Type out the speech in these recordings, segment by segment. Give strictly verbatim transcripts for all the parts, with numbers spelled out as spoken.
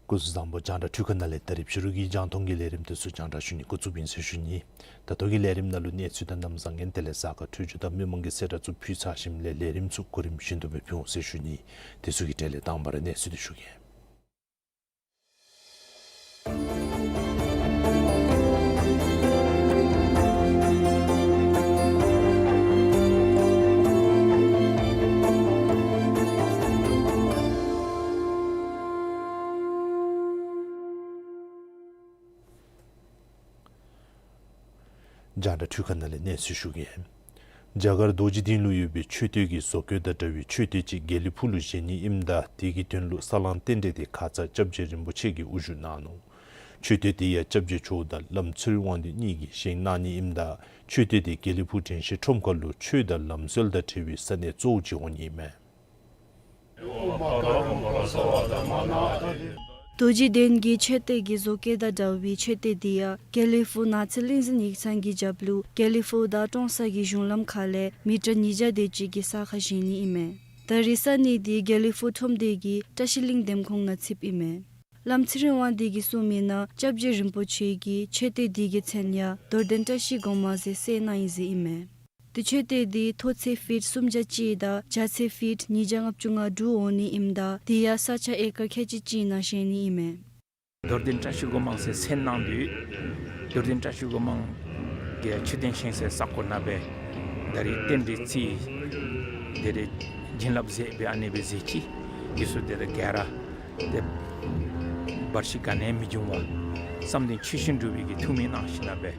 སྐུ་གཟུགས་བཟང་པོ། རྒྱང་བསྒྲགས་འཕྲུལ་ཁང་ནང་ལས་ད་རིས་ཕྱི་རུ་གི་རྒྱང་མཐོང་གི་ལས་རིམ་དེ་ཚུ་རྒྱང་བསྒྲགས་ཞུ་ནི་འགོ་བཙུགསཔ་ཨིན་ཟེར་ཞུ་ནི། ད་ལྟོ་གི་ལས་རིམ་ནང་ལུ་གནས་ཚུལ་དང་གནམ་བཟང་ངན་དེ་ལས་གཟའ་སྐར་འཕྲོད་སྦྱོར་དང་མི་མང་གི་གསལ་བསྒྲགས་ཚུ་ཕུལ་ཚར་ཞིནམ་ལས་ལས་རིམ་ཚུ་གོ་རིམ་བཞིན་དུ་སྦེ་ཕུལ་འོང་ཟེར་ཞུ་ནི། དེ་ཚུ་གི་གྲས་ལས་དང་པ་ར་གནས་ཚུལ་དེ་ཞུ་གེ། རྒྱང་བསྒྲགས་འཕྲུལ་ཁང་ནང་ལས་གནས་ཚུལ་ཞུ་གེ། རྒྱ་གར་རྡོ་རྗེ་གདན་ལུ་ཡོད་པའི་མཆོད་རྟེན་གྱི་བཟོ་བཀོད་དང་འདྲ་བའི་མཆོད་རྟེན་ཅིག་དགེ་ལེགས་ཕུག་ལུ་བཞེངས་ནི་ཨིནམ་ད་དེ་གི་དོན་ལུ་ས་བསླང་རྟེན་འབྲེལ་དེ་ཁ་ཙ་སྐྱབས་རྗེ་རིན་པོ་ཆེ་གིས་དབུ་བཞུགས་གནང་ནུག། མཆོད་རྟེན་དེ་ཡང་སྐྱབས་རྗེ་མཆོག་དང་བླམ་ཚེ་རིང་དབང་འདུས་གཉིས་ཀྱིས་བཞེངས་གནང་ནི་ཨིནམ་ད་མཆོད་རྟེན་དེ་དགེ་ལེགས་ཕུག་དྲན་ཤེས་ཁྲོམ་ཁ་ལུ་ཆོས་དང་ལམ་སྲོལ་དང་འབྲེལ་བའི་ས་གནས་གཙོ་བོ་ཅིག་འོང་ནི་ཨིན་མས། རྡོ་རྗེ་གདན་གྱི་མཆོད་རྟེན་གྱི་བཟོ་བཀོད་དང་འདྲ་བའི་མཆོད་རྟེན་དེ་ཡང་དགེ་ལེགས་ཕུག་ནགས་ཚལ་གླིང་འཛིན་ཡིག་ཚང་གི་རྒྱབ་ལུ་དགེ་ལེགས་ཕུག་དང་ཀྲོང་གསར་གྱི་གཞུང་ལམ་ཁ་ལས་མི་ཊར་ཉིས་བརྒྱ་དེ་ཅིག་གི་ས་ཁར་བཞེངས་ནི་ཨིན་མས། ད་རེས་ས་གནས་དེ་དགེ་ལེགས་ཕུག་ཁྲོམ་སྡེ་གི་བཀྲ་ཤིས་གླིང་འདེམས་ཁོངས་ནང་ཚུདཔ་ཨིན་མས། བླམ་ཚེ་རིང་དབང་འདུས་ཀྱིས་གསུངས་མི་ནང་སྐྱབས་རྗེ་རིན་པོ་ཆེ་གིས་མཆོད་རྟེན་དེ་གི་མཚན་ཡང་རྡོར་གདན་བཀྲ་ཤིས་སྒོ་མང་ཟེར་གསལ་གནང་ཡི་ཟེར་ཨིན་མས། དེ་མཆོད་རྟེན་དེ་མཐོ་ཚད་ཕིཊ་སུམ་བརྒྱ་གཅིག་དང་རྒྱ་ཚད་ཕིཊ་ཉིས་བརྒྱ་ལྔ་བཅུ་ང་དྲུག་འོང་ནི་ཨིནམ་ད་དེ་ཡང་ས་ཆ་ཨེ་ཀར་ཁལ་གཅིག་གཅིག་ནང་བཞེངས་ནི་ཨིན་མས། རྡོར་གདན་བཀྲ་ཤིས་སྒོ་མང་ཟེར་མཚན་གནང་དོ། རྡོར་གདན་བཀྲ་ཤིས་སྒོ་མང་གི་མཆོད་རྟེན་བཞེངས་སའི་ས་གོ་ནང་སྦེ་ད་རེས་རྟེན་འབྲེལ་རྩིས་དེ་རེ་བྱིན་རླབས་མཛད་སྦེ་ཨ་ནི་སྦེ་མཛད་ཅི། དེ་ཚུ་དེ་ད་ག་ར་དེ་བར་ཆད་ག་ནི་ཡང་མི་འབྱུང་བར་བསམ་དོན་ཆོས་བཞིན་འགྲུབ་པའི་གི་ཐུགས་སྨོན་གནང་ཞིནམ་ལས་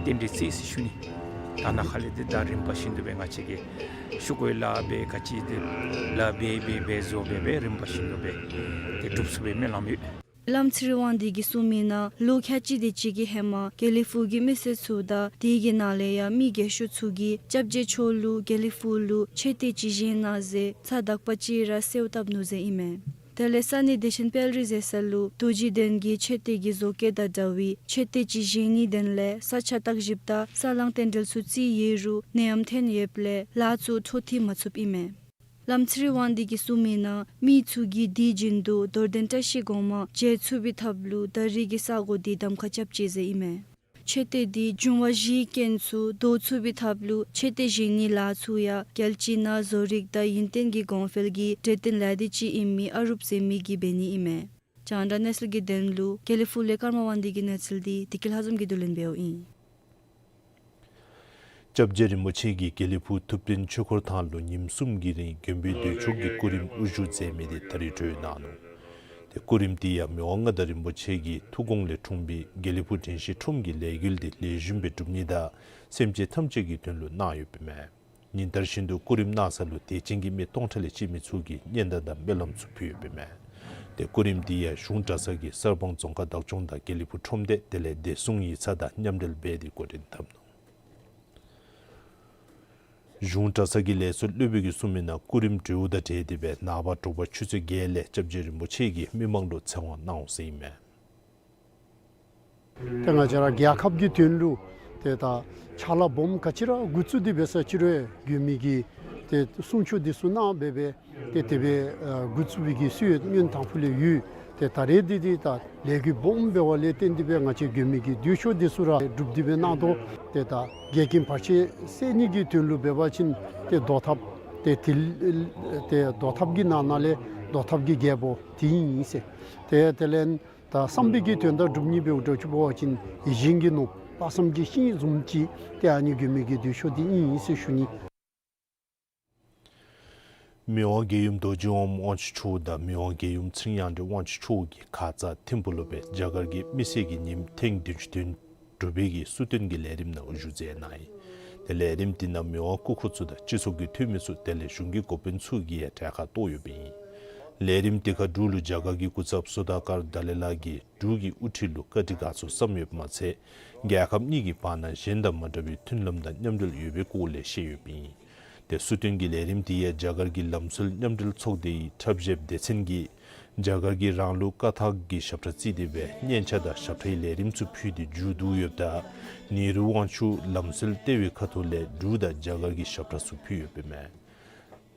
རྟེན་འབྲེལ་རྩིས་ཟེར་ཞུ་ནི། ད་ནཱ་ཁ་ལས་དེ་ད་རིམ་པ་བཞིན་དུ་སྦེ་ང་བཅས་ཀྱིས་ཤོག་གུ་ལཱ་འབད་ག་ཅི་དེ་ལཱ་འབད་འབད་འབད་བཟོ་འབད་འབད་རིམ་པ་བཞིན་དུ་སྦེ་དེ་སྒྲུབ་ཚུགས་པའི་སྨོན་ལམ་ཡོད། བླམ་ཚེ་རིང་དབང་འདུས་ཀྱིས་གསུངས་མི་ནང་ལོ་ཁལ་གཅིག་དེ་ཅིག་གི་ཧེ་མ་དགེ་ལེགས་ཕུག་གི་མི་སེར་ཚུ་དང་དེ་གི་ནང་ལས་ཡང་མི་རྒས་ཤོས་ཚུ་གིས་སྐྱབས་རྗེ་མཆོག་ལུ་དགེ་ལེགས་ཕུག་ལུ་མཆོད་རྟེན་ཅིག་བཞེངས་གནང་ཟེར་ཚ་དག་པ་ཅིག་ར་གསོལཝ་བཏབ་ནུག་ཟེར་ཨིན་མས། དེ་ལས་ས་གནས་བདེ་ཆེན་དཔལ་རི་ཟེར་ས་ལུ་རྡོ་རྗེ་གདན་གྱི་མཆོད་རྟེན་གྱི་བཟོ་བཀོད་དང་འདྲ་བའི་མཆོད་རྟེན་ཅིག་བཞེངས་ནིའི་དོན་ལས་ས་ཆ་བརྟག་ཞིབ་དང་ས་བསླང་རྟེན་འབྲེལ་ཚུ་རྩིས་ཡོད་རུང་ནད་ཡམས་ཐོན་ཡོདཔ་ལས་ལཱ་ཚུ་འཕྲོ་མཐུད་མ་ཚུགསཔ་ཨིན་མས། བླམ་ཚེ་རིང་དབང་འདུས་ཀྱིས་གསུངས་མི་ནང་མི་ཚུ་གིས་དུས་རྒྱུན་དུ་རྡོར་གདན་བཀྲ་ཤིས་སྒོ་མང་མཇལ་ཚུགས་པའི་ཐབས་ལུ་ད་རེས་ཀྱི་ས་གོ་དེ་གདམ་ཁ་རྐྱབ་ཅི་ཟེར་ཨིན་མས། མཆོད་རྟེན་དེ་འབྱུང་བ་བཞིའི་རྐྱེན་ཚུ་བཟློག་ཚུགས་པའི་ཐབས་ལུ་མཆོད་རྟེན་བཞེངས་ནིའི་ལཱ་ཚུ་ཡང་རྒྱལ་སྤྱི་ནང་བཟོ་རིག་དང་ཡུན་བརྟན་གྱི་གོང་འཕེལ་གྱི་གྲོས་བསྟུན་ལས་སྡེ་ཅིག་ཨིན་མི་ཨ་རུབ་ཟེར་མི་གིས་འབད་ནི་ཨིན་མས། རྒྱང་བསྒྲགས་གནས་ཚུལ་གྱི་དོན་ལུ་དགེ་ལེགས་ཕུག་ལས་ཀརྨ་དབང་འདུས་ཀྱི་གནས་ཚུལ་དེ་བདེ་སྐྱིད་ལྷ་འཛོམས་ཀྱིས་བསྡུ་ལེན་འབདཝ་ཨིན། སྐྱབས་རྗེ་རིན་པོ་ཆེ་གིས་དགེ་ལེགས་ཕུག་ཐུབ་བསྟན་ཆོས་འཁོར་ཐང་ལུ་ཉིནམ་གསུམ་གྱི་རིང་མགོན་པོའི་འདོད་ཕྱོགས་ཀྱི་སྐུ་རིམ་དབུ་བཞུགས་མཛད་མི་དེ་ད་རེས་གྲོལ་གནང་ནུག། དེ་སྐུ་རིམ་དེ་ཡང་མི་དབང་མངའ་བདག་རིན་པོ་ཆེ་གི་ཐུགས་དགོངས་ལས་འཁྲུངས་པའི་དགེ་ལེགས་ཕུག་དྲན་ཤེས་ཁྲོམ་གྱི་ལས་འགུལ་དེ་ལེགས་ཤོམ་སྦེ་འགྲུབ་ནི་དང་སེམས་ཅན་ཐམས་ཅད་ཀྱི་དོན་ལུ་གནང་ཡོདཔ་ཨིན་མས། ཉིན་ལྟར་བཞིན་དུ་སྐུ་རིམ་གནང་ས་ལུ་དད་ཅན་གྱི་མི་སྟོང་ཕྲག་ལས་བཅད་མི་ཚུ་གིས་སྙན་དར་དང་སྨོན་ལམ་ཚུ་ཕུལ་ཡོདཔ་ཨིན་མས། དེ་སྐུ་རིམ་དེ་ཡང་གཞུང་གྲྭ་ཚང་གི་གསར་སྤང་རྫོང་ཁག་བདག་སྐྱོང་དང་དགེ་ལེགས་ཕུག་ཁྲོམ་སྡེ་དེ་ལས་བདེ་སྲུང་ཡིག་ཚང་དང་མཉམ་འབྲེལ་འབད་དེ་འགོ་འདྲེན་འཐབ་ནུག། གཞུང་གྲྭ་ཚང་གི་ལས་ཚོགས་སློབ་དཔོན་གྱིས་གསུངས་མི་ནང་སྐུ་རིམ་གྲོལཝ་དང་འབྲེལ་ཏེ་སྦེ་ནངས་པ་དྲོ་པ་ཆུ་ཚོད་བརྒྱད་ལས་སྐྱབས་རྗེ་རིན་པོ་ཆེ་གིས་མི་མང་ལུ་ཚེ་དབང་གནང་འོང་ཟེར་ཨིན་མས། ཏེ་ང་བཅས་ར་རྒྱལ་ཁབ་ཀྱི་དོན་ལུ་ཏེ་ད་ཕྱག་ལཱ་སྦོམ་ག་ཅི་ར་འགོ་བཙུགས་ཏེ་འབད་ས་ཅིག་རུང་མགོན་པོ་གིས་ཏེ་གསུང་ཆོག་འདི་ཚུ་གནང་སྦེ་སྦེ་ཏེ་དེ་སྦེ་ཨ་འགོ་བཙུགས་པའི་གི་སྲོལ་ཡང་སྔོན་དང་ཕུ་ལས་ཡོད། ཏེ་ད་རེས་འདི་འདི་ད་ལས་འགུལ་སྦོམ་འབད་བ་ལས་བརྟེན་ཏེ་སྦེ་ང་བཅས་མགོན་པོ་གི་འདུས་ཤོག་འདི་ཚུ་ར་སྒྲུབ་སྟེ་སྦེ་གནང་དོ། ཏེ་ད་འགལ་རྐྱེན་བར་ཆད་སེལ་ནི་གི་དོན་ལུ་འབད་བ་ཅིན་ཏེ་བཟློག་ཐབས་ཏེ་དེ་ཏེ་བཟློག་ཐབས་ཀྱི་ནང་ན་ལས་བཟློག་ཐབས་ཀྱི་རྒྱལ་པོ་དེ་ཨིན་ཟེར། ཏེ་དེ་ལས་ད་བསམ་པའི་གི་དོན་དག་སྒྲུབ་ནི་འབདཝ་ད་ཅིག་འབད་བ་ཅིན་ཡིད་བཞིན་གྱི་ནོར་བུ་དཔག་བསམ་གྱི་ཤིང་བཟུམ་ཅིག་ཏེ་ཨ་ནི་མགོན་པོ་གི་འདུས་ཤོག་འདི་ཨིན་ཟེར་ཞུ་ནི། མི་དབང་རྒྱལ་ཡུམ་རྡོ་རྗེ་དབང་མོ་དབང་ཕྱུག་མཆོག་དང་མི་དབང་རྒྱལ་ཡུམ་ཚེ་རིང་དབང་ཕྱུག་མཆོག་གིས་ཁ་ཙ་ཐིམ་ཕུག་ལུ་སྦེ་རྒྱ་གར་གྱི་མི་སེར་གྱི་ཉིནམ་ཐེངས་བདུན་ཅུ་དོན་དྲུག་པའི་གི་གསོལ་སྟོན་གྱི་ལས་རིམ་ནང་བཞུགས་མཛད་གནང་ཡི། ཏེ་ལས་རིམ་དེ་ནང་མི་དབང་སྐུ་འཁོར་ཚུ་དང་སྤྱི་ཚོགས་ཀྱི་འཐུས་མི་ཚུ་དེ་ལས་གཞུང་གི་འགོ་དཔོན་ཚུ་གིས་ཡང་གྲལ་ཁར་གཏོགས་ཡོདཔ་ཨིན། ལས་རིམ་དེ་ཁར་འབྲུག་ལུ་རྒྱ་གར་གྱི་སྐུ་ཚབ་སོ་དཱ་ཀར་དཱ་ལའི་ལ་གིས་འབྲུག་གི་དབུ་ཁྲིད་ལུ་བཀའ་དྲིན་དགའ་ཚོར་བསམ་ཡོདཔ་མ་ཚད་རྒྱལ་ཁབ་གཉིས་ཀྱི་བར་ན་གཞན་དང་མ་འདྲ་བའི་མཐུན་ལམ་དང་མཉམ་འབྲེལ་ཡོད་པའི་སྐོར་ལས་བཤད་ཡོདཔ་ཨིན། ཏེ་གསོལ་སྟོན་གྱི་ལས་རིམ་དེ་ཡང་རྒྱ་གར་གྱི་ལམ་སྲོལ་མཉམ་འབྲེལ་ཚོགས་སྡེའི་ཁྲབ་ཞབས་སྡེ་ཚན་གྱིས་རྒྱ་གར་གྱི་རང་ལུགས་ཀ་ཐག་གི་ཞབས་ཁྲ་བརྩིས་ཏེ་སྦེ་སྙན་ཆ་དང་ཞབས་ཁྲའི་ལས་རིམ་ཚུ་ཕུལ་ཏེ་མཇུག་བསྡུ་ཡོདཔ་ད་ནེ་རུ་དབང་ཕྱུག་ལམ་སྲོལ་ལྟེ་བའི་ཁ་ཐུག་ལས་འབྲུག་དང་རྒྱ་གར་གྱི་ཞབས་ཁྲ་ཚུ་ཕུལ་ཡོདཔ་ཨིན་མས།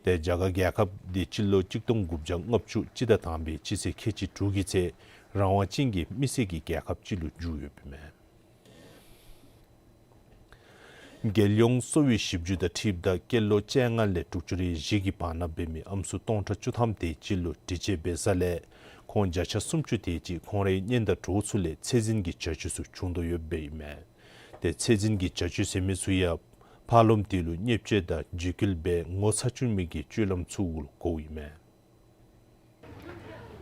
ཏེ་རྒྱ་གར་རྒྱལ་ཁབ་འདི་སྤྱི་ལོ་གཅིག་སྟོང་དགུ་བརྒྱ་ལྔ་བཅུ་སྤྱི་ཟླ་དང་པའི་སྤྱི་ཚེས་ཁལ་གཅིག་དྲུག་གི་ཚེ་རང་དབང་ཅན་གྱི་མི་སེར་གྱི་རྒྱལ་ཁབ་ཅིག་ལུ་འགྱུར་ཡོདཔ་ཨིན་མས། རྒྱལ་ཡོངས་གསོ་བའི་ཞིབ་འཇུག་དང་འཁྲིལཝ་ད་སྐྱེས་ལོ་བཅོ་ལྔ་ལས་དྲུག་ཅུ་རེ་བཞི་གི་བར་ན་འབད་མི་ཨམ་སྲུ་སྟོང་ཕྲག་བཅུ་ཐམ་དེ་ཅིག་ལུ་དྲི་དཔྱད་འབད་ས་ལས་ཁོང་བརྒྱ་ཆ་སུམ་ཅུ་དེ་ཅིག་ཁོང་རའི་གཉེན་དང་གྲོགས་ཚུ་ལས་ཚད་འཛིན་གྱི་བྱ་སྤྱོད་ཚུ་བྱུང་དོ་ཡོདཔ་ཨིན་མས། ཏེ་ཚད་འཛིན་གྱི་བྱ་སྤྱོད་ཟེར་མི་ཚུ་ཡང་ཕར་ལོགམ་དེ་ལུ་བརྙས་བཅོས་དང་འཇིགས་སྐུལ་འབད་ངོ་ཚ་བཅུག་མི་གི་སྤྱོད་ལམ་ཚུ་གུ་གོཝ་ཨིན་མས།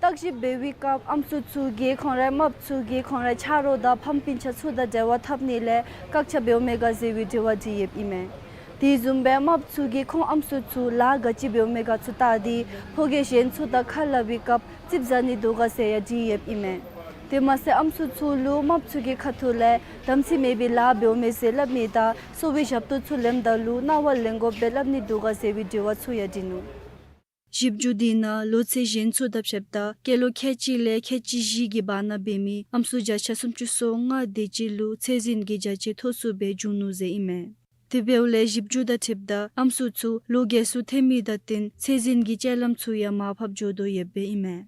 བརྟག་ཞིབ་འབད་བའི་སྐབས་ཨམ་སྲུ་ཚུ་གིས་ཁོང་རའི་རྨགཔ་ཚུ་གིས་ཁོང་རའི་ཆ་རོགས་དང་ཕམ་སྤུན་ཆ་ཚུ་དང་འབྲེལ་བ་འཐབ་ནི་ལས་བཀག་ཆ་འབདཝ་མས་ག་ཟེར་བའི་དྲི་བ་དྲིས་ཡོདཔ་ཨིན་མས། དེ་བཟུམ་སྦེ་རྨགཔ་ཚུ་གིས་ཁོང་ཨམ་སྲུ་ཚུ་ལཱ་ག་ཅི་འབདཝ་མས་ག་ཚུ་བལྟ་སྟེ་ཕོ་རྒས་གཞན་ཚུ་དང་ཁ་སླབ་པའི་སྐབས་ཙིགཔ་ཟ་ནི་འདུག་ག་ཟེར་ཡང་དྲིས་ཡོདཔ་ཨིན་མས། དེ་མ་ཚད་ཨམ་སྲུ་ཚུ་ལུ་རྨགཔ་ཚུ་གི་ཁ་ཐུག་ལས་དམ་ཚིག་མེད་པའི་ལཱ་འབདཝ་མས་ཟེར་སླབ་ནི་དང་གསོ་བའི་ཞབས་ཏོག་ཚུ་ལེནམ་ད་ལུ་གནང་བ་ལེན་དགོཔ་སྦེ་སླབ་ནི་འདུག་ག་ཟེར་བའི་དྲི་བ་ཚུ་ཡང་དྲིས་ནུག། ཞིབ་འཇུག་དེ་ནང་ལོ་ཚད་གཞན་ཚུ་དང་ཕྱདཔ་ད་སྐྱེས་ལོ་ཁལ་གཅིག་ལས་ཁལ་གཅིག་བཞི་གི་བར་ན་འབད་མི་ཨམ་སྲུ་བརྒྱ་ཆ་སུམ་ཅུ་སོ་ལྔ་དེ་ཅིག་ལུ་ཚད་འཛིན་གྱི་བྱ་སྤྱོད་ཐོབ་ཚུགསཔ་སྦེ་བྱུང་ནུག་ཟེར་ཨིན་མས། དེ་འབདཝ་ལས་ཞིབ་འཇུག་དང་འཁྲིལཝ་ད་ཨམ་སྲུ་ཚུ་ལོ་རྒས་སུ་ཐོན་མི་དང་བསྟུན་ཚད་འཛིན་གྱི་སྤྱོད་ལམ་ཚུ་ཡང་མར་ཕབ་འགྱོ་དོ་ཡོདཔ་ཨིན་མས།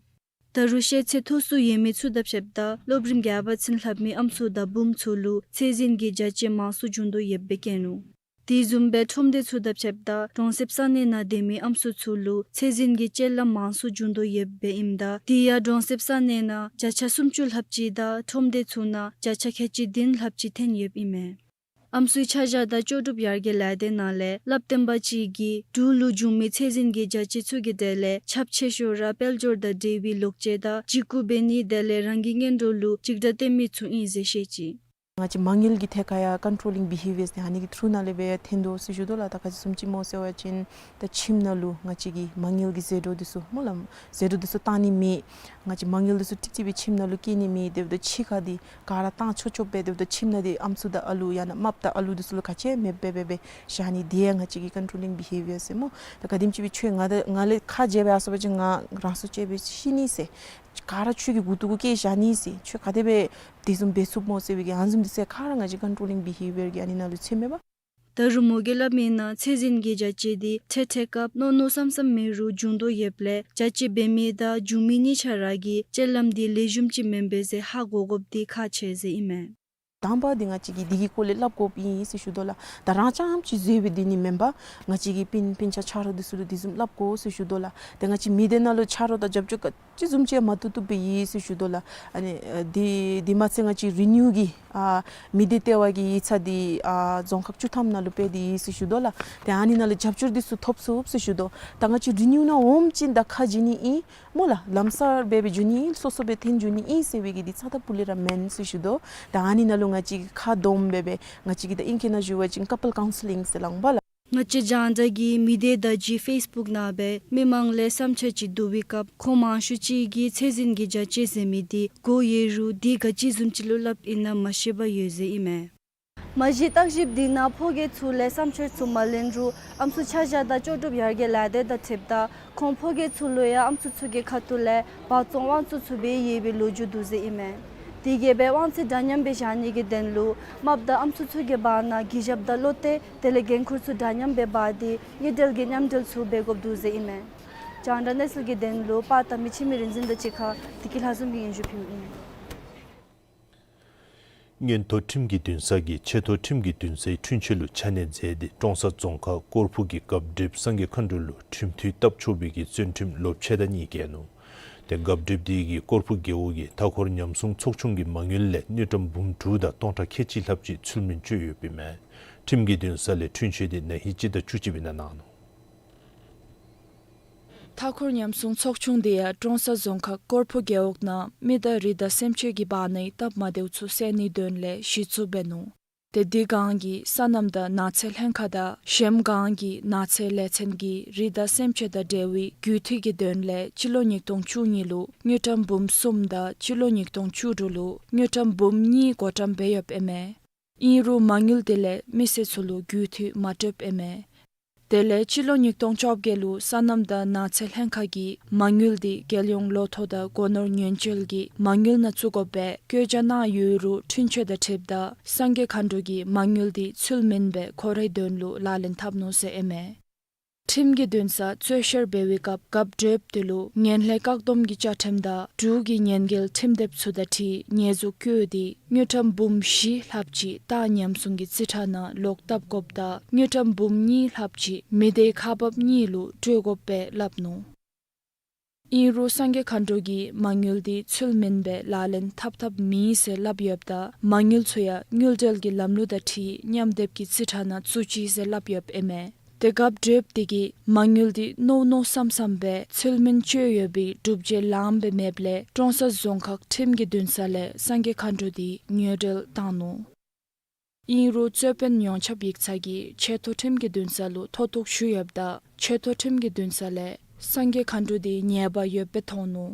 ད་རུང་ཤེས་ཚད་ཐོབ་ཚུགས་ཡོད་མི་ཚུ་དང་ཕྱདཔ་ད་སློབ་རིམ་བརྒྱད་པ་ཚུན་ལྷབ་མི་ཨམ་སྲུ་དང་བུམོ་ཚུ་ལུ་ཚད་འཛིན་གྱི་བྱ་སྤྱོད་མང་སུ་འབྱུང་དོ་ཡོདཔ་སྦེ་བཀོད་ནུག། དེ་བཟུམ་སྦེ་ཁྲོམ་སྡེ་ཚུ་དང་ཕྱདཔ་ད་གྲོང་གསེབ་ས་གནས་ནང་སྡོད་མི་ཨམ་སྲུ་ཚུ་ལུ་ཚད་འཛིན་གྱི་སྤྱོད་ལམ་མང་སུ་འབྱུང་དོ་ཡོདཔ་སྦེ་ཨིནམ་ད་དེ་ཡང་གྲོང་གསེབ་ས་གནས་ནང་བརྒྱ་ཆ་སུམ་ཅུ་ལྷགཔ་ཅིག་དང་ཁྲོམ་སྡེ་ཚུ་ནང་བརྒྱ་ཆ་ཁལ་གཅིག་བདུན་ལྷགཔ་ཅིག་ཐོན་ཡོདཔ་ཨིན་མས། ཨམ་སྲུའི་ཆ་བཞག་དང་ལྕོགས་གྲུབ་ཡར་རྒྱས་ལས་དོན་ནང་ལས་སླབ་སྟོན་པ་ཅིག་གིས་འབྲུག་ལུ་འབྱུང་མི་ཚད་འཛིན་གྱི་བྱ་སྤྱོད་ཚུ་གི་གྲས་ལས་ཁྱབ་ཆེ་ཤོས་ར་དཔལ་འབྱོར་དང་འབྲེལ་བའི་ལོག་སྤྱོད་དང་འཇིགས་སྐུལ་འབད་ནི་དེ་ལས་རང་གི་གཉེན་གྲོགས་ལུ་འཇིགས་སྐྲག་སྟོན་མི་ཚུ་ཨིན་ཟེར་བཤད་ཅི། ང་བཅས་མ་དངུལ་གྱི་ཐད་ཁར་ཡང་ཀོན་ཊོ་ལིང་བི་ཧེ་བི་ཡར་ཟེར་ཨ་ནི་གི་ཐུརུ་ནང་ལས་སྦེ་ཡང་ཐོན་དོ་ཟེར་ཞུ་དོ་ལགས། ད་ག་ཅི་བཟུམ་ཅིག་སྨོ་ཟེར་བ་ཅིན་ད་ཁྱིམ་ནང་ལུ་ང་བཅས་ཀྱི་མ་དངུལ་གྱི་ཟད་འགྲོ་འདི་ཚུ་སྨོ་ལགས། ཟད་འགྲོ་འདི་ཚུ་བཏང་ནི་མེད། ང་བཅས་མ་དངུལ་འདི་ཚུ་ཀྲིག་ཀྲི་སྦེ་ཁྱིམ་ནང་ལུ་བསྐྱལ་ནི་མེད། དེ་འབདཝ་ད་ཕྱི་ཁར་འདི་ག་ར་བཏང་ཆོག་ཆོགཔ་སྦེ་དེ་འབདཝ་ད་ཁྱིམ་ནང་འདི་ཨམ་སྲུ་དང་ཨ་ལུ་ཡང་ན་རྨགཔ་དང་ཨ་ལུ་འདི་ཚུ་ལུ་ག་ཅི་ཡང་མེདཔ་སྦེ་སྦེ་སྦེ་བཞག་ནི་འདི་ཡང་ང་བཅས་ཀྱི་ཀོན་ཊོ་ལིང་བི་ཧེ་བི་ཡར་ཟེར་སྨོ། ད་ག་དེམ་ཅིག་སྦེ་ཁྱོད་ང་ད་ང་ལས་ཁ་འབྱལ་སྦེ་ཡར་སོང་པ་ཅིན་ང་རང་སྲོག་བཅད་སྦེ་ཤི་ནི་ཟེར། ག་ར་ཁྱོད་ཀྱི་མགུ་ཏོ་གུ་བཀལ་བཞག་ནི་ཟེར། ཁྱོད་ག་དེ་སྦེ་དེ་བཟུམ་འབད་ཚུགསཔ་སྨོ་ཟེར་བའི་གི་ཨ་ནི་བཟུམ་འདི་ཚུ་ག་ར་ང་བཅས་ཀོན་ཊོ་ལིང་བི་ཧེ་བི་ཡར་གྱི་ཨ་ནི་ནང་ལུ་ཚུདཔ་མས་པ། ད་རུང་མོ་གིས་སླབ་མི་ནང་ཚད་འཛིན་གྱི་བྱ་སྤྱོད་འདི་འཕྲལ་འཕྲལ་སྐབས་མནོ་མནོ་བསམ་བསམ་མེད་རུང་འབྱུང་དོ་ཡོདཔ་ལས་བྱ་སྤྱོད་འབད་མི་དང་འབྱུང་མི་གཉིས་ཆ་ར་གིས་སྤྱོད་ལམ་འདི་ལེགས་ཤོམ་ཅིག་མེན་པས་ཟེར་ཧ་གོ་དགོཔ་འདི་ཁག་ཆེ་ཟེར་ཨིན་མས། དང་པ་འདི་ང་བཅས་ཀྱིས་འདི་གི་སྐོར་ལས་སླབ་དགོཔ་ཨིན་ཟེར་ཞུ་དོ་ལགས། ད་རང་རྐྱངམ་ཅིག་བཟོ་སྦེ་སྡོད་ནི་མེན་པར་ང་བཅས་ཀྱི་སྤུན་སྤུན་ཆ་ཆ་རོགས་འདི་ཚུ་ལུ་དེ་བཟུམ་སླབ་དགོ་ཟེར་ཞུ་དོ་ལགས། ཏེ་ང་བཅས་མི་སྡེ་ནང་ལུ་ཆ་རོགས་དང་རྒྱབ་སྐྱོར་ག་ཅི་བཟུམ་ཅིག་ཡང་མ་བཏུབ་བཏུབ་སྦེ་ཡོད་ཟེར་ཞུ་དོ་ལགས། ཨ་ནི་ཨ་དེ་དེ་མ་ཚད་ང་བཅས་རི་ནིའུ་གི་ཨ་མི་སྡེ་ལྟེ་བ་གི་ཡིག་ཚང་འདི་ཨ་རྫོང་ཁག་བཅུ་ཐམ་ནང་ལུ་སྤེལ་ཏེ་ཡོད་ཟེར་ཞུ་དོ་ལགས། ཏེ་ཨ་ནི་ནང་ལུ་རྒྱབ་སྐྱོར་འདི་ཚུ་ཐོབ་ཚུགས་ཟེར་ཞུ་དོ། ད་ང་བཅས་རི་ནིའུ་ནང་འོངམ་ཅིག་ད་ཁ་འབྱལ་ནི་ཨིན་སྨོ་ལགས། ལམ་སར་སྦེ་སྦེ་འགྱོ་ནི་ཨིན། སོ་སོ་སྦེ་འཐོན་འགྱོ་ནི་ཨིན་ཟེར་བའི་གི་འདི་རྩ་དང་སྤུ་ལས་ར་མེན་ཟེར་ཞུ་དོ། ད་ཨ་ནི་ནང་ལུ་ང་བཅས་ཀྱིས་ཁ་སྡོམ་སྦེ་སྦེ་ང་བཅས་ཀྱིས་ད་ཨིང་སྐད་ནང་ཞུ་བ་ཅིན་ཀ་པལ་ཀའུན་སི་ལིང་ཟེར་སླབ་པ་ལགས། ང་བཅས་རྒྱང་བསྒྲགས་ཀྱིས་མི་སྡེ་བརྡ་བརྒྱུད་ཕེསི་བུཀ་ནང་སྦེ་མི་མང་ལས་བསམ་འཆར་ཅིག་བསྡུ་བའི་སྐབས་ཁོང་མང་ཤོས་ཅིག་གིས་ཚད་འཛིན་གྱི་བྱ་སྤྱོད་ཟེར་མི་འདི་གོ་ཡོད་རུང་འདི་ག་ཅི་བཟུམ་ཅིག་ལུ་སླབ་ཨིན་ན་མ་ཤེས་པར་ཡོད་ཟེར་ཨིན་མས། མ་གཞི་བརྟག་ཞིབ་འདི་ནང་ཕོ་སྐྱེས་ཚུ་ལས་བསམ་འཆར་ཚུ་མ་ལེན་རུང་ཨམ་སྲུ་ཆ་བཞག་དང་ལྕོགས་གྲུབ་ཡར་རྒྱས་ལས་སྡེ་དང་འཁྲིལཝ་ད་ཁོང་ཕོ་སྐྱེས་ཚུ་ལུ་ཡང་ཨམ་སྲུ་ཚུ་གི་ཁ་ཐུག་ལས་འབག་བཙོང་དབང་བཙོང་ཚུགས་པའི་ཡོད་པའི་ལོ་རྒྱུས་འདུག་ཟེར་ཨིན་མས། དེ་གིས་སྦེ་དབང་ཚད་འདྲ་མཉམ་སྦེ་བཞག་ནི་གི་དོན་ལུ་རྨགཔ་དང་ཨམ་སྲུ་ཚུ་གི་བར་ན་གུས་ཞབས་དང་བློ་གཏད་དེ་ལས་འགན་ཁུར་ཚུ་འདྲ་མཉམ་སྦེ་འབག་སྟེ་དངུལ་འབྲེལ་གྱི་མཉམ་འབྲེལ་ཚུ་འབད་དགོཔ་འདུག་ཟེར་ཨིན་མས། རྒྱང་བསྒྲགས་གནས་ཚུལ་གྱི་དོན་ལུ་པར་དང་མི་ཆེན་མི་རིག་འཛིན་དང་གཅིག་ཁར་བདེ་སྐྱིད་ལྷ་འཛོམས་ཀྱིས་སྙན་ཞུ་ཕུལཝ་ཨིན། མངོན་མཐོ་ཁྲིམས་ཀྱི་འདུན་ས་གིས་ཆེ་མཐོ་ཁྲིམས་ཀྱི་འདུན་སའི་འཁྲུན་ཆོད་ལུ་ཆ་གནས་མཛད་དེ་ཀྲོང་གསར་རྫོང་ཁག་སྐོར་ཕུག་གི་རྒཔོ་བགྲེསཔ་སངས་རྒྱས་མཁའ་འགྲོ་ལུ་ཁྲིམས་མཐུན་ལྟ་བ་ཆོག་པའི་གི་བཙོན་ཁྲིམས་ལོ་ཕྱེད་དང་གཉིས་བཀལ་ནུག། ཏེ་རྒཔོ་བགྲེསཔ་དེ་གིས་སྐོར་ཕུག་རྒེད་འོག་གི་མཐའ་འཁོར་ཉམས་སྲུང་ཚོགས་ཆུང་གི་མ་དངུལ་ལས་དངུལ་ཀྲམ་འབུམ་དྲུག་དང་སྟོང་ཕྲག་ཁལ་གཅིག་ལྷགཔ་ཅིག་ཚུལ་མིན་སྤྱོད་ཡོདཔ་ཨིན་མས། ཁྲིམས་ཀྱི་འདུན་ས་ལས་འཁྲུན་ཆོད་དེ་ན་ཧིང་སྤྱི་ཟླ་བཅུ་གཅིག་པའི་ནང་གནང་ནུག། མཐའ་འཁོར་ཉམས་སྲུང་ཚོགས་ཆུང་དེ་ཡང་ཀྲོང་གསར་རྫོང་ཁག་སྐོར་ཕུག་རྒེད་འོག་ནང་མི་དང་རི་དྭགས་སེམས་ཅན་གྱི་བར་ནའི་སྟབས་མ་བདེཝ་ཚུ་སེལ་ནིའི་དོན་ལས་གཞི་བཙུགས་འབད་ནུག། ཏེ་འདི་སྒང་གི་སོ་ནམ་དང་ནགས་ཚལ་ལྷན་ཁག་དང་གཞལམ་སྒང་གི་ནགས་ཚལ་ལས་ཚན་གྱིས་རི་དྭགས་སེམས་ཅན་དང་འབྲེལ་བའི་རྒུད་འཐུས་ཀྱི་དོན་ལས་སྤྱི་ལོ་ཉིས་སྟོང་བཅུ་གཉིས་ལུ་དངུལ་ཀྲམ་འབུམ་གསུམ་དང་སྤྱི་ལོ་ཉིས་སྟོང་བཅུ་དྲུག་ལུ་དངུལ་ཀྲམ་འབུམ་གཉིས་བགོ་བཀྲམ་འབད་ཡོདཔ་ཨིན་མས། ཨིན་རུང་མ་དངུལ་དེ་ལས་མི་སེར་ཚུ་ལུ་རྒུད་འཐུས་མ་སྤྲོདཔ་ཨིན་མས། དེ་ལས་སྤྱི་ལོ་ཉིས་སྟོང་བཅོ་བརྒྱད་ལུ་སོ་ནམ་དང་ནགས་ཚལ་ལྷན་ཁག་གིས་མ་དངུལ་དེ་རྒྱལ་ཡོངས་ལོ་ཐོག་དང་སྒོ་ནོར་ཉེན་བཅོལ་གྱི་མ་དངུལ་ནང་བཙུགས་དགོ་པའི་བཀོད་རྒྱ་གནང་ཡོད་རུང་འཁྲུན་ཆོད་དང་འཁྲིལཝ་ད་སངས་རྒྱས་མཁའ་འགྲོ་གིས་མ་དངུལ་དེ་ཚུལ་མིན་སྦེ་ཁོ་རའི་དོན་ལུ་ལག་ལེན་འཐབ་ནུག་ཟེར་ཨིན་མས། ཁྲིམས་ཀྱི་འདུན་ས་རྩོད་བཤེར་འབད་བའི་སྐབས་རྒཔོ་བགྲེསཔ་དེ་ལུ་ངན་ལྷད་བཀག་སྡོམ་གྱི་བཅའ་ཁྲིམས་དང་འབྲུག་གི་ཉེས་འགེལ་ཁྲིམས་དེབ་ཚུ་དང་འཁྲིལ་ཉེས་འཛུགས་བཀོད་དེ་དངུལ་ཀྲམ་འབུམ་བཞི་ལྷགཔ་ཅིག་རྟགས་ཉམས་སྲུང་གི་རྩིས་ཁྲ་ནང་ལོག་བཏབ་དགོཔ་དང་དངུལ་ཀྲམ་འབུམ་གཉིས་ལྷགཔ་ཅིག་མི་སྡེའི་ཁག་འབགཔ་གཉིས་ལུ་སྤྲོད་དགོ་པས་སླབ་ནུག། ཨིན་རུང་སངས་རྒྱས་མཁའ་འགྲོ་གིས་མ་དངུལ་དེ་ཚུལ་མིན་སྦེ་ལག་ལེན་འཐབ་འཐབ་མེད་ཟེར་སླབ་ཡོདཔ་ད་མ་དངུལ་ཚུ་ཡང་དངུལ་འབྲེལ་གྱི་ལམ་ལུགས་དང་འཁྲིལ་མཉམ་སྡེབ་ཀྱི་རྩིས་ཁྲ་ནང་བཙུགས་ཅི་ཟེར་སླབ་ཡོདཔ་ཨིན་མས། ཏེ་རྒཔོ་བགྲེསཔ་དེ་གིས་མ་དངུལ་དེ་མནོ་མནོ་བསམ་བསམ་སྦེ་ཚུལ་མིན་སྤྱོད་ཡོད་པའི་སྒྲུབ་བྱེད་ལངམ་སྦེ་མེདཔ་ལས་ཀྲོང་གསར་རྫོང་ཁག་ཁྲིམས་ཀྱི་འདུན་ས་ལས་སངས་རྒྱས་མཁའ་འགྲོ་དེ་ངོས་འབྲེལ་བཏང་ནུག། ཨིན་རུང་རྩོད་དཔོན་ཡོངས་ཁྱབ་ཡིག་ཚང་གིས་ཆེ་མཐོ་ཁྲིམས་ཀྱི་འདུན་ས་ལུ་མཐོ་གཏུགས་ཞུ་ཡོདཔ་ད་ཆེ་མཐོ་ཁྲིམས་ཀྱི་འདུན་ས་ལས་སངས་རྒྱས་མཁའ་འགྲོ་དེ་ཉེས་པ་ཡོདཔ་སྦེ་མཐོང་ནུག།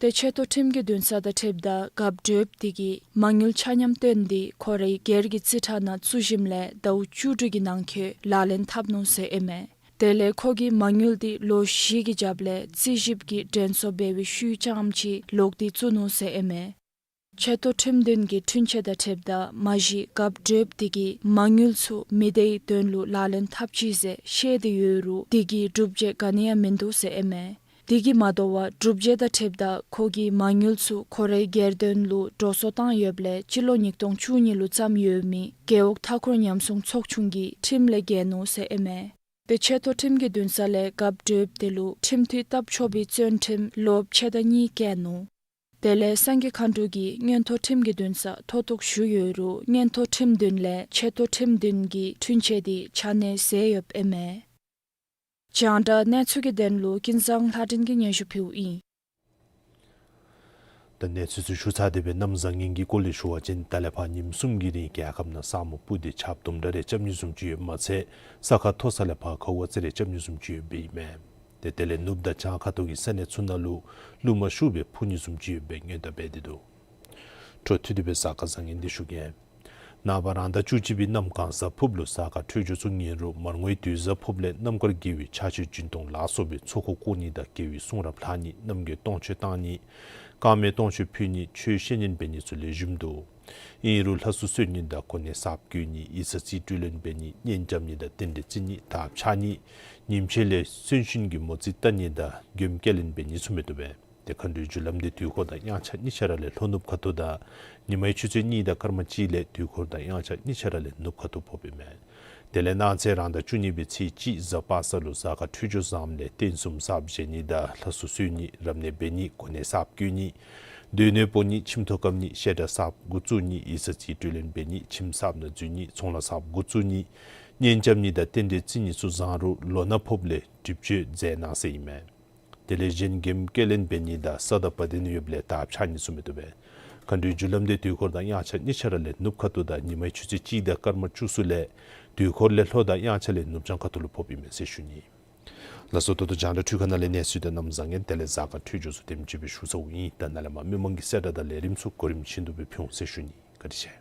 ཏེ་ཆེ་མཐོ་ཁྲིམས་ཀྱི་འདུན་ས་དང་འཁྲིལཝ་ད་རྒཔོ་བགྲེསཔ་དེ་གིས་མ་དངུལ་ཆ་མཉམ་བཏོན་ཏེ་ཁོ་རའི་སྒེར་གྱི་རྩིས་ཁྲ་ནང་བཙུགས་ཞིནམ་ལས་ཟླཝ་བཅུ་དྲུག་གི་ནང་འཁོད་ལག་ལེན་འཐབ་ནུག་ཟེར་ཨིན་མས། དེ་ལས་ཁོ་གིས་མ་དངུལ་དེ་ལོ་བཞི་གི་རྒྱབ་ལས་རྩིས་ཞིབ་ཀྱིས་དྲན་གསོ་འབད་བའི་ཤུལ་རྐྱངམ་ཅིག་ལོག་སྟེ་བཙུགས་ནུག་ཟེར་ཨིན་མས། ཆེ་མཐོ་ཁྲིམས་འདུན་གྱི་འཁྲུན་ཆོད་དང་འཁྲིལཝ་ད་མ་གཞི་རྒཔོ་བགྲེསཔ་དེ་གིས་མ་དངུལ་ཚུ་མི་སྡེའི་དོན་ལུ་ལག་ལེན་འཐབ་ཅི་ཟེར་བཤད་དེ་ཡོད་རུང་དེ་གི་སྒྲུབ་བྱེད་ག་ནི་ཡང་མིན་འདུག་ཟེར་ཨིན་མས། དེ་གིས་མ་དོ་བར་སྒྲུབ་བྱེད་དང་འཁྲིལཝ་ད་ཁོ་གིས་མ་དངུལ་ཚུ་ཁོ་རའི་སྒེར་དོན་ལུ་འགྲོ་སོང་བཏང་ཡོདཔ་ལས་སྤྱི་ལོ་ཉིས་སྟོང་བཅུ་གཉིས་ལུ་བརྩམས་ཡོད་མི་རྒེད་འོག་མཐའ་འཁོར་ཉམས་སྲུང་ཚོགས་ཆུང་གིས་ཁྲིམས་ལས་འགལ་ནུག་ཟེར་ཨིན་མས། ཏེ་ཆེ་མཐོ་ཁྲིམས་ཀྱི་འདུན་ས་ལས་རྒཔོ་བགྲེསཔ་དེ་ལུ་ཁྲིམས་མཐུན་ལྟ་བ་ཆོག་པའི་བཙོན་ཁྲིམས་ལོ་ཕྱེད་དང་གཉིས་བཀལ་ནུག། དེ་ལས་སངས་རྒྱས་མཁའ་འགྲོ་གིས་མངོན་མཐོ་ཁྲིམས་ཀྱི་འདུན་ས་མཐོ་གཏུགས་ཞུ་ཡོད་རུང་མངོན་མཐོ་ཁྲིམས་འདུན་ལས་ཆེ་མཐོ་ཁྲིམས་འདུན་གྱི་འཁྲུན་ཆོད་དེ་ཆ་གནས་ཟད་ཡོདཔ་ཨིན་མས། རྒྱང་བསྒྲགས་གནས་ཚུལ་གྱི་དོན་ལུ་ཀུན་བཟང་ལྷ་སྒྲོན་གྱིས་སྙན་ཞུ་ཕུལཝ་ཨིན། ད་གནས་ཚུལ་ཚུ་ཞུ་ཚར་ཏེ་སྦེ་གནམ་བཟང་ངན་གྱི་སྐོར་ལས་ཞུ་བ་ཅིན་ད་ལས་ཕར་ཉིནམ་གསུམ་གྱི་རིང་རྒྱལ་ཁབ་ནང་ས་སྨུག་སྤུབས་ཏེ་ཆརཔ་དུམ་གྲ་རེ་རྐྱབ་ནི་བཟུམ་ཅིག་ཡོདཔ་མ་ཚད་ས་ཁ་མཐོ་ས་ལས་ཕར་ཁཝ་ཙ་རེ་རྐྱབ་ནི་བཟུམ་ཅིག་ཡོདཔ་ཨིན་མས། ཏེ་དེ་ལས་ནུབ་དང་བྱང་ཁ་ཐུག་གི་ས་གནས་ཚུ་ནང་ལུ་རླུངམ་ཤུགས་སྦེ་འཕུ་ནི་བཟུམ་ཅིག་ཡོདཔ་སྦེ་སྔོན་བརྡ་འབད་དེ་འདུག། འཕྲོ་མཐུད་དེ་སྦེ་གཟའ་སྐར་བཟང་ངན་འདི་ཞུ་གེ། ནངས་པ་རང་ཟླ་བཅུ་གཅིག་པའི་གནམ་གང་གཟའ་ཕུརཔ་ལུ་གཟའ་སྐར་འཕྲོད་སྦྱོར་ཚུ་ངན་རུང་མར་ངོའི་དུས་གཟའ་ཕུརཔ་ལས་གནམ་དཀར་དགེ་བའི་ཕྱག་མཆོད་སྦྱིན་གཏོང་ལ་སོགས་པའི་ཚོགས་འཁོར་བསྐོར་ནི་དང་དགེ་བའི་གསུང་རབ་ལྷག་ནི་རྣམ་རྒྱལ་སྟོང་མཆོད་བཏང་ནི་དཀར་མེ་སྟོང་མཆོད་ཕུལ་ནི་ཆོས་བཤད་ཉན་འབད་ནི་ཚུ་ལེགས་ཤོམ་འདུག། ཨིན་རུང་ལྷ་གསོལ་གསོལ་ནི་དང་གོ་གནས་གསརཔ་བསྐོ་ནི་ཡིག་ཚང་རྩིས་སྤྲོད་ལེན་འབད་ནི་གཉེན་རྐྱབ་ནི་དང་རྟེན་འབྲེལ་བརྩི་ནི་དར་ཕྱར་ནི་ཉིནམ་ཕྱེད་ལས་གསོན་གཤིན་གྱི་མོ་རྩིས་བལྟ་ནི་དང་མགྱོནམ་སྐྱེལ་ལེན་འབད་ནི་ཚུ་མི་བཏུབ་པས། ཏེ་མཁའ་འགྲོའི་རྒྱུ་ལམ་འདི་དུས་འཁོར་དང་དབྱངས་འཆར་གཉིས་ཆ་ར་ལས་ལྷོ་ནུབ་ཁ་ཐུག་དང་ཉི་མའི་ཆུ་ཚོད་གཉིས་དང་སྐར་མ་གཅིག་ལས་དུས་འཁོར་དང་དབྱངས་འཆར་གཉིས་ཆ་ར་ལས་ནུབ་ཁ་ཐུག་ཕོགཔ་ཨིན་མས། དེ་ལས་གནངས་ཚེ་རང་ཟླ་བཅུ་གཉིས་པའི་ཚེས་གཅིག་གཟའ་པ་སངས་ལུ་གཟའ་སྐར་འཕྲོད་སྦྱོར་བཟངམ་ལས་རྟེན་གསུམ་གསརཔ་བཞེངས་ནི་དང་ལྷ་གསོལ་གསོལ་ནི་རབ་གནས་འབད་ནི་གོ་གནས་གསརཔ་བསྐོ་ནི་སྡོད་གནས་སྤོ་ནི་ཁྱིམ་ཐོག་བཀབ་ནི་བཤད་གྲྭ་གསརཔ་འགོ་བཙུགས་ནི་ཡིག་ཚང་རྩིས་སྤྲོད་ལེན་འབད་ནི་ཁྱིམ་གསརཔ་ནང་འཛུལ་ནི་ཚོང་ལཱ་གསརཔ་འགོ་བཙུགས་ནི་གཉེན་རྐྱབ་ནི་དང་རྟེན་འབྲེལ་བརྩི་ནི་ཚུ་བཟང་རུང་ལོ་ན་ཕོགཔ་ལས་སྒྲིབ་སྤྱོད་མཛད་གནང་ཟེར་ཨིན་མས། དེ་ལས་གཞན་མགྱོནམ་སྐྱེལ་ལེན་འབད་ནི་དང་ས་དང་བ་དན་ཡོདཔ་ལས་དར་ཕྱར་ནི་ཚུ་མི་བཏུབ་པས། མཁའ་འགྲོའི་རྒྱུ་ལམ་འདི་དུས་འཁོར་དང་དབྱངས་འཆར་གཉིས་ཆ་ར་ལས་ནུབ་ཁ་ཐུག་དང་ཉི་མའི་ཆུ་ཚོད་གཅིག་དང་སྐར་མ་བཅུ་གསུམ་ལས་དུས་འཁོར་ལས་ལྷོ་དང་དབྱངས་འཆར་ལས་ནུབ་བྱང་ཁ་ཐུག་ལུ་ཕོགཔ་ཨིན་མས་ཟེར་ཞུ་ནི། ལགས་སོ། ད་ལྟོ་རྒྱང་བསྒྲགས་འཕྲུལ་ཁང་ནང་ལས་གནས་ཚུལ་དང་གནམ་བཟང་ངན་དེ་ལས་གཟའ་སྐར་འཕྲོད་སྦྱོར་ཚུ་དེམ་ཅིག་སྦེ་ཞུ་ཚརཝ་ཨིན། ད་ནཱ་ལས་མར་མི་མང་གི་གསལ་བསྒྲགས་དང་ལས་རིམ་ཚུ་གོ་རིམ་བཞིན་དུ་སྦེ་ཕུལ་འོང་ཟེར་ཞུ་ནི། བཀའ་དྲིན་ཆེ།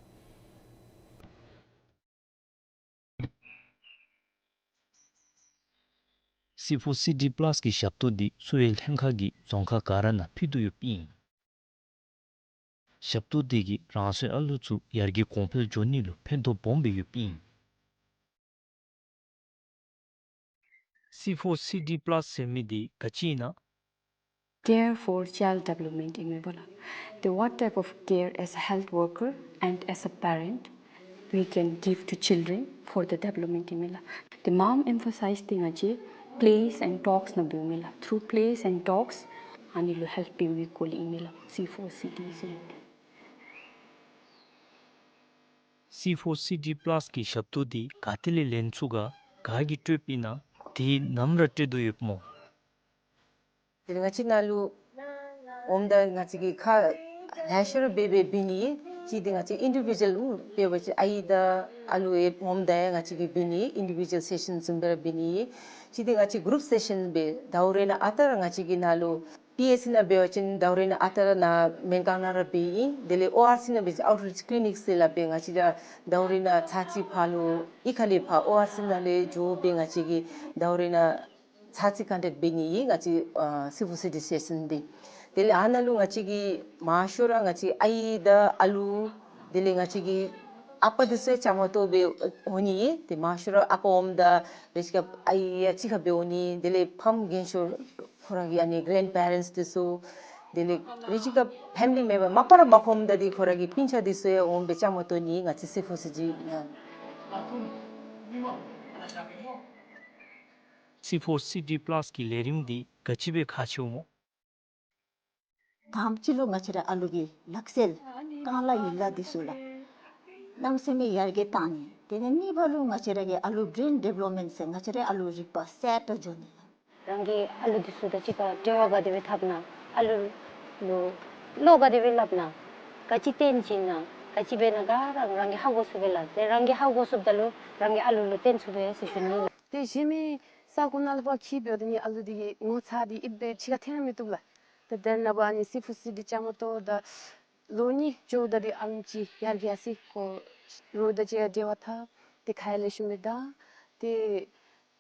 སི་ཕོར་སི་ཌི་པ་ལཱས་ཀྱི་ཞབས་ཏོག་འདི་གསོ་བའི་ལྷན་ཁག་གིས་རྫོང་ཁག་ག་ར་ནང་ཕུལ་དོ་ཡོདཔ་ཨིན། ཞབས་ཏོག་འདི་གིས་རང་སོའི་ཨ་ལུ་ཚུ་ཡར་རྒྱས་གོང་འཕེལ་འགྱོ་ནི་ལུ་ཕན་ཐོགས་སྦོམ་སྦེ་ཡོདཔ་ཨིན། སི་ཕོར་སི་ཌི་པ་ལཱས་ཟེར་མི་འདི་ག་ཅི་ཨིན་ན། Care for child development ཨིན་མས་པ་ལགས། The what type of care as a health worker and as a parent we can give to children for the development ཨིན་མས་ལགས། The mom emphasize ཏེ་ང་བཅས་plays and talks ནང་འབདཝ་ཨིན་མས་ལགས། Through plays and talks ཨ་ནི་ལུ་ཧེལཔ་འབདཝ་ཨིན་སྐོར་ལས་ཨིན་མས་ལགས། སི་ཕོར་སི་ཌི་ཟེར་མི་འདི། སི་ཕོར་སི་ཌི་པ་ལཱས་ཀྱི་ཞབས་ཏོག་འདི་ག་ཏེ་ལས་ལེན་ཚུགས་ག། ག་གིས་སྤྲོདཔ་ཨིན་ན། དེ་ནམ་ར་སྤྲོད་དོ་ཡོདཔ་སྨོ། དེ་ལས་ང་བཅས་ནཱ་ལུ་འོངམ་ད་ང་བཅས་ཀྱིས་ཁ་ལེ་ཤ་ར་འབད་འབད་འབད་ནི། གཅིག་འདི་ང་བཅས་ཨིན་ཌི་བི་ཌུ་ཨལ་འབད་བ་ཅིན་ཨའི་དང་ཨ་ལུ་ཡང་འོངམ་ད་ཡང་ང་བཅས་ཀྱིས་འབད་ནི། ཨིན་ཌི་བི་ཌུ་ཨལ་སེ་ཤཱན་བཟུམ་སྦེ་ར་འབད་ནི། གཅིག་འདི་ང་བཅས་གུ་རུབ་སེ་ཤཱན་སྦེ་ཟླཝ་རེ་ནང་ཨ་རྟག་ར་ང་བཅས་ཀྱིས་ནཱ་ལུ་པི་ཨེཆ་སི་ནང་འབད་བ་ཅིན་ཟླཝ་རེ་ནང་ཨ་རྟག་ར་ནཱ་སྨན་ཁང་ནང་ར་འབད་ཨིན། དེ་ལས་ཨོ་ཨར་སི་ནང་འབད་བ་ཅིན་ཨའུཊ་རིཅ་ཀི་ལི་ནིཀ་ཟེར་སླབ་སྦེ་ང་བཅས་ར་ཟླཝ་རེ་ནང་ཚར་གཅིག་ཕར་ལུ་གཡུས་ཁ་ལས་ཕར་ཨོ་ཨར་སི་ནང་ལས་འགྱོ་སྦེ་ང་བཅས་ཀྱིས་ཟླཝ་རེ་ནང་ཚར་གཅིག་ཀོན་ཊེཀཊ་འབད་ནི་ཨིན་ང་བཅས་ཨ་སི་ཕོར་སི་ཌི་སེ་ཤཱན་འདི། དེ་ལས་ཨ་ནཱ་ལུ་ང་བཅས་ཀྱིས་མང་ཤོས་ར་ང་བཅས་ཨའི་དང་ཨ་ལུ་དེ་ལས་ང་བཅས་ཀྱི་ཨ་པ་འདི་ཚུ་ཡང་བཅའ་མར་གཏོགས་སྦེ་འོང་ནི་ཨིན། ཏེ་མང་ཤོས་ར་ཨ་པ་འོངམ་ད་རེ་ཅིག་ཁར་ཨའི་ཡང་གཅིག་ཁར་སྦེ་འོང་ནི། དེ་ལས་ཕམ་རྒན་ཤོས་ཁོང་ར་གི་ཨ་ནི་གེ་རེནཌ་པེ་རེནཊསི་འདི་ཚུ་དེ་ལས་རེ་ཅིག་ཁར་ཕེ་མི་ལི་མེམ་བར་མ་པ་ར་མ་ཕོགཔ་ད་འདི་ཁོང་ར་གི་སྤུན་ཆ་འདི་ཚུ་ཡང་འོང་སྦེ་བཅའ་མར་གཏོགས་ནི་ང་བཅས་སི་ཕོར་སི་ཌི་ཨ་སི་ཕོར་སི་ཌི་པ་ལཱས་ཀྱི་ལས་རིམ་འདི་ག་ཅི་སྦེ་ཁག་ཆེཝ་སྨོ། དང་པ་ཅིག་ལུ་ང་བཅས་ར་ཨ་ལུ་གི་ལག་རྩལ་རྐང་ལག་ཡིག་ལགས་འདི་ཚུ་ལགས་གནམ་མེད་ས་མེད་ཡར་རྒྱས་བཏང་ནི། དེ་ལས་གཉིས་པ་ལུ་ང་བཅས་ར་གི་ཨ་ལུ་བི་རེན་ཌི་བེ་ལོབ་མེནཊ་ཟེར་ང་བཅས་ར་ཨ་ལུ་རིག་པ་གསལ་དྲགས་འགྱོ་ནི་ལགས། རང་གི་ཨ་ལུ་འདི་ཚུ་དང་གཅིག་ཁར་འབྲེལ་བ་ག་དེ་སྦེ་འཐབ་ན། ཨ་ལུ་ལུ་བློ་ག་དེ་སྦེ་སླབ་ན། ག་ཅི་སྟོན་བྱིན་ན། ག་ཅི་འབད་ན་ག་ར་རང་གིས་ཧ་གོ་ཚུགས་པས་ལགས། ཏེ་རང་གིས་ཧ་གོ་ཚུགསཔ་ད་ལུ་རང་གི་ཨ་ལུ་ལུ་སྟོན་ཚུགས་པས་ཟེར་ཞུ་ནི་ལགས། ཏེ་གཞན་མི་ས་གོ་ནང་ལུ་ཕར་འཁྱིད་འབདཝ་ད་ནི་ཨ་ལུ་འདི་གི་ངོ་ཚ་འདི་ཨིན་པས་ཕྱི་ཁར་འཐོན་ར་མི་བཏུབ་ལགས། ཏེ་དེ་ནངས་པ་ཨ་ནི་སི་ཕོར་སི་ཌི་བཅའ་མར་གཏོགས་ད་ལོ་གཉིས་འགྱོཝ་ད་འདི་ཨ་ལུ་ཅིག་ཡར་རྒྱས་སི་ཁོ་རོགས་དང་གཅིག་ཁར་འབྲེལ་བ་འཐབ། ཏེ་ཁ་ཡང་ལེགས་ཤོམ་སྦེ་བརྡ། ཏེ་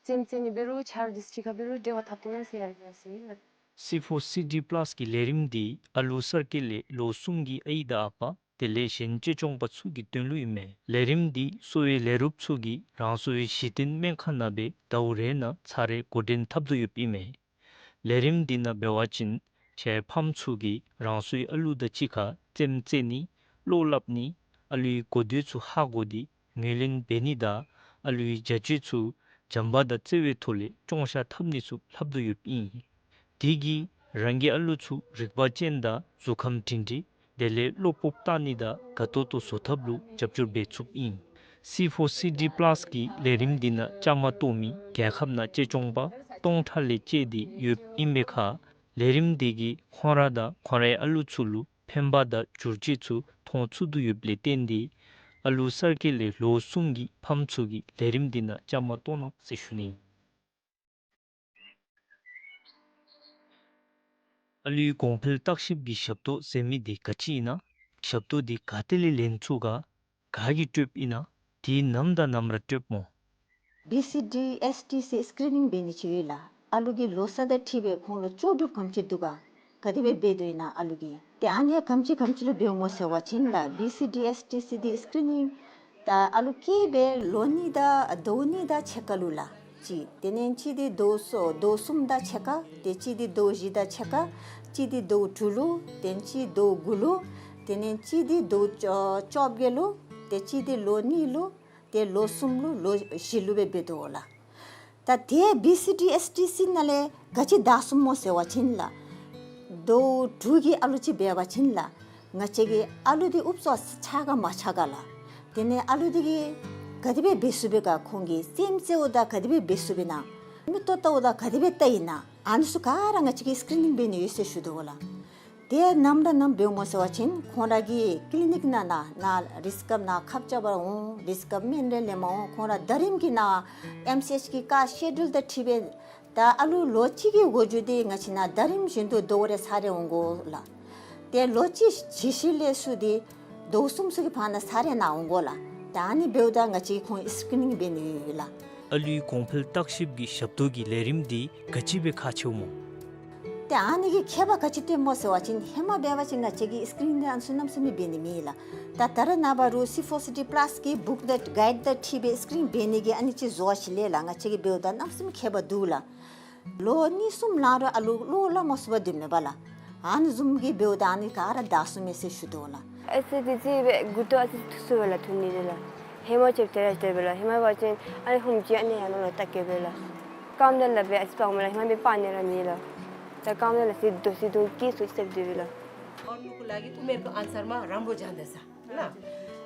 རྩེདམོ་རྩེ་ནི་འབད་རུང་ཆ་རོགས་འདི་ཚུ་གཅིག་ཁར་འབད་རུང་འབྲེལ་བ་འཐབ་ཐོག་ནང་ཟེར་ཡར་རྒྱས་སི་ལགས། སི་ཕོར་སི་ཌི་པ་ལཱས་ཀྱི་ལས་རིམ་འདི་ཨ་ལུ་གསར་སྐྱེས་ལས་ལོ་གསུམ་གྱི་ཨའི་དང་ཨ་པ་དེ་ལས་གཞན་གཅེས་སྐྱོང་པ་ཚུ་གི་དོན་ལུ་ཨིན་མས། ལས་རིམ་འདི་གསོ་བའི་ལས་རོགསཔ་ཚུ་གིས་རང་སོའི་གཞི་རྟེན་སྨན་ཁང་ནང་སྦེ་ཟླཝ་རེ་ནང་ཚར་རེ་འགོ་འདྲེན་འཐབ་དོ་ཡོདཔ་ཨིན་མས། ལས་རིམ་འདི་ནང་འབད་བ་ཅིན་ཁྱེད་ཕམ་ཚུ་གིས་རང་སོའི་ཨ་ལུ་དང་གཅིག་ཁར་རྩེདམོ་རྩེ་ནི་བློ་སླབ་ནི་ཨ་ལུའི་གོ་ཐོས་ཚུ་ཧ་གོ་སྟེ་ངོས་ལེན་འབད་ནི་དང་ཨ་ལུའི་བྱ་སྤྱོད་ཚུ་བྱམས་པ་དང་བརྩེ་བའི་ཐོག་ལས་སྐྱོང་བཞག་འཐབ་ནི་ཚུ་ལྷབ་དོ་ཡོདཔ་ཨིན། དེ་གིས་རང་གི་ཨ་ལུ་ཚུ་རིག་པ་ཅན་དང་གཟུགས་ཁམས་སྒྲིང་སྒྲིང་དེ་ལས་བློ་སྤོབས་བཏང་ནི་དང་དགའ་ཏོག་ཏོ་བཟོ་ཐབས་ལུ་རྒྱབ་སྐྱོར་འབད་ཚུགསཔ་ཨིན། སི་ཕོར་སི་ཌི་པ་ལཱས་ཀྱི་ལས་རིམ་འདི་ནང་བཅའ་མར་གཏོགས་མི་རྒྱལ་ཁབ་ནང་གཅེས་སྐྱོང་པ་སྟོང་ཕྲག་ལས་བཅད་དེ་ཡོདཔ་ཨིན་པའི་ཁར་ལས་རིམ་འདི་གིས་ཁོང་ར་དང་ཁོང་རའི་ཨ་ལུ་ཚུ་ལུ་ཕན་པ་དང་བསྒྱུར་བཅོས་ཚུ་མཐོང་ཚུགས་དོ་ཡོདཔ་ལས་བརྟེན་ཏེ་ཨ་ལུ་གསར་སྐྱེས་ལས་ལོ་གསུམ་གྱི་ཕམ་ཚུ་གིས་ལས་རིམ་འདི་ནང་བཅའ་མར་གཏོགས་གནང་ཟེར་ཞུ་ནི། ཨ་ལུའི་གོང་འཕེལ་བརྟག་ཞིབ་ཀྱི་ཞབས་ཏོག་ཟེར་མི་འདི་ག་ཅི་ཨིན་ན། ཞབས་ཏོག་འདི་ག་ཏེ་ལས་ལེན་ཚུགས་ག། ག་གིས་སྤྲོདཔ་ཨིན་ན། དེ་ནམ་དང་ནམ་ར་སྤྲོདཔ་སྨོ། བི་སི་ཌི་ཨེསི་ཊི་སི་སི་ཀི་རི་ནིང་འབད་ནི་ཅིག་ཡོད་ལགས། ཨ་ལུ་གི་ལོ་ས་དང་འཁྲིལ་སྦེ་ཁོང་ལུ་ལྕོགས་གྲུབ་ག་དེམ་ཅིག་འདུག་ག། ག་དེ་སྦེ་འབད་དོ་ཨིན་ན་ཨ་ལུ་གིས། ཏེ་ཨ་ནི་ག་དེམ་ཅིག་ག་དེམ་ཅིག་ལུ་འབདཝ་སྨོ་ཟེར་བ་ཅིན་ལགས་བི་སི་ཌི་ཨེསི་ཊི་སི་འདི་སི་ཀི་རི་ནིང་ད་ཨ་ལུ་སྐྱེས་སྦེ་ལོ་གཉིས་དང་ཟླཝ་གཉིས་དང་ཕྱེད་ཀ་ལུ་ལགས། གཅིག། དེ་ལས་གཅིག་འདི་ཟླཝ་གསུམ་ཟླཝ་གསུམ་དང་ཕྱེད་ཀ། ཏེ་གཅིག་འདི་ཟླཝ་བཞི་དང་ཕྱེད་ཀ། གཅིག་འདི་ཟླཝ་དྲུག་ལུ། ཏེ་གཅིག་ཟླཝ་དགུ་ལུ། དེ་ལས་གཅིག་འདི་ཟླཝ་བཅོ་བཅོ་བརྒྱད་ལུ། ཏེ་གཅིག་འདི་ལོ་གཉིས་ལུ། ཏེ་ལོ་གསུམ་ལུ་ལོ་བཞི་ལུ་སྦེ་འབད་དོ་ལགས། ད་དེ་བི་སི་ཌི་ཨེསི་ཊི་སི་ནང་ལས་ག་ཅི་དྲག་སོང་སྨོ་ཟེར་བ་ཅིན་ལགས། ཟླཝ་དྲུག་གི་ཨ་ལུ་ཅིག་འབད་བ་ཅིན་ལགས། ང་བཅས་ཀྱི་ཨ་ལུ་འདི་ཨུབ་ཙམ་ཆགས་ག་མ་ཆགས་ག་ལགས། དེ་ལས་ཨ་ལུ་འདི་གིས་ག་དེ་སྦེ་འབད་ཚུགས་པས་ག། ཁོང་གིས་རྩེདམོ་རྩེཝ་ད་ག་དེ་སྦེ་འབད་ཚུགས་པས་ན། མིག་ཏོ་བལྟཝ་ད་ག་དེ་སྦེ་བལྟ་ཡི་ན། ཨ་ནི་ཚུ་ག་ར་ང་བཅས་ཀྱིས་སི་ཀི་རི་ནིང་འབད་ནི་ཡོད་ཟེར་ཞུ་དོ་ལགས། དེ་ནམ་ར་ནམ་འབདཝ་སྨོ་ཟེར་བ་ཅིན་ཁོང་ར་གི་ཀི་ལི་ནིཀ་ནང་ན་ན་རིསི་ཀབ་ནང་ཁབ་རྐྱབ་པར་འོང་། རིསི་ཀབ་སྨན་རེ་ལེནམ་འོང་། ཁོང་ར་ཟླ་རིམ་གྱི་ནང་ཨེམ་སི་ཨེཆ་གི་ཀ་སི་ཀེ་ཌུལ་དང་འཁྲིལ་སྦེ་ད་ཨ་ལུ་ལོ་གཅིག་གི་འགོ་འགྱོ་སྟེ་ང་བཅས་ནང་ཟླ་རིམ་བཞིན་དུ་ཟླཝ་རེ་ཚར་རེ་འོང་དགོ་ལགས། ཏེ་ལོ་གཅིག་གཞི་ཤེས་ལས་ཚུར་ཏེ་ཟླཝ་གསུམ་ཚུ་གི་བར་ན་ཚར་རེ་ནང་འོང་དགོ་ལགས། ད་ཨ་ནི་འབདཝ་ད་ང་བཅས་ཁོང་སི་ཀི་རི་ནིང་འབད་ནི་ཡོད་ལགས། ཨ་ལུའི་གོང་འཕེལ་བརྟག་ཞིབ་ཀྱི་ཞབས་ཏོག་གི་ལས་རིམ་འདི་ག་ཅི་སྦེ་ཁག་ཆེཝ་སྨོ། ཏེ་ཨ་ནི་གིས་ཁྱད་པར་ག་ཅི་སྟོནམ་སྨོ་ཟེར་བ་ཅིན་ཧེ་མ་འབད་བ་ཅིན་ང་བཅས་ཀྱིས་སི་ཀི་རིན་འདི་ཨ་ནི་ཚུ་གནམ་མེད་ས་མེད་འབད་ནི་མེད་ལགས། ད་ད་རེས་ནངས་པ་རུང་སི་ཕོར་སི་ཌི་པ་ལཱས་ཀྱི་བུཀ་དང་གའིཌ་དང་འཁྲིལ་སྦེ་སི་ཀི་རིན་འབད་ནི་གི་ཨ་ནི་ཅིག་བཟོ་བ་ཅིག་ལས་ལགས། ང་བཅས་ཀྱིས་འབདཝ་ད་གནམ་མེད་ས་མེད་ཁྱད་པར་འདུག་ལགས། ལོ་གཉིས་གསུམ་ལང་རུང་ཨ་ལུ་བློ་སླབ་མ་ཚུགས་པར་སྡོདཔ་མས་པ་ལགས། ཨ་ནི་བཟུམ་གྱི་འབདཝ་ད་ཨ་ནི་ག་ར་དར་སོང་མས་ཟེར་ཞུ་དོ་ལགས། ཨེ་ཙི་དེ་ཅིག་སྦེ་མགུ་ཏོ་ཨ་ཙི་ཐུག་སོང་པས་ལགས། ཐུག་ནི་དེ་ལགས། ཧེ་མ་ཅིག་དེ་ར་དེ་སྦེ་ལགས། ཧེ་མ་འབད་བ་ཅིན་ཨ་ནི་ཧུམ་ཅིག་ཨ་ནི་ཡར་ལོང་ལུ་བལྟ་གེ་པས་ལགས། རྐངམ་དེ་ལགས་སྦེ་ཨ་ཙི་སྤང་མས་ལགས། ཧེ་མ་འབད་སྤང་ནི་ར་མེད་ལགས། ད་རྐངམ་དེ་ལགས་ཟི་དོ་ཟི་དོ་སྐྱིད་སོ་ཅིག་སྦེ་སྡོད་པས་ལགས། और लोग लागी तो मेरे को आंसर में रामबो जान दे सा। है ना?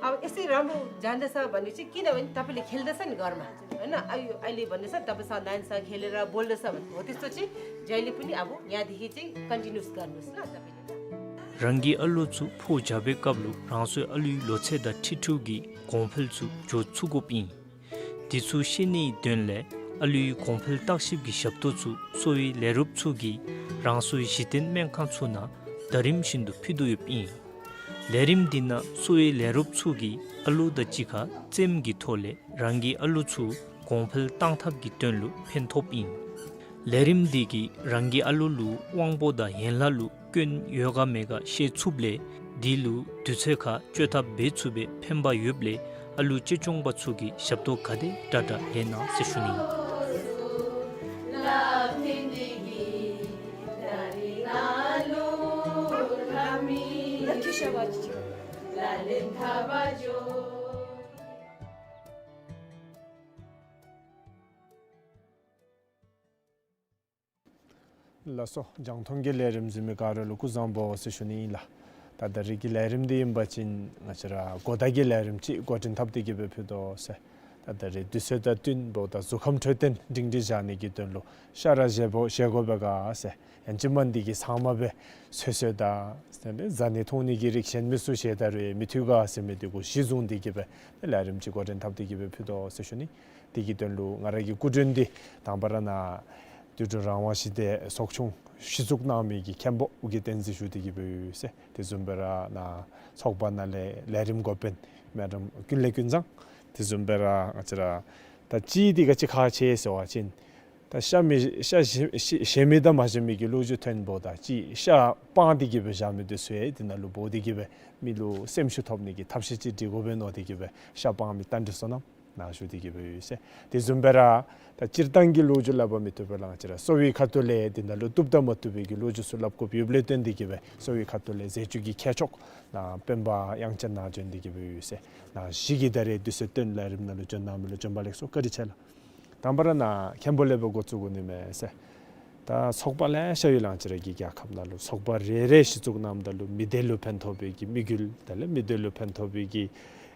अब यसरी राम्रो जान्दछ भने चाहिँ किनभने तपाईँले खेल्दछ नि घरमा, होइन? अहिले, अहिले भन्दैछ, तपाईँ स-, नानीसँग खेलेर बोल्दछ भने हो त्यस्तो चाहिँ जहिले पनि अब यहाँदेखि चाहिँ कन्टिन्युस गर्नुहोस् ल तपाईँले। རང་གི་ཨ་ལོ་ཚུ་ཕོ་རྒྱས་པའི་སྐབས་ལུ་རང་སོའི་ཨ་ལུའི་ལོ་ཚད་དང་འཁྲིལ་འཁྲིལཝ་གི་གོང་འཕེལ་ཚུ་འགྱོ་ཚུགས་དགོཔ་ཨིན། དེ་ཚུ་ཤེས་ནིའི་དོན་ལས་ཨ་ལུའི་གོང་འཕེལ་བརྟག་ཞིབ་ཀྱི་ཞབས་ཏོག་ཚུ་གསོ་བའི་ལས་རོགསཔ་ཚུ་གིས་རང་སོའི་གཞི་རྟེན་སྨན་ཁང་ཚུ་ནང་ཟླ་རིམ་བཞིན་དུ་ཕུལ་དོ་ཡོདཔ་ཨིན། ལས་རིམ་འདི་ནང་གསོ་བའི་ལས་རོགསཔ་ཚུ་གིས་ཨ་ལོ་དང་གཅིག་ཁར་རྩེདམོ་གི་ཐོག་ལས་རང་གི་ཨ་ལོ་ཚུ་གོང་འཕེལ་གཏང་ཐབས་ཀྱི་དོན་ལུ་ཕན་ཐོགསཔ་ཨིན། ལས་རིམ་འདི་གིས་རང་གི་ཨ་ལོ་ལུ་དབང་པོ་དང་ཡན་ལག་ལུ་སྐྱོན་ཡོད་ག་མེད་ག་ཤེས་ཚུགསཔ་ལས་དེ་ལུ་དུས་ཚོད་ཁར་བཅོས་ཐབས་འབད་ཚུགས་པའི་ཕན་པ་ཡོདཔ་ལས་ཨ་ལོ་གཅེས་སྐྱོང་པ་ཚུ་གིས་ཞབས་ཏོག་ག་དེ་དྲག་དྲག་ལེན་གནང་ཟེར་ཞུ་ནི། ལགས་སོ། རྒྱང་མཐོང་གི་ལས་རིམ་གཟིགས་མི་ག་ར་ལུ་སྐུ་གཟུགས་བཟང་པོ་ཟེར་ཞུ་ནི་ཨིན་ལགས། ད་ད་རིས་ཀྱི་ལས་རིམ་འདི་ཨིན་པ་ཅིན་ང་བཅས་ར་གོ་བརྡ་གི་ལས་རིམ་ཅིག་འགོ་འདྲེན་འཐབ་སྟེ་གི་སྦེ་ཕུལ་དོ་ཟེར། ད་ད་རིས་དུས་ཚོད་དང་བསྟུན་འབདཝ་ད་གཟུགས་ཁམས་འཕྲོད་བསྟེན་སྒྲིང་སྒྲི་བཞག་ནི་གི་དོན་ལུ་ཤ་ར་བཞེས་དགོ་བཞེས་དགོ་པས་ག་ཟེར། ཡང་ཅིན་མ་འདི་གིས་ཚང་མ་སྦེ་ཚོད་ཚོད་དང་ཟ་ནི་འཐུང་ནི་གི་རིགས་གཞན་མི་ཚུ་བཞེས་ད་རུང་ཡང་མི་ཐུབ་ག་ཟེར་མི་འདི་གུ་གཞི་བཟུང་སྟེ་གི་སྦེ་ལས་རིམ་ཅིག་འགོ་འདྲེན་འཐབ་སྟེ་གི་སྦེ་ཕུལ་དོ་ཟེར་ཞུ་ནི། དེ་གི་དོན་ལུ་ང་ར་གི་སྐུ་མགྲོན་འདི་དང་པ་ར་ནཱ་དུད་འགྲོ་རང་དབང་ཞི་བདེ་ཚོགས་ཆུང་གཞི་བཙུགས་གནང་མི་གི་མཁན་པོ་ཨོ་རྒྱན་བསྟན་འཛིན་ཞུ་སྟེ་གི་སྦེ་ཡོད་ཟེར། དེ་བཟུམ་སྦེ་ར་ནཱ་ཚོགས་པ་ནང་ལས་ལས་རིམ་འགོ་དཔོན་མེ་ཌམ་ཀུན་ལེགས་ཀུན་བཟང་། དེ་བཟུམ་སྦེ་ར་ང་བཅས་ར་ད་ཅིག་འདི་ག་ཅི་ཁག་ཆེ་ཟེར་བ་ཅིན་ད་ཤ་མི་ཤ་བཞེས་བཞེས་མི་དང་མ་བཞེས་མི་གི་ལོ་རྒྱུས་ཐོན་འབདཝ་ད་ཅིག་ཤ་སྤང་སྟེ་གི་སྦེ་བཞག་མི་འདི་ཚུ་ཡང་དེ་ནང་ལུ་འབོ་སྟེ་གི་སྦེ་མི་ལུ་སེམས་ཤུགས་ཐོབ་ནི་གི་ཐབས་ཤེས་ཅིག་སྒྲིག་དགོ་པས་མནོ་སྟེ་གི་སྦེ་ཤ་སྤང་མི་བསྟན་འཛིན་བསོད་ནམས་ནཱ་བཞུགས་ཏེ་གི་སྦེ་ཡོད་ཟེར། དེ་བཟུམ་སྦེ་ར་ད་སྤྱིར་བཏང་གི་ལོ་རྒྱུས་སླབ་པ་མི་བཏུབ་པས་ལགས། ང་བཅས་ར་གསོ་བའི་ཁ་ཐུག་ལས་དེ་ནང་ལུ་བཏུབ་དང་མ་བཏུབ་པའི་གི་ལོ་རྒྱུས་ཚུ་སླབ་དགོཔ་ཡོདཔ་ལས་བརྟེན་ཏེ་གི་སྦེ་གསོ་བའི་ཁ་ཐུག་ལས་ཟས་བཅུད་ཀྱི་མཁས་མཆོག་ནཱ་སྤེན་པ་དབྱངས་ཅན་ནཱ་བྱོན་ཏེ་གི་སྦེ་ཡོད་ཟེར། ནཱ་གཞི་གིས་ད་རིས་དུས་ཚོད་བཏོན་ལས་རིམ་ནང་ལུ་བྱོན་གནང་མི་ལུ་བྱོན་པ་ལེགས་སོ། བཀའ་དྲིན་ཆེ་ལགས། དང་པ་ར་ནཱ་མཁན་པོ་ལས་སྦེ་འགོ་བཙུགས་དགོ་ནི་མས་ཟེར། ད་ཚོགས་པ་ལེ་ཤ་ཡོད་ལགས། ང་བཅས་ར་གི་རྒྱལ་ཁབ་ནང་ལུ་ཚོགས་པ་རེ་རེ་གཞི་བཙུགས་གནངམ་ད་ལུ་མི་སྡེ་ལུ་ཕན་ཐོགས་པའི་གི་དམིགས་ཡུལ་དེ་ལས་མི་སྡེ་ལུ་ཕན་ཐོགས་པའི་གི་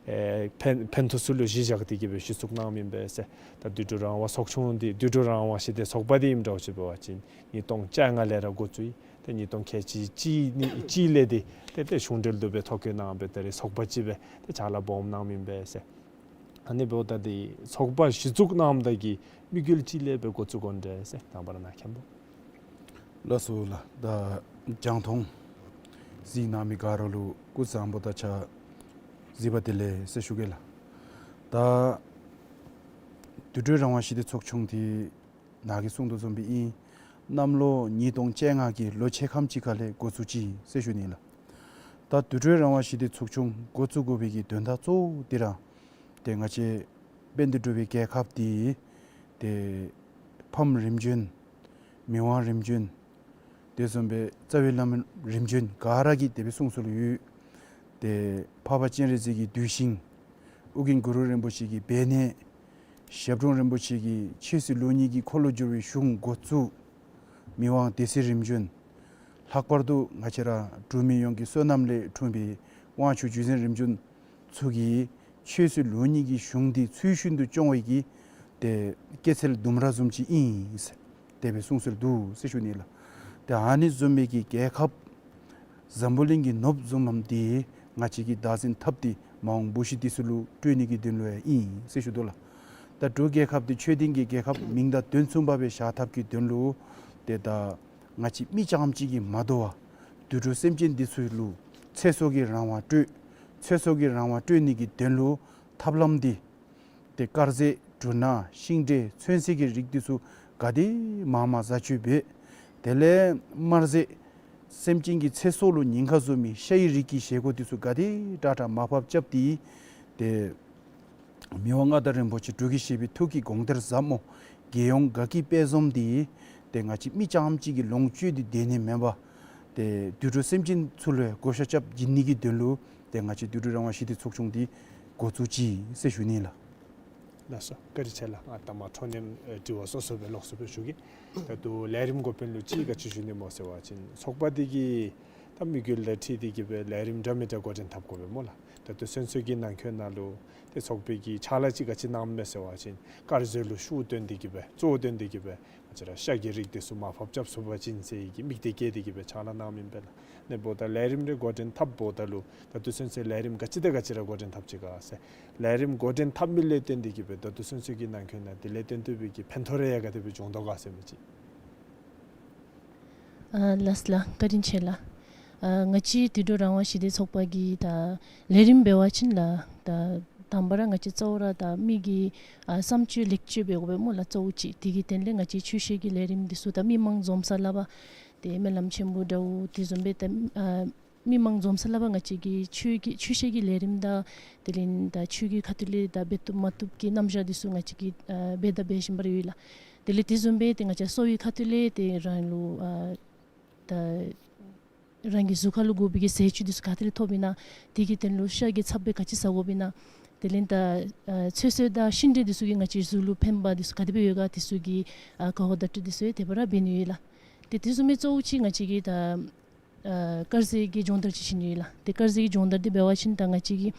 ཨེ་ཕན་ཕན་ཐོགས་ཚུ་ལུ་གཞི་བཞག་སྟེ་གི་སྦེ་གཞི་བཙུགས་གནངམ་ཨིན་པས་ཟེར། ད་དུད་འགྲོ་རང་དབང་ཚོགས་ཆུང་འདི་དུད་འགྲོ་རང་དབང་ཞི་བདེ་ཚོགས་པ་འདི་ཨིནམ་འདྲཝ་ཅིག་འབད་བ་ཅིན་ཉིས་སྟོང་བཅོ་ལྔ་ལས་ར་འགོ་བཙུགས་ཡི། ཏེ་ཉིས་སྟོང་ཁལ་གཅིག་གཅིག་ནི་གཅིག་ལས་འདི་ཏེ་ཏེ་གཞུང་འབྲེལ་དུ་སྦེ་ཐོ་བཀོད་གནང་སྦེ་ད་རིས་ཚོགས་པ་ཅིག་སྦེ་ཏེ་ཕྱག་ལཱ་སྦོམ་གནངམ་ཨིན་པས་ཟེར། ཨ་ནི་འབདཝ་ད་འདི་ཚོགས་པ་གཞི་བཙུགས་གནངམ་ད་གི་དམིགས་ཡུལ་ཅིག་ལས་སྦེ་འགོ་བཙུགས་དགོ་ནི་འདྲས་ཟེར། དང་པ་ར་ནཱ་མཁན་པོ། ལགས་སོ་ལགས། ད་རྒྱང་མཐོང་གཟིགས་གནང་མི་ག་ར་ལུ་སྐུ་གཟུགས་བཟང་པོ་དང་ཕྱག་བཟིས་པ་བདེ་ལེགས་ཟེར་ཞུ་གེ་ལགས། ད་དུད་འགྲོ་རང་དབང་ཞི་བདེ་ཚོགས་ཆུང་འདི་ནཱ་གིས་གསུང་དོ་བཟུམ་སྦེ་ཨིན། གནམ་ལོ་ཉིས་སྟོང་བཅོ་ལྔ་གི་ལོ་ཕྱེད་ཀ་ཅིག་ཁ་ལས་འགོ་བཙུགས་ཅི་ཟེར་ཞུ་ནི་ལགས། ད་དུད་འགྲོ་རང་དབང་ཞི་བདེ་ཚོགས་ཆུང་འགོ་བཙུགས་དགོ་པའི་གི་དོན་དག་གཙོ་བོ་འདི་ར་ཏེ་ང་བཅས་དཔལ་ལྡན་འབྲུག་པའི་རྒྱལ་ཁབ་འདི་ཏེ་ཕམ་རིམ་བྱོན་མི་དབང་རིམ་བྱོན་དེ་བཟུམ་སྦེ་རྩ་བའི་བླ་མ་རིམ་བྱོན་ག་ར་གི་དེ་སྦེ་གསུང་སྲོལ་ཡོད། ཏེ་འཕགས་པ་སྤྱན་རས་གཟིགས་ཀྱི་གདུལ་ཞིང་ཨོ་རྒྱན་གུ་རུ་རིན་པོ་ཆེ་གི་སྦས་གནས་ཞབས་དྲུང་རིན་པོ་ཆེ་གི་ཆོས་སྲིད་ལུགས་གཉིས་ཀྱི་འཁོར་ལོ་སྒྱུར་བའི་གཞུང་འགོ་བཙུགས། མི་དབང་སྡེ་སྲིད་རིམ་བྱོན། ལྷག་པར་དུ་ང་བཅས་ར་འབྲུག་མི་ཡོངས་ཀྱི་བསོད་ནམས་ལས་འཁྲུངས་པའི་དབང་ཕྱུག་བརྒྱུད་འཛིན་རིམ་བྱོན་ཚུ་གིས་ཆོས་སྲིད་ལུགས་གཉིས་ཀྱི་གཞུང་འདི་ཚུལ་བཞིན་དུ་སྐྱོང་བའི་གི་ཏེ་སྐྱེད་ཚལ་ལྡུམ་ར་བཟུམ་ཅིག་ཨིན་ཟེར་དེ་སྦེ་གསུང་སྲོལ་འདུག་ཟེར་ཞུ་ནི་ལགས། ཏེ་ཨ་ནི་བཟུམ་མའི་གི་རྒྱལ་ཁབ་འཛམ་བུ་གླིང་གི་ནོར་བུ་བཟུམ་མམ་འདི་ང་བཅས་ཀྱིས་བདག་འཛིན་འཐབ་སྟེ་མ་འོངས་བུ་གཞི་འདི་ཚུ་ལུ་སྤྲོད་ནི་གི་དོན་ལུ་ཡང་ཨིན་ཟེར་ཞུ་དོ་ལགས། ད་འབྲུག་རྒྱལ་ཁབ་འདི་ཆོས་ལྡན་གྱི་རྒྱལ་ཁབ་མིང་དང་དོན་མཚུངས་པ་སྦེ་བཞག་ཐབས་ཀྱི་དོན་ལུ་ཏེ་ད་ང་བཅས་མི་རྐྱངམ་གཅིག་གིས་མ་དོ་བར་དུད་འགྲོ་སེམས་ཅན་འདི་ཚུ་ལུ་ཚེ་སྲོག་གི་རང་དབང་སྤྲོད་ཚེ་སྲོག་གི་རང་དབང་སྤྲོད་ནི་གི་དོན་ལུ་ཐབས་ལམ་འདི་ཏེ་དཀར་ཟས་ འབྲུ་སྣ་ཤིང་འབྲས་ཚོད་བསྲེ་གི་རིགས་འདི་ཚུ་ག་དེ་མང་མང་བཟའ་སྤྱོད་འབད། དེ་ལས་དམར་ཟས་སེམས་ཅན་གྱི་ཚེ་སྲོག་ལུ་ཉེན་ཁ་བཟོ་མི་ཤ་ཡི་རིགས་ཀྱི་བཞེས་སྒོ་འདི་ཚུ་ག་དེ་དྲག་དྲག་མར་ཕབ་རྐྱབ་སྟེ་ཏེ་མི་དབང་མངའ་བདག་རིན་པོ་ཆེ་འབྲུག་རྒྱལ་བཞི་པའི་ཐུགས་ཀྱི་དགོངས་གཏེར་ཟབ་མོ་རྒྱལ་ཡོངས་དགའ་སྐྱིད་དཔལ་འཛོམས་འདི་ཏེ་ང་བཅས་མི་རྐྱངམ་གཅིག་གི་ལོངས་སྤྱོད་དེ་སྡོད་ནི་མེན་པར་ཏེ་དུད་འགྲོ་སེམས་ཅན་ཚུ་ལུ་བགོ་བཤའ་རྐྱབ་བྱིན་ནི་གི་དོན་ལུ་ཏེ་ང་བཅས་དུད་འགྲོ་རང་དབང་ཞི་བདེ་ཚོགས་ཆུང་འདི་འགོ་བཙུགས་ཅི་ཟེར་ཞུ་ནི་ལགས། ལགས་སོ། བཀའ་དྲིན་ཆེ་ལགས། ཨ་ད་མ་འཕྲོ་མཉམ་ཨེ་དྲི་བ་སོ་སོ་སྦེ་ལོགས་སུ་སྦེ་ཞུ་གེ། ད་ལྟོ་ལས་རིམ་འགོ་དཔོན་ལུ་ཅིག་ག་ཅི་ཞུ་ནི་སྨོ་ཟེར་བ་ཅིན་ཚོགས་པ་འདི་གིས་ད་དམིགས་ཡུལ་དང་འཁྲིལ་ཏེ་གི་སྦེ་ལས་རིམ་འདྲ་མི་འདྲ་འགོ་འདྲེན་འཐབ་དགོ་པས་སྨོ་ལགས། ད་ལྟོ་ཚུན་ཚོད་ཀྱི་ནང་འཁོད་ནང་ལུ་ཏེ་ཚོགས་པའི་གི་ཕྱག་ལཱ་ཅིག་ག་ཅི་གནངམ་མས་ཟེར་བ་ཅིན་དཀར་ཟས་ལུ་ཤུགས་བཏོན་ཏེ་གི་སྦེ་གཙོ་བོ་བཏོན་ཏེ་གི་སྦེ་ང་བཅས་ར་ཤ་གི་རིགས་འདི་ཚུ་མར་ཕབ་རྐྱབ་ཚུགས་པ་ཅིན་ཟེར་བའི་གི་དམིགས་གཏད་བསྐྱེད་དེ་གི་སྦེ་ཕྱག་ལཱ་གནངམ་ཨིན་པས་ལགས། ཨ་ནི་འབདཝ་ད་ལས་རིམ་རེ་འགོ་འདྲེན་འཐབ་འབདཝ་ད་ལུ་ད་ལྟོ་ཚུན་ཚོད་ལས་རིམ་ག་ཅི་དང་ག་ཅི་ར་འགོ་འདྲེན་འཐབ་ཅི་ག་ཟེར། ལས་རིམ་འགོ་འདྲེན་འཐབ་མི་ལས་བརྟེན་ཏེ་གི་སྦེ་ད་ལྟོ་ཚུན་ཚོད་ཀྱི་ནང་འཁོད་ནང་དེ་ལས་བརྟེན་ཏེ་སྦེ་གི་ཕན་ཐོགས་རེ་ཡང་ག་དེ་སྦེ་བྱུང་དོ་ག་ཟེར་མི་ཅིག། ཨ་ལགས་ལགས། བཀའ་དྲིན་ཆེ་ལགས། ཨ་ང་བཅས་དུད་འགྲོ་རང་དབང་ཞི་བདེ་ཚོགས་པ་གི་ད་ལས་རིམ་འབད་བ་ཅིན་ལགས་ད་དང་པ་ར་ང་བཅས་གཙོ་བོ་ར་ད་མི་གི་ཨ་བསམ་སྤྱོད་ལེགས་བཅོས་འབད་དགོ་པས་སྨོ་ལགས། གཙོ་བོ་ཅིག་དེ་གི་དོན་ལས་ང་བཅས་ཆོས་བཤད་ཀྱི་ལས་རིམ་འདི་ཚུ་ད་མི་མང་འཛོམས་ས་ལུ་འབད་ཏེ་སྨོན་ལམ་ཆེན་པོ་འདྲཝ་དེ་བཟུམ་སྦེ་ད་ཨ་མི་མང་འཛོམས་ས་ལུ་འབད་ང་བཅས་ཀྱི་ཆོས་ཀྱི་ཆོས་བཤད་ཀྱི་ལས་རིམ་དང་དེ་ལས་ད་ཆོས་ཀྱི་ཁ་ཐུག་ལས་ད་འབད་བཏུབ་མ་བཏུབ་ཀྱི་རྣམ་གཞག་འདི་ཚུ་ང་བཅས་ཀྱིས་ཨ་འབད་དང་འབད་བཞིན་པ་ར་ཡོད་ལགས། དེ་ལས་དེ་བཟུམ་སྦེ་ཏེ་ང་བཅས་གསོ་བའི་ཁ་ཐུག་ལས་ཏེ་རང་ལུ་ཨ་ད་རང་གི་གཟུགས་ཁ་ལུ་དགོ་པའི་གི་ཟས་བཅུད་འདི་ཚུ་ག་ཏེ་ལས་ཐོབ་ཨིན་ན། དེ་གི་དོན་ལུ་ཤ་གི་ཚབ་སྦེ་ག་ཅི་ཟ་དགོཔ་ཨིན་ན། དེ་ལས་ད་ཨ་ཚོད་བསྲེ་དང་ཤིང་འབྲས་འདི་ཚུ་གིས་ང་བཅས་གཟུགས་ལུ་ཕན་པ་འདི་ཚུ་ག་དེ་སྦེ་ཡོད་ག་དེ་ཚུ་གི་ཨ་གོ་བརྡ་སྤྲོད་འདི་ཚུ་ཡང་དེ་སྦེ་ར་འབད་ནི་ཡོད་ལགས། ཏེ་དེ་བཟུམ་སྦེ་གཙོ་བོ་ཅིག་ང་བཅས་ཀྱིས་ད་ཨ་དཀར་ཟས་ཀྱི་སྦྱོང་བརྡར་ཅིག་བྱིན་ནི་ཡོད་ལགས། ཏེ་དཀར་ཟས་ཀྱི་སྦྱོང་བརྡར་འདི་འབད་བ་ཅིན་ད་ང་བཅས་ཀྱི་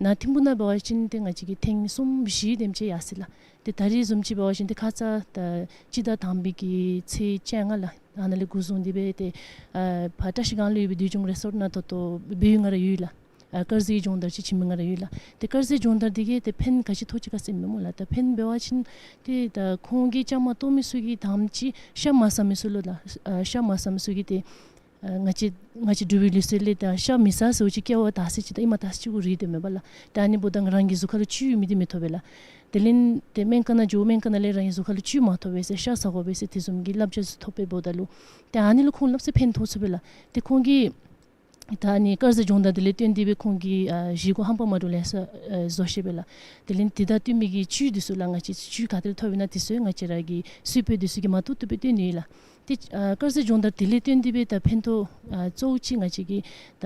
ནཱ་ཐིམ་ཕུག་ནང་འབད་བ་ཅིན་ཏེ་ང་བཅས་ཀྱིས་ཐེངས་གསུམ་བཞི་དེམ་ཅིག་ཡར་སོ་ཡི་ལགས། ཏེ་ད་རེས་བཟུམ་ཅིག་འབད་བ་ཅིན་ཏེ་ཁ་ཙ་ད་སྤྱི་ཟླ་དང་པའི་གི་ཚེས་བཅོ་ལྔ་ལགས། ཨ་ནཱ་ལས་འགོ་བཟུང་སྟེ་སྦེ་ཏེ་ཨ་ཕར་བཀྲ་ཤིས་སྒང་ལུ་ཡོད་པའི་འདུས་ལྗོངས་རི་སོརཊ་ནང་ད་ལྟོ་འབད་ཡོད་ང་ར་ཡོད་ལགས། ཨ་དཀར་ཟས་ཀྱི་སྦྱོང་བརྡར་ཅིག་བྱིན་མི་ང་ར་ཡོད་ལགས། ཏེ་དཀར་ཟས་སྦྱོང་བརྡར་འདི་གིས་ཏེ་ཕན་ག་ཅི་ཐོགས་ཅི་ག་ཟེར་མས་སྨོ་ལགས། ད་ཕན་འབད་བ་ཅིན་ཏེ་ད་ཁོང་གིས་བཅའ་མར་གཏོགས་མི་ཚུ་གིས་དང་པ་ཅིག་ཤ་མ་ཟ་མི་ཚུ་ལུ་ལགས། ཨ་ཤ་མ་ཟ་མི་ཚུ་གིས་ཏེ་ཨ་ང་བཅས་ང་བཅས་འབྲུག་པའི་ལུགས་སྲོལ་ལས་ད་ཤ་མི་ཟ་ཟེརཝ་ཅིག་སྐྱེ་བ་དག་ས་ཅིག་དང་ཨེ་མ་དག་ས་ཅིག་གུ་རེ་སྡོདཔ་མས་པ་ལགས། ད་ཨ་ནི་འབདཝ་ད་རང་གི་གཟུགས་ཁ་ལུ་བཅུད་ཡོད་མི་འདི་མི་ཐོབ་པས་ལགས། དེ་ལས་ཏེ་སྨན་ཁང་ནང་འགྱོ་སྨན་ཁང་ནང་ལས་རང་གི་གཟུགས་ཁ་ལུ་བཅུད་མ་ཐོབ་པས་ཟེར་ཤ་ཟ་དགོ་པས་ཟེར་དེ་བཟུམ་གྱི་བསླབ་བྱ་ཚུ་ཐོབ་པས། འབདཝ་ད་ལུ་ཏེ་ཨ་ནི་ལུ་ཁོང་ལུ་ཚུ་ཕན་ཐོགས་ཚུགས་པས་ལགས། ཏེ་ཁོང་གིས་ད་ཨ་ནི་དཀར་ཟས་སྦྱོང་བརྡར་འདི་ལས་བརྟེན་ཏེ་སྦེ་ཁོང་གིས་ཨ་བཞེས་སྒོ་རྣམ་པ་མ་འདྲཝ་ལེ་ཤ་ཨ་བཟོ་ཤེས་པས་ལགས། དེ་ལས་དེ་དང་བསྟུན་མི་གི་བཅུད་འདི་ཚུ་ལགས། ང་བཅས་བཅུད་ག་ཏེ་ལས་ཐོབ་ཨིན་ན་དེ་ཚུ་ཡང་ང་བཅས་ར་གི་གསོལ་དཔོན་འདི་ཚུ་གིས་མ་བཏུབ་བཏུབ་སྦེ་སྟོན་ནི་ཡོད་ལགས། ཏེ་ཨ་དཀར་ཟས་སྦྱོང་བརྡར་དེ་ལས་བརྟེན་ཏེ་སྦེ་ད་ཕན་ཐོགས་ཨ་གཙོ་བོ་ཅིག་ང་བཅས་ཀྱིས་ད་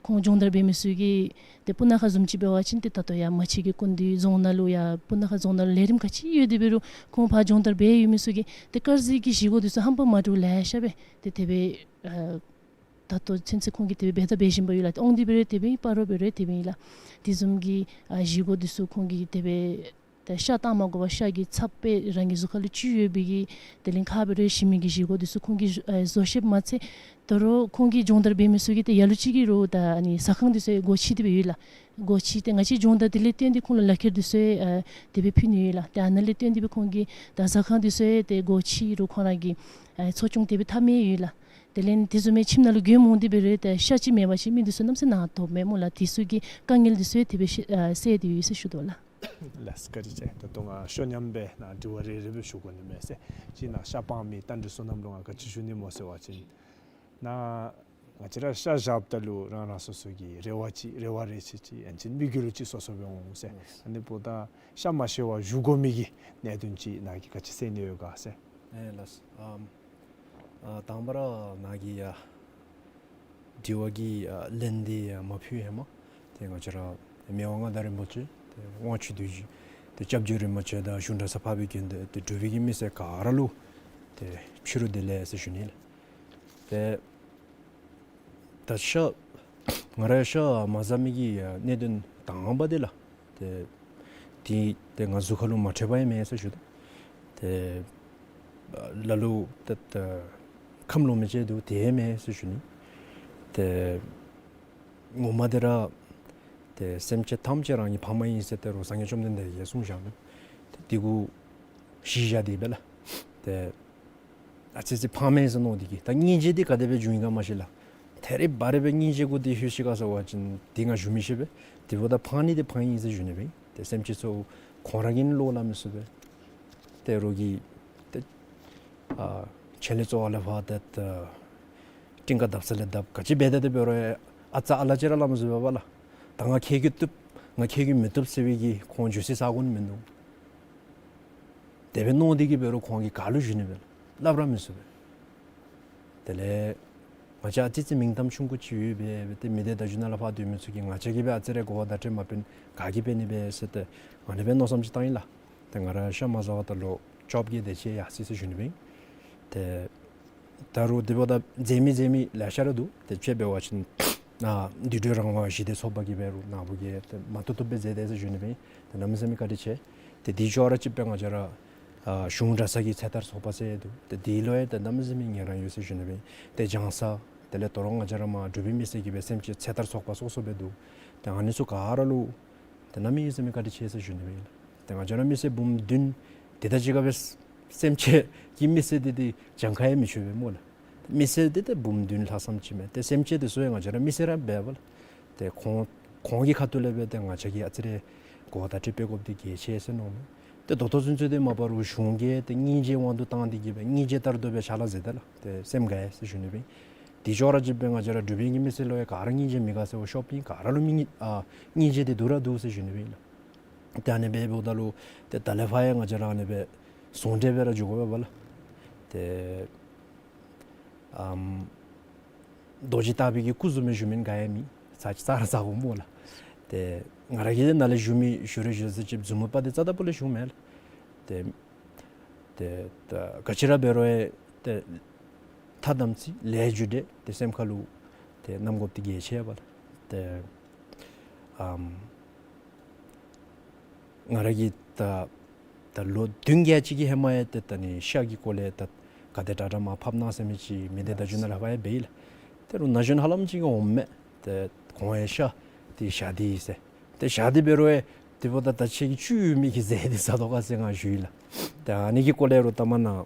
ཁོང་སྦྱོང་བརྡར་འབད་མི་ཚུ་གིས་ཏེ་སྤུ་ན་ཁ་བཟུམ་ཅིག་འབད་བ་ཅིན་ཏེ་ད་ལྟོ་ཡར་རྨ་ཆེན་གྱི་སྐུ་མདུན་རྫོང་ནང་ལུ་ཡར་སྤུ་ན་ཁ་རྫོང་ནང་ལུ་ལས་རིམ་ག་ཅི་ཡོད་དེ་འབད་རུང་ཁོང་ཕར་སྦྱོང་བརྡར་འབད་ཡོད་མི་ཚུ་གིས་ཏེ་དཀར་ཟས་ཀྱི་བཞེས་སྒོ་འདི་ཚུ་རྣམ་པ་མ་འདྲཝ་ལེ་ཤ་སྦེ་ཏེ་དེ་སྦེ་ཨ་ད་ལྟོ་ཚུན་ཚོད་ཁོང་གིས་དེ་སྦེ་འབད་དང་འབད་བཞིན་པ་ཡོད་ལགས། ཏེ་དབང་འདུས་འབད་རུང་དེ་སྦེ་སྤ་རོ་འབད་རུང་དེ་སྦེ་ཨིན་ལགས། དེ་བཟུམ་གྱི་ཨ་བཞེས་སྒོ་འདི་ཚུ་ཁོང་གིས་དེ་སྦེ་ད་ཤ་བཏང་མ་དགོ་པར་ཤ་གི་ཚབ་སྦེ་རང་གི་གཟུགས་ཁ་ལུ་བཅུད་ཡོད་པའི་གི་དེ་ལས་ཁ་འབད་རུང་ཞིམ་མི་གི་བཞེས་སྒོ་འདི་ཚུ་ཁོང་གིས་ཨ་བཟོ་ཤེསཔ་མ་ཚད་ད་རུང་ཁོང་གིས་སྦྱོང་བརྡར་འབད་མི་ཚུ་གིས་ཏེ་ལ་ལུ་ཅིག་གིས་རུང་ད་ཨ་ནི་ཟ་ཁང་འདི་ཚུ་ཡང་སྒོ་ཕྱེ་སྟེ་སྦེ་ཡོད་ལགས། སྒོ་ཕྱེ་སྟེ་ང་བཅས་སྦྱོང་བརྡར་དེ་ལས་བརྟེན་ཏེ་ཁོང་ལུ་ལག་ཁྱེར་འདི་ཚུ་ཡང་ཨ་དེ་སྦེ་ཕུལ་ནི་ཡོད་ལགས། ཏེ་ཨ་ནཱ་ལས་བརྟེན་ཏེ་སྦེ་ཁོང་གིས་ད་ཟ་ཁང་འདི་ཚུ་ཡང་ཏེ་སྒོ་ཕྱེ་རུང་ཁོང་ར་གི་ཨ་འཚོ་སྐྱོང་དེ་སྦེ་འཐབ་མི་ཡོད་ལགས། དེ་ལས་དེ་བཟུམ་མའི་ཁྱིམ་ནང་ལུ་མགྱོནམ་འོང་སྟེ་འབད་རུང་ཏེ་ཤ་ཅིག་མེད་པ་ཅིན་མི་འདི་ཚུ་གནམ་མེད་ས་མེད་ནང་དོགཔ་མས་སྨོ་ལགས། དེ་ཚུ་གི་དཀའ་ངལ་འདི་ཚུ་ཡང་དེ་སྦེ་ཤེས་ཨ་སེལ་ཏེ་ཡོད་ཟེར་ཞུ་དོ་ལགས། ལགས་སོ་བཀའ་དྲིན་ཆེ། ད་ལྟོ་ང་ཤོ་ཉམས་སྦེ་ནཱ་དྲི་བ་རེ་རེ་སྦེ་ཞུ་དགོ་ནི་མས་ཟེར། ཅིག་ནཱ་ཤ་སྤང་མི་རྟ་མགྲིན་བསོད་ནམས་ལུ་ང་ག་ཅི་ཞུ་ནི་སྨོ་ཟེར་བ་ཅིན་ནཱ་ང་བཅས་ར་ཤ་བཞགཔ་ད་ལུ་རང་རང་སོ་སོ་གི་རེ་བ་ཅིག་རེ་བ་རེ་ཆེ་ཅིག་ཡང་ཅིན་དམིགས་ཡུལ་ལུ་ཅིག་སོ་སོ་སྦེ་འོང་ཟེར། ཨ་ནི་འབདཝ་ད་ཤ་མ་བཞེས་པར་བཞུགས་དགོ་མི་གི་གནད་དོན་ཅིག་ནཱ་གིས་ག་ཅི་གསལ་ནི་ཡོད་ག་ཟེར། ཨེ་ལགས་སོ། ཨམ་ཨ་དང་པ་ར་ནཱ་གིས་ཡ་དྲི་བ་གི་ཨ་ལན་འདི་ཡ་མ་ཕུལ་ཧེ་མ་ཏེ་ང་བཅས་ར་མི་དབང་མངའ་བདག་རིན་པོ་ཆེ་ཏེ་དབང་ཕྱུག་རྡོ་རྗེ་ཏེ་སྐྱབས་རྗེ་རིན་པོ་ཆེ་དང་གཞུང་གྲྭ་ཚང་འཕགས་པའི་དགེ་འདུན་ཏེ་འབྲུག་པའི་གི་མི་སེར་ག་ར་ལུ་ཏེ་ཕྱི་རུ་བདེ་ལེགས་ཟེར་ཞུ་ནི་ལགས། ཏེ་ད་ཤ་ང་ར་ཤ་མ་བཟའ་མི་གི་གནད་དོན་དང་པ་འདི་ལགས། ཏེ་འདི་ཏེ་ང་གཟུགས་ཁ་ལུ་མ་འཕྲོད་པ་ཡང་མེད་ཟེར་ཞུ་དོ། ཏེ་ལ་ལུ་ཏེ་ཏེ་ཁམས་ལུ་མི་བྱེད་དོ་དེ་ཡང་མེད་ཟེར་ཞུ་ནི། ཏེ་ངོ་མ་འདི་ར་ཏེ་སེམས་ཅན་ཐམས་ཅད་རང་གི་ཕ་མ་ཨིན་ཟེར་ཏེ་རུང་སངས་རྒྱས་བཅོམ་ལྡན་འདས་ཀྱིས་གསུངས་བཞག་ནུག། ཏེ་འདི་གུ་གཞི་བཞག་སྟེ་སྦེ་ལགས། ཏེ་ཨ་ཙི་ཅིག་ཕངས་མས་ཟེར་མནོ་སྟེ་གི་ད་སྙིང་རྗེ་འདི་ག་དེ་སྦེ་འབྱུང་ཡི་ག་མ་ཤེས་ལགས། ཏེ་རེ་བ་རེ་སྦེ་སྙིང་རྗེ་གུ་འདི་ལྷོད་ཅི་ག་ཟེར་བ་ཅིན་འདི་ང་ཞུ་མི་ཤེས་པས། དེ་འབདཝ་ད་ཕངས་ནི་འདི་ཕངས་ཡི་ཟེར་ཞུ་ནི་སྦེ། ཏེ་སེམས་ཅན་ཚུ་ ཁོང་ར་གིས་བློ་སླབ་མི་ཚུགས་པས། ཏེ་རོགས་ཀྱིས་ཏེ་ཨ་ཆེད་ལས་གཙོ་བོ་ལས་ཕར་ཏེ་ཏེ་སྤྲིན་ཁ་བརྡབ་ས་ལས་བརྡབ་ག་ཅི་འབད་དེ་ཏེ་འབད་རུང་ཨ་ཙི་ཨ་ལ་ཅིག་ར་སླབ་མི་ཚུགས་པས་པ་ལགས། ད་ང་ཁྱེད་ཀྱིས་བཏུབ་ང་ཁྱེད་ཀྱིས་མི་བཏུབ་ཟེར་བའི་གི་ཁོང་འགྱོ་སའི་ས་གོ་ནི་མིན་འདུག། དེ་སྦེ་མནོ་སྟེ་གིས་འབད་རུང་ཁོང་གིས་ག་ལུ་ཞུ་ནི་སྦེ་སླབ་ར་མི་ཚུགས་པས། དེ་ལས་ང་བཅས་ཨ་ཙི་ཙི་མིང་གཏམ་ཆུང་ཀུ་ཅིག་ཡོད་པས་ཏེ་མི་སྡེ་བརྡ་བརྒྱུད་ནང་ལས་ཕར་སྡོད་མི་ཚུ་གིས་ང་བཅས་ཀྱིས་སྦེ་ཨ་ཙི་རེ་གོ་བ་བརྡ་སྤྲོད་མ་འབད་ན་ག་གིས་འབད་ནི་སྦེ་ཟེར་ཏེ་ཨ་ནི་སྦེ་མནོ་བསམ་ཅིག་བཏང་ཡི་ལགས། ཏེ་ང་ར་ཤ་མ་ཟ་བར་ད་ལོ་བཅོ་བརྒྱད་དེ་ཅིག་ཡར་སོ་ཡི་ཟེར་ཞུ་ནི་སྦེ་ཨིན། ཏེ་ད་རུང་དེ་འབདཝ་ད་མཛད་མི་མཛད་མི་ལེ་ཤ་ར་འདུག། ཏེ་དཔྱེ་འབད་བ་ཅིན་ཨ་དུད་འགྲོ་རང་དབང་ཞི་བདེ་ཚོགས་པ་གིས་འབད་རུང་ནཱ་བུ་གིས་ཏེ་མ་བཏུབ་བཏུབ་སྦེ་མཛད་དེ་ཟེར་ཞུ་ནི་སྦེ་ཨིན། ཏེ་གནམ་མེད་ས་མེད་བཀའ་དྲིན་ཆེ། ཏེ་དེ་ཅོག་ར་གཅིག་སྦེ་ང་བཅས་ར་ཨ་གཞུང་གྲྭ་ཚང་གི་ཚེ་ཐར་ཚོགས་པ་ཟེར་འདུག། ཏེ་དེ་ལུ་ཡང་ཏེ་གནམ་མེད་ས་མེད་ཉན་རང་ཡོད་ཟེར་ཞུ་ནི་སྦེ་ཨིན། ཏེ་སྦྱང་ས་དེ་ལས་ད་རུང་ང་བཅས་ར་མར་འབྲུག་པའི་མི་སེར་གྱི་སྦེ་སེམས་ཅན་ཚེ་ཐར་ཚོགས་པ་སོ་སོ་སྦེ་འདུག། ཏེ་ཨ་ནི་ཚུ་ག་ར་ལུ་ཏེ་གནམ་མེད་ས་མེད་བཀའ་དྲིན་ཆེ་ཟེར་ཞུ་ནི་སྦེ་ཨིན་ལགས། ཏེ་ང་བཅས་ར་མི་སེར་འབུམ་བདུན་དེ་ད་ཅི་ག་སྦེ་སེམས་ཅན་གྱི་མི་སེར་དེ་དེ་གྱངས་ཁ་ཡང་མི་ཆོད་པས་སྨོ་ལགས། མི་སེར་དེ་ཏེ་འབུམ་བདུན་ལྷག་ཙམ་ཅིག་མས། ཏེ་སེམས་ཅན་དེ་ཚུ་ཡང་ང་བཅས་ར་མི་སེར་ར་འབདཝ་ལས་ཏེ་ཁོང་ཁོང་གི་ཁ་ཐུག་ལས་སྦེ་ཏེ་ང་བཅས་ཀྱིས་ཨ་ཙི་རེ་གོ་བ་བརྡ་སྤྲོད་འབད་དགོཔ་དེ་གལ་ཆེ་ཟེར་མནོཝ་མས། ཏེ་ད་ལྟོ་ཚུན་ཚོད་དེ་མ་པ་རུང་གཞུང་གིས་ཏེ་སྙིང་རྗེ་དབང་དུ་བཏང་སྟེ་གིས་སྦེ་སྙིང་རྗེ་ལྟར་དུ་སྦེ་ཕྱག་ལཱ་མཛད་དེ་ལགས། ཏེ་སེམས་དགའ་ཡི་ཟེར་ཞུ་ནི་སྦེ་ཨིན། དེ་ཅོག་ར་གཅིག་སྦེ་ང་བཅས་ར་འབྲུག་པའི་གི་མི་སེར་ལུ་ཡང་ག་ར་སྙིང་རྗེ་མི་དགའ་ཟེར་བ་ཤོབ་ཨིན། ག་ར་ལུ་མི་སྙིང་ཨ་སྙིང་རྗེ་དེ་འདུག་ར་འདུག་ཟེར་ཞུ་ནི་སྦེ་ཨིན་ལགས། ཏེ་ཨ་ནི་སྦེ་འབདཝ་ད་ལུ་ཏེ་ད་ལས་ཕར་ཡང་ང་བཅས་ར་ཨ་ནི་སྦེ་ཟུང་འབྲེལ་སྦེ་ར་འགྱོ་དགོ་པས་པ་ལགས། ཏེ་ཨམ་རྡོ་རྗེ་ལྟ་བུའི་གི་སྐུ་བཟུམ་སྦེ་བཞུགས་མི་ག་ཡང་མེད། ཚར་ཚར་ར་ཚརཝ་སྨོ་ལགས། ཏེ་ང་ར་གིས་ནཱ་ལས་བཞུགས་མི་བཞུགས་རུང་བཞུགས་ས་ཅིག་བཟུམ་མ་པ་ཏེ་རྩ་དང་པོ་ལས་བཞུགས་མེད་ལགས། ཏེ་ཏེ་ད་ག་ཅི་ར་འབད་རུང་ཡང་ཏེ་ཐ་དམ་ཚིག་ལས་རྒྱུ་འབྲས་ཏེ་སེམས་ཁ་ལུ་ཏེ་བསྣམ་དགོཔ་དེ་གལ་ཆེ་བས་ལགས། ཏེ་ཨམ་ང་ར་གིས་ད་ད་ལོ་བདུན་བརྒྱད་ཅིག་གི་ཧེ་མ་ཡང་ཏེ་ད་ནི་ཤ་གི་སྐོར་ལས་ད་ག་དེ་དྲག་དྲག་མར་ཕབ་གནང་ཟེར་མི་ཅིག་མི་སྡེ་བརྡ་བརྒྱུད་ནང་ལས་ཕར་ཡང་འབད་ཡི་ལགས། ཏེ་རུང་ན་གཞོན་ཧ་ལམ་ཅིག་གིས་འོངམ་མས། ཏེ་ཁོང་ཡང་ཤ་དེ་བཞག་སྟེ་ཡི་ཟེར། ཏེ་བཞག་སྟེ་འབད་རུང་ཡང་དེ་འབདཝ་ད་ད་ཁྱེད་ཀྱིས་བཅུད་ཡོད་མི་གི་ཟས་དེ་ཟ་དོ་ག་ཟེར་ང་ཞུ་ཡི་ལགས། ཏེ་ཨ་ནི་གི་སྐོར་ལས་རུང་ལྟ་མ་ནཱ་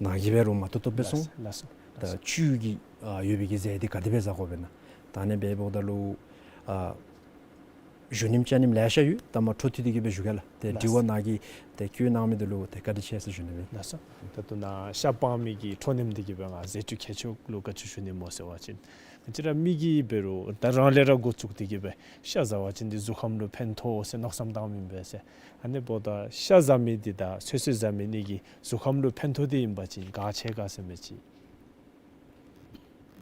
ནཱ་གིས་འབད་རུང་མ་བཏུབ་བཏུབ་སྦེ་གསུང་། ལགས་སོ། ད་བཅུད་ཀྱི་ཨ་ཡོད་པའི་གི་ཟས་དེ་ག་དེ་སྦེ་ཟ་དགོ་པས་ན། ད་ཨ་ནི་སྦེ་འབདཝ་ད་ལུ་ཨ་ཞུ་ནི་བཅའ་ནི་ལེ་ཤ་ཡོད། ལྟ་མ་འཕྲོ་མཐུད་དེ་གིས་སྦེ་ཞུ་གེ་ལགས། ཏེ་ལགས་སོ། དྲི་བ་ནཱ་གིས་ཏེ་བཀོད་གནང་མི་དེ་ལུ་ཏེ་བཀའ་དྲིན་ཆེ་ཟེར་ཞུ་ནི་སྦེ། ལགས་སོ། ད་ལྟོ་ནཱ་ཤ་སྤང་མི་གི་འཕྲོ་མཐུད་དེ་གིས་སྦེ་ང་ཟས་བཅུད་མཁས་མཆོག་ལུ་བཀའ་ཆོས་ཞུ་ནི་སྨོ་ཟེར་བ་ཅིན་ང་བཅས་ར་མི་གིས་འབད་རུང་ད་རང་ལས་ར་འགོ་བཙུགས་ཏེ་གིས་སྦེ་ཤ་ཟ་བ་ཅིན་འདི་གཟུགས་ཁམས་ལུ་ཕན་ཐོགས་ཟེར་མནོ་བསམ་བཏངམ་ཨིན་པས་ཟེར། ཨ་ནི་འབདཝ་ད་ཤ་ཟ་མི་འདི་དང་ཚོད་བསྲེ་ཟ་མི་གཉིས་ཀྱི་གཟུགས་ཁམས་ལུ་ཕན་ཐོགས་འདི་ཨིན་པ་ཅིན་ག་ཅི་ག་ཟེར་མི་ཅིག།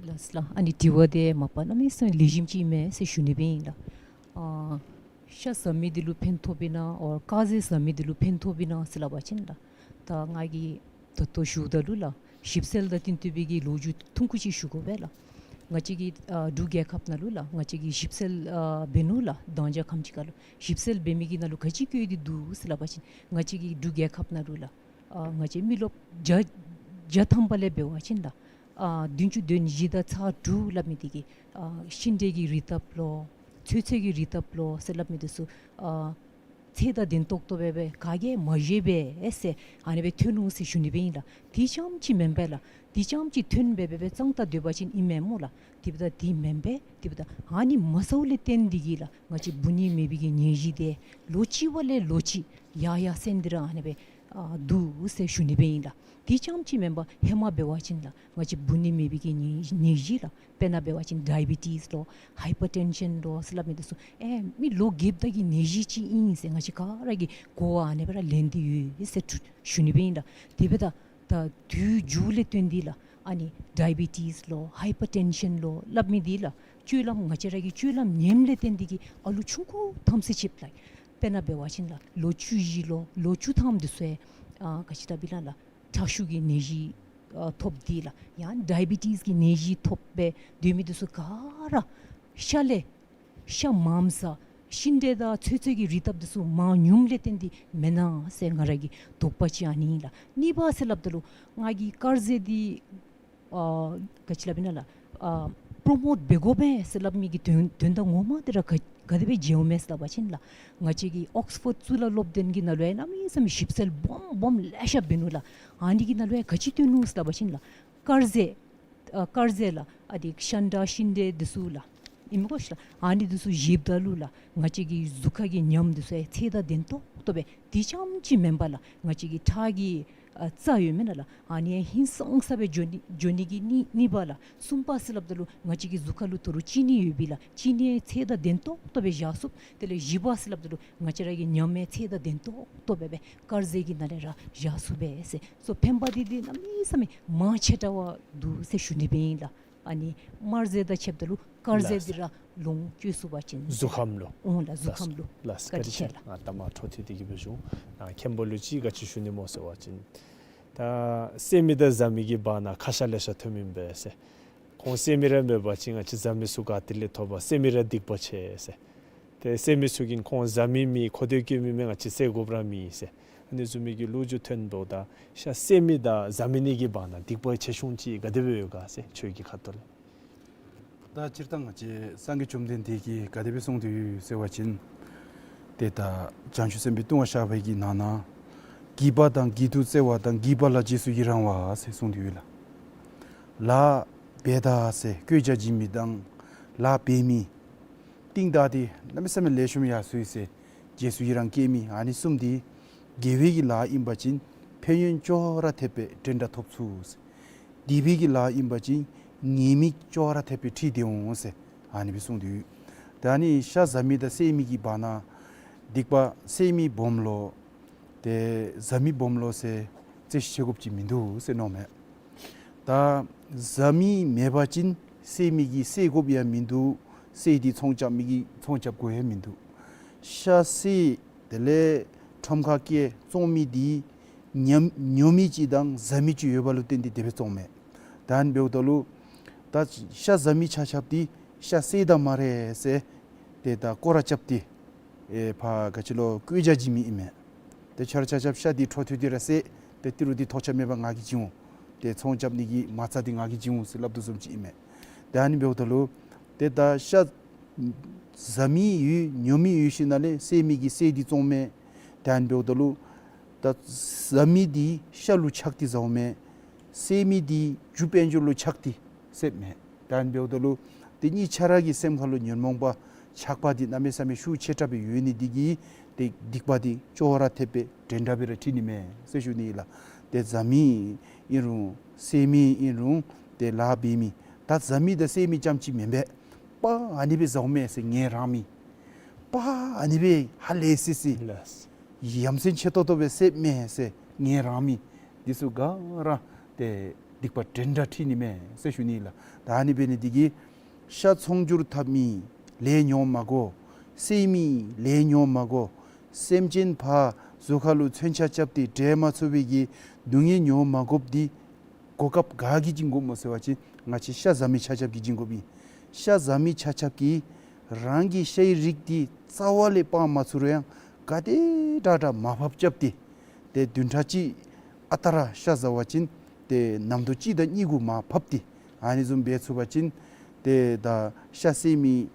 ལགས་ལགས། ཨ་ནི་དྲི་བ་དེ་མ་པ་གནམ་མེད་ས་མེད་ལེགས་ཤོམ་ཅིག་ཨིན་མས་ཟེར་ཞུ་ནི་སྦེ་ཨིན་ལགས། ཨ་ཤ་ཟ་མི་འདི་ལུ་ཕན་ཐོགསཔ་ཨིན་ན་ཨོ་དཀར་ཟས་ཟ་མི་འདི་ལུ་ཕན་ཐོགསཔ་ཨིན་ན་ཟེར་སླབ་པ་ཅིན་ལགས། ད་ང་གིས་ད་ལྟོ་ཞུཝ་ད་ལུ་ལགས་ཞིབ་འཚོལ་དང་བསྟུན་ཏེ་སྦེ་གི་ལོ་རྒྱུས་ཐུང་ཀུ་ཅིག་ཞུ་དགོ་པས་ལགས། ང་བཅས་ཀྱི་ཨ་འབྲུག་རྒྱལ་ཁབ་ནང་ལུ་ལགས་ང་བཅས་ཀྱིས་ཞིབ་འཚོལ་ཨ་འབད་ནུག་ལགས། མདང་ཞག་ཁམས་ཅིག་ཁར་ལུ་ཞིབ་འཚོལ་འབད་མི་གི་ནང་ལུ་ག་ཅི་བཀོད་དེ་འདུག་ཟེར་སླབ་པ་ཅིན་ང་བཅས་ཀྱི་འབྲུག་རྒྱལ་ཁབ་ནང་ལུ་ལགས་ཨ་ང་བཅས་མི་རློབས་བརྒྱ་བརྒྱ་ཐམ་པ་ལས་འབད་བ་ཅིན་ལགས་ཨ་བདུན་ཅུ་དོན་བཞི་དང་ཚག་དྲུག་སླབ་མི་འདི་གིས་ཨ་ཤིང་འབྲས་ཀྱི་རིགས་ཐབས་ལོ་ཚོད་བསྲེ་གི་རིགས་ཐབས་ལོ་ཟེར་སླབ་མི་འདི་ཚུ་ཨ་ཚད་དང་ལྡན་ཏོག་ཏོ་སྦེ་སྦེ་ག་གིས་མ་བཞེས་པས་ཟེར་ཨ་ནི་སྦེ་ཐོན་ནུག་ཟེར་ཞུ་ནི་སྦེ་ཨིན་ལགས། དེ་རྐྱངམ་ཅིག་མེན་པས་ལགས། དེ་རྐྱངམ་ཅིག་ཐོན་སྦེ་སྦེ་སྦེ་གཙང་ཏ་སྡོད་པ་ཅིན་ཨིན་མས་སྨོ་ལགས། དེ་འབདཝ་ད་དེ་མེན་པས། དེ་འབདཝ་ད་ཨ་ནི་མ་ཟཝ་ལས་བརྟེན་ཏེ་གིས་ལགས་ང་བཅས་འབུ་ནད་མེད་པའི་གི་ནད་གཞི་དེ་ལོ་གཅིག་པ་ལས་ལོ་གཅིག་ཡར་ཡར་སེང་སྟེ་ར་ཨ་ནི་སྦེ་ཨ་འདུག་ཟེར་ཞུ་ནི་སྦེ་ཨིན་ལགས། དེ་རྐྱངམ་ཅིག་མེན་པར་ཧེ་མ་འབད་བ་ཅིན་ལགས་ང་བཅས་འབུ་ནད་མེད་པའི་གི་ནད་ནད་གཞི་ལགས་དཔེར་ན་འབད་བ་ཅིན་ཌའི་བི་ཊིས་ལོ་ཧའི་པར་ཊེན་ཤཱན་ལོ་ཟེར་སླབ་མི་འདི་ཚུ་ཨེ་མི་ལོ་རྒསཔ་ད་གི་ནད་གཞི་ཅིག་ཨིན་ཟེར་ང་བཅས་ག་ར་གིས་གོ་བ་ཨ་ནི་སྦེ་ར་ལེན་ཏེ་ཡོད་ཟེར་ཞུ་ནི་སྦེ་ཨིན་ལགས། དེ་འབདཝ་ད་ད་དུས་འགྱུར་ལས་བརྟེན་ཏེ་ལགས་ཨ་ནི་ཌའི་བི་ཊིས་ལོ་ཧའི་པར་ཊེན་ཤཱན་ལོ་སླབ་མི་འདི་ལགས་སྤྱོད་ལམ་ང་བཅས་ར་གི་སྤྱོད་ལམ་ཉམས་ལས་བརྟེན་ཏེ་གིས་ཨ་ལུ་ཆུང་ཀུ་ཐམས་ཅད་ཅིག་ལགས་དཔེར་ན་འབད་བ་ཅིན་ལགས་ལོ་བཅུ་བཞི་ལོ་ལོ་བཅུ་ཐམ་འདི་ཚུ་ཡང་ཨ་ག་ཅི་ལྟ་བུ་ལགས་ལགས་ཁྲག་ཤུགས་ཀྱི་ནད་གཞི་ཨ་ཐོབ་སྟེ་ལགས་ཡང་ཌའི་བི་ཊིས་ཀྱི་ནད་གཞི་ཐོབ་སྦེ་སྡོད་མི་འདི་ཚུ་ག་ར་ཤ་ལས་ཤ་མངམ་ཟ་ཤིང་འབྲས་དང་ཚོད་བསྲེ་གི་རིགས་ཐབས་འདི་ཚུ་མངམ་ཉུངམ་ལས་བརྟེན་ཏེ་མེན་ན་ཟེར་ང་ར་གི་དོགས་པ་ཅིག་ཨ་ནི་ཨིན་ལགས། གཉིས་པ་ཟེར་སླབ་ད་ལུ་ང་གིས་དཀར་ཟས་འདི་ཨ་ག་ཅི་སླབ་ཨིན་ན་ལགས་ཨ་པྲོ་མོཊ་འབད་དགོ་པས་ཟེར་སླབ་མི་གི་དོན་དོན་དག་ངོ་མ་འདི་ར་ག་ག་དེ་སྦེ་མཇལཝ་མས་ཟེར་སླབ་པ་ཅིན་ལགས་ང་བཅས་ཀྱི་ཨོགསི་ཕོཌ་གཙུག་ལག་སློབ་སྡེ་གི་ནང་ལུ་ཡང་གནམ་མེད་ས་མེད་ཞིབ་འཚོལ་སྦོམ་སྦོམ་ལེ་ཤ་འབད་ནུག་ལགས། ཨ་ནི་གི་ནང་ལུ་ཡང་ག་ཅི་སྟོན་ནུག་ཟེར་སླབ་པ་ཅིན་ལགས་དཀར་ཟས་ཨ་དཀར་ཟས་ལགས་ཨ་འདི་ཤ་འདྲ་ཤིང་འབྲས་འདི་ཚུ་ལགས་ ཨིན་མས་གོ་ཤིག་ལགས། ཨ་ནི་འདི་ཚུ་བཞེསཔ་ད་ལུ་ལགས་ང་བཅས་ཀྱི་གཟུགས་ཁ་གི་ཉམས་འདི་ཚུ་ཡང་ཚད་དང་ལྡན་ཏོག་ཏོ་སྦེ་དེ་རྐྱངམ་ཅིག་མེན་པར་ལགས་ང་བཅས་ཀྱི་ཁྲག་གི་ཨ་རྩ་ཡོད་མེན་ན་ལགས། ཨ་ནི་ཡང་ཧིང་སངས་ས་སྦེ་འགྱོ་ནི་འགྱོ་ནི་གི་གཉིས་གཉིས་པ་ལགས། གསུམ་པ་ཟེར་སླབ་ད་ལུ་ང་བཅས་ཀྱི་གཟུགས་ཁ་ལུ་ད་རུང་གཅིན་སྙི་ཡོད་པས་ལགས། གཅིན་སྙི་ཡང་ཚད་དང་ལྡན་ཏོག་ཏོ་སྦེ་བཞག་ཚུགས། དེ་ལས་བཞི་པ་ཟེར་སླབ་ད་ལུ་ང་བཅས་ར་གི་ཉམས་ཡང་ཚད་དང་ལྡན་ཏོག་ཏོ་སྦེ་སྦེ་དཀར་ཟས་ཀྱི་ནང་ལས་ར་བཞག་ཚུགས་པས་ཟེར། སོ་ཕན་པ་འདི་འདི་གནམ་མེད་ས་མེད་མང་ཆེ་དྲགས་འདུག་ཟེར་ཞུ་ནི་སྦེ་ཨིན་ལགས། ཨ་ནི་དམར་ཟས་དང་ཕྱདཔ་ད་ལུ་དཀར་ཟས་འདི་ར་ལོངས་སྤྱོད་ཚུགས་པ་ཅིན། གཟུགས་ཁམས་ལུ། འོང་ལགས་གཟུགས་ཁམས་ལུ། ལགས་བཀའ་དྲིན་ཆེ་ལགས། ཨ་ད་མ་འཕྲོ་མཐུད་དེ་གི་སྦེ་ཞུ། ཨ་མཁན་པོ་ལུ་ཅིག་ག་ཅི་ཞུ་ནི་སྨོ་ཟེར་བ་ཅིན་ད་སད་མི་དང་བཟའ་མི་གི་བར་ན་ཁ་ཤ་ལེ་ཤ་ཐོནམ་ཨིན་པས་ཟེར། ཁོང་སད་མི་ར་མེད་པ་ཅིན་ང་བཅས་བཟའ་མི་ཚུ་ག་ཏེ་ལས་ཐོབ་པ། སད་མི་ར་སྡིག་པ་ཆེ་ཟེར། ཏེ་སད་མི་ཚུ་གིས་ཁོང་བཟའ་མི་མེད་ཁོ་ཐོད་སྐྱེ་མི་མེད་ང་བཅས་བསད་དགོཔ་ར་མེད་ཟེར། ཨ་ནི་བཟུམ་མའི་གི་ལོ་རྒྱུས་ཐོན་འདུག། ད་ཤ་སད་མི་དང་བཟའ་མི་གཉིས་ཀྱི་བར་ན་སྡིག་པ་ཆེ་ཆུང་ཅིག་ག་དེ་སྦེ་ཡོད་ག་ཟེར་ཁྱོད་ཀྱི་ཁ་ཐུག་ལས། ད་སྤྱིར་བཏང་ང་བཅས་སངས་རྒྱས་བཅོམ་ལྡན་འདས་ཀྱིས་ག་དེ་སྦེ་གསུངས་ཏེ་ཡོད་ཟེར་བ་ཅིན་ཏེ་ད་བྱང་ཆུབ་སེམས་དཔའི་ལྟུང་བ་བཤགས་པའི་གི་ནང་ན་བགྱིས་པ་དང་བགྱིད་དུ་སྩལ་བ་དང་བགྱིས་པ་ལ་རྗེས་སུ་ཡི་རང་བ་ཟེར་གསུངས་ཏེ་ཡོད་ལགས། ལཱ་འབད་ད་ཟེར་བཀོད་རྒྱ་བྱིན་མི་དང་ལཱ་འབད་མི་རྟིང་བདའ་སྟེ་གནམ་མེད་ས་མེད་ལེགས་ཤོམ་ཡར་སོ་ཡི་ཟེར་རྗེས་སུ་ཡི་རང་བསྐྱེད་མི་ཨ་ནི་གསུམ་འདི་དགེ་བའི་གི་ལཱ་ཨིན་པ་ཅིན་ཕན་ཡོན་ཅོག་ར་འཐདཔ་སྦེ་འགྲན་ཟླ་ཐོབ་ཚུགས་ཟེར། སྡིག་པའི་གི་ལཱ་ཨིན་པ་ཅིན་ཉེས་དམིགས་ཅོག་ར་འཐདཔ་སྦེ་འཁྲིལ་ཏེ་འོང་ཟེར་ཨ་ནི་སྦེ་གསུངས་ཏེ་ཡོད། ད་ཨ་ནི་ཤ་བཟའ་མི་དང་སད་མི་གི་བར་ན་སྡིག་པ་སད་མི་སྦོམ་ལོ་ཏེ་བཟའ་མི་སྦོམ་ལོ་ཟེར་རྩོད་གཞི་བྱེད་དགོཔ་ཅིག་མིན་འདུག་ཟེར་མནོཝ་མས། ད་བཟའ་མི་མེད་པ་ཅིན་སད་མི་གིས་བསད་དགོཔ་ཡང་མིན་འདུག། བསད་དེ་ཚོང་རྐྱབ་མི་གིས་ཚོང་རྐྱབ་དགོཔ་ཡང་མིན་འདུག། ཤ་བསད་དེ་ལས་ཁྲོམ་ཁར་བསྐྱལ་བཙོང་མི་འདི་ཉམས་ཉོ་མི་ཅིག་དང་བཟའ་མི་ཅིག་ཡོད་པ་ལུ་བརྟེན་ཏེ་དེ་སྦེ་བཙོངམ་མས། ད་ཨ་ནི་འབདཝ་ད་ལུ་ད་ཤ་བཟའ་མི་ཆ་ཁྱབ་འདི་ཤ་བསད་ད་སྨ་རེ་ཟེར་ཏེ་ད་སྐོར་ར་རྐྱབ་སྟེ་ཨེ་ཕར་ག་ཅི་ལོ་བཀོད་རྒྱ་བྱིན་མི་ཨིན་མས། ཏེ་ཁྱོད་ར་ཆ་ཁྱབ་ཤ་འདི་འཕྲོ་མཐུད་དེ་ར་བསད། ཏེ་ཏི་རུ་འདི་ཐོགས་ཆགས་མེད་པར་ང་གིས་བྱིན་འོང་། ཏེ་ཚོང་རྐྱབ་ནི་གི་མ་རྩ་འདི་ང་གིས་བྱིན་འོང་ཟེར་སླབ་དོ་བཟུམ་ཅིག་ཨིན་མས། ཏེ་ཨ་ནི་འབདཝ་ད་ལུ་ཏེ་ད་ཤ་བཟའ་མི་ཡོད་ཉོ་མི་ཡོད་ཞིནམ་ལས་བསད་མི་གིས་བསད་དེ་བཙོངམ་མས། ཏེ་ཨ་ནི་འབདཝ་ད་ལུ་ད་བཟའ་མི་འདི་ཤ་ལུ་ཆགས་ཏེ་བཟའཝ་མས། བསད་མི་འདི་རྒྱུ་དཔལ་འབྱོར་ལུ་ཆགས་ཏེ་བསདཔ་མས། ད་ཨ་ནི་འབདཝ་ད་ལུ་དེ་གཉིས་ཆ་ར་གི་སེམས་ཁ་ལུ་ཉོན་མོངས་པ་ཆགས་པ་འདི་གནམ་མེད་ས་མེད་ཤུགས་ཆེ་དྲགས་སྦེ་ཡོད་ནི་འདི་གིས་ཏེ་སྡིག་པ་འདི་ཅོག་ར་འཐདཔ་སྦེ་འགྲན་ཟླ་སྦེ་ར་འཁྲིལ་ནི་མས་ཟེར་ཞུ་ནི་ཨིན་ལགས། ཏེ་བཟའ་མི་ཨིན་རུང་བསད་མི་ཨིན་རུང་ཏེ་ལཱ་འབད་མི་ད་བཟའ་མི་དང་བསད་མི་རྐྱངམ་ཅིག་མེན་པས། པ་ཨ་ནི་སྦེ་བཟའཝ་མས་ཟེར་ངལ་རངས་མི། པ་ཨ་ནི་སྦེ་ཧ་ལས་སི་སི་ལགས། ཡ་མཚན་ཆེ་ཏོག་ཏོ་སྦེ་བསདཔ་མས་ཟེར་ངལ་རངས་མི་འདི་ཚུ་ག་ར་ཏེ་སྡིག་པ་འགྲན་ཟླ་འཁྲིལ་ནི་མས་ཟེར་ཞུ་ནི་ལགས། ད་ཨ་ནི་འབད་ནི་འདི་གིས་ཤ་ཚོང་བསྒྱུར་འཐབ་མི་ལས་མྱོང་མ་དགོ། བསད་མི་ལས་མྱོང་མ་དགོ། སེམས་ཅན་ཕར་གཟུགས་ཁ་ལུ་མཚོན་ཆ་རྐྱབ་སྟེ་བསྒྲལ་མ་ཚུགས་པའི་གི་སྡུག་བསྔལ་མྱོང་མ་དགོཔ་འདི་གོ་སྐབས་ག་གིས་བྱིན་དགོཔ་སྨོ་ཟེར་བ་ཅིན་ང་བཅས་ཤ་བཟའ་མི་ཆ་ཁྱབ་ཀྱིས་བྱིན་དགོཔ་ཨིན། ཤ་བཟའ་མི་ཆ་ཁྱབ་ཀྱིས་རང་གི་ཤའི་རིགས་འདི་རྩ་བ་ལས་སྤང་མ་ཚུགས་རུང་ཡང་ག་དེ་དྲག་དྲག་མར་ཕབ་རྐྱབ་སྟེ་ཏེ་བདུན་ཕྲག་གཅིག་ཨ་རྟག་ར་ཤ་བཟའ་བ་ཅིན་ཏེ་ནམ་དུས་གཅིག་དང་གཉིས་གུ་མར་ཕབ་སྟེ་ཨ་ནི་བཟུམ་འབད་ཚུགས་པ་ཅིན་ཏེ་ད་ཤ་བསད་མི་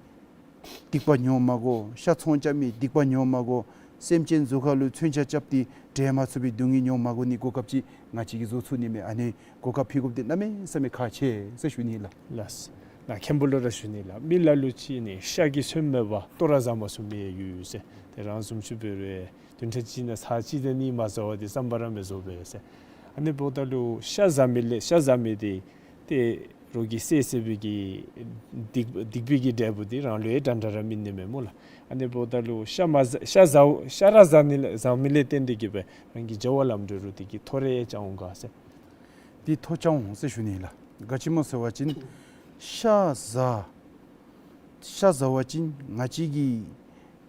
སྡིག་པ་མྱོང་མ་དགོ། ཤ་ཚོང་རྐྱབ་མི་སྡིག་པ་མྱོང་མ་དགོ། སེམས་ཅན་གཟུགས་ཁ་ལུ་མཚོན་ཆ་རྐྱབ་སྟེ་བསྒྲལ་མ་ཚུགས་པའི་སྡུག་བསྔལ་མྱོང་མ་དགོ་ནི་གོ་སྐབས་ཅིག་ང་བཅས་ཀྱིས་བཟོ་ཚུགས་ནི་མས། ཨ་ནི་གོ་སྐབས་ཕུལ་དགོཔ་འདི་གནམ་མེད་ས་མེད་ཁག་ཆེ་ཟེར་ཞུ་ནི་ལགས། ལགས། ང་མཁན་པོ་ལུ་ར་ཞུ་ནི་ལགས། མི་ལ་ལུ་ཅིག་ནི་ཤ་གི་སོན་མེད་པར་ལྟོ་ར་བཟའ་མ་ཚུགས་མི་ཡོད་ཟེར། ཏེ་རང་བཟུམ་ཅིག་འབད་རུང་བདུན་ཕྲག་གཅིག་ནང་ཚར་གཅིག་དང་གཉིས་མ་བཟའ་བར་འདི་བསམ་པ་ར་མི་བཟོ་བས་ཟེར། ཨ་ནི་འབདཝ་ད་ལུ་ཤ་བཟའ་མི་ལས་ཤ་བཟའ་མི་འདི་ཏེ་རོགས་ཀྱིས་བསད་བསད་པའི་གི་སྡིག་སྡིག་པའི་གི་འབྲས་བུ་འདི་རང་ལུ་ཡང་འདྲན་འདྲ་ར་སྨིན་ནི་མས་སྨོ་ལགས། ཨ་ནི་འབདཝ་ད་ལུ་ཤ་མ་བཟའ་ཤ་བཟའ་ཤ་ར་བཟའ་ནི་ལས་བཟའ་མི་ལས་བརྟེན་ཏེ་གིས་སྦེ་རང་གི་བྱ་བ་ལམ་འགྲོ་རུང་དེ་གིས་ཐོ་རེ་ཡང་རྐྱབ་འོང་ག་ཟེར། འདི་ཐོ་རྐྱབ་འོང་ཟེར་ཞུ་ནི་ལགས། ག་ཅི་སྨོ་ཟེར་བ་ཅིན་ཤ་བཟའ་ཤ་བཟའ་བ་ཅིན་ང་བཅས་ཀྱི་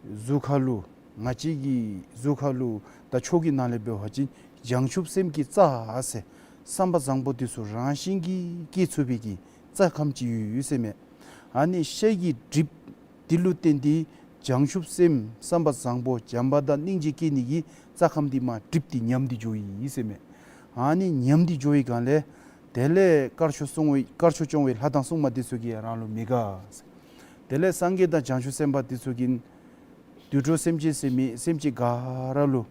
གཟུགས་ཁ་ལུ་ང་བཅས་ཀྱི་གཟུགས་ཁ་ལུ་ད་ཆོས་ཀྱི་ནང་ལས་འབད་བ་ཅིན་བྱང་ཆུབ་སེམས་ཀྱི་རྩ་ཟེར་བསམ་པ་བཟང་པོ་འདི་ཚུ་རང་བཞིན་གྱིས་སྐྱེ་ཚུགས་པའི་གི་རྩ་ཁམས་ཅིག་ཡོད་ཡོད་ཟེར་མས། ཨ་ནི་ཤ་གི་གྲིབ་འདི་ལུ་བརྟེན་ཏེ་བྱང་ཆུབ་སེམས་བསམ་པ་བཟང་པོ་བྱམས་པ་དང་སྙིང་རྗེ་སྐྱེ་ནི་གི་རྩ་ཁམས་འདི་མར་གྲིབ་སྟེ་ཉམས་ཏེ་འགྱོཝ་ཨིན་ཟེར་མས། ཨ་ནི་ཉམས་ཏེ་འགྱོ་བའི་སྒང་ལས་དེ་ལས་དཀར་ཕྱོགས་སྲུང་བའི་དཀར་ཕྱོགས་སྐྱོང་བའི་ལྷ་དང་སྲུང་མ་འདི་ཚུ་གིས་རང་ལུ་མི་དགའ་ཟེར། དེ་ལས་སངས་རྒྱས་དང་བྱང་ཆུབ་སེམས་དཔའ་འདི་ཚུ་གིས་དུད་འགྲོ་སེམས་ཅན་ཟེར་མི་སེམས་ཅན་ག་ར་ལུ་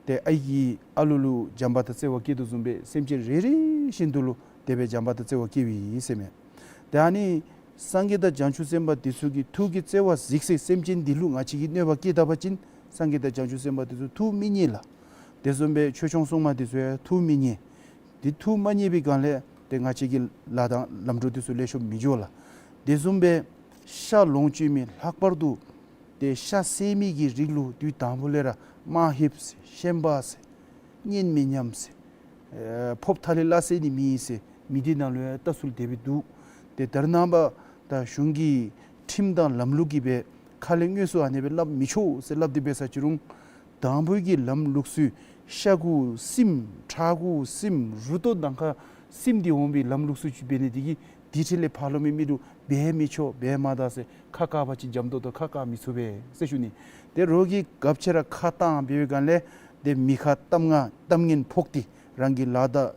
ཏེ་ཨའི་གིས་ཨ་ལུ་ལུ་བྱམས་པ་དང་བརྩེ་བ་སྐྱེ་དོ་བཟུམ་སྦེ་སེམས་ཅན་རེ་རེ་བཞིན་དུ་ལུ་དེ་སྦེ་བྱམས་པ་དང་བརྩེ་བ་སྐྱེཝ་ཨིན་ཟེར་མས། ཏེ་ཨ་ནི་ སངས་རྒྱས་དང་བྱང་ཆུབ་སེམས་དཔའ་འདི་ཚུ་གི་ཐུགས་ཀྱི་བརྩེ་བ་གཟིགས་སའི་སེམས་ཅན་འདི་ལུ་ང་བཅས་ཀྱིས་གནོད་པ་བཀལ་ད་པ་ཅིན་སངས་རྒྱས་དང་བྱང་ཆུབ་སེམས་དཔའ་འདི་ཚུ་ཐུགས་མི་མཉེས་ལགས། དེ་བཟུམ་སྦེ་ཆོས་སྐྱོང་སྲུང་མ་འདི་ཚུ་ཡང་ཐུགས་མི་མཉེས། འདི་ཐུགས་མ་མཉེས་པའི་སྒང་ལས་ཏེ་ང་བཅས་ཀྱི་ལཱ་དང་ལམ་འགྲོ་འདི་ཚུ་ལེགས་ཤོམ་མི་འགྱོ་ལགས། དེ་བཟུམ་སྦེ་ཤ་ལོངས་སྤྱོད་མི་ལྷག་པར་དུ་ཏེ་ཤ་བསད་མི་གི་རིགས་ལུ་དུས་དང་པོ་ལས་ར་དམའ་ཧེབ་ཟེར་ཤན་པ་ཟེར་གཉེན་མི་མཉམ་ཟེར་ཨེ་ཕོརཔ་ཐ་ལི་སླ་བསྲེ་ནི་མེད་ཟེར་མི་སྡེ་ནང་ལུ་ཡང་ལྟ་ཚུལ་དེ་སྦེ་འདུག། ཏེ་ད་རེས་ནངས་པ་ད་གཞུང་གི་ཁྲིམས་དང་ལམ་ལུགས་ཀྱིས་སྦེ་ཁ་ལས་དངོས་སུ་ཨ་ནེ་སྦེ་སླབ་མི་ཆོག་ཟེར་སླབ་སྟེ་འབད་ས་ཅི་རུང་དང་པོའི་གི་ལམ་ལུགས་སྲོལ་ཤ་གུ་སྲིངམ་ཁྲག་གུ་སྲིངམ་རུ་ཏོ་དང་ཁ་སྲིངམ་སྟེ་འོང་བའི་ལམ་ལུགས་སྲོལ་ཅིག་འབད་ནི་དེ་གིས་དེ་འཕྲལ་ལས་ཕར་ལོགས་མི་མི་ལུ་འབད་མི་ཆོག་འབད་མ་ད་ཟེར་ཁ་བཀག་པ་ཅིན་འཇམ་ཏོང་ཏོ་ཁ་བཀག་མི་ཚུགས་པས་ཟེར་ཞུ་ནི། ཏེ་རོགས་ཀྱིས་ག་ཅི་ར་ཁ་བཏང་འབད་བའི་སྒང་ལས་ཏེ་མི་ཁ་གཏམ་ང་གཏམ་ངན་ཕོག་སྟེ་རང་གི་ལཱ་དང་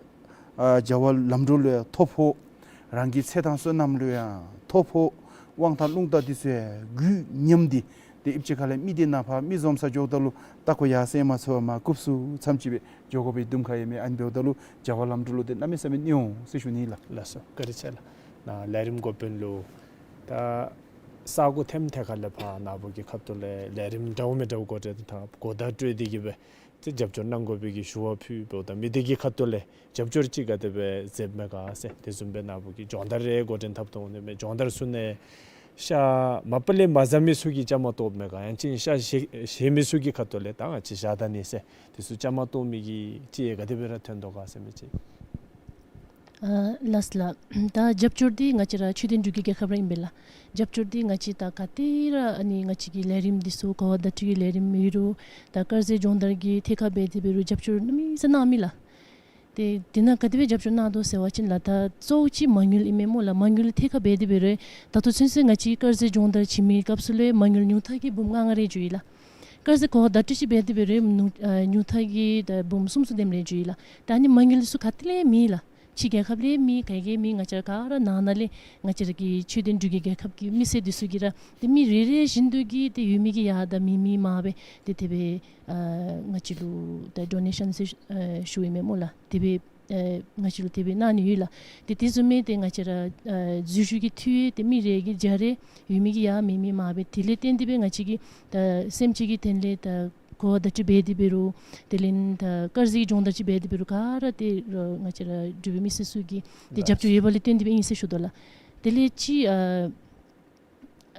ཨ་བྱ་བ་ལམ་འགྲོ་ལུ་ཡང་ཐོ་ཕོག། རང་གི་ཚེ་དང་བསོད་ནམས་ལུ་ཡང་ཐོ་ཕོག། དབང་ཐང་རླུང་རྟ་འདི་ཚུ་ཡང་རྒུད་ཉམས་ཏེ་ཏེ་ཨིབ་ཅིག་ཁ་ལས་མི་སྡེ་ནང་ཕར་མི་འཛོམས་ས་འགྱོཝ་ད་ལུ་ད་ཁོ་ཡར་སེང་མ་ཚུགས་པར་མར་སྐུབས་སུ་མཚམས་ཅིག་སྦེ་འགྱོ་དགོ་པའི་དུམ་ཁ་ཡང་མེད། ཨ་ནི་འབདཝ་ད་ལུ་བྱ་བ་ལམ་འགྲོ་ལུ་ཏེ་གནམ་མེད་ས་མེད་གནོད་འོང་ཟེར་ཞུ་ནི་ལགས། ལགས་སོ། བཀའ་དྲིན་ཆེ་ལགས། ནཱ་ལས་རིམ་འགོ་དཔོན་ལུ་ད་ས་གོ་ཐེམ་ཐད་ཁ་ལས་ཕར་ནཱ་བུ་གི་ཁ་ཐུག་ལས་ལས་རིམ་འདྲཝ་མི་འདྲཝ་འགོ་འདྲེན་འཐབ་གོ་བརྡ་སྤྲོད་དེ་གི་སྦེ་ཏེ་རྒྱབ་སྐྱོར་གནང་དགོ་པའི་གི་ཞུ་བ་ཕུལ་འབདཝ་ད་མི་སྡེ་གི་ཁ་ཐུག་ལས་རྒྱབ་སྐྱོར་ཅིག་ག་དེ་སྦེ་མཛདཔ་མས་ག་ཟེར། དེ་བཟུམ་སྦེ་ནཱ་བུ་གིས་སྦྱོང་བརྡར་རེ་འགོ་འདྲེན་འཐབ་དོ་འོང་ནི་མས། སྦྱོང་བརྡར་ཚུ་ནང་ཤ་མ་པ་ལས་མ་ཟ་མི་ཚུ་གིས་བཅའ་མར་གཏོགསཔ་མས་ག། ཡང་ཅིན་ཤ་བཞེས་བཞེས་མི་ཚུ་གི་ཁ་ཐུག་ལས་ད་ང་བཅས་བཞག་ད་ནི་ཟེར་དེ་ཚུ་བཅའ་མར་གཏོགས་མི་གི་ཅིག་ཡང་ག་དེ་སྦེ་ར་ཐོན་དོ་ག་ཟེར་མི་ཅིག། ཨ་ལགས་ལགས། ད་རྒྱབ་སྐྱོར་འདི་ང་བཅས་ར་ཆོས་ལྡན་འབྲུག་གི་རྒྱལ་ཁབ་ར་ཨིན་པས་ལགས། རྒྱབ་སྐྱོར་འདི་ང་བཅས་ད་ག་ཏེ་ར་ཨ་ནི་ང་བཅས་ཀྱི་ལས་རིམ་འདི་ཚུ་གོ་བ་བརྡ་སྤྲོད་ཀྱི་ལས་རིམ་ཨིན་རུང་ད་དཀར་ཟས་སྦྱོང་བརྡར་གྱི་ཐད་ཁར་འབད་དེ་འབད་རུང་རྒྱབ་སྐྱོར་གནམ་མེད་ས་མེད་གནང་མི་ལགས། ཏེ་དེ་ནང་ག་དེ་སྦེ་རྒྱབ་སྐྱོར་གནང་དོ་ཟེར་བ་ཅིན་ལགས་ད་གཙོ་བོ་ཅིག་མ་དངུལ་ཨིན་མས་སྨོ་ལགས། མ་དངུལ་ཐད་ཁར་འབད་དེ་འབད་རུང་ད་ལྟོ་ཚུན་ཚོད་ང་བཅས་དཀར་ཟས་སྦྱོང་བརྡར་བྱིན་མི་སྐབས་སུ་ལུ་མ་དངུལ་ཉུང་མཐའ་གི་འབུམ་ལྔ་ལྔ་རེ་འགྱོ་ཡི་ལགས། དཀར་ཟས་གོ་བ་བརྡ་སྤྲོད་ཅིག་འབད་དེ་འབད་རུང་ཉུང་ཨ་ཉུང་མཐའ་གི་ད་འབུམ་གསུམ་གསུམ་དེམ་རེ་འགྱོ་ཡི་ལགས། ད་ཨ་ནི་མ་དངུལ་འདི་ཚུ་ག་ཏེ་ལས་མེད་ལགས། ཕྱི་རྒྱལ་ཁབ་ལས་མེད་ག་གིས་མེད། ང་བཅས་ག་ར་ནང་ན་ལས་ང་བཅས་ར་གི་ཆོས་ལྡན་འབྲུག་གི་རྒྱལ་ཁབ་ཀྱི་མི་སེར་འདི་ཚུ་གིས་ར་ཏེ་མི་རེ་རེ་བཞིན་དུ་གིས་ཏེ་ཡོད་མི་གི་ཡར་དང་མེད་མི་མར་སྦེ་ཏེ་དེ་སྦེ་ཨ་ང་བཅས་ལུ་ད་ཌོ་ནེ་ཤཱན་ཟེར་ཨ་ཞུཝ་ཨིན་མས་སྨོ་ལགས། དེ་སྦེ་ཨ་ང་བཅས་ལུ་དེ་སྦེ་གནང་ནི་ཡོད་ལགས། ཏེ་དེ་བཟུམ་སྦེ་ཏེ་ང་བཅས་ར་ཨ་འཛུལ་ཞུགས་ཀྱི་འཐུས་ཡང་ཏེ་མི་རེ་གིས་བརྒྱ་རེ་ཡོད་མི་གི་ཡར་མེད་མི་མར་སྦེ་དེ་ལས་བརྟེན་ཏེ་སྦེ་ང་བཅས་ཀྱིས་ད་སེམས་ཅན་གྱི་དོན་ལས་ད་གོ་བ་བརྡ་སྤྲོད་འབད་དེ་འབད་རུང་དེ་ལས་ད་དཀར་ཟས་ཀྱི་སྦྱོང་བརྡར་ཅིག་འབད་དེ་འབད་རུང་ག་ར་ཏེ་རོགས་ང་བཅས་ར་འབྲུག་པའི་མི་སེར་ཚུ་གི་ཏེ་རྒྱབ་སྐྱོར་ཡོད་པ་ལས་བརྟེན་ཏེ་སྦེ་ཨིན་ཟེར་ཞུ་དོ་ལགས། དེ་ལས་ཅིག་ཨ་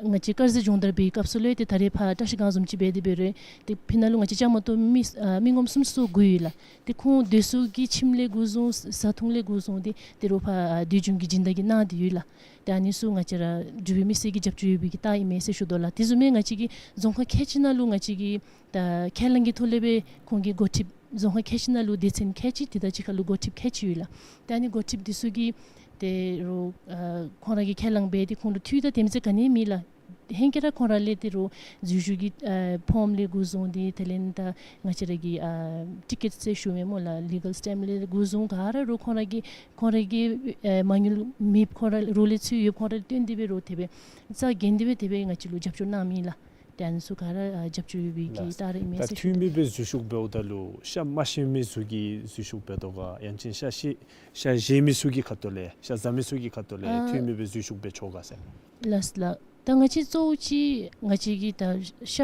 ང་བཅས་དཀར་ཟས་སྦྱོང་བརྡར་འབད་བའི་སྐབས་སུ་ལུ་ཏེ་ད་རེས་ཕར་བཀྲ་ཤིས་སྒང་འཛོམས་ཅིག་འབད་དེ་འབད་རུང་ཏེ་ཕི་ནང་ལུ་ང་བཅས་བཅའ་མར་གཏོགས་མི་ཨ་མི་ངོམ་སུམ་ཅུ་སོ་དགུ་ཡོད་ལགས། ཏེ་ཁོང་དེ་ཚུ་གི་ཁྱིམ་ལས་འགོ་བཟུང་བཟའ་འཐུང་ལས་འགོ་བཟུང་སྟེ་ཏེ་རོགས་ཕར་ཨ་དུས་རྒྱུན་གྱི་སྦྱིན་བདག་གིས་གནང་སྟེ་ཡོད་ལགས། ཏེ་ཨ་ནི་ཚུ་ང་བཅས་ར་འབྲུག་པའི་མི་སེར་གྱི་རྒྱབ་སྐྱོར་ཡོད་པའི་གི་རྟགས་ཨིན་མས་ཟེར་ཞུ་དོ་ལགས། དེ་བཟུམ་སྦེ་ང་བཅས་ཀྱི་རྫོང་ཁག་ཁལ་གཅིག་ནང་ལུ་ང་བཅས་ཀྱི་ད་ཁས་བླངས་ཀྱི་ཐོག་ལས་སྦེ་ཁོང་གི་འགོ་ཁྲིདཔ་རྫོང་ཁག་ཁལ་གཅིག་ནང་ལུ་སྡེ་ཚན་ཁལ་གཅིག་དེ་དང་གཅིག་ཁར་ལུ་འགོ་ཁྲིདཔ་ཁལ་གཅིག་ཡོད་ལགས། ཏེ་ཨ་ནི་འགོ་ཁྲིདཔ་འདི་ཚུ་གིས་ཏེ་རོགས་ཨ་ཁོང་ར་གིས་ཁས་བླངས་འབད་དེ་ཁོང་ལུ་འཐུས་དང་དེམ་ཅིག་ག་ནི་མེད་ལགས། ཧེང་སྐལ་ར་ཁོང་ར་ལས་ཏེ་རོགས་འཛུལ་ཞུགས་ཀྱི་ཨ་ཕོརམ་ལས་འགོ་བཟུང་སྟེ་དེ་ལས་ད་ང་བཅས་ར་གི་ཨ་ཊི་ཀེཊ་ཟེར་ཞུཝ་མས་སྨོ་ལགས། ལི་གཱལ་སི་ཊེམཔ་ལས་འགོ་བཟུང་ག་ར་རོགས་ཁོང་ར་གིས་ཁོང་ར་གི་ཨ་མ་དངུལ་མེདཔ་ཁོང་ར་རོགས་ལས་ཚུད་ཡོདཔ་ཁོང་ར་ལས་བརྟེན་ཏེ་སྦེ་རོགས་དེ་སྦེ་རྩ་འགེངས་ཏེ་སྦེ་དེ་སྦེ་ང་བཅས་ལུ་རྒྱབ་སྐྱོར་གནང་མི་ལགས། ཏེ་ཨ་ནི་ཚུ་ག་ར་ཨ་རྒྱབ་སྐྱོར་ཡོད་པའི་གི་ལགས། རྟགས་རེ་ཨིན་མས་ད་ཟེར་ཞུ་འཐུས་མི་སྦེ་འཛུལ་ཞུགས་འབདཝ་ད་ལུ་ཤ་མ་བཞེས་མི་ཚུ་གིས་འཛུལ་ཞུགས་འབད་དོ་ག། ཡང་ཅིན་ཤ་བཞེས་ཤ་བཞེས་མི་ཚུ་གི་ཁ་ཐུག་ལས་ཤ་བཟའ་མི་ཚུ་གི་ཁ་ཐུག་ལས་ཨ་འཐུས་མི་སྦེ་འཛུལ་ཞུགས་འབད་ཆོག་ག་ཟེར། ལགས་ལགས། ད་ང་བཅས་གཙོ་བོ་ཅིག་ང་བཅས་ཀྱིས་ད་ཤ་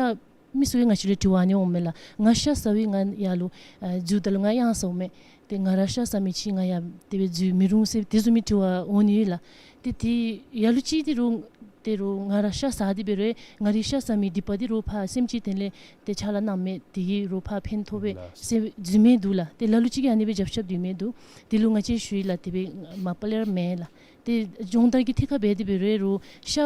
མི་ཚུ་གིས་ང་བཅས་ལུ་དྲི་བ་ཨ་ནི་འོངམ་མས་ལགས། ང་ཤ་ཟ་བའི་ང་ཡར་ལུ་ཨ་འཛུལཝ་ད་ལུ་ང་གཡང་ཟཝ་མས། ཏེ་ང་ར་ཤ་ཟ་མི་ཅིག་ང་ཡང་དེ་སྦེ་འཛུལ་མི་རུང་ཟེར་དེ་བཟུམ་མའི་དྲི་བ་འོང་ནི་ཡོད་ལགས། ཏེ་དེ་ལ་ལུ་ཅིག་ཏེ་རོགས་ཏེ་རོགས་ང་ར་ཤ་ཟ་སྟེ་འབད་རུང་ང་རའི་ཤ་ཟ་མི་སྡིག་པ་འདི་རོགས་ཕར་སེམས་ཅན་དོན་ལས་ཏེ་ཕྱག་ལཱ་གནངམ་མས། དེ་གིས་རོགས་ཕར་ཕན་ཐོགས་པས་ལགས། ཟེར་འཛུལ་མི་འདུག་ལགས། ཏེ་ལ་ལུ་ཅིག་གིས་ཨ་ནི་སྦེ་རྒྱབ་ཤ་བརྡུང་མི་འདུག། དེ་ལུ་ང་བཅས་ཞུ་ཡི་ལགས། དེ་སྦེ་མ་པ་ལས་ར་མེན་ལགས། ཏེ་སྦྱོང་བརྡར་གྱི་ཐད་ཁར་འབད་དེ་འབད་རུང་རོགས་ཤ་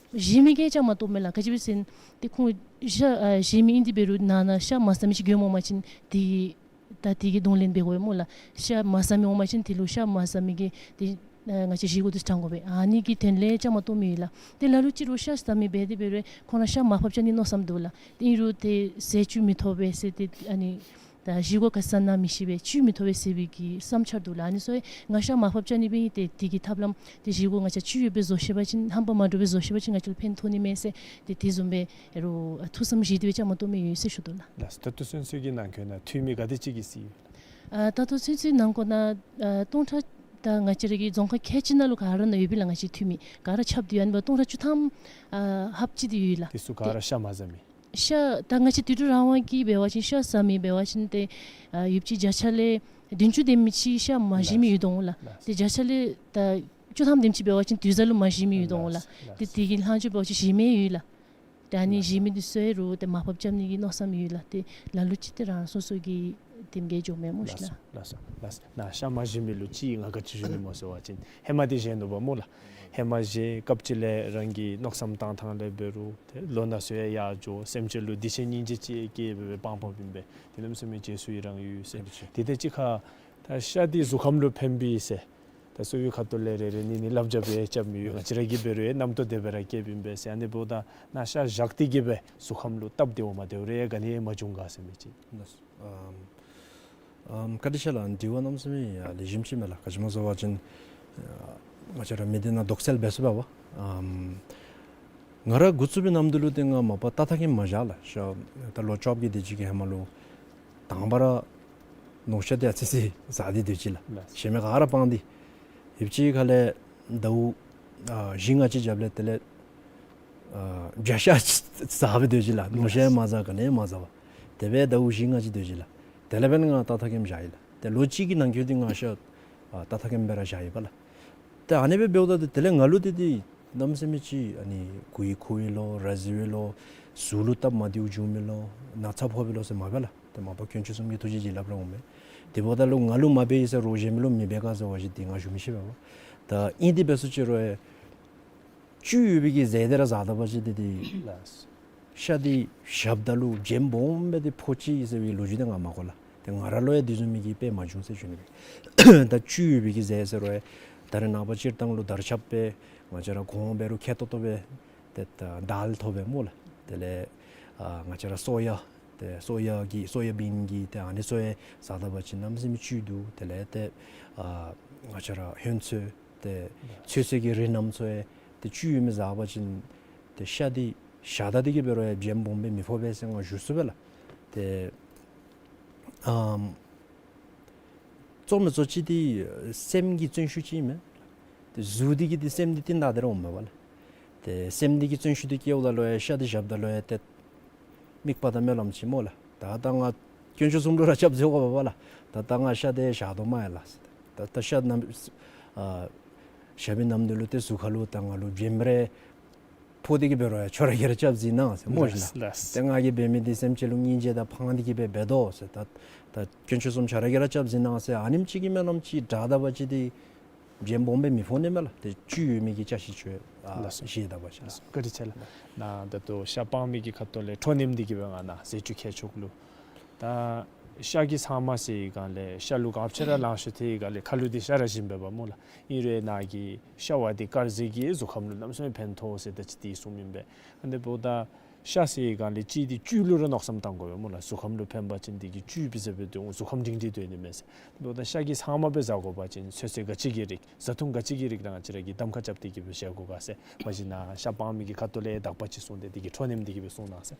བཞེས་མི་གིས་བཅའ་མར་གཏོགསཔ་མས་ལགས། ག་ཅི་སྦེ་ཟེར་ན་ཏེ་ཁོང་ཤ་ཨ་བཞེས་མི་ཨིན་ཏེ་འབད་རུང་ནང་ན་ཤ་མ་ཟ་མི་ཅིག་དགོཔ་འོང་པ་ཅིན་དེ་གིས་ད་དེ་གི་གདོང་ལེན་འབད་དགོ་པས་སྨོ་ལགས། ཤ་མ་ཟ་མི་འོང་པ་ཅིན་དེ་ལུ་ཤ་མ་ཟ་མི་གི་ཏེ་ཨ་ང་བཅས་བཞེས་སྒོ་འདི་དྲང་དགོ་པས། ཨ་ནི་གི་དོན་ལས་བཅའ་མར་གཏོགས་མི་ཡོད་ལགས། ཏེ་ལ་ལུ་ཅིག་རོགས་ཤ་ཟ་མི་འབད་དེ་འབད་རུང་ཁོང་ར་ཤ་མར་ཕབ་བཅུག་ནི་མནོ་བསམ་འདུག་ལགས། ཏེ་ཨིན་རུང་ཏེ་ཟས་བཅུད་མི་ཐོབ་པས་ཟེར་ཏེ་ཨ་ནི་ད་བཞེས་སྒོ་ག་ས་ནང་མི་ཤེས་པས་བཅུད་མི་ཐོབ་པས་ཟེར་བའི་གི་བསམ་འཆར་འདུག་ལགས། ཨ་ནི་ཚུ་ཡང་ང་ཤ་མར་ཕབ་བཅུག་ནི་སྦེ་ཏེ་དེ་གི་ཐབས་ལམ་ཏེ་བཞེས་སྒོ་ང་བཅས་བཅུད་ཡོད་པའི་བཟོ་ཤེས་པ་ཅིན་ཧམ་པ་མ་འདྲཝ་སྦེ་བཟོ་ཤེས་པ་ཅིན་ང་བཅས་ལུ་ཕན་ཐོགས་ནི་མས་ཟེར་ཏེ་དེ་བཟུམ་སྦེ་རོགས་ཐུགས་བསམ་བཞེས་ཏེ་སྦེ་བཅའ་མར་གཏོགས་མི་ཡོད་ཟེར་ཞུ་དོ་ལགས། ལགས། ད་ལྟོ་ཚུན་ཚོད་ཀྱི་ནང་འཁོད་ནང་འཐུས་མི་ག་དེ་ཅིག་གིས་གཟིགས་ཡོད་ལགས། ཨ་ད་ལྟོ་ཚུན་ཚོད་ནང་འཁོད་ནང་ཨ་སྟོང་ཕྲག་ ད་ང་བཅས་ར་གི་རྫོང་ཁག་ཁལ་གཅིག་ནང་ལུ་ག་ར་ནང་ཡོད་པས་ལགས། ང་བཅས་འཐུས་མི་ག་ར་ཁྱབ་སྟེ་ཡོད་ནི་འབདཝ་ད་སྟོང་ཕྲག་བཅུ་ཐམ་ཨ་ལྷགཔ་ཅིག་འདི་ཡོད་ལགས། དེ་ཚུ་ག་ར་ཤ་མ་བཟའ་མི། ཤ་ད་ང་བཅས་དུད་འགྲོ་རང་དབང་གིས་འབད་བ་ཅིན་ཤ་བཟའ་མི་འབད་བ་ཅིན་ཏེ་ཨ་ཡོདཔ་ཅིག་བརྒྱ་ཆ་ལས་བདུན་ཅུ་དེམ་ཅིག་ཤ་མ་བཞེས་མི་ཡོད་དོ་འོང་ལགས། ལགས། ཏེ་བརྒྱ་ཆ་ལས་ད་བཅུ་ཐམ་དེམ་ཅིག་འབད་བ་ཅིན་དུས་བཟང་ལུ་མ་བཞེས་མི་ཡོད་དོ་འོང་ལགས། ལགས། ཏེ་དེ་གི་ལྷག་ཅིག་འབད་བ་ཅིན་བཞེས་མི་ཡོད་ལགས། ཏེ་ཨ་ནི་ལགས་སོ། བཞེས་མི་འདི་ཚུ་ཡང་རུང་ཏེ་མར་ཕབ་རྐྱབ་ནི་གི་མནོ་བསམ་ཡོད་ལགས། ཏེ་ལ་ལུ་ཅིག་ཏེ་རང་སོ་སོ་གི་དེམ་གྱིས་འགྱོཝ་མས་སྨོ་ཤེ་ལགས། ལགས་སོ། ལགས་སོ། ན་ཤ་མ་བཞེས་མི་ལུ་ཅིག་ང་ག་ཅི་ཞུ་ནི་སྨོ་ཟེར་བ་ཅིན་ཧེ་མ་འདི་བཞེས་ནུག་པ་སྨོ་ལགས། ཧེ་མ་བཞེས་སྐབས་ཅིག་ལས་རང་གི་མནོ་བསམ་བཏང་ཐངས་ལས་འབད་རུང་ཏེ་ལོ་ན་སོ་ཡང་ཡར་འགྱོ་སེམས་ཅན་ལུ་སྡིག་ཆེན་སྙིང་རྗེ་ཅིག་སྐྱེ་འབད་བའི་དཔང་པོ་ཨིན་པས། དེ་གནམ་མེད་ས་མེད་རྗེས་སུ་ཡི་རང་ཡོད་ཟེར། ཨ་ནི་ཅིག་དེ་ཏེ་གཅིག་ཁར་ད་ཤ་འདི་གཟུགས་ཁམས་ལུ་ཕན་པས་ཟེར། ད་གསོ་བའི་ཁ་ཐུག་ལས་རེ་རེ་གཉིས་གཉིས་བསླབ་བྱ་སྦེ་རྐྱབ་མི་ཡོད། ང་བཅས་ར་གིས་འབད་རུང་རྣམ་རྟོག་དེ་སྦེ་ར་སྐྱེཝ་ཨིན་པས་ཟེར། ཨ་ནི་འབདཝ་ད་ན་ཤ་བཞག་སྟེ་གིས་སྦེ་གཟུགས་ཁམས་ལུ་སྟབས་བདེཝ་མ་བདེཝ་རེ་ག་ནི་ཡང་མ་བྱུང་ག་ཟེར་མི་ཅིག། ལགས་སོ། ཨམ་ཨམ་བཀའ་དྲིན་ཆེ་ལགས། དྲི་བ་གནམ་མེད་ས་མེད་ཡ་ལེགས་ཤོམ་ཅིག་མས་ལགས། ག་ཅི་སྨོ་ཟེར་བ་ཅིན་ཨ་ང་བཅས་ར་མི་སྡེ་ནང་དོགས་སེལ་འབད་ཚུགས་པས་པ། ཨམ་ང་ར་འགོ་བཙུགས་པའི་ནམ་དུས་ལུ་ཏེ་ང་མ་པ་རྟ་ཐག་ཁེམ་མ་བཞག་ལགས། ཤ་ད་ལོ་བཅོ་བརྒྱད་དེ་ཅིག་གི་ཧེ་མ་ལུ་དང་པ་ར་ནོར་ཤ་འདི་ཨ་ཙི་ཙི་བཟའ་སྟེ་སྡོད་ཅི་ལགས། ལགས། གཞན་མི་ག་ར་སྤང་སྟེ། ཡོདཔ་ཅིག་ཁ་ལས་ཟླཝ་ཨ་བཞི་ལྔ་ཅིག་རྒྱབ་ལས་དེ་ལས་ཨ་བྱ་ཤ་བཟའ་སྦེ་སྡོད་ཅི་ལགས། ནོར་ཤ་ཡང་མ་བཟའ་ག་ནི་ཡང་མ་བཟའ་བར། དེ་སྦེ་ཟླཝ་བཞི་ལྔ་ཅིག་སྡོད་ཅི་ལགས། དེ་ལས་འབདན་ང་རྟ་ཐག་ཁེམ་བཞག་ཡི་ལགས། ཏེ་ལོ་གཅིག་གི་ནང་འཁོད་འདི་ང་ཤ་ཨ་རྟ་ཐག་ཁེམ་སྦེ་ར་བཞག་ཡི་པ་ལགས། ཏེ་ཨ་ནི་སྦེ་འབདཝ་ད་ཏེ་དེ་ལས་ང་ལུ་ཏེ་ཏེ་གནམ་མེད་ས་མེད་ཅིག་ཨ་ནི་མགུ་ཡུ་འཁོར་བའི་ལོ་ར་བཟི་བའི་ལོ་གཟུགས་ལུ་སྟབས་མ་བདེཝ་བྱུང་མི་ལོ་ན་ཚ་ཕོག་པའི་ལོ་ཟེར་མ་འབད་ལགས། ཏེ་མ་པ་དཀོན་མཆོག་གསུམ་གྱི་ཐུགས་རྗེ་བྱིན་རླབས་ར་འོང་མས། དེ་འབདཝ་ད་ལུ་ང་ལུ་མ་འབད་ཡི་ཟེར་རུང་གཞན་མི་ལུ་མི་འབད་ག་ཟེར་བ་ཅིན་ཏེ་ང་ཞུ་མི་ཤེས་པས་པ། ད་ཨིན་ཏེ་འབད་སོ་ཅི་རུང་ཨེ་བཅུད་ཡོད་པའི་གི་ཟས་དེ་ར་བཟའ་ད་པ་ཅིན་ཏེ་ཏེ་ལགས། ཤ་འདི་བཞགཔ་ད་ལུ་རྒྱན་སྦོམ་སྦེ་ཏེ་ཕོག་ཅི་ཟེར་བའི་ལོ་རྒྱུས་འདི་ང་མ་གོ་ལགས། ཏེ་ང་ར་ལུ་ཡང་དེ་བཟུམ་མའི་གི་དཔེ་མ་བྱུང་ཟེར་ཞུ་ནི་སྦེ། ད་བཅུད་ཡོད་པའི་གི་ཟས་ཟེར་རུང་ཨེ་ད་རེས་ནངས་པ་སྤྱིར་བཏང་ལུ་དར་ཁྱབ་སྦེ་ང་བཅས་ར་གོང་འབད་རུང་ཁེ་ཏོག་ཏོ་སྦེ་ཏེ་ད་དཱལ་ཐོབ་པས་སྨོ་ལགས། དེ་ལས་ཨ་ང་བཅས་ར་སོ་ཡ་ཏེ་སོ་ཡ་གི་སོ་ཡ་བིན་གྱི་ཏེ་ཨ་ནི་ཚུ་ཡང་བཟའ་ད་པ་ཅིན་གནམ་མེད་ས་མེད་བཅུད་འདུག། དེ་ལས་ཏེ་ཨ་ང་བཅས་ར་ཧོན་ཚོད་ཏེ་ཚོད་བསྲེ་གི་རིགས་རྣམས་ཚུ་ཡང་ཏེ་བཅུད་ཡོད་མི་བཟའ་བ་ཅིན་ཏེ་ཤ་འདི་བཞག་ད་དེ་གིས་འབད་རུང་ཡང་རྒྱན་སྦོམ་སྦེ་མི་ཕོག་པས་ཟེར་ང་ཞུ་ཚུགས་པས་ལགས། ཏེ་ཨམ་གཙོ་མི་གཙོ་ཅིག་འདི་སེམས་ཀྱི་བརྩོན་ཤུགས་ཅིག་མས། ཏེ་གཟུགས་འདི་གིས་ཏེ་སེམས་འདི་བརྟན་ད་དེ་ར་འོང་མས་པ་ལགས། ཏེ་སེམས་འདི་གིས་བརྩོན་ཤུགས་འདི་བསྐྱེདཔ་ད་ལུ་ཡང་ཤ་འདི་བཞགཔ་ད་ལུ་ཡང་ཏེ་དམིགས་པ་དང་སྨོན་ལམ་ཅིག་སྨོ་ལགས། ད་ད་ང་དཀོན་མཆོག་གསུམ་ལུ་ར་སྐྱབས་བཅོལ་དགོ་པས་པ་ལགས། ད་ད་ང་ཤ་འདི་བཞག་དོ་མས་ལགས། ད་ད་ཤ་ནམ་ཨ་བཞག་པའི་ནམ་དུས་ལུ་ཏེ་གཟུགས་ཁ་ལུ་ད་ང་ལུ་རྒྱན་རེ་ཕོག་སྟེ་གིས་འབད་རུང་ཡང་ཁྱོད་ར་གིས་ར་སྐྱབས་གཟིགས་གནང་ཟེར་སྨོ་ཤེ་ལགས། ལགས། ཏེ་ང་གིས་འབད་མི་འདི་སེམས་ཅན་ལུ་སྙིང་རྗེ་དང་ཕངས་ཏེ་གིས་སྦེ་འབད་དོ་ཟེར། ད་ད་དཀོན་མཆོག་གསུམ་ཁྱོད་ར་གིས་ར་སྐྱབས་གཟིགས་གནང་ཟེར་ཨ་ནེམ་ཅིག་གི་སྨོན་ལམ་ཅིག་བསྒྲགས་ད་པ་ཅིན་ཏེ་རྒྱན་སྦོམ་སྦེ་མི་ཕོག་ནི་མས་ལགས། ཏེ་བཅུད་ཡོད་མི་གི་ཅ་ཆས་ཚུ་ཡང་ཨ་ལགས་སོ། བཞེས་ད་པ་ཅིན། ལགས་སོ། བཀའ་དྲིན་ཆེ་ལགས། ནཱ་ད་ལྟོ་ཤ་སྤང་མི་གི་ཁ་ཐུག་ལས་ཁྲོ་ནེམ་འདི་གིས་སྦེ་ང་ནཱ་ཟས་བཅུད་མཁས་མཆོག་ལུ་ད་ཤ་གི་ཚབ་མ་ཟེར་བའི་སྒང་ལས་ཤ་ལུ་ག་ཅི་ར་ལང་ཤོར་ཏེ་ག་ལས་ཁ་ལུ་འདི་ཤ་ར་བཞིན་འབད་བ་སྨོ་ལགས། ཨིན་རུང་ནཱ་གི་ཤ་བ་འདི་དཀར་ཟས་ཀྱིས་གཟུགས་ཁམས་ལུ་གནམ་མེད་ས་མེད་ཕན་ཐོགས་ཟེར་ད་ཅི་འདི་གསུངམ་ཨིན་པས། ཨ་ནི་འབདཝ་ད་ཤ་ཟེར་བའི་སྒང་ལས་གཅིག་འདི་བཅུད་ལུ་ར་མནོ་བསམ་བཏང་དགོ་པས་སྨོ་ལགས། གཟུགས་ཁམས་ལུ་ཕན་པ་ཅིན་འདི་གིས་བཅུད་སྦེ་ཟེར་སྦེ་འདུག། གཟུགས་ཁམས་སྒྲིང་སྒྲིང་སྡོད་ནི་མས་ཟེར། འབདཝ་ད་ཤ་གི་ཚབ་མ་སྦེ་བཟའ་དགོ་པ་ཅིན་ཚོད་བསྲེ་ག་ཅི་གི་རིགས་བཟའ་འཐུང་ག་ཅི་གི་རིགས་ནང་ང་བཅས་ར་གིས་གདམ་ཁ་རྐྱབ་སྟེ་གིས་སྦེ་བཞེས་དགོ་ག་ཟེར། མ་གཞི་ནཱ་ཤ་སྤང་མི་གི་ཁ་ཐུག་ལས་དག་པ་ཅིག་གསུངས་ཏེ་འདི་གི་ཁྲོ་ནེམ་འདི་གིས་སྦེ་གསུངས་གནང་ཟེར།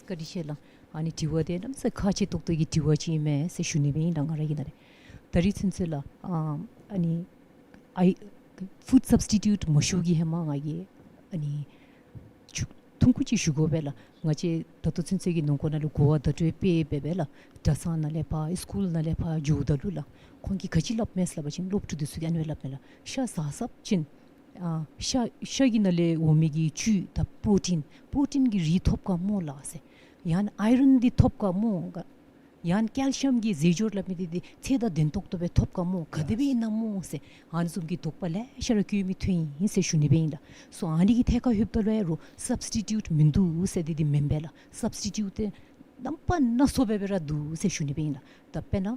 བཀའ་དྲིན་ཆེ་ལགས། ཨ་ནི་དྲི་བ་འདི་གནམ་མེད་ས་མེད་ཁག་ཆེ་ཏོག་ཏོ་གི་དྲི་བ་ཅིག་ཨིན་མས་ཟེར་ཞུ་ནི་སྦེ་ཨིན་ལགས། ང་ར་གི་ནང་ལས་ད་རིས་ཚུན་ཚོད་ལགས་ཨ་ཨ་ནི་ཨའི་ཕུཌ་སབ་སི་ཊི་ཊུཊ་མ་ཞུ་གི་ཧེ་མ་ང་གིས་ཨ་ནི་ཆུ་ཐུང་ཀུ་ཅིག་ཞུ་དགོ་པས་ལགས། ང་བཅས་ད་ལྟོ་ཚུན་ཚོད་ཀྱི་ནང་འཁོད་ནང་ལུ་གོ་བ་བརྡ་སྤྲོད་སྤེལ་འབད་འབད་ལགས། གྲྭ་ཚང་ནང་ལས་ཕར་སི་ཀུལ་ནང་ལས་ཕར་འགྱོཝ་ད་ལུ་ལགས་ཁོང་གིས་ག་ཅི་སླབ་མས་ཟེར་སླབ་པ་ཅིན་སློབ་ཕྲུག་འདི་ཚུ་གིས་ཨ་ནི་སྦེ་སླབ་མས་ལགས། ཤ་བཟའ་བཟའཝ་ཅིན་ཨ་ཤ་ཤ་གི་ནང་ལས་འོང་མི་གི་བཅུད་དང་པྲོ་ཊིན་པྲོ་ཊིན་གྱི་རིགས་ཐོབ་ག་སྨོ་ལགས་ཟེར། ཡང་ན་ཨའི་རཱན་འདི་ཐོབ་ག་སྨོ་ག་ཡང་ན་ཀེལ་ཤི་ཡམ་གྱི་རྫས་སྦྱོར་སླབ་མི་འདི་འདི་ཚད་དང་ལྡན་ཏོག་ཏོ་སྦེ་ཐོབ་ག་སྨོ་ག་དེ་སྦེ་ཨིན་ན་སྨོ་ཟེར་ཨ་ནི་བཟུམ་གྱི་དོགས་པ་ལེ་ཤ་ར་བཀོད་མི་ཐོན་ཡི་ཟེར་ཞུ་ནི་སྦེ་ཨིན་ལགས། སོ་ཨ་ནི་གི་ཐད་ཁར་ལྷོདཔ་ད་ལུ་ཡང་རུང་སབ་སི་ཊི་ཊུཊ་མིན་འདུག་ཟེར་འདི་འདི་མེན་པས་ལགས། སབ་སི་ཊི་ཊུཊ་འདི་རྣམ་པ་སྣ་ཚོགས་སྦེ་སྦེ་ར་འདུག་ཟེར་ཞུ་ནི་སྦེ་ཨིན་ལགས། ད་དཔེར་ན་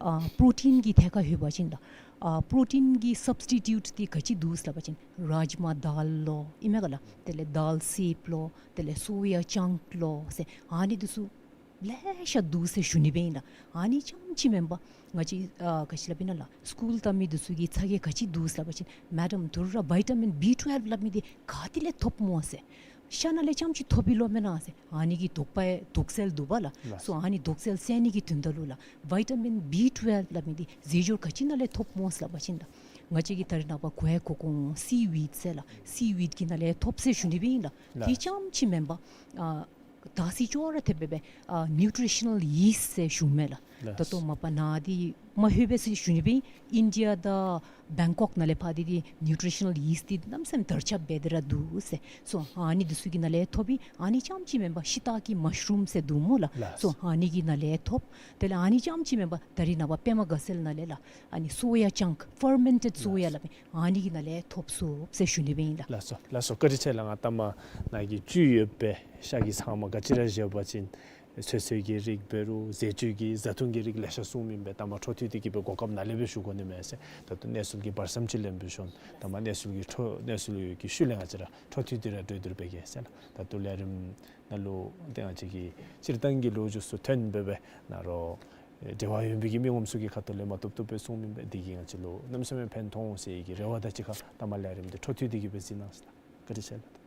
ཨ་པྲོ་ཊིན་གྱི་ཐད་ཁར་ལྷོད་པ་ཅིན་ལགས་ཨ་པྲོ་ཊིན་གྱི་སབ་སི་ཊི་ཊུཊ་འདི་ག་ཅི་འདུག་ཟེར་སླབ་པ་ཅིན་རཱཇ་མ་དཱལ་ལོ་ཨིན་མས་ག་ལགས། དེ་ལས་དཱལ་སེརཔོ་ལོ་དེ་ལས་སོ་ཡ་ཅང་ལོ་ཟེར་ཨ་ནི་འདི་ཚུ་ལེ་ཤ་འདུག་ཟེར་ཞུ་ནི་སྦེ་ཨིན་ལགས། ཨ་ནི་རྐྱངམ་ཅིག་མེན་པར་ང་བཅས་ཨ་ག་ཅི་སླབ་ཨིན་ན་ལགས་སི་ཀུལ་བལྟ་མི་འདི་ཚུ་གིས་ཚ་གྱང་ག་ཅི་འདུག་ཟེར་སླབ་པ་ཅིན་མེ་ཌམ་ད་རུང་ར་བི་ཊ་མིན་བི་ཊུ་ཝེལབ་སླབ་མི་འདི་ག་ཏེ་ལས་ཐོབ་སྨོ་ཟེར། ཤ་ནང་ལས་རྐྱངམ་ཅིག་ཐོབ་པས་ལོ་མེན་ན་ཟེར་ཨ་ནི་གི་དོགས་པ་དོགས་སེལ་འདུག་པ་ལགས། ལགས། སོ་ཨ་ནི་དོགས་སེལ་སེལ་ནི་གི་དོན་དག་ལུ་ལགས་བི་ཊ་མིན་བི་ཊུ་ཝེལབ་སླབ་མི་འདི་རྫས་སྦྱོར་ག་ཅི་ནང་ལས་ཐོབ་སྨོ་ཟེར་སླབ་པ་ཅིན་ལགས་ ང་བཅས་ཀྱིས་ད་རེས་ནངས་པ་གོ་ཡ་གོ་གོ་སི་ཝིཌ་ཟེར་ལགས། སི་ཝིཌ་ཀྱི་ནང་ལས་ཐོབ་ཟེར་ཞུ་ནི་སྦེ་ཨིན་ལགས། ལགས། དེ་རྐྱངམ་ཅིག་མེན་པར་ཨ་ད་སི་ཅོག་ར་འཐདཔ་སྦེ་ཨ་ནིའུ་ཊི་རི་ཤ་ནཱལ་ཡིསཊ་ཟེར་ཞུཝ་མས་ལགས། ལགས། ད་ལྟོ་མ་པ་ནཱ་འདི་མ་ལྷོད་པས་ཟེར་ཞུ་ནི་སྦེ་ཨིན། ཨིན་ཌི་ཡ་དང་བེང་ཀོག་ནང་ལས་ཕར་འདི་འདི་ནིའུ་ཊི་རི་ཤ་ནཱལ་ཡིསཊ་འདི་གནམ་མེད་ས་མེད་དར་ཁྱབ་འབད་དེ་ར་འདུག་ཟེར། སོ་ཨ་ནི་འདི་ཚུ་གི་ནང་ལས་ཐོབ་ཨིན། ཨ་ནི་རྐྱངམ་ཅིག་མེན་པར་ཤི་ཏཱ་ཀི་མ་ཤ་རུམ་ཟེར་འདུག་སྨོ་ལགས། ལགས། སོ་ཨ་ནི་གི་ནང་ལས་ཐོབ། དེ་ལས་ཨ་ནི་རྐྱངམ་ཅིག་མེན་པར་ད་རེས་ནངས་པ་པདྨ་དགའ་ཚལ་ནང་ལས་ལགས། ཨ་ནི་སོ་ཡ་ཅང་ཀ་ཕར་མེན་ཊེཌ་སོ་ཡ་སླབ་མི་ཨ་ནི་གི་ནང་ལས་ཐོབ་ཚུགས་ཟེར་ཞུ་ནི་སྦེ་ཨིན་ལགས། ལགས་སོ། ལགས་སོ། བཀའ་དྲིན་ཆེ་ལགས། ང་ལྟ་མ་ནཱ་གི་བཅུད་ཡོད་པའི་ཤ་གི་ཚང་མ་ག་ཅི་ར་བཞེས་པ་ཅིན་ཚོད་བསྲེ་གི་རིགས་འབད་རུང་ཟས་བཅུད་ཀྱི་བཟའ་འཐུང་གི་རིགས་ལེ་ཤ་གསུངམ་ཨིན་པས། ལྟ་མ་འཕྲོ་མཐུད་དེ་གིས་སྦེ་གོ་སྐབས་ནཱ་ལས་སྦེ་ཞུ་དགོ་ནི་མས་ཟེར། ད་ལྟོ་གནས་ཚུལ་གྱི་བར་མཚམས་ཅིག་ལེན་སྦེ་ཞུ་ནི། ལྟ་མ་གནས་ཚུལ་གྱི་འཕྲོ་གནས་ཚུལ་གྱི་ཤུལ་ལས་ང་བཅས་ར་འཕྲོ་མཐུད་དེ་ར་གྲོས་བསྡུར་འབད་གེ་ཟེར་ལགས། ད་ལྟོ་ལས་རིམ་ནང་ལུ་ཏེ་ང་བཅས་ཀྱི་སྤྱིར་བཏང་གི་ལོ་རྒྱུས་ཚུ་ཐོན་སྦེ་སྦེ་ནཱ་རོགས་འབྲེལ་བ་ཡོད་པའི་གི་མི་ངོམ་ཚུ་གི་ཁ་ཐུག་ལས་མ་བཏུབ་བཏུབ་སྦེ་གསུངམ་ཨིན་པས། འདི་གིས་ང་བཅས་ལུ་གནམ་མེད་ས་མེད་ཕན་ཐོགས་འོང་ཟེར་གྱི་རེ་བ་དང་གཅིག་ཁར་ལྟ་མ་ལས་རིམ་འདི་འཕྲོ་མཐུད་དེ་གིས་སྦེ་གཟིགས་གནང་ཟེར་ལགས། བཀའ་དྲིན་ཆེ་ལགས།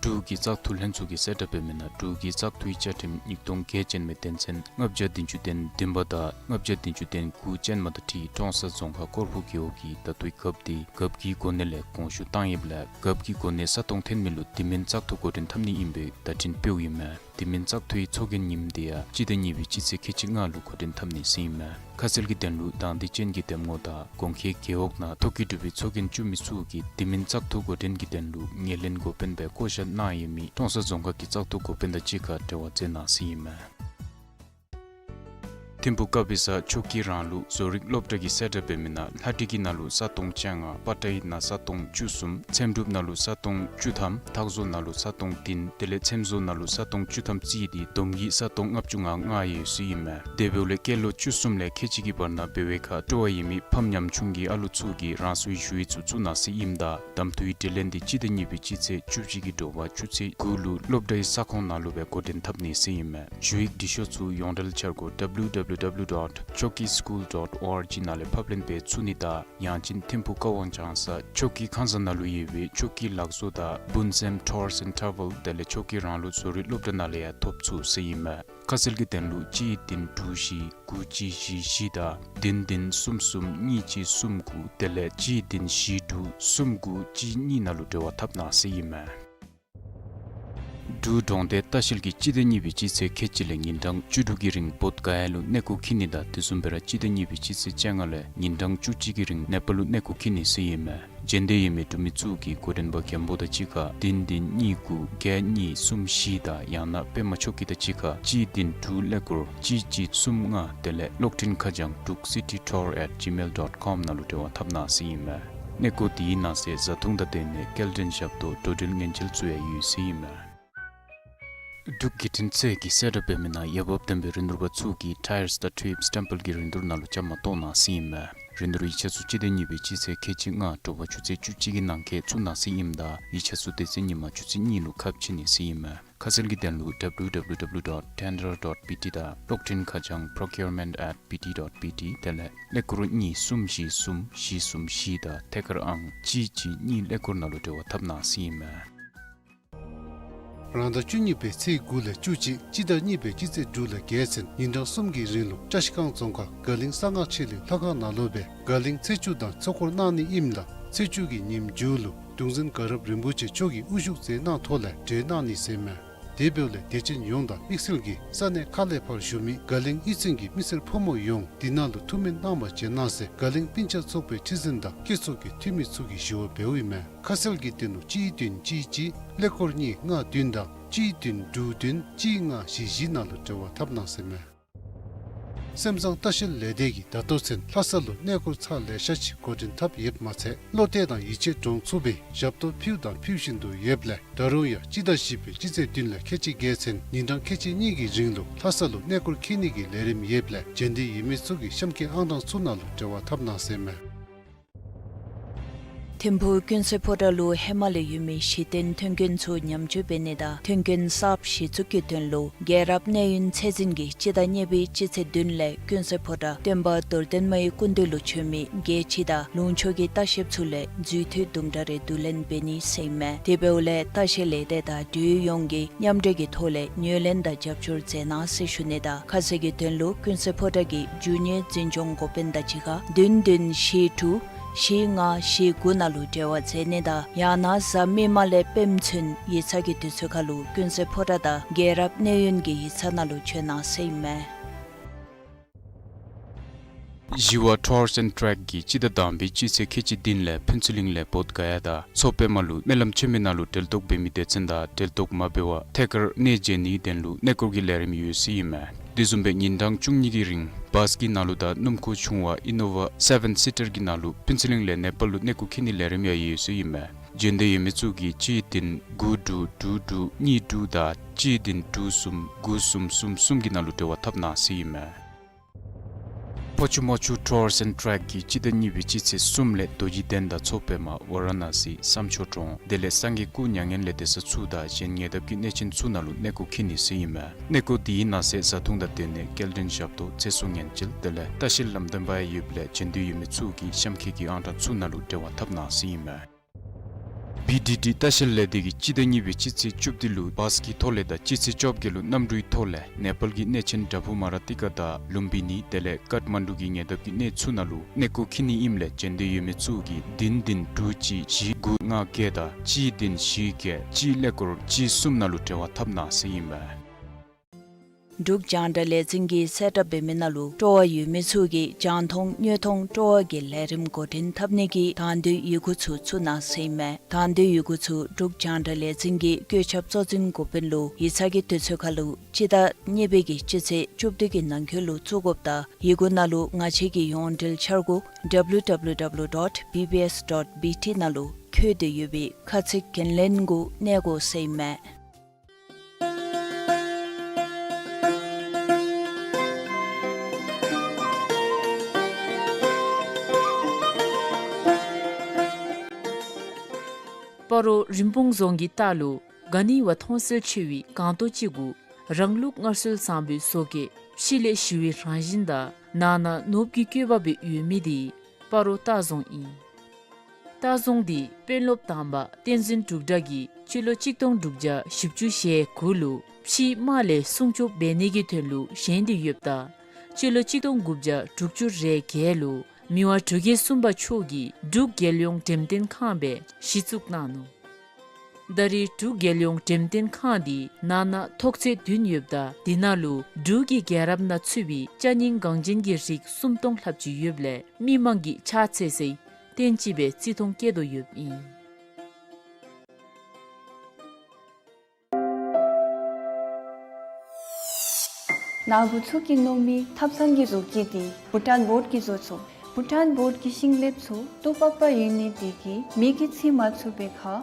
འབྲུག་གི་བཙག་འཐུ་ལྷན་ཚོགས་ཀྱིས་གསལ་བསྒྲགས་འབད་མི་ནང་འབྲུག་གི་བཙག་འཐུའི་བཅའ་ཁྲིམས་ཉིས་སྟོང་བརྒྱད་ཅན་མའི་དོན་ཚན་ལྔ་བརྒྱ་བདུན་ཅུ་དོན་བདུན་པ་དང་ལྔ་བརྒྱ་བདུན་ཅུ་དོན་དགུ་ཅན་མ་དང་འཁྲིལ་ཀྲོང་གསར་རྫོང་ཁག་སྐོར་ཕུག་རྒེད་འོག་གི་ད་ལྟོའི་རྒཔོ་འདི་རྒཔོ་གི་གོ་གནས་ལས་དགོངས་ཞུ་བཏང་ཡོདཔ་ལས་རྒཔོ་གི་གོ་གནས་ས་སྟོང་འཐོན་མི་ལུ་དེ་མིན་བཙག་འཐུ་འགོ་འདྲེན་འཐབ་ནི་ཨིན་པའི་བརྡ་འཕྲིན་སྤེལཝ་ཨིན་མས། དེ་མིན་བཙག་འཐུའི་ཚོགས་རྒྱན་ཉིནམ་འདི་ཡང་སྤྱི་ཟླ་གཉིས་པའི་སྤྱི་ཚེས་ཁལ་གཅིག་ལྔ་ལུ་འགོ་འདྲེན་འཐབ་ནི་ཟེར་ཨིན་མས། ཁ་གསལ་གྱི་དོན་ལུ་དང་འདོད་ཅན་གྱི་འདེམས་ངོ་དང་གོང་འཁོད་རྒེད་འོག་ནང་ཐོ་བཀོད་གྲུབ་པའི་ཚོགས་རྒྱན་བཙུགས་མི་ཚུ་གིས་དེ་མིན་བཙག་འཐུ་འགོ་འདྲེན་གྱི་དོན་ལུ་ངོས་ལེན་འགོ་དཔོན་སྦེ་བསྐོ་བཞག་གནང་ཡོད་མི་ཀྲོང་གསར་རྫོང་ཁག་གི་བཙག་འཐུ་འགོ་དཔོན་དང་གཅིག་ཁར་འབྲེལ་བ་མཛད་གནང་ཟེར་ཨིན་མས། ཐིམ་ཕུག་ཀ་པི་ས་ཆོས་ཀྱི་རང་ལུགས་བཟོ་རིག་སློབ་གྲྭ་གིས་གསལ་བསྒྲགས་འབད་མི་ནང་ལྷ་བྲིས་ཀྱི་ནང་ལུ་ས་སྟོང་བཅོ་ལྔ། པ་ཊའི་ནང་ས་སྟོང་བཅུ་གསུམ། ཚེམ་དྲུབ་ནང་ལུ་ས་སྟོང་བཅུ་ཐམ། ཐག་བཟོ་ནང་ལུ་ས་སྟོང་བདུན། དེ་ལས་ཚེམ་བཟོ་ནང་ལུ་ས་སྟོང་བཅུ་ཐམ་རྩིས་ཏེ་བསྡོམས་ཀྱིས་ས་སྟོང་ལྔ་བཅུ་ང་ལྔ་ཡོད་ཟེར་ཨིན་མས། དེ་འབདཝ་ལས་སྐྱེས་ལོ་བཅུ་གསུམ་ལས་ཁལ་གཅིག་གི་བར་ན་འབད་བའི་ཁར་སྤྲོ་བ་ཡོད་མི་ཕམ་ཉམ་ཆུང་གི་ཨ་ལུ་ཚུ་གིས་རང་སོའི་ཞུ་ཡིག་ཚུ་བཙུགས་གནང་ཟེར་ཨིནམ་ད་གདམ་འཐུའི་དྲི་ལན་འདི་སྤྱི་ཟླ་གཉིས་པའི་སྤྱི་ཚེས་བཅུ་གཅིག་གི་དྲོ་པ་ཆུ་ཚོད་དགུ་ལུ་སློབ་གྲྭའི་ས་ཁོངས་ནང་ལུ་སྦེ་འགོ་འདྲེན་འཐབ་ནི་ཟེར་ཨིན་མས། ཞུ་ཡིག་འབྲི་ཤོག་ཚུ་ཡོངས་འབྲེལ་འཆར་སྒོ་W W W dot choki school dot org ནང་ལས་ཕབ་ལེན་འབད་ཚུགས་ནི་དང་ཡང་ཅིན་ཐིམ་ཕུག་ཀ་ཝང་ལྗང་ས་ཆོས་ཀྱི་ཁང་བཟང་ནང་ལུ་ཡོད་པའི་ཆོས་ཀྱི་ལག་བཟོ་དང་སྤུན་སེམས་Tours and Travel དེ་ལས་ཆོས་ཀྱི་རང་ལུགས་བཟོ་རིག་སློབ་གྲྭ་ནང་ལས་ཡང་ཐོབ་ཚུགས་ཟེར་ཨིན་མས། ཁ་གསལ་གྱི་དོན་ལུ་གཅིག་བདུན་དྲུག་བཞི་དགུ་གཅིག་བཞི་བཞི་དང་བདུན་བདུན་གསུམ་གསུམ་གཉིས་གཅིག་གསུམ་དགུ་དེ་ལས་གཅིག་བདུན་བཞི་དྲུག་གསུམ་དགུ་གཅིག་གཉིས་ནང་ལུ་འབྲེལ་བ་འཐབ་གནང་ཟེར་ཨིན་མས། འབྲུག་གྲོང་སྡེ་ལྟ་བཤལ་གྱིས་སྤྱི་ཟླ་གཉིས་པའི་སྤྱི་ཚེས་ཁལ་གཅིག་ལས་ཉིན་གྲངས་བཅུ་དྲུག་གི་རིང་བོདྷ་ག་ཡ་ལུ་གནས་སྐོར་འཁྱིད་ནི་དང་དེ་བཟུམ་སྦེ་ར་སྤྱི་ཟླ་གཉིས་པའི་སྤྱི་ཚེས་བཅོ་ལྔ་ལས་ཉིན་གྲངས་བཅུ་གཅིག་གི་རིང་ནེ་པཱལ་ལུ་གནས་སྐོར་འཁྱིད་ནི་ཟེར་ཨིན་མས། མཇལ་འདོད་ཡོད་མི་འབྲུག་མི་ཚུ་གིས་འགོ་འདྲེན་པ་མགོན་པོ་དང་གཅིག་ཁར་བདུན་བདུན་གཉིས་དགུ་བརྒྱད་གཉིས་གསུམ་བཞི་དང་ཡང་ན་པདྨ་ཆོས་སྐྱིད་དང་གཅིག་ཁར་གཅིག་བདུན་དྲུག་ཀླད་ཀོར་གཅིག་གཅིག་གསུམ་ལྔ་དེ་ལས་གློག་འཕྲིན་ཁ་བྱང་འབྲུག་city tour at gmail dot com ནང་ལུ་འབྲེལ་བ་འཐབ་གནང་ཟེར་ཨིན་མས། གནས་སྐོར་དེའི་ནང་གསེས་བཟའ་འཐུང་དང་སྡོད་གནས་སྐྱེལ་འདྲེན་ཞབས་ཏོག་འགྲོ་འགྲུལ་ཉེན་བཅོལ་ཚུ་ཡང་ཡོད་ཟེར་ཨིན་མས། འབྲུག་བརྒྱུད་འཕྲིན་ཚད་ཀྱིས་གསལ་བསྒྲགས་འབད་མི་ནང་འོས་འབབ་ལྡན་པའི་རིན་བསྡུར་པ་ཚུ་གིས་Tyres དང་Tubes སྟེམ་པེལ་གྱི་རིན་བསྡུར་ནང་ལུ་བཅའ་མར་གཏོགས་གནང་ཟེར་ཨིན་མས། རིན་བསྡུར་ཡིག་ཆ་ཚུ་སྤྱི་ཟླ་གཉིས་པའི་སྤྱི་ཚེས་ཁལ་གཅིག་ལྔ་དྲོ་པ་ཆུ་ཚོད་བཅུ་གཅིག་གི་ནང་འཁོད་ཚུད་གནང་ཟེར་ཨིནམ་ད་ཡིག་ཆ་ཚུ་དེ་ཚེ་ཉིན་མ་ཆུ་ཚོད་གཉིས་ལུ་ཁ་ཕྱེ་ནི་ཟེར་ཨིན་མས། ཁ་གསལ་གྱི་དོན་ལུ་W W W dot tender dot B T དང་གློག་འཕྲིན་ཁ་བྱང་procurement at B T dot B T དེ་ལས་ཀླད་ཀོར་གཉིས་གསུམ་བཞི་གསུམ་བཞི་གསུམ་བཞི་དང་ཐད་ཀར་ཨང་གཅིག་གཅིག་གཉིས་ཀླད་ཀོར་ནང་ལུ་འབྲེལ་བ་འཐབ་གནང་ཟེར་ཨིན་མས། རང་ཟླ་བཅུ་གཉིས་པའི་ཚེས་དགུ་ལས་བཅུ་གཅིག་སྤྱི་ཟླ་གཉིས་པའི་སྤྱི་ཚེས་དྲུག་ལས་བརྒྱད་ཚུན་ཉིན་གྲངས་གསུམ་གྱི་རིང་ལུ་བཀྲ་ཤིས་སྒང་རྫོང་ཁག་དགའ་གླིང་གསང་སྔགས་ཆོས་གླིང་ལྷ་ཁང་ནང་ལུ་སྦེ་དགའ་གླིང་ཚེས་བཅུ་དང་ཚོགས་འཁོར་གནང་ནི་ཨིནམ་ད་ཚེས་བཅུ་གི་ཉིནམ་མཇུག་ལུ་གདུང་འཛིན་དགའ་རབ་རིན་པོ་ཆེ་མཆོག་གིས་དབུ་བཞུགས་མཛད་གནང་ཐོག་ལས་གྲོལ་གནང་ནི་ཟེར་མས། དེ་འབདཝ་ལས་དད་ཅན་ཡོངས་དང་དམིགས་བསལ་གྱིས་ས་གནས་ཁག་ལས་ཕར་བཞུགས་མི་དགའ་གླིང་གཡུས་ཚན་གྱི་མི་སེར་ཕོ་མོ་ཡོངས་འདི་ནང་ལུ་ཐུགས་སྨོན་གནང་བར་བྱོན་གནང་ཟེར་དགའ་གླིང་སྤུན་ཆ་ཚོགས་པའི་ཁྲི་འཛིན་དང་སྐྱེས་ཚོགས་ཀྱི་འཐུས་མི་ཚུ་གིས་ཞུ་བ་འབདཝ་ཨིན་མས། ཁ་གསལ་གྱི་དོན་ལུ་གཅིག་བདུན་གཅིག་གཅིག་ཀླད་ཀོར་གཉིས་ལྔ་བདུན་དང་གཅིག་བདུན་དྲུག་བདུན་གཅིག་ལྔ་བཞི་བཞི་ནང་ལུ་འབྲེལ་བ་འཐབ་གནང་ཟེར་མས། སེམས་བཟང་ལྟ་བཤལ་ལས་སྡེ་གིས་ད་ལྟོ་ཚུན་ལྷ་ས་ལུ་གནས་སྐོར་ཚར་ལེ་ཤ་ཅིག་འགོ་འདྲེན་འཐབ་ཡོདཔ་མ་ཚད་བློ་གཏད་དང་ཡིད་ཆེས་འདྲོངས་ཚུགས་པའི་ཞབས་ཏོག་ཕུལ་དང་ཕུལ་བཞིན་དུ་ཡོདཔ་ལས་ད་རུང་ཡང་སྤྱི་ཟླ་བཞི་པའི་སྤྱི་ཚེས་བདུན་ལས་ཁལ་གཅིག་བརྒྱད་ཚུན་ཉིན་གྲངས་ཁལ་གཅིག་གཉིས་ཀྱི་རིང་ལུ་ལྷ་ས་ལུ་གནས་སྐོར་འཁྱིད་ནི་གི་ལས་རིམ་ཡོདཔ་ལས་མཇལ་འདོད་ཡོད་མི་ཚུ་གིས་གཤམ་འཁོད་ཨང་གྲངས་ཚུ་ནང་ལུ་འབྲེལ་བ་འཐབ་གནང་ཟེར་མས། ཐིམ་ཕུག་ཀུན་གསལ་ཕོ་བྲང་ལུ་ཧེ་མ་ལས་ཡོད་མི་གཞི་རྟེན་མཐུན་རྐྱེན་ཚུ་ཉམས་བཅོས་འབད་ནི་དང་མཐུན་རྐྱེན་གསརཔ་གཞི་བཙུགས་ཀྱི་དོན་ལུ་རྒྱལ་རབས་གནས་ཡུན་ཚད་འཛིན་གྱིས་སྤྱི་ཟླ་གཉིས་པའི་སྤྱི་ཚེས་བདུན་ལས་ཀུན་གསལ་ཕོ་བྲང་སྟོན་པ་རྡོར་གདན་མའི་སྐུ་མདུན་ལུ་བྱོན་མི་རྒྱལ་སྤྱི་དང་ལུང་ཕྱོགས་ཀྱི་ལྟ་བཤལཔ་ཚུ་ལས་འཛུལ་མཐུད་དུམ་གྲ་རེ་བསྡུ་ལེན་འབད་ནི་ཟེར་ཨིན་མས། དེ་འབདཝ་ལས་ལྟ་བཤལ་ལས་སྡེ་དང་འབྲེལ་ཡོད་ཡོངས་ཀྱིས་མཉམ་འབྲེལ་གྱི་ཐོག་ལས་ངོས་ལེན་དང་རྒྱབ་སྐྱོར་མཛད་གནང་ཟེར་ཞུ་ནི་དང་ཁ་གསལ་གྱི་དོན་ལུ་ཀུན་གསལ་ཕོ་བྲང་གི་རྒྱུ་དངོས་འཛིན་སྐྱོང་འགོ་དཔོན་དང་གཅིག་ཁར་བདུན་བདུན་བཞི་དྲུག་བཞི་ལྔ་བཞི་དགུ་ནང་ལུ་འབྲེལ་བ་མཛད་ནི་དང་ཡང་ན་གཟའ་མིག་དམར་ལས་སྤེནམ་ཚུན་ཡིག་ཚང་གི་དུས་ཚོད་ཁར་ལུ་ཀུན་གསལ་ཕོ་བྲང་དང་རྒྱལ་རབས་གནས་ཡུན་གྱི་ཡིག་ཚང་ནང་ལུ་བྱོན་གནང་ཟེར་ཨིན་མས། ཞི་བ་Tours and Trek གིས་སྤྱི་ཟླ་དང་པའི་སྤྱི་ཚེས་ཁལ་གཅིག་བདུན་ལས་ཕུན་ཚོགས་གླིང་ལས་བོདྷ་ག་ཡ་དང་མཚོ་པདྨ་ལུ་སྨོན་ལམ་ཆེན་མོའི་ནང་ལུ་གྲལ་གཏོགས་འབད་མི་སྡེ་ཚན་དང་གྲལ་གཏོགས་མ་འབད་བར་ཐད་ཀར་གནས་མཇལ་ནིའི་དོན་ལུ་གནས་སྐོར་གྱི་ལས་རིམ་ཡོད་ཟེར་ཨིན་མས། དེ་བཟུམ་སྦེ་ཉིན་གྲངས་བཅུ་གཉིས་ཀྱི་རིང་བཱས་ཀྱི་ནང་ལུ་དང་སྣུམ་འཁོར་ཆུང་བ་Innova seven seater གྱི་ནང་ལུ་ཕུན་ཚོགས་གླིང་ལས་ནེ་པཱལ་ལུ་གནས་སྐོར་འཁྱིད་ནིའི་ལས་རིམ་ཡང་ཡོད་ཟེར་ཨིན་མས། འབྱོན་འདོད་ཡོད་མི་ཚུ་གིས་གཅིག་བདུན་དགུ་དྲུག་དྲུག་དྲུག་གཉིས་དྲུག་དང་གཅིག་བདུན་དྲུག་གསུམ་དགུ་གསུམ་གསུམ་གསུམ་གྱི་ནང་ལུ་འབྲེལ་བ་འཐབ་གནང་ཟེར་ཨིན་མས། ཕོ་ཆུ་མོ་ཆུ་Tours and Trek གིས་སྤྱི་ཟླ་གཉིས་པའི་སྤྱི་ཚེས་གསུམ་ལས་རྡོ་རྗེ་གདན་དང་མཚོ་པདྨ་ཝ་ར་ཎ་སི་བསམ་མཆོག་གྲོང་དེ་ལས་སངས་རྒྱས་སྐུ་མྱ་ངན་ལས་འདས་ས་ཚུ་དང་གཞན་ཉེ་འདབས་ཀྱི་གནས་ཆེན་ཚུ་ནང་ལུ་གནས་སྐོར་འཁྱིད་ནི་ཟེར་ཨིན་མས། གནས་སྐོར་དེའི་ནང་གསེས་བཟའ་འཐུང་དང་སྡོད་གནས་སྐྱེལ་འདྲེན་ཞབས་ཏོག་ཚེ་སྲོག་ཉེན་བཅོལ་དེ་ལས་ལྟ་བཤལ་ལམ་སྟོན་པ་ཡང་ཡོདཔ་ལས་འབྱོན་འདོད་ཡོད་མི་ཚུ་གིས་གཤམ་འཁོད་ཀྱི་ཨང་གྲངས་ཚུ་ནང་ལུ་འབྲེལ་བ་འཐབ་གནང་ཟེར་ཨིན་མས། བི་ཌི་ཌི་ལྟ་བཤལ་ལས་སྡེ་གིས་སྤྱི་ཟླ་གཉིས་པའི་སྤྱི་ཚེས་བཅུ་བདུན་ལུ་བཱས་ཀྱི་ཐོག་ལས་དང་སྤྱི་ཚེས་བཅོ་བརྒྱད་ལུ་གནམ་གྲུའི་ཐོག་ལས་ནེ་པཱལ་གྱི་གནས་ཆེན་པྲ་བྷུ་མ་ར་ཏི་ཀ་དང་ལུམ་བི་ནི་དེ་ལས་ཀཏ་མན་ཌུ་གི་ཉེ་འདབས་ཀྱི་གནས་ཚུ་ནང་ལུ་གནས་སྐོར་འཁྱིད་ནི་ཨིནམ་ལས་འབྱོན་འདོད་ཡོད་མི་ཚུ་གིས་བདུན་བདུན་དྲུག་གཅིག་བཞི་དགུ་ལྔ་བརྒྱད་དང་གཅིག་བདུན་བཞི་བརྒྱད་གཅིག་ཀླད་ཀོར་གཅིག་གསུམ་ནང་ལུ་འབྲེལ་བ་འཐབ་གནང་ཟེར་ཨིན་མས། འབྲུག་རྒྱང་བསྒྲགས་ལས་འཛིན་གྱིས་གསལ་བསྒྲགས་འབད་མི་ནང་ལུ་སྤྲོ་བ་ཡོད་མི་ཚུ་གིས་རྒྱང་མཐོང་དངོས་མཐོང་སྤྲོ་བ་གི་ལས་རིམ་འགོ་འདྲེན་འཐབ་ནི་གི་དང་འདོད་ཡི་གུ་ཚུ་བཙུགས་གནང་ཟེར་ཨིན་མས། དང་འདོད་ཡི་གུ་ཚུ་འབྲུག་རྒྱང་བསྒྲགས་ལས་འཛིན་གྱི་བཀོད་ཁྱབ་གཙོ་འཛིན་འགོ་དཔོན་ལུ་ཡིག་ཚང་གི་དུས་ཚོད་ཁར་ལུ་སྤྱི་ཟླ་གཉིས་པའི་གི་སྤྱི་ཚེས་བཅུ་བདུན་གྱི་ནང་འཁོད་ལུ་བཙུགས་དགོཔ་དང་ཡི་གུ་ནང་ལུ་ང་བཅས་ཀྱི་ཡོངས་འབྲེལ་འཆར་སྒོ་W W W dot B B S dot B T ནང་ལུ་འཁོད་དེ་ཡོད་པའི་ཁ་ཚིག་འགན་ལེན་གུ་གནས་དགོ་ཟེར་ཨིན་མས། སྤ་རོ་རིན་སྤུངས་རྫོང་གི་ལྟག་ལུ་ག་ནི་བ་མཐོང་གསལ་ཆེ་བའི་སྒང་ཏོག་ཅིག་གུ་རང་ལུགས་སྔར་སྲོལ་བཟང་པོའི་བཟོ་བཀོད་ཕྱི་ལས་ཞི་བའི་རང་བཞིན་དང་ནང་ན་ནོར་བུ་གི་བཀོད་པ་སྦེ་ཡོད་མི་དེ་སྤ་རོ་ལྟ་རྫོང་ཨིན། ལྟ་རྫོང་འདི་དཔོན་སློབ་དང་པ་བསྟན་འཛིན་འབྲུག་གྲགས་ཀྱིས་སྤྱི་ལོ་གཅིག་སྟོང་དྲུག་བརྒྱ་བཞི་བཅུ་ཞེ་དགུ་ལུ་ཕྱིའི་དམག་ལས་སྲུང་སྐྱོབ་འབད་ནི་གི་དོན་ལུ་བཞེངས་ཏེ་ཡོདཔ་ད་སྤྱི་ལོ་གཅིག་སྟོང་དགུ་བརྒྱ་དྲུག་ཅུ་རེ་བརྒྱད་ལུ་མི་དབང་འབྲུག་རྒྱལ་གསུམ་པ་མཆོག་གིས་འབྲུག་རྒྱལ་ཡོངས་འགྲེམས་སྟོན་ཁང་སྦེ་གཞི་བཙུགས་གནང་ནུག། ད་རེས་འབྲུག་རྒྱལ་ཡོངས་འགྲེམས་སྟོན་ཁང་འདི་ནང་ན་ཐོག་ཚད་བདུན་ཡོདཔ་ད་དེ་ནང་ལུ་འབྲུག་གི་རྒྱལ་རབས་ནང་ཚུད་པའི་ཅ་རྙིང་འགངས་ཅན་གྱི་རིགས་སུམ་སྟོང་ལྷགཔ་ཅིག་ཡོདཔ་ལས་མི་མང་གིས་ཕྱག་འཚལ་སའི་རྟེན་ཅིག་སྦེ་བརྩི་མཐོང་བསྐྱེད་དོ་ཡོདཔ་ཨིན། ནཱ་བུ་ཚུ་གིས་མནོ་མི་ཐབ་ཚང་གི་བཟོ་བཀོད་འདི་བྷུ་ཊཱན་བོཌ་ཀྱིས་བཟོ་ཚུགས། བྷུ་ཊཱན་བོཌ་ཀྱི་ཤིང་ལེབ་ཚུ་ཏོག་པག་པ་ཡོད་ནི་དེ་གིས་མེ་གིས་འཚིག་མ་ཚུགས་པའི་ཁར་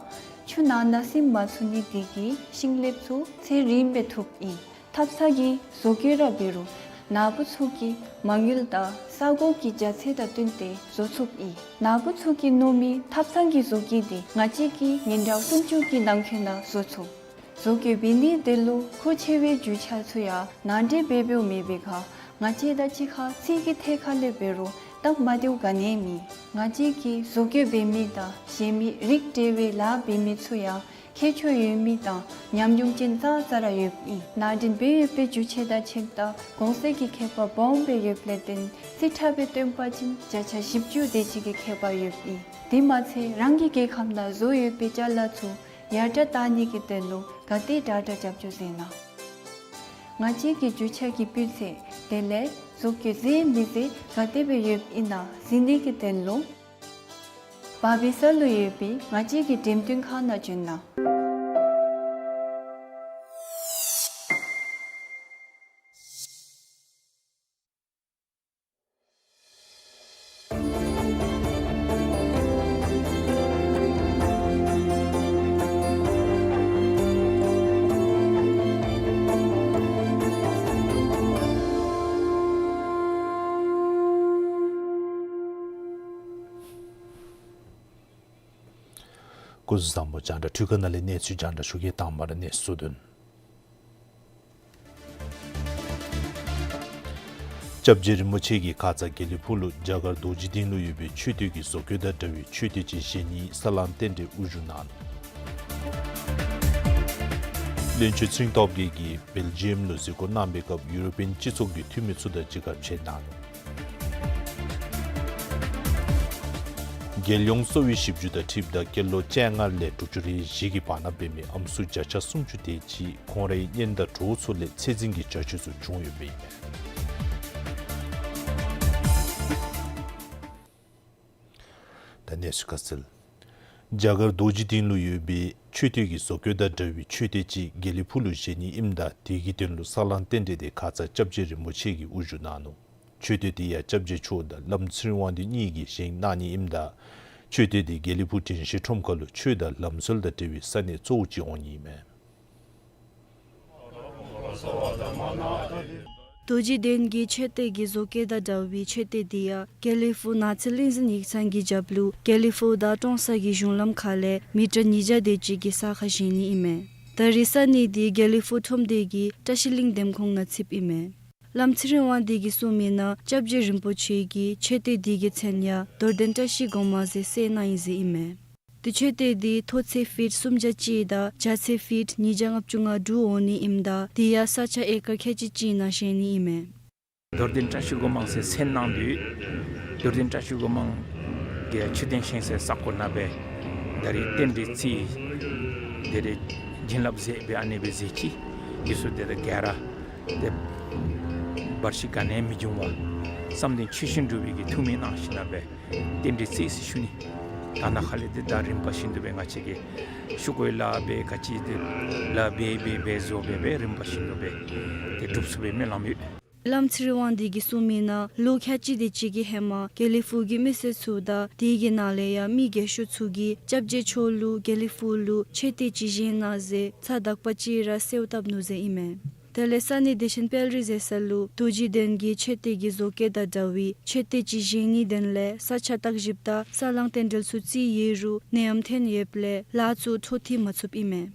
ཆུ་ནང་ན་ཟིམ་མ་ཚུགས་ནི་དེ་གིས་ཤིང་ལེབ་ཚུ་ཚད་རིངམོ་སྦེ་ཐུགཔ་ཨིན། ཐབ་ཚང་གི་བཟོ་བཀོད་ར་འབད་རུང་ནཱ་བུ་ཚུ་གིས་མ་དངུལ་དང་ས་གོ་གི་རྒྱ་ཚད་དང་བསྟུན་ཏེ་བཟོ་ཚུགསཔ་ཨིན། ནཱ་བུ་ཚུ་གིས་མནོ་མི་ཐབ་ཚང་གི་བཟོ་བཀོད་འདི་ང་བཅས་ཀྱིས་ཉིན་གྲངས་སུམ་ཅུ་གི་ནང་འཁོད་ནང་བཟོ་ཚུགས། བཟོ་བཀོད་འབད་ནིའི་དོན་ལུ་མཁོ་ཆེ་བའི་རྒྱུ་ཆ་ཚུ་ཡང་ནང་འདྲེན་འབད་འབདཝ་མེད་པའི་ཁར་ང་བཅས་དང་གཅིག་ཁར་རྩིས་ཀྱི་ཐད་ཁར་ལས་འབད་རུང་སྟབས་མ་བདེཝ་ག་ནི་ཡང་མེད། ང་བཅས་ཀྱིས་བཟོ་བཀོད་འབད་མི་དང་གཞན་མི་རིགས་འབྲེལ་བའི་ལཱ་འབད་མི་ཚུ་ཡང་ཁྱད་ཆོས་ཡོད་མི་དང་ཉམས་མྱོང་ཅན་ཙང་ཙ་ར་ཡོདཔ་ཨིན། ནང་འདྲེན་འབད་ཡོད་པའི་རྒྱུ་ཆ་དང་ཕྱདཔ་ད་གོང་ཚད་ཀྱི་ཁྱད་པར་སྦོམ་སྦེ་ཡོདཔ་ལས་བརྟེན་རྩིས་ཁྲ་སྦེ་སྟོན་པ་ཅིན་བརྒྱ་ཆ་བཞི་བཅུ་དེ་ཅིག་གི་ཁྱད་པར་ཡོདཔ་ཨིན། དེ་མ་ཚད་རང་གི་རྒྱལ་ཁམས་ནང་བཟོ་ཡོད་པའི་ཅ་ལ་ཚུ་ཡར་དྲག་བཏང་ནི་གི་དོན་ལུ་ག་དེ་དྲག་དྲག་རྒྱབ་སྐྱོར་མཛད་གནང་། ང་བཅས་ཀྱི་རྒྱུ་ཆ་གི་སྤུས་ཚད་དེ་ལས་བཟོ་བཀོད་མཛེས་མི་མཛེས་ག་དེ་སྦེ་ཡོདཔ་ཨིན་ན་གཟིགས་ནི་གི་དོན་ལུ་བ་བི་ས་ལུ་ཡོད་པའི་ང་བཅས་ཀྱི་འགྲེམས་སྟོན་ཁང་ནང་བྱོན་གནང་། སྐུ་གཟུགས་བཟང་པོ། རྒྱང་བསྒྲགས་འཕྲུལ་ཁང་ནང་ལས་གནས་ཚུལ་རྒྱང་བསྒྲགས་ཞུ་གེ། དང་པ་ར་གནས་ཚུལ་དོན། སྐྱབས་རྗེ་རིན་པོ་ཆེ་གིས་ཁ་ཙ་དགེ་ལེགས་ཕུག་ལུ་རྒྱ་གར་རྡོ་རྗེ་གདན་ལུ་ཡོད་པའི་མཆོད་རྟེན་གྱི་བཟོ་བཀོད་དང་འདྲ་བའི་མཆོད་རྟེན་ཅིག་བཞེངས་ནིའི་ས་བསླང་རྟེན་འབྲེལ་དབུ་བཞུགས་གནང་ནུག། བློན་ཆེན་ཚེ་རིང་སྟོབས་རྒྱས་ཀྱིས་སྦེལ་ཇི་ཡམ་ལུ་གཟིགས་སྐོར་གནང་པའི་སྐབས་ཡུ་རོ་པིའན་སྤྱི་ཚོགས་ཀྱི་འཐུས་མི་ཚུ་དང་མཇལ་ཁ་མཇལ་གནང་ནུག། རྒྱལ་ཡོངས་གསོ་བའི་ཞིབ་འཇུག་དང་འཁྲིལཝ་ད་སྐྱེས་ལོ་བཅོ་ལྔ་ལས་དྲུག་ཅུ་རེ་བཞི་གི་བར་ན་འབད་མི་ཨམ་སྲུ་བརྒྱ་ཆ་སུམ་ཅུ་དེ་ཅིག་ཁོང་རའི་གཉེན་དང་གྲོགས་ཚུ་ལས་ཚད་འཛིན་གྱི་བྱ་སྤྱོད་ཚུ་བྱུང་ཡོདཔ་ཨིན་མས། ད་གནས་ཚུལ་ཁ་གསལ། རྒྱ་གར་རྡོ་རྗེ་གདན་ལུ་ཡོད་པའི་མཆོད་རྟེན་གྱི་བཟོ་བཀོད་དང་འདྲ་བའི་མཆོད་རྟེན་ཅིག་དགེ་ལེགས་ཕུག་ལུ་བཞེངས་ནི་ཨིནམ་ད་དེ་གི་དོན་ལུ་ས་བསླང་རྟེན་འབྲེལ་དེ་ཁ་ཙ་སྐྱབས་རྗེ་རིན་པོ་ཆེ་གིས་དབུ་བཞུགས་གནང་ནུག། མཆོད་རྟེན་དེ་ཡང་སྐྱབས་རྗེ་མཆོག་དང་བླམ་ཚེ་རིང་དབང་འདུས་གཉིས་ཀྱིས་བཞེངས་གནང་ནི་ཨིནམ་ད་མཆོད་རྟེན་དེ་དགེ་ལེགས་ཕུག་དྲན་ཤེས་ཁྲོམ་ཁ་ལུ་ཆོས་དང་ལམ་སྲོལ་དང་འབྲེལ་བའི་ས་གནས་གཙོ་བོ་ཅིག་འོང་ནི་ཨིན་མས། རྡོ་རྗེ་གདན་གྱི་མཆོད་རྟེན་གྱི་བཟོ་བཀོད་དང་འདྲ་བའི་མཆོད་རྟེན་དེ་ཡང་དགེ་ལེགས་ཕུག་ནགས་ཚལ་གླིང་འཛིན་ཡིག་ཚང་གི་རྒྱབ་ལུ་དགེ་ལེགས་ཕུག་དང་ཀྲོང་གསར་གྱི་གཞུང་ལམ་ཁ་ལས་མི་ཊར་ཉིས་བརྒྱ་དེ་ཅིག་གི་ས་ཁར་བཞེངས་ནི་ཨིན་མས། ད་རེས་ས་གནས་དེ་དགེ་ལེགས་ཕུག་ཁྲོམ་སྡེ་གི་བཀྲ་ཤིས་གླིང་འདེམས་ཁོངས་ནང་ཚུདཔ་ཨིན་མས། བླམ་ཚེ་རིང་དབང་འདུས་ཀྱིས་གསུངས་མི་ནང་སྐྱབས་རྗེ་རིན་པོ་ཆེ་གིས་མཆོད་རྟེན་དེ་གི་མཚན་ཡང་རྡོར་གདན་བཀྲ་ཤིས་སྒོ་མང་ཟེར་གསོལ་གནང་ཡི་ཟེར་ཨིན་མས། དེ་མཆོད་རྟེན་དེ་མཐོ་ཚད་ཕིཊ་སུམ་བརྒྱ་གཅིག་དང་རྒྱ་ཚད་ཕིཊ་ཉིས་བརྒྱ་ལྔ་བཅུ་ང་དྲུག་འོང་ནི་ཨིནམ་ད་དེ་ཡང་ས་ཆ་ཨེ་ཀར་ཁལ་གཅིག་གཅིག་ནང་བཞེངས་ནི་ཨིན་མས། རྡོར་གདན་བཀྲ་ཤིས་སྒོ་མང་ཟེར་གསོལ་གནང་དོ། རྡོར་གདན་བཀྲ་ཤིས་སྒོ་མང་གི་མཆོད་རྟེན་བཞེངས་སའི་ས་གོ་ནང་སྦེ་ད་རེས་རྟེན་འབྲེལ་རྩིས་དེ་རེ་བྱིན་རླབས་མཛད་སྦེ་ཨ་ནི་སྦེ་མཛད་ཅི། དེ་ཚུ་དེ་ད་ག་ར་དེ་བར་ཤི་ག་ནི་མི་འབྱུང་བར་བསམ་དོན་ཆོས་བཞིན་འགྲུབ་པའི་གི་ཐུགས་སྨོན་གནང་ཞིནམ་ལས་སྦེ་རྟེན་འབྲེལ་རྩིས་ཟེར་ཞུ་ནི། ད་ནཱ་ཁ་ལས་དེ་ད་རིམ་པ་བཞིན་དུ་སྦེ་ང་བཅས་ཀྱིས་ཞུ་དགོ་ལཱ་སྦེ་ག་ཅི་དེ་ལཱ་འབད་འབད་འབད་བཟོ་འབད་འབད་རིམ་པ་བཞིན་དུ་སྦེ་དེ་འགྲུབ་ཚུགས་པའི་སྨོན་ལམ་ཡོད། བླམ་ཚེ་རིང་དབང་འདུས་ཀྱིས་གསུངས་མི་ནང་ལོ་ཁལ་གཅིག་དེ་ཅིག་གི་ཧེ་མ་དགེ་ལེགས་ཕུག་གི་མི་སེར་ཚུ་དང་དེ་གི་ནང་ལས་ཡང་མི་རྒས་ཤོས་ཚུ་གིས་སྐྱབས་རྗེ་མཆོག་ལུ་དགེ་ལེགས་ཕུག་ལུ་མཆོད་རྟེན་ཅིག་བཞེངས་གནང་ཟེར་ཚ་དག་པ་ཅིག་ར་གསོལཝ་བཏབ་ནུག་ཟེར་ཨིན་མས། དེ་ལས་ས་གནས་བདེ་ཆེན་དཔལ་རི་ཟེར་ས་ལུ་རྡོ་རྗེ་གདན་གྱི་མཆོད་རྟེན་གྱི་བཟོ་བཀོད་དང་འདྲ་བའི་མཆོད་རྟེན་ཅིག་བཞེངས་ནིའི་དོན་ལས་ས་ཆ་བརྟག་ཞིབ་དང་ས་བསླང་རྟེན་འབྲེལ་ཚུ་རྩིས་ཡོད་རུང་ནད་ཡམས་ཐོན་ཡོདཔ་ལས་ལཱ་ཚུ་འཕྲོ་མཐུད་མ་ཚུགསཔ་ཨིན་མས།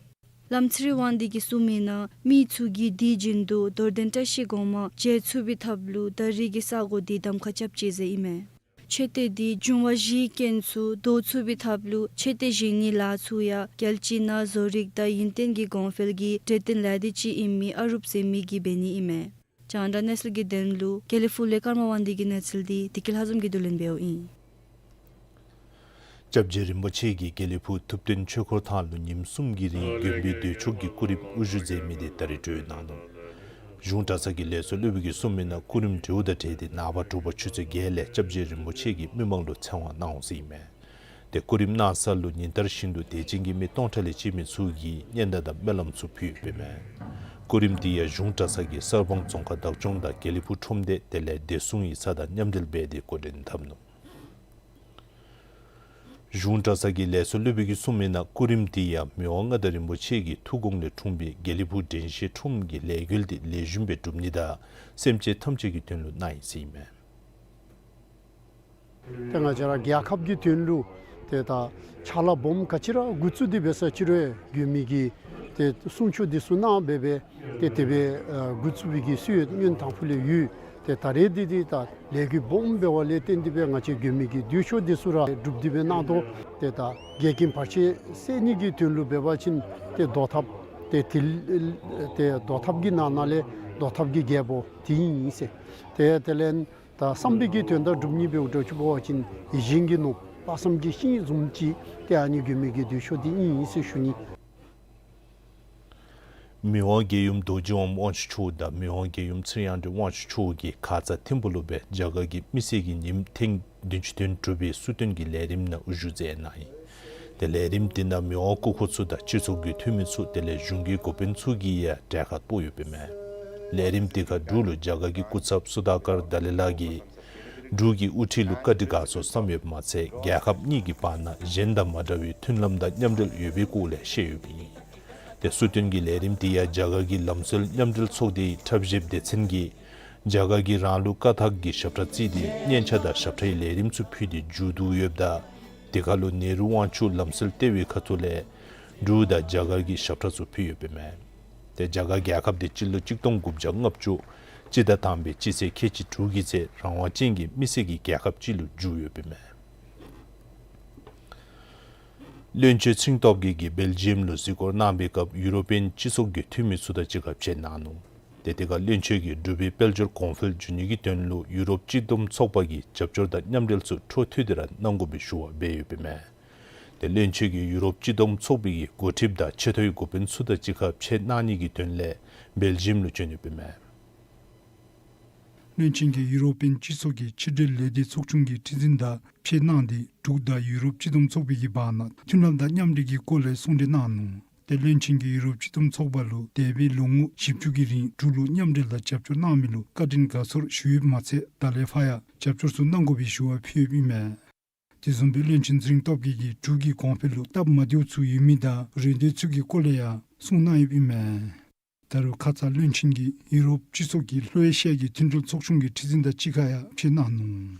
བླམ་ཚེ་རིང་དབང་འདུས་ཀྱིས་གསུངས་མི་ནང་མི་ཚུ་གིས་དུས་རྒྱུན་དུ་རྡོར་གདན་བཀྲ་ཤིས་སྒོ་མང་མཇལ་ཚུགས་པའི་ཐབས་ལུ་ད་རེས་ཀྱི་ས་གོ་དེ་གདམ་ཁ་རྐྱབ་ཅི་ཟེར་ཨིན་མས། མཆོད་རྟེན་དེ་འབྱུང་བ་བཞིའི་རྐྱེན་ཚུ་བཟློག་ཚུགས་པའི་ཐབས་ལུ་མཆོད་རྟེན་བཞེངས་ནིའི་ལཱ་ཚུ་ཡང་རྒྱལ་སྤྱི་ནང་བཟོ་རིག་དང་ཡུན་བརྟན་གྱི་གོང་འཕེལ་གྱི་གྲོས་བསྟུན་ལས་སྡེ་ཅིག་ཨིན་མི་ཨ་རུབ་ཟེར་མི་གིས་འབད་ནི་ཨིན་མས། རྒྱང་བསྒྲགས་གནས་ཚུལ་གྱི་དོན་ལུ་དགེ་ལེགས་ཕུག་ལས་ཀརྨ་དབང་འདུས་ཀྱི་གནས་ཚུལ་དེ་བདེ་སྐྱིད་ལྷ་འཛོམས་ཀྱིས་བསྡུ་ལེན་འབདཝ་ཨིན། སྐྱབས་རྗེ་རིན་པོ་ཆེ་གིས་དགེ་ལེགས་ཕུག་ཐུབ་བསྟན་ཆོས་འཁོར་ཐང་ལུ་ཉིནམ་གསུམ་གྱི་རིང་དགོན་པའི་གདོས་ཆོག་གི་སྐུ་རིམ་དབུ་བཞུགས་མཛད་མི་དེ་ད་རིས་གྲོལ་གནང་ནུག། གཞུང་གྲྭ་ཚང་གི་ལས་ཚོགས་སློབ་དཔོན་གྱིས་གསུངས་མི་ནང་སྐུ་རིམ་གྲོལཝ་དང་འབྲེལ་ཏེ་ནངས་པ་དྲོ་པ་ཆུ་ཚོད་བརྒྱད་ལས་སྐྱབས་རྗེ་རིན་པོ་ཆེ་གིས་མི་མང་ལུ་ཚེ་དབང་གནང་འོང་ཟེར་ཨིན་མས། དེ་སྐུ་རིམ་གནང་ས་ལུ་ཉིན་ལྟར་བཞིན་དུ་དད་ཅན་གྱི་མི་སྟོང་ཕྲག་ལས་བཅད་མི་ཚུ་གིས་སྙན་དར་དང་སྨོན་ལམ་ཚུ་ཕུལ་ཡོདཔ་ཨིན་མས། སྐུ་རིམ་དེ་ཡང་གཞུང་གྲྭ་ཚང་གི་གསར་སྤང་རྫོང་ཁག་བདག་སྐྱོང་དང་དགེ་ལེགས་ཕུག་ཁྲོམ་སྡེ་དེ་ལས་བདེ་སྲུང་ཡིག་ཚང་དང་མཉམ་འབྲེལ་འབད་དེ་འགོ་འདྲེན་འཐབ་ནུག། གཞུང་གྲྭ་ཚང་གི་ལས་ཚོགས་སློབ་དཔོན་གྱིས་གསུངས་མི་ནང་སྐུ་རིམ་དེ་ཡང་མི་དབང་མངའ་བདག་རིན་པོ་ཆེ་གི་ཐུགས་དགོངས་ལས་འཁྲུངས་པའི་དགེ་ལེགས་ཕུག་དྲན་ཤེས་ཁྲོམ་གྱི་ལས་འགུལ་དེ་ལེགས་ཤོམ་སྦེ་འགྲུབ་ནི་དང་སེམས་ཅན་ཐམས་ཅད་ཀྱི་དོན་ལུ་གནང་ཡི་ཟེར་ཨིན་མས། ཏེ་ང་བཅས་ར་རྒྱལ་ཁབ་ཀྱི་དོན་ལུ་ཏེ་ད་ཕྱག་ལཱ་སྦོམ་ག་ཅི་ར་འགོ་བཙུགས་ཏེ་འབད་ས་ཅིག་རུང་དགོན་མི་གིས་ཏེ་གསུང་ཆོག་འདི་ཚུ་གནང་སྦེ་སྦེ་ཏེ་དེ་སྦེ་ཨ་འགོ་བཙུགས་པའི་གི་སྲོལ་ཡང་སྔོན་དང་ཕུ་ལས་ཡོད། ཏེ་ད་རེས་འདི་འདི་ད་ལས་འགུལ་སྦོམ་འབད་བ་ལས་བརྟེན་ཏེ་སྦེ་ང་བཅས་དགོན་མི་གི་གདོས་ཆོག་འདི་ཚུ་ར་སྒྲུབ་སྟེ་སྦེ་གནང་དོ། ཏེ་ད་འགལ་རྐྱེན་བར་ཆད་སེལ་ནི་གི་དོན་ལུ་འབད་བ་ཅིན་ཏེ་བཟློག་ཐབས་ཏེ་དེ་ཏེ་བཟློག་ཐབས་ཀྱི་ནང་ན་ལས་བཟློག་ཐབས་ཀྱི་རྒྱལ་པོ་དེ་ཨིན་ཟེར། ཏེ་དེ་ལས་ད་བསམ་པའི་གི་དོན་དག་སྒྲུབ་ནི་འབདཝ་འདྲཝ་ཅིག་འབད་བ་ཅིན་ཡིད་བཞིན་གྱི་ནོར་བུ་དཔག་བསམ་གྱི་ཤིང་བཟུམ་ཅིག་ཏེ་ཨ་ནི་དགོན་མི་གི་གདོས་ཆོག་འདི་ཨིན་ཟེར་ཞུ་ནི། མི་དབང་རྒྱལ་ཡུམ་རྡོ་རྗེ་དབང་དབང་ཕྱུག་མཆོག་དང་མི་དབང་རྒྱལ་ཡུམ་ཚེ་རིང་དབང་ཕྱུག་མཆོག་གིས་ཁ་ཙ་ཐིམ་ཕུག་ལུ་སྦེ་རྒྱ་གར་གྱི་མི་སེར་གྱི་ཉིནམ་ཐེངས་བདུན་ཅུ་དོན་དྲུག་པའི་གསོལ་སྟོན་གྱི་ལས་རིམ་ནང་དབུ་བཞུགས་མཛད་གནང་ཡི། ཏེ་ལས་རིམ་དེ་ནང་མི་དབང་སྐུ་འཁོར་ཚུ་དང་སྤྱི་ཚོགས་ཀྱི་འཐུས་མི་ཚུ་དེ་ལས་གཞུང་གི་འགོ་དཔོན་ཚུ་གིས་ཡང་གྲལ་ཁར་གཏོགས་ཡོདཔ་ཨིན་མས། ལས་རིམ་དེ་ཁར་འབྲུག་ལུ་རྒྱ་གར་གྱི་སྐུ་ཚབ་སུ་དཱ་ཀར་དཱ་ལའི་ལགས་ཀྱིས་འབྲུག་གི་དབུ་ཁྲིད་ལུ་བཀའ་དྲིན་དགའ་ཚོར་བསམ་ཡོདཔ་མ་ཚད་རྒྱལ་ཁབ་གཉིས་ཀྱི་བར་ན་གཞན་དང་མ་འདྲ་བའི་མཐུན་ལམ་དང་མཉམ་འབྲེལ་ཡོད་པའི་སྐོར་ལས་བཤད་ཡོདཔ་ཨིན། ཏེ་གསོལ་སྟོན་གྱི་ལས་རིམ་དེ་ཡང་རྒྱ་གར་གྱི་ལམ་སྲོལ་མཉམ་འབྲེལ་ཚོགས་སྡེའི་ཁྲབ་བཞེས་སྡེ་ཚན་གྱིས་རྒྱ་གར་གྱིས་རང་ལུགས་ཀ་ཐག་གི་ཞབས་ཁྲ་བརྩིས་ཏེ་སྙན་ཆ་དང་ཞབས་ཁྲའི་ལས་རིམ་ཚུ་ཕུལ་ཏེ་མཇུག་བསྡུ་ཡོདཔ་ད། དེ་ཁར་ལུ་ནེ་རུ་དབང་ཕྱུག་ལམ་སྲོལ་བརྟན་པའི་ཁ་ཐུག་ལས་འབྲུག་དང་རྒྱ་གར་གྱི་ཞབས་ཁྲ་ཚུ་ཕུལ་ཡོདཔ་ཨིན་མས། ཏེ་རྒྱ་གར་རྒྱལ་ཁབ་འདི་སྤྱི་ལོ་གཅིག་སྟོང་དགུ་བརྒྱ་ལྔ་བཅུ་སྤྱི་ཟླ་དང་པའི་སྤྱི་ཚེས་ཁལ་གཅིག་དྲུག་གི་ཚེ་རང་དབང་ཅན་གྱི་མི་སེར་གྱི་རྒྱལ་ཁབ་ཅིག་ལུ་འགྱུར་ཡོདཔ་ཨིན་མས། བློན་ཆེན་ཚེ་རིང་སྟོབས་རྒྱས་ཀྱིས་སྦེལ་ཇི་ཡམ་ལུ་གཟིགས་སྐོར་གནང་བའི་སྐབས་ཡུ་རོ་པིའན་སྤྱི་ཚོགས་ཀྱི་འཐུས་མི་ཚུ་དང་གཅིག་ཁར་མཇལ་གནང་ནུག། ཏེ་དེ་ཁར་བློན་ཆེན་གྱིས་འབྲུག་པའི་དཔལ་འབྱོར་གོང་འཕེལ་འགྱོ་ནི་གི་དོན་ལུ་ཡུ་རོབ་སྤྱི་བསྡོམས་ཚོགས་པ་གི་རྒྱབ་སྐྱོར་དང་མཉམ་འབྲེལ་ཚུ་འཕྲོ་མཐུད་དེ་ར་གནང་དགོ་པའི་ཞུ་བ་འབད་ཡོདཔ་ཨིན་མས། ཏེ་བློན་ཆེན་གྱིས་ཡུ་རོབ་སྤྱི་བསྡོམས་ཚོགས་པའི་གི་འགོ་ཁྲིདཔ་དང་ཆེ་མཐོའི་འགོ་དཔོན་ཚུ་དང་གཅིག་ཁར་མཇལ་གནང་ནི་གི་དོན་ལས་སྦེལ་ཇི་ཡམ་ལུ་བྱོན་ཡོདཔ་ཨིན་མས། བློན་ཆེན་གྱིས་ཡུ་རོ་པིའན་སྤྱི་ཚོགས་ཀྱི་ཕྱི་འབྲེལ་ལས་སྡེ་ཚོགས་ཆུང་གི་ཁྲི་འཛིན་དང་མཇལ་གནང་སྟེ་འབྲུག་དང་ཡུ་རོབ་སྤྱི་བསྡོམས་ཚོགས་པའི་གི་བར་ན་མཐུན་ལམ་དང་མཉམ་འབྲེལ་གྱི་སྐོར་ལས་གསུང་གྲོས་གནང་ནུག། ཏེ་བློན་ཆེན་གྱིས་ཡུ་རོབ་སྤྱི་བསྡོམས་ཚོགས་པ་ལུ་འདས་པའི་ལོ་ངོ་བཞི་བཅུ་གི་རིང་འབྲུག་ལུ་མཉམ་འབྲེལ་དང་རྒྱབ་སྐྱོར་གནང་མི་ལུ་བཀའ་དྲིན་དགའ་ཚོར་ཞུ་ཡོདཔ་མ་ཚད་ད་ལས་ཕར་ཡང་རྒྱབ་སྐྱོར་ཚུ་གནང་དགོ་པའི་ཞུ་བ་ཕུལ་ཡོདཔ་ཨིན་མས། དེ་བཟུམ་སྦེ་བློན་ཆེན་ཚེ་རིང་སྟོབས་རྒྱས་ཀྱིས་འབྲུག་གི་གོང་འཕེལ་ལུ་སྟབས་མ་བདེཝ་ཚུ་ཡོད་མི་དང་རེ་འདོད་ཚུ་གི་སྐོར་ལས་ཡང་གསུང་གནང་ཡོདཔ་ཨིན་མས། ད་རུང་ཁ་ཙ་བློན་ཆེན་གྱིས་ཡུ་རོབ་སྤྱི་ཚོགས་ཀྱི་ལྷོ་ཨེ་ཤི་ཡ་གི་མཐུན་སྒྲིལ་ཚོགས་ཆུང་གི་ཁྲི་འཛིན་དང་གཅིག་ཁར་ཡང་མཇལ་གནང་ནུག།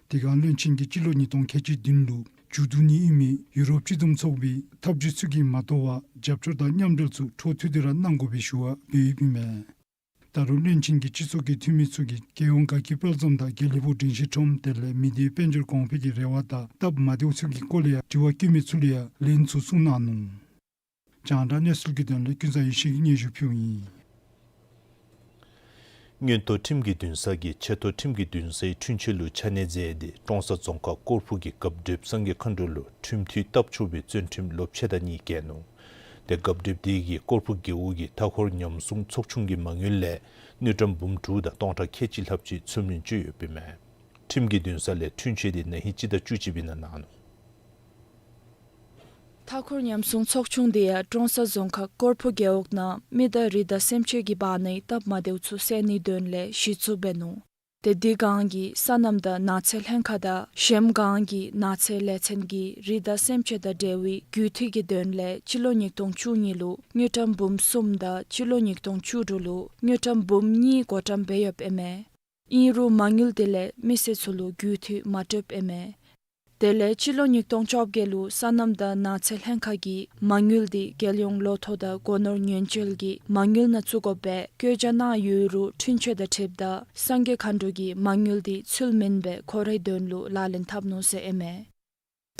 དེ་སྒང་བློན་ཆེན་གྱིས་སྤྱི་ལོ་ཉིས་སྟོང་ཁལ་གཅིག་བདུན་ལུ་མཇུག་བསྡུ་ནི་ཨིན་མི་ཡུ་རོབ་སྤྱི་བསྡོམས་ཚོགས་པའི་ཐབས་བྱུས་ཚུ་གིས་མ་དོ་བར་རྒྱབ་སྐྱོར་དང་མཉམ་འབྲེལ་ཚུ་འཕྲོ་མཐུད་དེ་ར་གནང་དགོ་པའི་ཞུ་བ་འབད་ཡོདཔ་ཨིན་མས། ད་རུང་བློན་ཆེན་གྱིས་སྤྱི་ཚོགས་ཀྱི་འཐུས་མི་ཚུ་གིས་རྒྱལ་ཡོངས་དགའ་སྐྱིད་དཔལ་འཛོམས་དང་དགེ་ལེགས་ཕུག་དྲན་ཤེས་ཁྲོམ་དེ་ལས་མི་སྡེའི་དཔལ་འབྱོར་གོང་འཕེལ་གྱི་རེ་བ་དང་སྟབས་མ་བདེཝ་ཚུ་གི་སྐོར་ལས་ཡང་དྲི་བ་བཀོད་མི་ཚུ་ལུ་ཡང་ལན་ཚུ་གསུང་གནང་ནུག། རྒྱང་བསྒྲགས་གནས་ཚུལ་གྱི་དོན་ལས་ཀུན་བཟང་ཡེ་ཤེས་ཀྱིས་སྙན་ཞུ་ཕུལཝ་ཨིན། མངོན་མཐོ་ཁྲིམས་ཀྱི་འདུན་ས་གིས་ཆེ་མཐོ་ཁྲིམས་ཀྱི་འདུན་སའི་འཁྲུན་ཆོད་ལུ་ཆ་གནས་མཛད་དེ་ཀྲོང་གསར་རྫོང་ཁག་སྐོར་ཕུག་གི་རྒཔོ་བགྲེསཔ་སངས་རྒྱས་མཁའ་འགྲོ་ལུ་ཁྲིམས་མཐུན་སྟབས་ཆོག་པའི་བཙོན་ཁྲིམས་ལོ་ཕྱེད་དང་གཉིས་བཀལ་ནུག། ཏེ་རྒཔོ་བགྲེསཔ་དེ་གིས་སྐོར་ཕུག་རྒེད་འོག་གི་མཐའ་འཁོར་ཉམས་སྲུང་ཚོགས་ཆུང་གི་མ་དངུལ་ལས་དངུལ་ཀྲམ་འབུམ་དྲུག་དང་སྟོང་ཕྲག་ཁལ་གཅིག་ལྷགཔ་ཅིག་ཚུལ་མིན་སྤྱོད་ཡོདཔ་ཨིན་མས། ཁྲིམས་ཀྱི་འདུན་ས་ལས་འཁྲུན་ཆོད་དེ་ན་ཧིང་སྤྱི་ཟླ་བཅུ་གཅིག་པའི་ནང་གནང་ནུག། མཐའ་འཁོར་ཉམས་སྲུང་ཚོགས་ཆུང་དེ་ཡང་ཀྲོང་གསར་རྫོང་ཁག་སྐོར་ཕུག་རྒེད་འོག་ནང་མི་དང་རི་དྭགས་སེམས་ཅན་གྱི་བར་ནའི་སྟབས་མ་བདེཝ་ཚུ་སེལ་ནིའི་དོན་ལས་གཞི་བཙུགས་འབད་ནུག། ཏེ་དེ་སྒང་གི་སོ་ནམ་དང་ནགས་ཚལ་ལྷན་ཁག་དང་གཞལམ་སྒང་གི་ནགས་ཚལ་ལས་ཚན་གྱིས་རི་དྭགས་སེམས་ཅན་དང་འབྲེལ་བའི་རྒུད་འཐུས་ཀྱི་དོན་ལས་སྤྱི་ལོ་ཉིས་སྟོང་བཅུ་གཉིས་ལུ་དངུལ་ཀྲམ་འབུམ་གསུམ་དང་སྤྱི་ལོ་ཉིས་སྟོང་བཅུ་དྲུག་ལུ་དངུལ་ཀྲམ་འབུམ་གཉིས་བགོ་བཀྲམ་འབད་ཡོདཔ་ཨིན་མས། ཨིན་རུང་མ་དངུལ་དེ་ལས་མི་སེར་ཚུ་ལུ་རྒུད་འཐུས་མ་སྤྲོདཔ་ཨིན་མས། དེ་ལས་སྤྱི་ལོ་ཉིས་སྟོང་བཅོ་བརྒྱད་ལུ་སོ་ནམ་དང་ནགས་ཚལ་ལྷན་ཁག་གིས་མ་དངུལ་དེ་རྒྱལ་ཡོངས་ལོ་ཐོག་དང་སྒོ་ནོར་ཉེན་བཅོལ་གྱི་མ་དངུལ་ནང་བཙུགས་དགོ་པའི་བཀོད་རྒྱ་གནང་ཡོད་རུང་འཁྲུན་ཆོད་དང་འཁྲིལཝ་ད་སངས་རྒྱས་མཁའ་འགྲོ་གིས་མ་དངུལ་དེ་ཚུལ་མིན་སྦེ་ཁོ་རའི་དོན་ལུ་ལག་ལེན་འཐབ་ནུག་ཟེར་ཨིན་མས།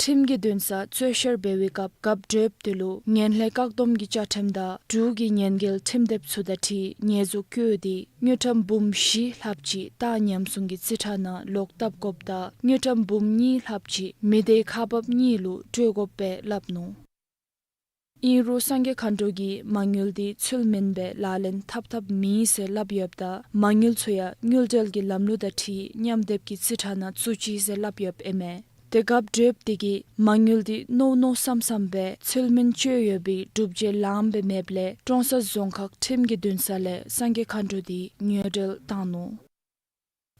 ཁྲིམས་ཀྱི་འདུན་ས་རྩོད་བཤེར་འབད་བའི་སྐབས་རྒཔོ་བགྲེསཔ་དེ་ལུ་ངན་ལྷད་བཀག་སྡོམ་གྱི་བཅའ་ཁྲིམས་དང་འབྲུག་གི་ཉེས་འགེལ་ཁྲིམས་དེབ་ཚུ་དང་འཁྲིལ་ཉེས་འཛུགས་བཀོད་དེ་དངུལ་ཀྲམ་འབུམ་བཞི་ལྷགཔ་ཅིག་རྟ་ཉམས་སྲུང་གི་རྩིས་ཁྲ་ནང་ལོག་བཏབ་དགོཔ་དང་དངུལ་ཀྲམ་འབུམ་གཉིས་ལྷགཔ་ཅིག་མི་སྡེའི་ཁག་འབགཔ་གཉིས་ལུ་སྤྲོད་དགོ་པས་སླབ་ནུག། ཨིན་རུང་སངས་རྒྱས་མཁའ་འགྲོ་གིས་མ་དངུལ་དེ་ཚུལ་མིན་སྦེ་ལག་ལེན་འཐབ་འཐབ་མེད་ཟེར་སླབ་ཡོདཔ་ད་མ་དངུལ་ཚུ་ཡང་དངུལ་འབྲེལ་གྱི་ལམ་ལུགས་དང་འཁྲིལ་ཉམས་དེབ་ཀྱི་རྩིས་ཁྲ་ནང་བཙུགས་ཅི་ཟེར་སླབ་ཡོདཔ་ཨིན་མས། ཏེ་རྒཔོ་བགྲེསཔ་དེ་གིས་མ་དངུལ་དེ་མནོ་མནོ་བསམ་བསམ་སྦེ་ཚུལ་མིན་སྤྱོད་ཡོད་པའི་སྒྲུབ་བྱེད་ལངམ་སྦེ་མེདཔ་ལས་ཀྲོང་གསར་རྫོང་ཁག་ཁྲིམས་ཀྱི་འདུན་ས་ལས་སངས་རྒྱས་མཁའ་འགྲོ་དེ་ངོས་འབྲེལ་བཏང་ནུག།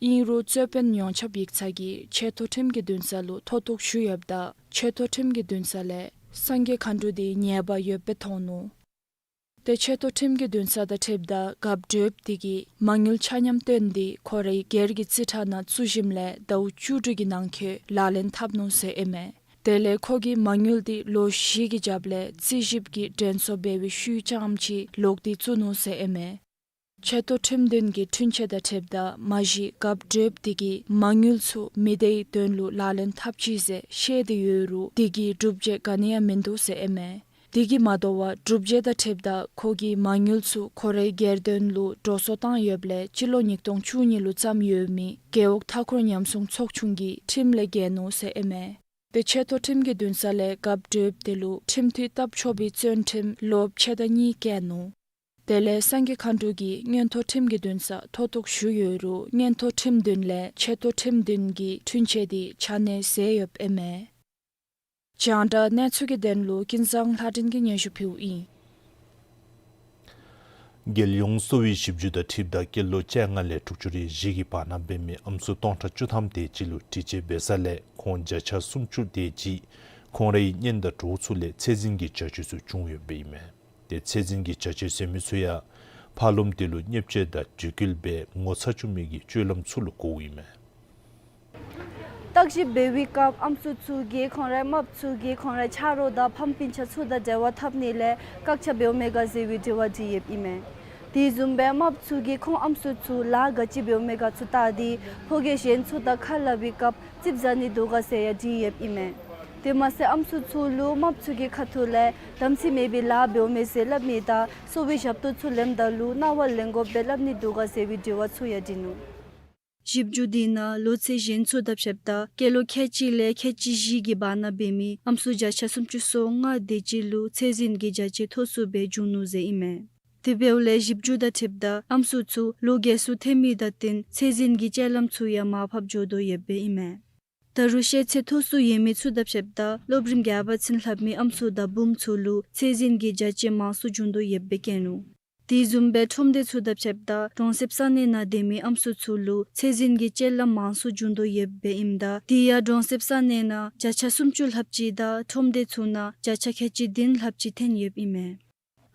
ཨིན་རུང་རྩོད་དཔོན་ཡོངས་ཁྱབ་ཡིག་ཚང་གིས་ཆེ་མཐོ་ཁྲིམས་ཀྱི་འདུན་ས་ལུ་མཐོ་གཏུགས་ཞུ་ཡོདཔ་ད་ཆེ་མཐོ་ཁྲིམས་ཀྱི་འདུན་ས་ལས་སངས་རྒྱས་མཁའ་འགྲོ་དེ་ཉེས་པ་ཡོདཔ་སྦེ་མཐོང་ནུག། ཏེ་ཆེ་མཐོ་ཁྲིམས་ཀྱི་འདུན་ས་དང་འཁྲིལཝ་ད་རྒཔོ་བགྲེསཔ་དེ་གིས་མ་དངུལ་ཆ་མཉམ་བཏོན་ཏེ་ཁོ་རའི་སྒེར་གྱི་རྩིས་ཁྲ་ནང་བཙུགས་ཞིནམ་ལས་ཟླཝ་བཅུ་དྲུག་གི་ནང་འཁོད་ལག་ལེན་འཐབ་ནུག་ཟེར་ཨིན་མས། དེ་ལས་ཁོ་གིས་མ་དངུལ་དེ་ལོ་བཞི་གི་རྒྱབ་ལས་རྩིས་ཞིབ་ཀྱིས་དྲན་གསོ་འབད་བའི་ཤུལ་རྐྱངམ་ཅིག་ལོག་སྟེ་བཙུགས་ནུག་ཟེར་ཨིན་མས། ཆེ་མཐོ་ཁྲིམས་འདུན་གྱི་འཁྲུན་ཆོད་དང་འཁྲིལཝ་ད་མ་གཞི་རྒཔོ་བགྲེསཔ་དེ་གིས་མ་དངུལ་ཚུ་མི་སྡེའི་དོན་ལུ་ལག་ལེན་འཐབ་ཅི་ཟེར་བཤད་དེ་ཡོད་རུང་དེ་གི་སྒྲུབ་བྱེད་ག་ནི་ཡང་མིན་འདུག་ཟེར་ཨིན་མས། དེ་གིས་མ་དོ་བར་སྒྲུབ་བྱེད་དང་འཁྲིལཝ་ད་ཁོ་གིས་མ་དངུལ་ཚུ་ཁོ་རའི་སྒེར་དོན་ལུ་འགྲོ་སོང་བཏང་ཡོདཔ་ལས་སྤྱི་ལོ་ཉིས་སྟོང་བཅུ་གཉིས་ལུ་བརྩམས་ཡོད་མི་རྒེད་འོག་མཐའ་འཁོར་ཉམས་སྲུང་ཚོགས་ཆུང་གིས་ཁྲིམས་ལས་འགལ་ནུག་ཟེར་ཨིན་མས། ཏེ་ཆེ་མཐོ་ཁྲིམས་ཀྱི་འདུན་ས་ལས་རྒཔོ་བགྲེསཔ་དེ་ལུ་ཁྲིམས་མཐུན་སྟབས་ཆོག་པའི་བཙོན་ཁྲིམས་ལོ་ཕྱེད་དང་གཉིས་བཀལ་ནུག། དེ་ལས་སངས་རྒྱས་མཁའ་འགྲོ་གིས་མངོན་མཐོ་ཁྲིམས་ཀྱི་འདུན་ས་མཐོ་གཏུགས་ཞུ་ཡོད་རུང་མངོན་མཐོ་ཁྲིམས་འདུན་ལས་ཆེ་མཐོ་ཁྲིམས་འདུན་གྱི་འཁྲུན་ཆོད་དེ་ཆ་གནས་ཟད་ཡོདཔ་ཨིན་མས། རྒྱང་བསྒྲགས་གནས་ཚུལ་གྱི་དོན་ལུ་ཀུན་བཟང་ལྷ་སྒྲོན་གྱིས་སྙན་ཞུ་ཕུལཝ་ཨིན། རྒྱལ་ཡོངས་གསོ་བའི་ཞིབ་འཇུག་དང་འཁྲིལཝ་ད་སྐྱེས་ལོ་བཅོ་ལྔ་ལས་དྲུག་ཅུ་རེ་བཞི་གི་བར་ན་འབད་མི་ཨམ་སྲུ་སྟོང་ཕྲག་བཅུ་ཐམ་དེ་ཅིག་ལུ་དྲི་དཔྱད་འབད་ས་ལས་ཁོང་བརྒྱ་ཆ་སུམ་ཅུ་དེ་ཅིག་ཁོང་རའི་གཉེན་དང་གྲོགས་ཚུ་ལས་ཚད་འཛིན་གྱི་བྱ་སྤྱོད་ཚུ་བྱུང་ཡོདཔ་ཨིན་མས། ཏེ་ཚད་འཛིན་གྱི་བྱ་སྤྱོད་ཟེར་མི་ཚུ་ཡང་ཕར་ལོགམ་དེ་ལུ་བརྙས་བཅོས་དང་བརྒྱུད་སྐུལ་སྦེ་ངོ་ཚ་བཅུག་མི་གི་སྤྱོད་ལམ་ཚུ་ལུ་གོཝ་ཨིན་མས། བརྟག་ཞིབ་འབད་བའི་སྐབས་ཨམ་སྲུ་ཚུ་གིས་ཁོང་རའི་རྨགཔ་ཚུ་གིས་ཁོང་རའི་ཆ་རོགས་དང་ཕམ་སྤུན་ཆ་ཚུ་དང་འབྲེལ་བ་འཐབ་ནི་ལས་བཀག་ཆ་འབདཝ་མས་ག་ཟེར་བའི་དྲི་བ་དྲི་ཡོདཔ་ཨིན་མས། དེ་བཟུམ་སྦེ་རྨགཔ་ཚུ་གིས་ཁོང་ཨམ་སྲུ་ཚུ་ལཱ་ག་ཅི་འབདཝ་མས་ག་ཚུ་བལྟ་སྟེ་ཕོ་རྒྱས་གཞན་ཚུ་དང་ཁ་སླབ་པའི་སྐབས་རྩིགཔ་ཟ་ནི་འདུག་ག་ཟེར་ཡང་དྲི་ཡོདཔ་ཨིན་མས། དེ་མ་ཚད་ཨམ་སྲུ་ཚུ་ལུ་རྨགཔ་ཚུ་གི་ཁ་ཐུག་ལས་དམ་ཚིག་མེད་པའི་ལཱ་འབདཝ་མས་ཟེར་སླབ་ནི་དང་གསོ་བའི་ཞབས་ཏོག་ཚུ་ལེནམ་ད་ལུ་གནང་བ་ལེན་དགོཔ་སྦེ་སླབ་ནི་འདུག་ག་ཟེར་བའི་དྲི་བ་ཚུ་ཡང་དྲི་ནུག། ཞིབ་འཇུག་དེ་ནང་ལོ་ཚད་གཞན་ཚུ་དང་ཕྱདཔ་ད་སྐྱེས་ལོ་ཁལ་གཅིག་ལས་ཁལ་གཅིག་བཞི་གི་བར་ན་འབད་མི་ཨམ་སྲུ་བརྒྱ་ཆ་སུམ་ཅུ་སོ་ལྔ་དེ་ཅིག་ལུ་ཚད་འཛིན་གྱི་བརྒྱ་ཆ་མཐོ་སུ་སྦེ་བྱུང་ནུག་ཟེར་ཨིན་མས། དེ་འབདཝ་ལས་ཞིབ་འཇུག་དང་འཁྲིལཝ་ད་ཨམ་སྲུ་ཚུ་ལོ་རྒས་སུ་ཐོན་མི་དང་བསྟུན་ཚད་འཛིན་གྱི་སྤྱོད་ལམ་ཚུ་ཡང་མར་ཕབ་འགྱོ་དོ་ཡོདཔ་སྦེ་ཨིན་མས། ད་རུང་ཤེས་ཚད་མཐོ་སུ་ཡོད་མི་ཚུ་དང་ཕྱདཔ་ད་སློབ་རིམ་བརྒྱད་པ་ཚུན་ལྷབ་མི་ཨམ་སྲུ་དང་བུམོ་ཚུ་ལུ་ཚད་འཛིན་གྱི་བརྒྱ་ཆ་མང་སུ་བྱུང་དོ་ཡོདཔ་སྦེ་བཀོད་ནུག། དེ་བཟུམ་སྦེ་ཁྲོམ་སྡེ་ཚུ་དང་ཕྱདཔ་ད་གྲོང་གསེབ་ས་གནས་ནང་སྡོད་མི་ཨམ་སྲུ་ཚུ་ལུ་ཚད་འཛིན་གྱི་སྤྱོད་ལམ་མང་སུ་བྱུང་དོ་ཡོདཔ་སྦེ་ཨིནམ་ད་དེ་ཡང་གྲོང་གསེབ་ས་གནས་ནང་བརྒྱ་ཆ་སུམ་ཅུ་ལྷགཔ་ཅིག་དང་ཁྲོམ་སྡེ་ཚུ་ནང་བརྒྱ་ཆ་ཁལ་གཅིག་བདུན་ལྷགཔ་ཅིག་ཐོན་ཡོདཔ་ཨིན་མས།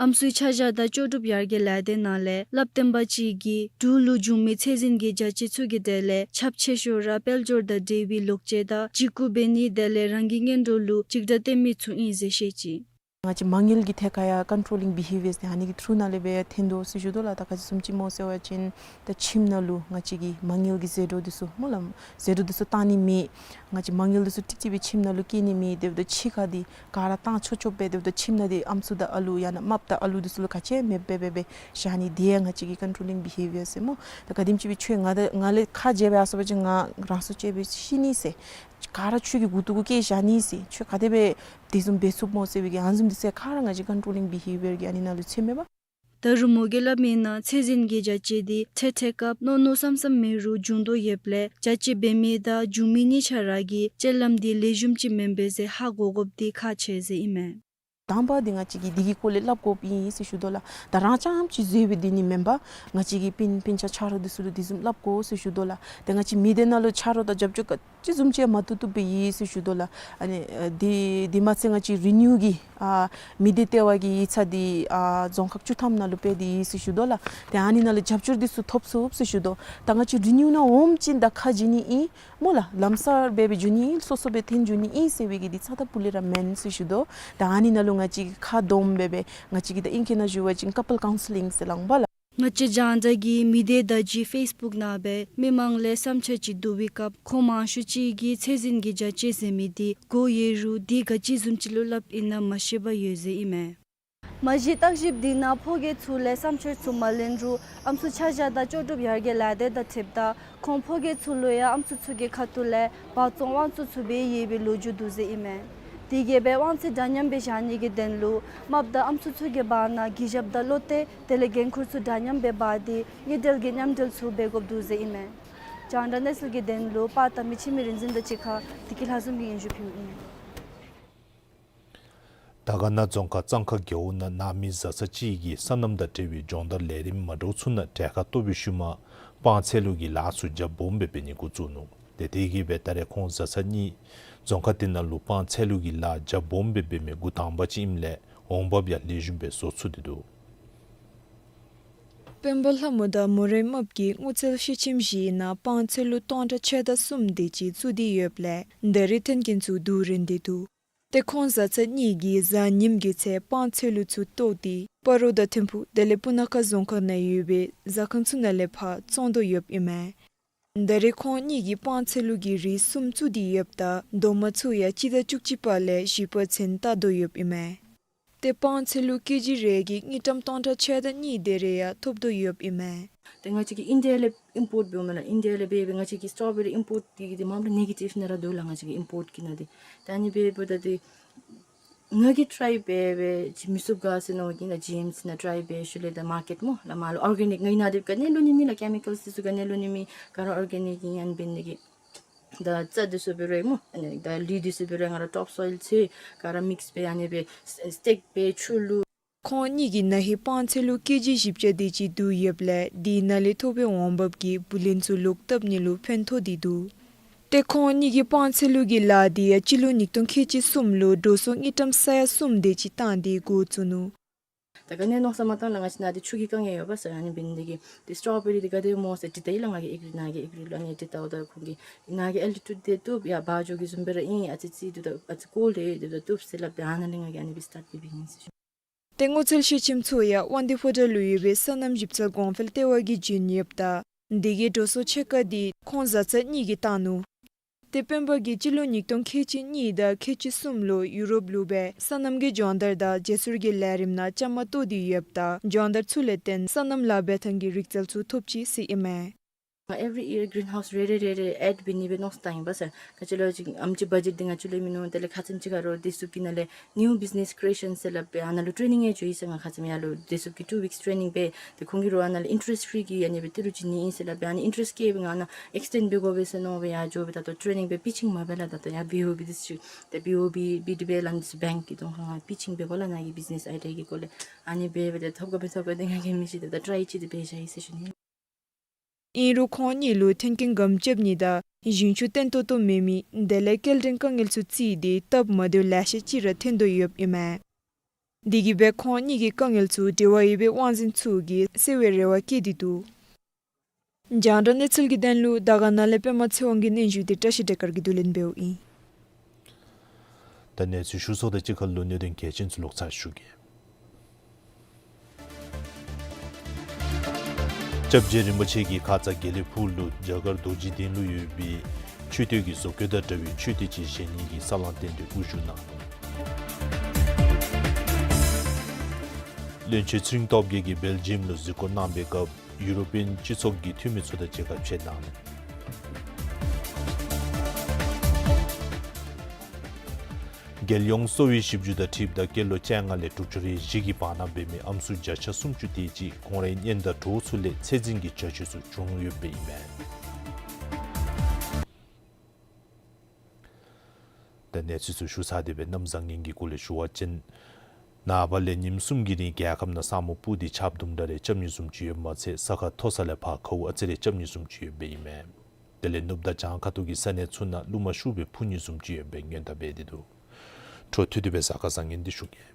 ཨམ་སྲུའི་ཆ་བཞག་དང་ལྕོགས་གྲུབ་ཡར་རྒྱས་ལས་སྡེ་ནང་ལས་སླབ་སྟོན་པ་ཅིག་གིས་འབྲུག་ལུ་བྱུང་མི་ཚད་འཛིན་གྱི་བརྒྱ་ཆ་ཚུ་གི་གྲས་ལས་ཁྱབ་ཆེ་ཤོས་ར་དཔལ་འབྱོར་དང་འབྲེལ་བའི་ལོག་སྤྱོད་དང་འཇིགས་སྐུལ་འབད་ནི་དེ་ལས་རང་གི་གཉེན་གྲོགས་ལུ་འཇིགས་སྐྲག་སྟོན་མི་ཚུ་ཨིན་ཟེར་བཤད་ཅི། ང་བཅས་མ་དངུལ་གྱི་ཐད་ཁར་ཡང་ཀོན་ཊོ་ལིང་བི་ཧེ་བི་ཡར་ཟེར་ཨ་ནི་གི་ཐྲུག་ནང་ལས་སྦེ་ཡང་ཐོན་དོ་ཟེར་ཞུ་དོ་ལགས། ད་ག་ཅི་བཟུམ་ཅིག་སྨོ་ཟེར་བ་ཅིན་ད་ཁྱིམ་ནང་ལུ་ང་བཅས་ཀྱི་མ་དངུལ་གྱི་ཟད་འགྲོ་འདི་ཚུ་སྨོ་ལགས། ཟད་འགྲོ་འདི་ཚུ་བཏང་ནི་མེད། ང་བཅས་མ་དངུལ་འདི་ཚུ་ཀྲིག་ཀྲི་སྦེ་ཁྱིམ་ནང་ལུ་བསྐྱལ་ནི་མེད། དེ་འབདཝ་ད་ཕྱི་ཁར་འདི་ག་ར་བཏང་ཆོག་ཆོགཔ་སྦེ་དེ་འབདཝ་ད་ཁྱིམ་ནང་འདི་ཨམ་སྲུ་དང་ཨ་ལུ་ཡང་ན་རྨགཔ་དང་ཨ་ལུ་འདི་ཚུ་ལུ་ག་ཅི་ཡང་མེདཔ་སྦེ་སྦེ་བཞག་ནི་འདི་ཡང་ང་བཅས་ཀྱི་ཀོན་ཊོ་ལིང་བི་ཧེ་བི་ཡར་ཟེར་སྨོ། ད་ག་དེམ་ཅིག་སྦེ་ཁྱོད་ང་དང་ང་ལས་ཁ་འབྱལ་སྦེ་ཡར་སོང་པ་ཅིན་ང་རང་སྲོག་བཅད་སྦེ་ཤི་ནི་ཟེར། ག་ར་ཁྱོད་ཀྱི་མགུ་ཏོ་གུ་བཀལ་བཞག་ནི་ཟེར། ཁྱོད་ག་དེ་སྦེ་དེ་བཟུམ་འབད་ཚུགསཔ་སྨོ་ཟེར་བའི་གི་ཨ་ནི་བཟུམ་འདི་ཚུ་ག་ར་ང་བཅས་ཀོན་ཊོ་ལིང་བི་ཧེ་བི་ཡར་གྱི་ཨ་ནི་ནང་ལུ་ཚུདཔ་མས་པ། ད་རུང་མོ་གིས་སླབ་མིའི་ནང་ཚད་འཛིན་གྱི་བརྒྱ་ཆ་འདི་འཕྲལ་འཕྲལ་སྐབས་མནོ་མནོ་བསམ་བསམ་མེད་རུང་འབྱུང་དོ་ཡོདཔ་ལས་བརྒྱ་ཆ་འབད་མི་དང་འབྱུང་མི་གཉིས་ཆ་ར་གིས་སྤྱོད་ལམ་འདི་ལེགས་ཤོམ་ཅིག་མེན་པས་ཟེར་ཧ་གོ་དགོཔ་འདི་ཁག་ཆེ་ཟེར་ཨིན་མས། དང་པ་འདི་ང་བཅས་ཀྱིས་འདི་གི་སྐོར་ལས་སླབ་དགོཔ་ཨིན་ཟེར་ཞུ་དོ་ལགས། ད་རང་རྐྱངམ་གཅིག་བཟོ་སྦེ་སྡོད་ནི་མེན་པར་ང་བཅས་ཀྱི་སྤུན་སྤུན་ཆ་ཆ་རོགས་འདི་ཚུ་ལུ་འདི་བཟུམ་སླབ་དགོ་ཟེར་ཞུ་དོ་ལགས། ཏེ་ང་བཅས་མི་སྡེ་ནང་ལུ་ཆ་རོགས་དང་རྒྱབ་སྐྱོར་ག་ཅི་བཟུམ་ཅིག་ཡང་མ་བཏུབ་བཏུབ་སྦེ་ཡོད་ཟེར་ཞུ་དོ་ལགས། ཨ་ནི་ཨ་འདི་འདི་མ་ཚད་ང་བཅས་རི་ནིའུ་གི་ཨ་མི་སྡེ་ལྟེ་བ་གི་ཡིག་ཚང་འདི་ཨ་རྫོང་ཁག་བཅུ་ཐམ་ནང་ལུ་སྤེལ་ཏེ་ཡོད་ཟེར་ཞུ་དོ་ལགས། ཏེ་ཨ་ནི་ནང་ལུ་རྒྱབ་སྐྱོར་འདི་ཚུ་ཐོབ་ཚུགས་ཟེར་ཞུ་དོ། ད་ང་བཅས་རི་ནིའུ་ནང་འོངམ་ཅིག་ད་ཁ་འབྱལ་ནི་ཨིན་སྨོ་ལགས། ལམ་སང་སྦེ་སྦེ་འགྱོ་ནི་ཨིན། སོ་སོ་སྦེ་འཐོན་འགྱོ་ནི་ཨིན་ཟེར་བའི་གི་འདི་རྩ་དང་སྤུ་ལས་ར་མེན་ཟེར་ཞུ་དོ། ད་ཨ་ནི་ནང་ལུ་ང་བཅས་ཁ་བསྡོམས་སྦེ་སྦེ་ང་བཅས་ཀྱིས་ད་ཨིང་སྐད་ནང་ཞུ་བ་ཅིན་ཀ་པལ་ཀའུན་སི་ལིང་ཟེར་སླབ་པ་ལགས། ང་བཅས་རྒྱང་བསྒྲགས་ཀྱི་མི་སྡེ་བརྡ་བརྒྱུད་ཕེསི་བུཀ་ནང་སྦེ་མི་མང་ལས་བསམ་འཆར་ཅིག་བསྡུ་བའི་སྐབས་ཁོང་མང་ཤོས་ཅིག་གིས་ཚད་འཛིན་གྱི་བརྒྱ་ཆ་ཟེར་མི་འདི་གོ་ཡོད་རུང་འདི་ག་ཅི་བཟུམ་ཅིག་ལུ་སླབ་ཨིན་ན་མ་ཤེས་པར་ཡོད་ཟེར་ཨིན་མས། མ་གཞི་བརྟག་ཞིབ་འདི་ནང་ཕོ་རྒས་ཚུ་ལས་བསམ་འཆར་ཚུ་མ་ལེན་རུང་ཨམ་སྲུ་ཆ་བཞག་དང་ལྕོགས་གྲུབ་ཡར་རྒྱས་ལས་སྡེ་དང་འཁྲིལཝ་ད་ཁོང་ཕོ་རྒས་ཚུ་ལུ་ཡང་ཨམ་སྲུ་ཚུ་གི་ཁ་ཐུག་ལས་འབག་བཙོང་དབང་བཙོང་ཚུགས་པའི་ཡོད་པའི་ལོ་རྒྱུས་འདུག་ཟེར་ཨིན་མས། དེ་གིས་སྦེ་དབང་ཚད་འདྲ་མཉམ་སྦེ་བཞག་ནི་གི་དོན་ལུ་རྨགཔ་དང་ཨམ་སྲུ་ཚུ་གི་བར་ན་གུས་ཞབས་དང་བློ་གཏད་དེ་ལས་འགན་ཁུར་ཚུ་འདྲ་མཉམ་སྦེ་འབག་སྟེ་དངུལ་འབྲེལ་གྱི་མཉམ་འབྲེལ་ཚུ་འབད་དགོཔ་འདུག་ཟེར་ཨིན་མས། རྒྱང་བསྒྲགས་གནས་ཚུལ་གྱི་དོན་ལུ་པར་བཏབ་མི་འཆི་མེད་རིག་འཛིན་དང་གཅིག་ཁར་བདེ་སྐྱིད་ལྷ་འཛོམས་ཀྱིས་སྙན་ཞུ་ཕུལཝ་ཨིན། དར་དཀར་ན་རྫོང་ཁག་གཙང་ཁ་རྒེད་འོག་ནང་ནང་མི་བཟའ་ཚང་གཅིག་གིས་སོ་ནམ་དང་འབྲེལ་བའི་སྦྱོང་བརྡར་ལས་རིམ་མ་འདྲཝ་ཚུ་ནང་གྲལ་ཁར་གཏོགས་པའི་ཤུལ་མ་སྤང་ཚལ་ལུ་གི་ལཱ་ཚུ་རྒྱ་སྦོམ་སྦེ་འབད་ནི་འགོ་བཙུགས་ནུག། ཏེ་དེ་གིས་སྦེ་ད་རེས་ཁོང་བཟའ་ཚང་གཉིས་རྫོང་ཁག་དེ་ནང་ལུ་སྤང་ཚལ་ལུ་གི་ལཱ་རྒྱ་སྦོམ་སྦེ་འབད་མི་འགོ་དང་པ་ཅིག་ཨིནམ་ལས་འོང་འབབ་ཡང་ལེགས་ཤོམ་སྦེ་བཟོ་ཚུགས་ཏེ་འདུག། དཔོན་པོ་ལྷ་མོ་དང་མོ་རའི་རྨགཔ་གིས་སྔོ་ཚལ་ཕྱེ་ཁྱིམ་བཞི་ནང་སྤང་ཚལ་ལུ་སྟོང་ཕྲག་ཕྱེད་དང་གསུམ་དེ་ཅིག་བཙུགས་ཏེ་ཡོདཔ་ལས་ད་རེས་ཐོན་སྐྱེད་ཚུ་སྡུག་རན་ཏེ་འདུག། ཏེ་ཁོང་བཟའ་ཚང་གཉིས་ཀྱིས་གཟའ་ཉིམ་གྱི་ཚེ་སྤང་ཚལ་ལུ་ཚུར་གཏོགས་ཏེ་སྤ་རོ་དང་ཐིམ་ཕུག་དེ་ལས་སྤུ་ན་ཁ་རྫོང་ཁག་ནང་ཡོད་པའི་ཟ་ཁང་ཚུ་ནང་ལས་ཕར་བཙོང་དོ་ཡོདཔ་ཨིན་མས། ད་རེས་ཁོང་གཉིས་ཀྱིས་སྤང་ཚལ་ལུ་གི་རིགས་གསུམ་བཙུགས་ཏེ་ཡོདཔ་ད་རྡོག་མ་ཚུ་ཡང་སྤྱི་ཟླ་བཅུ་གཅིག་པ་ལས་བཞི་པ་ཚུན་བཏགས་དོ་ཡོདཔ་ཨིན་མས། ཏེ་སྤང་ཚལ་ལུ་ཀེ་ཇི་རེ་གིས་དངུལ་ཀྲམ་སྟོང་ཕྲག་ཕྱེད་དང་གཉིས་དེ་རེ་ཡང་ཐོབ་དོ་ཡོདཔ་ཨིན་མས། ཏེ་ང་བཅས་ཀྱིས་ཨིན་ཌི་ཡ་ལས་ཨིམ་པོརཊ་འབདཝ་མས་ལགས། ཨིན་ཌི་ཡ་ལས་འབད་འབད་ང་བཅས་ཀྱི་སི་ཊོ་བེ་རི་ཨིམ་པོརཊ་འདི་གིས་འདི་མངམ་ལུ་ནེ་གེ་ཊིབ་ནང་ར་འདུག་ལགས། ང་བཅས་ཀྱི་ཨིམ་པོརཊ་གི་ནང་འདི་ད་ཨ་ནི་འབདཝ་ད་འདི་ང་གིས་ཊ་རའི་འབད་འབད་ཅིག་མི་ཚུགས་ག་ཟེར་མནོ་སྟེ་ནཱ་ཇི་ཨེམ་སི་ནང་ཊ་རའི་འབད་ཞུ་ལས་ད་མར་ཀེཊ་སྨོ་ལགས་མར་ལུ་ཨོར་གེ་ནིཀ་ང་གིས་ནཱ་འདི་ག་ནི་ལུ་ནི་མེད་ལགས། ཀེ་མི་ཀཱལ་འདི་ཚུ་ག་ནི་ལུ་ནི་མེད། ག་ར་ཨོར་གེ་ནིཀ་ཨིན་ཨ་ནི་འབད་ནི་གི་ད་རྩྭ་འདི་ཚུ་འབད་རུང་སྨོ་ཨ་ནི་ད་ལུད་འདི་ཚུ་འབད་རུང་ང་ར་ཊོབ་སོའིལ་ཚུ་ག་ར་མིགསི་འབད་ཨ་ནི་འབད་སི་ཊེག་འབད་ཆུ་བླུག། ཁོང་གཉིས་ཀྱིས་ན་ཧིང་སྤང་ཚལ་ལུ་ཀེ་ཇི་བཞི་བརྒྱ་དེ་ཅིག་བསྡུ་ཡོདཔ་ལས་དེ་ནང་ལས་ཐོབ་པའི་འོང་འབབ་ཀྱིས་བུ་ལོན་ཚུ་ལོག་བཏབ་ནི་ལུ་ཕན་ཐོགས་ཏེ་འདུག། ཏེ་ཁོང་གཉིས་ཀྱིས་སྤང་ཚལ་ལུ་གི་ལཱ་འདི་ཡང་སྤྱི་ལོ་ཉིས་སྟོང་ཁལ་གཅིག་གསུམ་ལུ་འགྲོ་སོང་དངུལ་ཀྲམ་ས་ཡ་གསུམ་དེ་ཅིག་བཏང་སྟེ་འགོ་བཙུགས་ནུག། ད་ག་ནི་མནོ་བསམ་མ་བཏང་ལགས། ང་བཅས་ནཱ་འདི་ཆུ་གི་དཀའ་ངལ་ཡོད་པ་ཟེར། ཨ་ནི་འབད་ནི་དེ་གིས་ཏེ་སི་ཊོ་བེ་རི་འདི་ག་དེ་སྨོ་ཟེར་དྲི་ད་ཡི་ལགས། ང་གིས་ཨེ་གི་རི་ནཱ་གི་ཨེ་གི་རི་ལུ་ཨ་ནི་དྲི་ད་འོ་ད་ཁོང་གིས་ནཱ་གི་ཨལ་ཊི་ཊུཌ་འདི་བཏུབ་ཡ་བ་འགྱོ་གི་བཟུམ་སྦེ་ར་ཨིན། ཨ་ཙི་ཙི་འདི་ད་ཨ་ཙི་ཀོལཌ་ཡོད། འདི་ད་བཏུབ་ཟེར་སླབ་སྦེ་ཨ་ནཱ་ལས་ང་གིས་ཨ་ནི་སྦེ་སི་ཊཱཊ་འབད་འབདཝ་ཨིན་ཟེར་ཞུ། ཏེ་སྔོ་ཚལ་ཤེལ་ཆེམ་ཚུ་ཡང་དབང་འདུས་ཕོ་བྲང་ལུ་ཡོད་པའི་སོ་ནམ་ཞིབ་འཚོལ་གོང་འཕེལ་ལྟེ་བ་གིས་བྱིན་ཡོདཔ་ད་དེ་གི་འགྲོ་སོང་ཕྱེད་ཀ་འདི་ཁོང་བཟའ་ཚང་གཉིས་ཀྱིས་བཏང་ནུག། ཏེ་སྤེན་པ་གིས་སྤྱི་ལོ་ཉིས་སྟོང་ཁལ་གཅིག་གཉིས་དང་ཁལ་གཅིག་གསུམ་ལུ་ཡུ་རོབ་ལུ་སྦེ་སོ་ནམ་གྱི་སྦྱོང་བརྡར་དང་རྗེས་སོར་གྱི་ལས་རིམ་ནང་བཅའ་མར་གཏོགས་ཏེ་ཡོདཔ་ད་སྦྱོང་བརྡར་ཚུ་ལས་བརྟེན་སོ་ནམ་ལཱ་འབད་ཐངས་ཀྱི་རིག་རྩལ་ཚུ་ཐོབ་ཅི་ཟེར་ཨིན་མས། ང་ཨེ་བི་རི་ཡིར་གི་རིན་ཧའུསི་རེ་རེ་རེ་རེ་ཨེཌ་འབད་ནི་སྦེ་མནོ་བསམ་བཏང་ཡི་པ་ཟེར། ག་ཅི་ལོ་ཅིག་ཨེམ་ཅིག་བ་ཇེཊ་འདི་ང་བཅས་ལུ་མིན་ནུག། དེ་ལས་ཁ་ཙ་ཅིག་ཁར་ར་བདེ་སྲུངཔ་གི་ནང་ལས་ནིའུ་བིཛི་ནེསི་ཀི་རི་ཨེ་ཤཱན་ཟེར་སླབ་སྦེ་ཨ་ནཱ་ལུ་ཊེ་ནིང་ཡང་འགྱོ་ཡི་ཟེར། ང་ཁ་ཙ་ཡར་ལུ་བདེ་སྲུངཔ་གི་ཊུ་ཝིཀསི་ཊེ་ནིང་འབད། ཏེ་ཁོང་གིས་ར་ཨ་ནཱ་ལས་ཨིན་ཊེ་རེསཊི་ཕི་རི་གི་ཨ་ནི་སྦེ་ཏི་རུ་བྱིན་ནི་ཨིན་ཟེར་སླབ་སྦེ་ཨ་ནི་ཨིན་ཊེ་རེསཊི་བསྐྱེད་སྦེ་ང་ནཱ་ཨེགསི་ཊེནཌ་འབད་དགོ་པས་ཟེར་མནོ་སྦེ་ཡར་འགྱོ་སྦེ་ད་ལྟོ་ཊེ་ནིང་འབད་པི་ཆིང་མ་འབད་ལགས། ད་ལྟོ་ཡར་བི་ཨོ་བི་འདི་ཚུ་ཏེ་བི་ཨོ་བི་བི་ཌི་བི་ཨེལ་ཨེནཌ་བེངཀ་གི་གདོང་ཁར་ང་པི་ཆིང་འབད་དགོ་ལགས། ནཱ་གི་བིཛི་ནེསི་ཨའི་ཌི་ཡ་གི་སྐོར་ལས་ཨ་ནི་འབད་སྦེ་ཏེ་ཐོབ་ག་མི་ཐོབ་ག་འདི་ང་གིས་མི་ཤེས། ད་ལྟོ་ཊ་རའི་ཅིག་འདི་འབད་བཞག་ཡི་ཟེར་ཞུ་ནི། ཨིན་རུང་ཁོང་གཉིས་ལུ་མཐུན་རྐྱེན་སྒམ་རྐྱབ་ནི་དང་ཞིང་ཆུ་བརྟན་ཏོག་ཏོ་མེད་མི་དེ་ལས་སྐྱེལ་འདྲེན་དཀའ་ངལ་ཚུ་བརྩིས་ཏེ་སྟབས་མ་བདེཝ་ལེ་ཤ་ཅིག་ར་ཐོན་དོ་ཡོདཔ་ཨིན་མས། དེ་གིས་སྦེ་ཁོང་གཉིས་ཀྱི་དཀའ་ངལ་ཚུ་འབྲེལ་བ་ཡོད་པའི་དབང་འཛིན་ཚུ་གིས་སེལ་བའི་རེ་བ་བསྐྱེད་དེ་འདུག། རྒྱང་བསྒྲགས་གནས་ཚུལ་གྱི་དོན་ལུ་དར་དཀར་ན་ལས་པདྨ་ཚེ་དབང་གི་སྙན་ཞུ་འདི་བཀྲ་ཤིས་བདེ་དཀར་གྱིས་བསྡུ་ལེན་འབདཝ་ཨིན། ད་གནས་ཚུལ་ཞུ་ཚརཝ་དང་གཅིག་ཁར་ལུ་གནད་དོན་གལ་ཆེན་ཚུ་ལོག་ཚར་ཞུ་གེ། སྐྱབས་རྗེ་རིན་པོ་ཆེ་གིས་ཁ་ཙ་དགེ་ལེགས་ཕུག་ལུ་རྒྱ་གར་རྡོ་རྗེ་གདན་ལུ་ཡོད་པའི་མཆོད་རྟེན་གྱི་བཟོ་བཀོད་དང་འདྲ་བའི་མཆོད་རྟེན་ཅིག་བཞེངས་ནི་གི་ས་བསླང་རྟེན་འབྲེལ་དབུ་བཞུགས་གནང་ནུག། བློན་ཆེན་ཚེ་རིང་སྟོབས་རྒྱས་ཀྱིས་སྦེལ་ཇི་ཡམ་ལུ་གཟིགས་སྐོར་གནང་པའི་སྐབས་ཡུ་རོ་པིའན་སྤྱི་ཚོགས་ཀྱི་འཐུས་མི་ཚུ་དང་མཇལ་ཁ་བཅར་གནང་ནུག། རྒྱལ་ཡོངས་གསོ་བའི་ཞིབ་འཇུག་དང་འཁྲིལཝ་ད་སྐྱེས་ལོ་བཅོ་ལྔ་ལས་དྲུག་ཅུ་རེ་བཞི་གི་བར་ན་འབད་མི་ཨམ་སྲུ་བརྒྱ་ཆ་སུམ་ཅུ་དེ་ཅིག་ཁོང་རའི་གཉེན་དང་གྲོགས་ཚུ་ལས་ཚད་འཛིན་གྱི་བྱ་སྤྱོད་ཚུ་བྱུང་ཡོདཔ་ཨིན་མས། ད་གནས་ཚུལ་ཚུ་ཞུ་ཚར་ཏེ་སྦེ་གནམ་བཟང་ངན་གྱི་སྐོར་ལས་ཞུ་བ་ཅིན་ནངས་པ་ལས་ཉིནམ་གསུམ་གྱི་རིང་རྒྱལ་ཁབ་ནང་ས་སྨུག་སྤུབས་ཏེ་ཆརཔ་དུམ་གྲ་རེ་རྐྱབ་ནི་བཟུམ་ཅིག་ཡོདཔ་མ་ཚད་ས་ཁ་མཐོ་ས་ལས་ཕར་གའུ་ཨ་ཙི་རེ་རྐྱབ་ནི་བཟུམ་ཅིག་ཡོདཔ་ཨིན་མས། དེ་ལས་ནུབ་དང་བྱང་ཁ་ཐུག་གི་ས་གནས་ཚུ་ནང་རླུང་མ་ཤུགས་སྦེ་འཕུ་ནི་བཟུམ་ཅིག་ཡོདཔ་སྦེ་སྔོན་བརྡ་འབད་དེ་འདུག། འཕྲོ་མཐུད་དེ་སྦེ་གཟའ་སྐར་བཟང་ངན་འདི་ཞུ་གེ།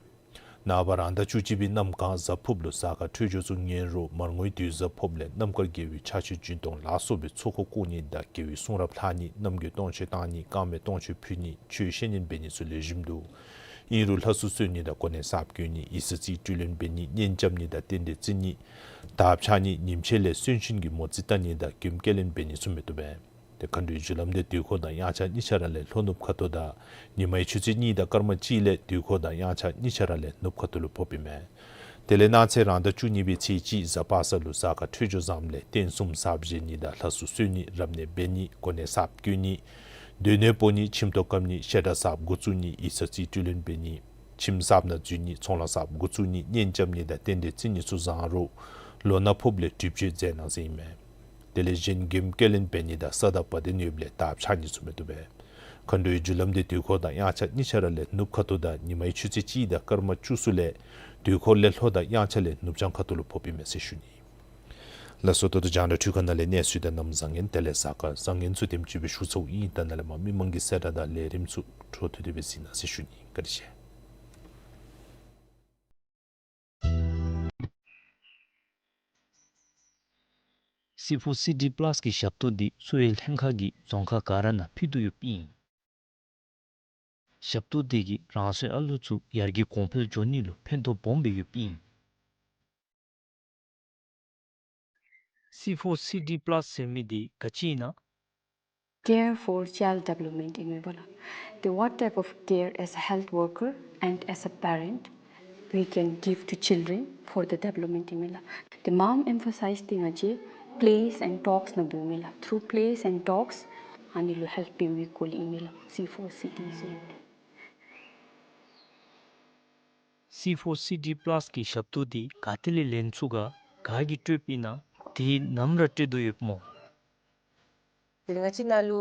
ནངས་པ་རང་ཟླ་བཅུ་གཅིག་པའི་གནམ་གང་གཟའ་ཕུརཔ་ལུ་གཟའ་སྐར་འཕྲོད་སྦྱོར་ཚུ་ངན་རུང་མར་ངོའི་དུས་གཟའ་ཕུརཔ་ལས་རྣམ་དཀར་དགེ་བའི་ཕྱག་མཆོད་སྦྱིན་གཏོང་ལ་སོགས་པའི་ཚོགས་འཁོར་བསྐོར་ནི་དང་དགེ་བའི་གསུང་རབ་ལྷག་ནི་རྣམ་རྒྱལ་སྟོང་མཆོད་བཏང་ནི་བསྐང་མེད་སྟོང་མཆོད་ཕུལ་ནི་ཆོས་བཤད་ཉན་འབད་ནི་ཚུ་ལེགས་ཤོམ་འདུག། ཨིན་རུང་ལྷ་གསོལ་གསོལ་ནི་དང་གོ་གནས་གསརཔ་བསྐོ་ནི་ཡིག་ཚང་རྩིས་སྤྲོད་ལེན་འབད་ནི་གཉེན་རྐྱབ་ནི་དང་རྟེན་འབྲེལ་བརྩི་ནི་དར་ཕྱར་ནི་ཉིནམ་ཕྱེད་ལས་གསོན་གཤིན་གྱི་མོ་རྩིས་བལྟ་ནི་དང་མགྱོནམ་སྐྱེལ་ལེན་འབད་ནི་ཚུ་མི་བཏུབ་པས། ཏེ་མཁའ་འགྲོའི་རྒྱུ་ལམ་འདི་དུས་འཁོར་དང་དབྱངས་འཆར་གཉིས་ཆ་ར་ལས་ལྷོ་ནུབ་ཁ་ཐུག་དང་ཉི་མའི་ཆུ་ཚོད་གཉིས་དང་སྐར་མ་གཅིག་ལས་དུས་འཁོར་དང་དབྱངས་འཆར་གཉིས་ཆ་ར་ལས་ནུབ་ཁ་ཐུག་ལུ་ཕོགཔ་ཨིན་མས། དེ་ལས་གནངས་ཚེ་རང་ཟླ་བཅུ་གཉིས་པའི་ཚེས་གཅིག་གཟའ་པ་སངས་ལུ་གཟའ་སྐར་འཕྲོད་སྦྱོར་བཟངམ་ལས་རྟེན་གསུམ་གསརཔ་བཞེངས་ནི་དང་ལྷ་གསོལ་གསོལ་ནི་རབ་གནས་འབད་ནི་གོ་གནས་གསརཔ་བསྐོ་ནི་སྡོད་གནས་སྤོ་ནི་ཁྱིམ་ཐོག་བཀབ་ནི་བཤད་གྲྭ་གསརཔ་འགོ་བཙུགས་ནི་ཡིག་ཚང་རྩིས་སྤྲོད་ལེན་འབད་ནི་ཁྱིམ་གསརཔ་ནང་འཛུལ་ནི་ཚོང་ལཱ་གསརཔ་འགོ་བཙུགས་ནི་གཉེན་རྐྱབ་ནི་དང་རྟེན་འབྲེལ་བརྩི་ནི་ཚུ་བཟང་རུང་ལོ་ན་ཕོརཔ་ལས་སྒྲིབ་སྦྱོར་མཛད་གནང་ཟེར་ཨིན་མས། དེ་ལས་གཞན་མགྱོནམ་སྐྱེལ་ལེན་འབད་ནི་དང་ས་དང་བ་དན་ཡོདཔ་ལས་དར་ཕྱར་ནི་ཚུ་མི་བཏུབ་པས། མཁའ་འགྲོའི་རྒྱུ་ལམ་འདི་དུས་འཁོར་དང་དབྱངས་འཆར་གཉིས་ཆ་ར་ལས་ནུབ་ཁ་ཐུག་དང་ཉི་མའི་ཆུ་ཚོད་གཅིག་དང་སྐར་མ་བཅུ་གསུམ་ལས་དུས་འཁོར་ལས་ལྷོ་དང་དབྱངས་འཆར་ལས་ནུབ་བྱང་ཁ་ཐུག་ལུ་ཕོགཔ་ཨིན་མས་ཟེར་ཞུ་ནི། ལགས་སོ། ད་ལྟོ་རྒྱང་བསྒྲགས་འཕྲུལ་ཁང་ནང་ལས་གནས་ཚུལ་དང་གནམ་བཟང་ངན་དེ་ལས་གཟའ་སྐར་བཟང་ངན་ཚུ་དེམ་ཅིག་སྦེ་ཞུ་ཚརཝ་ཨིན། ད་ནཱ་ལས་མར་མི་མང་གི་གསལ་བསྒྲགས་དང་ལས་རིམ་ཚུ་འཕྲོ་མཐུད་དེ་སྦེ་གཟིགས་གནང་ཟེར་ཞུ་ནི། བཀའ་དྲིན་ཆེ། སི་ཕོར་སི་ཌི་པ་ལཱསི་གི་ཞབས་ཏོག་འདི་གསོ་བའི་ལྷན་ཁག་གིས་རྫོང་ཁག་ག་ར་ནང་ཕུལ་དོ་ཡོདཔ་ཨིན། ཞབས་ཏོག་འདི་གིས་རང་སོའི་ཨ་ལུ་ཚུ་ཡར་རྒྱས་གོང་འཕེལ་འགྱོ་ནི་ལུ་ཕན་ཐོགས་སྦོམ་སྦེ་ཡོདཔ་ཨིན། སི་ཕོར་སི་ཌི་པ་ལཱསི་ཟེར་མི་འདི་ག་ཅི་ཨིན་ན། Care for child development ཨིན་མས་པ་ལགས། The what type of care as a health worker and as a parent we can give to children for the development ཨིན་མས་ལགས། The མངམ་ཨེམ་ཕ་སའིཛ་འདི་ང་བཅས་plays and talks ནང་འབདཝ་ཨིན་མས་ལགས། Through plays and talks ཨ་ནི་ལུ་ཧེལཔ་འབད་བའི་སྐོར་ལས་ཨིན་མས་ལགས། སི་ཕོར་སི་ཌི་ཟེར་སི་ཕོར་སི་ཌི་པ་ལཱསི་གི་ཞབས་ཏོག་འདི་ག་ཏེ་ལས་ལེན་ཚུགས་ག་ག་གིས་སྤྲོདཔ་ཨིན་ན། དེ་ནམ་ར་སྤྲོད་དོ་ཡོདཔ་སྨོ། དེ་ལས་ང་བཅས་ནཱ་ལུ་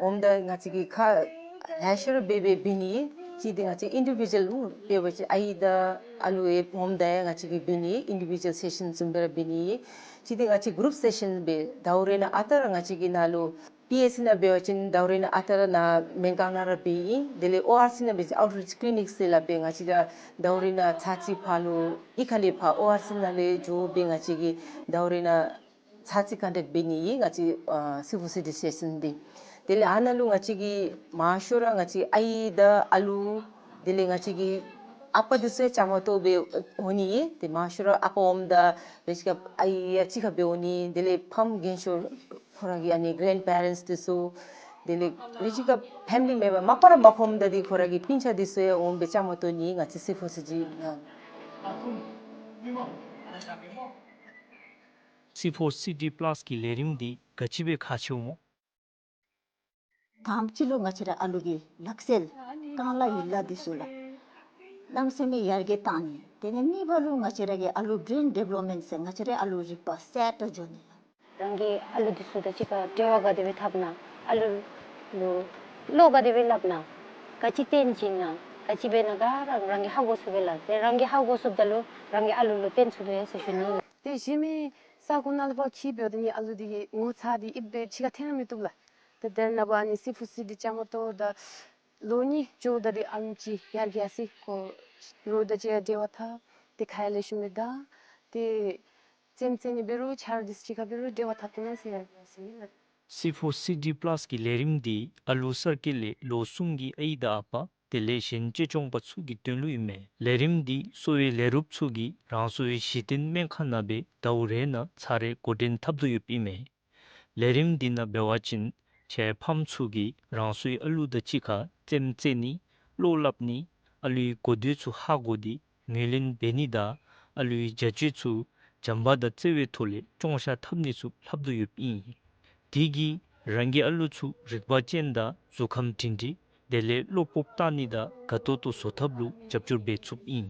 འོངམ་ད་ང་བཅས་ཀྱི་ཁག་ལེ་ཤ་ར་འབད་འབད་འབད་ནི། གཅིག་འདི་ང་བཅས་ཨིན་ཌི་བི་ཌུ་ཨལ་འབད་བ་ཅིན་ཨའི་དང་ཨ་ལུ་ཡང་འོངམ་ད་ཡང་ང་བཅས་ཀྱིས་འབད་ནི་ཨིན་ཌི་བི་ཌུ་ཨལ་སེ་ཤཱན་བཟུམ་སྦེ་ར་འབད་ནི། གཅིག་འདི་ང་བཅས་གུ་རུབ་སེ་ཤཱན་འབད་ཟླཝ་རེ་ནང་ཨ་རྟག་ར་ང་བཅས་ཀྱིས་ནཱ་ལུ་ པི་ཨེཆ་སི་ནང་འབད་བ་ཅིན་ཟླཝ་རེ་ནང་ཨ་རྟག་ར་ནཱ་སྨན་ཁང་ནང་ར་འབད་ཡི། དེ་ལས་ཨོ་ཨར་སི་ནང་འབད་བ་ཅིན་ཨའུཊ་རིཅ་ཀི་ལི་ནིཀ་ཟེར་སླབ་སྦེ་ང་བཅས་ར་ཟླཝ་རེ་ནང་ཚར་གཅིག་ཕར་ལུ་གཡུས་ཁ་ལས་ཕར་ཨོ་ཨར་སི་ནང་ལས་འགྱོ་སྦེ་ང་བཅས་ཀྱིས་ཟླཝ་རེ་ནང་ཚར་གཅིག་ཀོན་ཊེཀཊ་འབད་ནི་ཨིན། ང་བཅས་ཨ་སི་ཕོར་སི་ཌི་སི་ཊེ་ཤཱན་འདི། དེ་ལས་ཨ་ནཱ་ལུ་ང་བཅས་ཀྱིས་མང་ཤོས་ར་ང་བཅས་ཨའི་དང་ཨ་ལུ་དེ་ལས་ང་བཅས་ཀྱི་ཨ་པ་འདི་ཚུ་ཡང་བཅའ་མར་གཏོགས་སྦེ་འོང་ནི་ཨིན། ཏེ་མང་ཤོས་ར་ཨ་པ་ཨོམ་དང་རེ་ཅིག་ཁར་ཨའི་ཡང་གཅིག་ཁར་སྦེ་འོང་ནི། དེ་ལས་ཕམ་རྒན་ཤོས་ཁོ་ར་གི་ཨ་ནི་གེ་རེནཌ་པེ་རེནཊསི་འདི་ཚུ་དེ་ལས་རེ་ཅིག་ཁར་ཕེ་མི་ལི་མེམ་བར་མ་པ་ར་མ་ཕམ་ད་འདི་ཁོ་ར་གི་སྤུན་ཆ་འདི་ཚུ་ཡང་འོང་སྦེ་བཅའ་མར་གཏོགས་ནི་ང་བཅས་སི་ཕོར་སི་ཌི་ནང་། སི་ཕོར་སི་ཌི་པ་ལཱས་ཀྱི་ལས་རིམ་འདི་ག་ཅི་སྦེ་ཁག་ཆེཝ་སྨོ། དང་པ་ཅིག་ལུ་ང་བཅས་ར་ཨ་ལུ་གི་ལག་རྩལ་རྐང་ལག་ཡིག་ལག་འདི་ཚུ་ལགས། གནམ་མེད་ས་མེད་ཡར་རྒྱས་བཏང་ནི། དེ་ལས་གཉིས་པ་ལུ་ང་བཅས་ར་གི་ཨ་ལུ་བེརེན་ཌི་བེ་ལོབ་མེནཊ་ཟེར་ང་བཅས་ར་ཨ་ལུ་རིག་པ་གསརཔ་འགྱོ་ནི། རང་གི་ཨ་ལུ་འདི་ཚུ་དང་གཅིག་ཁར་འབྲེལ་བ་ག་དེ་སྦེ་འཐབ་ན། ཨ་ལུ་ལུ་བློ་ག་དེ་སྦེ་སླབ་ན། ག་ཅི་སྟོན་བྱིན་ན། ག་ཅི་འབད་ན་ག་ར་རང་གིས་ཧ་གོ་ཚུགས་པས་ལགས། དེ་རང་གིས་ཧ་གོ་ཚུགསཔ་ད་ལུ་རང་གིས་ཨ་ལུ་ལུ་སྟོན་ཚུགས་དོ་ཡོད་ཟེར་ཞུ་ནི་ལགས། ཏེ་གཞན་མི་ས་གོ་ནང་ལུ་ཕར་འཁྱིད་འབདཝ་ད་ནི་ཨ་ལུ་འདི་གི་ངོ་ཚ་འདི་ཨིབ་སྦེ་ཕྱི་ཁར་འཐོན་ར་མི་བཏུབ་ལགས། ཏེ་དེ་ནངས་པ་ཨ་ནི་སི་ཕོར་སི་ཌི་བཅའ་མར་གཏོགས་ད་ལོ་གཉིས་འགྱོཝ་ད་འདི་ཨ་ལུ་ཅིག་ཡར་རྒྱས་སི་ཁོ་རོགས་དང་གཅིག་ཁར་འབྲེལ་བ་འཐབ། ཏེ་ཁ་ཡར་ལེགས་ཤོམ་སྦེ་ད་ཏེ་རྩེདམོ་རྩེ་ནི་འབད་རུང་ཆ་རོགས་འདི་ཚུ་གཅིག་ཁར་འབད་རུང་འབྲེལ་བ་འཐབ་བཏུབ་ན་ཟེར་ཡར་རྒྱས་སི་ལགས། སི་ཕོར་སི་ཌི་པ་ལཱས་ཀྱི་ལས་རིམ་འདི་ཨ་ལུ་གསར་སྐྱེས་ལས་ལོ་གསུམ་གྱི་ཨའི་དང་ཨ་པ་དེ་ལས་གཞན་གཅེས་སྐྱོང་པ་ཚུ་གི་དོན་ལུ་ཨིན་མས། ལས་རིམ་འདི་གསོ་བའི་ལས་རོགསཔ་ཚུ་གིས་རང་སོའི་གཞི་རྟེན་སྨན་ཁང་ནང་སྦེ་ཟླཝ་རེ་ནང་ཚར་རེ་འགོ་འདྲེན་འཐབ་དོ་ཡོདཔ་ཨིན་མས། ལས་རིམ་འདི་ནང་འབད་བ་ཅིན་ཁྱེད་ཕམ་ཚུ་གིས་རང་སོའི་ཨ་ལུ་དང་གཅིག་ཁར་རྩེདམོ་རྩེ་ནི་བློ་སླབ་ནི་ཨ་ལུའི་གོ་ཐོས་ཚུ་ཧ་གོ་སྟེ་ངོས་ལེན་འབད་ནི་དང་ཨ་ལུའི་བྱ་སྤྱོད་ཚུ་བྱམས་པ་དང་བརྩེ་བའི་ཐོག་ལས་སྐྱོང་བཞག་འཐབ་ནི་ཚུ་ལྷབ་དོ་ཡོདཔ་ཨིན། དེ་གིས་རང་གི་ཨ་ལུ་ཚུ་རིག་པ་ཅན་དང་གཟུགས་ཁམས་སྒྲིང་སྒྲིང་དེ་ལས་བློ་སྤོབས་བཏང་ནི་དང་དགའ་ཏོག་ཏོ་བཟོ་ཐབས་ལུ་རྒྱབ་སྐྱོར་འབད་ཚུགསཔ་ཨིན།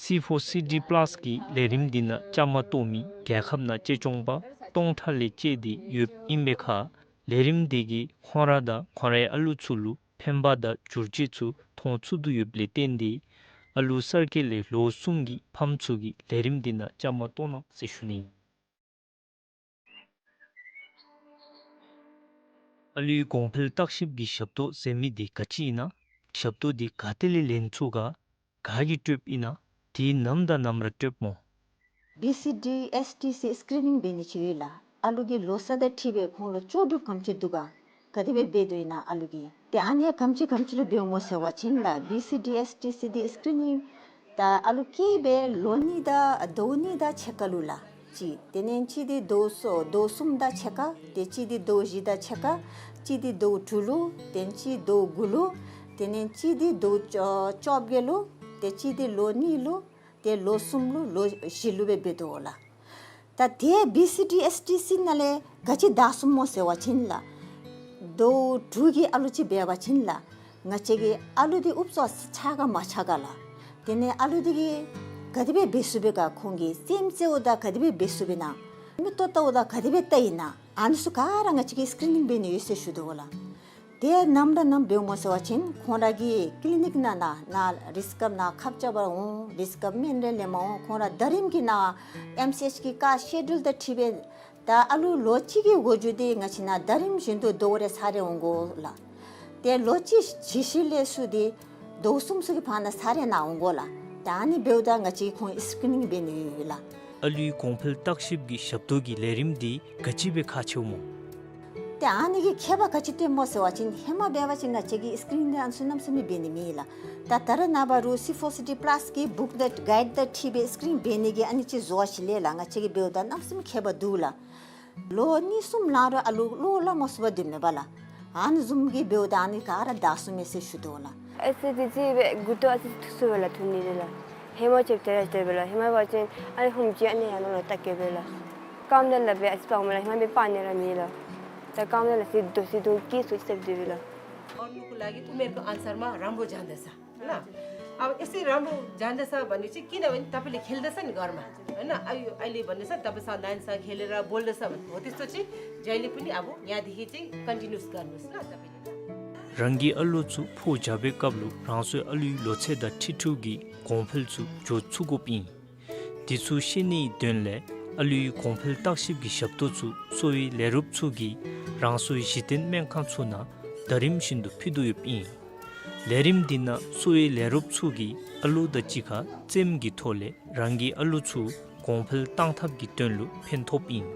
སི་ཕོར་སི་ཌི་པ་ལཱས་ཀྱི་ལས་རིམ་འདི་ནང་བཅའ་མར་གཏོགས་མི་རྒྱལ་ཁབ་ནང་གཅེས་སྐྱོང་པ་སྟོང་ཕྲག་ལས་བཅད་དེ་ཡོདཔ་ཨིན་པའི་ཁར་ལས་རིམ་འདི་གིས་ཁོང་ར་དང་ཁོང་རའི་ཨ་ལུ་ཚུ་ལུ་ཕན་པ་དང་བསྒྱུར་བཅོས་ཚུ་མཐོང་ཚུགས་དོ་ཡོདཔ་ལས་བརྟེན་ཏེ་ཨ་ལུ་གསར་སྐྱེས་ལས་ལོ་གསུམ་གྱི་ཕམ་ཚུ་གིས་ལས་རིམ་འདི་ནང་བཅའ་མར་གཏོགས་གནང་ཟེར་ཞུ་ནི། ཨ་ལུའི་གོང་འཕེལ་བརྟག་ཞིབ་ཀྱི་ཞབས་ཏོག་ཟེར་མི་འདི་ག་ཅི་ཨིན་ན། ཞབས་ཏོག་འདི་ག་ཏེ་ལས་ལེན་ཚུགས་ག། ག་གིས་སྤྲོདཔ་ཨིན་ན། དེ་ནམ་དང་ནམ་ར་སྤྲོདཔ་སྨོ། བི་སི་ཌི་ཨེསི་ཊི་སི་སི་ཀི་རི་ནིང་འབད་ནི་ཅིག་ཡོད་ལགས། ཨ་ལུ་གི་ལོ་ཚད་དང་འཁྲིལ་སྦེ་ཁོང་ལུ་ལྕོགས་གྲུབ་ག་དེམ་ཅིག་འདུག་ག། ག་དེ་སྦེ་འབད་དོ་ཨིན་ན་ཨ་ལུ་གིས། ཏེ་ཨ་ནི་ག་དེམ་ཅིག་ག་དེམ་ཅིག་ལུ་འབདཝ་སྨོ་ཟེར་བ་ཅིན་ལགས། བི་སི་ཌི་ཨེསི་ཊི་སི་འདི་སི་ཀི་རི་ནིང་ད་ཨ་ལུ་སྐྱེས་སྦེ་ལོ་གཉིས་དང་ཟླཝ་གཉིས་དང་ཕྱེད་ཀ་ལུ་ལགས་ཅིག། དེ་ལས་གཅིག་འདི་ཟླཝ་གསུམ་ཟླཝ་གསུམ་དང་ཕྱེད་ཀ། ཏེ་གཅིག་འདི་ཟླཝ་བཞི་དང་ཕྱེད་ཀ། གཅིག་འདི་ཟླཝ་དྲུག་ལུ། ཏེ་གཅིག་ཟླཝ་དགུ་ལུ། དེ་ལས་གཅིག་འདི་ཟླཝ་བཅོ་བཅོ་བརྒྱད་ལུ། ཏེ་གཅིག་འདི་ལོ་གཉིས་ལུ། ཏེ་ལོ་གསུམ་ལུ་ལོ་བཞི་ལུ་སྦེ་འབད་དོ་ལགས། ད་ཏེ་བི་སི་ཌི་ཨེསི་ཊི་སི་ནང་ལས་ག་ཅི་དྲག་སོང་སྨོ་ཟེར་བ་ཅིན་ལགས། ཟླཝ་དྲུག་གི་ཨ་ལུ་ཅིག་འབད་བ་ཅིན་ལགས། ང་བཅས་ཀྱི་ཨ་ལུ་འདི་ཨུབ་ཙམ་ཆགས་ག་མ་ཆགས་ག་ལགས། དེ་ལས་ཨ་ལུ་འདི་གིས་ག་དེ་སྦེ་འབད་ཚུགས་པས་ག། ཁོང་གིས་རྩེདམོ་རྩེཝ་ད་ག་དེ་སྦེ་འབད་ཚུགས་པས་ན། མིག་ཏོ་བལྟཝ་ད་ག་དེ་སྦེ་བལྟ་ཡི་ན། ཨ་ནི་ཚུ་ག་ར་ང་བཅས་ཀྱིས་སི་ཀི་རི་ནིང་འབད་ནི་ཡོད་ཟེར་ཞུ་དོ་ལགས། ཏེ་ནམ་ར་ནམ་འབདཝ་སྨོ་ཟེར་བ་ཅིན་ཁོང་ར་གི་ཀི་ལི་ནིཀ་ནང་ན་ན་རིསི་ཀབ་ནང་ཁབ་རྐྱབ་པར་འོང་། རིསི་ཀབ་སྨན་རེ་ལེནམ་འོང་། ཁོང་ར་ཟླ་རིམ་གྱི་ནང་ཨེམ་སི་ཨེཆ་གི་ཀ་སི་ཀེ་ཌུལ་དང་འཁྲིལ་སྦེ་ད་ཨ་ལུ་ལོ་གཅིག་གི་འགོ་འགྱུར་འདི་ང་བཅས་ནང་ཟླ་རིམ་བཞིན་དུ་ཟླཝ་རེ་ཚར་རེ་འོང་དགོ་ལགས། ཏེ་ལོ་གཅིག་བཞེས་ཞིནམ་ལས་ཚུར་འདི་ཟླཝ་གསུམ་ཚུ་གི་བར་ན་ཚར་རེ་ནང་འོང་དགོ་ལགས། ད་ཨ་ནི་འབདཝ་ད་ང་བཅས་ཁོང་སི་ཀི་རི་ནིང་འབད་ནི་ཡོད་ལགས། ཨ་ལུའི་གོང་འཕེལ་བརྟག་ཞིབ་ཀྱི་ཞབས་ཏོག་གི་ལས་རིམ་འདི་ག་ཅི་སྦེ་ཁག་ཆེཝ་སྨོ། ཏེ་ཨ་ནི་གི་ཁྱད་པར་ག་ཅི་སྟོནམ་སྨོ་ཟེར་བ་ཅིན་ཧེ་མ་འབད་བ་ཅིན་ང་བཅས་ཀྱིས་སི་ཀི་རི་ནིང་འདི་ཨ་ནི་ཚུ་གནམ་མེད་ས་མེད་འབད་ནི་མེད་ལགས། ད་ད་རེས་ནངས་པ་རུང་སི་ཕོར་སི་ཌི་པ་ལཱས་ཀྱི་བུཀ་ལེཊ་གའིཌ་དང་འཁྲིལ་སྦེ་སི་ཀི་རི་ནིང་འབད་ནི་གི་ཨ་ནི་ཅིག་བཟོ་བ་ཅིག་ལས་ལགས། ང་བཅས་ཀྱིས་འབདཝ་ད་གནམ་མེད་ས་མེད་ཁྱད་པར་འདུག་ལགས། ལོ་གཉིས་གསུམ་ལང་རུང་ཨ་ལུ་བློ་སླབ་མ་ཚུགས་པར་སྡོདཔ་མས་པ་ལགས། ཨ་ནི་བཟུམ་གྱི་འབདཝ་ད་ཨ་ནི་ག་ར་དྲག་སོང་མས་ཟེར་ཞུ་དོ་ལགས། ཨེ་ཙི་ཙི་སྦེ་མགུ་ཏོ་ཨ་ཙི་ཐུག་སོང་པས་ལགས། ཐུག་ནི་རེ་ལགས། ཧེ་མ་ཅིག་དེ་ར་དེ་སྦེ་ལགས། ཧེ་མ་འབད་བ་ཅིན་ཨ་ནི་ཧུམ་ཅིག་ཨ་ནི་ཡར་ནང་ལུ་བལྟ་བཀལཝ་མས་ལགས། རྐངམ་དེ་ལག་པས་ཨ་ཙི་སྤརཝ་མས་ལགས། ཧེ་མ་སྦེ་སྤར་ནི་ར་མེད་ལགས། ད་རྐངམ་དེ་ལགས་སི་དོ་སི་དོང་སྐྱེས་སོང་ཅིག་སྦེ་སྡོདཔ་མས་ལགས། और उनको लागि उमेरको अनुसारमा राम्रो जाँदछ। होइन? अब यसै राम्रो जाँदछ भनेपछि किनभने तपाईँले खेल्दछ नि घरमा, होइन? अहिले, अहिले भन्दैछ, तपाईँसँग, नानीसँग खेलेर बोल्दछ भने, हो त्यस्तो चाहिँ जहिले पनि अब यहाँदेखि चाहिँ कन्टिन्युस गर्नुहोस् ल तपाईँले। རང་གི་ཨ་ལུ་ཚུ་ཕོ་རྒྱས་པའི་སྐབས་ལུ་རང་སོའི་ཨ་ལུའི་ལོ་ཚད་དང་འཁྲིལ་འཁྲིལཝ་གི་གོང་འཕེལ་ཚུ་འགྱོ་ཚུགས་དགོཔ་ཨིན། དེ་ཚུ་ཤེས་ནིའི་དོན་ལས་ ཨ་ལུའི་གོང་འཕེལ་བརྟག་ཞིབ་ཀྱི་ཞབས་ཏོག་ཚུ་གསོ་བའི་ལས་རོགསཔ་ཚུ་གིས་རང་སོའི་གཞི་རྟེན་སྨན་ཁང་ཚུ་ནང་ཟླ་རིམ་བཞིན་དུ་ཕུལ་དོ་ཡོདཔ་ཨིན། ལས་རིམ་འདི་ནང་གསོ་བའི་ལས་རོགསཔ་ཚུ་གིས་ཨ་ལུ་དང་གཅིག་ཁར་རྩེདམོ་གི་ཐོག་ལས་རང་གི་ཨ་ལུ་ཚུ་གོང་འཕེལ་གཏང་ཐབས་ཀྱི་དོན་ལུ་ཕན་ཐོགསཔ་ཨིན།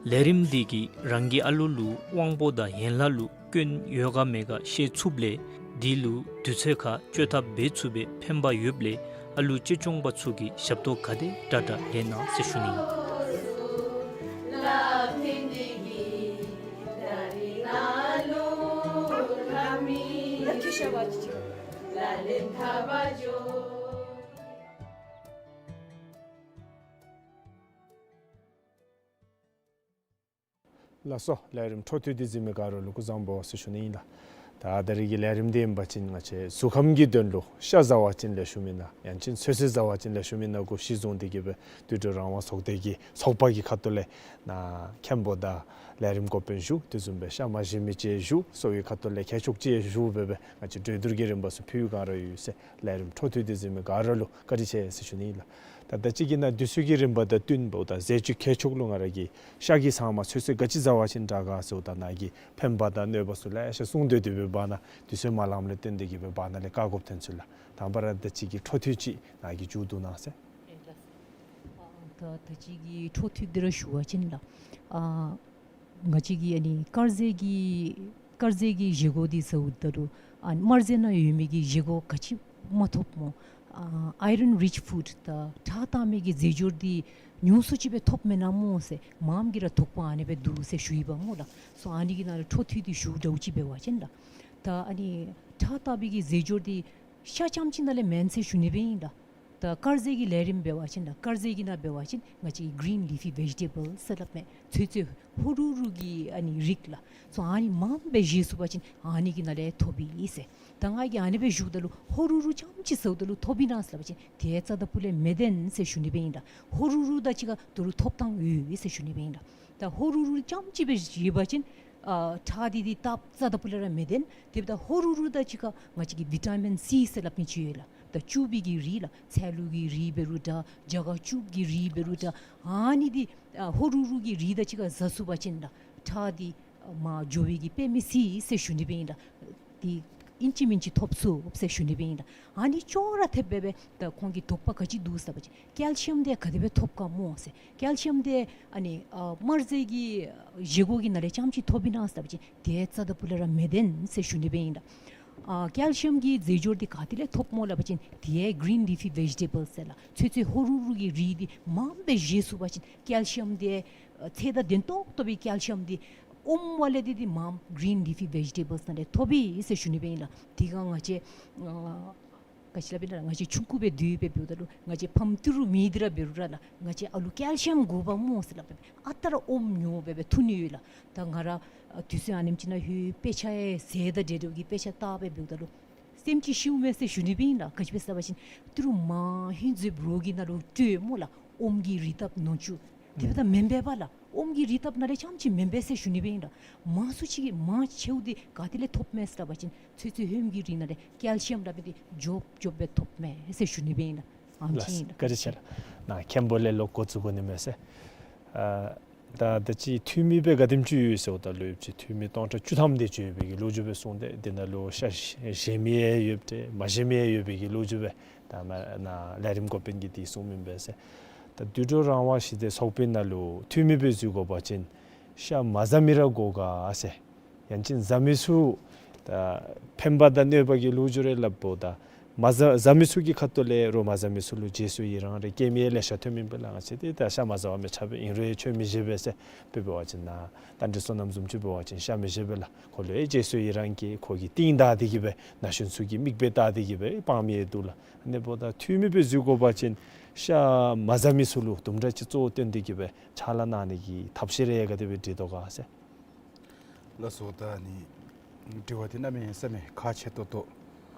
ལས་རིམ་འདི་གིས་རང་གི་ཨ་ལུ་ལུ་དབང་པོ་དང་ཡན་ལག་ལུ་སྐྱོན་ཡོད་ག་མེད་ག་ཤེས་ཚུགསཔ་ལས་དེ་ལུ་དུས་ཚོད་ཁར་བཅོས་ཐབས་འབད་ཚུགས་པའི་ཕན་པ་ཡོདཔ་ལས་ཨ་ལུ་གཅེས་སྐྱོང་པ་ཚུ་གིས་ཞབས་ཏོག་ག་དེ་དྲག་དྲག་ལེན་གནང་ཟེར་ཞུ་ནི་ཨིན། ལགས་སོ། ལས་རིམ་འཕྲོ་མཐུད་དེ་གཟིགས་མི་ག་ར་ལུ་སྐུ་གཟུགས་བཟང་པོ་ཟེར་ཞུ་ནི་ཨིན་ལགས། ད་ད་རིས་ཀྱི་ལས་རིམ་འདི་ཨིན་པ་ཅིན་ང་བཅས་གཟུགས་ཁམས་ཀྱི་དོན་ལུ་ཤ་བཟའ་བ་ཅིན་ལེགས་ཤོམ་ཨིན་ན་ཡང་ཅིན་ཚོད་བསྲེ་བཟའ་བ་ཅིན་ལེགས་ཤོམ་ཨིན་ན་གུ་གཞི་བཟུང་སྟེ་གི་སྦེ་དུད་འགྲོ་རང་དབང་ཚོགས་སྡེ་གི་ཚོགས་པ་གི་ཁ་ཐུག་ལས་ནཱ་མཁན་པོ་དང་ལས་རིམ་འགོ་དཔོན་བཞུགས། དེ་བཟུམ་སྦེ་ཤ་མ་བཞེས་མི་ཅིག་བཞུགས། གསོ་བའི་ཁ་ཐུག་ལས་མཁས་མཆོག་ཅིག་བཞུགས་སྦེ་སྦེ་ང་བཅས་གྲོས་བསྡུར་གྱི་རིམ་པ་ཚུ་ཕུལ་ག་ར་ཡོད་ཟེར་ལས་རིམ་འཕྲོ་མཐུད་དེ་གཟིགས་མི་ག་ར་ལུ་བཀའ་དྲིན་ཆེ་ཟེར་ཞུ་ནི་ཨིན་ལགས། ད་ད་ཅི་གི་ནཱ་དུས་ཚོད་ཀྱི་རིམ་པ་དང་བསྟུན་འབདཝ་ད་ཟས་བཅུད་མཁས་མཆོག་ལུ་ང་ར་གིས་ཤ་གི་ཚང་མ་ཚོད་བསྲེ་ག་ཅི་བཟའ་བ་ཅིན་དྲག་ག་ཟེརཝ་ད་ནཱ་གི་ཕན་པ་དང་གནོད་པ་ཚུ་ལེ་ཤ་གསུངས་སྡོད་དེ་སྦེ་བར་ན་དུས་ཚོད་མ་ལངམ་ལས་བརྟེན་ཏེ་གི་སྦེ་བར་ན་ལས་བཀག་དགོཔ་ཐོན་ཚུལ་ལགས། དང་པ་ར་ད་ཅི་གི་འཕྲོ་མཐུད་ཅིག་ནཱ་གིས་མཇུག་བསྡུ་གནང་ཟེར། ཨེ་ལགས། ཨ་ད་ད་ཅི་གི་འཕྲོ་མཐུད་འདི་ར་ཞུ་བ་ཅིན་ལགས། ཨ་ང་བཅས་ཀྱིས་ཨ་ནི་དཀར་ཟས་ཀྱི་དཀར་ཟས་ཀྱི་བཞེས་སྒོ་འདི་ཟཝ་ད་ལུ་ཨ་དམར་ཟས་ནང་ཡོད་མི་གི་བཞེས་སྒོ་ག་ཅི་མ་ཐོབ་སྨོ། ཨ་iron rich food ད་ཁྲག་བཏང་མི་གི་རྫས་སྦྱོར་འདི་ཉུང་སུ་ཅིག་སྦེ་ཐོབ་མེན་ན་སྨོ་ཟེར་མངམ་གིས་ར་དོགས་པ་ཨ་ནི་སྦེ་འདུག་ཟེར་ཞུ་ཡི་པ་སྨོ་ལགས། སོ་ཨ་ནི་གི་ནང་ལུ་འཕྲོ་མཐུད་དེ་ཞུ་འདྲཝ་ཅིག་འབད་བ་ཅིན་ལགས། ད་ཨ་ནི་ཁྲག་བཏང་མི་གི་རྫས་སྦྱོར་འདི་ཤ་རྐྱངམ་ཅིག་ནང་ལས་མེན་ཟེར་ཞུ་ནི་སྦེ་ཨིན་ལགས། ད་དཀར་ཟས་ཀྱི་ལས་རིམ་འབད་བ་ཅིན་ད་དཀར་ཟས་ཀྱི་ནང་འབད་བ་ཅིན་ང་བཅས་green leafy vegetable ཟེར་སླབ་མས། ཚོད་ཚོད་ཧོ་རུ་རུ་གི་ཨ་ནི་རིགས་ལགས། སོ་ཨ་ནི་མངམ་སྦེ་བཞེས་ཚུགས་པ་ཅིན་ཨ་ནི་གི་ནང་ལས་ཐོབ་ཨིན་ཟེར། ད་ང་གིས་ཨ་ནི་སྦེ་ཞུཝ་ད་ལུ་ཧོ་རུ་རུ་རྐྱངམ་ཅིག་ཟཝ་ད་ལུ་ཐོབ་ཨིན་ན་ཟེར་སླབ་པ་ཅིན་དེ་རྩ་ད་པུ་ལས་མི་བདེན་ཟེར་ཞུ་ནི་སྦེ་ཨིན་ལགས། ཧོ་རུ་རུ་དང་གཅིག་ཁར་ད་རུང་ཐོབ་ཐངས་ཡོད་ཟེར་ཞུ་ནི་སྦེ་ཨིན་ལགས། ད་ཧོ་རུ་རུ་རྐྱངམ་ཅིག་སྦེ་བཞེས་པ་ཅིན་ཨ་ཁྲག་འདི་འདི་སྟབས་རྩ་ད་པུ་ལས་ར་མི་བདེན། དེ་འབདཝ་ད་ཧོ་རུ་རུ་དང་གཅིག་ཁར་ང་བཅས་ཀྱི་བི་ཊ་མིན་སི་ཟེར་སླབ་མི་ཅིག་ཡོད་ལགས། ད་ཅུ་བི་གི་རིགས་ལགས། ཚལ་ལུ་གི་རིགས་འབད་རུང་འདྲ་རྒྱ་སྒ་ཅུ་བི་གི་རིགས་འབད་རུང་འདྲ་ཨ་ནི་འདི་ཨ་ཧོ་རུ་རུ་གི་རིགས་དང་གཅིག་ཁར་བཟའ་ཚུགས་པ་ཅིན་ལགས་ཁྲག་འདི་མར་འགྱོ་བའི་གི་དཔེ་མི་སྲིད་ཟེར་ཞུ་ནི་སྦེ་ཨིན་ལགས། འདི་ཨིན་ཅི་མིན་ཅི་ཐོབ་ཚུགས་ཟེར་ཞུ་ནི་སྦེ་ཨིན་ལགས། ཨ་ནི་ཅོག་ར་འཐདཔ་སྦེ་སྦེ་ད་ཁོང་གི་དོགས་པ་ག་ཅི་འདུག་ཟེར་བ་ཅིན་ཀེལ་ཤི་ཡམ་འདི་ག་དེ་སྦེ་ཐོབ་ག་སྨོ་ཟེར། ཀེལ་ཤི་ཡམ་འདི་ཨ་ནི་ཨ་དམར་ཟས་ཀྱི་བཞེས་སྒོ་གི་ནང་ལས་རྐྱངམ་ཅིག་ཐོབ་ཨིན་ན་ཟེར་བ་ཅིན་དེ་རྩ་ད་པུ་ལས་ར་མི་བདེན་ཟེར་ཞུ་ནི་སྦེ་ཨིན་ལགས། ཨ་ཀེལ་ཤི་ཡམ་གྱི་རྫས་སྦྱོར་འདི་ག་ཏེ་ལས་ཐོབ་སྨོ་སླབ་པ་ཅིན་དེ་ཡང་green leafy vegetable ཟེར་ལགས། ཚོད་ཚོད་ཧོ་རུ་རུ་གི་རིགས་འདི་མངམ་སྦེ་བཞེས་ཚུགས་པ་ཅིན་ཀེལ་ཤི་ཡམ་འདི་ཨ་ཚད་དང་ལྡན་ཏོག་ཏོ་སྦེ་ཀེལ་ཤི་ཡམ་འདི་ཨོམ་ཝ་ལས་འདི་འདི་མངམ་green leafy vegetables ནང་ལས་ཐོབ་ཨིན་ཟེར་ཞུ་ནི་སྦེ་ཨིན་ལགས། དེ་སྒང་ང་བཅས་ཨ་ག་ཅི་སླབ་ཨིན་ན་ང་བཅས་ཆུང་ཀུ་སྦེ་སྡོད་པའི་བར་ན་ལུ་ང་བཅས་ཕམ་ཏི་རུ་མི་འདི་ར་འབད་རུང་ར་ལགས་ང་བཅས་ཨ་ལུ་ཀེལ་ཤི་ཡམ་དགོ་པས་སྨོ་ཟེར་སླབ་སྦེ་ཨ་རྟག་ར་ཨོམ་ཉོ་སྦེ་སྦེ་འཐུང་ནི་ཡོད་ལགས། ད་ང་ར་ཨ་དུས་ཚོད་ཨ་ནེམ་ཅིག་ནང་ལྷོད་དཔེ་ཆ་ཡང་ཟས་དང་འབྲེལ་འབྲེལཝ་གི་དཔེ་ཆ་བལྟ་སྦེ་འབདཝ་ད་ལུ་སེམས་ཅིག་ཤིཝ་མས་ཟེར་ཞུ་ནི་སྦེ་ཨིན་ལགས། ག་ཅི་སྦེ་ཟེར་བ་ཅིན་ཏི་རུ་མ་ཧིང་ཟེར་རོགས་ཀྱི་ནང་ལུ་སྤྲོད་སྨོ་ལགས། ཨོམ་གྱི་རིགས་དང་ནོར་བཅུད་དེ་འབདཝ་ད་མེན་པས་པ་ལགས། ཨོམ་གྱི་རིགས་དང་ནང་ལས་རྐྱངམ་ཅིག་མེན་པས་ཟེར་ཞུ་ནི་སྦེ་ཨིན་ལགས། མང་སུ་ཅིག་གིས་མང་ཆེཝ་འདི་ག་ཏེ་ལས་ཐོབ་མས་ཟེར་བ་ཅིན་ཚོད་ཚོད་ཧོནམ་གྱི་རིགས་ནང་ལས་ཀེལ་ཤི་ཡམ་སླབ་མི་འདི་འཇོབ་འཇོབ་སྦེ་ཐོབ་མས་ཟེར་ཞུ་ནི་སྦེ་ཨིན་ལགས། ཨ་ནི་ལགས་ཨིན་ལགས། བཀའ་དྲིན་ཆེ་ལགས། ནཱ་མཁན་པོ་ལས་ལོག་འགོ་བཙུགས་དགོ་ནི་མས་ཟེར། ཨ་ད་ད་ཅི་འཐུས་མི་སྦེ་ག་དེམ་ཅིག་ཡོད་ཟེརཝ་ད་ལུ་ཡོདཔ་ཅིག་འཐུས་མི་སྟོང་ཕྲག་བཅུ་ཐམ་དེ་ཅིག་ཡོད་པའི་གི་ལོ་རྒྱུས་སྦེ་གསུངས་ཏེ་དེ་ནང་ལུ་ཤ་བཞེས་མི་ཡང་ཡོདཔ་ཏེ་མ་བཞེས་མི་ཡང་ཡོད་པའི་གི་ལོ་རྒྱུས་སྦེ་ད་མ་ནཱ་ལས་རིམ་འགོ་དཔོན་གྱིས་དེ་གསུངས་མི་སྦེ་ཟེར། ད་དུད་འགྲོ་རང་དབང་ཞི་བདེ་ཚོགས་པའི་ནང་ལུ་འཐུས་མི་སྦེ་འཛུལ་དགོ་པ་ཅིན་ཤ་མ་བཟའ་མི་ར་དགོ་ག་ཟེར། ཡང་ཅིན་བཟའ་མི་ཚུ་ད་ཕན་པ་དང་གནོད་པ་གི་ལོ་རྒྱུས་རེ་སླབ་འབདཝ་ད་མ་བཟའ་བཟའ་མི་ཚུ་གི་ཁ་ཐུག་ལས་རོགས་མ་བཟའ་མི་ཚུ་ལུ་རྗེས་སུ་ཡི་རང་རེ་བསྐྱེད་མི་ཡང་ལེ་ཤ་ཐོན་མི་ཨིན་པས་ལགས། ང་བཅས་འདི་ད་ཤ་མ་བཟའ་བ་མི་ཆགས་པས། ཨིན་རུང་ཡང་ཁྱོད་མི་བཞེས་པས་ཟེར། དཔེ་འབད་བ་ཅིན་ནཱ་ད་འདི་བསོད་ནམས་བཟུམ་ཅིག་འབད་བ་ཅིན་ཤ་མི་བཞེས་པས་ལགས། ཁོ་ལུ་ཡང་རྗེས་སུ་ཡི་རང་བསྐྱེད། ཁོ་གི་རྟིང་བདའ་སྟེ་གི་སྦེ་ན་གཞོན་ཚུ་གི་མིག་དཔེ་བལྟ་སྟེ་གི་སྦེ་སྤང་མི་ཡང་འདུག་ལགས། ཨ་ནི་འབདཝ་ད་འཐུས་མི་སྦེ་འཛུལ་དགོ་པ་ཅིན་ཤ་མ་བཟའ་མི་ཚུ་ལུ་དུམ་གྲ་ཅིག་གཙོ་བོ་བཏོན་ཏེ་གི་སྦེ་ཕྱག་ལཱ་གནང་ནི་གི་ཐབས་ཤེས་རེ་ཡང་ག་དེ་སྦེ་སྒྲིག་དོ་ག་ཟེར། ལགས་སོ། ད་ནི་དྲི་བ་འདི་གནམ་མེད་ས་མེད་ཁག་ཆེ་ཏོག་ཏོ།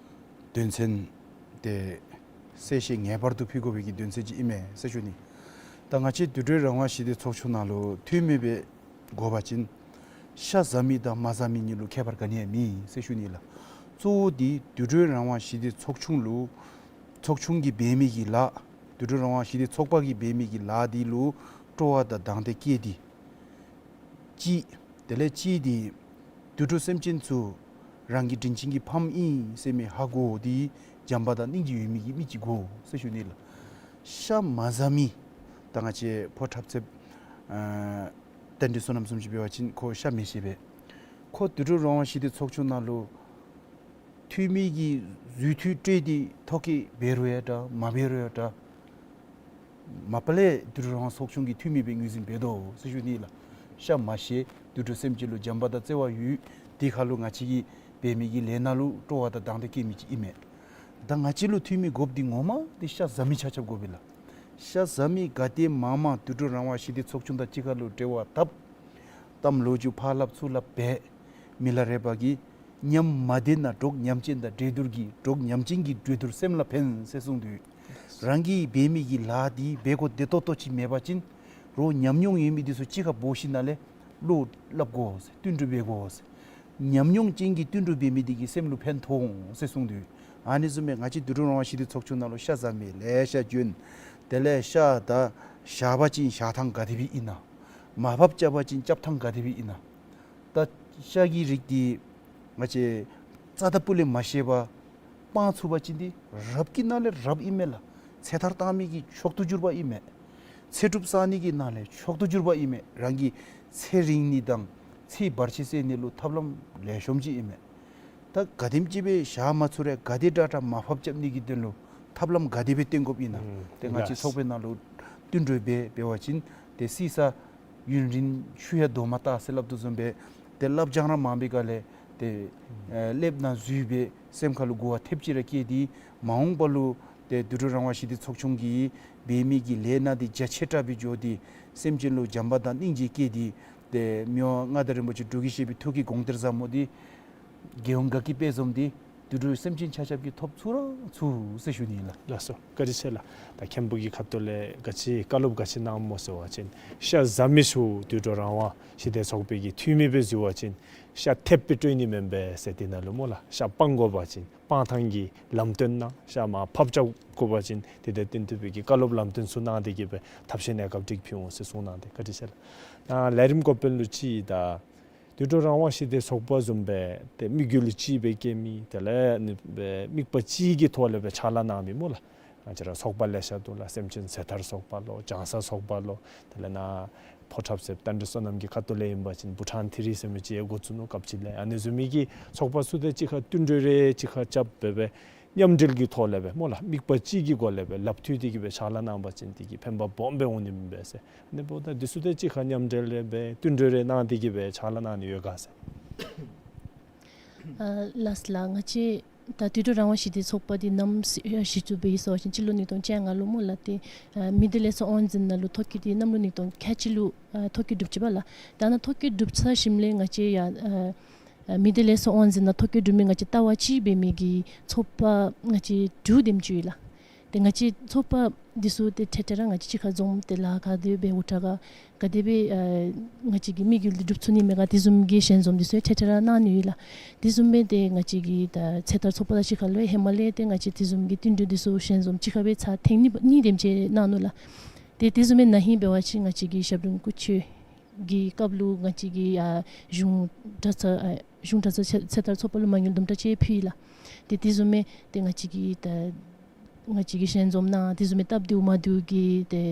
དོན་ཚན་དེ་གསལ་བཤད་ངེས་པར་དུ་ཕུལ་དགོ་པའི་གི་དོན་ཚན་ཅིག་ཨིན་མས་ཟེར་ཞུ་ནི། ད་ང་བཅས་དུད་འགྲོའི་རང་དབང་ཞི་བདེ་ཚོགས་ཆུང་ནང་ལུ་འཐུས་མི་སྦེ་དགོ་པ་ཅིན་ཤ་བཟའ་མི་དང་མ་བཟའ་མི་གཉིས་ལུ་ཁྱད་པར་ག་ནི་ཡང་མེད་ཟེར་ཞུ་ནི་ལགས། གཙོ་བོ་འདི་དུད་འགྲོའི་རང་དབང་ཞི་བདེ་ཚོགས་ཆུང་ལུ་ཚོགས་ཆུང་གིས་འབད་མི་གི་ལཱ་དུད་འགྲོའི་རང་དབང་ཞི་བདེ་ཚོགས་པ་གིས་འབད་མི་གི་ལཱ་འདི་ལུ་ སྤྲོ་བ་དང་དང་འདོད་སྐྱེས་ཏེ་གཅིག། དེ་ལས་གཅིག་འདི་དུད་འགྲོ་སེམས་ཅན་ཚུ་རང་གི་དྲིན་ཅན་གྱི་ཕམ་ཨིན་ཟེར་མི་ཧ་གོ་སྟེ་བྱམས་པ་དང་སྙིང་རྗེ་ཡོད་མི་གི་མི་ཅིག་དགོ་ཟེར་ཞུ་ནི་ལགས། ཤ་མ་ཟ་མི་ད་ང་བཅས་ཕོ་འཁྲབ་ཚེབ་ཨ་རྟ་མགྲིན་བསོད་ནམས་བཟུམ་ཅིག་འབད་བ་ཅིན་ཁོ་ཤ་མི་བཞེས་པས། ཁོ་དུད་འགྲོ་རང་དབང་ཞི་བདེ་ཚོགས་ཆུང་ནང་ལུ་འཐུས་མི་གི་རྫུས་མཐུ་སྤྲོད་དེ་ཐོ་བཀོད་འབད་རུང་ཡང་འདྲ་མ་འབད་རུང་ཡང་འདྲ། མ་པ་ལས་དུད་འགྲོ་རང་དབང་ཚོགས་ཆུང་གི་འཐུས་མི་སྦེ་ངོས་འཛིན་འབད་དོ་ཟེར་ཞུ་ནི་ལགས། ཤ་མ་བཞེས། དུད་འགྲོ་སེམས་ཅན་ལུ་བྱམས་པ་དང་བརྩེ་བ་ཡོད། དེ་ཁར་ལུ་ང་བཅས་ཀྱིས་འབད་མི་གི་ལས་སྣ་ལུ་སྤྲོ་བ་དང་དང་འདོད་སྐྱེ་མི་ཅིག་ཨིན་མས། ད་ང་བཅས་ལུ་འཐུས་མི་དགོཔ་འདི་ངོ་མ་འདི་ཤ་ཟ་མི་ཆ་ཁྱབ་དགོ་པས་ལགས། ཤ་ཟ་མི་ག་དེ་མང་མང་དུད་འགྲོ་རང་དབང་ཞི་བདེ་ཚོགས་ཆུང་དང་གཅིག་ཁར་ལུ་འབྲེལ་བ་འཐབ། གཏམ་ལོ་རྒྱུས་ཕར་སླབ་ཚུར་སླབ་འབད། མི་ལ་རས་པ་གིས་ཉམས་མ་བདེ་ན་གྲོགས་ཉམས་ཅན་དང་འདྲེ་བསྡུར་གྱིས། གྲོགས་ཉམས་ཅན་གྱི་འདྲེ་བསྡུར་སེམས་ལ་ཕན་ཟེར་གསུངས་དོ། རང་གིས་འབད་མི་གི་ལཱ་འདི་འབད་དགོཔ་བདེ་ཏོག་ཏོ་ཅིག་མེད་པ་ཅིན་རོགས་ཉམས་མྱོང་ཡོད་མི་འདི་ཚུ་གཅིག་ཁར་འབོ་ཞིནམ་ལས་བློ་སླབ་དགོ་ཟེར། བསྟུན་གྲོས་འབད་དགོ་ཟེར། ཉམས་མྱོང་ཅན་གྱི་བསྟུན་གྲོས་འབད་མི་འདི་གིས་སེམས་ལུ་ཕན་ཐོགས་འོང་ཟེར་གསུངས་དོ། ཨ་ནི་བཟུམ་སྦེ་ང་བཅས་དུད་འགྲོ་རང་དབང་ཞི་བདེ་ཚོགས་ཆུང་ནང་ལུ་ཤ་ཟ་མི་ལེ་ཤ་བྱོན། དེ་ལས་ཤ་ད་བཞག་པ་ཅིན་བཞག་ཐངས་ག་དེ་སྦེ་ཨིན་ན། མར་ཕབ་རྐྱབ་པ་ཅིན་རྐྱབ་ཐངས་ག་དེ་སྦེ་ཨིན་ན། ད་ཤ་གི་རིགས་འདི་ང་བཅས་རྩ་དང་སྤུ་ལས་མ་ཤེས་པར་སྤང་ཚུགས་པ་ཅིན་འདི་རབ་ཀྱི་ནང་ལས་རབ་ཨིན་མས་ལགས། ཚེ་ཐར་བཏང་མི་གི་མཆོག་ཏུ་གྱུར་པ་ཨིན་མས། ཚེ་སྒྲུབ་བསག་ནི་གི་ནང་ལས་མཆོག་ཏུ་གྱུར་པ་ཨིན་མས། རང་གི་ཚེ་རིང་ནི་དང་ཚེ་བར་ཆད་སེལ་ནི་ལུ་ཐབས་ལམ་ལེགས་ཤོམ་ཅིག་ཨིན་མས། ད་ག་དེམ་ཅིག་སྦེ་བཞག་མ་ཚུགས་རུང་ག་དེ་དྲག་དྲག་མར་ཕབ་རྐྱབ་ནི་གི་དོན་ལུ་ཐབས་ལམ་ག་དེ་སྦེ་བཏོན་དགོཔ་ཨིན་ན། ཨུམ་ཏེ་ང་བཅས་ཚོགས་པའི་ནང་ལུ་བསྟུན་གྲོས་འབད་འབད་བ་ཅིན་ཏེ་བསིལ་ས་ཡུན་རིང་ཆུ་ཡང་རྡོ་མ་བཏགས་ཟེར་སླབ་དོ་བཟུམ་སྦེ་ཏེ་སླབ་སྦྱང་ར་མང་པའི་སྒང་ལས་ཏེ་ཨེ་སླབ་ན་འཛོལ་སྦེ་སེམས་ཁར་ལུ་གོ་བ་ཐེབས་ཅིག་ར་སྐྱེས་ཏེ་མ་འོངས་པ་ལུ་ཏེ་དུད་འགྲོ་རང་དབང་ཞི་བདེ་ཚོགས་ཆུང་གིས་འབད་མི་གི་ལས་སྣ་འདི་རྒྱ་ཆེ་དྲགས་སྦེ་འགྱོ་སྟེ་སེམས་ཅན་ལུ་བྱམས་པ་དང་སྙིང་རྗེ་སྐྱེས་ཏེ་ཏེ་མི་དབང་མངའ་བདག་རིན་པོ་ཆེ་འབྲུག་རྒྱལ་བཞི་པའི་ཐུགས་ཀྱི་དགོངས་གཏེར་ཟབ་མོ་འདི་རྒྱལ་ཡོངས་དགའ་སྐྱིད་དཔལ་འཛོམས་འདི་དུད་འགྲོ་སེམས་ཅན་ཆ་ཁྱབ་ཀྱིས་ཐོབ་ཚུགས་ར་ཚུགས་ཟེར་ཞུ་ནི་ལགས། ལགས་སོ། བཀའ་དྲིན་ཆེ་ལགས། ད་མཁན་པོ་གི་ཁ་ཐུག་ལས་ག་ཅི་བཀའ་སློབ་ག་ཅི་གནངམ་སྨོ་ཟེར་བ་ཅིན་ཤ་ཟ་མི་ཚུ་དུད་འགྲོ་རང་དབང་ཞི་བདེ་ཚོགས་པའི་གི་འཐུས་མི་སྦེ་འཛུལ་བ་ཅིན་ཤ་ཐེབས་སྦེ་སྤྲོད་ནི་མེན་པས་ཟེར། དེ་ནང་ལུ་སྨོ་ལགས་ཤ་སྤང་དགོ་པ་ཅིན་སྤང་ཐངས་ཀྱི་ལམ་སྟོན་གནང་། ཤ་མར་ཕབ་རྐྱབ་དགོ་པ་ཅིན་དེ་དང་བསྟུན་ཏེ་སྦེ་གི་བཀའ་སློབ་ལམ་སྟོན་ཚུ་གནང་སྟེ་གི་སྦེ་ཐབས་ཤེས་གནས་སྐབས་སྒྲིག་ཕུལ་འོང་ཟེར་གསུངས་གནང་སྟེ་བཀའ་དྲིན་ཆེ་ལགས། ཨ་ལས་རིམ་འགོ་དཔོན་ལུ་ཅིག་ད་དུད་འགྲོ་རང་དབང་ཞི་བདེ་ཚོགས་པ་བཟུམ་སྦེ་ཏེ་དམིགས་ཡུལ་ལུ་ཅིག་སྦེ་བསྐྱེད་མི་དེ་ལས་ནི་སྦེ་དམིགས་པ་ཅིག་གི་ཐོག་ལས་སྦེ་ཕྱག་ལཱ་གནང་མི་སྨོ་ལགས། ང་བཅས་ར་ཚོགས་པ་ལེ་ཤ་འདུག་ལགས། སེམས་ཅན་ཚེ་ཐར་ཚོགས་པ་ལོ་ལྗང་ས་ཚོགས་པ་ལོ་དེ་ལས་ནཱ་ཕོ་འཁྲབ་ཚེབ་རྟ་མགྲིན་བསོད་ནམས་ཀྱི་ཁ་ཐུག་ལས་ཨིན་པ་ཅིན་བྷུ་ཊཱན་ཐི་རི་ཟེར་མི་ཅིག་ཡང་འགོ་བཙུགས་ནུག་སྐབས་ཅིག་ལས། ཨ་ནི་བཟུམ་མའི་གི་ཚོགས་པ་ཚུ་དང་གཅིག་ཁར་བསྟུན་གྲོས་རེ་གཅིག་ཁར་རྐྱབ་སྦེ་སྦེ་མཉམ་འབྲེལ་གྱི་ཐོག་ལས་སྦེ་སྨོ་ལགས་དམིགས་པ་གཅིག་གི་སྒོ་ལས་སྦེ་ལགཔ་མཐུད་དེ་གི་སྦེ་ཕྱག་ལཱ་གནང་པ་ཅིན་དེ་གིས་ཕན་པ་སྦོམ་སྦེ་འོང་ནི་མས་ཟེར། ཨ་ནི་འབདཝ་ད་འདི་ཚུ་དང་གཅིག་ཁར་མཉམ་འབྲེལ་སྦེ་བསྟུན་གྲོས་རེ་གནང་སྟེ་གི་སྦེ་ཕྱག་ལཱ་གནང་ནི་ཡོད་ག་ཟེར། ཨ་ལགས་ལགས། ང་བཅས་ད་དུད་འགྲོ་རང་དབང་ཞི་བདེ་ཚོགས་པ་འདི་ནམ་སྲིད་གཞི་བཙུགས་པས་ཟེར་བ་ཅིན་སྤྱི་ལོ་ཉིས་སྟོང་བཅོ་ལྔ་ལུ་སྨོ་ལགས། ཏེ་ཨ་མི་སྡེ་ལས་ཚོགས་དབང་འཛིན་ནང་ལུ་ཐོ་བཀོད་འདི་གནམ་ལོ་ཉིས་སྟོང་ཁལ་གཅིག་ལུ་ཨ་ཐོ་བཀོད་གྲུབ་ཅི་པས་ལགས། ད་ནཱ་ཐོ་བཀོད་གྲུབ་ཚར་ཞིནམ་ལས་ང་བཅས་ཡང་ཨ་ཨ་མི་སྡེ་ལས་ཚོགས་དབང་འཛིན་ནང་ཐོ་བཀོད་གྲུབ་མི་ང་བཅས་ལྟ་བ་གཅིག་འབད་མི་གི་ཚོགས་པ་ང་བཅས་དྲུག་དེམ་ཅིག་ཡོད་ལགས། ཏེ་ང་བཅས་ཚོགས་པ་འདི་ཚུ་ཏེ་འཕྲལ་འཕྲལ་ར་ང་བཅས་གཅིག་ཁར་འཛོམས་ཏེ་ལཱ་ག་དེ་སྦེ་འུ་ཐག་ག་ག་དེ་སྦེ་ཨ་ང་བཅས་ཀྱི་དམིགས་ཡུལ་འདི་འགྲུབ་ཚུགས་ནི་མས་ག་དེ་བཟུམ་གྱི་ཞལ་འཛོམས་འདི་ཚུ་འཕྲལ་འཕྲལ་ར་གནང་ནི་ཡོད་ལགས། དེ་བཟུམ་སྦེ་ཏེ་ང་བཅས་ཀྱི་ད་ཚེ་ཐར་ཚོགས་པ་དང་གཅིག་ཁར་ལུ་ཧེ་མ་ལས་ཏེ་ང་བཅས་དེ་བཟུམ་གྱི་བསྟུན་གྲོས་འདི་ཚུ་ཞལ་འཛོམས་གཅིག་ཁར་སྦེ་ཚར་ཐེངས་གཉིས་གཉིས་དེམ་ཅིག་གནང་ནུག་ལགས། ཏེ་དེ་བཟུམ་སྦེ་ན་ཧིང་འབད་བ་ཅིན་ང་བཅས་ཀྱི་ཞབས་དྲུང་སྐུ་མཆོད་ཀྱི་སྐབས་ལུ་ང་བཅས་ཀྱི་ཨ་གཞུང་གྲྭ་ཚང་ཨ་གཞུང་གྲྭ་ཚང་ཚེ་ཚེ་ཐར་ཚོགས་པ་ལུ་མ་དངུལ་དུམ་གྲ་ཅིག་ཕུལ་ཡི་ལགས། ཏེ་དེ་བཟུམ་སྦེ་ཏེ་ང་བཅས་ཀྱི་ད་ང་བཅས་ཀྱི་ཞལ་འཛོམས་ནང་དེ་བཟུམ་མའི་སྟབས་བདེཝ་མ་བདེཝ་གི་ཏེ་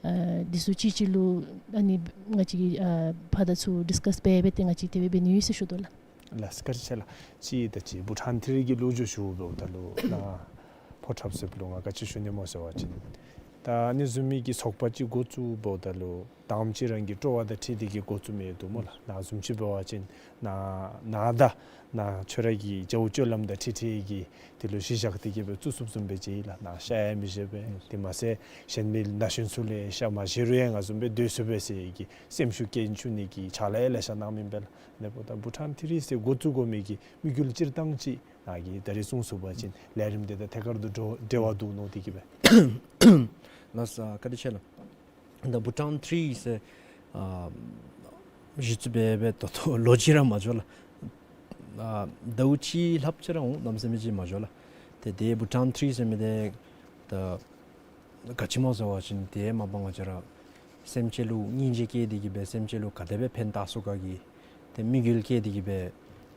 ཨ་འདི་ཚུ་གཅིག་གཅིག་ལུ་ཨ་ནི་ང་བཅས་ཀྱི་ཨ་ཕར་དང་ཚུར་ཌིསི་ཀཱསི་འབད་འབད་དེ་ང་བཅས་དེ་སྦེ་འབད་ནི་ཡོད་ཟེར་ཞུ་དོ་ལགས། ལགས་བཀའ་དྲིན་ཆེ་ལགས། གཅིག་ད་ཅི་བྷུ་ཊཱན་ཐི་རི་གི་ལོ་རྒྱུས་ཞུཝ་ད་ལུ་ནཱ་ཕོ་འཁྲབ་ཚེབ་ལུ་ང་ག་ཅི་ཞུ་ནི་སྨོ་ཟེར་བ་ཅིན་ད་ཨ་ནི་བཟུམ་མའི་གི་ཚོགས་པ་ཅིག་འགོ་བཙུགསཔ་ད་ལུ་དང་པ་ཅིག་རང་གི་སྤྲོ་བ་དང་འཁྲིལ་ཏེ་གི་འགོ་བཙུགས་མི་ཡོད་དོ་སྨོ་ལགས། ནཱ་བཟུམ་ཅིག་འབད་བ་ཅིན་ནཱ་ནཱ་ད་ནཱ་ཁྱོད་ར་གི་རྒྱའུ་སྤྱོད་ལམ་དང་འཁྲིལ་འཁྲིལ་གི་དེ་ལུ་གཞི་བཞག་སྟེ་གི་སྦེ་བཙུགས་བཙུགསཔ་བཟུམ་སྦེ་ཅིག་ལགས། ནཱ་ཤ་ཡང་མི་བཞེས་པས། དེ་མ་ཚད་གཞན་མི་ན་གཞོན་ཚུ་ལུ་ཤ་མ་བཞེས་རུང་ཡང་ང་བཟུམ་སྦེ་སྡོད་ཚུགས་པས་ཟེར་གི་སེམས་ཤུགས་སྐྱེད་བཅུག་ནི་གི་ཕྱག་ལཱ་ལེ་ཤ་གནང་མི་ཨིན་པས་ལགས། ཨ་ནི་འབདཝ་ད་བྷུ་ཊཱན་ཐི་རི་ཟེར་འགོ་བཙུགས་དགོ་མི་གི་དམིགས་ཡུལ་སྤྱིར་བཏང་ཅིག་ནཱ་གིས་ད་རིས་གསུངས་ཚུགས་པ་ཅིན་ལས་རིམ་འདི་དང་ཐད་ཀར་དུ་འགྲོ་འབྲེལ་བ་འདུག་མནོ་སྟེ་གི་སྦེ། ལགས་སོ། བཀའ་དྲིན་ཆེ་ལགས། ད་བྷུ་ཊཱན་ཐི་རི་ཟེར་ཨ་གཞི་བཙུགས་འབད་འབད་ད་ལྟོ་ལོ་གཅིག་ར་མ་འགྱོ་ལགས། ཨ་ཟླཝ་གཅིག་ལྷགཔ་ཅིག་ར་འོང་གནམ་མེད་ས་མེད་ཅིག་མ་འགྱོ་ལགས། ཏེ་དེ་བྷུ་ཊཱན་ཐི་རི་ཟེར་མི་འདི་ད་ག་ཅི་སྨོ་ཟེར་བ་ཅིན་ཏེ་མ་པ་ང་བཅས་ར་ སེམས་ཅན་ལུ་སྙིང་རྗེ་བསྐྱེད་དེ་གིས་སྦེ་སེམས་ཅན་ལུ་ག་དེ་སྦེ་ཕན་བཏགས་ཚུགས་ག་གི་ཏེ་དམིགས་ཡུལ་བསྐྱེད་དེ་གིས་སྦེ་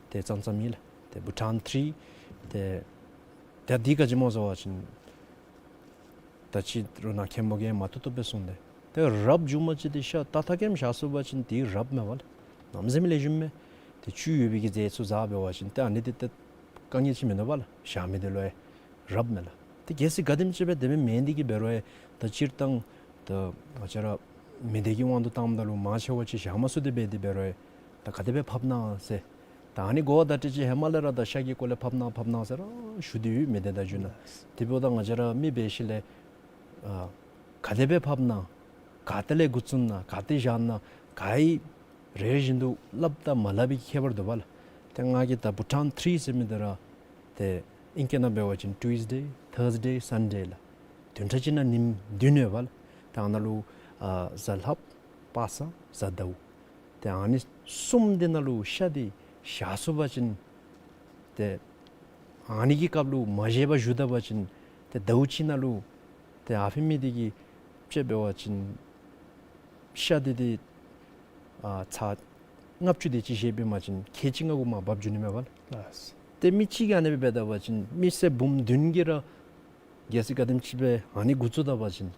ཏེ་བརྩམས་བརྩམསཔ་ཨིན་ལགས། ཏེ་བྷུ་ཊཱན་ཐི་རི་ཏེ་ད་འདི་ག་ཅི་སྨོ་ཟེར་བ་ཅིན་ད་ཅི་རུང་ནཱ་མཁན་པོ་གིས་མ་བཏུབ་བཏུབ་སྦེ་གསུངས་ཏེ། ཏེ་རབ་མཇུག་མ་ཅིག་འདི་ཤ་ཏག་ཏག་ཀེམ་བཞག་ཚུགས་པ་ཅིན་འདི་རབ་མས་པ་ལགས། གནམ་མེད་ས་མེད་ལེགས་ཤོམ་མས། ཏེ་བཅུད་ཡོད་པའི་གི་རྫས་ཚུ་བཟའ་འབད་བ་ཅིན་ཏེ་ཨ་ནི་འདི་ཏེ་དཀའ་ངལ་ཅིག་མིན་འདུག་པ་ལགས། བཞག་མི་འདི་ལུ་ཡང་རབ་མས་ལགས། ཏེ་གལ་སྲིད་ག་དེམ་ཅིག་སྦེ་དེ་སྦེ་མེན་འདི་གིས་འབད་རུང་ཡང་ད་སྤྱིར་བཏང་ད་ང་བཅས་ར་མི་སྡེ་གི་དབང་དུ་བཏངམ་ད་ལུ་མང་ཆེ་བ་ཅིག་བཞག་མ་ཚུགས་ཏེ་འབད་དེ་འབད་རུང་ཡང་ད་ག་དེ་སྦེ་ཕབ་ན་ཟེར། ད་ཨ་ནི་གོ་བ་བརྡ་སྤྲོད་ཅིག་ཧེ་མ་ལས་ར་ད་ཤ་གི་སྐོར་ལས་ཕབ་གནང་ཕབ་གནང་ཟེར་ར་ཞུ་དོ་ཡོད་མི་སྡེ་བརྡ་བརྒྱུད་ནང་། དེ་འབདཝ་ད་ང་བཅས་ར་མི་འབད་ཞིནམ་ལས་ཨ་ག་དེ་སྦེ་ཕབ་ན་ག་ཏེ་ལས་འགོ་བཙུགས་ན་ག་ཏེ་བཞག་ན་ག་ཡི་རེ་བཞིན་དུ་སླབ་དང་མ་སླབ་པའི་ཁྱད་པར་འདུག་པ་ལགས། ཏེ་ང་གིས་ད་བྷུ་ཊཱན་ཐི་རི་ཟེར་མི་འདི་ར་ཏེ་ཨིང་སྐད་ནང་འབད་བ་ཅིན་ཊུསི་ཌེ་ཐརསི་ཌེ་སཱན་ཌེ་ལགས། བདུན་ཕྲག་གཅིག་ནང་ཉིནམ་བདུན་ཡོད་པ་ལགས། ད་ཨ་ནཱ་ལུ་ཨ་གཟའ་ལྷགཔ་པ་སངས་གཟའ་ཟླཝ། ཏེ་ཨ་ནི་གསུམ་འདི་ནང་ལུ་ཤ་འདི་བཞག་ཚུགས་པ་ཅིན་ཏེ་ཨ་ནི་གི་སྐབས་ལུ་མ་བཞེས་པར་བཞུགས་ད་པ་ཅིན་ཏེ་ཟླཝ་གཅིག་ནང་ལུ་ཏེ་ཨ་ཕི་མི་འདི་གིས་དཔྱེ་འབད་བ་ཅིན་ཤ་འདི་འདི་ཨ་ཚར་ལྔ་བཅུ་དེ་ཅིག་བཞེས་པས་མ་ཅིན་ཁལ་གཅིག་ལྔ་གུ་མར་འབབ་འགྱོ་ནི་མས་པ་ལགས། ལགས། ཏེ་མི་གཅིག་གིས་ཨ་ནི་སྦེ་འབད་ད་པ་ཅིན་མི་སེར་འབུམ་བདུན་གྱིས་ར་གལ་སྲིད་ག་དེམ་ཅིག་སྦེ་ཨ་ནི་འགོ་བཙུགས་ད་པ་ཅིན་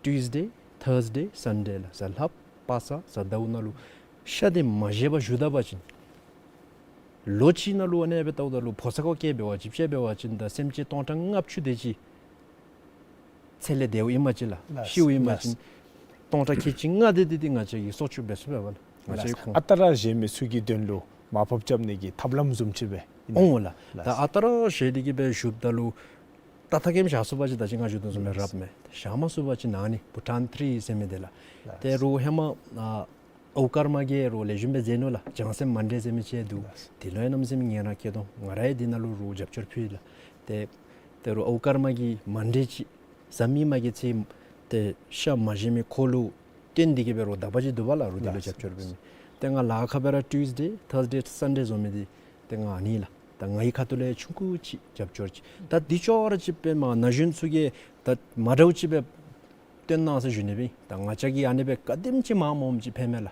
ཊུསི་ཌེ་ཐརསི་ཌེ་སཱན་ཌེ་ལགས། གཟའ་ལྷགཔ་པ་སངས་གཟའ་ཟླཝ་ནང་ལུ་ཤ་འདི་མ་བཞེས་པར་བཞུགས་ད་པ་ཅིན་ལོ་གཅིག་ནང་ལུ་ཨ་ནི་སྦེ་བལྟཝ་ད་ལུ་ཕོ་ཚོད་ཀྱིས་འབད་བ་ཅིན་དཔྱེ་འབད་བ་ཅིན་ད་སེམས་ཅན་སྟོང་ཕྲག་ལྔ་བཅུ་དེ་ཅིག་ཚེ་ལས་འདས་པ་ཨིན་པ་ཅིན་ལགས། ལགས། ཤིཝ་ཨིན་པ་ཅིན། ལགས། སྟོང་ཕྲག་ཁལ་གཅིག་ལྔ་དེ་འདི་འདི་ང་བཅས་ཀྱིས་སྲོག་སྐྱོབ་འབད་ཚུགས་པས་པ་ལགས། ང་བཅས་ལགས། ཁོང་ཨ་རྟག་ར་བཞེས་མི་ཚུ་གི་དོན་ལུ་མར་ཕབ་རྐྱབ་ནི་གི་ཐབས་ལམ་བཟུམ་ཅིག་སྦེ་ཨིན་ན། འོང་ལགས། ལགས། ད་ཨ་རྟག་ར་བཞེས་ཏེ་གིས་སྦེ་བཞུགསཔ་ད་ལུ་ཏག་ཏག་ཀེམ་བཞག་ཚུགས་པ་ཅིན་ད་ཅི་ང་ཞུ་དོ་བཟུམ་སྦེ་རབ་མས། བཞག་མ་ཚུགས་པ་ཅིན་ཨ་ནི་བྷུ་ཊཱན་ཐི་རི་ཟེར་མི་འདི་ལགས། ལགས། ཏེ་རུང་ཧེ་མ་ཨ་ཨོ་ཀརྨ་གིས་རུང་ལེགས་ཤོམ་སྦེ་མཛད་ནུག་ལགས། བྱང་སེམས་མ་འདྲེས་ཟེར་མི་ཅིག་འདུག། ལགས། དེ་ལུ་ཡང་གནམ་མེད་ས་མེད་ངལ་རངས་བསྐྱེད་དོ། ང་ར་ཡང་འདི་ནང་ལུ་རུང་རྒྱབ་སྐྱོར་ཕུལ་ཡི་ལགས། ཏེ་ཏེ་རུང་ཨོ་ཀརྨ་གིས་མ་འདྲེས་ཅིག་གཟའ་མིག་དམར་གྱི་ཚེ་ཏེ་ཤ་མ་བཞེས་མི་ཁོ་ལུ་བརྟེན་ཏེ་གིས་འབད་རུང་དག་པ་ཅིག་འདུག་པ་ལགས། རུང་དེ་ལུ་ལགས། རྒྱབ་སྐྱོར་ཕུལ་མི། ཏེ་ང་ལཱ་ཁག་སྦེ་ར་ཊུསི་ཌེ་ཐརསི་ཌེ་སཱན་ཌེ་བཟོ་མི་འདི་ཏེ་ང་ཨ་ནི་ལགས། ད་ངེའི་ཁ་ཐུག་ལས་ཆུང་ཀུ་ཅིག་རྒྱབ་སྐྱོར་ཅིག། ད་འདི་ཅོག་ར་ཅིག་སྦེ་མར་ན་གཞོན་ཚུ་གིས་ད་མ་འདྲཝ་ཅིག་སྦེ་སྟོན་གནང་ཟེར་ཞུ་ནི་སྦེ། ད་ང་བཅས་ཀྱིས་ཨ་ནི་སྦེ་ག་དེམ་ཅིག་མངམ་མངམ་ཅིག་ཕན་མས་ལགས།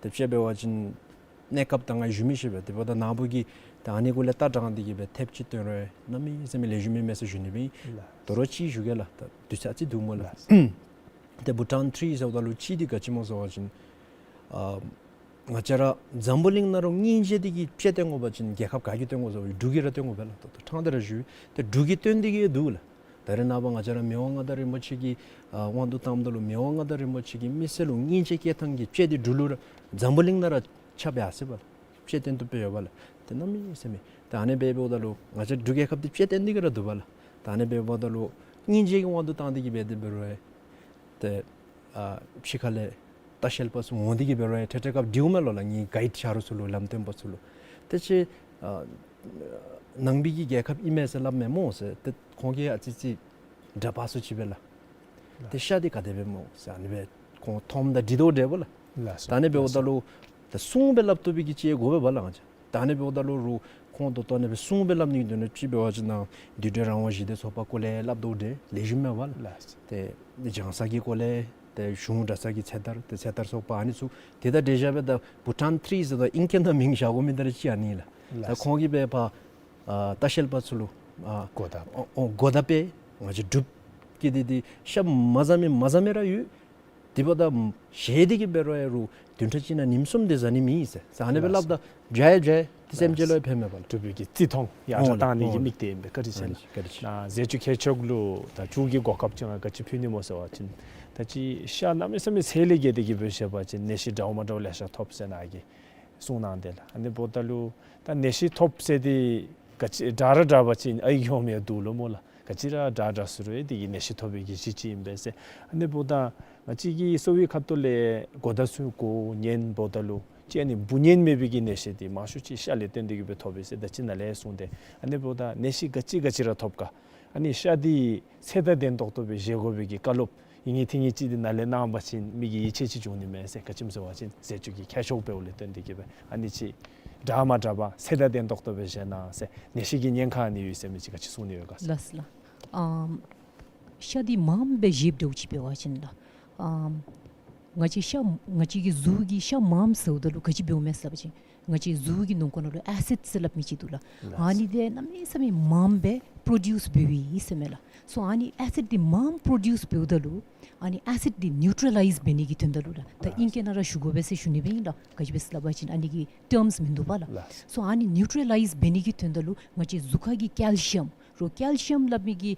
ཏེ་དཔྱེ་འབད་བ་ཅིན་གནས་སྐབས་ད་ང་ཞུ་མི་ཤེས་པས། དེ་འབདཝ་ད་ནཱ་བུ་གིས་ད་ཨ་ནི་གུ་ལས་ལྟ་དྲངས་ཏེ་གིས་སྦེ་ཐེབས་ཅིག་སྟོན་རུང་གནམ་མེད་ས་མེད་ལེགས་ཤོམ་ཨིན་མས་ཟེར་ཞུ་ནི་སྦེ། ལགས། དོ་རུང་ཅིག་ཞུ་གེ་ལགས། ད་དུས་ཚོད་ཨ་ཙི་འདུག་སྨོ་ལགས། ལགས། ཏེ་བྷུ་ཊཱན་ཐི་རི་ཟེརཝ་ད་ལུ་གཅིག་འདི་ག་ཅི་སྨོ་ཟེར་བ་ཅིན་ཨ་ང་བཅས་ར་འཛམ་བུ་གླིང་ནང་རུང་སྙིང་རྗེ་འདི་གིས་དཔྱེ་སྟོན་དགོ་པ་ཅིན་རྒྱལ་ཁབ་ག་གིས་སྟོན་དགོ་ཟེར་བ་ཅིན་འབྲུག་གིས་ར་སྟོན་དགོ་པས་ལགས། ད་ལྟོ་ཕྲང་སྟེ་ར་ཞུ། ཏེ་འབྲུག་གིས་སྟོན་ཏེ་གིས་འདུག་ལགས། ད་རེས་ནངས་པ་ང་བཅས་ར་མི་དབང་མངའ་བདག་རིན་པོ་ཆེ་གི་ཨ་དབང་དུ་བཏངམ་ད་ལུ་མི་དབང་མངའ་བདག་རིན་པོ་ཆེ་གིས་མི་སེར་ལུ་སྙིང་རྗེ་བསྐྱེད་ཐངས་ཀྱི་དཔྱེ་འདི་འབྲུག་ལུ་ར་འཛམ་བུ་གླིང་ནང་ར་ཁྱབ་ཡར་སོ་པ་ལགས། དཔྱེ་སྟོན་བཏུབ་སྦེ་ཡོད་པ་ལགས། ཏེ་གནམ་མེད་ས་མེད། ད་ཨ་ནི་སྦེ་འབདཝ་ད་ལུ་ང་བཅས་འབྲུག་རྒྱལ་ཁབ་འདི་དཔྱེ་སྟོན་ཏེ་གིས་ར་འདུག་པ་ལགས། ད་ཨ་ནི་སྦེ་འབདཝ་ད་ལུ་སྙིང་རྗེ་གི་དབང་དུ་བཏང་སྟེ་གིས་འབད་དེ་འབད་རུང་ཡང་ཏེ་ཨ་ཕྱི་ཁ་ལས་ལྟ་བཤལ་པ་ཚུ་འོང་སྟེ་གིས་འབད་རུང་ཡང་ཏེ་ཏེ་སྐབས་འདི་འོང་མས་ལོ་ལགས། ངེའི་གའིཌ་ཆ་རོགས་ཚུ་ལུ་ལམ་སྟོན་པ་ཚུ་ལུ། ཏེ་ཁྱེད་ཨ་ནང་པའི་གི་རྒྱལ་ཁབ་ཨིན་མས་ཟེར་སླབ་མས་སྨོ་ཟེར། ཏེ་ཁོང་གིས་ཨ་ཙི་ཙི་དྲག་པ་སུ་ཅིག་སྦེ་ལགས། ཏེ་ཤ་འདི་ག་དེ་སྦེ་སྨོ་ཟེར་ཨ་ནི་སྦེ་ཁོང་མཐོངམ་ད་འདྲི་དོ་འདྲཝ་ལགས། ལགས་སོ། ད་ཨ་ནི་འབདཝ་ད་ལུ་ད་གསུང་སྦེ་སླབ་བཏུབ་པའི་གི་ཅིག་དགོ་པས་པ་ལགས། ང་བཅས་ད་ཨ་ནི་འབདཝ་ད་ལུ་རུང་ཁོང་ད་ལྟོ་ཨ་ནི་སྦེ་གསུང་སྦེ་སླབ་ནི་དོན་ལུ་ཅིག་འབད་བ་ཅིན་ནཱ་འདུས་གྲོལ་རང་དབང་ཞི་བདེ་ཚོགས་པ་སྐོར་ལས་སླབ་དོ་འདྲཝ་ལེགས་ཤོམ་མས་པ་ལགས། ལགས་སོ། ཏེ་གྱང་ས་གི་སྐོར་ལས་ཏེ་གཞུང་གྲྭ་ཚང་གི་ཚེ་ཐར་ཏེ་ཚེ་ཐར་ཚོགས་པ་ཨ་ནི་ཚུ་དེ་དང་འབྲེལ་བཞག་སྦེ་ད་བྷུ་ཊཱན་ཐི་རི་ཟེར་ད་ཨིང་སྐད་ནང་མིང་བཞག་དགོ་མི་འདི་ར་ཅིག་ཨ་ནི་ལགས། ད་ལགས་སོ། ཁོང་གིས་འབད་ཕར་ཨ་ལྟ་བཤལ་པ་ཚུ་ལུ་ཨ་གོ་བརྡ་ཨོ་ཨོ་གོ་བརྡ་སྤེལ། ང་བཅས་འབྲུག་གི་འདི་འདི་ཤ་མ་བཟའ་མི་མ་བཟའ་མི་ར་ཡོད། དེ་འབདཝ་ད་བཞེས་ཏེ་གིས་འབད་རུང་ཡང་རུང་བདུན་ཕྲག་གཅིག་ནང་ཉིནམ་གསུམ་དེ་བཟའ་ནི་མེད་ཟེར། ཨ་ནི་སྦེ་སླབ་ད་འདྲཝ་འདྲཝ་ཏེ་སེམས་ཅན་ལུ་ཡང་ཕན་མས་པ་ལགས། འབྲུག་པའི་གི་བརྩི་མཐོང་ཡར་དྲག་བཏང་ནི་གི་དམིགས་གཏད་ཨིན་པས། བཀའ་དྲིན་ཆེ་ལགས། བཀའ་དྲིན་ཆེ། ནཱ་ཟས་བཅུད་མཁས་མཆོག་ལུ་ད་མཇུག་གི་གོ་སྐབས་ཅིག་ང་ག་ཅི་ཕུལ་ནི་སྨོ་ཟེར་བ་ཅིན་ད་ཅི་ཤ་གནམ་མེད་ས་མེད་ཚད་ལས་བརྒལ་ཏེ་གིས་འབད་བཞེས་པ་ཅིན་ནད་གཞི་འདྲཝ་མ་འདྲཝ་ལེ་ཤ་ཐོབ་ཟེར་ནཱ་གིས་གསུངས་གནང་དེས་ལགས། ཨ་ནི་འབདཝ་ད་ལུ་ད་ནད་གཞི་ཐོབ་ཟེར་འདི་ག་ཅི་དྲག་ར་དྲག་པ་ཅིན་ཨའི་གི་ཧོང་མི་ཡང་འདུག་ལོ་སྨོ་ལགས། ག་ཅི་ར་དྲག་དྲག་ཟེར་རུང་དེ་གིས་ནད་གཞི་ཐོབ་པའི་གི་གཞི་ཅིག་ཨིན་པས་ཟེར། ཨ་ནི་འབདཝ་ད་ང་བཅས་ཀྱི་གསོ་བའི་ཁ་ཐུག་ལས་གོ་བརྡ་ཚུ་གོ་ཉན་འབདཝ་ད་ལུ་ཅིག་ཨ་ནི་འབུ་ཉན་མེད་པའི་གི་ནད་གཞི་འདི་མང་ཤོས་ཅིག་ཤ་ལས་བརྟེན་ཏེ་གིས་སྦེ་ཐོབ་པས་ཟེར་ད་ཅི་ནཱ་ལས་གསུངས་ཏེ། ཨ་ནི་འབདཝ་ད་ནད་གཞི་ག་ཅི་ག་ཅི་ར་ཐོབ་ག་ཨ་ནི་ཤ་འདི་ཚད་དང་ལྡན་ཏོག་ཏོ་སྦེ་བཞེས་དགོ་པའི་གི་བཀའ་སློབ་ཨིན་ངེས་ཐིང་ངེས་ཅིག་འདི་ནཱ་ལས་གནང་བ་ཅིན་མི་གི་ཡིད་ཆེས་ཅིག་འབྱུང་ནི་མས་ཟེར། ག་ཅི་སྨོ་ཟེར་བ་ཅིན་ཟས་བཅུད་ཀྱི་མཁས་མཆོག་འབདཝ་ལས་བརྟེན་ཏེ་གིས་སྦེ་ཨ་ནི་ཅིག་དྲག་མ་དྲག་པ་ཚད་དང་ལྡན་ཏོག་ཏོ་སྦེ་བཞེས་གནང་ཟེར། ནད་གཞི་གི་ཉེན་ཁ་ཨ་ནི་ཡོད་ཟེར་མི་ཅིག་ག་ཅི་གསུང་ནི་ཡོད་ག་ཟེར། ལགས་ལགས། ཨམ་ཤ་འདི་མངམ་སྦེ་བཞེསཔ་འདྲཝ་ཅིག་འབད་བ་ཅིན་ལགས། ཨམ་ ང་བཅས་ཤ་ང་བཅས་ཀྱི་གཟུགས་ཀྱི་ཤ་མངམ་ཟཝ་ད་ལུ་ག་ཅི་འབདཝ་མས་ཟེར་བ་ཅིན་ང་བཅས་གཟུགས་ཀྱི་ནང་ཁོག་ནང་ལུ་ཨེ་སིཌ་ཟེར་སླབ་མི་ཅིག་འདུག་ལགས། ལགས། ཨ་ནི་འདི་གནམ་མེད་ས་མེད་མངམ་སྦེ་པྲོ་ཌིའུསི་འབདཝ་ཨིན་ཟེར་མས་ལགས། སོ་ཨ་ནི་ཨེ་སིཌ་འདི་མངམ་པྲོ་ཌིའུསི་འབདཝ་ད་ལུ་ཨ་ནི་ཨེ་སིཌ་འདི་ནིའུ་ཊ་ལའིཛ་འབད་ནི་གི་དོན་དག་ལུ་ལགས། ད་ལགས། ཨིང་སྐད་ནང་ར་ཞུ་དགོ་པས་ཟེར་ཞུ་ནི་སྦེ་ཨིན་ལགས། ག་ཅི་སྦེ་ཟེར་སླབ་པ་ཅིན་ཨ་ནི་གི་ཊརམསི་མིན་འདུག་པ་ལགས། ལགས། སོ་ཨ་ནི་ནིའུ་ཊ་ལའིཛ་འབད་ནི་གི་དོན་དག་ལུ་ང་བཅས་གཟུགས་ཁ་གི་ཀེལ་ཤི་ཡམ་རོགས་ཀེལ་ཤི་ཡམ་སླབ་མི་གི་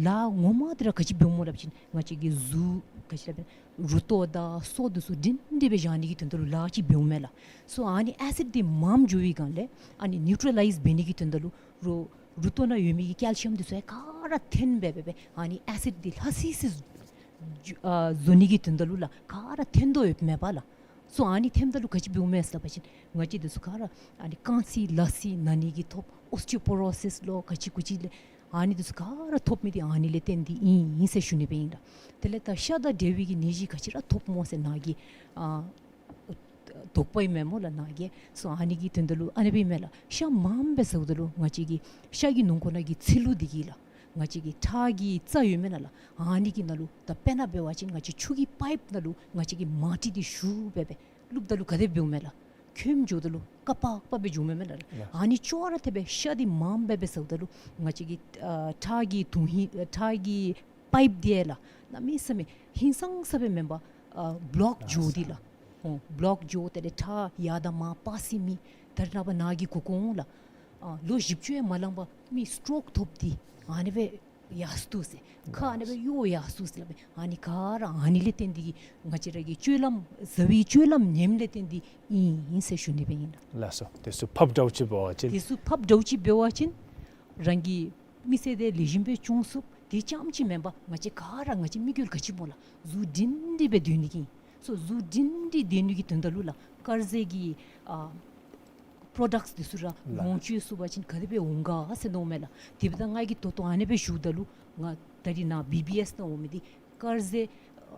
ལཱ་ངོ་མ་འདི་ར་ག་ཅི་འབདཝ་སྨོ་སླབ་ཅིན་ང་བཅས་ཀྱི་གཟུགས་ག་ཅི་སླབ་ཨིན་རུ་ཏོ་དང་སོ་འདི་ཚུ་སྒྲིང་སྒྲིང་སྦེ་བཞག་ནི་གི་དོན་དག་ལུ་ལཱ་ཅིག་འབདཝ་མས་ལགས། སོ་ཨ་ནི་ཨེ་སིཌ་འདི་མངམ་འགྱོ་བའི་སྒང་ལས་ཨ་ནི་ནིའུ་ཊ་ལའིཛ་འབད་ནི་གི་དོན་དག་ལུ་རོགས་རུ་ཏོ་ནང་ཡོད་མི་གི་ཀེལ་ཤི་ཡམ་འདི་ཚུ་ཡང་ག་ར་འཐོན་སྦེ་སྦེ་སྦེ་ཨ་ནི་ཨེ་སིཌ་འདི་ལྷ་སི་སི་ཨ་བཟོ་ནི་གི་དོན་དག་ལུ་ལགས་ག་ར་འཐོན་དོ་ཡོདཔ་མས་པ་ལགས། སོ་ཨ་ནི་འཐོནམ་ད་ལུ་ག་ཅི་འབདཝ་མས་ཟེར་བ་ཅིན་ང་བཅས་འདི་ཚུ་ག་ར་ཨ་ནི་རྐང་ཚིགས་ལག་ཚིགས་ན་ནི་གི་ཐོབ། ཨོསི་ཊི་ཡོ་པོ་རོ་སིས་ལོ་ག་ཅི་གུ་ཅི་ལས་ཨ་ནི་འདི་ཚུ་ག་ར་ཐོབ་མི་འདི་ཨ་ནི་ལས་བརྟེན་ཏེ་ཨིན་ཨིན་ཟེར་ཞུ་ནི་སྦེ་ཨིན་ལགས། དེ་ལས་ད་ཤ་དང་འབྲེལ་བའི་གི་ནད་གཞི་ག་ཅི་ར་ཐོབ་སྨོ་ཟེར་ནཱ་གི་ཨ་དོགས་པ་ཨིན་མས་སྨོ་ལགས་ནཱ་གི། སོ་ཨ་ནི་གི་དོན་དག་ལུ་ཨ་ནི་སྦེ་ཨིན་མས་ལགས། ཤ་མངམ་སྦེ་ཟཝ་ད་ལུ་ང་བཅས་ཀྱི་ཤ་གི་ནང་ཁོག་ནང་གི་ཚིལ་ལུ་འདི་གིས་ལགས་ང་བཅས་ཀྱི་ཁྲག་གི་རྩ་ཡོད་མེན་ན་ལགས། ཨ་ནི་གི་ནང་ལུ་ད་དཔེར་ན་འབད་བ་ཅིན་ང་བཅས་ཆུ་གི་པའིཔ་ནང་ལུ་ང་བཅས་ཀྱི་མ་ཏི་འདི་ཞུ་སྦེ་སྦེ་བླུགཔ་ད་ལུ་ག་དེ་འབདཝ་མས་ལགས། ཁོམ་འགྱོཝ་ད་ལུ་ཀ་པ་ཀ་པ་སྦེ་འགྱོཝ་མས་མེན་ན་ལགས། ལགས། ཨ་ནི་ཅོག་ར་འཐདཔ་སྦེ་ཤ་འདི་མངམ་སྦེ་སྦེ་ཟཝ་ད་ལུ་ང་བཅས་ཀྱི་ཨ་ཁྲག་གི་དོན་ཧིང་ཁྲག་གི་པའིཔ་འདི་ཡང་ལགས་གནམ་མེད་ས་མེད་ཧིང་སངས་ས་སྦེ་མེན་པར་ཨ་བློཀ་འགྱོ་སྟེ་ལགས། ཨོ་བློཀ་འགྱོ་དེ་ལས་ཁྲག་ཡར་དང་མར་འཕར་སི་མི་ད་རེས་ནངས་པ་ནཱ་གི་གོ་གོ་འོང་ལགས། ཨ་ལོ་བཞི་བཅུ་ཡང་མ་ལང་པར་མི་སི་ཊོཀ་ཐོབ་སྟེ་ཨ་ནི་སྦེ་ཡར་སོ་ཟེར། ཁ་ཨ་ནི་སྦེ་གཡོ་ཡར་སོ་ཟེར་སླབ་མས། ཨ་ནི་ག་ར་ཨ་ནི་ལས་བརྟེན་ཏེ་གིས་ང་བཅས་ར་གི་སྤྱོད་ལམ་བཟའ་བའི་སྤྱོད་ལམ་ཉམས་ལས་བརྟེན་ཏེ་ཨིན་ཨིན་ཟེར་ཞུ་ནི་སྦེ་ཨིན་ལགས། ལགས་སོ། དེ་ཚུ་ཕབ་འདྲཝ་ཅིག་འབད་བ་ཅིན། དེ་ཚུ་ཕབ་འདྲཝ་ཅིག་འབད་བ་ཅིན་རང་གི་མི་ཚེ་འདི་ལེགས་ཤོམ་སྦེ་སྐྱོང་ཚུགས། དེ་རྐྱངམ་ཅིག་མེན་པར་ང་བཅས་ག་ར་ང་བཅས་མི་རྒྱུད་ག་ཅི་སྨོ་ལགས་གཟུགས་སྒྲིང་སྒྲིང་སྦེ་སྡོད་ནི་གི། སོ་གཟུགས་སྒྲིང་སྒྲིང་སྡོད་ནི་གི་དོན་དག་ལུ་ལགས་དཀར་ཟས་ཀྱི་ཨ་པྲོ་ཌཀཊསི་འདི་ཚུ་ར་ལགས། ལོངས་སྤྱོད་ཚུགས་པ་ཅིན་ག་དེ་སྦེ་འོང་ག་ཟེར་མནོཝ་མས་ལགས། དེ་འབདཝ་ད་ང་གིས་ད་ལྟོ་ཨ་ནི་སྦེ་ཞུཝ་ད་ལུ་ང་ད་རེས་ནཱ་བི་བི་ཨེསི་ནང་འོང་མི་འདི་དཀར་ཟས་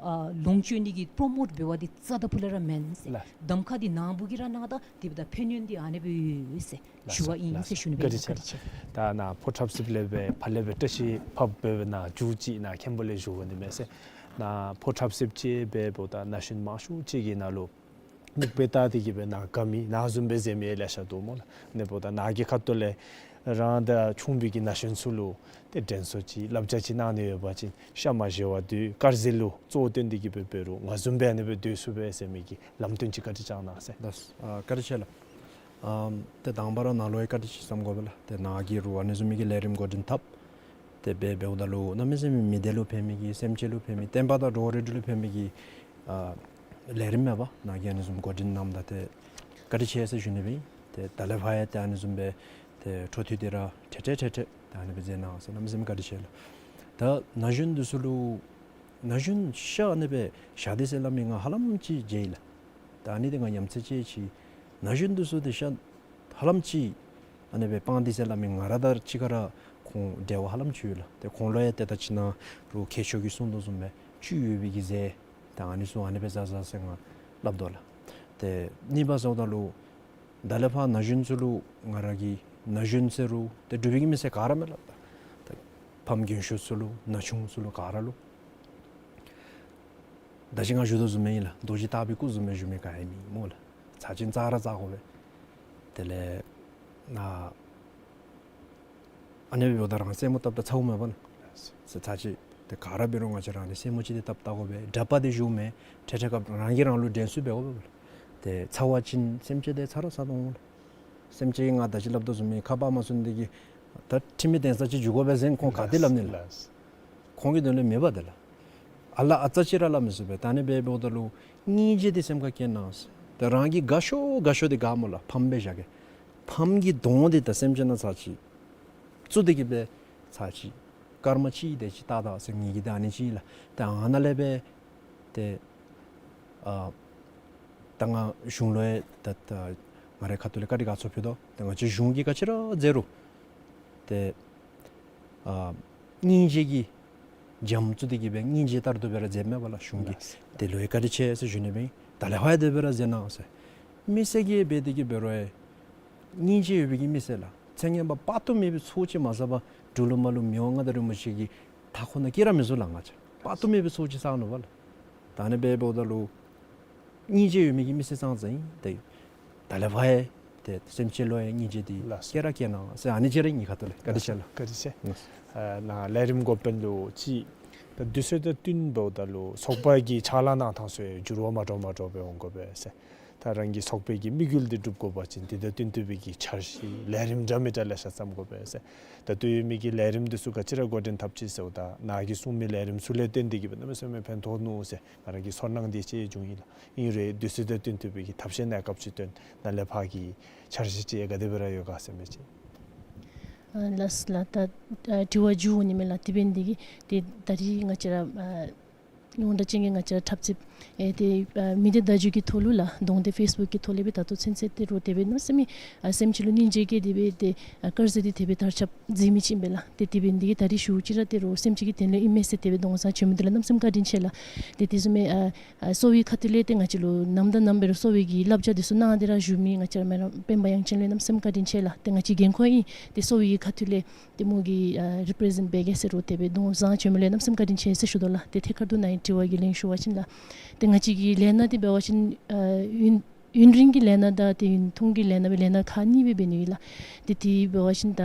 ཨ་ལོངས་སྤྱོད་ནི་གི་པྲོ་མོཊ་འབད་བ་འདི་རྩ་དང་ཕུ་ལས་ར་མེན་ཟེར། ལགས། གདམ་ཁ་འདི་ནཱ་བུ་གིས་ར་གནང་ད་དེ་འབདཝ་ད་ཕན་ཡོན་འདི་ཨ་ནི་སྦེ་ཡོད་ཟེར་ཞུ་བ་ཨིན་ཟེར་ཞུ་ནི་སྦེ་ཨིན། བཀའ་དྲིན་ཆེ། བཀའ་དྲིན་ཆེ། ད་ནཱ་ཕོ་ཁྲབ་སིལཔ་ལས་སྦེ་ཕར་ལས་སྦེ་བཀྲ་ཤིས་ཕབ་སྦེ་སྦེ་ནཱ་མཇུག་ཅིག་ནཱ་མཁན་པོ་ལས་ཞུ་དགོ་ནི་མས་ཟེར། ནཱ་ཕོ་ཁྲབ་སིལཔ་ཅིག་འབདཝ་ད་ན་གཞོན་མང་ཤོས་ཅིག་གིས་ནཱ་ལུ་མིག་དཔེ་བལྟ་སྟེ་གིས་སྦེ་ནཱ་དགའ་མི་ནཱ་བཟུམ་སྦེ་མཛད་མི་ལེ་ཤ་འདུག་སྨོ་ལགས། ཨ་ནི་འབདཝ་ད་ནཱ་གི་ཁ་ཐུག་ལས་རང་དང་ཆུང་བའི་གི་ན་གཞོན་ཚུ་ལུ་ཏེ་དྲན་གསོ་ཅིག་བསླབ་བྱ་ཅིག་གནང་ནི་ཡོད་པ་ཅིན་ཤ་མ་བཞེས་པར་སྡོད། དཀར་ཟས་ལུ་གཙོ་བོ་བཏོན་ཏེ་གིས་སྦེ་འབད་རུང་ང་བཟུམ་སྦེ་ཨ་ནི་སྦེ་སྡོད་ཚུགས་པས་ཟེར་མི་གི་ལམ་སྟོན་ཅིག་བཀའ་དྲིན་བསྐྱང་གནང་ཟེར། ལགས། ཨ་བཀའ་དྲིན་ཆེ་ལགས། ཨམ་ཏེ་དང་པ་ར་ནཱ་ལུ་ཡང་བཀའ་དྲིན་ཆེ་བསམ་དགོ་པས་ལགས། ཏེ་ནཱ་གིས་རུང་ཨ་ནི་བཟུམ་མའི་གི་ལས་རིམ་འགོ་འདྲེན་འཐབ། ཏེ་འབད་འབདཝ་ད་ལུ་གནམ་མེད་ས་མེད་མི་སྡེ་ལུ་ཕན་མི་གི་སེམས་ཅན་ལུ་ཕན་མི་བསྟན་པ་དང་འགྲོ་བ་རིགས་དྲུག་ལུ་ཕན་མི་གི་ཨ་ལས་རིམ་མས་པ། ནཱ་གིས་ཨ་ནི་བཟུམ་འགོ་འདྲེན་གནངམ་ད་ཏེ་བཀའ་དྲིན་ཆེ་ཟེར་ཞུ་ནི་སྦེ་ཨིན། ཏེ་ད་ལས་ཕར་ཡང་ཏེ་ཨ་ནི་བཟུམ་སྦེ་ཏེ་འཕྲོ་མཐུད་དེ་ར་ཏེ་ཏེ་ཏེ་ཏེ་ཏེ་ཨ་ནི་སྦེ་མཛད་གནང་ཟེར། གནམ་མེད་ས་མེད་བཀའ་དྲིན་ཆེ་ལགས། ད་ན་གཞོན་འདི་ཚུ་ལུ་ན་གཞོན་ཤ་ཨ་ནི་སྦེ་བཞག་སྟེ་ཟེར་སླབ་མི་ང་ཧ་ལམ་ཅིག་མཇལ་ཡི་ལགས། ད་ཨ་ནི་འདི་ང་ཡ་མཚན་ཅིག་ཅིག་ན་གཞོན་འདི་ཚུ་ཏེ་ཤ་ཧ་ལམ་ཅིག་ཨ་ནི་སྦེ་སྤང་སྟེ་ཟེར་སླབ་མི་ང་ར་དང་གཅིག་ཁར་ཁོང་འབྲེལ་བ་ཧ་ལམ་ཅིག་ཡོད་ལགས། ཏེ་ཁོང་ལུ་ཡང་ཏེ་ད་ཅི་ནཱ་རུང་མཁས་མཆོག་གིས་གསུངས་དོ་བཟུམ་སྦེ་བཅུད་ཡོད་པའི་གི་ཟས་ད་ཨ་ནི་ཚུ་ཨ་ནི་སྦེ་བཟའ་བཟའ་ཟེར་ང་སླབ་དོ་ལགས། ཏེ་གཉིས་པ་ཟེརཝ་ད་ལུ་ད་ལས་ཕར་ན་གཞོན་ཚུ་ལུ་ང་ར་གིས་ན་གཞོན་ཟེར་རུང་ཏེ་འབྲུག་པའི་གི་མི་སེར་ག་ར་མས་ལགས། ད་ཕམ་རྒན་ཤོས་ཚུ་ལུ་ན་ཆུང་ཚུ་ལུ་ག་ར་ལུ་ད་ཅི་ང་ཞུ་དོ་བཟུམ་སྦེ་ཨིན་ལགས། རྡོ་རྗེ་ལྟ་བུའི་སྐུ་བཟུམ་སྦེ་བཞུགས་མི་ག་ཡང་མེད་སྨོ་ལགས། ཚར་ཅིག་བཙག་ར་བཙག་དགོ་པས། དེ་ལས་ཨ་ཨ་ནི་སྦེ་འབདཝ་ད་རང་སེན་མོ་བཏབ་ད་ཚཝ་མས་པ་ལགས། ཚར་ཅིག་ཏེ་ག་ར་འབད་རུང་ང་བཅས་ར་ནི་སེན་མོ་ཅིག་ཏེ་བཏབ་བལྟ་དགོ་པས། དྲག་པ་འདི་བཞུགས་མས། ཏེ་ཏེ་སྐབས་རང་གིས་རང་ལུ་དྲན་གསོ་འབད་དགོ་པས་ལགས། ཏེ་ཚཝ་ཅིན་སེམས་ཅན་དེ་ཚར་ར་ཚར་དོ་འོང་ལགས། སེམས་ཅན་ང་ད་ཅི་སླབ་དོ་བཟུམ་སྦེ་ཁ་པར་མ་སོང་དེ་གིས་ད་ཁྲིམས་མི་འདེམས་ས་ཅིག་འགྱོ་དགོ་པས་ཟེར་ཁོང་ག་དེ་སླབ་ནི་ལགས། ཁོང་གི་དོན་ལས་མེད་པ་དེ་ལགས། ཨ་ལ་ཨ་ཙི་ཅིག་ར་སླབ་མི་ཚུགས་པས། ད་ཨ་ནི་སྦེ་འབདཝ་ད་ལུ་སྙིང་རྗེ་འདི་སེམས་ཁར་བསྐྱེད་གནང་ཟེར། ད་རང་གི་དགའ་ཤོས་དགའ་ཤོས་འདི་ག་སྨོ་ལགས། ཕམ་སྦེ་བཞག་གེ། ཕམ་གྱི་གདོང་འདི་ད་སེམས་ཅན་ནང་ཚར་ཅིག་བཙུགས་ཏེ་གིས་སྦེ་ཚར་ཅིག་སྐར་མ་གཅིག་དེ་ཅིག་བལྟ་ད་ཟེར་ངེ་གི་ད་ཨ་ནི་ཅིག་ལགས། ད་ཨ་ནཱ་ལས་སྦེ་ཏེ་ཨ་ད་ང་གཞུང་ལུ་ཡང་ད་ད་ང་རའི་ཁ་ཐུག་ལས་བཀའ་དྲིན་དགའ་ཚོར་ཕུལ་དོ། ད་ང་བཅས་གཞུང་གིས་ག་ཅི་ར་མཛད་རུང་ཏེ་ཨ་སྙིང་རྗེ་གི་འཇམ་བཙུགས་ཏེ་གིས་སྦེ་སྙིང་རྗེ་ལྟར་དུ་སྦེ་ར་མཛད་མས་པ་ལགས་གཞུང་གིས། ལགས། དེ་ལུ་ཡང་བཀའ་དྲིན་ཆེ་ཟེར་ཞུ་ནི་སྦེ་ཨིན། ད་ལས་ཕར་ཡང་དེ་སྦེ་ར་མཛད་གནང་ཟེར། མི་སེར་གྱིས་འབད་དེ་གིས་འབད་རུང་ཡང་སྙིང་རྗེ་ཡོད་པའི་གི་མི་སེར་ལགས། ཚེ་སྔོན་པ་དཔག་ཏུ་མེད་པའི་ཚོགས་ཅིག་མ་བསགས་པར་འབྲུག་ལུ་མར་ལུ་མི་དབང་མངའ་བདག་རིན་པོ་ཆེ་གི་མཐའ་འཁོར་ནང་སྐྱེ་ར་མི་ཚུགས་ལགས་ང་བཅས། དཔག་ཏུ་མེད་པའི་ཚོགས་ཅིག་བསག་ནུག་པ་ལགས། ད་ཨ་ནི་སྦེ་འབདཝ་ད་ལུ་ སྙིང་རྗེ་ཡོད་མི་གི་མི་སེར་ཙང་ཙང་ཨིན། ད་ད་ལས་ཕར་ཡང་ཏེ་སེམས་ཅན་ལུ་ཡང་སྙིང་རྗེ་འདི་ལགས་སོ། བསྐྱེད་ར་བསྐྱེད་གནང་ཟེར་ཨ་ནི་ཅིག་ར་ངེའི་ཁ་ཐུག་ལས། བཀའ་དྲིན་ཆེ་ལགས། བཀའ་དྲིན་ཆེ། ལགས་སོ། ཨ་ནཱ་ལས་རིམ་འགོ་དཔོན་ལུ་ཅིག་ད་དུས་ཚོད་དང་བསྟུན་འབདཝ་ད་ལུ་ཚོགས་པ་གི་ཕྱག་ལཱ་གནང་ཐངས་ཚུ་འགྱུར་བ་མ་འདྲཝ་མ་འདྲཝ་སྦེ་འོང་དགོ་པས་ཟེར། ད་རང་གི་ཚོགས་པའི་གི་དམིགས་ཡུལ་འདི་སྒྲུབ་དགོ་པ་ཅིན་དེ་དང་བསྟུན་ཏེ་སྦེ་གི་འཆར་གཞི་ལས་རིམ་འདྲ་མི་འདྲ་ལེ་ཤ་བརྩམ་དགོ་པས་ཟེར། ད་ལྟོ་ཡོད་མི་གི་ལས་རིམ་འདི་ཚུ་ག་ཅི་ར་འགོ་འདྲེན་འཐབ་ཅི་ཟེརཝ་ད་ནཱ་གིས་གསུངས་མི་ལས་རིམ་ཚུ་ལས་བརྟེན་ཏེ་གི་སྦེ་གནམ་མེད་ས་མེད་ཕན་ཐོགས་ནུག་ཟེར་ང་ར་གི་ཚོར་སྣང་འདི་ཅིག་བྱུང་ཡི་ལགས། ཨིན་རུང་དུས་ཚོད་དང་བསྟུན་ཏེ་སྦེ་གི་ཐབས་ཤེས་གནས་སྐབས་ཅིག་བཏོན་ནཱ་ལས་ཕར་གྱི་འཆར་གཞི་ཅིག་ག་དེ་སྦེ་ར་ཡོད་ག་ཟེར་མི་ཅིག། ཨ་ལགས་ལགས། ད་ཨ་དྲི་བ་མཇུག་འོང་ནི་མས་ལགས། དེ་འབད་ནི་འདི་གིས་ཏེ་ད་རིས་ང་བཅས་ར་ཨ་ཡོངས་གྲགས་ཅན་གྱི་ང་བཅས་ར་འཁྲབ་རྩེདཔ་ཨེ་ཏེ་ཨ་མི་སྡེ་བརྡ་བརྒྱུད་ཀྱི་ཐོག་ལུ་ལགས་གདོང་འདེགས་ཕེསི་བུཀ་གི་ཐོག་ལས་སྦེ་ད་ལྟོ་ཚུན་ཚོད་ཏེ་རོགས་དེ་སྦེ་གནམ་མེད་ས་མེད་ཨ་སེམས་ཅན་ལུ་སྙིང་རྗེ་སྐྱེས་ཏེ་སྦེ་ཏེ་ཨ་དཀར་ཟས་འདི་དེ་སྦེ་དར་ཁྱབ་མཛད་མི་ཅིག་ཨིན་པས་ལགས། ཏེ་དེ་འབད་ནི་འདི་གིས་ད་རིས་ཞུཝ་ཅིག་ར་ཏེ་རོགས་སེམས་ཅན་གྱི་དོན་ལུ་ཨིན་མས་ཟེར་དེ་སྦེ་གདོང་བཟང་བྱོན་མི་འདི་ལུ་གནམ་མེད་ས་མེད་བཀའ་དྲིན་ཆེ་ལགས། ཏེ་དེ་བཟུམ་མའི་ཨ་ཨ་གསོ་བའི་ཁ་ཐུག་ལས་ཏེ་ང་བཅས་ལུ་ནམ་དང་ནམ་འབད་རུང་གསོ་བའི་གི་བསླབ་བྱ་འདི་ཚུ་གནང་སྟེ་ར་བཞུགས་མི་ང་བཅས་ར་མེ་རང་སྤེན་པ་དབྱངས་ཅན་ལུ་གནམ་མེད་ས་མེད་བཀའ་དྲིན་ཆེ་ལགས། ཏེ་ང་བཅས་འགན་ཁུར་ཨིན། ཏེ་གསོ་བའི་གི་ཁ་ཐུག་ལས་ཏེ་མོ་གིས་ཨ་རི་པི་རི་ཟེནཊ་འབད་གེ་ཟེར་རོགས་དེ་སྦེ་གདོང་བཟང་བྱོན་མི་ལུ་གནམ་མེད་ས་མེད་བཀའ་དྲིན་ཆེ་ཟེར་ཞུ་དོ་ལགས། ཏེ་ཐད་ཀར་དུ་ནཱ་གི་དྲི་བ་གི་ལན་ཞུ་བ་ཅིན་ལགས། ཏེ་ང་བཅས་ཀྱི་ལས་སྣ་འདི་འབད་བ་ཅིན་ཨ་ཡུན་ཡུན་རིང་གི་ལས་སྣ་དང་ཏེ་ཡུན་ཐུང་གི་ལས་སྣ་སྦེ་ལས་སྣ་ཁག་གཉིས་སྦེ་འབད་ནི་ཨིན་ལགས། ཏེ་དེ་འབད་བ་ཅིན་ད་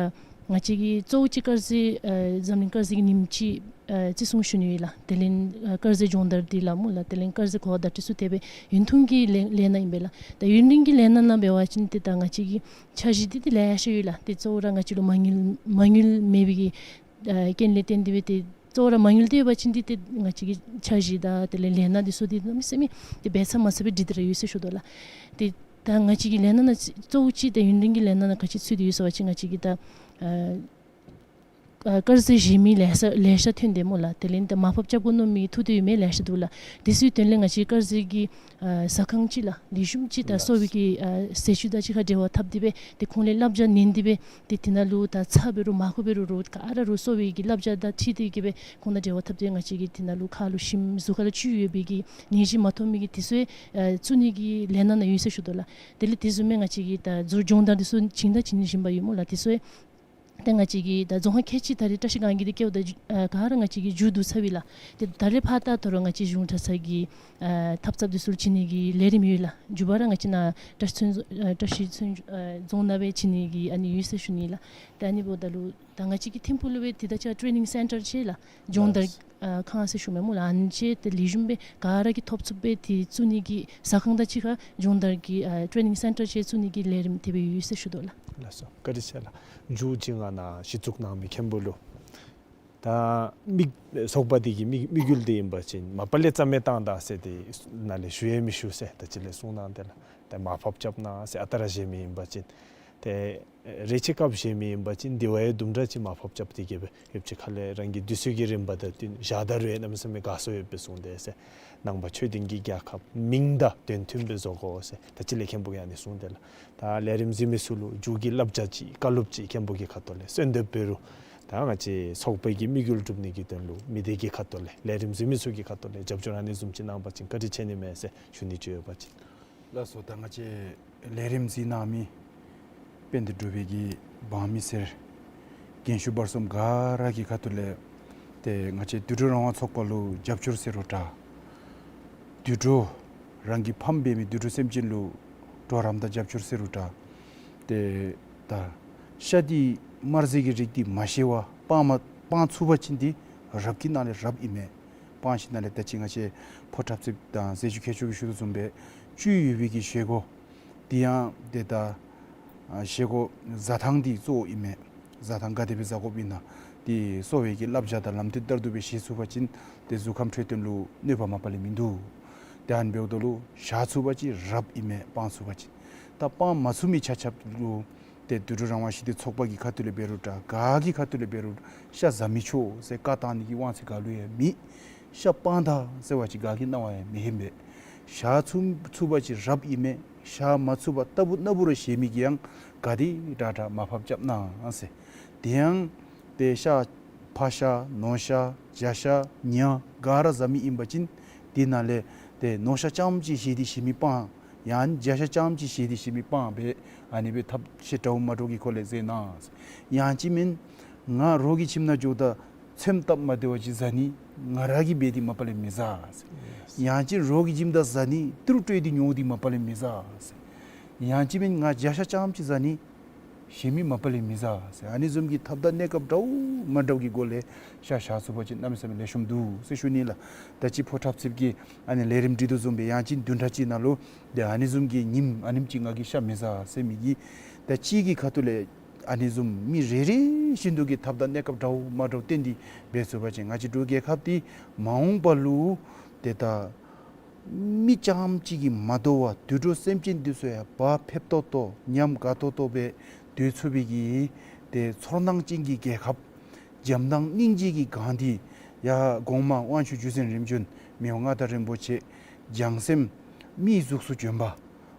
ང་བཅས་ཀྱི་གཙོ་བོ་ཅིག་དཀར་ཟས་ཨ་འཛམ་གླིང་དཀར་ཟས་ཀྱི་ཉིནམ་ཅིག་ཨ་བརྩི་སྲུང་ཞུ་ནི་ཨིན་ལགས། དེ་ལས་ཨ་དཀར་ཟས་སྦྱོང་བརྡར་འདི་ལགས་སྨོ་ལགས། དེ་ལས་དཀར་ཟས་གོ་བརྡ་སྤྲོད་ཚུ་དེ་སྦེ་ཡུན་ཐུང་གི་ལས་ལས་སྣ་ཨིན་པས་ལགས། ད་ཡུན་རིང་གི་ལས་སྣ་ནང་འབད་བ་ཅིན་ཏེ་ད་ང་བཅས་ཀྱི་འཆར་གཞི་འདི་ཏེ་ལེ་ཤ་ཡོད་ལགས། ཏེ་གཙོ་བོ་ར་ང་བཅས་ལུ་མ་དངུལ་མ་དངུལ་མེད་པའི་གི་ཨ་རྐྱེན་ལས་བརྟེན་ཏེ་སྦེ་ཏེ་གཙོ་བོ་ར་མ་དངུལ་འདི་ཡོད་པ་ཅིན་འདི་ཏེ་ང་བཅས་ཀྱི་འཆར་གཞི་དང་དེ་ལས་ལས་སྣ་འདི་ཚུ་འདི་གནམ་མེད་ས་མེད་ཏེ་འབད་ཚར་མ་ཚར་སྦེ་སྒྲིག་སྟེ་ར་ཡོད་ཟེར་ཞུ་དོ་ལགས། ཏེ་ད་ང་བཅས་ཀྱི་ལས་སྣ་ནང་གཙོ་བོ་ཅིག་ཏེ་ཡུན་རིང་གི་ལས་སྣ་ནང་ག་ཅི་ཚུད་དེ་ཡོད་ཟེར་བ་ཅིན་ང་བཅས་ཀྱི་ད་ཨ་ཨ་དཀར་ཟས་བཞེས་མི་ལེ་ཤ་ལེ་ཤ་ཐོན་ཏེ་སྨོ་ལགས། དེ་ལས་ད་མར་ཕབ་རྐྱབ་དགོ་མནོ་མི་ཐུག་སྟེ་ཡོད་མི་ལེ་ཤ་འདུག་ལགས། དེ་ཚུའི་དོན་ལས་ང་བཅས་དཀར་ཟས་ཀྱི་ཨ་ཟ་ཁང་ཅིག་ལགས་ལེགས་ཤོམ་ཅིག་ད་གསོ་བའི་གི་ཨ་ཟས་བཅུད་དང་གཅིག་ཁར་འབྲེལ་བ་འཐབ་སྟེ་སྦེ་ཏེ་ཁོང་ལས་བསླབ་བྱ་ལེན་ཏེ་སྦེ་ཏེ་དེ་ནང་ལུ་ད་ཚྭ་འབད་རུང་མར་ཁུ་འབད་རུང་རོགས་ག་ར་རོགས་གསོ་བའི་གི་བསླབ་བྱ་དང་འཁྲིལ་ཏེ་གི་སྦེ་ཁོང་དང་འབྲེལ་བ་འཐབ་སྟེ་ང་བཅས་ཀྱིས་དེ་ནང་ལུ་ཁ་ལུ་ཞིམ་གཟུགས་ཁ་ལུ་བཅུད་ཡོད་པའི་གི་ནད་གཞི་མ་ཐོབ་མི་གི་དེ་ཚུ་ཨ་བཙུགས་ནི་གི་ལས་སྣ་ནང་ཡོད་ཟེར་ཞུ་དོ་ལགས། དེ་ལས་དེ་བཟུམ་མའི་ང་བཅས་ཀྱི་ད་ཟུར་སྦྱོང་བརྡར་འདི་ཚུ་བྱིན་དང་བྱིན་བཞིན་པ་ཡོད་སྨོ་ལགས། དེ་ཚུ་ཏེ་ང་བཅས་ཀྱི་ད་རྫོང་ཁག་ཁལ་གཅིག་ད་རེས་བཀྲ་ཤིས་སྒང་གི་འདི་བཀལཝ་ད་ཨ་ག་ར་ང་བཅས་ཀྱིས་མཇུག་བསྡུ་ཚར་ཡི་ལགས། ཏེ་ད་རེས་ཕར་ད་ད་རུང་ང་བཅས་གཞུང་གྲྭ་ཚང་གི་ཨ་འཐབ་རྩོད་འདི་ཚུ་བྱིན་ནི་གི་ལས་རིམ་ཡོད་ལགས། མཇུག་པ་ར་ང་བཅས་ནཱ་བཀྲ་ཤིས་ཚོན་ཨ་བཀྲ་ཤིས་ཚོན་ཨ་རྫོང་ནང་སྦེ་བྱིན་ནི་གི་ཨ་ནི་ཡོད་ཟེར་ཞུ་ནི་ལགས། ཏེ་ཨ་ནི་འབདཝ་ད་ལུ་ད་ང་བཅས་ཀྱི་ཐིམ་ཕུག་ལུ་སྦེ་དེ་ད་ཅི་ཊེ་ནིང་སེན་ཊར་ཅིག་ལགས་སྦྱོང་བརྡར་ཨ་ཁང་ཟེར་ཞུ་མི་སྨོ་ལགས། ཨ་ནི་ཅིག་ཏེ་ལེགས་ཤོམ་སྦེ་ག་ར་གིས་ཐོབ་ཚུགསཔ་སྦེ་ཏེ་བཙུགས་ནི་གི་ཟ་ཁང་དང་གཅིག་ཁར་སྦྱོང་བརྡར་གྱི་ཨ་ཊེ་ནིང་སེན་ཊར་ཅིག་བཙུགས་ནི་གི་ལས་རིམ་དེ་སྦེ་ཡོད་ཟེར་ཞུ་དོ་ལགས། ལགས་སོ། བཀའ་དྲིན་ཆེ་ལགས། མཇུག་ཅིག་ང་ནཱ་གཞི་བཙུགས་གནང་མི་མཁན་པོ་ལུ་ད་དམིགས་ཚོགས་པ་འདི་གི་དམིགས་དམིགས་ཡུལ་འདི་ཨིན་པ་ཅིན་མ་པ་ལས་རྩ་མེད་བཏང་ད་ཟེར་ཏེ་ནཱ་ལས་ཞུ་ཡང་མི་ཞུ་ཟེར་ད་ཅི་ལས་གསུངས་གནང་སྟེ་ལགས། ཏེ་མར་ཕབ་རྐྱབ་གནང་ཟེར་ཨ་རྟག་ར་བཞེས་མི་ཨིན་པ་ཅིན་ཏེ་རེ་ཆེ་སྐབས་བཞེས་མི་ཨིན་པ་ཅིན་དེ་བ་ཡང་དུམ་གྲ་ཅིག་མར་ཕབ་རྐྱབ་སྟེ་གི་སྦེ་ཡོདཔ་ཅིག་ཁ་ལས་རང་གི་དུས་ཚོད་ཀྱི་རིམ་པ་དང་བསྟུན་བཞག་ད་རུང་ཡང་གནམ་མེད་ས་མེད་དགའ་ཚོར་ཡོད་པའི་གསུངས་ཏེ་ཟེར། ནང་པ་ཆོས་ལྡན་གྱི་རྒྱལ་ཁབ་མིང་དང་དོན་མཐུན་སྦེ་བཟོ་དགོ་ཟེར་ད་ཅི་ལས་མཁན་པོ་གིས་ཨ་ནི་གསུངས་ཏེ་ལགས། ད་ལས་རིམ་གཟིགས་མི་ཚུ་ལུ་མཇུག་གི་བསླབ་བྱ་ཅིག་བཀའ་སློབ་ཅིག་མཁན་པོ་གི་ཁ་ཐུག་ལས་གསོལ་འདེབས་འབད་རུང་ད་ང་བཅས་ཚོགས་པའི་གི་དམིགས་ཡུལ་སྒྲུབ་ནི་གི་དོན་ལུ་མི་སྡེ་གི་ཁ་ཐུག་ལས་ལས་རིམ་གཟིགས་མི་ཚུ་གི་ཁ་ཐུག་ལས་རྒྱབ་སྐྱོར་ཨ་ནི་བཟུམ་ཅིག་གནང་པ་ཅིན་བཀའ་དྲིན་ཆེ་ནི་མས་ཟེར་ཞུ་ནི་ཅིག་ཡོད་པ་ཅིན། ལགས་སོ། ད་ང་བཅས་ལས་རིམ་གཟིགས་གནང་མི་དཔལ་ལྡན་འབྲུག་པའི་གི་འབངས་མི་སེར་རྒན་ཤོས་བར་གསུམ་ག་ར་གི་ཁ་ཐུག་ལས་ཏེ་ང་བཅས་དུད་འགྲོ་རང་དབང་ཚོགས་པ་ལུ་རྒྱབ་སྐྱོར་ཟེར་རུང་འདྲ། དུད་འགྲོ་རང་གི་ཕམ་འབད་མི་དུད་འགྲོ་སེམས་ཅན་ལུ་གྲོགས་རམ་དང་རྒྱབ་སྐྱོར་ཟེར་རུང་འདྲ། ཏེ་ད་ཤ་འདི་དམར་ཟས་ཀྱི་རིགས་འདི་མ་བཞེས་པར་སྤང་མ་སྤང་ཚུགས་པ་ཅིན་འདི་རབ་ཀྱི་ནང་ལས་རབ་ཨིན་མས། སྤང་ཞིནམ་ལས་ད་ཅི་ང་བཅས་ཕོ་འཁྲབ་རྩེདཔ་དང་ཟས་བཅུད་མཁས་མཆོག་གིས་ཞུ་དོ་བཟུམ་སྦེ་བཅུད་ཡོད་པའི་གི་བཞེས་སྒོ་འདི་ཡང་ཏེ་ད་ཨ་བཞེས་སྒོ་བཟའ་ཐངས་འདི་གཙོ་བོ་ཨིན་མས། བཟའ་ཐངས་ག་དེ་སྦེ་བཟའ་དགོཔ་ཨིན་ན་འདི་གསོ་བའི་གི་བསླབ་བྱ་དང་ལམ་སྟོན་ལྟར་དུ་སྦེ་བཞེས་ཚུགས་པ་ཅིན་ཏེ་གཟུགས་ཁམས་འཕྲོད་བསྟེན་ལུ་གནོད་པ་མ་པ་ལས་མིན་འདུག། ཏེ་ཨ་ནི་འབདཝ་ད་ལུ་བཞག་ཚུགས་པ་ཅིན་རབ་ཨིན་མས། སྤང་ཚུགས་པ་ཅིན། ད་སྤང་མ་ཚུགས་མི་ཆ་ཁྱབ་ལུ་ཏེ་དུད་འགྲོ་རང་དབང་ཞི་བདེ་ཚོགས་པ་གི་ཁ་ཐུག་ལས་འབད་རུང་འདྲ་ག་གི་ཁ་ཐུག་ལས་འབད་རུང་ཤ་བཟའ་མི་ཆོག་ཟེར་བཀའ་བཏང་ནི་གི་དབང་ཚད་ག་ལུ་ཡང་མེད། ཤ་སྤང་ད་ཟེར་བ་ཅིན་ག་གི་སྣང་བ་ཡང་མི་ཧན་པས། བཞག་ཚུགས་ཚུགས་པ་ཅིན་རབ་ཨིན་མས། བཞག་མ་ཚུགས་པར་ལྟ་བུ་ན་བུ་ར་བཞེས་མི་གིས་ཡང་ག་དེ་དྲག་དྲག་མར་ཕབ་རྐྱབ་གནང་ཟེར། དེ་ཡང་ཏེ་ཤ་ཕག་ཤ་ནོར་ཤ་བྱ་ཤ་ཉ་ག་ར་བཟའ་མི་ཨིན་པ་ཅིན་དེ་ནང་ལས་ཏེ་ནོར་ཤ་རྐྱངམ་ཅིག་བཞེས་ཏེ་བཞེས་མི་སྤང་། ཡང་བྱ་ཤ་རྐྱངམ་ཅིག་བཞེས་ཏེ་བཞེས་མི་སྤང་སྦེ་ཨ་ནི་སྦེ་ཐབས་ཤེས་འདྲཝ་མ་འདྲཝ་གི་སྒོ་ལས་མཛད་གནང་། ཡང་ཅིན་མེན་ང་རོགས་ཀྱི་ཁྱིམ་ནང་འགྱོཝ་ད་ ཚོདམ་བཏབ་མ་བདེཝ་ཅིག་བཟའ་ནི་ང་ར་གིས་འབད་དེ་མ་པ་ལས་མི་བཟའ་ཟེར། ཡང་ཅིན་རོགས་ཀྱི་ཁྱིམ་བདག་བཟའ་ནི་ཏི་རུ་སྤྲོད་དེ་ཉོ་སྟེ་མ་པ་ལས་མི་བཟའ་ཟེར། ཡང་ཅིན་མེན་ང་བརྒྱ་ཤ་རྐྱངམ་ཅིག་བཟའ་ནི་གཞན་མི་མ་པ་ལས་མི་བཟའ་ཟེར། ཨ་ནི་བཟུམ་གྱི་ཐབས་དང་གནས་སྐབས་འདྲཝ་མ་འདྲཝ་གི་སྒོ་ལས་ཤ་བཞག་ཚུགས་པ་ཅིན་གནམ་མེད་ས་མེད་ལེགས་ཤོམ་འདུག་ཟེར་ཞུ་ནི་ལགས། ད་ཅི་ཕོ་འཁྲབ་རྩེདཔ་གི་ཨ་ནི་ལས་རིམ་སྒྲིག་དོ་བཟུམ་སྦེ་ཡང་ཅིན་བདུན་ཕྲག་གཅིག་ནང་ལུ་ཏེ་ཨ་ནི་བཟུམ་གྱི་ཉིནམ་ཨ་ནེམ་ཅིག་ང་གིས་ཤ་མི་བཟའ་ཟེར་མི་གི་ད་ཅིག་གི་ཁ་ཐུག་ལས་ཨ་ནི་བཟུམ་མི་རེ་རེ་བཞིན་དུ་གི་ཐབས་དང་གནས་སྐབས་འདྲཝ་མ་འདྲཝ་བསྟེན་ཏེ་འབད་ཚུགས་པ་ཅིན་ང་བཅས་འབྲུག་རྒྱལ་ཁབ་འདི་མ་འོངས་པ་ལུ་ཏེ་ད་མི་རྐྱངམ་ཅིག་གིས་མ་དོ་བར་དུད་འགྲོ་སེམས་ཅན་འདི་ཚུ་ཡང་བག་ཕེབས་ཏོག་ཏོ་ཉམས་དགའ་ཏོག་ཏོ་སྦེ་སྡོད་ཚུགས་པའི་གི་ཏེ་ཚོར་སྣང་ཅན་གྱི་རྒྱལ་ཁབ་འཇམ་དབྱངས་སྙིང་རྗེ་གི་གངས་འདི་ཡར་གོང་མ་དབང་ཕྱུག་བརྒྱུད་འཛིན་རིམ་བྱོན་མི་དབང་མངའ་བདག་རིན་པོ་ཆེ་བྱང་སེམས་མིའི་གཟུགས་སུ་བྱོན་པ།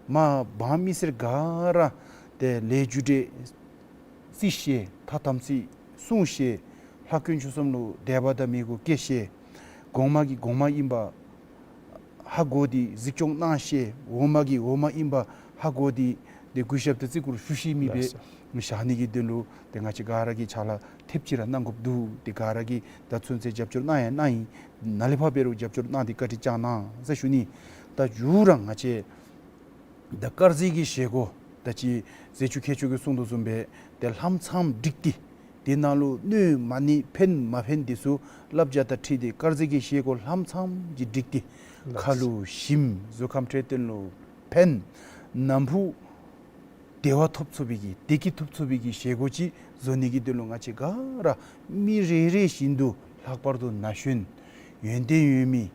མ་འབངས་མི་སེར་ག་ར་ཏེ་ལས་རྒྱུ་འབྲས་རྩིས་ཤེས། ཐ་དམ་ཚིག་བསྲུང་ཤེས། ལྷ་དཀོན་མཆོག་གསུམ་ལུ་དད་པ་དང་མོས་གུས་བསྐྱེད་ཤེས། གོང་མ་གིས་གོང་མ་ཨིན་པ་ཧ་གོ་སྟེ་གཟིགས་སྐྱོང་གནང་ཤེས། འོག་མ་གིས་འོག་མ་ཨིན་པ་ཧ་གོ་སྟེ་ཏེ་གུས་ཞབས་དང་བརྩི་བཀུར་ཞུ་ཤེས་མི་སྦེ་བཞག་ནི་གི་དོན་ལུ་ཏེ་ང་བཅས་ག་ར་གིས་ཕྱག་ལཱ་ཐེབས་ཅིག་ར་གནང་དགོཔ་འདུག། ཏེ་ག་ར་གིས་ད་ཚུན་ཚོད་རྒྱབ་སྐྱོར་གནང་ཡང་གནང་ཡི། ནཱ་ལས་ཕར་འབད་རུང་རྒྱབ་སྐྱོར་གནང་སྟེ་བཀའ་དྲིན་བསྐྱང་གནང་ཟེར་ཞུ་ནི། ད་མཇུག་ར་ང་བཅས་ད་དཀར་ཟས་ཀྱི་བཞེས་སྒོ་ད་ཅི་ཟས་བཅུད་མཁས་མཆོག་གིས་གསུང་དོ་བཟུམ་སྦེ་ཏེ་ལྷམ་ཚངམ་སྒྲིག་སྟེ་དེ་ནང་ལུ་གནོད་མ་གནོད་ཕན་མ་ཕན་འདི་ཚུ་བསླབ་བྱ་དང་འཁྲིལ་ཏེ་དཀར་ཟས་ཀྱི་བཞེས་སྒོ་ལྷམ་ཚངམ་ཅིག་སྒྲིག་སྟེ་ཁ་ལུ་ཞིམ་གཟུགས་ཁམས་འཕྲོད་བསྟེན་ལུ་ཕན་ནམ་ཕུགས་བདེ་བ་ཐོབ་ཚུགས་པའི་གི་བདེ་སྐྱིད་ཐོབ་ཚུགས་པའི་གི་བཞེས་སྒོ་ཅིག་བཟོ་ནི་གི་དོན་ལུ་ང་བཅས་ག་ར་མི་རེ་རེ་བཞིན་དུ་ལྷག་པར་དུ་ན་གཞོན་ཡོན་ཏན་ཡོད་མི་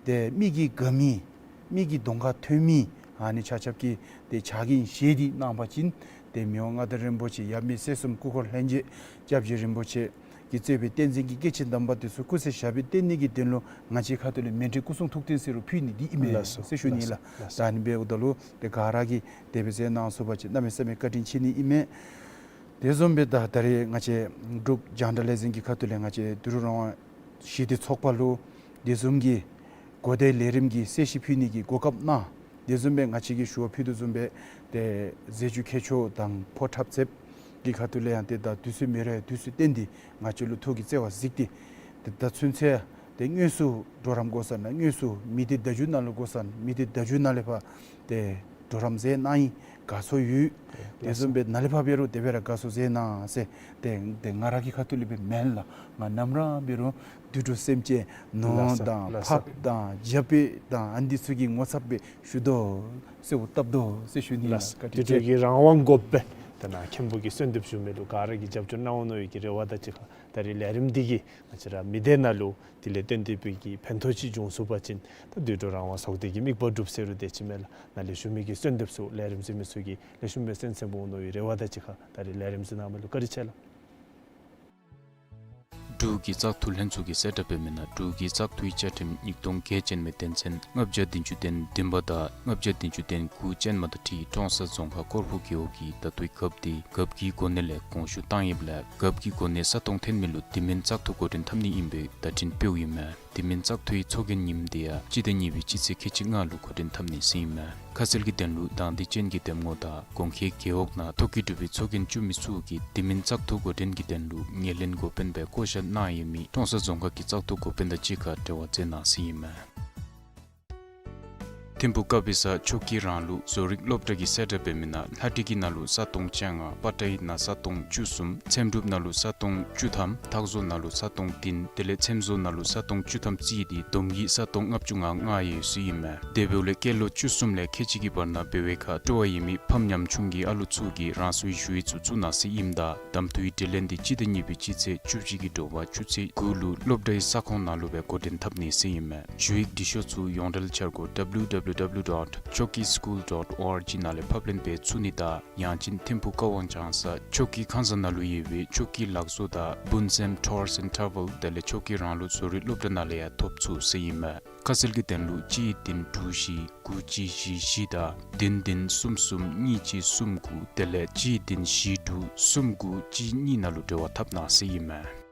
ཏེ་མི་གིས་དགའ་མི་མི་གི་གདོང་ཁར་ཐོན་མི་ཨ་ནི་ཆ་ཁྱབ་ཀྱིས་ཏེ་ཕྱག་འགན་བཞེས་ཏེ་གནང་པ་ཅིན་ཏེ་མི་དབང་མངའ་བདག་རིན་པོ་ཆེ་ཡབ་མེས་སྲས་གསུམ་སྐུ་འཁོར་ལྷན་རྒྱས་སྐྱབས་རྗེ་རིན་པོ་ཆེ་གིས་གཙོས་པའི་བསྟན་འཛིན་གྱི་སྐྱེས་ཆེན་དམ་པ་དེ་ཚུ་སྐུ་ཚེ་ཞབས་པད་བརྟན་ནི་གི་དོན་ལུ་ང་བཅས་ཁ་ཐུག་ལས་མཎྜལ་སྐུ་གསུང་ཐུགས་རྟེན་ཟེར་རུང་ཕུལ་ནི་འདི་ཨིན་མས་ལགས་སོ། ཟེར་ཞུ་ནི་ལགས། ལགས་སོ། ད་ཨ་ནི་འབདཝ་ད་ལུ་ཏེ་ག་ར་གིས་དེ་སྦེ་མཛད་གནང་ཚུགས་པ་ཅིན་གནམ་མེད་ས་མེད་བཀའ་དྲིན་ཆེ་ནི་ཨིན་མས། དེ་བཟུམ་སྦེ་ད་ད་རེས་ང་བཅས་འབྲུག་རྒྱང་བསྒྲགས་ལས་འཛིན་གྱི་ཁ་ཐུག་ལས་ང་བཅས་དུད་འགྲོ་རང་དབང་ཞི་བདེ་ཚོགས་པ་ལུ་དེ་བཟུམ་གྱི་གོ་བརྡའི་ལས་རིམ་གྱི་གསལ་བཤད་ཕུལ་ནི་གི་གོ་སྐབས་གནང་། དེ་བཟུམ་སྦེ་ང་བཅས་ཀྱིས་ཞུ་བ་ཕུལ་དོ་བཟུམ་སྦེ་ཏེ་ཟས་བཅུད་མཁས་མཆོག་དང་ཕོ་འཁྲབ་རྩེདཔ་གི་ཁ་ཐུག་ལས་ཡང་ཏེ་ད་དུས་ཚོད་མེད་རུང་དུས་ཚོད་བཏོན་ཏེ་ང་བཅས་ལུ་ཐུགས་ཀྱི་བརྩེ་བ་གཟིགས་ཏེ་ཏེ་ད་ཚུན་ཚོད་ཏེ་དངོས་སུ་གྲོགས་རམ་དགོ་ས་ན་དངོས་སུ་མི་སྡེ་བརྡ་བརྒྱུད་ནང་ལུ་དགོ་ས་ན་མི་སྡེ་བརྡ་བརྒྱུད་ནང་ལས་ཕར་ཏེ་གྲོགས་རམ་མཛད་གནང་ཡི། དགའ་ཚོར་ཡོད། དེ་བཟུམ་སྦེ་ནཱ་ལས་ཕར་འབད་རུང་དེ་སྦེ་ར་དགའ་ཚོར་མཛད་གནང་ཟེར། ཏེ་ཏེ་ང་ར་གི་ཁ་ཐུག་ལས་སྦེ་མེན་ལགས། ང་ནམ་ར་འབད་རུང་དུད་འགྲོ་སེམས་ཅན་ནོར་ལགས་སོ། དང་ལགས་སོ། ཕགཔ་དང་རྒྱ་སྤོས་དང་ཨ་འདི་ཚུ་གི་ངོ་ཚབ་སྦེ་ཞུ་དོ་ཟེར་བ་བཏབ་དོ་ཟེར་ཞུ་ནི་ལགས། ལགས། བཀའ་དྲིན་དུད་འགྲོ་ཆེ། གི་རང་དབང་དགོ་པས། ད་ནཱ་མཁན་པོ་གིས་གསོལ་འདེབས་ཞུ་མི་ལུ་ག་ར་གིས་རྒྱབ་སྐྱོར་གནང་འོང་མནོ་བའི་གི་རེ་བ་དང་གཅིག་ཁར་ད་རེས་ལས་རིམ་འདི་གིས་ང་བཅས་ར་མི་སྡེ་ནང་ལུ་དེ་ལས་བརྟེན་ཏེ་སྦེ་གི་ཕན་ཐོགས་ཅིག་འབྱུང་ཚུགས་པ་ཅིན་ད་དུད་འགྲོ་རང་དབང་ཚོགས་སྡེ་གི་དམིགས་པ་འགྲུབ་ཟེར་རུང་དེ་ཅིག་མས་ལགས། ནཱ་ལས་ཞུ་མི་གི་གསོལ་འདེབས་ཚུ་ལས་རིམ་གཟིགས་མི་ཚུ་གིས་ལེགས་ཤོམ་སྦེ་གསན་གསན་འོང་མནོ་བའི་རེ་བ་དང་གཅིག་ཁར་ད་རེས་ལས་རིམ་གཟིགས་གནང་མི་ལུ་བཀའ་དྲིན་ཆེ་ལགས། འབྲུག་གི་བཙག་འཐུ་ལྷན་ཚོགས་ཀྱིས་གསལ་བསྒྲགས་འབད་མི་ནང་འབྲུག་གི་བཙག་འཐུའི་བཅའ་ཁྲིམས་ཉིས་སྟོང་བརྒྱད་ཅན་མའི་དོན་ཚན་ལྔ་བརྒྱ་བདུན་ཅུ་དོན་བདུན་པ་དང་ལྔ་བརྒྱ་བདུན་ཅུ་དོན་དགུ་ཅན་མ་དང་འཁྲིལ་ཀྲོང་གསར་རྫོང་ཁག་སྐོར་ཕུག་རྒེད་འོག་གིས་ད་ལྟོའི་རྒཔོ་འདི་རྒཔོ་གི་གོ་གནས་ལས་དགོངས་ཞུ་བཏང་ཡོདཔ་ལས་རྒཔོ་གི་གོ་གནས་ས་སྟོང་འཐོན་མི་ལུ་དེ་མིན་བཙག་འཐུ་འགོ་འདྲེན་འཐབ་ནི་ཨིན་པའི་བརྡ་འཕྲིན་སྤེལཝ་ཨིན་མས། དེ་མིན་བཙག་འཐུའི་ཚོགས་རྒྱན་ཉིནམ་འདི་ཡང་སྤྱི་ཟླ་གཉིས་པའི་སྤྱི་ཚེས་ཁལ་གཅིག་ལྔ་ལུ་འགོ་འདྲེན་འཐབ་ནི་ཟེར་ཨིན་མས། ཁ་གསལ་གྱི་དོན་ལུ་དང་འདོད་ཅན་གྱིས་འདེམས་ངོ་དང་གོང་འཁོད་རྒེད་འོག་ནང་ཐོ་བཀོད་གྲུབ་པའི་ཚོགས་རྒྱན་བཙུགས་མི་ཚུ་གིས་དེ་མིན་བཙག་འཐུ་འགོ་འདྲེན་གྱི་དོན་ལུ་ངོས་ལེན་འགོ་དཔོན་སྦེ་བསྐོ་བཞག་གནང་ཡོད་མི་ཀྲོང་གསར་རྫོང་ཁག་གི་བཙག་འཐུ་འགོ་དཔོན་དང་གཅིག་ཁར་འབྲེལ་བ་མཛད་གནང་ཟེར་ཨིན་མས། ཐིམ་ཕུག་ཀ་པི་ས་ཆོས་ཀྱི་རང་ལུགས་བཟོ་རིག་སློབ་གྲྭ་གིས་གསལ་བསྒྲགས་འབད་མི་ནང་ལྷ་སྒྲིག་གི་ནང་ལུ་ས་སྟོང་བཅོ་ལྔ། པ་ཏའི་ནང་ས་སྟོང་བཅུ་གསུམ། ཚེམ་དྲུབ་ནང་ལུ་ས་སྟོང་བཅུ་ཐམ། ཐག་བཟོ་ནང་ལུ་ས་སྟོང་བདུན། དེ་ལས་ཚེམ་བཟོ་ནང་ལུ་ས་སྟོང་བཅུ་ཐམ་རྩིས་ཏེ་བསྡོམས་ཀྱིས་ས་སྟོང་ལྔ་བཅུ་ང་ལྔ་ཡོད་ཟེར་ཨིན་མས། དེ་འབདཝ་ལས་སྐྱེས་ལོ་བཅུ་གསུམ་ལས་ཁལ་གཅིག་གི་བར་ན་འབད་བའི་ཁར་སྤྲོ་བ་ཡོད་མི་ཕམ་ཉམ་ཆུང་གི་ཨ་ལོ་ཚུ་གིས་རང་སོའི་ཞུ་ཡིག་ཚུ་བཙུགས་གནང་ཟེར་ཨིནམ་ད་གདམ་འཐུའི་དྲི་ལན་འདི་སྤྱི་ཟླ་གཉིས་པའི་སྤྱི་ཚེས་བཅུ་གཅིག་གི་དྲོ་པ་ཆུ་ཚོད་དགུ་ལུ་སློབ་གྲྭའི་ས་ཁོངས་ནང་ལུ་སྦེ་འགོ་འདྲེན་འཐབ་ནི་ཟེར་ཨིན་མས། ཞུ་ཡིག་འབྲི་ཤོག་ཚུ་ཡོངས་འབྲེལ་འཆར་སྒོ་W W W dot choki school dot org ནང་ལས་ཕབ་ལེན་འབད་ཚུགས་ནི་དང་ཡང་ཅིན་ཐིམ་ཕུག་ཀ་ཝང་ལྗང་ས་ཆོས་ཀྱི་ཁང་བཟང་ནང་ལུ་ཡོད་པའི་ཆོས་ཀྱི་ལག་བཟོ་དང་སྤུན་སེམས་Tours and Travel དེ་ལས་ཆོས་ཀྱི་རང་ལུགས་བཟོ་རིག་སློབ་གྲྭ་ནང་ལས་ཡང་ཐོབ་ཚུགས་ཟེར་ཨིན་མས། ཁ་གསལ་གྱི་དོན་ལུ་གཅིག་བདུན་དྲུག་བཞི་དགུ་གཅིག་བཞི་བཞི་དང་བདུན་བདུན་གསུམ་གསུམ་གཉིས་གཅིག་གསུམ་དགུ་དེ་ལས་གཅིག་བདུན་བཞི་དྲུག་གསུམ་དགུ་གཅིག་གཉིས་ནང་ལུ་འབྲེལ་བ་འཐབ་གནང་ཟེར་ཨིན་མས།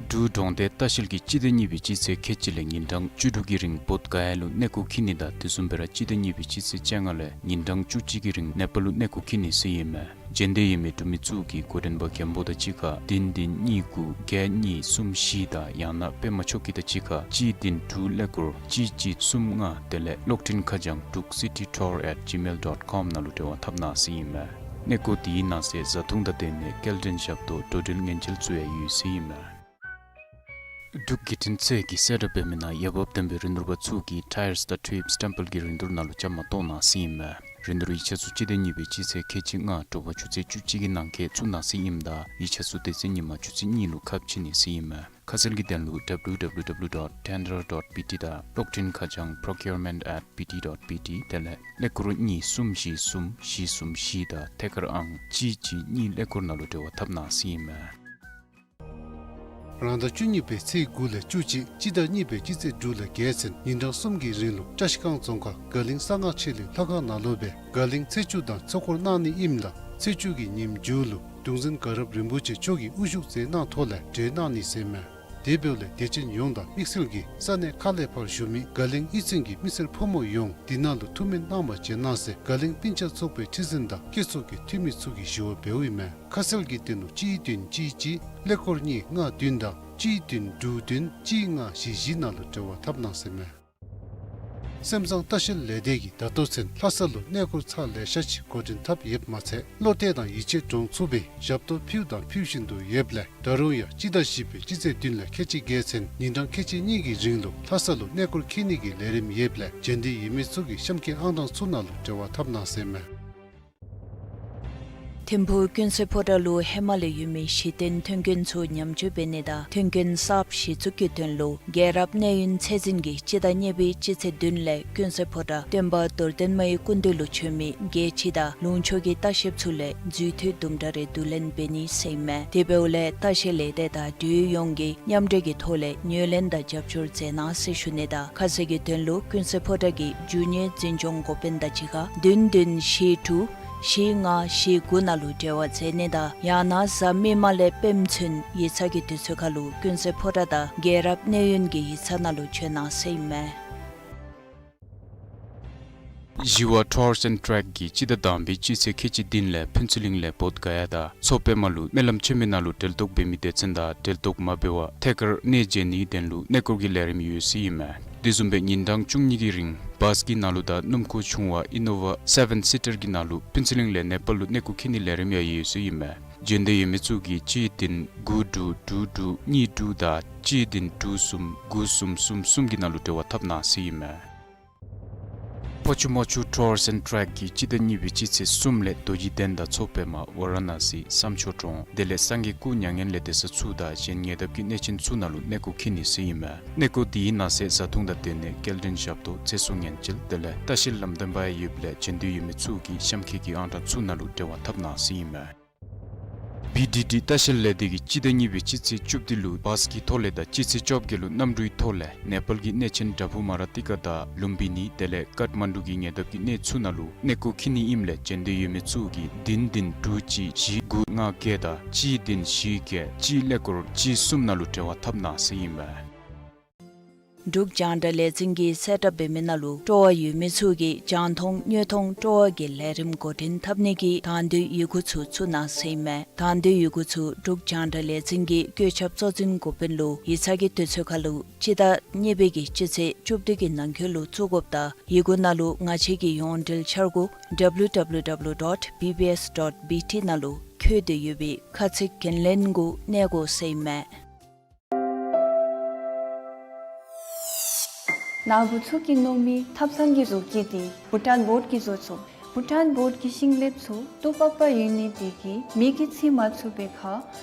འབྲུག་གྲོང་རྡལ་ལྟ་བཤལ་གྱིས་སྤྱི་ཟླ་གཉིས་པའི་སྤྱི་ཚེས་ཁལ་གཅིག་ལས་ཉིན་གྲངས་བཅུ་དྲུག་གི་རིང་བོདྷ་ག་ཡ་ལུ་གནས་སྐོར་འཁྱིད་ནི་དང་དེ་བཟུམ་སྦེ་ར་སྤྱི་ཟླ་གཉིས་པའི་སྤྱི་ཚེས་བཅོ་ལྔ་ལས་ཉིན་གྲངས་བཅུ་གཅིག་གི་རིང་ནེ་པཱལ་ལུ་གནས་སྐོར་འཁྱིད་ནི་ཟེར་ཨིན་མས། འབྱོན་འདོད་ཡོད་མི་འབྲུག་མི་ཚུ་གིས་འགོ་འདྲེན་པ་རྒན་པོ་དང་གཅིག་ཁར་བདུན་བདུན་གཉིས་དགུ་བརྒྱད་གཉིས་གསུམ་བཞི་དང་ཡང་ན་པདྨ་ཆོས་སྐྱིད་དང་གཅིག་ཁར་གཅིག་བདུན་དྲུག་ཀླད་ཀོར་གཅིག་གཅིག་གསུམ་ལྔ་དེ་ལས་གློག་འཕྲིན་ཁ་བྱང་འབྲུག་སི་ཊི་ཊུར་ཨེཊ་ཇི་མེལ་ཌོཊ་ཀོམ་ནང་ལུ་འབྲེལ་བ་འཐབ་གནང་ཟེར་ཨིན་མས། གནས་སྐོར་དེའི་ནང་གསེས་བཟའ་འཐུང་དང་དེ་ལས་སྐྱེལ་འདྲེན་ཞབས་ཏོག་འགྲོ་འགྲུལ་ཉེན་བཅོལ་ཚུ་ཡང་ཡོད་ཟེར་ཨིན་མས། འབྲུག་བརྒྱུད་འཕྲིན་ཚད་ཀྱིས་གསལ་བསྒྲགས་འབད་མི་ནང་འོས་འབབ་ལྡན་པའི་རིན་བསྡུར་པ་ཚུ་གིས་ཊ་ཡརསི་དང་ཊིའུབསི་ཊེམ་པལ་གྱི་རིན་བསྡུར་ནང་ལུ་བཅའ་མར་གཏོགས་གནང་ཟེར་ཨིན་མས། རིན་བསྡུར་ཡིག་ཆ་ཚུ་སྤྱི་ཟླ་གཉིས་པའི་སྤྱི་ཚེས་ཁལ་གཅིག་ལྔ་དྲོ་པ་ཆུ་ཚོད་བཅུ་གཅིག་གི་ནང་འཁོད་བཙུགས་གནང་ཟེར་ཨིནམ་ད་ཡིག་ཆ་ཚུ་དེ་ཚེ་ཉིན་མ་ཆུ་ཚོད་གཉིས་ལུ་ཁ་ཕྱེ་ནི་ཟེར་ཨིན་མས། ཁ་གསལ་གྱི་དོན་ལུ་ཌབ་ལུ་ཌབ་ལུ་ཌབ་ལུ་ཌོཊ་ཊེན་ཌར་ཌོཊ་བི་ཊི་དང་གློག་འཕྲིན་ཁ་བྱང་པོརོ་ཀིའུར་མེནཊ་ཨེཊ་བི་ཊི་ཌོཊ་བི་ཊི་དེ་ལས་ཀླད་ཀོར་གཉིས་གསུམ་བཞི་གསུམ་བཞི་གསུམ་བཞི་དང་ཐད་ཀར་ཨང་གཅིག་གཅིག་གཉིས་ཀླད་ཀོར་ནང་ལུ་འབྲེལ་བ་འཐབ་གནང་ཟེར་ཨིན་མས། རང་ཟླ་བཅུ་གཉིས་པའི་ཚེས་དགུ་ལས་བཅུ་གཅིག་སྤྱི་ཟླ་གཉིས་པའི་སྤྱི་ཚེས་དྲུག་ལས་བརྒྱད་ཚུན་ཉིན་གྲངས་གསུམ་གྱི་རིང་ལུ་བཀྲ་ཤིས་སྒང་རྫོང་ཁག་དགའ་གླིང་གསང་སྔགས་ཆོས་གླིང་ལྷ་ཁང་ནང་ལུ་སྦེ་དགའ་གླིང་ཚེས་བཅུ་དང་ཚོགས་འཁོར་གནང་ནི་ཨིནམ་ད་ཚེས་བཅུ་གི་ཉིནམ་མཇུག་ལུ་གདུང་འཛིན་དགའ་རབ་རིན་པོ་ཆེ་མཆོག་གིས་དབུ་བཞུགས་མཛད་གནང་ཐོག་ལས་གྲོལ་གནང་ནི་ཟེར་ཨིན་མས། དེ་འབདཝ་ལས་དད་ཅན་ཡོངས་དང་དམིགས་བསལ་གྱིས་ས་གནས་ཁག་ལས་ཕར་བཞུགས་མི་དགའ་གླིང་གཡུས་ཚན་གྱི་མི་སེར་ཕོ་མོ་ཡོངས་འདི་ནང་ལུ་ཐུགས་སྨོན་གནང་བར་བྱོན་གནང་ཟེར་དགའ་གླིང་སྤུན་ཆ་ཚོགས་པའི་ཁྲི་འཛིན་དང་སྐྱེས་ཚོགས་ཀྱི་འཐུས་མི་ཚུ་གིས་ཞུ་བ་འབདཝ་ཨིན་མས། ཁ་གསལ་གྱི་དོན་ལུ་གཅིག་བདུན་གཅིག་གཅིག་ཀླད་ཀོར་གཉིས་ལྔ་བདུན་དང་གཅིག་བདུན་དྲུག་བདུན་གཅིག་ལྔ་བཞི་བཞི་ནང་ལུ་འབྲེལ་བ་འཐབ་གནང་ཟེར་ཨིན་མས། སེམས་བཟང་ལྟ་བཤལ་ལས་སྡེ་གིས་ད་ལྟོ་ཚུན་ལྷ་ས་ལུ་གནས་སྐོར་ཚར་ལེ་ཤ་ཅིག་འགོ་འདྲེན་འཐབ་ཡོདཔ་མ་ཚད་བློ་གཏད་དང་ཡིད་ཆེས་འདྲོངས་ཚུགས་པའི་ཞབས་ཏོག་ཕུལཝ་དང་ཕུལ་བཞིན་དུ་ཡོདཔ་ལས་ད་རུང་ཡང་སྤྱི་ཟླ་བཞི་པའི་སྤྱི་ཚེས་བདུན་ལས་ཁལ་གཅིག་བརྒྱད་ཚུན་ཉིན་གྲངས་ཁལ་གཅིག་གཉིས་ཀྱི་རིང་ལུ་ལྷ་ས་ལུ་གནས་སྐོར་འཁྱིད་ནི་གི་ལས་རིམ་ཡོདཔ་ལས་འབྱོན་འདོད་ཡོད་མི་ཚུ་གིས་གཤམ་འཁོད་ཨང་གྲངས་ཚུ་ནང་ལུ་འབྲེལ་བ་འཐབ་གནང་ཟེར་ཨིན་མས། ཐིམ་ཕུག་ཀུན་གསལ་ཕོ་བྲང་ལུ་ཧེ་མ་ལས་ཡོད་མི་གཞི་རྟེན་མཐུན་རྐྱེན་ཚུ་ཉམས་བཅོས་འབད་ནི་དང་མཐུན་རྐྱེན་གསརཔ་གཞི་བཙུགས་ཀྱི་དོན་ལུ་རྒྱལ་རབས་གནས་ཡུན་ཚད་འཛིན་གྱིས་སྤྱི་ཟླ་གཉིས་པའི་སྤྱི་ཚེས་བདུན་ལས་ཀུན་གསལ་ཕོ་བྲང་སྟོན་པ་རྡོར་གདན་མའི་སྐུ་མདུན་ལུ་བྱོན་མི་རྒྱལ་སྤྱི་དང་ལུང་ཕྱོགས་ཀྱི་ལྟ་བཤལཔ་ཚུ་ལས་འཛུལ་ཐུལ་དུམ་གྲ་རེ་བསྡུ་ལེན་འབད་ནི་ཟེར་ཨིན་མས། དེ་འབདཝ་ལས་ལྟ་བཤལ་ལས་སྡེ་དང་འབྲེལ་ཡོད་ཡོངས་ཀྱིས་མཉམ་འབྲེལ་གྱི་ཐོག་ལས་ངོས་ལེན་དང་རྒྱབ་སྐྱོར་མཛད་གནང་ཟེར་ཞུ་ནི་དང་ཁ་གསལ་གྱི་དོན་ལུ་ཀུན་གསལ་ཕོ་བྲང་གི་རྒྱུ་དངོས་འཛིན་སྐྱོང་འགོ་དཔོན་དང་གཅིག་ཁར་བདུན་བདུན་བཞི་དྲུག་བཞི་ལྔ་བཞི་དགུ་ནང་ལུ་འབྲེལ་བ་མཛད་ནི་དང་ཡང་ན་གཟའ་མིག་དམར་ལས་སྤེནམ་ཚུན་ཡིག་ཚང་གི་དུས་ཚོད་ཁར་ལུ་ཀུན་གསལ་ཕོ་བྲང་དང་རྒྱལ་རབས་གནས་ཡུན་གྱི་ཡིག་ཚང་ནང་ལུ་བྱོན་གནང་ཟེར་ཨིན་མས། ཞི་བ་ཊུརསི་ཨེནཌ་ཊེག་གིས་སྤྱི་ཟླ་དང་པའི་སྤྱི་ཚེས་ཁལ་གཅིག་བདུན་ལས་ཕུན་ཚོགས་གླིང་ལས་བོདྷ་ག་ཡ་དང་མཚོ་པདྨ་ལུ་སྨོན་ལམ་ཆེན་མོའི་ནང་ལུ་གྲལ་གཏོགས་འབད་མི་སྡེ་ཚན་དང་གྲལ་གཏོགས་མ་འབད་བར་ཐད་ཀར་གནས་མཇལ་ནིའི་དོན་ལུ་གནས་སྐོར་གྱི་ལས་རིམ་ཡོད་ཟེར་ཨིན་མས། དེ་བཟུམ་སྦེ་ཉིན་གྲངས་བཅུ་གཉིས་ཀྱི་རིང་བཱས་ཀྱི་ནང་ལུ་དང་སྣུམ་འཁོར་ཆུང་བ་ཨི་ནོ་ཝ་སེ་བེན་སི་ཊར་གྱི་ནང་ལུ་ཕུན་ཚོགས་གླིང་ལས་ནེ་པཱལ་ལུ་གནས་སྐོར་འཁྱིད་ནིའི་ལས་རིམ་ཡང་ཡོད་ཟེར་ཨིན་མས། འབྱོན་འདོད་ཡོད་མི་ཚུ་གིས་གཅིག་བདུན་དགུ་དྲུག་དྲུག་དྲུག་གཉིས་དྲུག་དང་གཅིག་བདུན་དྲུག་གསུམ་དགུ་གསུམ་གསུམ་གསུམ་གྱི་ནང་ལུ་འབྲེལ་བ་འཐབ་གནང་ཟེར་ཨིན་མས། ཕོ་ཆུ་མོ་ཆུ་ཊུརསི་ཨེནཌ་ཊེག་གིས་སྤྱི་ཟླ་གཉིས་པའི་སྤྱི་ཚེས་གསུམ་ལས་རྡོ་རྗེ་གདན་དང་མཚོ་པདྨ་ཝ་ར་ཎ་སི་བསམ་མཆོག་གྲོང་དེ་ལས་སངས་རྒྱས་སྐུ་མྱ་ངན་ལས་འདས་ས་ཚུ་དང་གཞན་ཉེ་འདབས་ཀྱི་གནས་ཆེན་ཚུ་ནང་ལུ་གནས་སྐོར་འཁྱིད་ནི་ཟེར་ཨིན་མས། གནས་སྐོར་དེའི་ནང་གསེས་བཟའ་འཐུང་དང་དེ་ལས་སྐྱེལ་འདྲེན་ཞབས་ཏོག་ཚེ་སྲོག་ཉེན་བཅོལ་དེ་ལས་ལྟ་བཤལ་ལམ་སྟོན་པ་ཡང་ཡོདཔ་ལས་འབྱོན་འདོད་ཡོད་མི་ཚུ་གིས་གཤམ་འཁོད་ཀྱི་ཨང་གྲངས་ཚུ་ནང་ལུ་འབྲེལ་བ་འཐབ་གནང་ཟེར་ཨིན་མས། བི་ཌི་ཌི་ལྟ་བཤལ་ལས་སྡེ་གིས་སྤྱི་ཟླ་གཉིས་པའི་སྤྱི་ཚེས་བཅུ་བདུན་ལུ་བཱས་ཀྱི་ཐོག་ལས་དང་སྤྱི་ཚེས་བཅོ་བརྒྱད་ལུ་གནམ་གྲུའི་ཐོག་ལས་ནེ་པཱལ་གྱི་གནས་ཆེན་བྲག་ཕུག་མ་ར་ཏི་ཀ་དང་ལུམ་བི་ནི་དེ་ལས་ཀཏ་མན་ཌུ་གི་ཉེ་འདབས་ཀྱི་གནས་ཚུ་ནང་ལུ་གནས་སྐོར་འཁྱིད་ནི་ཨིནམ་ལས་འབྱོན་འདོད་ཡོད་མི་ཚུ་གིས་བདུན་བདུན་དྲུག་གཅིག་བཞི་དགུ་ལྔ་བརྒྱད་དང་གཅིག་བདུན་བཞི་བརྒྱད་གཅིག་ཀླད་ཀོར་གཅིག་གསུམ་ནང་ལུ་འབྲེལ་བ་འཐབ་གནང་ཟེར་ཨིན་མས། འབྲུག་རྒྱང་བསྒྲགས་ལས་འཛིན་གྱིས་གསལ་བསྒྲགས་འབད་མི་ནང་ལུ་སྤྲོ་བ་ཡོད་མི་ཚུ་གིས་རྒྱང་མཐོང་དངོས་མཐོང་སྤྲོ་བ་གི་ལས་རིམ་འགོ་འདྲེན་འཐབ་ནི་གི་དང་འདོད་ཡི་གུ་ཚུ་བཙུགས་གནང་ཟེར་ཨིན་མས། དང་འདོད་ཡི་གུ་ཚུ་འབྲུག་རྒྱང་བསྒྲགས་ལས་འཛིན་གྱི་བཀོད་ཁྱབ་གཙོ་འཛིན་འགོ་དཔོན་ལུ་ཡིག་ཚང་གི་དུས་ཚོད་ཁར་ལུ་སྤྱི་ཟླ་གཉིས་པའི་གི་སྤྱི་ཚེས་བཅུ་བདུན་གྱི་ནང་འཁོད་ལུ་བཙུགས་དགོཔ་དང་ཡི་གུ་ནང་ལུ་ང་བཅས་ཀྱི་ཡོངས་འབྲེལ་འཆར་སྒོ་ཌབ་ལུ་ཌབ་ལུ་ཌབ་ལུ་ཌོཊ་བི་བི་ཨེསི་ཌོཊ་བི་ཊི་ནང་ལུ་འཁོད་དེ་ཡོད་པའི་ཁ་ཚིག་འགན་ལེན་གུ་གནས་དགོ་ཟེར་ཨིན་མས། ནཱ་བུ་ཚུ་གིས་མནོ་མི་ཐབ་ཚང་གི་བཟོ་བཀོད་འདི་བྷུ་ཊཱན་བོརཌ་ཀྱིས་བཟོ་ཚུགས། བྷུ་ཊཱན་བོརཌ་ཀྱི་ཤིང་ལེབ་ཚུ་སྟུག་པག་པ་ཡོད་ནི་དེ་གིས་མེ་གིས་འཚིག་མ་ཚུགས་པའི་ཁར་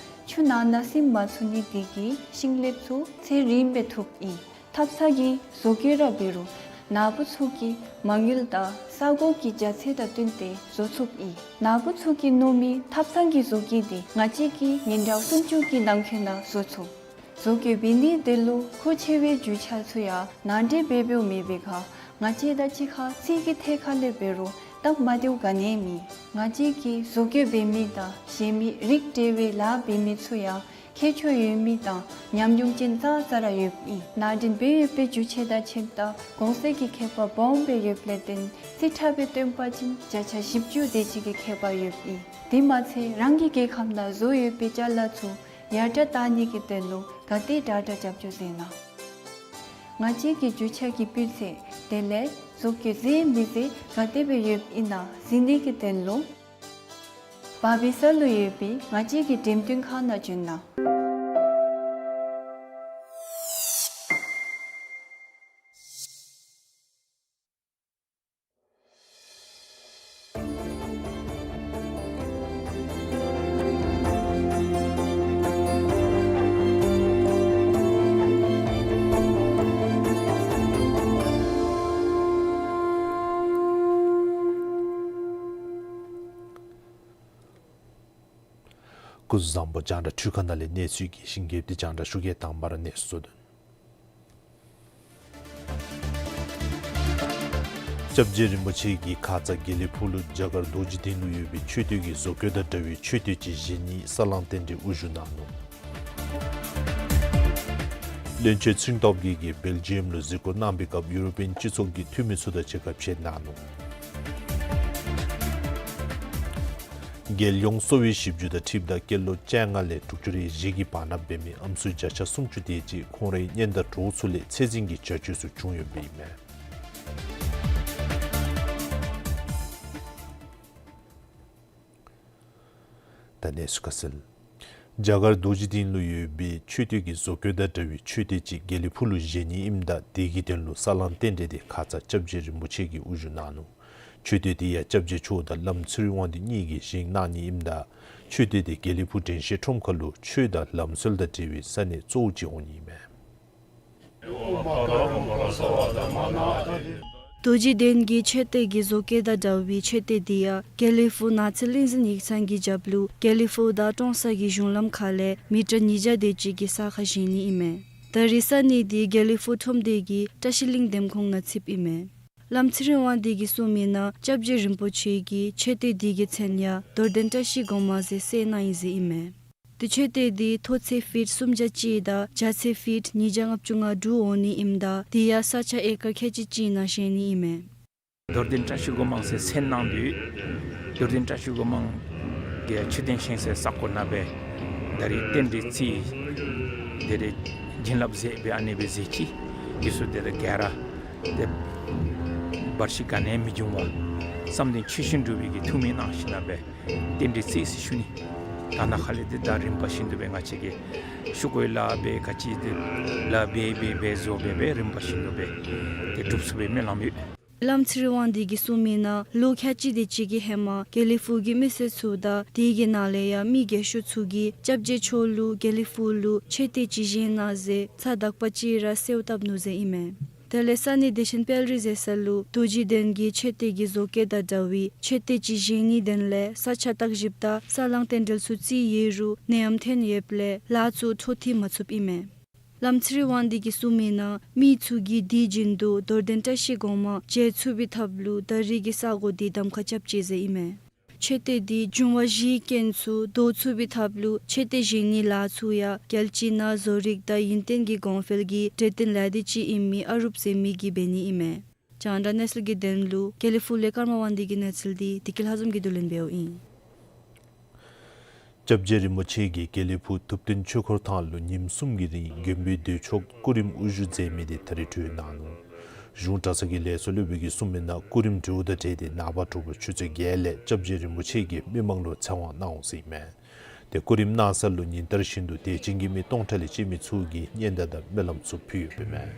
ཆུ་ནང་ན་ཟིམ་མ་ཚུགས་ནི་དེ་གིས་ཤིང་ལེབ་ཚུ་ཚད་རིངམ་སྦེ་ཐུབ་ཨིན། ཐབ་ཚང་གི་བཟོ་བཀོད་ར་འབད་རུང་ནཱ་བུ་ཚུ་གི་མ་དངུལ་དང་ས་གོ་གི་རྒྱ་ཚད་དང་བསྟུན་ཏེ་བཟོ་ཚུགས་ཨིན། ནཱ་བུ་ཚུ་གིས་མནོ་མི་ཐབ་ཚང་གི་བཟོ་བཀོད་འདི་ང་བཅས་ཀྱིས་ཉིན་གྲངས་སུམ་ཅུ་གི་ནང་འཁོད་ནང་བཟོ་ཚུགས། བཟོ་བཀོད་འབད་ནི་དེ་ལུ་མཁོ་ཆེ་བའི་རྒྱུ་ཆ་ཚུ་ཡང་ནང་འདྲེན་འབད་འབདཝ་མེད་པའི་ཁར་ང་བཅས་དང་གཅིག་ཁར་རྩིས་ཀྱི་ཐད་ཁར་ལས་འབད་རུང་སྟབས་མ་བདེཝ་ག་ནི་ཡང་མེད། ང་བཅས་ཀྱིས་བཟོ་བཀོད་འབད་མི་དང་གཞན་མི་རིགས་འབྲེལ་བའི་ལཱ་འབད་མི་ཚུ་ཡང་ ཁྱད་ཆོས་ཡོད་མི་དང་ཉམས་མྱོང་ཅན་ཙང་ཙ་ར་ཡོདཔ་ཨིན། ནཱ་འདྲེན་འབད་ཡོད་པའི་རྒྱུ་ཆ་དང་ཕྱདཔ་ད་གོང་ཚད་ཀྱི་ཁྱད་པར་སྦོམ་སྦེ་ཡོདཔ་ལས་བརྟེན་རྩིས་ཁྲ་སྦེ་སྟོན་པ་ཅིན་བརྒྱ་ཆ་བཞི་བཅུ་དེ་ཅིག་གི་ཁྱད་པར་ཡོདཔ་ཨིན། དེ་མ་ཚད་རང་གི་རྒྱལ་ཁམས་ནང་བཟོ་ཡོད་པའི་ཅ་ལ་ཚུ་ཡར་དྲག་གཏང་ནི་གི་དོན་ལུ་ག་དེ་དྲག་དྲག་རྒྱབ་སྐྱོར་མཛད་གནང་། ང་བཅས་ཀྱི་རྒྱུ་ཆ་གི་སྤུས་ཚད་དེ་ལས་བཟོ་བཀོད་མཛད་མི་མཛད་ག་དེ་སྦེ་ཡོདཔ་ཨིན་ན་གཟིགས་ནི་གི་དོན་ལུ་བར་སྦིས་ས་ལུ་ཡོད་པའི་ང་བཅས་ཀྱི་འགྲེམས་སྟོན་ཁང་ནང་བྱོན་གནང་། སྐུ་གཟུགས་བཟང་པོ། རྒྱང་བསྒྲགས་འཕྲུལ་ཁང་ནང་ལས་གནས་ཚུལ་གྱི་ཞིང་ཁྱབ་སྟེ་རྒྱང་བསྒྲགས་ཞུ་གེ། དང་པ་ར་གནས་ཚུལ་གཙོ་དོན། སྐྱབས་རྗེ་རིན་པོ་ཆེ་གིས་ཁ་ཙ་དགེ་ལེགས་ཕུག་ལུ་རྒྱ་གར་རྡོ་རྗེ་གདན་ལུ་ཡོད་པའི་མཆོད་རྟེན་གྱི་བཟོ་བཀོད་དང་འདྲ་བའི་མཆོད་རྟེན་ཅིག་བཞེངས་ནིའི་ས་བསླང་རྟེན་འབྲེལ་དབུ་བཞུགས་གནང་ནུག། བློན་ཆེན་ཚེ་རིང་སྟོབས་རྒྱས་ཀྱིས་སྦེལ་ཇི་ཡམ་ལུ་གཟིགས་སྐོར་གནང་བའི་སྐབས་ཡུ་རོ་པིའན་སྤྱི་ཚོགས་ཀྱི་འཐུས་མི་ཚུ་དང་གཅིག་ཁར་ཕྱད་གནང་ནུག། རྒྱལ་ཡོངས་གསོ་བའི་ཞིབ་འཇུག་དང་འཁྲིལཝ་ད་སྐྱེས་ལོ་བཅོ་ལྔ་ལས་དྲུག་ཅུ་རེ་བཞི་གི་བར་ན་འབད་མི་ཨམ་སྲུ་བརྒྱ་ཆ་སུམ་ཅུ་དེ་ཅིག་ཁོང་རའི་གཉེན་དང་གྲོགས་ཚུ་ལས་ཚད་འཛིན་གྱི་བྱ་སྤྱོད་ཚུ་བྱུང་ཡོདཔ་ཨིན་མས། ད་གནས་ཚུལ་ཁ་གསལ། རྒྱ་གར་རྡོ་རྗེ་གདན་ལུ་ཡོད་པའི་མཆོད་རྟེན་གྱི་བཟོ་བཀོད་དང་འདྲ་བའི་མཆོད་རྟེན་ཅིག་དགེ་ལེགས་ཕུག་ལུ་བཞེངས་ནི་ཨིནམ་ད་དེ་གི་དོན་ལུ་ས་བསླང་རྟེན་འབྲེལ་དེ་ཁ་ཙ་སྐྱབས་རྗེ་རིན་པོ་ཆེ་གིས་དབུ་བཞུགས་གནང་ནུག། མཆོད་རྟེན་དེ་ཡང་སྐྱབས་རྗེ་མཆོག་དང་བླམ་ཚེ་རིང་དབང་འདུས་གཉིས་ཀྱིས་བཞེངས་གནང་ནི་ཨིནམ་ད་མཆོད་རྟེན་དེ་དགེ་ལེགས་ཕུག་དྲན་ཤེས་ཁྲོམ་ཁ་ལུ་ཆོས་དང་ལམ་སྲོལ་དང་འབྲེལ་བའི་ས་གནས་གཙོ་བོ་ཅིག་འོང་ནི་ཨིན་མས། རྡོ་རྗེ་གདན་གྱི་མཆོད་རྟེན་གྱི་བཟོ་བཀོད་དང་འདྲ་བའི་མཆོད་རྟེན་དེ་ཡང་དགེ་ལེགས་ཕུག་ནགས་ཚལ་གླིང་འཛིན་ཡིག་ཚང་གི་རྒྱབ་ལུ་དགེ་ལེགས་ཕུག་དང་ཀྲོང་གསར་གྱི་གཞུང་ལམ་ཁ་ལས་མི་ཊར་ཉིས་བརྒྱ་དེ་ཅིག་གི་ས་ཁར་བཞེངས་ནི་ཨིན་མས། ད་རེས་ས་གནས་དེ་དགེ་ལེགས་ཕུག་ཁྲོམ་སྡེ་གི་བཀྲ་ཤིས་གླིང་འདེམས་ཁོངས་ནང་ཚུདཔ་ཨིན་མས། བླམ་ཚེ་རིང་དབང་འདུས་ཀྱིས་གསུངས་མིའི་ནང་སྐྱབས་རྗེ་རིན་པོ་ཆེ་གིས་མཆོད་རྟེན་དེ་གི་མཚན་ཡང་རྡོར་གདན་བཀྲ་ཤིས་སྒོ་མང་ཟེར་གསོལ་གནང་ཡི་ཟེར་ཨིན་མས། དེ་མཆོད་རྟེན་དེ་མཐོ་ཚད་ཕིཊ་སུམ་བརྒྱ་གཅིག་དང་རྒྱ་ཚད་ཕིཊ་ཉིས་བརྒྱ་ལྔ་བཅུ་ང་དྲུག་འོང་ནི་ཨིནམ་ད་དེ་ཡང་ས་ཆ་ཨེ་ཀར་ཁལ་གཅིག་གཅིག་ནང་བཞེངས་ནི་ཨིན་མས། རྡོར་གདན་བཀྲ་ཤིས་སྒོ་མང་ཟེར་གསོལ་གནང་དོ། རྡོར་གདན་བཀྲ་ཤིས་སྒོ་མང་གི་མཆོད་རྟེན་བཞེངས་སའི་ས་གོ་ནང་སྦེ་ད་རེས་རྟེན་འབྲེལ་རྩིས་དེ་རེ་བྱིན་རླབས་མཛད་སྦེ་ཨ་ནི་སྦེ་མཛད་ཅི། འདི་ཚུ་དེ་ད་ག་ར་དེ་བར་ཆད་ག་ནི་མི་འབྱུང་བར་བསམ་དོན་ཆོས་བཞིན་འགྲུབ་པའི་གི་ཐུགས་སྨོན་གནང་ཞིནམ་ལས་སྦེ་རྟེན་འབྲེལ་རྩིས་ཟེར་ཞུ་ནི། ད་ནཱ་ཁ་ལས་དེ་ད་རིམ་པ་བཞིན་དུ་སྦེ་ང་བཅས་ཀྱིས་ཤུགས་བསྐྱེད་ལཱ་འབད་ག་ཅི་དེ་ལཱ་འབད་འབད་འབད་བཟོ་འབད་འབད་རིམ་པ་བཞིན་དུ་སྦེ་དེ་སྒྲུབ་ཚུགས་པའི་སྨོན་ལམ་ཡོད། བླམ་ཚེ་རིང་དབང་འདུས་ཀྱིས་གསུངས་མིའི་ནང་ལོ་ཁལ་གཅིག་དེ་ཅིག་གི་ཧེ་མ་དགེ་ལེགས་ཕུག་གི་མི་སེར་ཚུ་དང་དེ་གི་ནང་ལས་ཡང་མི་རྒས་ཤོས་ཚུ་གིས་སྐྱབས་རྗེ་མཆོག་ལུ་དགེ་ལེགས་ཕུག་ལུ་མཆོད་རྟེན་ཅིག་བཞེངས་གནང་ཟེར་ཚ་དག་པ་ཅིག་ར་གསོལཝ་བཏབ་ནུག་ཟེར་ཨིན་མས། དེ་ལས་ས་གནས་བདེ་ཆེན་དཔལ་རི་ཟེར་ས་ལུ་རྡོ་རྗེ་གདན་གྱི་མཆོད་རྟེན་གྱི་བཟོ་བཀོད་དང་འདྲ་བའི་མཆོད་རྟེན་ཅིག་བཞེངས་ནིའི་དོན་ལས་ས་ཆ་བརྟག་ཞིབ་དང་ས་བསླང་རྟེན་འབྲེལ་ཚུ་རྩིས་ཡོད་རུང་ནད་ཡམས་ཐོན་ཡོདཔ་ལས་ལཱ་ཚུ་འཕྲོ་མཐུད་མ་ཚུགསཔ་ཨིན་མས། བླམ་ཚེ་རིང་དབང་འདུས་ཀྱིས་གསུངས་མིའི་ནང་མི་ཚུ་གིས་དུས་རྒྱུན་དུ་རྡོར་གདན་བཀྲ་ཤིས་སྒོ་མང་མཇལ་ཚུགས་པའི་ཐབས་ལུ་ད་རེས་ཀྱི་ས་གོ་དེ་གདམ་ཁ་རྐྱབ་ཅི་ཟེར་ཨིན་མས། མཆོད་རྟེན་དེ་འབྱུང་བ་བཞིའི་རྐྱེན་ཚུ་བཟློག་ཚུགས་པའི་ཐབས་ལུ་མཆོད་རྟེན་བཞེངས་ནིའི་ལཱ་ཚུ་ཡང་རྒྱལ་སྤྱི་ནང་བཟོ་རིག་དང་ཡུན་བརྟན་གྱི་གོང་འཕེལ་གྱི་གྲོས་བསྟུན་ལས་སྡེ་ཅིག་ཨིན་མི་ཨ་རུབ་ཟེར་མི་གིས་འབད་ནི་ཨིན་མས། རྒྱང་བསྒྲགས་གནས་ཚུལ་གྱི་དོན་ལུ་དགེ་ལེགས་ཕུག་ལས་ཀརྨ་དབང་འདུས་ཀྱི་གནས་ཚུལ་དེ་བདེ་སྐྱིད་ལྷ་འཛོམས་ཀྱིས་བསྡུ་ལེན་འབདཝ་ཨིན། སྐྱབས་རྗེ་རིན་པོ་ཆེ་གིས་དགེ་ལེགས་ཕུག་ཐུབ་བསྟན་ཆོས་འཁོར་ཐང་ལུ་ཉིནམ་གསུམ་གྱི་རིང་མགོན་པོའི་འདོད་ཕྱོགས་སྐུ་རིམ་དབུ་བཞུགས་མཛད་མི་དེ་ད་རེས་གྲོལ་གནང་ནུག། གཞུང་གྲྭ་ཚང་གི་ལས་ཚོགས་སློབ་དཔོན་གྱིས་གསུངས་མིའི་ནང་སྐུ་རིམ་གྲོལཝ་དང་འབྲེལ་ཏེ་ནངས་པ་དྲོ་པ་ཆུ་ཚོད་བརྒྱད་ལས་སྐྱབས་རྗེ་རིན་པོ་ཆེ་གིས་མི་མང་ལུ་ཚེ་དབང་གནང་འོང་ཟེར་ཨིན་མས། དེ་སྐུ་རིམ་གནང་ས་ལུ་ཉིན་ལྟར་བཞིན་དུ་དད་ཅན་གྱི་མི་སྟོང་ཕྲག་ལས་བཅད་མི་ཚུ་གིས་སྙན་དར་དང་སྨོན་ལམ་ཚུ་ཕུལ་ཡོདཔ་ཨིན་མས།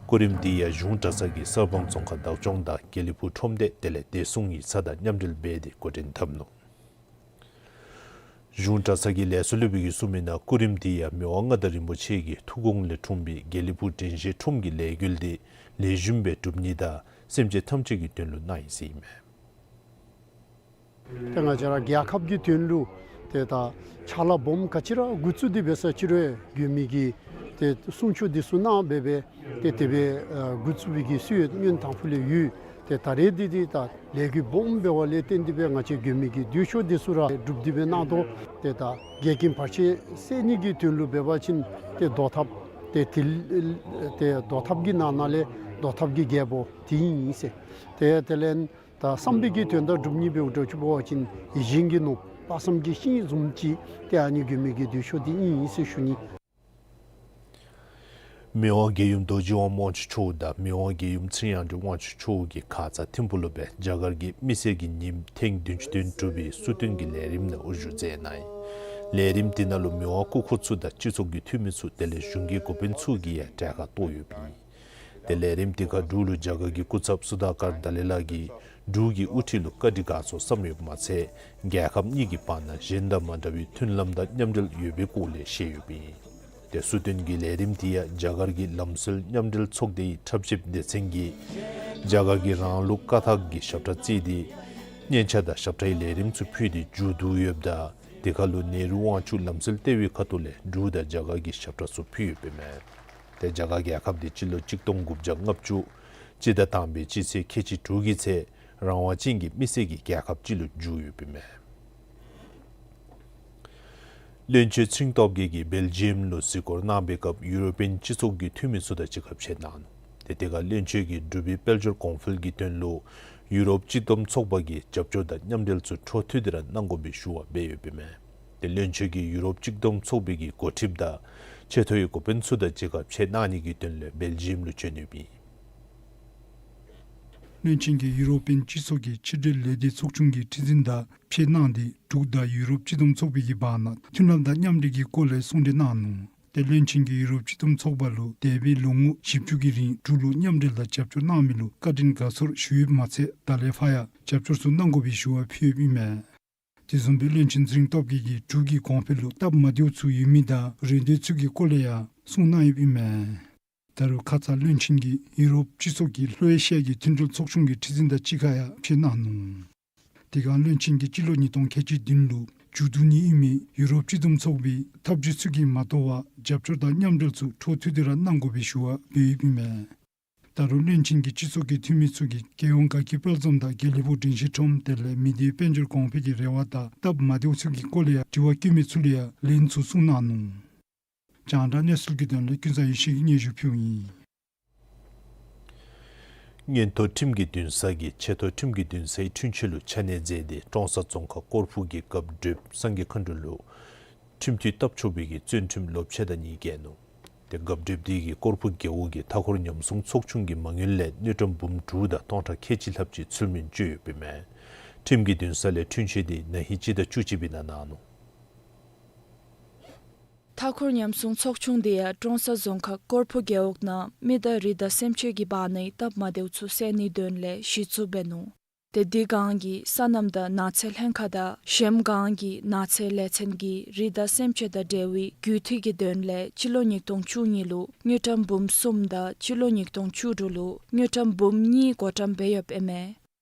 སྐུ་རིམ་དེ་ཡང་གཞུང་གྲྭ་ཚང་གི་གསར་སྤང་རྫོང་ཁག་བདག་སྐྱོང་དང་དགེ་ལེགས་ཕུག་ཁྲོམ་སྡེ་དེ་ལས་བདེ་སྲུང་ཡིག་ཚང་དང་མཉམ་འབྲེལ་འབད་དེ་འགོ་འདྲེན་འཐབ་ནུག། གཞུང་གྲྭ་ཚང་གི་ལས་ཚོགས་སློབ་དཔོན་གྱིས་གསུངས་མིའི་ནང་སྐུ་རིམ་དེ་ཡང་མི་དབང་མངའ་བདག་རིན་པོ་ཆེ་གི་ཐུགས་དགོངས་ལས་འཁྲུངས་པའི་དགེ་ལེགས་ཕུག་དྲན་ཤེས་ཁྲོམ་གྱི་ལས་འགུལ་དེ་ལེགས་ཤོམ་སྦེ་འགྲུབ་ནི་དང་སེམས་ཅན་ཐམས་ཅད་ཀྱི་དོན་ལུ་གནང་ཡི་ཟེར་ཨིན་མས། ཏེ་ང་བཅས་ར་རྒྱལ་ཁབ་ཀྱི་དོན་ལུ་ཏེ་ད་ཕྱག་ལཱ་སྦོམ་ག་ཅི་ར་འགོ་བཙུགས་ཏེ་འབད་ས་ཅི་རུང་ཡང་མགོན་པོའི་གི་ ཏེ་གསུང་ཆོག་འདི་ཚུ་གནང་སྦེ་སྦེ་ཏེ་དེ་སྦེ་ཨ་འགོ་བཙུགས་པའི་གི་སྲོལ་ཡང་སྔོན་དང་ཕུ་ལས་ཡོད། ཏེ་ད་རེས་འདི་འདི་ད་ལས་འགུལ་སྦོམ་འབད་བ་ལས་བརྟེན་ཏེ་སྦེ་ང་བཅས་མགོན་མེད་ཀྱི་མདུན་ཤོག་འདི་ཚུ་ར་སྒྲུབ་སྟེ་སྦེ་གནང་དོ། ཏེ་ད་འགལ་རྐྱེན་བར་ཆད་སེལ་ནི་གི་དོན་ལུ་འབད་བ་ཅིན་ཏེ་དོ་ཐབ་ཏེ་དེ་ཏེ་དོ་ཐབ་ཀྱི་ནང་ན་ལས་དོ་ཐབ་ཀྱི་རྒྱལ་པོ་དེ་ཨིན་ཟེར། ཏེ་དེ་ལས་ད་བསམ་པའི་གི་དོན་དག་སྒྲུབ་ནི་འབདཝ་ད་ཅིག་འབད་བ་ཅིན་ཡིད་བཞིན་གྱི་ནོར་བུ་དཔག་བསམ་གྱི་ཤིང་བཟུམ་ཅིག་ཏེ་ཨ་ནི་མགོན་མེད་ཀྱི་མདུན་ཤོག་འདི་ཨིན་ཟེར་ཞུ་ནི། མི་དབང་རྒྱལ་ཡུམ་རྡོ་རྗེ་དབང་དབང་ཕྱུག་མཆོག་དང་མི་དབང་རྒྱལ་ཡུམ་ཚེ་རིང་དབང་ཕྱུག་མཆོག་གི་ཁ་ཙ་ཐིམ་ཕུག་ལུ་སྦེ་རྒྱ་གར་གྱི་མི་སེར་གྱི་ཉིནམ་ཐེངས་བདུན་ཅུ་དོན་དྲུག་པའི་གསོལ་སྟོན་གྱི་ལས་རིམ་ནང་དབུ་བཞུགས་མཛད་གནང་ཡི། ལས་རིམ་དེ་ནང་ལུ་མི་དབང་སྐུ་འཁོར་ཚུ་དང་སྤྱི་ཚོགས་ཀྱི་འཐུས་མི་ཚུ་དེ་ལས་གཞུང་གི་འགོ་དཔོན་ཚུ་གིས་ཡང་གྲལ་ཁར་གཏོགས་ཡོདཔ་ཨིན། ཏེ་ལས་རིམ་དེ་ཁར་འབྲུག་ལུ་རྒྱ་གར་གྱི་སྐུ་ཚབ་སུ་དཱ་ཀར་དཱ་ལའི་ལ་གིས་འབྲུག་གི་དབུ་ཁྲིད་ལུ་བཀའ་དྲིན་དགའ་ཚོར་བསམ་ཡོདཔ་མ་ཚད་རྒྱལ་ཁབ་གཉིས་ཀྱི་བར་ན་གཞན་དང་མ་འདྲ་བའི་མཐུན་ལམ་དང་མཉམ་འབྲེལ་ཡོད་པའི་སྐོར་ལས་བཤད་ཡོདཔ་ཨིན། ཏེ་གསོལ་སྟོན་གྱི་ལས་རིམ་དེ་ཡང་རྒྱ་གར་གྱི་ལམ་སྲོལ་མཉམ་འབྲེལ་ཚོགས་སྡེའི་ཁྲབ་ཆེབ་སྡེ་ཚན་གྱིས་རྒྱ་གར་གྱི་རང་ལུགས་བཀའ་ཐང་གི་ཞབས་ཁྲ་བརྩིས་ཏེ་སྙན་ཆ་དང་ཞབས་ཁྲའི་ལས་རིམ་ཚུ་ཕུལ་ཏེ་མཇུག་བསྡུ་ཡོདཔ་ད་དེ་ཁར་ལུ་ནེ་རུ་དབང་ཕྱུག་ལམ་སྲོལ་ལྟེ་བའི་ཁ་ཐུག་ལས་འབྲུག་དང་རྒྱ་གར་གྱི་ཞབས་ཁྲ་ཚུ་ཕུལ་ཡོདཔ་ཨིན་མས། ཏེ་རྒྱ་གར་རྒྱལ་ཁབ་དེ་སྤྱི་ལོ་གཅིག་སྟོང་དགུ་བརྒྱ་ལྔ་བཅུ་སྤྱི་ཟླ་དང་པའི་སྤྱི་ཚེས་ཁལ་གཅིག་དྲུག་གི་ཚེ་རང་དབང་ཅན་གྱི་མི་སེར་གྱི་རྒྱལ་ཁབ་ཅིག་ལུ་འགྱུར་ཡོདཔ་ཨིན་མས། བློན་ཆེན་ཚེ་རིང་སྟོབས་རྒྱས་ཀྱིས་སྦེལ་ཇི་ཡམ་ལུ་གཟིགས་སྐོར་གནང་པའི་སྐབས་ཡུ་རོ་པིའན་སྤྱི་ཚོགས་ཀྱི་འཐུས་མི་ཚུ་དང་གཅིག་ཁར་ཕྱད་གནང་ནུག། ཏེ་དེ་ཁར་བློན་ཆེན་གྱིས་འབྲུག་པའི་དཔལ་འབྱོར་གོང་འཕེལ་གྱི་དོན་ལུ་ཡུ་རོབ་སྤྱི་བསྡོམས་ཚོགས་པ་གི་རྒྱབ་སྐྱོར་དང་མཉམ་འབྲེལ་ཚུ་འཕྲོ་མཐུད་དེ་ར་གནང་དགོ་པའི་ཞུ་བ་འབད་ཡོདཔ་ཨིན་མས། ཏེ་བློན་ཆེན་གྱིས་ཡུ་རོབ་སྤྱི་བསྡོམས་ཚོགས་པའི་གི་འགོ་ཁྲིདཔ་དང་ཆེ་མཐོའི་འགོ་དཔོན་ཚུ་དང་གཅིག་ཁར་ཕྱད་གནང་ནི་གི་དོན་ལས་སྦེལ་ཇི་ཡམ་ལུ་བྱོན་ཡོདཔ་ཨིན། བློན་ཆེན་གྱིས་ཡུ་རོ་པིའན་སྤྱི་ཚོགས་ཀྱི་ཕྱི་འབྲེལ་ལས་སྡེ་ཚོགས་ཆུང་གི་ཁྲི་འཛིན་དང་ཕྱད་གནང་སྟེ་འབྲུག་དང་ཡུ་རོབ་སྤྱི་བསྡོམས་ཚོགས་པའི་གི་བར་ན་མཐུན་ལམ་དང་མཉམ་འབྲེལ་གྱི་སྐོར་ལས་གསུང་གྲོས་གནང་ནུག། ཏེ་བློན་ཆེན་གྱིས་ཡུ་རོབ་སྤྱི་བསྡོམས་ཚོགས་པ་ལུ་འདས་པའི་ལོ་ངོ་བཞི་བཅུ་གི་རིང་འབྲུག་ལུ་མཉམ་འབྲེལ་དང་རྒྱབ་སྐྱོར་གནང་མི་ལུ་བཀའ་དྲིན་དགའ་ཚོར་ཞུ་ཡོདཔ་མ་ཚད་ད་ལས་ཕར་ཡང་རྒྱབ་སྐྱོར་ཚུ་གནང་དགོ་པའི་ཞུ་བ་ཕུལ་ཡོདཔ་ཨིན་མས། དེ་བཟུམ་སྦེ་བློན་ཆེན་ཚེ་རིང་སྟོབས་རྒྱས་ཀྱིས་འབྲུག་གི་གོང་འཕེལ་ལུ་སྟབས་མ་བདེཝ་ཚུ་ཡོད་མི་དང་རེ་འདོད་ཚུ་གི་སྐོར་ལས་ཡང་གསུང་གནང་ཡོདཔ་ཨིན་མས། ད་རུང་ཁ་ཙ་བློན་ཆེན་གྱིས་ཡུ་རོབ་སྤྱི་ཚོགས་ཀྱི་ལྷོ་ཨེ་ཤི་ཡ་གི་མཐུན་སྒྲིལ་ཚོགས་ཆུང་གི་ཁྲི་འཛིན་དང་གཅིག་ཁར་ཡང་ཕྱད་གནང་ནུག། དེ་སྒང་བློན་ཆེན་གྱིས་སྤྱི་ལོ་ཉིས་སྟོང་ཁལ་གཅིག་བདུན་ལུ་མཇུག་བསྡུ་ནི་ཨིན་མི་ཡུ་རོབ་སྤྱི་བསྡོམས་ཚོགས་པའི་ཐབས་བྱུས་ཚུ་གིས་མ་དོ་བར་རྒྱབ་སྐྱོར་དང་མཉམ་འབྲེལ་ཚུ་འཕྲོ་མཐུད་དེ་ར་གནང་དགོ་པའི་ཞུ་བ་འབད་ཡོདཔ་ཨིན་མས། ད་རུང་བློན་ཆེན་གྱིས་སྤྱི་ཚོགས་ཀྱི་འཐུས་མི་ཚུ་གིས་རྒྱལ་ཡོངས་དགའ་སྐྱིད་དཔལ་འཛོམས་དང་དགེ་ལེགས་ཕུག་དྲིན་ཤེས་ཁྲོམ་དེ་ལས་མི་སྡེའི་དཔལ་འབྱོར་གོང་འཕེལ་གྱི་རེ་བ་དང་སྟབས་མ་བདེཝ་ཚུ་གི་སྐོར་ལས་ཡང་དྲི་བ་བཀོད་མི་ཚུ་ལུ་ཡང་ལན་ཚུ་གསུང་གནང་ནུག། རྒྱང་བསྒྲགས་གནས་ཚུལ་གྱི་དོན་ལས་ཀུན་བཟང་ཡེ་ཤེས་ཀྱིས་སྙན་ཞུ་ཕུལཝ་ཨིན། མངོན་མཐོ་ཁྲིམས་ཀྱི་འདུན་ས་གིས་ཆེ་མཐོ་ཁྲིམས་ཀྱི་འདུན་སའི་འཁྲུན་ཆོད་ལུ་ཆ་གནས་མཛད་དེ་ཀྲོང་གསར་རྫོང་ཁག་སྐོར་ཕུག་གི་རྒཔོ་བགྲེསཔ་སངས་རྒྱས་མཁའ་འགྲོ་ལུ་ཁྲིམས་མཐུན་སྟབས་ཆོག་པའི་གི་བཙོན་ཁྲིམས་ལོ་ཕྱེད་དང་གཉིས་བཀལ་ནུག། ཏེ་རྒཔོ་བགྲེསཔ་དེ་གིས་སྐོར་ཕུག་རྒེད་འོག་གི་མཐའ་འཁོར་ཉམས་སྲུང་ཚོགས་ཆུང་གི་མ་དངུལ་ལས་དངུལ་ཀྲམ་འབུམ་དྲུག་དང་སྟོང་ཕྲག་ཁལ་གཅིག་ལྷགཔ་ཅིག་ཚུལ་མིན་སྤྱོད་ཡོདཔ་ཨིན་མས། ཁྲིམས་ཀྱི་འདུན་ས་ལས་འཁྲུན་ཆོད་དེ་ན་ཧིང་སྤྱི་ཟླ་བཅུ་གཅིག་པའི་ནང་གནང་ནུག། མཐའ་འཁོར་ཉམས་སྲུང་ཚོགས་ཆུང་དེ་ཡང་ཀྲོང་གསར་རྫོང་ཁག་སྐོར་ཕུག་རྒེད་འོག་ནང་མི་དང་རི་དྭགས་སེམས་ཅན་གྱི་བར་ནའི་སྟབས་མ་བདེཝ་ཚུ་སེལ་ནིའི་དོན་ལས་གཞི་བཙུགས་འབད་ནུག། ཏེ་དེ་སྒང་གི་སོ་ནམ་དང་ནགས་ཚལ་ལྷན་ཁག་དང་གཞལམ་སྒང་གི་ནགས་ཚལ་ལས་ཚན་གྱིས་རི་དྭགས་སེམས་ཅན་དང་འབྲེལ་བའི་རྒུད་འཐུས་ཀྱི་དོན་ལས་སྤྱི་ལོ་ཉིས་སྟོང་བཅུ་གཉིས་ལུ་དངུལ་ཀྲམ་འབུམ་གསུམ་དང་སྤྱི་ལོ་ཉིས་སྟོང་བཅུ་དྲུག་ལུ་དངུལ་ཀྲམ་འབུམ་གཉིས་བགོ་བཀྲམ་འབད་ཡོདཔ་ཨིན་མས།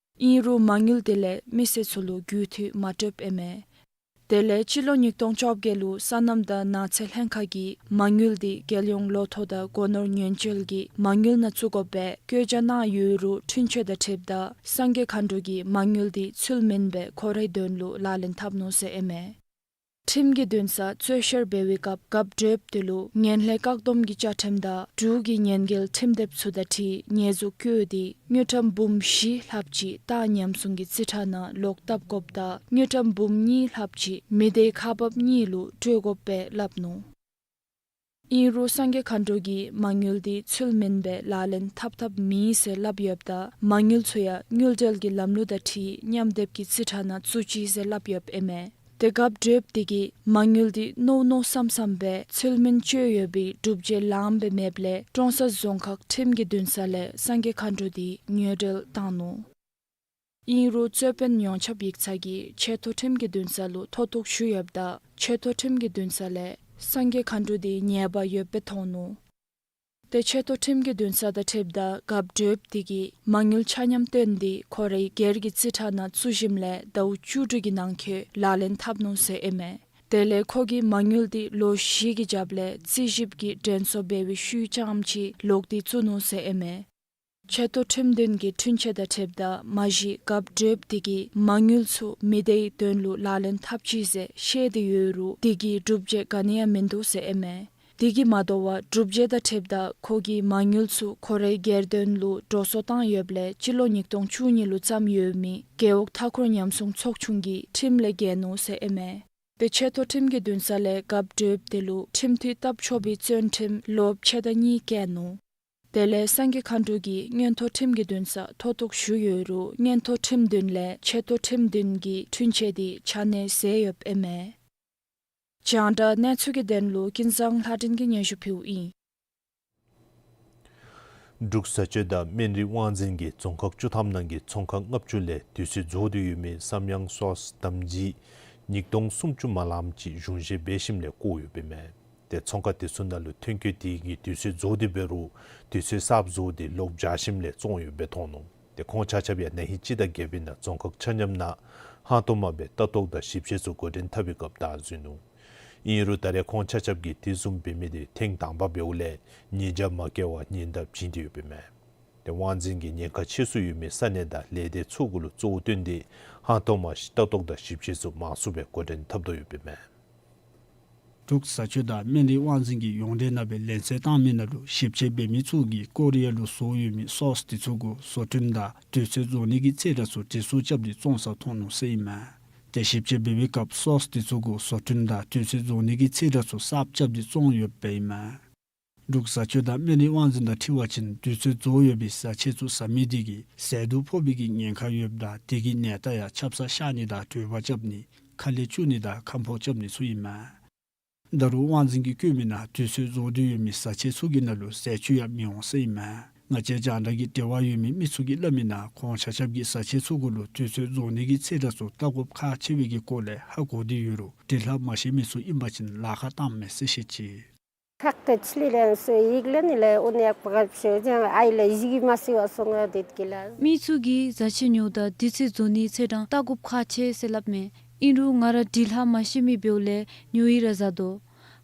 ཨིན་རུང་མ་དངུལ་དེ་ལས་མི་སེར་ཚུ་ལུ་རྒུད་འཐུས་མ་སྤྲོདཔ་ཨིན་མས། དེ་ལས་སྤྱི་ལོ་ཉིས་སྟོང་བཅོ་བརྒྱད་ལུ་སོ་ནམ་དང་ནགས་ཚལ་ལྷན་ཁག་གིས་མ་དངུལ་དེ་རྒྱལ་ཡོངས་ལོ་ཐོག་དང་སྒོ་ནོར་ཉེན་བཅོལ་གྱི་མ་དངུལ་ནང་བཙུགས་དགོ་པའི་བཀོད་རྒྱ་གནང་ཡོད་རུང་འཁྲུན་ཆོད་དང་འཁྲིལཝ་ད་སངས་རྒྱས་མཁའ་འགྲོ་གིས་མ་དངུལ་དེ་ཚུལ་མིན་སྦེ་ཁོ་རའི་དོན་ལུ་ལག་ལེན་འཐབ་ནུག་ཟེར་ཨིན་མས། ཁྲིམས་ཀྱི་འདུན་ས་རྩོད་བཤེར་འབད་བའི་སྐབས་རྒཔོ་བགྲེསཔ་དེ་ལུ་ངན་ལྷད་བཀག་སྡོམ་གྱི་བཅའ་ཁྲིམས་དང་འབྲུག་གི་ཉེས་འགེལ་ཁྲིམས་དེབ་ཚུ་དང་འཁྲིལ་ཉེས་འཛུགས་བཀོད་དེ་དངུལ་ཀྲམ་འབུམ་བཞི་ལྷགཔ་ཅིག་རྟགས་ཉམས་སྲུང་གི་རྩིས་ཁྲ་ནང་ལོག་བཏབ་དགོཔ་དང་དངུལ་ཀྲམ་འབུམ་གཉིས་ལྷགཔ་ཅིག་མི་སྡེའི་ཁག་འབགཔ་གཉིས་ལུ་སྤྲོད་དགོ་པས་སླབ་ནུག། ཨིན་རུང་སངས་རྒྱས་མཁའ་འགྲོ་གིས་མ་དངུལ་དེ་ཚུལ་མིན་སྦེ་ལག་ལེན་འཐབ་འཐབ་མེད་ཟེར་སླབ་ཡོདཔ་ད་མ་དངུལ་ཚུ་ཡང་དངུལ་འབྲེལ་གྱི་ལམ་ལུགས་དང་འཁྲིལ་ཉམས་དེབ་ཀྱི་རྩིས་ཁྲ་ནང་བཙུགས་ཅི་ཟེར་སླབ་ཡོདཔ་ཨིན་མས། ཏེ་རྒཔོ་བགྲེསཔ་དེ་གིས་མ་དངུལ་དེ་མནོ་མནོ་བསམ་བསམ་སྦེ་ཚུལ་མིན་སྤྱོད་ཡོད་པའི་སྒྲུབ་བྱེད་ལངམ་སྦེ་མེདཔ་ལས་ཀྲོང་གསར་རྫོང་ཁག་ཁྲིམས་ཀྱི་འདུན་ས་ལས་སངས་རྒྱས་མཁའ་འགྲོ་དེ་ངོས་འབྲེལ་བཏང་ནུག། ཨིན་རུང་རྩོད་དཔོན་ཡོངས་ཁྱབ་ཡིག་ཚང་གིས་ཆེ་མཐོ་ཁྲིམས་ཀྱི་འདུན་ས་ལུ་མཐོ་གཏུགས་ཞུ་ཡོདཔ་ད་ཆེ་མཐོ་ཁྲིམས་ཀྱི་འདུན་ས་ལས་སངས་རྒྱས་མཁའ་འགྲོ་དེ་ཉེས་པ་ཡོདཔ་སྦེ་མཐོང་ནུག། ཏེ་ཆེ་མཐོ་ཁྲིམས་ཀྱི་འདུན་ས་དང་འཁྲིལཝ་ད་རྒཔོ་བགྲེསཔ་དེ་གིས་མ་དངུལ་ཆ་མཉམ་བཏོན་ཏེ་ཁོ་རའི་སྒེར་གྱི་རྩིས་ཁྲ་ནང་བཙུགས་ཞིནམ་ལས་ཟླཝ་བཅུ་དྲུག་གི་ནང་འཁོད་ལག་ལེན་འཐབ་ནུག་ཟེར་ཨིན་མས། དེ་ལས་ཁོ་གིས་མ་དངུལ་འདི་ལོ་བཞི་གི་རྒྱབ་ལས་རྩིས་ཞིབ་ཀྱིས་དྲན་གསོ་འབད་བའི་ཤུལ་རྐྱངམ་ཅིག་ལོག་སྟེ་བཙུགས་ནུག་ཟེར་ཨིན་མས། ཆེ་མཐོ་ཁྲིམས་འདུན་གྱི་འཁྲུན་ཆོད་དང་འཁྲིལཝ་ད་མ་གཞི་རྒཔོ་འབྲུགཔ་དེ་གིས་མ་དངུལ་ཚུ་མི་སྡེའི་དོན་ལུ་ལག་ལེན་འཐབ་ཅི་ཟེར་བཤད་དེ་ཡོད་རུང་དེ་གི་སྒྲུབ་བྱེད་ག་ནི་ཡང་མིན་འདུག་ཟེར་ཨིན་མས། དེ་གིས་མ་དོ་བར་སྒྲུབ་བྱེད་དང་འཁྲིལཝ་ད་ཁོ་གིས་མ་དངུལ་ཚུ་ཁོ་རའི་སྒེར་དོན་ལུ་འགྲོ་སོང་བཏང་ཡོདཔ་ལས་སྤྱི་ལོ་ཉིས་སྟོང་བཅུ་གཉིས་ལུ་བརྩམས་ཡོད་མི་རྒེད་འོག་མཐའ་འཁོར་ཉམས་སྲུང་ཚོགས་ཆུང་གིས་ཁྲིམས་ལས་འགལ་ནུག་ཟེར་ཨིན་མས། དེ་ཆེ་མཐོ་ཁྲིམས་ཀྱི་འདུན་ས་ལས་རྒཔོ་འབྲུགཔ་དེ་ལུ་ཁྲིམས་མཐུན་ལྟ་ཆོག་པའི་བཙོན་ཁྲིམས་ལོ་ཕྱེད་དང་གཉིས་བཀལ་ནུག། དེ་ལས་སངས་རྒྱས་མཁའ་འགྲོ་གིས་མངོན་མཐོ་ཁྲིམས་ཀྱི་འདུན་ས་མཐོ་གཏུགས་ཞུ་ཡོད་རུང་མངོན་མཐོ་ཁྲིམས་འདུན་ལས་ཆེ་མཐོ་ཁྲིམས་འདུན་གྱི་འཁྲུན་ཆོད་དེ་ཆ་གནས་ཟད་ཡོདཔ་ཨིན་མས། རྒྱང་བསྒྲགས་གནས་ཚུལ་གྱི་དོན་ལུ་ཀུན་བཟང་ལྷ་སྒྲོན་གྱིས་སྙན་ཞུ་ཕུལཝ་ཨིན། འབྲུག་བཟའ་སྤྱོད་དང་སྨན་རིགས་དབང་འཛིན་གྱིས་རྫོང་ཁག་བཅུ་ཐམ་ནང་གི་ཚོང་ཁང་ལྔ་བཅུ་ལས་དུས་ཚོད་རྫོགས་ཏེ་ཡོད་མི་བསམ་ཡས་སོསི་དམ་སྦྱིས་ཉིས་སྟོང་སུམ་ཅུ་མ་ལངམ་ཅིག་གཞུང་བཞེས་འབད་ཞིནམ་ལས་བཀོ་ཡོདཔ་ཨིན་མས། དེ་ཚོང་ཁང་དེ་ཚུ་ནང་ལུ་ཐོན་སྐྱེད་དེ་གི་དུས་ཚོད་རྫོགས་ཏེ་འབད་རུང་དུས་ཚོད་གསརཔ་བཟོ་སྟེ་ལོག་བཞག་ཞིནམ་ལས་བཙོང་ཡོདཔ་སྦེ་མཐོང་ནུག། དེ་ཁོང་ཆ་ཁྱབ་ཡང་ན་ཧིང་སྤྱི་ཟླ་བརྒྱད་པའི་ནང་རྫོང་ཁག་ཆ་མཉམ་ནང་ཧང་སྟོང་མ་སྦེ་ལྟ་རྟོག་དང་ཞིབ་དཔྱད་ཚུ་འགོ་འདྲེན་འཐབ་པའི་སྐབས་བདའ་ཟུན་ནུག། ཨིན་རུང་ད་རེས་ཁོང་ཆ་ཁྱབ་ཀྱིས་དེ་བཟུམ་འབད་མི་དེ་ཐེངས་དང་པ་འབདཝ་ལས་ཉེས་བྱ་མ་བཀལ་བར་ཉེན་བརྡ་བྱིན་ཏེ་ཡོདཔ་ཨིན་མས། དེ་དབང་འཛིན་གྱིས་ཉེན་ཁ་ཆེ་སུ་ཡོད་མི་ས་གནས་དང་ལས་སྡེ་ཚུ་གུ་ལུ་གཙོ་བོ་བཏོན་ཏེ་ཧང་སྟོང་མ་ལྟ་རྟོག་དང་ཞིབ་དཔྱད་ཚུ་མང་སུ་སྦེ་འགོ་འདྲེན་འཐབ་དོ་ཡོདཔ་ཨིན་མས། འབྲུག་བཟའ་སྤྱོད་དང་སྨན་རིགས་དབང་འཛིན་གྱིས་ཡོངས་འབྲེལ་ནང་སྦེ་ལན་གསལ་བཏང་མི་ནང་ལུ་ཞིབ་དཔྱད་འབད་མི་ཚུ་གིས་ཀོ་རི་ཡ་ལུ་བཟོ་ཡོད་མི་སོསི་དེ་ཚུ་གུ་བཟོ་སྐྲུན་དང་དུས་ཚོད་རྫོགས་ནི་གི་ཚེས་གྲངས་ཚུ་བྲིས་སུ་རྐྱབ་སྟེ་བཙོང་ས་མཐོང་ནུག་ཟེར་ཨིན་མས། དེ་ཞིབ་དཔྱད་འབད་བའི་སྐབས་སོསི་དེ་ཚུ་གུ་བཟོ་སྐྲུན་དང་དུས་ཚོད་རྫོགས་ནི་གི་ཚེས་གྲངས་ཚུ་གསརཔ་རྐྱབ་སྟེ་བཙོང་ཡོདཔ་ཨིན་མས། འབྲུག་བཟའ་སྤྱོད་དང་སྨན་རིགས་དབང་འཛིན་དང་འཁྲིལ་བ་ཅིན་དུས་ཚོད་རྫོགས་ཡོད་པའི་བཟའ་ཆས་ཚུ་ཟ་མི་དེ་གིས་ཟས་དུག་ཕོག་པའི་གི་ཉེན་ཁ་ཡོདཔ་དང་དེ་གིས་ནད་རྟགས་ཡང་ཆབ་གསང་ཤར་ནི་དང་དྲོད་འབར་རྐྱབ་ནི་ཁ་ལས་སྐྱུག་ནི་དང་ཁམས་ཕོག་རྐྱབ་ནི་ཚུ་ཨིན་མས། ད་རུང་དབང་འཛིན་གྱིས་བཀོད་མི་ནང་དུས་ཚོད་རྫོགས་ཏེ་ཡོད་མི་བཟའ་ཆས་ཚུ་གི་ནང་ལུ་ཟས་བཅུད་ཡང་མི་འོང་ཟེར་ཨིན་མས། ང་བཅས་རྒྱང་བསྒྲགས་ཀྱི་འབྲེལ་བ་ཡོད་མི་མི་ཚུ་གིས་སླབ་མི་ནང་ཁོང་ཆ་ཁྱབ་ཀྱིས་བཟའ་ཆས་ཚུ་གུ་ལུ་དུས་ཚོད་རྫོགས་ནི་གི་ཚེས་གྲངས་ཚུ་བལྟ་དགོཔ་ཁག་ཆེ་བའི་གི་སྐོར་ལས་ཧ་གོ་སྟེ་ཡོད་རུང་འབྲི་ལྷག་མ་ཤེས་མི་ཚུ་ཨིན་པ་ཅིན་ལཱ་ཁག་བཏངམ་མས་ཟེར་བཤད་ཅི། ཁག་ཏེ་ཆི་ལི་ལན་སོ་ཡིག་ལེན་ལས་འོ་ནི་ཡག་པ་ག་ཤོ་ཅང་ཨའི་ལས་ཡིག་མ་སི་བ་སོང་ང་དེ་གི་ལ། མི་ཚུ་གིས་བཟའ་ཆས་ཉོཝ་ད་དུས་ཚོད་རྫོགས་ནི་ཚེས་གྲངས་བལྟ་དགོཔ་ཁག་ཆེ་ཟེར་སླབ་མས། ཨིན་རུང་ང་ར་འབྲི་ལྷག་མ་ཤེས་མི་འབདཝ་ལས་ཉོ་ཡི་ར་བཟའ་དོ།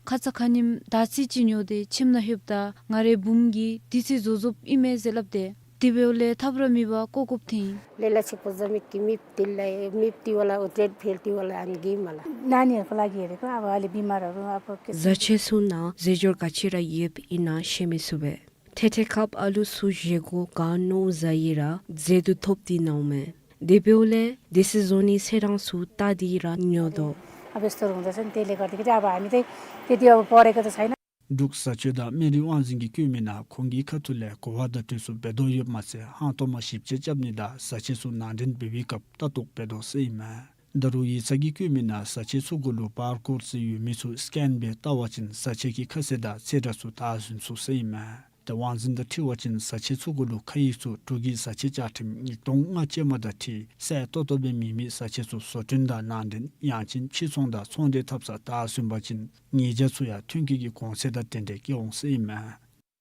ཁ་ཙ་ཁ་ཉིནམ་དར་ཚིལ་ཅིག་ཉོ་སྟེ་ཁྱིམ་ནང་ལྷོདཔ་ད་ང་རའི་བུམོ་གིས་དུས་ཚོད་རྫོགས་རྫོགསཔ་ཨིན་མས་ཟེར་སླབ་སྟེ། དེ་འབདཝ་ལས་ཐབས་ར་མེད་པར་བཀོ་དགོཔ་ཐོན་ཡི། ལེ་ལ་ཆི་ཕོ་ཟ་མི་གི་མིབ་ཏི་ལ་མིབ་ཏི་བ་ལ་འོ་ཏྲེད་ཕེལ་ཏི་བ་ལ་ཨན་གི་མ་ལ། ན་ནི་ཕ་ལ་གི་རེ་ཀོ་ཨ་བ་ལེ་བི་མ་ར་རུ་ཨ་ཕོ་ཀེ། བཟའ་ཆས་ཚུ་ནང་རྫས་སྦྱོར་ག་ཅི་ར་ཡོདཔ་ཨིན་ན་ཤེས་མི་ཚུགས་པས། ཐེ་ཐེ་ཁབ་ཨ་ལུ་ཚུ་བཞེས་སྒོ་ག་ནོར་བཟའ་ཡི་ར་རྫས་དུག་ཐོབ་སྟེ་ནཝ་མས། དེ་འབདཝ་ལས་དུས་ཚོད་རྫོགས་ནི་ཚེས་གྲངས་ཚུ་བལྟ་སྟེ་ར་ཉོ་དོ། ཨ་བེ་སྟོ་རུང་ད་སན་ཏེ་ལེ་གར་ཏེ་ཀི་ཏེ་ཨ་བ་ཨ་མི་ཏེ་ཏེ་ཏེ་ཨ་བ་པོ་རེ་ཀ་ཏེ་སའི་ན། འབྲུག་བཟའ་སྤྱོད་དང་སྨན་རིགས་དབང་འཛིན་གྱིས་བཀོད་མི་ནང་ཁོང་གི་ཁ་ཐུག་ལས་གོ་བ་དང་དུས་ཚོད་འབད་དོ་ཡོདཔ་མ་ཚད་ཧང་སྟོང་མ་ཞིབ་དཔྱད་རྐྱབ་ནི་དང་བཟའ་ཆས་ཚུ་ནང་འདྲེན་འབད་བའི་སྐབས་ལྟ་རྟོག་འབད་དོ་ཟེར་ཨིན་མས། ད་རུང་ཡིག་ཚང་གིས་བཀོད་མི་ནང་བཟའ་ཆས་ཚུ་གུ་ལུ་བར་ཀོཌ་ཟེར་ཡོད་མི་ཚུ་སི་ཀེན་འབད་བལྟ་བ་ཅིན་བཟའ་ཆས་ཀྱི་ཁ་གསལ་དང་ཚེས་གྲངས་ཚུ་བལྟ་ཟུན་ཚུགས་ཟེར་ཨིན་མས། ཏེ་དབང་འཛིན་དང་འཁྲིལ་བ་ཅིན་བཟའ་ཆས་ཚུ་གུ་ལུ་ཁ་ཡིག་ཚུ་འབྲུག་གི་བཟའ་ཆས་བཅའ་ཁྲིམས་ཉིས་སྟོང་ལྔ་ཅན་མ་དང་འཁྲིལ་གསལ་ཏོག་ཏོ་སྦེ་མེད་མི་བཟའ་ཆས་ཚུ་བཟོ་སྐྲུན་དང་ནང་འདྲེན་ཡང་ཅིན་ཕྱིར་ཚོང་དང་ཚོང་འབྲེལ་འཐབ་སར་བལྟ་ཟུན་པ་ཅིན་ཉེས་བྱ་ཚུ་ཡང་ཐོན་སྐྱེད་ཀྱི་གོང་ཚད་དང་འདྲན་འདྲ་བཀལ་འོང་ཟེར་ཨིན་མས།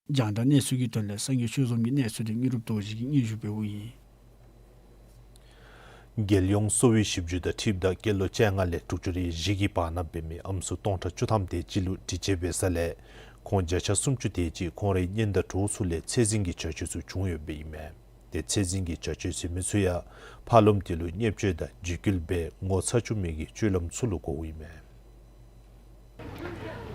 རྒྱང་བསྒྲགས་གནས་ཚུལ་གྱི་དོན་ལས་སངས་རྒྱས་ཆོས་འཛོམས་ཀྱི་གནས་ཚུལ་འདི་དངོས་གྲུབ་རྡོ་རྗེ་གིས་སྙན་ཞུ་འབདཝ་ཨིན། རྒྱལ་ཡོངས་གསོ་བའི་ཞིབ་འཇུག་དང་འཁྲིལཝ་ད་སྐྱེས་ལོ་བཅོ་ལྔ་ལས་དྲུག་ཅུ་རེ་བཞི་གི་བར་ན་འབད་མི་ཨམ་སྲུ་སྟོང་ཕྲག་བཅུ་ཐམ་དེ་ཅིག་ལུ་དྲི་དཔྱད་འབད་ས་ལས་ཁོང་བརྒྱ་ཆ་སུམ་ཅུ་དེ་ཅིག་ཁོང་རའི་གཉེན་དང་གྲོགས་ཚུ་ལས་ཚད་འཛིན་གྱི་བྱ་སྤྱོད་ཚུ་བྱུང་ཡོདཔ་ཨིན་མས། དེ་ཚད་འཛིན་གྱི་བྱ་སྤྱོད་ཟེར་མི་ཚུ་ཡང་ཕར་ལོགས་དེ་ལུ་བརྙས་བཅོས་དང་འཇིགས་སྐུལ་འབད་ངོ་ཚ་བཅུག་མི་གི་སྤྱོད་ལམ་ཚུ་ལུ་གོཝ་ཨིན་མས།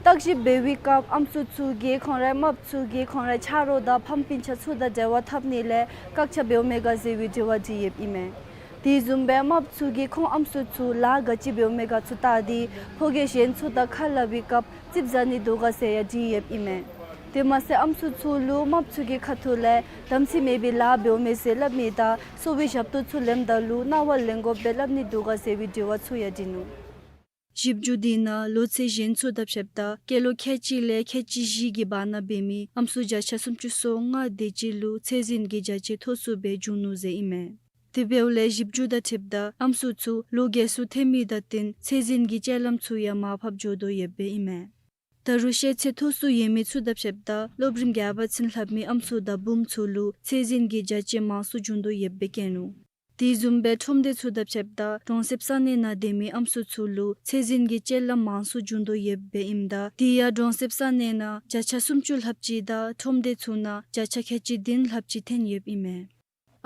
བརྟག་ཞིབ་འབད་བའི་སྐབས་ཨམ་སྲུ་ཚུ་གིས་ཁོང་རའི་རྨགཔ་ཚུ་གིས་ཁོང་རའི་ཆ་རོགས་དང་ཕམ་སྤུན་ཆ་ཚུ་དང་འབྲེལ་བ་འཐབ་ནི་ལས་བཀག་ཆ་འབདཝ་མས་ག་ཟེར་བའི་དྲི་བ་དྲི་ཡོདཔ་ཨིན་མས། དེ་བཟུམ་སྦེ་རྨགཔ་ཚུ་གིས་ཁོང་ཨམ་སྲུ་ཚུ་ལཱ་ག་ཅི་འབདཝ་མས་ག་ཚུ་བལྟ་སྟེ་ཕོ་སྐྱེས་གཞན་ཚུ་དང་ཁ་སླབ་པའི་སྐབས་རྩིགཔ་ཟ་ནི་འདུག་ག་ཟེར་ཡང་དྲི་ཡོདཔ་ཨིན་མས། དེ་མ་ཚད་ཨམ་སྲུ་ཚུ་ལུ་རྨགཔ་ཚུ་གི་ཁ་ཐུག་ལས་དམ་ཚིག་མེད་པའི་ལཱ་འབདཝ་མས་ཟེར་སླབ་ནི་དང་གསོ་བའི་ཞབས་ཏོག་ཚུ་ལེནམ་ད་ལུ་གནང་བ་ལེན་དགོཔ་སྦེ་སླབ་ནི་འདུག་ག་ཟེར་བའི་དྲི་བ་ཚུ་ཡང་དྲི་ནུག། ཞིབ་འཇུག་དེ་ནང་ལོ་ཚད་གཞན་ཚུ་དང་ཕྱདཔ་ད་སྐྱེས་ལོ་ཁལ་གཅིག་ལས་ཁལ་གཅིག་བཞི་གི་བར་ན་འབད་མི་ཨམ་སྲུ་བརྒྱ་ཆ་སུམ་ཅུ་སོ་ལྔ་དེ་ཅིག་ལུ་ཚད་འཛིན་གྱི་བྱ་བྱེད་མཐོ་སུ་སྦེ་བྱུང་ནུག་ཟེར་ཨིན་མས། དེ་འབདཝ་ལས་ཞིབ་འཇུག་དང་འཁྲིལཝ་ད་ཨམ་སྲུ་ཚུ་ལོ་རྒས་སུ་ཐོན་མི་དང་བསྟུན་ཚད་འཛིན་གྱི་སྤྱོད་ལམ་ཚུ་ཡང་མར་ཕབ་འགྱོ་དོ་ཡོདཔ་སྦེ་ཨིན་མས། ད་རུང་ཤེས་ཚད་མཐོ་སུ་ཡོད་མི་ཚུ་དང་ཕྱདཔ་ད་སློབ་རིམ་བརྒྱད་པ་ཚུན་ལྷབ་མི་ཨམ་སྲུ་དང་བུམོ་ཚུ་ལུ་ཚད་འཛིན་གྱི་བྱ་བྱེད་མང་སུ་འབྱུང་དོ་ཡོདཔ་སྦེ་བཀོད་ནུག། དེ་བཟུམ་སྦེ་ཁྲོམ་སྡེ་ཚུ་དང་ཕྱདཔ་ད་གྲོང་གསེབ་ས་གནས་ནང་སྡོད་མི་ཨམ་སྲུ་ཚུ་ལུ་ཚད་འཛིན་གྱི་སྤྱོད་ལམ་མང་སུ་བྱུང་དོ་ཡོདཔ་སྦེ་ཨིནམ་ད་དེ་ཡང་གྲོང་གསེབ་ས་གནས་ནང་བརྒྱ་ཆ་སུམ་ཅུ་ལྷགཔ་ཅིག་དང་ཁྲོམ་སྡེ་ཚུ་ནང་བརྒྱ་ཆ་ཁལ་གཅིག་བདུན་ལྷགཔ་ཅིག་ཐོན་ཡོདཔ་ཨིན་མས།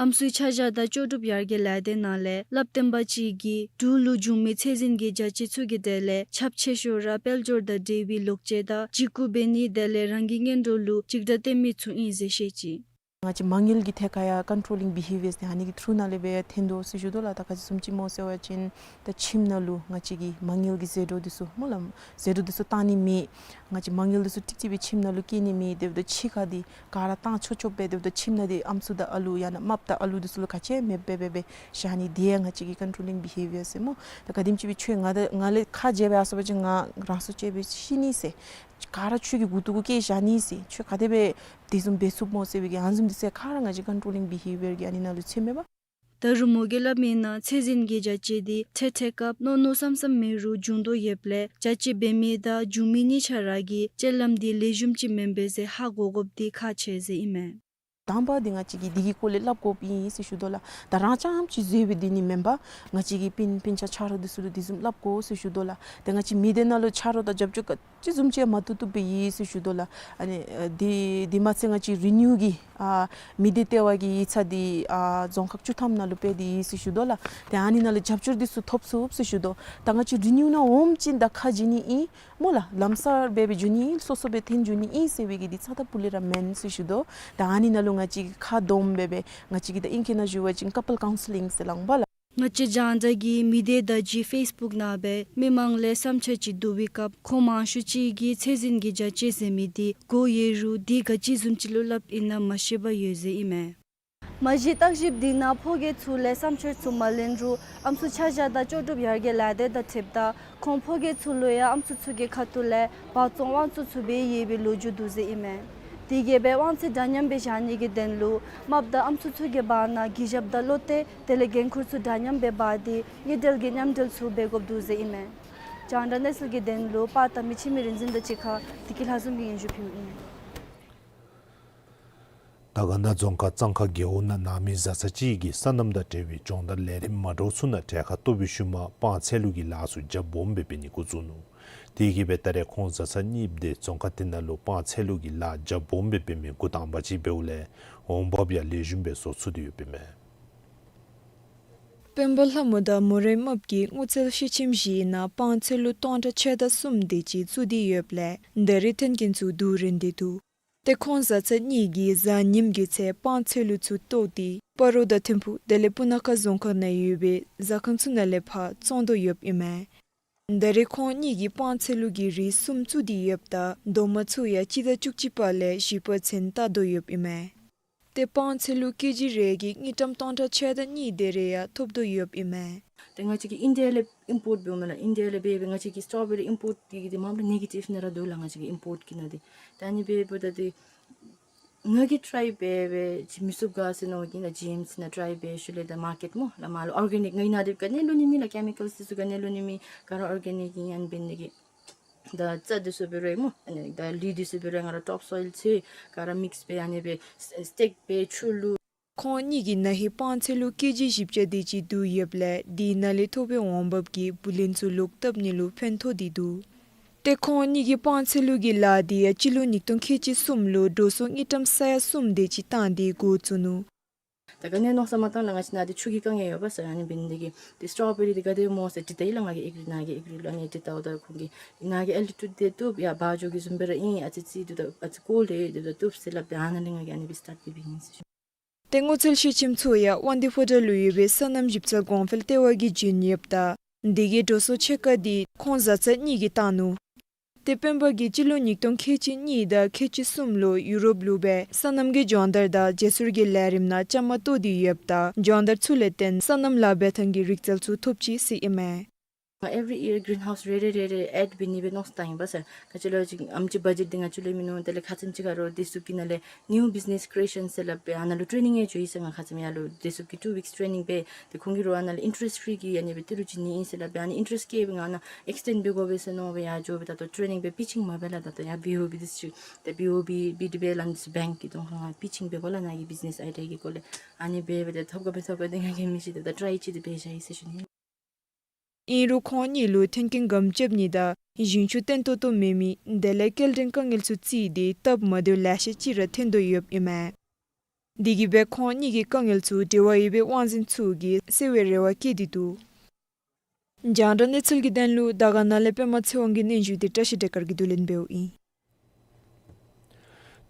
ཨམ་སྲུའི་ཆ་བཞག་དང་ལྕོགས་གྲུབ་ཡར་རྒྱས་ལས་སྡེ་ནང་ལས་སླབ་སྟོན་པ་ཅིག་གིས་འབྲུག་ལུ་འབྱུང་མི་ཚད་འཛིན་གྱི་བྱ་སྤྱོད་ཚུ་གི་གྲས་ལས་ཁྱབ་ཆེ་ཤོས་ར་དཔལ་འབྱོར་དང་འབྲེལ་བའི་ལོག་སྤྱོད་དང་འཇིགས་སྐུལ་འབད་ནི་དེ་ལས་རང་གི་ངན་འགྲོ་ལུ་འཇིགས་སྐྲག་སྟོན་མི་ཚུ་ཨིན་ཟེར་བཤད་ཅི། ང་བཅས་མ་དངུལ་གྱི་ཐད་ཁར་ཡང་ཀོན་ཊོ་ལིང་བི་ཧེ་བི་ཡརསི་འདི་ཨ་ནི་གི་ཐུརུ་ནང་ལས་སྦེ་ཡང་ཐོན་དོ་ཟེར་ཞུ་དོ་ལགས། ད་ག་ཅི་བཟུམ་ཅིག་སྨོ་ཟེར་བ་ཅིན་ད་ཁྱིམ་ནང་ལུ་ང་བཅས་ཀྱི་མ་དངུལ་གྱི་ཟད་འགྲོ་འདི་ཚུ་སྨོ་ལགས། ཟད་འགྲོ་འདི་ཚུ་བཏང་ནི་མེད། ང་བཅས་མ་དངུལ་འདི་ཚུ་ཀྲིག་ཀྲི་སྦེ་ཁྱིམ་ནང་ལུ་བསྐྱལ་ནི་མེད། དེ་འབདཝ་ད་ཕྱི་ཁར་འདི་ག་ར་བཏང་ཆོག་ཆོགཔ་སྦེ་དེ་འབདཝ་ད་ཁྱིམ་ནང་འདི་ཨམ་སྲུ་དང་ཨ་ལུ་ཡང་ན་རྨགཔ་དང་ཨ་ལུ་འདི་ཚུ་ལུ་ག་ཅི་ཡང་མེདཔ་སྦེ་སྦེ་སྦེ་བཞག་ནི་འདི་ཡང་ང་བཅས་ཀྱི་ཀོན་ཊོ་ལིང་བི་ཧེ་བི་ཡརསི་ཟེར་སྨོ། ད་ག་དེམ་ཅིག་སྦེ་ཁྱོད་ང་དང་ང་ལས་ཁ་འབྱལ་སྦེ་ཡར་སོང་པ་ཅིན་ང་རང་སྲོག་བཅད་སྦེ་ཤི་ནི་ཟེར། ག་ར་ཁྱོད་ཀྱི་མགུ་ཏོ་གུ་བཀལ་བཞག་ནི་ཟེར། ཁྱོད་ག་དེ་སྦེ་དེ་བཟུམ་འབད་ཚུགས་སྨོ་ཟེར་བའི་གི་ཨ་ནི་བཟུམ་འདི་ཚུ་ག་ར་ང་བཅས་ཀོན་ཊོ་ལིང་བི་ཧེ་བི་ཡརསི་གི་ཨ་ནི་ནང་ལུ་ཚུདཔ་མས་པ། ད་རུང་མོ་གིས་སླབ་མིའི་ནང་ཚད་འཛིན་གྱི་བྱ་སྤྱོད་འདི་འཕྲལ་འཕྲལ་སྐབས་མནོ་མནོ་བསམ་བསམ་མེད་རུང་འབྱུང་དོ་ཡོདཔ་ལས་བྱ་སྤྱོད་འབད་མི་དང་འབྱུང་མི་གཉིས་ཆ་ར་གི་སྤྱོད་ལམ་འདི་ལེགས་ཤོམ་ཅིག་མེན་པས་ཟེར་ཧ་གོ་དགོཔ་འདི་ཁག་ཆེ་ཟེར་ཨིན་མས། དང་པ་འདི་ང་བཅས་ཀྱིས་འདི་གི་སྐོར་ལས་སླབ་དགོཔ་ཨིན་ཟེར་ཞུ་དོ་ལགས། ད་རང་རྐྱངམ་ཅིག་བཟོ་སྦེ་སྡོད་ནི་མེན་པར་ང་བཅས་ཀྱི་སྤུན་སྤུན་ཆ་ཆ་རོགས་འདི་ཚུ་ལུ་འདི་བཟུམ་སླབ་དགོ་ཟེར་ཞུ་དོ་ལགས། ཏེ་ང་བཅས་མི་སྡེ་ནང་ལུ་ཆ་རོགས་དང་རྒྱབ་སྐྱོར་ག་ཅི་བཟུམ་ཅིག་ཡང་མ་བཏུབ་བཏུབ་སྦེ་ཡོད་ཟེར་ཞུ་དོ་ལགས། ཨ་ནི་ཨ་འདི་འདི་མ་ཚད་ང་བཅས་རི་ནིའུ་གི་ཨ་མི་སྡེ་ལྟེ་བ་གི་ཡིག་ཚང་འདི་ཨ་རྫོང་ཁག་བཅུ་ཐམ་ནང་ལུ་སྤེལ་ཏེ་ཡོད་ཟེར་ཞུ་དོ་ལགས། ཏེ་ཨ་ནི་ནང་ལུ་རྒྱབ་སྐྱོར་འདི་ཚུ་ཐོབ་ཚུགས་ཟེར་ཞུ་དོ། ད་ང་བཅས་རི་ནིའུ་ནང་འོངམ་ཅིག་ད་ཁ་འབྱལ་ནི་ཨིན་སྨོ་ལགས། ལམ་སར་སྦེ་སྦེ་འགྱོ་ནི་ཨིན། སོ་སོ་སྦེ་འཐོན་འགྱོ་ནི་ཨིན་ཟེར་བའི་གི་འདི་རྩ་དང་སྤུ་ལས་ར་མེན་ཟེར་ཞུ་དོ། ད་ཨ་ནི་ནང་ལུ་ང་བཅས་ཀྱིས་ཁ་བསྡོམས་སྦེ་སྦེ་ང་བཅས་ཀྱིས་ད་ཨིང་སྐད་ནང་ཞུ་བ་ཅིན་ཀ་པལ་ཀའུན་སི་ལིང་ཟེར་སླབ་པས་ལགས། ང་བཅས་རྒྱང་བསྒྲགས་ཀྱིས་མི་སྡེ་བརྡ་བརྒྱུད་ཕེསི་བུཀ་ནང་སྦེ་མི་མང་ལས་བསམ་འཆར་ཅིག་བསྡུ་བའི་སྐབས་ཁོང་མང་ཤོས་ཅིག་གིས་ཚད་འཛིན་གྱི་བྱ་སྤྱོད་ཟེར་མི་འདི་གོ་ཡོད་རུང་འདི་ག་ཅི་བཟུམ་ཅིག་ལུ་སླབ་ཨིན་ན་མ་ཤེས་པར་ཡོད་ཟེར་ཨིན་མས། མ་གཞི་བརྟག་ཞིབ་འདི་ནང་ཕོ་རྒྱས་ཚུ་ལས་བསམ་འཆར་ཚུ་མ་ལེན་རུང་ཨམ་སྲུ་ཆ་བཞག་དང་ལྕོགས་གྲུབ་ཡར་རྒྱས་ལས་སྡེ་དང་འཁྲིལཝ་ད་ཁོང་ཕོ་རྒྱས་ཚུ་ལུ་ཡང་ཨམ་སྲུ་ཚུ་གི་ཁ་ཐུག་ལས་འབག་བཙོང་དབང་བཙོང་ཚུ་འབད་ཡོད་པའི་ལོ་རྒྱུས་འདུག་ཟེར་ཨིན་མས། དེ་གིས་སྦེ་དབང་ཚད་འདྲ་མཉམ་སྦེ་བཞག་ནི་གི་དོན་ལུ་རྨགཔ་དང་ཨམ་སྲུ་ཚུ་གི་བར་ན་གུས་ཞབས་དང་བློ་གཏད་དེ་ལས་འགན་ཁུར་ཚུ་འདྲ་མཉམ་སྦེ་འབག་སྟེ་དངུལ་འབྲེལ་གྱི་མཉམ་འབྲེལ་ཚུ་འབད་དགོཔ་འདུག་ཟེར་ཨིན་མས། རྒྱང་བསྒྲགས་གནས་ཚུལ་གྱི་དོན་ལུ་པར་བཏབ་མི་འཆི་མེད་རིག་འཛིན་དང་གཅིག་ཁར་བདེ་སྐྱིད་ལྷ་འཛོམས་ཀྱིས་སྙན་ཞུ་ཕུལཝ་ཨིན། དར་དཀར་ན་རྫོང་ཁག་གཙང་ཁ་རྒེད་འོག་ནང་ནང་མི་བཟའ་ཚང་ཅིག་གིས་སོ་ནམ་དང་འབྲེལ་བའི་སྦྱོང་བརྡར་ལས་རིམ་མ་འདྲཝ་ཚུ་ནང་གྲལ་ཁར་གཏོགས་པའི་ཤུལ་མ་སྤང་ཚལ་ལུ་གི་ལཱ་ཚུ་རྒྱ་སྦོམ་སྦེ་འབད་ནི་འགོ་བཙུགས་ནུག། དེ་གིས་སྦེ་ད་རེས་ཁོང་བཟའ་ཚང་གཉིས་འདི་རྫོང་ཁག་དེ་ནང་ལུ་སྤང་ཚལ་ལུ་གི་ལཱ་རྒྱ་སྦོམ་སྦེ་འབད་མི་འགོ་དང་པ་ཅིག་འབདཝ་ལས་འོང་འབབ་ཡང་ལེགས་ཤོམ་སྦེ་བཟོ་ཚུགས་ཏེ་ཡོདཔ་ཨིན་མས། སྤེན་པ་ལྷ་མོ་དང་མོ་རའི་རྨགཔ་གིས་སྔོ་ཚལ་ཕྱེ་ཁྱིམ་བཞིའི་ནང་སྤང་ཚལ་ལུ་སྟོང་ཕྲག་ཕྱེད་དང་གསུམ་དེ་ཅིག་བཙུགས་ཏེ་ཡོདཔ་ལས་ད་རེས་ཐོན་མཁན་ཚུ་བསྡུ་རན་ཏེ་འདུག། ཏེ་ཁོང་བཟའ་ཚང་གཉིས་ཀྱིས་གཟའ་ཉིམ་གྱི་ཚེ་སྤང་ཚལ་ལུ་ཚུར་གཏོགས་ཏེ་སྤ་རོ་དང་ཐིམ་ཕུག་དེ་ལས་སྤུ་ན་ཁ་རྫོང་ཁག་ནང་ཡོད་པའི་ཟ་ཁང་ཚུ་ནང་ལས་ཕར་བཙོང་དོ་ཡོདཔ་ཨིན་མས། ད་རེས་ཁོང་གཉིས་ཀྱིས་སྤང་ཚལ་ལུ་གི་རིགས་གསུམ་བཙུགས་ཏེ་ཡོདཔ་ད་རྡོག་མ་ཚུ་ཡང་སྤྱི་ཟླ་བཅུ་གཅིག་པ་ལས་བཞི་པ་ཚུན་བཏགས་དོ་ཡོདཔ་ཨིན་མས། ཏེ་སྤང་ཚལ་ལུ་ཀེ་ཇི་རེ་གི་དངུལ་ཀྲམ་སྟོང་ཕྲག་ཕྱེད་དང་གཉིས་དེ་རེ་ཡང་ཐོབ་དོ་ཡོདཔ་ཨིན་མས། ཏེ་ང་བཅས་ཀྱིས་ཨིན་ཌི་ཡ་ལས་ཨིམ་པོརཊ་འབདཝ་མས་ལགས། ཨིན་ཌི་ཡ་ལས་འབད་སྦེ་ང་བཅས་ཀྱིས་སི་ཊོ་བེ་རི་ཨིམ་པོརཊ་འདི་གི་འདི་མ་པ་ནེ་གེ་ཊིབ་ནི་ར་འདུག་ལགས། ང་བཅས་ཀྱི་ཨིམ་པོརཊ་གི་ནང་འདི་ད་ཨ་ནི་འབདཝ་ད་འདི་ང་གིས་ཊ་རའི་འབད་སྦེ་ཅིག་མི་ཚུགས་ག་ཟེར་མནོ་གི་ལགས། ཇི་ཨེམ་སི་ནང་ཊ་རའི་འབད་ཞིནམ་ལས་ད་མར་ཀེཊ་སྨོ་ལགས་མར་ལུ་ཨོར་གེ་ནིཀ་ང་གིས་ནཱ་འདི་ག་ནི་ལུ་ནི་མེད་ལགས། ཀེ་མི་ཀཱལ་འདི་ཚུ་ག་ནི་ལུ་ནི་མེད། ག་ར་ཨོར་གེ་ནིཀ་ཨིན། ཨ་ནི་འབད་ནི་འདི་གིས་ད་རྩྭ་འདི་ཚུ་འབད་རུང་སྨོ་ཨ་ནི་ད་ལུད་འདི་ཚུ་འབད་རུང་ང་ར་ཊོབ་སོའིལ་ཚུ་ག་ར་མིགསི་འབད་ཨ་ནི་སྦེ་སི་ཊེག་འབད་ཆུ་བླུག། ཁོང་གཉིས་ཀྱིས་ན་ཧིང་སྤང་ཚལ་ལུ་ཀེ་ཇི་བཞི་བརྒྱ་དེ་ཅིག་བསྡུ་ཡོདཔ་ལས་དེ་ནང་ལས་ཐོབ་པའི་འོང་འབབ་ཀྱིས་བུ་ལོན་ཚུ་ལོག་བཏབ་ནི་ལུ་ཕན་ཐོགས་ཏེ་འདུག། ཏེ་ཁོང་གཉིས་ཀྱིས་སྤང་ཚལ་ལུ་གི་ལཱ་འདི་ཡང་སྤྱི་ལོ་ཉིས་སྟོང་ཁལ་གཅིག་གསུམ་ལུ་འགྲོ་སོང་དངུལ་ཀྲམ་ས་ཡ་གསུམ་དེ་ཅིག་བཏང་སྟེ་འགོ་བཙུགས་ནུག། ད་ག་ནི་མནོ་བསམ་མ་བཏང་ལགས། ང་བཅས་ནཱ་འདི་ཆུ་གི་དཀའ་ངལ་ཡོད་པས་ཟེར། ཨ་ནི་འབད་ནི་འདི་གིས་འདི་སི་ཊོ་བེ་རི་འདི་ག་དེ་སྨོ་ཟེར་དྲི་ད་ཡི་ལགས། ང་གིས་ཨེག་རི་ནཱ་གི་ཨེག་རི་ལུ་ཨ་ནི་དྲི་ད་འོ་ད་ཁོང་གིས་ནཱ་གི་ཨལ་ཊི་ཊུཌ་འདི་བཏུབ་ཡ་བ་འཇོ་གི་བཟུམ་སྦེ་ར་ཨིན། ཨ་ཙི་ཙི་འདི་ད་ཨ་ཙི་ཀོལཌ་འདི་ད་བཏུབ་ཟེར་སླབ་སྟེ་ཨ་ནཱ་ལས་ང་གིས་ཨ་ནི་སྦེ་སི་ཊཱཊ་འབད་འབདཝ་ཨིན་ཟེར་ཞུ། ཏེ་སྔོ་ཚལ་ཕྱེ་ཁྱིམ་ཚུ་ཡང་དབང་འདུས་ཕོ་བྲང་ལུ་ཡོད་པའི་སོ་ནམ་ཞིབ་འཚོལ་གོང་འཕེལ་ལྟེ་བ་གིས་བྱིན་ཡོདཔ་ད་དེ་གི་འགྲོ་སོང་ཕྱེད་ཀ་འདི་ཁོང་བཟའ་ཚང་གཉིས་ཀྱིས་བཏང་ནུག། ཏེ་སྤེན་པ་གིས་སྤྱི་ལོ་ཉིས་སྟོང་ཁལ་གཅིག་གཉིས་དང་ཁལ་གཅིག་གསུམ་ལུ་ཡུ་རོབ་ལུ་སྦེ་སོ་ནམ་གྱི་སྦྱོང་བརྡར་དང་རྗེས་སོར་གྱི་ལས་རིམ་ནང་བཅའ་མར་གཏོགས་ཏེ་ཡོདཔ་ད་སྦྱོང་བརྡར་ཚུ་ལས་བརྟེན་སོ་ནམ་ལཱ་འབད་ཐངས་ཀྱི་རིག་རྩལ་ཚུ་ཐོབ་ཅི་ཟེར་ཨིན་མས། ང་every year greenhouse རེ་རེ་རེ་རེ་add འབད་ནི་སྦེ་མནོ་བསམ་བཏང་ཡི་པ་ཟེར། ག་ཅི་ལོ་ཅིག་ཨམ་ཅིག་བ་ཇེཊ་འདི་ང་བཅས་ལུ་མིན་ནུག། དེ་ལས་ཁ་ཙ་ཅིག་ཁར་ལུ་དེ་ཚུ་གི་ནང་ལས་new business creation ཟེར་སླབ་སྦེ་ཨ་ནཱ་ལུ་ཊེ་ནིང་ཡང་བྱིན་ཡི་ཟེར། ང་ཁ་ཙ་ཡར་ལུ་དེ་ཚུ་གི་two weeks training འབད་དེ་ཁོང་གིས་ར་ཨ་ནཱ་ལས་interest free གི་ཨ་ནི་སྦེ་ཏི་རུ་ཅིག་ནི་ཨིན་ཟེར་སླབ་སྦེ་ཨ་ནི་interest ཀེ་སྦེ་ང་ནཱ་extend འབད་དགོ་པས་ཟེར་མནོ་སྦེ་ཡར་འགྱོ་སྦེ་ད་ལྟོ་ཊེ་ནིང་འབད་པི་ཆིང་མ་འབད་ལགས། ད་ལྟོ་ཡར་བི་ཨོ་བི་འདི་ཚུ་ད་བི་ཨོ་བི་བི་ཌི་བི་ཨེལ་ཨེནཌ་བེངཀ་གི་དོན་ཁར་ང་པི་ཆིང་འབད་དགོ་ལགས། ནཱ་གི་བིཛ་ནེསི་ཨའི་ཌི་ཡ་གི་སྐོར་ལས་ཨ་ནི་འབད་སྦེ་ད་ཐོབ་ག་མི་ཐོབ་ག་འདི་ང་གིས་མི་ཤེས། ད་ད་ཊ་རའི་ཅིག་འདི་འབད་བཞག་ཡི་ཟེར་ཞུ་ནི། ཨིན་རུང་ཁོང་གཉིས་ལུ་ཐོན་སྐྱེད་སྒམ་རྐྱབ་ནི་དང་ཞིང་ཆུ་བརྟན་ཏོག་ཏོ་མེད་མི་དེ་ལས་སྐྱེལ་འདྲེན་དཀའ་ངལ་ཚུ་བརྩིས་ཏེ་སྟབས་མ་བདེཝ་ལེ་ཤ་ཅིག་ར་ཐོན་དོ་ཡོདཔ་ཨིན་མས། དེ་གིས་སྦེ་ཁོང་གཉིས་ཀྱི་དཀའ་ངལ་ཚུ་འབྲེལ་བ་ཡོད་པའི་དབང་འཛིན་ཚུ་གིས་སེལ་བའི་རེ་བ་བསྐྱེད་དེ་འདུག། རྒྱང་བསྒྲགས་གནས་ཚུལ་གྱི་དོན་ལུ་དར་དཀར་ན་ལས་པདྨ་ཚེ་དབང་གི་སྙན་ཞུ་དེ་བཀྲ་ཤིས་སྒྲོལ་དཀར་གྱིས་བསྡུ་ལེན་འབདཝ་ཨིན།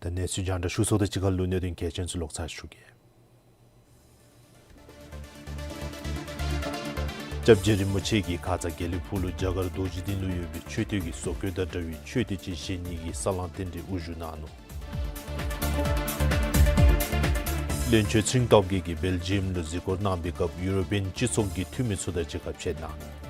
ད་གནས་ཚུལ་རྒྱང་བསྒྲགས་ཞུ་ཚརཝ་དང་གཅིག་ཁར་ལུ་གནད་དོན་གལ་ཆེན་ཚུ་ལོག་ཚར་ཞུ་གེ། སྐྱབས་རྗེ་རིན་པོ་ཆེ་གིས་ཁ་ཙ་དགེ་ལེགས་ཕུག་ལུ་རྒྱ་གར་རྡོ་རྗེ་གདན་ལུ་ཡོད་པའི་མཆོད་རྟེན་གྱི་བཟོ་བཀོད་དང་འདྲ་བའི་མཆོད་རྟེན་ཅིག་བཞེངས་ནི་གི་ས་བསླང་རྟེན་འབྲེལ་དབུ་བཞུགས་གནང་ནུག། བློན་ཆེན་ཚེ་རིང་སྟོབས་རྒྱས་ཀྱིས་སྦེལ་ཇི་ཡམ་ལུ་གཟིགས་སྐོར་གནང་བའི་སྐབས་ཡུ་རོ་པིའན་སྤྱི་ཚོགས་ཀྱི་འཐུས་མི་ཚུ་དང་གཅིག་ཁར་ཕྱད་གནང་ནུག།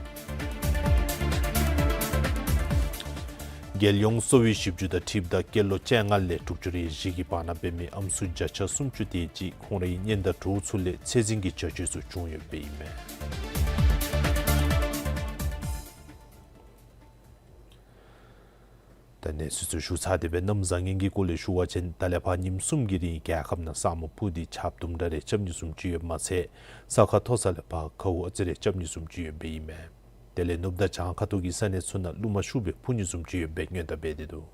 རྒྱལ་ཡོངས་གསོ་བའི་ཞིབ་འཇུག་དང་འཁྲིལཝ་ད་སྐྱེས་ལོ་བཅོ་ལྔ་ལས་དྲུག་ཅུ་རེ་བཞི་གི་བར་ན་འབད་མི་ཨམ་སྲུ་བརྒྱ་ཆ་སུམ་ཅུ་དེ་ཅིག་ཁོང་རའི་གཉེན་དང་གྲོགས་ཚུ་ལས་ཚད་འཛིན་གྱི་བྱ་སྤྱོད་ཚུ་བྱུང་ཡོདཔ་ཨིན་མས། ད་གནས་ཚུལ་ཚུ་ཞུ་ཚར་ཏེ་སྦེ་གནམ་བཟང་ངན་གྱི་སྐོར་ལས་ཞུ་བ་ཅིན་ད་ལས་ཕར་ཉིནམ་གསུམ་གྱི་རིང་རྒྱལ་ཁབ་ནང་ས་སྨུག་ཕུབ་སྟེ་ཆརཔ་དུམ་གྲ་རེ་རྐྱབ་ནི་བཟུམ་ཅིག་ཡོདཔ་མ་ཚད་ས་ཁ་མཐོ་ས་ལས་ཕར་ཁཝ་ཨ་ཙི་རེ་རྐྱབ་ནི་བཟུམ་ཅིག་ཡོདཔ་ཨིན་མས། དེ་ལས་ནུབ་དང་བྱང་ཁ་ཐུག་གི་ས་གནས་ཚུ་ནང་རླུང་མ་ཤུགས་སྦེ་འཕུ་ནི་བཟུམ་ཅིག་ཡོདཔ་སྦེ་སྔོན་བརྡ་འབད་དེ་འདུག།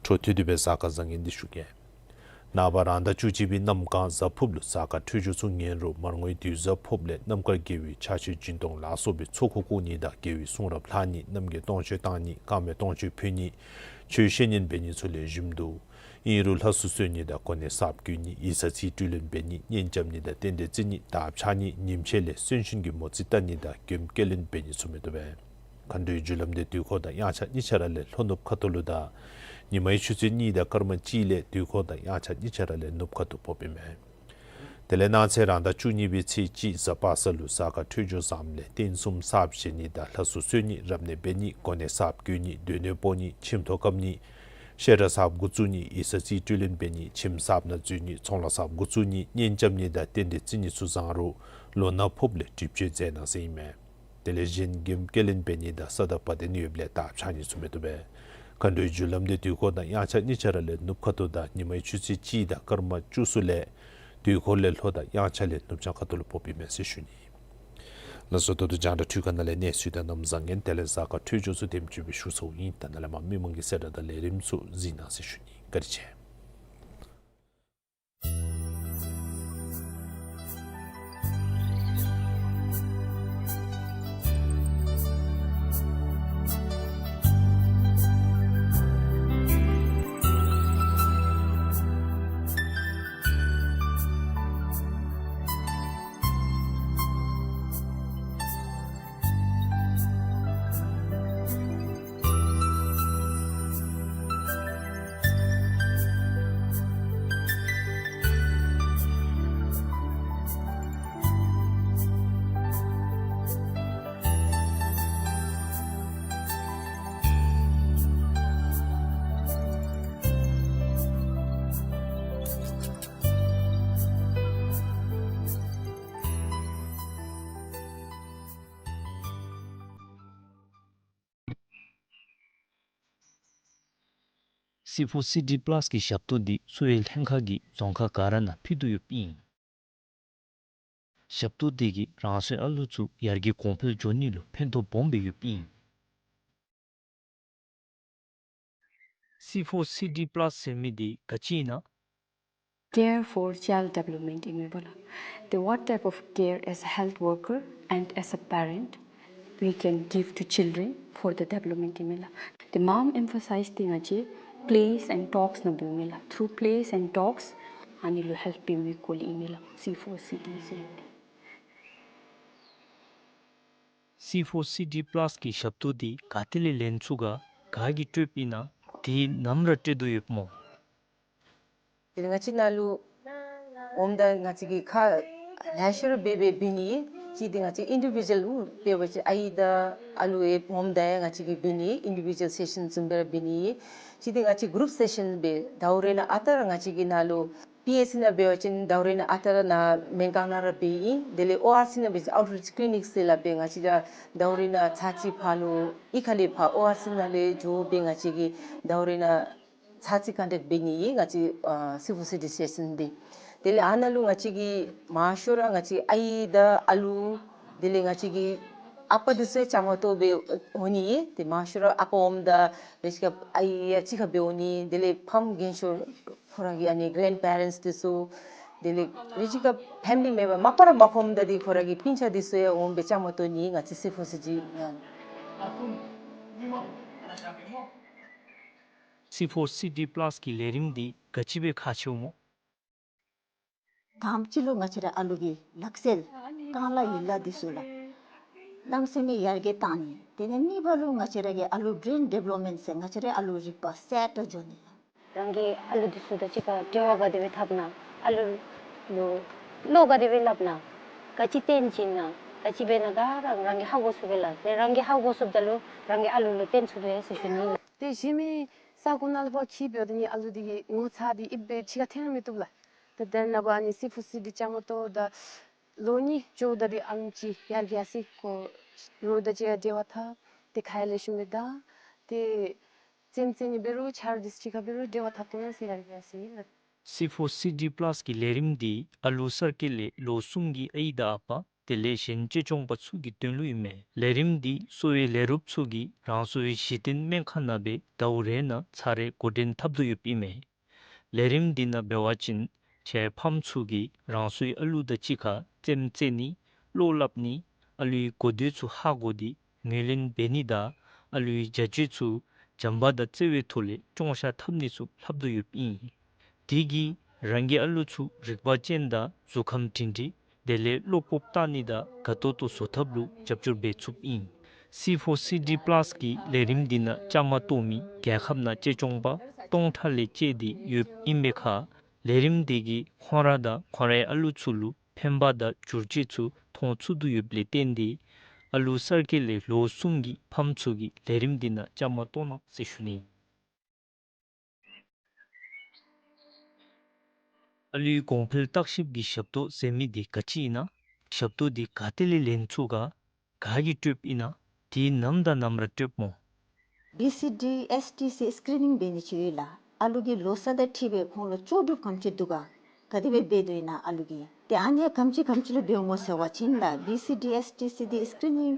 འཕྲོ་མཐུད་དེ་སྦེ་གཟའ་སྐར་བཟང་ངན་འདི་ཞུ་གེ། ནངས་པ་རང་ཟླ་བཅུ་གཅིག་པའི་གནམ་གང་གཟའ་ཕུརཔ་ལུ་གཟའ་སྐར་འཕྲོད་སྦྱོར་ཚུ་ངན་རུང་མར་ངོའི་དུས་གཟའ་ཕུརཔ་ལས་གནམ་དཀར་དགེ་བའི་ཆར་ཆུ་སྦྱིན་གཏོང་ལ་སོགས་པའི་ཚོགས་འཁོར་བསྐོར་ནི་དང་དགེ་བའི་གསུང་རབ་ལྷག་ནི་རྣམ་རྒྱལ་སྟོང་མཆོད་བཏང་ནི་དཀར་མེ་སྟོང་མཆོད་ཕུལ་ནི་ཆོས་བཤད་ཉན་འབད་ནི་ཚུ་ལེགས་ཤོམ་འདུག། ཨིན་རུང་ལྷ་སྲུ་གསོལ་ནི་དང་གོ་གནས་གསརཔ་བསྐོ་ནི་ཡིག་ཚང་རྩིས་སྤྲོད་ལེན་འབད་ནི་གཉེན་རྐྱབ་ནི་དང་རྟེན་འབྲེལ་བརྩི་ནི་དར་འཕྱར་ནི་ཉིནམ་ཕྱེད་ལས་གསོན་གཤིན་གྱི་མོ་རྩིས་བལྟ་ནི་དང་མགྱོནམ་སྐྱེལ་ལེན་འབད་ནི་ཚུ་མི་བཏུབ་པས། མཁའ་འགྲོའི་རྒྱུ་ལམ་འདི་དུས་འཁོར་དང་དབྱངས་འཆར་གཉིས་ཆ་ར་ལས་ལྷོ་ནུབ་ཁ་ཐུག་ལུ་དང་ཉི་མའི་ཆུ་ཚོད་གཉིས་དང་སྐར་མ་གཅིག་ལས་དུས་འཁོར་དང་དབྱངས་འཆར་གཉིས་ཆ་ར་ལས་ནུབ་ཁ་ཐུག་ཕོགཔ་ཨིན་མས། དེ་ལས་གནངས་ཚེ་རང་ཟླ་བཅུ་གཉིས་པའི་ཚེས་གཅིག་གཟའ་པ་སངས་ལུ་གཟའ་སྐར་འཕྲོད་སྦྱོར་བཟངམ་ལས་རྟེན་གསུམ་གསརཔ་བཞེངས་ནི་དང་ལྷ་སྲུ་གསོལ་ནི་རབ་གནས་འབད་ནི་གོ་གནས་གསརཔ་བསྐོ་ནི་སྡོད་གནས་སྤོ་ནི་ཁྱིམ་ཐོག་བཀབ་ནི་བཤད་གྲྭ་གསརཔ་འགོ་བཙུགས་ནི་ཡིག་ཚང་རྩིས་སྤྲོད་ལེན་འབད་ནི་ཁྱིམ་གསརཔ་ནང་འཛུལ་ནི་ཚོང་ལཱ་གསརཔ་འགོ་བཙུགས་ནི་གཉེན་རྐྱབ་ནི་དང་རྟེན་འབྲེལ་བརྩི་ནི་ཚུ་བཟང་རུང་ལོ་ན་ཕོརཔ་ལས་གྲིབ་བཅོས་མཛད་གནང་ཟེར་ཨིན་མས། དེ་ལས་གཞན་མགྱོནམ་སྐྱེལ་ལེན་འབད་ནི་དང་ས་དང་བ་དན་ཡོདཔ་ལས་དར་འཕྱར་ནི་ཚུ་མི་བཏུབ་པས། མཁའ་འགྲོའི་རྒྱུ་ལམ་འདི་དུས་འཁོར་དང་དབྱངས་འཆར་གཉིས་ཆ་ར་ལས་ནུབ་ཁ་ཐུག་དང་ཉི་མའི་ཆུ་ཚོད་གཅིག་དང་སྐར་མ་བཅུ་གསུམ་ལས་དུས་འཁོར་ལས་ལྷོ་དང་དབྱངས་འཆར་ལས་ནུབ་བྱང་ཁ་ཐུག་ལུ་ཕོགཔ་ཨིན་མས་ཟེར་ཞུ་ནི། ལགས་སོ། ད་ལྟོ་རྒྱང་བསྒྲགས་འཕྲུལ་ཁང་ནང་ལས་གནས་ཚུལ་དང་གནམ་བཟང་ངན་དེ་ལས་གཟའ་སྐར་འཕྲོད་སྦྱོར་ཚུ་དེམ་ཅིག་སྦེ་ཞུ་ཚརཝ་ཨིན། ད་ནཱ་ལས་མར་མི་མང་གི་གསལ་བསྒྲགས་དང་ལས་རིམ་ཚུ་གཟིགས་གནང་ཟེར་ཞུ་ནི། བཀའ་དྲིན་ཆེ། སི་ཕོར་སི་ཌི་པ་ལཱས་ཀྱི་ཞབས་ཏོག་འདི་གསོ་བའི་ལྷན་ཁག་གིས་རྫོང་ཁག་ག་ར་ནང་ཕུལ་དོ་ཡོདཔ་ཨིན། ཞབས་ཏོག་འདི་གིས་རང་སོའི་ཨ་ལུ་ཚུ་ཡར་རྒྱས་གོང་འཕེལ་འགྱོ་ནི་ལུ་ཕན་ཐོགས་སྦོམ་སྦེ་ཡོདཔ་ཨིན། སི་ཕོར་སི་ཌི་པ་ལཱས་ཟེར་མི་འདི་ག་ཅི་ཨིན་ན། Care for child development ཨིན་མས་པ་ལགས། The what type of care as a health worker and as a parent we can give to children for the development ཨིན་མས་ལགས། The mom emphasize འདི་ང་བཅས་plays and talks ནང་འབདཝ་ཨིན་མས་ལགས། Through plays and talks ཨ་ནི་ལུ་ཧེལཔ་འབད་བའི་སྐོར་ལས་ཨིན་མས་ལགས། སི་ཕོར་སི་ཌི་ཟེར། སི་ཕོར་སི་ཌི་པ་ལཱས་ཀྱི་ཞབས་ཏོག་འདི་ག་ཏེ་ལས་ལེན་ཚུགས་ག་ག་གིས་སྤྲོདཔ་ཨིན་ན། དེ་ནམ་ར་སྤྲོད་དོ་ཡོདཔ་སྨོ། དེ་ལས་ང་བཅས་ནཱ་ལུ་འོངམ་ད་ང་བཅས་ཀྱིས་ཁ་ལེ་ཤ་ར་འབད་འབད་འབད་ནི། གཅིག་འདི་ང་བཅས་ཨིན་ཌི་བི་ཇུ་ཨེལ་འབད་བ་ཅིན་ཨའི་དང་ཨ་ལུ་ཡང་ཕམ་དང་ཡང་ང་བཅས་ཀྱིས་འབད་ནི་ཨིན་ཌི་བི་ཇུ་ཨེལ་སེ་ཤཱན་བཟུམ་སྦེ་ར་འབད་ནི། གཅིག་འདི་ང་བཅས་གུ་རུབ་སེ་ཤཱན་སྦེ་ཟླཝ་རེ་ནང་ཨ་རྟག་ར་ང་བཅས་ཀྱིས་ནཱ་ལུ་པི་ཨེཆ་སི་ནང་འབད་བ་ཅིན་ཟླཝ་རེ་ནང་ཨ་རྟག་ར་ནཱ་སྨན་ཁང་ནང་ར་འབད་ཡི། དེ་ལས་ཨོ་ཨར་སི་ནང་འབད་བ་ཅིན་ཨའུཊ་རིཆ་ཀི་ལི་ནིཀ་ཟེར་སླབ་སྦེ་ང་བཅས་ར་ཟླཝ་རེ་ནང་ཚར་གཅིག་ཕར་ལུ་གཡུས་ཁ་ལས་ཕར་ཨོ་ཨར་སི་ནང་ལས་འགྱོ་སྦེ་ང་བཅས་ཀྱིས་ཟླཝ་རེ་ནང་ཚར་གཅིག་ཀོན་ཊེཀཊ་འབད་ནི་ཨིན་ང་བཅས་ཨ་སི་ཕོར་སི་ཌི་སི་ཊེ་ཤཱན་འདི། དེ་ལས་ཨ་ནཱ་ལུ་ང་བཅས་ཀྱིས་མང་ཤོས་ར་ང་བཅས་ཨའི་དང་ཨ་ལུ་དེ་ལས་ང་བཅས་ཀྱི་ཨ་པ་འདི་ཚུ་ཡང་བཅའ་མར་གཏོགས་སྦེ་འོང་ནི་ཨིན། ཏེ་མང་ཤོས་ར་ཨ་པ་ཨོམ་དང་རེ་ཅིག་ཁར་ཨའི་ཡང་གཅིག་ཁར་སྦེ་འོང་ནི། དེ་ལས་ཕམ་རྒན་ཤོས་ཁོང་ར་གི་ཨ་ནི་གྷེ་རེནཌ་པེ་རེནཊསི་འདི་ཚུ་དེ་ལས་རེ་ཅིག་ཁར་ཕེ་མི་ལི་མེམ་བར་མ་པ་ར་མ་ཕམ་ད་འདི་ཁོང་ར་གི་སྤུན་ཆ་འདི་ཚུ་ཡང་འོང་སྦེ་བཅའ་མར་གཏོགས་ནི་ང་བཅས་སི་ཕོར་སི་ཌི་ནང་། སི་ཕོར་སི་ཌི་པ་ལཱས་ཀྱི་ལས་རིམ་འདི་ག་ཅི་སྦེ་ཁག་ཆེཝ་སྨོ། དང་པ་ཅིག་ལུ་ང་བཅས་ར་ཨ་ལུ་གི་ལག་རྩལ་རྐང་ལག་ཡིག་ལག་འདི་ཚུ་ལགས། གནམ་མེད་ས་མེད་ཡར་རྒྱས་བཏང་ནི། དེ་ལས་གཉིས་པ་ལུ་ང་བཅས་ར་གི་ཨ་ལུ་བི་རེན་ཌི་བེ་ལོབ་མེནཊ་ཟེར་ང་བཅས་ར་ཨ་ལུ་རིག་པ་གསརཔ་འགྱོ་ནི། རང་གི་ཨ་ལུ་འདི་ཚུ་དང་གཅིག་ཁར་འབྲེལ་བ་ག་དེ་སྦེ་འཐབ་ན། ཨ་ལུ་ལུ་བློ་ག་དེ་སྦེ་སླབ་ན། ག་ཅི་སྟོན་བྱིན་ན། ག་ཅི་འབད་ན་ག་ར་རང་གིས་ཧ་གོ་ཚུགས་པས་ལགས། དེ་རང་གིས་ཧ་གོ་ཚུགསཔ་ད་ལུ་རང་གི་ཨ་ལུ་ལུ་སྟོན་ཚུགས་པས་ཟེར་ཞུ་ནི་ལགས། ཏེ་གཞན་མི་ས་གོ་ནང་ལུ་ཕར་འཁྱིད་འབདཝ་ད་ནི་ཨ་ལུ་འདི་གི་ངོ་ཚ་འདི་ཨིན་པས་ཕྱི་ཁར་འཐོན་མི་བཏུབ་ལགས། ཏེ་དེ་ནང་པ་ནི་སི་ཕོར་སི་ཌི་བཅའ་མར་གཏོགས་ད་ལོ་གཉིས་འགྱོཝ་ད་འདི་ཨ་ལུ་ཅིག་ཡར་རྒྱས་སི་ཁོ་རོགས་དང་གཅིག་ཁར་འབྲེལ་བ་འཐབ། ཏེ་ཁ་ཡར་ལེགས་ཤོམ་སྦེ་ད་ཏེ་རྩེདམོ་རྩེ་ནི་འབད་རུང་ཆ་རོགས་འདི་ཚུ་གཅིག་ཁར་འབད་རུང་འབྲེལ་བ་འཐབ་ཐོག་ནང་ཟེར་ཡར་རྒྱས་སི་ལགས། སི་ཕོར་སི་ཌི་པ་ལཱས་ཀྱི་ལས་རིམ་འདི་ཨ་ལུ་གསར་སྐྱེས་ལས་ལོ་གསུམ་གྱི་ཨའི་དང་ཨ་པ་དེ་ལས་གཞན་གཅེས་སྐྱོང་པ་ཚུ་གི་དོན་ལུ་ཨིན་མས། ལས་རིམ་འདི་གསོ་བའི་ལས་རོགསཔ་ཚུ་གིས་རང་སོའི་གཞི་རྟེན་སྨན་ཁང་ནང་སྦེ་ཟླཝ་རེ་ནང་ཚར་རེ་འགོ་འདྲེན་འཐབ་དོ་ཡོདཔ་ཨིན་མས། ལས་རིམ་འདི་ནང་འབད་བ་ཅིན་ཁྱེད་ཕམ་ཚུ་གིས་རང་སོའི་ཨ་ལུ་དང་གཅིག་ཁར་རྩེདམོ་རྩེ་ནི་བློ་སླབ་ནི་ཨ་ལུའི་གོ་བརྡ་ཚུ་ཧ་གོ་སྟེ་ངོས་ལེན་འབད་ནི་དང་ཨ་ལུའི་བྱ་སྤྱོད་ཚུ་བྱམས་པ་དང་བརྩེ་བའི་ཐོག་ལས་སྐྱོང་བཞག་འཐབ་ནི་ཚུ་ལྷབ་དོ་ཡོདཔ་ཨིན། དེ་གིས་རང་གི་ཨ་ལུ་ཚུ་རིག་པ་ཅན་དང་གཟུགས་ཁམས་སྒྲིང་སྒྲིང་དེ་ལས་བློ་སྤོབས་བཏང་ནི་དང་དགའ་ཏོག་ཏོ་བཟོ་ཐབས་ལུ་རྒྱབ་སྐྱོར་འབད་ཚུགསཔ་ཨིན། སི་ཕོར་སི་ཌི་པ་ལཱས་ཀྱི་ལས་རིམ་འདི་ནང་བཅའ་མར་གཏོགས་མི་རྒྱལ་ཁབ་ནང་གཅེས་སྐྱོང་པ་སྟོང་ཕྲག་ལས་བཅད་དེ་ཡོདཔ་ཨིན་པའི་ཁར་ལས་རིམ་འདི་གིས་ཁོང་ར་དང་ཁོང་རའི་ཨ་ལུ་ཚུ་ལུ་ཕན་པ་དང་བསྒྱུར་བཅོས་ཚུ་མཐོང་ཚུགས་དོ་ཡོདཔ་ལས་བརྟེན་ཏེ་ཨ་ལུ་གསར་སྐྱེས་ལས་ལོ་གསུམ་གྱི་ཕམ་ཚུ་གིས་ལས་རིམ་འདི་ནང་བཅའ་མར་གཏོགས་གནང་ཟེར་ཞུ་ནི། ཨ་ལུའི་གོང་འཕེལ་བརྟག་ཞིབ་ཀྱི་ཞབས་ཏོག་ཟེར་མི་འདི་ག་ཅི་ཨིན་ན། ཞབས་ཏོག་འདི་ག་ཏེ་ལས་ལེན་ཚུགས་ག། ག་གིས་སྤྲོདཔ་ཨིན་ན། དེ་ནམ་དང་ནམ་ར་སྤྲོདཔ་སྨོ། བི་སི་ཌི་ཨེསི་ཊི་སི་སི་ཀི་རི་ནིང་འབད་ནི་ཅིག་ཡོད་ལགས། ཨ་ལུ་གི་ལོ་ས་དང་འཁྲིལ་སྦེ་ཁོང་ལུ་ལྕོགས་གྲུབ་ག་དེམ་ཅིག་འདུག་ག། ག་དེ་སྦེ་འབད་དོ་ཨིན་ན་ཨ་ལུ་གིས། ཏེ་ཨ་ནི་ག་དེམ་ཅིག་ག་དེམ་ཅིག་ལུ་འབདཝ་སྨོ་ཟེར་བ་ཅིན་ལགས་བི་སི་ཌི་ཨེསི་ཊི་སི་འདི་སི་ཀི་རི་ནིང་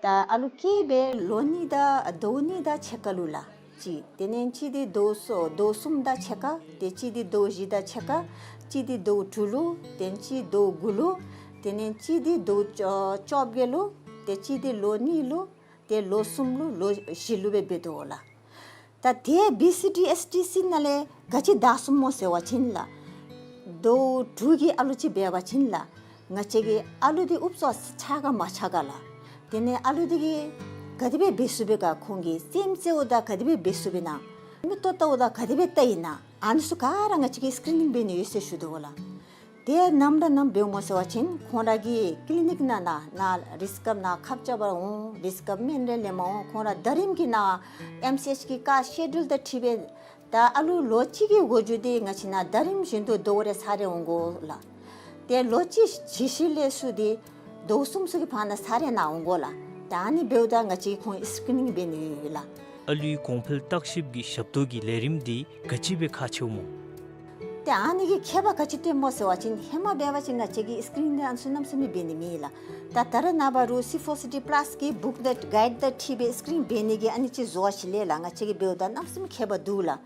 ད་ཨ་ལུ་སྐྱེས་སྦེ་ལོ་གཉིས་དང་ཟླཝ་གཉིས་དང་ཕྱེད་ཀ་ལུ་ལགས་གཅིག། དེ་ལས་གཅིག་འདི་ཟླཝ་གསུམ་ཟླཝ་གསུམ་དང་ཕྱེད་ཀ། ཏེ་གཅིག་འདི་ཟླཝ་བཞི་དང་ཕྱེད་ཀ། གཅིག་འདི་ཟླཝ་དྲུག་ལུ། ཏེ་གཅིག་ཟླཝ་དགུ་ལུ། དེ་ལས་གཅིག་འདི་ཟླཝ་བཅོ་བརྒྱད་ལུ། ཏེ་གཅིག་འདི་ལོ་གཉིས་ལུ། ཏེ་ལོ་གསུམ་ལུ་ལོ་བཞི་ལུ་སྦེ་འབད་དོ་ལགས། ད་ཏེ་བི་སི་ཌི་ཨེསི་ཊི་སི་ནང་ལས་ག་ཅི་བདའ་ཚུགསཔ་སྨོ་ཟེར་བ་ཅིན་ལགས། ཟླཝ་དྲུག་གི་ཨ་ལུ་ཅིག་འབད་བ་ཅིན་ལགས། ང་བཅས་ཀྱི་ཨ་ལུ་འདི་ཨུབ་ཙམ་ཆགས་ག་མ་ཆགས་ག་ལགས། དེ་ལས་ཨ་ལུ་འདི་གིས་ག་དེ་སྦེ་འབད་ཚུགས་པས་ག། ཁོང་གིས་རྩེདམོ་རྩེཝ་ད་ག་དེ་སྦེ་འབད་ཚུགས་པས་ན། མིག་ཏོ་བལྟཝ་ད་ག་དེ་སྦེ་བལྟ་ཡི་ན། ཨ་ནི་ཚུ་ག་ར་ང་བཅས་ཀྱིས་སི་ཀི་རི་ནིང་འབད་ནི་ཡོད་ཟེར་ཞུ་དོ་ལགས། ཏེ་ནམ་ར་ནམ་འབདཝ་སྨོ་ཟེར་བ་ཅིན་ཁོང་ར་གི་ཀི་ལི་ནིཀ་ནང་ན་ན་རིསི་ཀབ་ནང་ཁབ་རྐྱབ་པར་འོང་། རིསི་ཀབ་སྨན་རེ་ལེནམ་འོང་། ཁོང་ར་ཟླ་རིམ་གྱི་ནང་ཨེམ་སི་ཨེཆ་གི་ཀ་སི་ཤེ་ཌུལ་དང་འཁྲིལ་སྦེ་ད་ཨ་ལུ་ལོ་གཅིག་གི་འགོ་འགྱུར་འདི་ང་བཅས་ནང་ཟླ་རིམ་བཞིན་དུ་ཟླཝ་རེ་ཚར་རེ་འོང་དགོ་ལགས། ཏེ་ལོ་གཅིག་ཇི་ཞིག་ལས་ཚུར་འདི་ཟླཝ་གསུམ་ཚུ་གི་བར་ན་ཚར་རེ་ནང་འོང་དགོ་ལགས། ད་ཨ་ནི་འབདཝ་ད་ང་བཅས་ཁོང་སི་ཀི་རི་ནིང་འབད་ནི་ཡོད་ལགས། ཨ་ལུའི་གོང་འཕེལ་བརྟག་ཞིབ་ཀྱི་ཞབས་ཏོག་གི་ལས་རིམ་འདི་ག་ཅི་སྦེ་ཁག་ཆེཝ་སྨོ། ཏེ་ཨ་ནི་གི་ཁྱད་པར་ག་ཅི་སྟོནམ་སྨོ་ཟེར་བ་ཅིན་ཧེ་མ་འབད་བ་ཅིན་ང་བཅས་ཀྱིས་སི་ཀི་རི་ནིང་འདི་ཨ་ནི་ཚུ་གནམ་མེད་ས་མེད་འབད་ནི་མེད་ལགས། ད་ད་རེས་ནངས་པ་རུང་སི་ཕོར་སི་ཌི་པ་ལཱས་ཀྱི་བུཀ་དང་གའིཌ་དང་འཁྲིལ་སྦེ་སི་ཀི་རི་ནིང་འབད་ནི་གི་ཨ་ནི་ཅིག་བཟོ་བ་ཅིག་ལས་ལགས། ང་བཅས་ཀྱིས་འབདཝ་ད་གནམ་མེད་ས་མེད་ཁྱད་པར་འདུག་ལགས།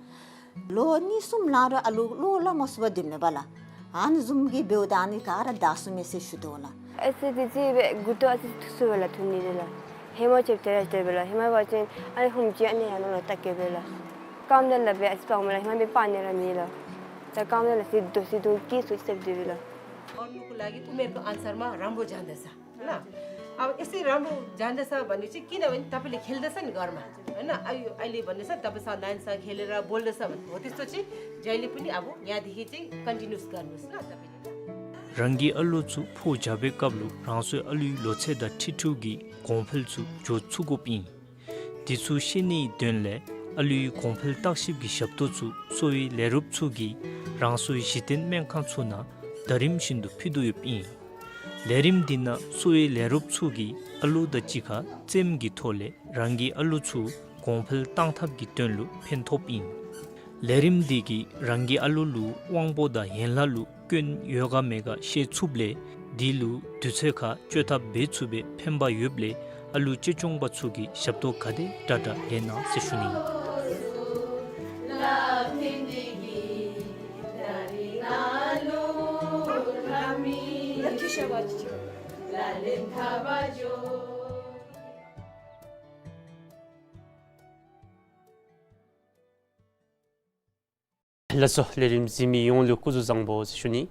ལོ་གཉིས་གསུམ་ལང་རུང་ཨ་ལུ་བློ་སླབ་མ་ཚུགས་པར་སྡོདཔ་མས་པ་ལགས། ཨ་ནི་བཟུམ་གྱི་འབདཝ་ད་ཨ་ནི་ག་ར་བདའ་ཚུགས་མས་ཟེར་ཞུ་དོ་ལགས། ཨེ་སི་ཏེ་ཅིག་སྦེ་མགུ་ཏོ་ཨ་ཙི་ཐུག་སོང་པས་ལགས། ཐུག་ནི་རེ་ལགས། ཧེ་མ་ཅིག་དེ་ར་དེ་སྦེ་ལགས། ཧེ་མ་འབད་བ་ཅིན་ཨ་ནི་ཧུམ་ཅིག་ཨ་ནི་ཡར་ནང་ལུ་བལྟ་གེ་པས་ལགས། རྐངམ་དེ་ལག་པས་ཨ་ཙི་སྤར་མས་ལགས། ཧེ་མ་འབད་སྤར་ནི་ར་མེད་ལགས། ད་རྐངམ་དེ་ལག་པས་ཨ་ཙི་རྡོ་སི་དུང་སྐྱིད་སུ་སེབ་དེ་སྦེ་ལགས། और लोग को लगे उमेर को अनुसार मा राम्रो जाँदछ। ना? अब यसै राम्रो जाँदछ भनेपछि किनभने तपाईँले खेल्दछ नि घरमा, होइन? अ-, यो अहिले भन्दैछ, तपाईँसँग नानीसँग खेलेर बोल्दछ भने हो, त्यस्तो चाहिँ जहिले पनि अब यहाँदेखि चाहिँ कन्टिन्युस गर्नुहोस् ल तपाईँले, ल। རང་གི་ཨ་ལོ་ཚུ་ཕོ་བྱ་བའི་སྐབས་ལུ་རང་སོའི་ཨ་ལུའི་ལོ་ཚད་དང་འཁྲིལ་འཁྲིལཝ་གི་གོང་འཕེལ་ཚུ་འགྱོ་ཚུགས་དགོཔ་ཨིན། དེ་ཚུ་ཤེས་ནིའི་དོན་ལས་ཨ་ལུའི་གོང་འཕེལ་བརྟག་ཞིབ་ཀྱི་ཞབས་ཏོག་ཚུ་གསོ་བའི་ལས་རོགསཔ་ཚུ་གིས་རང་སོའི་གཞི་རྟེན་སྨན་ཁང་ཚུ་ནང་ཟླ་རིམ་བཞིན་དུ་ཕུལ་དོ་ཡོདཔ་ཨིན། ལས་རིམ་འདི་ནང་གསོ་བའི་ལས་རོགསཔ་ཚུ་གིས་ཨ་ལོ་དང་གཅིག་ཁར་རྩེདམོ་གི་ཐོག་ལས་རང་གི་ཨ་ལོ་ཚུ་གོང་འཕེལ་གཏང་ཐབས་ཀྱི་དོན་ལུ་ཕན་ཐོགསཔ་ཨིན། ལས་རིམ་འདི་གིས་རང་གི་ཨ་ལོ་ལུ་དབང་པོ་དང་ཡན་ལག་ལུ་སྐྱོན་ཡོད་ག་མེད་ག་ཤེས་ཚུགསཔ་ལས་འདི་ལུ་དུས་ཚོད་ཁར་བཅོས་ཐབས་འབད་ཚུགས་པའི་ཕན་པ་ཡོདཔ་ལས་ཨ་ལོ་གཅེས་སྐྱོང་པ་ཚུ་གིས་ཞབས་ཏོག་ག་དེ་དྲག་དྲག་ལེན་གནང་ཟེར་ཞུ་ནི། ལགས་སོ། ལས་རིམ་གཟིགས་མི་ཡོངས་ལུ་སྐུ་གཟུགས་བཟང་པོ་ཟེར་ཞུ་ནི།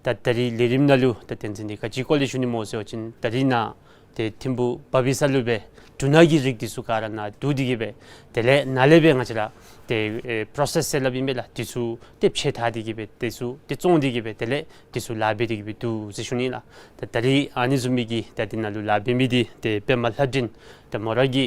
ད་ད་རིས་ལས་རིམ་ནང་ལུ་ད་བསྟན་འཛིན་འདི་ག་ཅིའི་སྐོར་ལས་ཞུ་ནི་སྨོ་ཟེར་བ་ཅིན་ད་རིས་ནཱ་ཏེ་ཐིམ་ཕུག་བ་བི་ས་ལུ་སྦེ་འབྲུ་སྣ་གི་རིགས་འདི་ཚུ་ག་ར་ནཱ་བསྡུ་སྟེ་གི་སྦེ་དེ་ལས་ནཱ་ལས་སྦེ་ང་བཅས་ར་ཏེ་ཨེ་པྲོ་སེསི་ཟེར་སླབ་ཨིན་པས་ལགས། འདི་ཚུ་ཏེ་ཕྱེ་བཏང་སྟེ་གི་སྦེ་འདི་ཚུ་ཏེ་བཙོང་སྟེ་གི་སྦེ་དེ་ལས་འདི་ཚུ་ལཱ་འབད་དེ་གི་སྦེ་འདུག་ཟེར་ཞུ་ནི་ལགས། ད་ད་རིས་ཨ་ནི་བཟུམ་མའི་གི་ད་འདི་ནང་ལུ་ལཱ་འབད་མི་འདི་ཏེ་པདྨ་ལྷ་སྒྲོན་ད་མོ་ར་གི་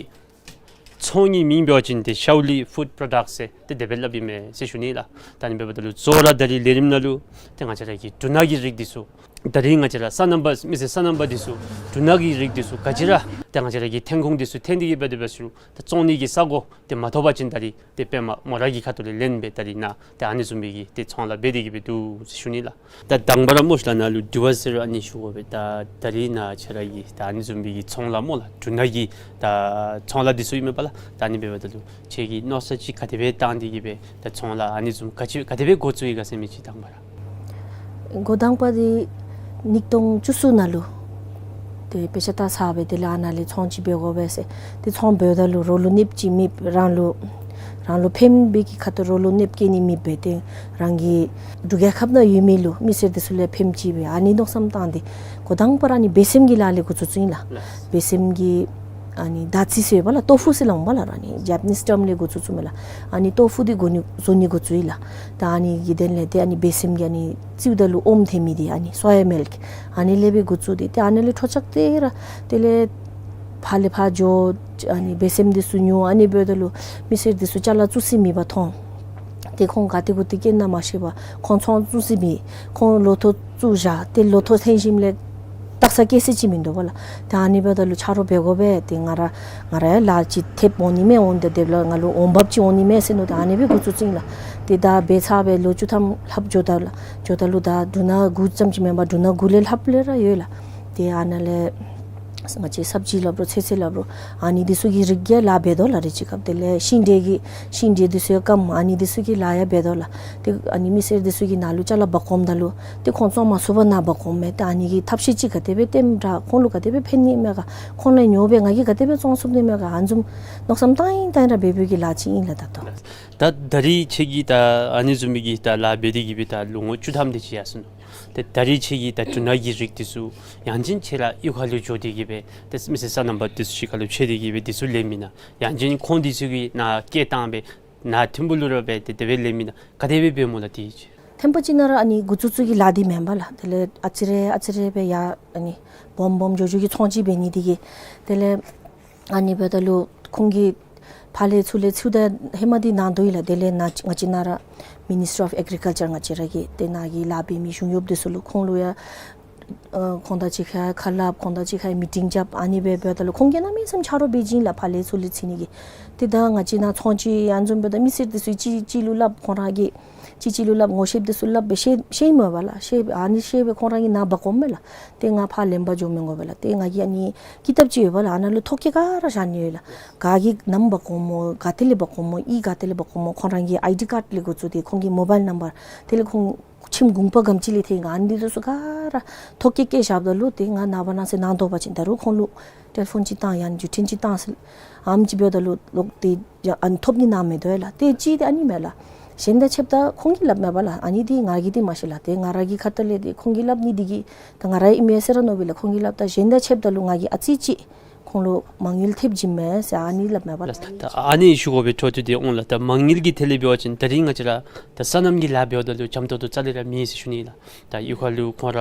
ཚོང་གི་མིང་འབད་བ་ཅིན་ཏེ་ཤའུ་ལི་ཕུཌ་པྲོ་ཌག་ཟེར་ཏེ་དེ་སྦེ་སླབ་ཨིན་མས་ཟེར་ཞུ་ནི་ལགས། ད་ཨ་ནི་འབདཝ་ད་ལུ་གཙོ་བོ་ར་ད་རིས་ལས་རིམ་ནང་ལུ་ཏེ་ང་བཅས་ར་གི་འབྲུ་སྣ་གི་རིགས་འདི་ཚུ་ད་རིས་ང་བཅས་ར་སོ་ནམ་པ་མི་སེར་སོ་ནམ་པ་འདི་ཚུ་འབྲུ་སྣ་གི་རིགས་འདི་ཚུ་ག་ཅི་ར་ཏེ་ང་བཅས་ར་གི་ཐོན་ཁུངས་འདི་ཚུ་ཐོན་ཏེ་གི་སྦེ་དེ་སྦེ་ཚུ་ད་བཙོང་ནི་གི་ས་གོ་ཏེ་མ་ཐོབ་པ་ཅིན་ད་རིས་ཏེ་པདྨ་མོ་ར་གི་ཁ་ཐུག་ལས་ལེན་སྦེ་ད་རིས་ནཱ་ཏེ་ཨ་ནི་བཟུམ་མའི་གི་ཏེ་ཚོང་ལཱ་འབད་དེ་གི་སྦེ་འདུག་ཟེར་ཞུ་ནི་ལགས། ད་དང་པ་ར་སྨོ་ཤིག་ལགས་ནཱ་ལུ་དྲི་བ་ཟེར་ཨ་ནི་ཞུ་དགོ་པས། ད་ད་རིས་ནཱ་ཁྱེད་ར་གི་ད་ཨ་ནི་བཟུམ་མའི་གི་ཚོང་ལཱ་སྨོ་ལགས། འབྲུ་སྣ་གི་ད་ཚོང་ལཱ་འདི་ཚུ་ཨིན་མས་པ་ལགས། ད་ཨ་ནི་འབདཝ་ད་ལུ་ཁྱེད་ཀྱིས་མནོ་བསམ་ཅིག་ག་དེ་སྦེ་བཏང་སྟེ་གི་སྦེ་ད་ཚོང་ལཱ་ཨ་ནི་བཟུམ་ག་ཅི་ག་དེ་སྦེ་འགོ་བཙུགས་ཡི་ག་ཟེར་མི་ཅིག་དང་པ་ར། འགོ་དང་པ་འདི་ཉིས་སྟོང་བཅུ་གསུམ་ནང་ལུ་ཏེ་དཔེ་ཆ་ལྟ་ཚར་སྦེ་དེ་ལས་ཨ་ནཱ་ལས་ཚོང་ཅིག་འབད་དགོ་པས་ཟེར། ཏེ་ཚོང་འབདཝ་ད་ལུ་རོགས་ལུ་གནོདཔ་ཅིག་མེད་པར་རང་ལུ་རང་ལུ་ཕནམ་སྦེ་གི་ཁ་ཐུག་རོགས་ལུ་གནོདཔ་བཀལ་ནི་མེདཔ་སྦེ་ཏེ་རང་གི་འབྲུག་རྒྱལ་ཁབ་ནང་ཡོད་མི་ལུ་མི་སེར་འདི་ཚུ་ལུ་ཕནམ་ཅིག་སྦེ་ཨ་ནི་མནོ་བསམ་བཏང་སྟེ་འགོ་དང་པ་ར་ཨ་ནི་སྦས་སེམས་ཀྱི་ལཱ་ལས་འགོ་བཙུགས་བཙུགསཔ་ཨིན་ལགས། སྦས་སེམས་ཀྱི་ཨ་ནི་ད་ཙི་ཟེར་བ་ལགས། ཏོ་ཕུ་ཟེར་སླབ་འོང་པ་ལགས། ཨ་ནི་ཇེ་པ་ནིསི་ཊརམ་ལས་འགོ་བཙུགས་བཙུགསཔ་མས་ལགས། ཨ་ནི་ཏོ་ཕུ་འདི་འགོ་ནི་བཟོ་ནི་འགོ་བཙུགས་ཡི་ལགས། ད་ཨ་ནི་གི་དོན་ལས་ཏེ་ཨ་ནི་སྦས་སེམས་ཀྱི་ཨ་ནི་བཙིརཝ་ད་ལུ་ཨོམ་ཐོན་མི་འདི་ཨ་ནི་སོ་ཡ་མིལཀ་ཨ་ནི་ལས་སྦེ་འགོ་བཙུགས་ཏེ་ཏེ་ཨ་ནི་ལས་འཕྲོ་བཅག་སྟེ་ར་དེ་ལས་ཕར་ལས་ཕར་འགྱོ། ཨ་ནི་སྦས་སེམས་འདི་ཚུ་ཉོ། ཨ་ནི་འབདཝ་ད་ལུ་མི་སེར་འདི་ཚུ་ཅ་ལ་བཙུགས་ས་མེད་པར་མཐོང་། ཏེ་ཁོང་ག་ཏེ་གུ་ཏེ་སྐྱེལ་ན་མ་ཤེས་པར་ཁོང་ཚོང་བཙུགས་ས་མེད། ཁོང་ལོ་ཐོག་བཙུགས་བཞག། ཏེ་ལོ་ཐོག་ཐོན་ཞིནམ་ལས་བཏགས་ས་བཀལ་ས་ཅིག་མིན་འདུག་པ་ལགས། ཏེ་ཨ་ནི་འབདཝ་ད་ལུ་ཆ་རོགས་འབད་དགོ་པས། ཏེ་ང་ར་ང་ར་ཡང་ལཱ་ཅིག་ཐེབས་འོང་ནི་མས། འོང་སྟེ་དེ་ལས་ང་ལུ་འོང་འབབ་ཅིག་འོང་ནི་མས་ཟེར་མནོ་སྟེ་ཨ་ནི་སྦེ་འགོ་བཙུགས་བཙུགསཔ་ཨིན་ལགས། ཏེ་ད་འབད་ཚར་སྦེ་ལོ་བཅུ་ཐམ་ལྷགཔ་འགྱོཝ་ད་ལུ་འགྱོཝ་ད་ལུ་ད་འབྲུ་སྣ་དགུ་ཙམ་ཅིག་མེན་པར་འབྲུ་སྣ་དགུ་ལས་ལྷགཔ་ལས་ར་ཡོད་ལགས། ཏེ་ཨ་ནཱ་ལས་ང་བཅས་སབ་ཇི་སླབ་རུང་ཚོད་བསྲེ་སླབ་རུང་ཨ་ནི་འདི་ཚུ་གི་རིགས་ཀྱི་ལཱ་འབད་དོ་ལགས། རེ་ཅིག་སྐབས་དེ་ལས་ཤིང་འབྲས་ཀྱི་ཤིང་འབྲས་འདི་ཚུ་ཡང་སྐམ། ཨ་ནི་འདི་ཚུ་གི་ལཱ་ཡང་འབད་དོ་ལགས། ཏེ་ཨ་ནི་མི་སེར་འདི་ཚུ་གིས་ནཱ་ལུ་ཅ་ལ་འབག་འོངམ་ད་ལུ་ཏེ་ཁོང་བཙོང་མ་ཚུགས་པར་ནཱ་འབག་འོངམ་མས། ཏེ་ཨ་ནི་གི་ཐབས་ཤེས་ཅིག་ག་དེ་སྦེ་སྟོནམ་དྲག། ཁོང་ལུ་ག་དེ་སྦེ་ཕན་ནི་མས་ག། ཁོང་ལས་ཉོ་སྦེ་ང་གིས་ག་དེ་སྦེ་བཙོང་ཚུགས་ནི་མས་ག། ཨ་ནི་བཟུམ་མནོ་བསམ་བཏང་ཡི་བཏང་ཡི་ར་འབད་འབདཝ་གི་ལཱ་ཅིག་ཨིན་ལགས་ད་ལྟོ། ད་ད་རིས་ཁྱེད་ཀྱིས་ད་ཨ་ནི་བཟུམ་མའི་གི་ད་ལཱ་འབད་དེ་གི་སྦེ་ད་ལོ་ངོ་བཅུ་ཐམ་དེ་ཅིག་ཡར་སོང་ནུག། ཏེ་ད་རིས་ཁྱེད་ཀྱིས་ད་འབྲུ་སྣ་གི་རིགས་འདི་ཚུ་ཡང་ཅིན་ཁྱེད་ར་གཡུས་ཁ་ལུ་འགྱོ་སྟེ་གི་སྦེ་ཏེ་མི་སེར་སོ་ནམ་པ་འདི་ཚུ་གཅིག་ཁར་ལུ་ཕྱད་དེ་གི་སྦེ་འདི་ཚུ་ལེན་མི་ན། ཡང་ཅིན་ཁོང་འདི་ཚུ་གིས་ནཱ་སྐྱེལ་བཏང་སྦེ་ནཱ་ཐིམ་ཕུག་ལུ་ར་སྦེ་ཏེ་དེ་སྦེ་ལེན་མི་ན། ག་དེ་སྦེ་འབདཝ་སྨོ་ལགས་དེ་ཅིག། ཐེམ་པ་ཅིག་ནང་ར་ཨ་ནི་འགོ་བཙུགས་བཙུགས་ཀྱི་ལཱ་འདི་མེན་པ་ལགས། དེ་ལས་ཨ་ཙི་རེ་ཨ་ཙི་རེ་སྦེ་ཡར་ཨ་ནི་སྦོམ་སྦོམ་འགྱོ་འགྱོ་གི་ཚོང་ཅིག་འབད་ནི་འདི་གིས་དེ་ལས་ཨ་ནི་འབདཝ་ད་ལུ་ཁོང་གིས་ཕར་ལས་ཚུར་ལས་ཚུར་ད་ཧེ་མ་འདི་གནང་དོ་ཡོད་ལགས། དེ་ལས་ནཱ་ང་བཅས་ནཱ་ར་མི་ནིསི་ཊི་རི་ཨོཕ་ཨེག་རི་ཀལ་ཅར་ང་བཅས་ར་གི་ཏེ་ནཱ་གི་ལཱ་འབད་མི་གཞུང་གཡོགཔ་འདི་ཚུ་ལུ་ཁོང་ལུ་ཡང་ཨ་ཁོང་དང་གཅིག་ཁར་ཁ་སླབ། ཁོང་དང་གཅིག་ཁར་མི་ཊིང་རྐྱབ། ཨ་ནི་སྦེ་འབདཝ་ད་ལུ་ཁོང་གིས་གནམ་མེད་ས་མེད་ཆ་རོགས་འབད་བྱིན་ལགས། ཕར་ལས་ཚུར་ལས་འཚོལ་ནི་གི། ཏེ་ད་ང་བཅས་ནཱ་ཚོང་ཅིག་ཨ་ནི་བཟུམ་འབདཝ་ད་མི་སེར་འདི་ཚུ་གཅིག་གཅིག་ལུ་སླབ། ཁོང་ར་གིས་གཅིག་གཅིག་ལུ་སླབ། ངོ་ཤེསཔ་འདི་ཚུ་སླབ་སྦེ་ཤེས་ཤེས་མས་པ་ལགས། ཤེས་ཨ་ནི་ཤེས་སྦེ་ཁོང་ར་གིས་ནཱ་འབག་འོངམ་མས་ལགས། ཏེ་ང་ཕར་ལེན་པར་འགྱོ་མི་དགོ་པས་ལགས། ཏེ་ང་གི་ཨ་ནི་ཀི་ཏབ་ཅིག་ཡོད་པ་ལགས། ཨ་ནཱ་ལུ་ཐོ་བཀོད་ག་ར་བཞག་ནི་ཡོད་ལགས། ག་གིས་ནམ་འབག་འོངམ་སྨོ། ག་ཏེ་ལས་འབག་འོངམ་སྨོ། གཡུས་ག་ཏེ་ལས་འབག་འོངམ་སྨོ། ཁོང་ར་གི་ཨའི་ཌི་ཀཱཌ་ལས་འགོ་བཙུགས་ཏེ་ཁོང་གི་མོ་བཱའིལ་ནམ་བར་དེ་ལས་ཁོང་ཁྱིམ་གུང་པ་ག་དེམ་ཅིག་ལས་ཐོན་ག་ཨ་ནི་འདི་ཚུ་ག་ར་ཐོ་བཀོད་བཀོད་བཞགཔ་ད་ལུ་ཏེ་ང་ནངས་པ་གནངས་ཚེ་གནང་དོ་བ་ཅིན་ད་རུང་ཁོང་ལུ་ཊེ་ལི་ཕོན་ཅིག་བཏང་ཡང་བརྒྱུད་འཕྲིན་ཅིག་བཏང་ཟེར་ཨ་ནེམ་ཅིག་འབདཝ་ད་ལུ་ལོག་སྟེ་ཡང་ཨ་ནི་ཐོབ་ནི་ནང་མེད་དོ་ཡ་ལགས། ཏེ་གཅིག་དེ་ཨ་ནི་མས་ལགས། གཞན་དང་ཕྱདཔ་ད་ཁོང་གིས་སླབ་མས་པ་ལགས། ཨ་ནི་འདི་ང་གིས་འདི་མ་ཤེས་ལགས། ཏེ་ང་ར་གི་ཁ་ཐུག་ལས་ཏེ་ཁོང་གིས་སླབ་ནི་འདི་གིས་ད་ང་ར་ཨིན་མས་ཟེར་ར་མནོ་བས་ལགས། ཁོང་གིས་སླབ་ད་གཞན་དང་ཕྱདཔ་ད་ལུ་ང་གིས་ཨ་ཙི་ཅིག་ ཁོང་ལུ་མ་དངུལ་ཐེབས་ཅི་མས་ཟེར་ཨ་ནི་སླབ་མས་པ་ལགས། ད་ཨ་ནི་ཞུ་དགོ་པའི་འཕྲོ་མཐུད་དེ་འོང་ལགས། ད་མ་དངུལ་གྱི་ཐད་ལས་འབད་བ་ཅིན་ད་རིས་ང་བཅས་ར་ད་སོ་ནམ་གྱི་ལཱ་འབདཝ་ད་ལུ་འཇམ་ཏོང་ཏོ་རྩ་ལས་ར་མེད་ཟེར་ཞུ་ནི་ལགས། ད་གཡུས་ཁ་ལུ་ཁོང་ར་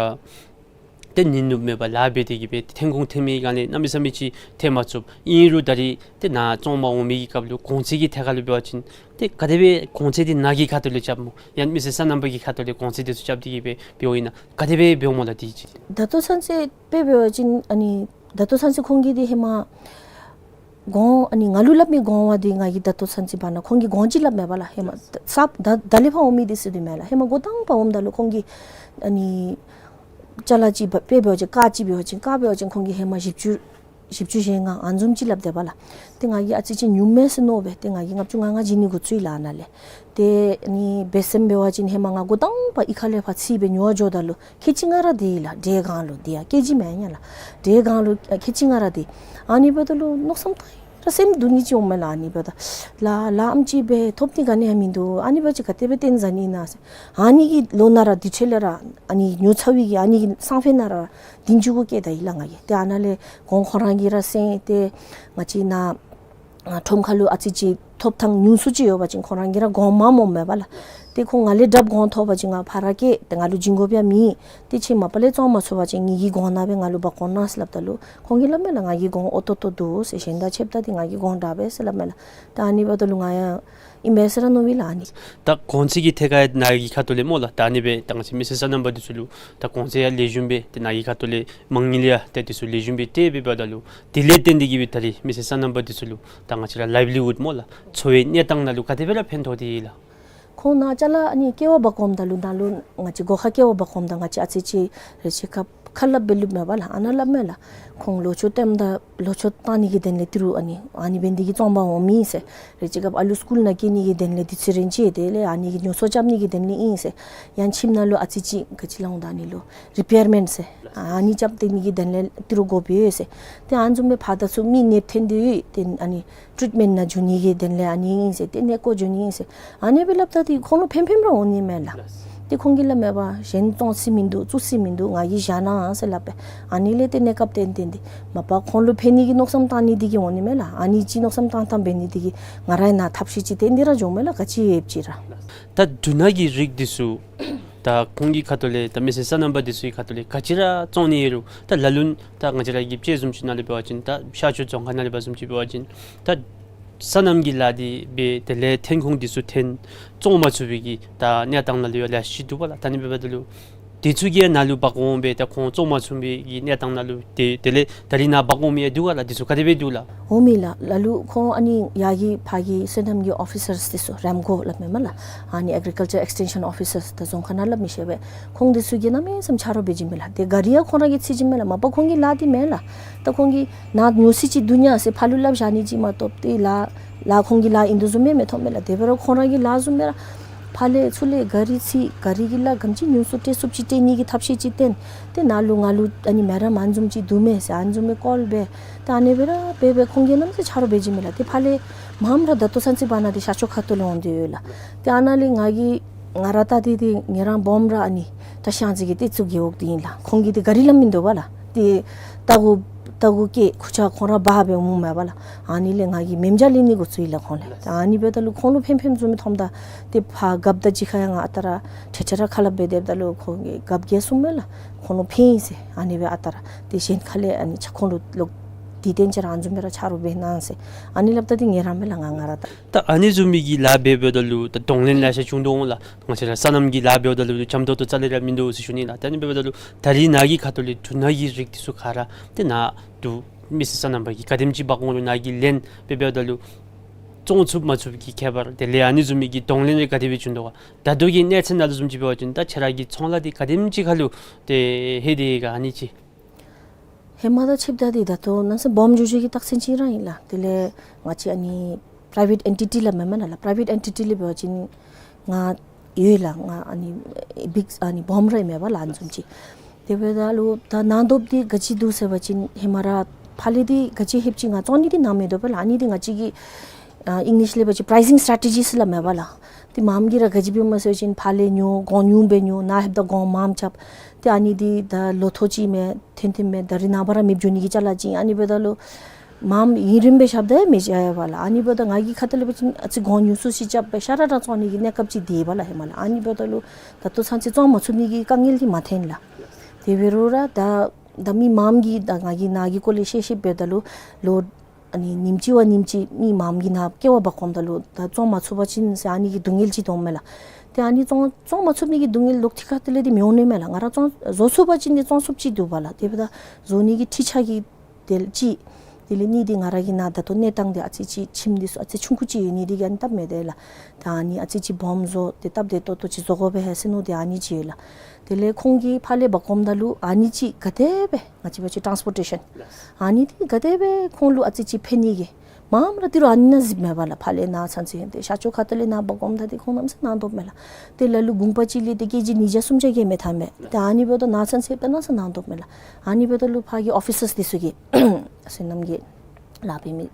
ཏེ་ཉིན་ནུབ་མེད་པར་ལཱ་འབད་དེ་གིས་སྦེ་ཏེ་ཐོན་ཁུངས་ཐོན་མི་ག་ནི་གནམ་མེད་ས་མེད་ཅིག་ཐོན་མ་ཚུགས། ཨིན་རུང་ད་རིས་ཏེ་ནཱ་བཙོང་པར་འོང་མི་གི་སྐབས་ལུ་གོང་ཚད་ཀྱི་ཐད་ཁར་ལུ་འབད་བ་ཅིན་ཏེ་ག་དེ་སྦེ་གོང་ཚད་འདི་ནཱ་གི་ཁ་ཐུག་ལས་རྐྱབ་སྨོ། ཡང་མི་སེར་སོ་ནམ་པ་གི་ཁ་ཐུག་ལས་གོང་ཚད་འདི་ཚུ་རྐྱབ་སྟེ་གིས་སྦེ་འབདཝ་ཨིན་ན་ག་དེ་སྦེ་འབདཝ་སྨོ་ལགས་དེ་ཅིག། ད་ལྟོ་ཚུན་ཚོད་དཔེ་འབད་བ་ཅིན་ཨ་ནི་ད་ལྟོ་ཚུན་ཚོད་ཁོང་གིས་འདི་ཧེ་མ་གོང་ཨ་ནི་ང་ལུ་སླབ་མི་གོང་བ་འདི་ང་གིས་ད་ལྟོ་ཚུན་ཚོད་བར་ན་ཁོང་གིས་གོང་ཅིག་སླབ་མས་པ་ལགས། ཧེ་མ་ས་ད་ད་ལས་ཕར་འོང་མི་འདི་ཚུ་འདི་མས་ལགས། ཧེ་མ་འགོ་དང་པ་འོངམ་ད་ལུ་ཁོང་གིས་ཨ་ནི་ཅ་ལ་ཅིག་འབད་དཔེ་འབད་བ་ཅིན་ཀར་ཅིག་འབད་བ་ཅིན་ཀར་འབད་བ་ཅིན་ཁོང་གིས་ཧེ་མ་བཞི་བཅུ་བཞི་བཅུ་ཞེ་ལྔ་ཨ་ནི་བཟུམ་ཅིག་སླབ་སྡོདཔ་ལགས། ཏེ་ང་གིས་ཨ་ཙི་ཅིག་ཉུངམ་མས་ཟེར་མནོ་སྦེ་ཏེ་ང་གིས་ལྔ་བཅུ་ང་ལྔ་བྱིན་ནི་འགོ་བཙུགས་ཡི་ལགས་ཨ་ནཱ་ལས། ཏེ་ཨ་ནི་འབད་ཟེར་འབད་བ་ཅིན་ཧེ་མ་ང་འགོ་དང་པ་གཡུས་ཁ་ལས་ཕར་ཚུར་སྦེ་ཉོ་བར་འགྱོཝ་ད་ལུ་ཁལ་གཅིག་ལྔ་ར་དེ་ལགས། འབྲས་སྒང་ལུ་དེ་ཡང་ཀེ་ཇི་མེན་ན་ལགས། འབྲས་སྒང་ལུ་ཨ་ཁལ་གཅིག་ལྔ་ར་དེ། ཨ་ནི་འབདཝ་ད་ལུ་མནོ་བསམ་བཏང་ར་སེམས་སྡུག་ནི་ཅིག་འོང་མས་ལགས། ཨ་ནི་འབདཝ་ད་ལཱ་ལཱ་ཨེམ་ཅིག་སྦེ་ཐོབ་ནི་ག་ནི་ཡང་མིན་འདུག། ཨ་ནི་འབདཝ་ཅིག་ག་དེ་སྦེ་བཏོན་ཟ་ནི་ཨིན་ན་ཟེར། ཨ་ནི་གི་ལོ་ནང་ར་དེ་འཕྲོ་ལས་ར་ཨ་ནི་ཉོ་ཚར་བའི་གི་ཨ་ནི་གི་སང་ཕོད་ནང་ར་དེ་མཇུག་གུ་བསྐྱལ་ད་ཡི་ལགས་ང་གིས། ཏེ་ཨ་ནཱ་ལས་གོང་ཁོང་ར་གིས་ར་སེང་སྟེ་ང་བཅས་ནཱ་ཨ་ཁྲོམ་ཁ་ལུ་ཨ་ཙི་ཅིག་ཐོབ་ཐང་ཉུང་སུ་ཅིག་ཡོད་པ་ཅིན་ཁོང་ར་གིས་ར་གོང་མངམ་འོང་མས་པ་ལགས། ཏེ་ཁོང་ང་ལས་དྲགཔ་གོང་ཐོབ་པ་ཅིན་ང་ཕར་ར་བསྐྱལ། ཏེ་ང་ལུ་བྱིན་དགོཔ་ཡང་མེད། ཏེ་ཁྱེད་མ་པ་ལས་བཙོང་མ་ཚུགས་པ་ཅིན་ངེ་གི་གོང་ནང་སྦེ་ང་ལུ་འབག་འོང་གནང་ཟེར་སླབ་ད་ལུ་ཁོང་གིས་སླབ་མས་ལགས། ང་གི་གོང་ཨོ་ཏོག་ཏོ་འདུག་ཟེར། གཞན་དང་ཕྱདཔ་ད་འདི་ང་གི་གོང་དྲག་པས་ཟེར་སླབ་མས་ལགས། ད་ཨ་ནི་འབདཝ་ད་ལུ་ང་ཡང་ཨིན་པས་ཟེར་ར་མནོ་བས་ལགས་ཨ་ནི། ད་གོང་ཚད་ཀྱི་ཐད་ཁར་ནཱ་གི་ཁ་ཐུག་ལས་སྨོ་ལགས། ད་ཨ་ནི་སྦེ་ད་ང་བཅས་མི་སེར་སོ་ནམ་པ་འདི་ཚུ་ལུ་ད་གོང་ཚད་ཡང་ལེགས་ཤོམ་སྦེ་ཏེ་ནཱ་གི་ཁ་ཐུག་ལས་མ་དངུལ་ཡང་ཏེ་འདི་ཚུ་ལེགས་ཤོམ་སྦེ་སྤྲོད་སྦེ་འབདཝ་ད་ལུ་དེ་ལས་བརྟེན་ཏེ་གིས་སྦེ་ད་རིས་མི་སེར་སོ་ནམ་པ་འདི་ཚུ་ལུ་ད་ང་བཅས་ར་ལའིབ་ལི་ཝུཌ་སྨོ་ལགས། འཚོ་བའི་གནས་སྟངས་ནང་ལུ་ག་དེ་སྦེ་ར་ཕན་ཐོགས་ཏེ་ཡོད་ལགས། ཁོང་ནཱ་ཅ་ལ་ཨ་ནི་ཀེ་བ་འབག་འོངམ་ད་ལུ་ནཱ་ལུ་ང་བཅས་སྒོ་ཁར་ཀེ་བ་འབག་འོངམ་ད་ང་བཅས་ཨ་ཙི་ཅིག་རེ་ཆེ་ཁ་ཁ་སླབ་སྦེ་ལུསཔ་མས་པ་ལགས། ཨ་ནཱ་སླབ་མས་ལགས། ཁོང་ལོ་ཆུ་བཏོནམ་ད་ལོ་ཆུ་བཏང་ནི་གི་དོན་ལས་ཏི་རུ་ཨ་ནི་ཨ་ནི་འབད་ནི་འདི་གིས་བཙོང་པར་འོང་མི་ཨིན་ཟེར། རེ་ཅིག་སྐབས་ཨ་ལུ་སི་ཀུལ་ནང་བསྐྱལ་ནི་གི་དོན་ལས་དུས་ཚོད་རན་ཅི། དེ་ལས་ཨ་ནི་གི་ཉོ་ཚོང་རྐྱབ་ནི་གི་དོན་ལས་ཨིན་ཟེར། ཡང་ཁྱིམ་ནང་ལུ་ཨ་ཙི་ཅིག་ག་ཅི་སླབ་འོང་ད་ཨ་ནི་ལུ་རི་པེར་མེནཊ་ཟེར། ཨ་ནི་རྐྱབ་སྟེ་ནི་གི་དོན་ལས་ཏི་རུ་དགོཔ་ཡོད་ཟེར། ཏེ་ཨ་ནི་བཟུམ་སྦེ་ཕར་ད་ཚུར་མི་གནོདཔ་ཐོན་ཏེ་ཡོད། ཏེ་ཨ་ནི་ཊྲིཊ་མེནཊ་ནང་འགྱོ་ནི་གི་དོན་ལས་ཨ་ནི་ཨིན་ཟེར། ཏེ་གནས་སྐོར་འགྱོ་ནི་ཨིན་ཟེར། ཏེ་ཨ་ནི་སྦེ་སླབ་ད་འདི་ཁོང་ལུ་ཕན་ཕནམ་ར་འོང་ནི་མས་ལགས། ཏེ་ཁོང་གིས་སླབ་མས་པ། གཞན་བཙོང་ས་མིན་འདུག། བཙུགས་ས་མིན་འདུག། ང་གིས་བཞག་གནང་ཟེར་སླབ་པས། ཨ་ནི་ལས་ཏེ་གནས་སྐབས་བརྟེན་ཏེ་འདི་མ་པ་ཁོང་ལུ་ཕན་ནི་གི་མནོ་བསམ་བཏང་ནི་འདི་གིས་འོང་ནི་མས་ལགས། ཨ་ནི་ཅིག་མནོ་བསམ་བཏང་བཏངམ་འབད་ནི་འདི་གིས་ང་རའི་ནང་ཐབས་ཤེས་ཅིག་བཏོན་ཏེ་ར་འགྱོཝ་མས་ལགས། ག་ཅི་ཡོདཔ་ཅིག་ར། ད་འབྲུ་སྣ་གི་རིགས་འདི་ཚུ་ད་ཁོང་གི་ཁ་ཐུག་ལས་ད་མི་སེར་སོ་ནམ་པ་འདི་ཚུ་གི་ཁ་ཐུག་ལས་ག་ཅི་ར་བཙོང་ནི་ཡོད་རུང་ད་ལ་ལུ་ད་ང་བཅས་ར་གི་དཔྱད་བཟུམ་ཅིག་ནང་ལས་འབད་བ་ཅིན་ད་ཤར་ཕྱོགས་རྫོང་ཁག་ནང་ལས་འབད་བཟུམ་ཅིག་འབད་བ་ཅིན་ད་སོ་ནམ་གྱི་ལཱ་འདི་འབད་དེ་ལས་ཐོན་ཁུངས་འདི་ཚུ་ཐོན་བཙོང་མ་ཚུགས་པའི་གི་ད་གནས་སྟངས་ནང་ལུ་ཡང་ལེ་ཤ་ཅིག་འདུག་པ་ལགས། ད་ཨ་ནི་འབདཝ་ད་ལུ་འདི་ཚུ་གིས་ནཱ་ལུ་འབག་འོང་སྦེ་ད་ཁོང་བཙོང་མ་ཚུགས་པའི་གི་གནས་སྟངས་ནང་ལུ་དེ་དེ་ལས་ད་རིས་ནཱ་འབག་འོང་མི་ཡང་འདུག་ག་ལགས། འདི་ཚུ་ག་དེ་སྦེ་འདུག་ལགས། འོང་མས་ལགས། ལ་ལུ་ཁོང་ཨ་ནི་ཡར་གྱི་ཕར་གྱི་སོ་ནམ་གྱི་ཨོ་ཕི་སརསི་འདི་ཚུ་རེམ་ཀོ་སླབ་མས་མས་ལགས། ཨ་ནི་ཨེག་རི་ཀལ་ཅར་ཨེགས་ཊེན་ཤཱན་ཨོ་ཕི་སརསི་ད་རྫོང་ཁག་ནང་སླབ་མི་ཤེས་པས། ཁོང་འདི་ཚུ་གིས་གནམ་མེད་ས་མེད་ཆ་རོགས་འབད་བྱིན་མས་ལགས། ཏེ་ག་རི་ཡང་ཁོང་ར་གིས་འཚོལ་བྱིན་མས་ལགས། མ་པ་ཁོང་གི་ལཱ་འདི་མེན་ལགས། ད་ཁོང་གིས་ནཱ་ཉོ་ས་ཅིག་འདུག་ཉ་ཟེར་ཕར་ལུ་སླབ་བཞག་ནི་ཅིག་མ་གཏོགས་ཏེ་ལཱ་ལཱ་ཁོང་གི་ལཱ་ཨིན་དོ་བཟུམ་མེན་མི་མཐོང་མས་ལགས། དེ་འབད་རུང་ཁོང་ར་གི་ལཱ་བཟུམ་མེན་ལགས། ཕར་ལས་ཚུར་ལས་ག་རི་འཚོལ། ག་རི་གི་ལཱ་ག་དེམ་ཅིག་ཉུང་སུ་སྤྲོད་ཚུགསཔ་ཅིག་སྤྲོད་ནི་གི་ཐབས་ཤེས་ཅིག་བཏོན། ཏེ་ནཱ་ལུ་ང་ལུ་ཨ་ནི་མེ་རམ་ཨ་ནི་བཟུམ་ཅིག་འདུག་མས་ཟེར་ཨ་ནི་བཟུམ་མའི་ཀོལ་འབད། ཏེ་ཨ་ནི་སྦེ་ར་འབད་འབད་ཁོང་གིས་གནམ་མེད་ས་མེད་ཆ་རོགས་འབད་བྱིན་མས་ལགས། ཏེ་ཕར་ལས་མངམ་ར་ད་ལྟོ་ཚུན་ཚོད་བར་ན་འདི་ཤར་ཕྱོགས་ཁ་ཐུག་ལས་འོང་སྟེ་ཡོད་ལགས། ཏེ་ཨ་ནཱ་ལས་ང་གིས་ང་ར་ལྟ་སྟེ་ཏེ་ངེ་རང་སྦོམ་ར་ཨ་ནི་ད་ཤང་ཅིག་གི་ཏེ་བཙུགས་རྒྱལ་འོག་འདི་ཨིན་ལགས། ཁོང་གིས་ཏེ་ག་རི་སླབ་མིན་འདུག་པ་ལགས། ཏེ་རྟ་གུ་རྟ་གུ་བཀལ་ཁུར་ཆ་ཁོང་ར་འབག་སྦེ་འོངམ་མས་པ་ལགས། ཨ་ནི་ལས་ང་གིས་མེ་མཇལ་ལེན་ནི་འགོ་བཙུགས་ཡི་ལགས་ཁོང་ལས། ཨ་ནི་འབདཝ་ད་ལུ་ཁོང་ལུ་ཕན་ཕནམ་བཟུམ་མི་མཐོངམ་ད་ཏེ་ཕར་རྒཔོ་དང་གཅིག་ཁར་ཡང་ང་ཨ་རྟག་ར་ཁྲེ་ཁྲེ་ར་ཁ་སླབ་འབད་སྡོདཔ་ད་ལུ་ཁོང་གིས་རྒཔོ་གིས་གསུངམ་མས་ལགས། ཁོང་ལུ་ཕན་ཡི་ཟེར། ཨ་ནི་སྦེ་ཨ་རྟག་ར་ཏེ་གཞན་ཁ་ལས་ཨ་ནི་ཆ་ཁོང་ལུ་ལོག་དེ་སྟོན་ཅི་ར་ཨ་ནི་བཟུམ་སྦེ་ར་ཆ་རོགས་འབད་གནང་ཟེར། ཨ་ནི་སླབ་ད་ཏེ་ངེ་རང་མས་ལགས་ང་ང་ར་ད། ད་ཨ་ནི་བཟུམ་མའི་གི་ལཱ་འབད་འབདཝ་ད་ལུ་ད་གདོང་ལེན་ལེ་ཤ་བྱུང་དོ་འོང་ལགས། ང་བཅས་ར་སོ་ནམ་གྱི་ལཱ་འབདཝ་ད་ལུ་འཇམ་ཏོང་ཏོ་རྩ་ལས་ར་མིན་འདུག་ཟེར་ཞུ་ནི་ལགས། ད་ཨ་ནི་འབདཝ་ད་ལུ་ད་རིས་ནཱ་གི་ཁ་ཐུག་ལས་འབྲུ་སྣ་གི་རིགས་འདི་ཚུ་ག་ར་ཏེ་ནཱ་འབྲུ་མི་སེར་སོ་ནམ་པ་གིས་ག་དེམ་ཅིག་འབག་འོང་རུང་ནཱ་གིས་ལེན་འབད་འབདཝ་ད་ལུ་བཙོང་ཚུགས་མ་ཚུགས་ཀྱི་ཁྱད་པར་དེ་ལས་ཨ་ནི་བཟུམ་མའི་གི་གདོང་ལེན་རེ་ག་དེ་སྦེ་བྱུང་དོ་ག། ད་ལྟོ་གི་གནས་ཚད་ནང་ལུ་བཟུམ་ཅིག་འབད་བ་ཅིན་ད་ཁྱེད་ར་གི་ཚོང་ལཱ་འདི་ག་དེམ་ཅིག་ཁར་ལུ་ཏེ་ལྷོད་དེ་ཡོད་ག་ཨ་ནི་ཅིག། ཧེ་མ་དང་ཕྱདཔ་ད་འདི་ད་ལྟོ་གནམ་མེད་ས་མེད་སྦོམ་འགྱོ་འགྱོ་གི་རྟགས་མཚན་ཅིག་ར་ཨིན་ལགས། དེ་ལས་ང་བཅས་ཨ་ནི་པ་རའི་ཝེཊ་ཨེན་ཊི་ཊི་སླབ་མས་མེན་ན་ལགས། པ་རའི་ཝེཊ་ཨེན་ཊི་ཊི་ལས་འབད་བ་ཅིན་ང་ཡོད་ལགས། ང་ཨ་ནི་བིག་ཨ་ནི་སྦོམ་ར་ཨིན་མས་པ་ལགས་ཨ་ནི་བཟུམ་ཅིག། དེ་འབདཝ་ད་ལུ་ད་ནང་དོགཔ་འདི་ག་ཅི་འདུག་ཟེར་བ་ཅིན་ཧེ་མ་ར་ཕར་ལས་འདི་ག་ཅི་ལྷོདཔ་ཅིག་ང་བཙོང་ནི་འདི་ནཱ་མེད་དོ་པས་ལགས། ཨ་ནི་འདི་ང་བཅས་ཀྱི་ཨ་ཨིང་ལིཤ་ལས་འབད་བ་ཅིན་པ་རའི་སིང་སི་ཊེ་རེ་ཊི་ཇི་ཟེར་སླབ་མས་པ་ལགས། ཏེ་མངམ་གིས་ར་ག་ཅི་འབད་མས་ཟེར་བ་ཅིན་ཕར་ལས་ཉོ་གོང་ཉུང་སྦེ་ཉོ་ནཱ་ལྷོདཔ་ད་གོང་མངམ་རྐྱབ། ཏེ་ཨ་ནི་འདི་ད་ལོ་ཐོག་ཅིག་མས་ཐོན་ཐོནམ་མས་ད་རིས་ནངས་པ་ར་མེདཔ་འགྱོ་ནི་གི་ཅ་ལ་ཅིག། ཨ་ནི་འབདཝ་ད་ལུ་ མངམ་ཡུན་རིངམོ་སྦེ་རྐྱབ་ད་མི་བྱ་བས་ལགས། ཨ་ནི་འབདཝ་ད་ང་གི་ཁ་ཐུག་ལས་འབད་བ་ཅིན་ཨ་ཙི་གོང་ཉུང་སུ་ཅིག་རྐྱབ་སྦེ་ཤ་ར་ར་བཙོང་ནི་གི་གནས་སྐབས་ཅིག་འདི་ཡོད་པ་ལགས་ཧེ་མ་ལགས། ཨ་ནི་འབདཝ་ད་ལུ་ད་ལྟོ་ཚུན་ཚོད་བཙོང་མ་ཚུགས་ནི་གི་དཀའ་ངལ་འདི་མ་ཐོན་ལགས། དེ་འབད་རུང་ར་ད་ད་མི་མངམ་གིས་ད་ང་གི་ནཱ་གི་སྐོར་ལས་ཤེས་ཤེསཔ་འབདཝ་ད་ལུ་ལོ་ཨ་ནི་ཉིནམ་གཅིག་བ་ཉིནམ་གཅིག་མི་མངམ་གིས་ནཱ་སྐྱེལ་བར་འབག་འོངམ་ད་ལུ་ད་བཙོང་མ་ཚུགས་པ་ཅིན་ཟེར་ཨ་ནི་གི་སྡུག་བསྔལ་ཅིག་འདུག་མས་ལགས། ཏེ་ཨ་ནི་བཙོང་བཙོང་མ་ཚུགས་ནི་གི་སྡུག་བསྔལ་ལོག་ཐིག་ཁ་ཐུག་ལས་འདི་མི་འོང་ནི་མས་ལགས། ང་ར་བཙོང་བཟོ་ཚུགས་པ་ཅིན་འདི་བཙོང་ཚུགསཔ་ཅིག་འདུག་པ་ལགས། དེ་འབདཝ་ད་བཟོ་ནི་གི་འཕྲུལ་ཆས་ཀྱི་དེ་ལས་ཅིག་དེ་ལས་ནི་འདི་ང་ར་གི་ནཱ་ད་ལྟོ་གནས་སྟངས་འདི་ཨ་ཙི་ཅིག་ཁྱིམ་འདི་ཚུ་ཨ་ཙི་ཆུང་ཀུ་ཅིག་ཡོད་ནི་འདི་གིས་ཨ་ནི་སྟབས་མི་བདེ་ལགས། ད་ཨ་ནི་ཨ་ཙི་ཅིག་སྦོམ་བཟོ་སྟེ་སྟབས་བདེ་ཏོག་ཏོ་ཅིག་བཟོ་དགོ་པས་ཟེར་མནོ་སྟེ་ཨ་ནི་ཅིག་ཡོད་ལགས། དེ་ལས་ཁོང་གིས་ཕར་ལས་འབག་འོངམ་ད་ལུ་ཨ་ནི་ཅིག་ག་དེ་སྦེ་ང་བཅས་འབད་བ་ཅིན་ཊཱནསི་པོར་ཊེ་ཤཱན་ཨ་ནི་འདི་ག་དེ་སྦེ་ཁོང་ལུ་ཨ་ཙི་ཅིག་ཕན་ནི་གི་མངམ་ར་ཏི་རུ་ཨ་ནི་ནང་གཟིགས་མས་པ་ལགས། ཕར་ལས་ནཱ་ཚུན་ཚོད་ཏེ་ཤར་ཕྱོགས་ཁ་ཐུག་ལས་ནཱ་འབག་འོངམ་ད་ཏེ་ཁོང་གནམ་མེད་ས་མེད་ནཱ་འདོདཔ་མས་ལགས། ཏེ་ལ་ལུ་གུང་པ་ཅིག་ལས་ཏེ་ཀེ་ཇི་ཉིས་བརྒྱ་སུམ་བརྒྱ་གི་མས་ཐངས་མས། ཏེ་ཨ་ནི་འབདཝ་ད་ནཱ་ཚུན་ཚོད་ཏེ་གནམ་མེད་ས་མེད་ནཱ་འདོདཔ་མས་ལགས། ཨ་ནི་འབདཝ་ད་ལུ་ཕར་གྱི་ཨོ་ཕི་སརསི་འདི་ཚུ་གིས་བསོད་ནམས་ཀྱི་ལཱ་འབད་མི་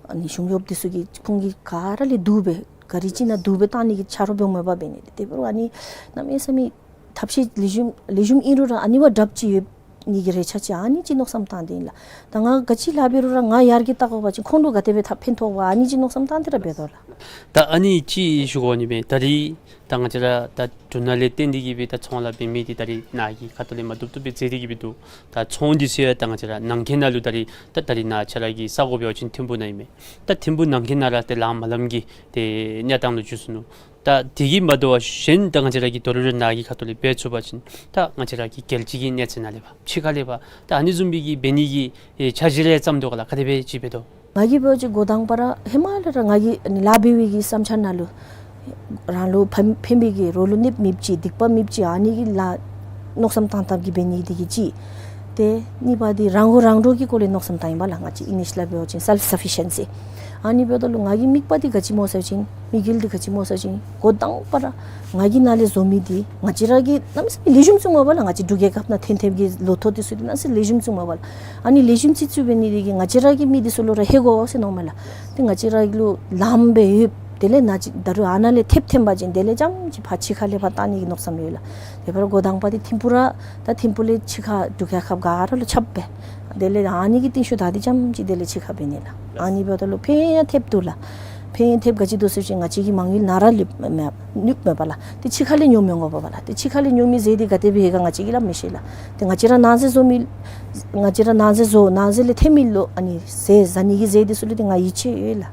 ཨ་ནི་གཞུང་གཡོགཔ་འདི་ཚུ་གིས་ཁོང་གིས་ག་ར་ལས་བསྡུ་སྦེ་ག་རི་ཅིག་ནང་བསྡུ་སྦེ་བཏང་ནི་གི་ཆ་རོགས་འབདཝ་མས་པ། འབད་ནི་དེ་འབད་རུང་ཨ་ནི་གནམ་མེད་ས་མེད་ཐབས་ཤེས་ལེགས་ཤོམ་ལེགས་ཤོམ་ཨིན་རུང་ར་ཨ་ནི་བ་དྲགཔ་ཅིག་ཡོད་ནི་གི་རེ་ཆ་ཅིག་ཨ་ནི་ཅིག་མནོ་བསམ་བཏང་སྟེ་ཨིན་ལགས། ད་ང་ག་ཅི་ལཱ་འབད་རུང་ར་ང་ཡར་རྒྱས་བཏང་དགོ་པ་ཅིན་ཁོང་ལུ་ག་དེ་སྦེ་ཐབས་ཕན་ཐོགས་པ་ཨ་ནི་ཅིག་མནོ་བསམ་བཏང་སྟེ་ར་འབད་དོ་ལགས། ད་ཨ་ནི་ཅིག་ཞུ་དགོ་ནི་མས། ད་རིས་ད་ང་བཅས་ར་ད་འབྲུ་སྣ་ལས་བརྟེན་ཏེ་གིས་སྦེ་ད་ཚོང་ལཱ་འབད་མི་འདི་ད་རིས་ནཱ་གི་ཁ་ཐུག་ལས་མ་བཏུབ་བཏུབ་སྦེ་མཛད་དེ་གིས་སྦེ་འདུག། ད་ཚོང་འདི་ཚུ་ཡང་ད་ང་བཅས་ར་ནང་འཁོད་ནང་ལུ་ད་རིས་ད་ད་རིས་ནཱ་ཁྱེད་ར་གི་ས་གོ་འབད་བ་ཅིན་ཐིམ་ཕུག་ནང་ཨིན་མས། ད་ཐིམ་ཕུག་ནང་འཁོད་ནང་ར་ཏེ་ལམ་མ་ལམ་གྱི་ཏེ་གནས་སྟངས་ལུ་འགྱུར་སོ་ནུག། ད་དེ་གིས་མ་དོ་བར་གཞན་ད་ང་བཅས་ར་གིས་དོ་རུང་ར་ནཱ་གི་ཁ་ཐུག་ལས་འབད་ཚུགས་པ་ཅིན་ད་ང་བཅས་ར་གི་རྒྱལ་སྤྱི་གི་གནས་ཚད་ནང་ལས་ཕར་ཕྱི་ཁ་ལས་ཕར་ད་ཨ་ནི་བཟུམ་སྦེ་གི་འབད་ནི་གི་ཨེ་འཆར་གཞི་རེ་བརྩམས་དོ་ག་ལགས། ག་དེ་སྦེ་ཅིག་འབད་དོ། ང་གིས་འབད་བ་ཅིན་འགོ་དང་པ་ར་ཧེ་མ་ལས་ར་ང་གིས་ཨ་ནི་ལཱ་འབད་བའི་གི་བསམ་འཆར་ནང་ལུ་རང་ལུ་ཕན་ཕན་པའི་གི་རོགས་ལུ་གནོདཔ་མེདཔ་ཅིག་སྡིག་པ་མེདཔ་ཅིག་ཨ་ནི་གི་ལཱ་མནོ་བསམ་བཏང་བཏངམ་གིས་འབད་ནི་འདི་གིས་གཅིག། ཏེ་གཉིས་པ་འདི་རང་མགོ་རང་འདྲོངས་ཀྱི་སྐོར་ལས་མནོ་བསམ་བཏང་ཡི་པ་ལགས། ང་བཅས་ཨིང་ལིཤ་ལས་འབད་བ་ཅིན་སེལཕ་སེཕ་ཕི་ཤེན་སི། ཨ་ནི་འབདཝ་ད་ལུ་ང་གི་དམིགས་པ་འདི་ག་ཅི་སྨོ་ཟེར་བ་ཅིན་དམིགས་ཡུལ་འདི་ག་ཅི་སྨོ་ཟེར་བ་ཅིན་འགོ་དང་པ་ར་ང་གིས་ནཱ་ལས་བཟོ་མི་འདི་ང་བཅས་ར་གི་གནམ་མེད་ས་མེད་ལེགས་ཤོམ་བཙུགསཔ་མས་པ་ལགས། ང་བཅས་འབྲུག་རྒྱལ་ཁབ་ནང་ཐོན་ཐོནམ་གི་ལོ་ཐོག་འདི་ཚུ་འདི་གནམ་མེད་ས་མེད་ལེགས་ཤོམ་བཙུགསཔ་མས་པ་ལགས། ཨ་ནི་ལེགས་ཤོམ་ཅིག་བཙུགས་འབད་ནི་འདི་གིས་ང་བཅས་ར་གི་མི་འདི་ཚུ་ལུ་ར་ཧེ་གོ་ཟེར་མནོཝ་མས་ལགས། ཏེ་ང་བཅས་ར་གི་ལུ་ལམ་སྦེ་ཡོདཔ་དེ་ལས་ནཱ་ཅིག་ད་རུང་ཨ་ནཱ་ལས་ཐེབས་ཐོན་པ་ཅིན་དེ་ལས་རྐྱངམ་ཅིག་ཕར་ཕྱི་ཁ་ལས་ཕར་བཏང་ནི་གི་མནོ་བསམ་ཡོད་ལགས། དེ་འབད་རུང་འགོ་དང་པ་འདི་ཐིམ་ཕུག་ར་ད་ཐིམ་ཕུག་ལས་ཕྱི་ཁ་འབྲུག་རྒྱལ་ཁབ་ག་ར་ལུ་ཁྱབ་སྦེ་དེ་ལས་ཨ་ནི་གི་རྟིང་ཤུལ་ད་འདི་རྐྱངམ་ཅིག་དེ་ལས་ཕྱི་ཁ་འབད་ནི་ལགས། ཨ་ནི་འབདཝ་ད་ལུ་ཕན་ཡང་ཐོབ་འདུག་ལགས། ཕན་ཡང་ཐོབ་ག་ཅི་འདུག་ཟེར་བ་ཅིན་ང་བཅས་ཀྱི་མ་དངུལ་ནཱ་ར་ལུ་མེད་ནུག་མས་པ་ལགས། ཏེ་ཕྱི་ཁ་ལས་ཉོ་མི་འོང་པ་ལགས། ཏེ་ཕྱི་ཁ་ལས་ཉོ་མི་ཟེར་འདི་ག་དེ་སྦེ་ཧེ་ག་ང་བཅས་ཀྱིས་སླབ་མི་ཤེས་ལགས། ཏེ་ང་བཅས་ར་ནང་ཟས་བཟོ་མི་ང་བཅས་ར་ནང་ཟས་བཟོ་ནང་ཟས་ལས་ཐོན་མི་ལུ་ཨ་ནི་ཟས་ཟ་ནི་གི་ཟས་འདི་ཚུ་ལུ་ཏེ་ང་ཡིད་ཆེས་ཡོད་ལགས།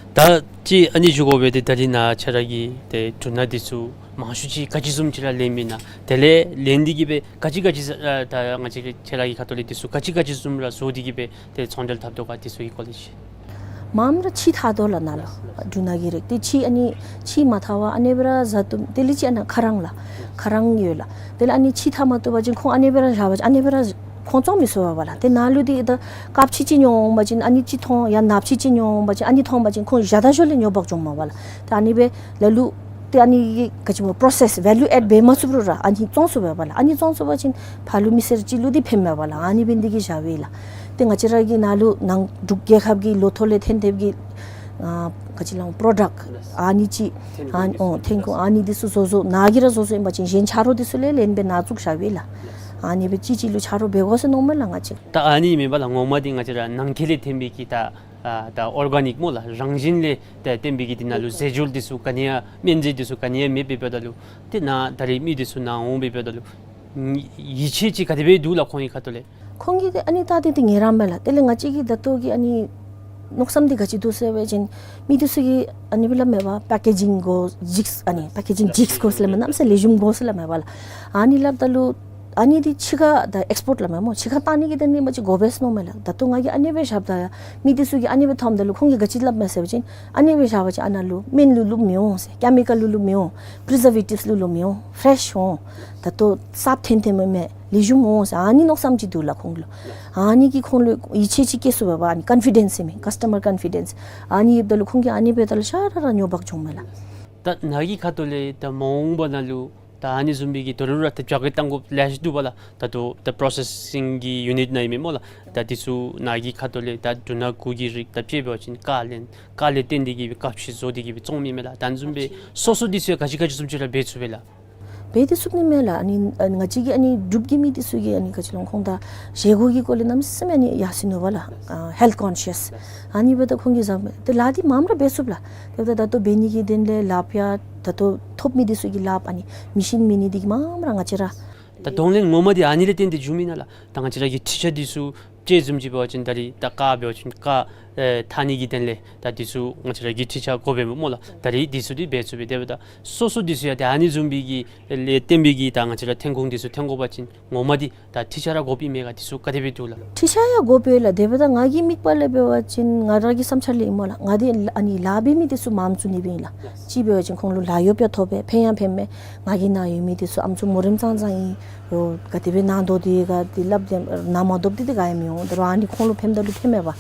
ད་ཅིག་ཨ་ནི་ཞུ་དགོ་པས། ཏེ་ད་རིས་ནཱ་ཁྱེད་ར་གིས་ཏེ་འབྲུ་སྣ་འདི་ཚུ་མང་ཤོས་ཅིག་ག་ཅི་བཟུམ་ཅིག་ར་ལེན་མི་ན། དེ་ལས་ལེན་ཏེ་གིས་སྦེ་ག་ཅི་ག་ཅི་ཨ་ད་ང་བཅས་ཁྱེད་ར་གི་ཁ་ཐུག་ལས་འདི་ཚུ་ག་ཅི་ག་ཅི་བཟུམ་ར་བཟོ་སྟེ་གིས་སྦེ་ཏེ་ཚོང་འབྲེལ་འཐབ་དོ་ག་འདི་ཚུ་གི་སྐོར་ལས་ཅིག། མངམ་ར་ཕྱེ་འཐག་དོ་ལགས་ནཱ་ལུ། འབྲུ་སྣ་གི་རིགས་འདི་ཕྱེ་ཨ་ནི་ཕྱེ་མ་འཐག་པར་ཨ་ནི་སྦེ་ར་བཟའ་བཏུབ། དེ་ལས་ཅིག་ཨ་ནཱ་ཁ་རང་ལགས། ཁ་རང་ཡོད་ལགས། དེ་ལས་ཨ་ནི་ཕྱེ་འཐག་མ་བཏུབ་པ་ཅིན་ཁོང་ཨ་ནི་སྦེ་ར་བཞག་པ་ཅིན་ཨ་ནི་སྦེ་ར་ཁོང་བཙོང་མི་ཚུགས་པས་པ་ལགས། ཏེ་ནཱ་ལུ་འདི་ད་དཀརཔོ་ཅིག་ཅིག་ཉོ་འོང་པ་ཅིན་ཨ་ནི་ཅིག་མཐོང་ཡང་ནགཔོ་ཅིག་ཅིག་ཉོ་འོང་པ་ཅིན་ཨ་ནི་མཐོང་པ་ཅིན་ཁོང་བཞག་ད་ཞོར་ལས་ཉོ་འབག་འགྱོཝ་མས་པ་ལགས། ཏེ་ཨ་ནི་སྦེ་ལ་ལུ་ཏེ་ཨ་ནི་གི་ག་ཅི་སྨོ་པོརོ་སེསི་བེ་ལུ་ཨེཌ་འབད་མ་ཚུགས་རུང་ར་ཨ་ནི་བཙོང་ཚུགས་པས་པ་ལགས། ཨ་ནི་བཙོང་ཚུགས་པ་ཅིན་ཕར་ལུ་མི་སེར་ཅིག་ལུ་འདི་ཕན་མས་པ་ལགས། ཨ་ནི་འབད་ནི་འདི་གིས་བཞག་པས་ལགས། ཏེ་ང་བཅས་ར་གི་ནཱ་ལུ་ནང་འབྲུག་རྒྱལ་ཁབ་ཀྱི་ལོ་ཐོག་ལས་ཐོན་ཐོནམ་གི་ཨ་ག་ཅི་ལོ་པོརོ་ཌཀཊ་ཨ་ནི་ཅིག་ཨ་ནི་ཨོ་ཐོན་ཁུངས་ཨ་ནི་འདི་ཚུ་བཟོ་བཟོཝ་ནཱ་གིས་ར་བཟོ་བཟོཝ་ཨིན་པ་ཅིན་གཞན་ཆ་རོགས་འདི་ཚུ་ལས་ལེན་སྦེ་ནཱ་བཙུགས་བཞག་པས་ལགས། ཨ་ནི་སྦེ་ཅིག་ཅིག་ལུ་ཆ་རོགས་འབད་དགོ་ཟེར་མནོཝ་མས་ལགས་ང་བཅས། ད་ཨ་ནི་མེན་པ་ལགས། ངོ་མ་འདི་ང་བཅས་ར་ནང་འཁོད་ལས་ཐོན་པའི་གི་ད་ཨ་ད་ཨོར་ག་ནིཀ་སྨོ་ལགས། རང་བཞིན་ལས་ད་ཐོན་པའི་གི་འདི་ནང་ལུ་རྫས་སྦྱོར་འདི་ཚུ་ག་ནི་ཡང་སྨན་རྫས་འདི་ཚུ་ག་ནི་ཡང་མེདཔ་འབདཝ་ད་ལུ་ཏེ་ནཱ་ད་རིས་མི་འདི་ཚུ་ནཱ་འོང་སྦེ་འབདཝ་ད་ལུ་ཡིད་ཆེས་ཅིག་ག་དེ་སྦེ་འདུག་ལགས་ཁོང་གི་ཁ་ཐུག་ལས། ཁོང་གིས་ཏེ་ཨ་ནི་ད་ཏེ་ཏེ་ངལ་རངས་མས་ལགས། དེ་ལས་ང་བཅས་ཀྱིས་ད་ལྟོ་གི་ཨ་ནི་མནོ་བསམ་འདི་ག་ཅི་འདུག་ཟེར་བ་ཅིན་མི་འདི་ཚུ་གིས་ཨ་ནི་སྦེ་སླབ་མས་པ། པེ་ཀེ་ཇིང་དགོ་ཅིག་ཨ་ནི་པེ་ཀེ་ཇིང་ཅིག་དགོ་ཟེར་སླབ་མས། གནམ་མེད་ས་མེད་ལེགས་ཤོམ་དགོ་ཟེར་སླབ་མས་པ་ལགས། ཨ་ནི་སླབ་ད་ལུ་ཨ་ནི་འདི་ཕྱི་ཁར་ད་ཨེགསི་པོརཊ་སླབ་མས་སྨོ། ཕྱི་ཁར་བཏང་ནི་གི་ད་ཨ་ནི་མ་ཅིག་དགོ་པས་མནོཝ་མས་ལགས། ད་ལྟོ་ང་གིས་ཨ་ནི་སྦེ་བཞགཔ་ད་ཡང་མི་འདི་ཚུ་གིས་ཨ་ནི་སྦེ་མཐོངམ་ད་ལུ་ཁོང་གིས་ག་ཅི་སླབ་མས་ཟེར་བ་ཅིན་ཨ་ནི་སྦེ་བཞག་པ་ཅིན་ཨ་ནཱ་ལུ་སྨན་ལུ་བླུགསཔ་མི་འོང་ཟེར། ཀེ་མི་ཀཱལ་ལུ་བླུགསཔ་མི་འོང་། པི་རི་ཛར་ཝེ་ཊིབས་ལུ་བླུགསཔ་མི་འོང་། ཕེ་རེཤ་འོང་། ད་ལྟོ་གསརཔ་ཐོན་ཐོནམ་མས། ལེགས་ཤོམ་འོང་ཟེར་ཨ་ནི་མནོ་བསམ་ཅིག་འདུག་ལགས་ཁོང་ལུ། ཨ་ནི་གིས་ཁོང་ལུ་ཡིད་ཆེས་ཅིག་སྐྱེ་ཚུགས་པས་པ། ཨ་ནི་ཀོན་ཕི་ཌེནསི་ཟེར་མི་ཀཱསི་ཊ་མར་ཀོན་ཕི་ཌེནསི་ཨ་ནི་ཡོདཔ་ད་ལུ་ཁོང་གིས་ཨ་ནི་འབདཝ་ད་ལུ་ཤ་ར་ར་ཉོ་འབག་འགྱོཝ་མས་ལགས། ད་ནཱ་གི་ཁ་ཐུག་ལས་ད་མ་འོངས་པ་ནང་ལུ་ད་ཨ་ནི་བཟུམ་མའི་གི་དོ་རུང་ར་ད་རྒྱ་སྐད་གཏང་དགོཔ་ལེ་ཤ་འདུག་པ་ལགས། ད་ལྟོ་ད་པོརོ་སེ་སིང་གི་ཡུ་ནིཊ་ནང་ཨིན་མས་སྨོ་ལགས། ད་འདི་ཚུ་ནཱ་གི་ཁ་ཐུག་ལས་ད་འབྲུ་སྣ་གུ་གི་རིགས་ད་དཔྱེ་འབད་བ་ཅིན་ཀར་ལེན་ཀར་ལས་བརྟེན་ཏེ་གིས་སྦེ་ཀར་ཕྱེ་བཟོ་སྟེ་གིས་སྦེ་བཙོང་མི་མས་ལགས། ད་ཨ་ནི་བཟུམ་སྦེ་སོ་སོ་འདི་ཚུ་ཡང་ག་ཅི་ག་ཅི་བཟུམ་ཅིག་ར་འབད་ཚུགས་པས་ལགས། འབད་དེ་ཚུགས་ནི་མས་ལགས། ཨ་ནི་ཨ་ནི་ང་བཅས་ཀྱི་ཨ་ནི་འབྲུག་གི་མི་དེ་ཚུ་གིས་ཨ་ནི་ག་ཅི་ལོ་ཁོང་ད་བཞེས་སྒོ་གི་སྐོར་ལས་གནམ་མེད་ས་མེད་ཨ་ནི་ཡ་མཚན་ནོར་བ་ལགས། ཨ་ཧེལཐ་ཀོན་ཤཱསི། ཨ་ནི་འབདཝ་ད་ཁོང་གིས་བཟའ་མས། ཏེ་ལཱ་འདི་མངམ་ར་འབད་ཚུགས་ལགས། དེ་འབདཝ་ད་ད་ལྟོ་འབད་ནི་གི་དོན་ལས་ལགཔ་ཡང་ད་ལྟོ་ཐོབ་མི་དེ་ཚུ་གིས་ལགཔ་ཨ་ནི་མེ་ཤིན་མེད་ནི་དེ་གིས་མངམ་ར་ང་བཅས་ར། ད་གདོང་ལེན་ངོ་མ་འདི་ཨ་ནི་ལས་བརྟེན་ཏེ་འབྱུངམ་ཨིན་ན་ལགས། ད་ང་བཅས་ར་གི་འཕྲུལ་ཆས་འདི་ཚུ་དཔྱེ་བཟུམ་ཅིག་འབད་བ་ཅིན་ད་རིས་ད་ཀར་འབད་བ་ཅིན་ཀར་ཨེ་འཐག་ནི་གི་དོན་ལས་ད་འདི་ཚུ་ང་བཅས་ར་གི་འཕྲུལ་ཆས་དགོ་པས་སྨོ་ལགས། ད་རིས་འདི་ཚུ་འདི་འབད་ཚུགས་པས། དེ་འབདཝ་ད་སོ་སོ་འདི་ཚུ་ཡང་ཏེ་ཨ་ནི་བཟུམ་སྦེ་གི་ལས་བརྟེན་པའི་གི་ད་ང་བཅས་ར་ཐོན་ཁུངས་འདི་ཚུ་ཐོན་དགོ་པ་ཅིན་ངོ་མ་འདི་ད་འཕྲུལ་ཆས་ར་དགོཔ་ཨིན་མས་ག། འདི་ཚུ་ག་དེ་སྦེ་འདུག་ལགས། འཕྲུལ་ཆས་ཡང་དགོ་པས་ལགས། དེ་འབདཝ་ད་ང་གི་དམིགས་པ་ལས་འབད་བ་ཅིན་ང་ར་གི་བསམ་འཆར་ལས་ཨིན་སྨོ་ལགས། ང་འདི་ཨ་ནི་ལཱ་འབད་མི་དེ་ཚུ་མངམ་བཙུགས་ནི་སྦེ་ཨིན་ལགས། གཅིག་འབད་བ་ཅིན་ཁོང་ལུ་ལཱ་གཡོགཔ་ཡང་ཐོབ་པས། ཕན་ཡང་ཕན་མས། ང་གི་ནང་ཡོད་མི་དེ་ཚུ་ཨམ་སྲུ་མོ་རེངམ་ཙང་ཙང་ཨིན། རོགས་ག་དེ་སྦེ་ནང་དོག་འདི་ག་འདི་སླབ་སྟེ་ནང་མ་དོགཔ་འདི་ཏེ་ག་ཡང་མི་འོང་། ད་རུང་ཨ་ནི་ཁོང་ལུ་ཕནམ་ད་ལུ་ཕནམ་མས་པ།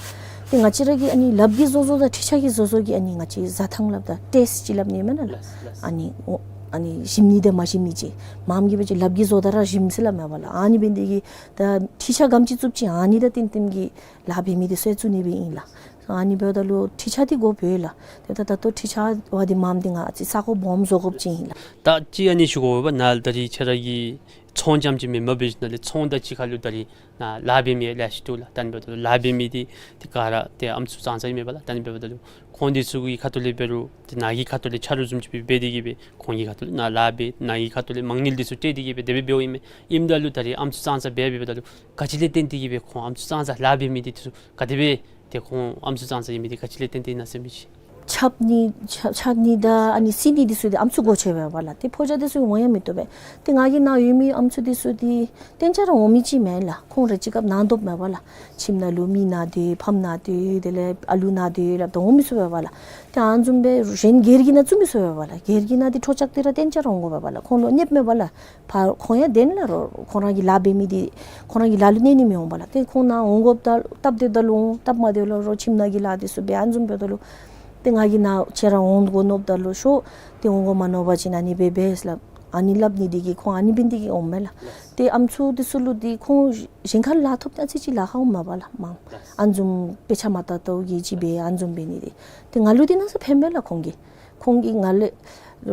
ཏེ་ང་བཅས་ར་གི་ཨ་ནི་ལགཔ་གི་བཟོ་བཟོ་དང་འཕྲུལ་ཆས་ཀྱི་བཟོ་བཟོ་གི་ཨ་ནི་ང་བཅས་བཟའ་ཐངས་སླབ་ད་ཊེསཊ་ཅིག་སླབ་ནི་མེན་ན་ལགས། ཨ་ནི་ཨོ་ཨ་ནི་ཞིམ་ནི་དང་མ་ཞིམ་ནི་ཅིག། མངམ་གིས་འབད་བ་ཅིན་ལགཔ་གིས་བཟོ་ད་ར་ཞིམ་ཟེར་སླབ་མས་པ་ལགས། ཨ་ནི་འབད་ནི་དེ་གིས་ད་འཕྲུལ་ཆས་ག་དེམ་ཅིག་བཙུགས་ཅི་ཨ་ནི་དང་བསྟུན་བསྟུན་གྱི་ལཱ་འབད་མི་དེ་ཚུ་ཡང་བཙུགས་ནི་སྦེ་ཨིན་ལགས། ཨ་ནི་འབདཝ་ད་ལུ་འཕྲུལ་ཆས་འདི་དགོ་པས་ལགས། དེ་ད་ད་ལྟོ་འཕྲུལ་ཆས་འབད་དེ་མངམ་འདི་ང་ཨ་ཙི་ས་གོ་སྦོམ་བཟོ་དགོཔ་ཅིག་ཨིན་ལགས། ད་ཅི་ཨ་ནི་ཞུ་དགོ་པས་ན་ད་རིས་ཁྱེད་ར་གི་ཚོང་རྐྱངམ་ཅིག་མེན་པར་འབད་ཞིནམ་ལས་ཚོང་དང་གཅིག་ཁར་ལུ་ད་རིས་ནཱ་ལཱ་འབད་མི་ལེ་ཤ་འདུག་ལགས། ད་ཨ་ནི་འབདཝ་ད་ལཱ་འབད་མི་འདི་ཏེ་ག་ར་ཏེ་ཨམ་སྲུ་ཙང་ཙང་ཨིན་མས་པ་ལགས། ད་ཨ་ནི་འབདཝ་ད་ལུ་ཁོང་འདི་ཚུ་གི་ཁ་ཐུག་ལས་འབད་རུང་ཏེ་ནཱ་གི་ཁ་ཐུག་ལས་ཆ་རོགས་བཟུམ་ཅིག་སྦེ་འབད་དེ་གིས་སྦེ་ཁོང་གི་ཁ་ཐུག་ལས་ནཱ་ལཱ་འབད་ནཱ་གི་ཁ་ཐུག་ལས་མ་དངུལ་འདི་ཚུ་སྤྲོད་དེ་གིས་སྦེ་དེ་སྦེ་འབདཝ་ཨིན་མས། ཨིནམ་ད་ལུ་ད་རིས་ཨམ་སྲུ་ཙང་ཙང་སྦེ་འབདཝ་ད་ལུ་ག་ཅི་ལས་བརྟེན་ཏེ་གིས་སྦེ་ཁོང་ཨམ་སྲུ་ཙང་ཙང་ལཱ་འབད་མི་འདི་ཚུ་ག་དེ་སྦེ་ཏེ་ཁོང་ཨམ་སྲུ་ཙང་ཙང་ཨིན་མི་འདི་ག་ཅི་ལས་བརྟེན་ཏེ་ཨིན་ན་ཟེར་མི་ཅིག། ཆག་ནི་ཆག་ཆག་ནི་དང་ཨ་ནི་བསད་ནི་འདི་ཚུ་འདི་ཨམ་སྲུ་འགོ་བཙུགས་པས་པ་ལགས། ཏེ་ཕོ་རྒྱས་འདི་ཚུ་འོང་ཡང་མི་བཏུབ་པས། ཏེ་ང་གི་ནང་ཡོད་མི་ཨམ་སྲུ་འདི་ཚུ་འདི་གཏན་ཆགས་ར་འོང་མི་ཅིག་མེན་ལགས། ཁོང་རེ་གཅིག་སྐབས་ནང་དོགཔ་མས་པ་ལགས། ཁྱིམ་ནང་ལུ་མི་ནང་སྡོད་ཕམ་ནང་སྡོད་དེ་ལས་ཨ་ལུ་ནང་སྡོད་སླབ་ད་འོང་མི་ཚུགས་པས་པ་ལགས། ཏེ་ཨ་ནི་བཟུམ་སྦེ་གཞན་སྒེར་གྱི་ནང་བཙུགས་མི་ཚུགས་པས་པ་ལགས། སྒེར་གྱི་ནང་འདི་འཕྲོ་བཅག་སྟེ་ར་གཏན་ཆགས་ར་འོང་དགོ་པས་པ་ལགས། ཁོང་ལུ་གནོདཔ་མས་པ་ལགས། ཕར་ཁོང་ཡང་བདེན་ལགས། རོགས་ཁོང་ར་གི་ལཱ་འབད་མི་འདི་ཁོང་ར་གི་ལཱ་ལུ་གནོད་ནི་མི་འོང་པ་ལགས། ཏེ་ཁོང་ནཱ་འོང་དགོཔ་ད་སྟབས་བདེཝ་ད་ལུ་འོང་། སྟབས་མ་བདེཝ་ལུ་རོགས་ཁྱིམ་ནང་གི་ལཱ་འདི་ཚུ་འབད། ཨ་ནི་བཟུམ་འབདཝ་ད་ལུ་ཏེ་ང་གི་ནཱ་ཁྱེད་ར་འོང་དགོ་མནོཝ་ད་ལུ་ཤོག། ཏེ་འོང་དགོ་མ་མནོ་བ་ཅིན་ཨ་ནི་སྦེ་འབད་ཟེར་སླབ། ཨ་ནི་སླབ་ནི་འདི་གིས་ཁོང་ཨ་ནི་འབད་ནི་འདི་གིས་འོངམ་མས་ལགས། ཏེ་ཨམ་སྲུ་འདི་ཚུ་ལུ་འདི་ཁོང་གཞན་ཁར་ལཱ་ཐོབ་ད་ཨ་ཙི་ཅིག་ལཱ་ཁག་འོངམ་མས་པ་ལགས། མ་ཨ་ནི་བཟུམ་དཔེ་ཆ་མ་བལྟ་བལྟཝ་གིས་ཅིག་འབད་ཨ་ནི་བཟུམ་འབད་ནི་འདི། ཏེ་ང་ལུ་འདི་གནམ་མེད་ས་མེད་ཕན་པས་ལགས་ཁོང་གིས། ཁོང་གིས་ང་ལས་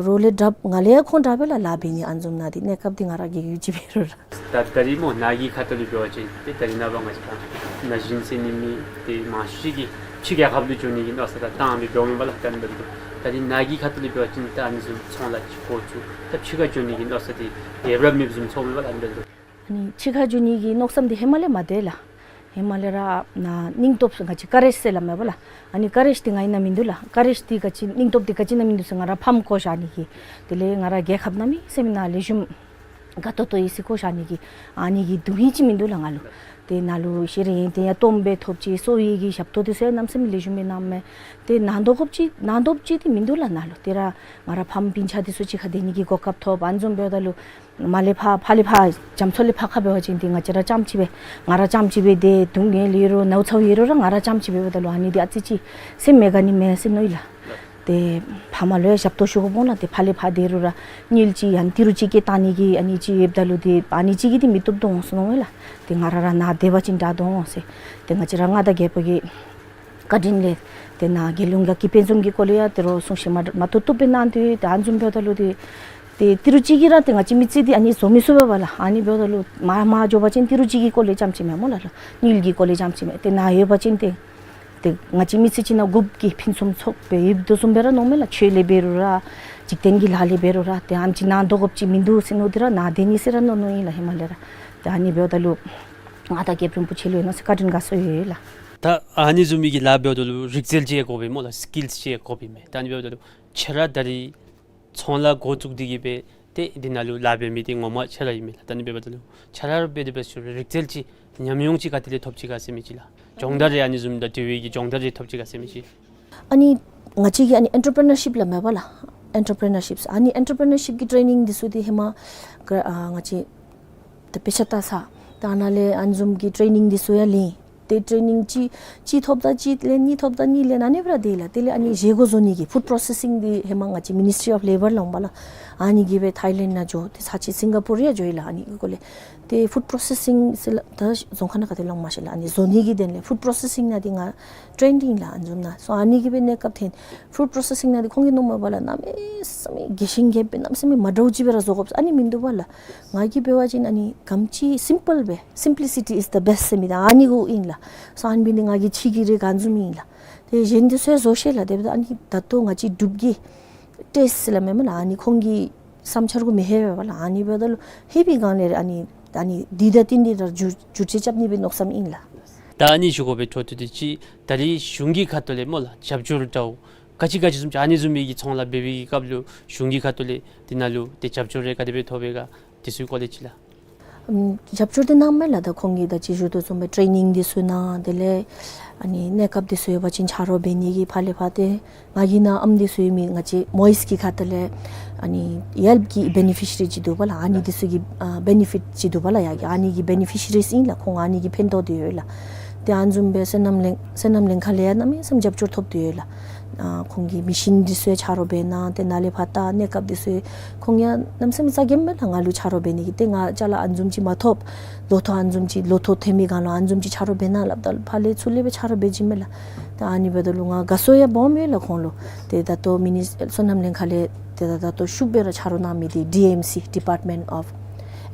རོགས་ལས་དྲགཔ་ང་ལས་ཡང་ཁོང་དྲག་པས་ལགས་ལཱ་འབད་ནི། ཨ་ནི་བཟུམ་ནང་འདི་གནས་སྐབས་འདི་ང་ར་གི་ཡུལ་གྱི་འབད་རུང་ར། ད་ད་རིས་སྨོ་ནཱ་གི་ཁ་ཐུག་ལས་འབད་བ་ཅིན་ཏེ་ད་རིས་ནངས་པ་ང་བཅས་ར་ན་གཞོན་ཟེར་ནི་མེད། ཏེ་མང་ཤོས་ཅིག་གིས་ཕྱི་རྒྱལ་ཁབ་ལུ་འགྱོ་ནི་གི་མནོ་བསམ་ར་བཏང་སྦེ་འགྱོཝ་མས་པ་ལགས། ད་ཨ་ནི་འབདཝ་ད་ད་རིས་ནཱ་གི་ཁ་ཐུག་ལས་འབད་བ་ཅིན་ད་ཨ་ནི་བཟུམ་ཚོང་ལཱ་ཅིག་འགོ་བཙུགས་ད་ཕྱི་ཁར་འགྱོ་ནི་གི་མནོ་བསམ་འདི་ཡོདཔ་ར་མེདཔ་བཟུམ་ཚོརཝ་མས་པ་ལགས། ཨ་ནི་འབདཝ་ད་ལུ་ཨ་ནི་ཕྱི་ཁར་འགྱོ་ནི་གི་མནོ་བསམ་འདི་ཧེ་མ་ལས་མ་དེ་ལགས། ཧེ་མ་ལས་ར་ནཱ་སྙིང་སྟོབས་ང་བཅས་ཀ་རེཇ་ཟེར་སླབ་མས་པ་ལགས། ཨ་ནི་ཀ་རེཇ་འདི་ང་གི་ནང་མིན་འདུག་ལགས། ཀ་རེཇ་འདི་ག་ཅི་སྙིང་སྟོབས་འདི་ག་ཅི་ནང་མིན་འདུག་ཟེར་ང་ར་ཕམ་བཀོ་བཞག་ནི་གི། དེ་ལས་ང་ར་རྒྱལ་ཁབ་གནམ་མེད་ས་མེད་ནང་ལེགས་ཤོམ་དགའ་ཏོག་ཏོ་ཡོད་ཟེར་བཀོ་བཞག་ནི་གི་ཨ་ནི་གི་སྡུག་བསྔལ་ཅིག་མིན་འདུག་ལགས་ང་ལུ། ཏེ་ནཱ་ལུ་ཤེས་རིག་ཡོན་ཏན་ཡང་སྟོངམ་སྦེ་ཐོབ་ཅི། གསོ་བའི་གི་ཞབས་ཏོག་འདི་ཚུ་ཡང་གནམ་མེད་ས་མེད་ལེགས་ཤོམ་སྦེ་གནངམ་མས། ཏེ་ནང་དོག་དགོཔ་ཅིག་ནང་དོགཔ་ཅིག་འདི་མིན་འདུག་ལགས་ནཱ་ལུ། ཏེ་ར་ང་ར་ཕམ་སྤུན་ཆ་འདི་ཚུ་གཅིག་ཁར་སྡོད་ནི་གི་གོ་སྐབས་ཐོབ། ཨ་ནི་བཟུམ་འབདཝ་ད་ལུ་མར་ལས་ཕར་ཕར་ལས་ཕར་རྒྱ་མཚོ་ལས་ཕར་ཁ་འབད་བ་ཅིན་ཏེ་ང་བཅས་ར་རྐྱངམ་གཅིག་སྦེ་ང་ར་རྐྱངམ་གཅིག་སྦེ་སྡོད། སྡུག་བསྔལ་ཡོད་རུང་ནཝ་ཚཝ་ཡོད་རུང་ར་ང་ར་རྐྱངམ་གཅིག་སྦེ་འབདཝ་ད་ལུ་ཨ་ནི་འདི་ཨ་ཙི་ཅིག་སེམས་མ་དགའ་ནི་མས་ཟེར་མནོ་ཡི་ལགས། ཏེ་ཕ་མ་ལུ་ཡང་ཞབས་ཏོག་ཞུ་དགོཔ་འོང་ལགས། ཏེ་ཕར་ལས་ཕར་སྡོད་རུང་ར་དངུལ་ཅིག་ཡང་ཏི་རུ་ཅིག་བསྐྱལ་བཏང་ནི་གི་ཨ་ནི་ཅིག་ཡོདཔ་ད་ལུ་ཏེ་ཨ་ནི་ཅིག་གིས་འདི་མི་བཏུབ་དོ་འོང་ཟེར་མནོ་ཡི་ལགས། ཏེ་ང་ར་ར་ནཱ་སྡོད་པ་ཅིན་དྲག་དོ་འོང་ཟེར། ཏེ་ང་བཅས་ར་མངའ་བདག་རྒྱལ་པོ་གི་བཀའ་དྲིན་ལས་ཏེ་ནཱ་རྒྱལ་ཡོངས་ཀྱི་དཔེ་མཛོད་ཀྱི་སྐོར་ལས་ཡང་ཏེ་རོགས་གསུང་བཤད་མ་མ་ཏོག་ཏོ་སྦེ་གནང་སྟེ་ཏེ་ཨ་ནི་བཟུམ་འབདཝ་ད་ལུ་ཏེ་ཏེ་ཏི་རུ་ཅིག་གིས་ར་ཏེ་ང་བཅས་མི་ཚེ་འདི་ཨ་ནི་བཟོ་མི་ཚུགས་པས་པ་ལགས། ཨ་ནི་འབདཝ་ད་ལུ་མར་མར་འགྱོ་བ་ཅིན་ཏི་རུ་ཅིག་གི་སྐོར་ལས་རྐྱངམ་ཅིག་མེན་སྨོ་ལགས། དངུལ་གྱི་སྐོར་ལས་རྐྱངམ་ཅིག་མེན། ཏེ་ནཱ་ཡོད་པ་ཅིན་ཏེ་ཏེ་ང་བཅས་མི་ཚེ་གཅིག་ནང་འགོ་དཔོན་གྱི་ཕུན་སུམ་ཚོགས་སྦེ་ཡོདཔ་དོ་བཟུམ་སྦེ་ར་མནོཝ་མས་ལགས། ཆོས་ལས་འབད་རུང་ར་འཇིག་རྟེན་གྱི་ལཱ་ལས་འབད་རུང་ར་ཏེ་ཨ་ནེམ་ཅིག་ནང་དོག་དགོཔ་ཅིག་མིན་འདུག་ཟེར་མནོ་སྟེ་ར་ནཱ་སྡོད་ནི་ཟེར་ར་མནོ་མནོཝ་ཨིན་ལགས་ཧེ་མ་ལས་ར། ཏེ་ཨ་ནི་འབདཝ་ད་ལུ་མངའ་བདག་རྒྱལཔོ་རིན་པོ་ཆེ་ལུ་ཡང་ནང་སེམས་བཀའ་དྲིན་དགའ་ཚོར་ཡོད་ལགས། ད་ཨ་ནི་བཟུམ་མའི་གི་ལཱ་འབདཝ་ད་ལུ་རིག་རྩལ་ཅིག་ཡང་དགོ་པས་སྨོ་ལགས། སི་ཀིལསི་ཅིག་ཡང་དགོ་པས་མས། ད་ཨ་ནི་འབདཝ་ད་ལུ་ཁྱེད་ར་ད་རིས་ཚོང་ལཱ་འགོ་བཙུགས་ཏེ་གིས་སྦེ་ཏེ་འདི་ནང་ལུ་ལཱ་འབད་མི་འདི་ངོ་མ་ཁྱེད་ར་ཨིན་མས་ལགས། ད་ཨ་ནི་འབདཝ་ད་ལུ་ཁྱེད་ར་འབད་དེ་འབད་ཞུ་རིག་རྩལ་ཅིག་ཉམས་མྱོང་ཅིག་ག་ཏེ་ལས་ཐོབ་ཅི་ག་ཟེར་མི་ཅིག་ལགས། སྦྱོང་བརྡར་རེ་ཨ་ནི་བཟུམ་དང་འབྲེལ་བའི་གི་སྦྱོང་བརྡར་རེ་ཐོབ་ཅི་ག་ཟེར་མི་ཅིག། ཨ་ནི་ང་བཅས་ཀྱི་ཨ་ནི་ཨེན་ཊར་པི་རི་ནར་ཤིབ་སླབ་མས་པ་ལགས། ཨེན་ཊར་པི་རི་ནར་ཤིབ་ཨ་ནི་ཨེན་ཊར་པི་རི་ནར་ཤིབ་ཀྱི་ཊེ་ནིང་འདི་ཚུ་འདི་ཧེ་མ་ཨ་ང་བཅས་ད་དཔེ་ཆ་ལྟ་ས་ད་ནཱ་ལས་ཨ་ནི་བཟུམ་གྱི་ཊེ་ནིང་འདི་ཚུ་ཡང་ལེན། ཏེ་ཊེ་ནིང་གཅིག་གཅིག་ཐོབ་ད་གཅིག་ལེན་གཉིས་ཐོབ་ད་གཉིས་ལེན་ཨ་ནི་སྦེ་ར་སྡོད་ལགས། དེ་ལས་ཨ་ནི་བཞེས་སྒོ་བཟོ་ནི་གི་ཕུཌ་པྲོ་སེ་སིང་འདི་ཧེ་མ་ང་བཅས་མི་ནིས་ཊི་རི་ཨོཕ་ལེ་བར་སླབ་འོང་པ་ལགས། ཨ་ནི་གིས་སྦེ་ཐའི་ལེནཌ་ནང་འགྱོ། ཏེ་ཚར་གཅིག་སིང་ག་པུར་ཡང་འགྱོ་ཡི་ལགས། ཨ་ནི་གི་སྐོར་ལས་ ཏེ་ཕུཌ་པྲོ་སེ་སིང་ཟེར་ལགས། ད་རྫོང་ཁ་ནང་ག་ཏེ་ལོང་མ་ཤེས་ལགས། ཨ་ནི་བཟོ་ནི་གི་དོན་ལས་ཕུཌ་པྲོ་སེ་སིང་ནང་འདི་ང་ཊེནཌ་ཨིན་ལགས། ཨ་ནི་བཟུམ་ནང་སོ་ཨ་ནི་གིས་སྦེ་གནས་སྐབས་ཐོན་ཕུཌ་པྲོ་སེ་སིང་ནང་འདི་ཁོང་གིས་མནོཝ་མས་པ་ལགས། གནམ་མེད་ས་མེད་རྒྱས་ཤིང་རྒྱསཔ་སྦེ་གནམ་མེད་ས་མེད་མ་འདྲཝ་ཅིག་སྦེ་ར་བཟོ་དགོ་ཟེར་ཨ་ནི་མིན་འདུག་པ་ལགས། ང་གིས་འབད་བ་ཅིན་ཨ་ནི་ག་ཅི་སིམ་པཱལ་སྦེ། Simplicity is the best ཟེར་མི་འདི་ཨ་ནི་གུ་ཨིན་ལགས། སོ་ཨ་ནི་འབད་ནི་ང་གིས་ཕྱི་གི་རིགས་ག་བཟུམ་ཨིན་ལགས། ཏེ་གཞན་འདི་ཚུ་ཡང་བཟོ་ཤེས་ལགས། དེ་འབདཝ་ད་ཨ་ནི་ད་ལྟོ་ང་བཅས་འབྲུག་གི་ཊེསཊ་ཟེར་སླབ་མས་མེན་ན་ལགས། ཨ་ནི་ཁོང་གི་བསམ་འཆར་གུ་མི་ལྷོད་པས་པ་ལགས། ཨ་ནི་འབདཝ་ད་ལུ་ལྷོད་པའི་སྒང་ལས་ཨ་ནི་ཨ་ནི་འདི་དང་བསྟུན་ཏེ་ར་བསྒྱུར་བསྒྱུར་བཅོས་རྐྱབ་ནི་སྦེ་མནོ་བསམ་ཨིན་ལགས། ད་ཨ་ནི་ཞུ་དགོ་པའི་འཕྲོ་མཐུད་དེ་ཅིག་ད་རིས་གཞུང་གི་ཁ་ཐུག་ལས་སྨོ་ལགས་རྒྱབ་སྐྱོར་འདྲཝ་ག་ཅི་ག་ཅི་བཟུམ་ཅིག་ཨ་ནི་བཟུམ་མའི་གི་ཚོང་ལཱ་འབད་བའི་གི་སྐབས་ལུ་གཞུང་གི་ཁ་ཐུག་ལས་འདི་ནང་ལུ་ཏེ་རྒྱབ་སྐྱོར་རེ་ག་དེ་སྦེ་ཐོབ་པས་ག་དེ་ཚུའི་སྐོར་ལས་ཅིག་ལགས། ཨམ་རྒྱབ་སྐྱོར་འདི་གནངམ་མས་ལགས། ད་ཁོང་གིས་ད་ཅི་ཞུ་དོ་བཟུམ་སྦེ་ཊེ་ནིང་འདི་ཚུ་གནང་། དེ་ལས་ཨ་ནི་གནས་སྐབས་འདི་ཚུ་ཡོད་པ་ཅིན་ཆ་རོགས་འབད་ནི་གི་ཕར་ལས་ཕར་ཏེ་ང་གི་ནང་ཨམ་འདི་ཚུ་ཡོད་མི་ང་བཅས་མོའིསཊ་གི་ཁ་ཐུག་ལས་ཨ་ནི་ཡེལཔ་གི་བེ་ནི་ཕི་ཤི་རི་ཅིག་འདུག་པ་ལགས། ཨ་ནི་འདི་ཚུ་གི་ཨ་བེ་ནི་ཕིཊ་ཅིག་འདུག་པ་ལགས། ཡ་གི་ཨ་ནི་གི་བེ་ནི་ཕི་ཤི་རིས་ཨིན་ལགས། ཁོང་ཨ་ནི་གིས་ཕན་ཐོགས་ཏེ་ཡོད་ལགས། ཏེ་ཨ་ནི་བཟུམ་སྦེ་སོ་ནམ་ལེན་སོ་ནམ་ལེན་ཁག་ལས་ཡང་གནམ་མེད་ས་མེད་རྒྱབ་སྐྱོར་ཐོབ་སྟེ་ཡོད་ལགས། ཨ་ཁོང་གིས་མེ་ཤིན་འདི་ཚུ་ཡང་ཆ་རོགས་འབད་གནང་། ཏེ་ནཱ་ལས་ཕར་ད་གནས་སྐབས་འདི་ཚུ་ཁོང་ཡང་གནམ་མེད་ས་མེད་རྩ་འགེངས་མས་ལགས། ང་ལུ་ཆ་རོགས་འབད་ནི་གི་ཏེ་ང་ཅ་ལ་ཨ་ནི་བཟུམ་ཅིག་མ་ཐོབ། ལོ་ཐོག་ཨ་ནི་བཟུམ་ཅིག་ལོ་ཐོག་ཐོན་མི་སྒང་ལུ་ཨ་ནི་བཟུམ་ཅིག་ཆ་རོགས་འབད་གནང་སླབ་ད་ཕར་ལས་ཚུར་ལས་སྦེ་ཆ་རོགས་འབད་བྱིན་མས་ལགས། ཏེ་ཨ་ནི་འབདཝ་ད་ལུ་ང་དགའ་ཚོར་ཡང་སྦོམ་ཡོད་ལགས་ཁོང་ལུ། ཏེ་ད་ལྟོ་མི་ནི་སོ་ནམ་ལེན་ཁག་ལས་ཏེ་ད་ད་ལྟོ་ཤུགས་སྦེ་ར་ཆ་རོགས་གནང་མི་འདི་ཌི་ཨེམ་སི་Department of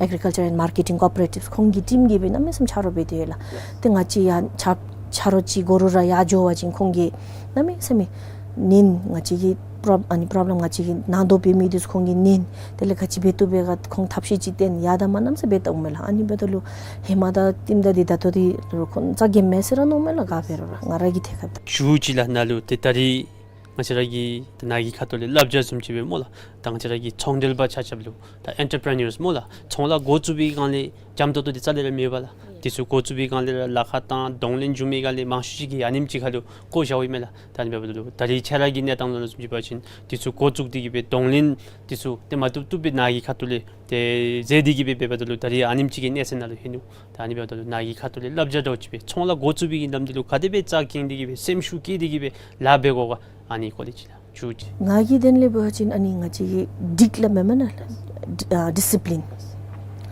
Agriculture and Marketing Cooperatives ཁོང་གི་ཊིམ་གྱིས་སྦེ་གནམ་མེད་ས་མེད་ཆ་རོགས་འབད་དེ་ཡོད་ལགས། ཏེ་ང་བཅས་ཡང་ཆ་ཆ་རོགས་ཅིག་དགོ་རུང་ར་ཡར་འགྱོ་བ་ཅིན་ཁོང་གིས་གནམ་མེད་ས་མེད་ཉན། ང་བཅས་ཀྱི་པྲོབ་ཨ་ནི་པྲོབ་ལེམ་ང་བཅས་ཀྱིས་ནང་དོག་འབད་མི་འདི་ཚུ་ཁོང་གིས་ཉན། དེ་ལས་ག་ཅི་འབད་བཏུབ་པས་ག་ཁོང་ཐབས་ཤེས་ཅིག་བཏོན་ཡར་དང་མར་གནམ་མེད་ས་མེད་འབད་བཏུབ་མས་ལགས། ཨ་ནི་འབདཝ་ད་ལུ་ཧེ་མ་དང་ཊིམ་དང་འདི་ད་ལྟོ་འདི་ལུ་ཁོང་རྩ་འགེངས་མས་ཟེར་ར་མནོཝ་མས་ལགས། ག་འབད་རུང་ར་ང་ར་གིས་ཐད་ཁར་ད་ཞུ་ཅི་ལགས། ནཱ་ལུ་ཏེ་ད་རིས་ང་བཅས་ར་གི་ད་ནཱ་གི་ཁ་ཐུག་ལས་བསླབ་བྱ་བཟུམ་ཅིག་སྦེ་སྨོ་ལགས། ད་ང་བཅས་ར་གི་ཚོང་འབྲེལ་པ་ཆ་ཁྱབ་ལུ་ད་ཨེན་ཊར་པི་རི་ནརསི་སྨོ་ལགས། ཚོང་ལཱ་འགོ་བཙུགས་པའི་སྒང་ལས་འཇམ་ཏོང་ཏོ་འདི་རྩ་ལས་ར་མེད་པ་ལགས། འདི་ཚུ་འགོ་བཙུགས་པའི་སྒང་ལས་ར་ལཱ་ཁག་དང་གདོང་ལེན་འབྱུང་མི་སྒང་ལས་མང་ཤོས་ཅིག་གིས་ཨ་ནེམ་ཅིག་ཁར་ལུ་བཀོ་བཞགཔ་ཨིན་མས་ལགས། ད་ཨ་ནི་འབདཝ་ད་ལུ་ད་རིས་ཁྱེད་ར་གི་གནས་སྟངས་ནང་ལུ་བཟུམ་ཅིག་འབད་བ་ཅིན་འདི་ཚུ་འགོ་བཙུགས་ཏེ་གིས་སྦེ་གདོང་ལེན་འདི་ཚུ་ཏེ་མ་བཏུབ་བཏུབ་སྦེ་ནཱ་གི་ཁ་ཐུག་ལས་ཏེ་མཛད་དེ་གིས་སྦེ་འབདཝ་ད་ལུ་ད་རིས་ཨ་ནེམ་ཅིག་གི་གནས་ཚད་ནང་ལུ་ལྷོད་ནུག། ད་ཨ་ནི་འབདཝ་ད་ལུ་ནཱ་གི་ཁ་ཐུག་ལས་བསླབ་བྱ་འདྲཝ་ཅིག་སྦེ་ཚོང་ལཱ་འགོ་བཙུགས་པའི་གི་ལམ་འདི་ལུ་ག་དེ་སྦེ་རྩ་འགེངས་ཏེ་གིས་སྦེ་སེམས་ཤུགས་བསྐྱེད་དེ་གིས་སྦེ་ལཱ་འབད་དགོ་ག། ཨ་ནི་སྐོར་ལས་ཅིག་ལགས་ཞུ་ཅི། ང་གི་དོན་ལས་འབད་བ་ཅིན་ཨ་ནི་ང་བཅས་ཀྱི་སྒྲིག་སླབ་མས་མེན་ན་ལགས། ཨ་ཌི་སི་པི་ལིན།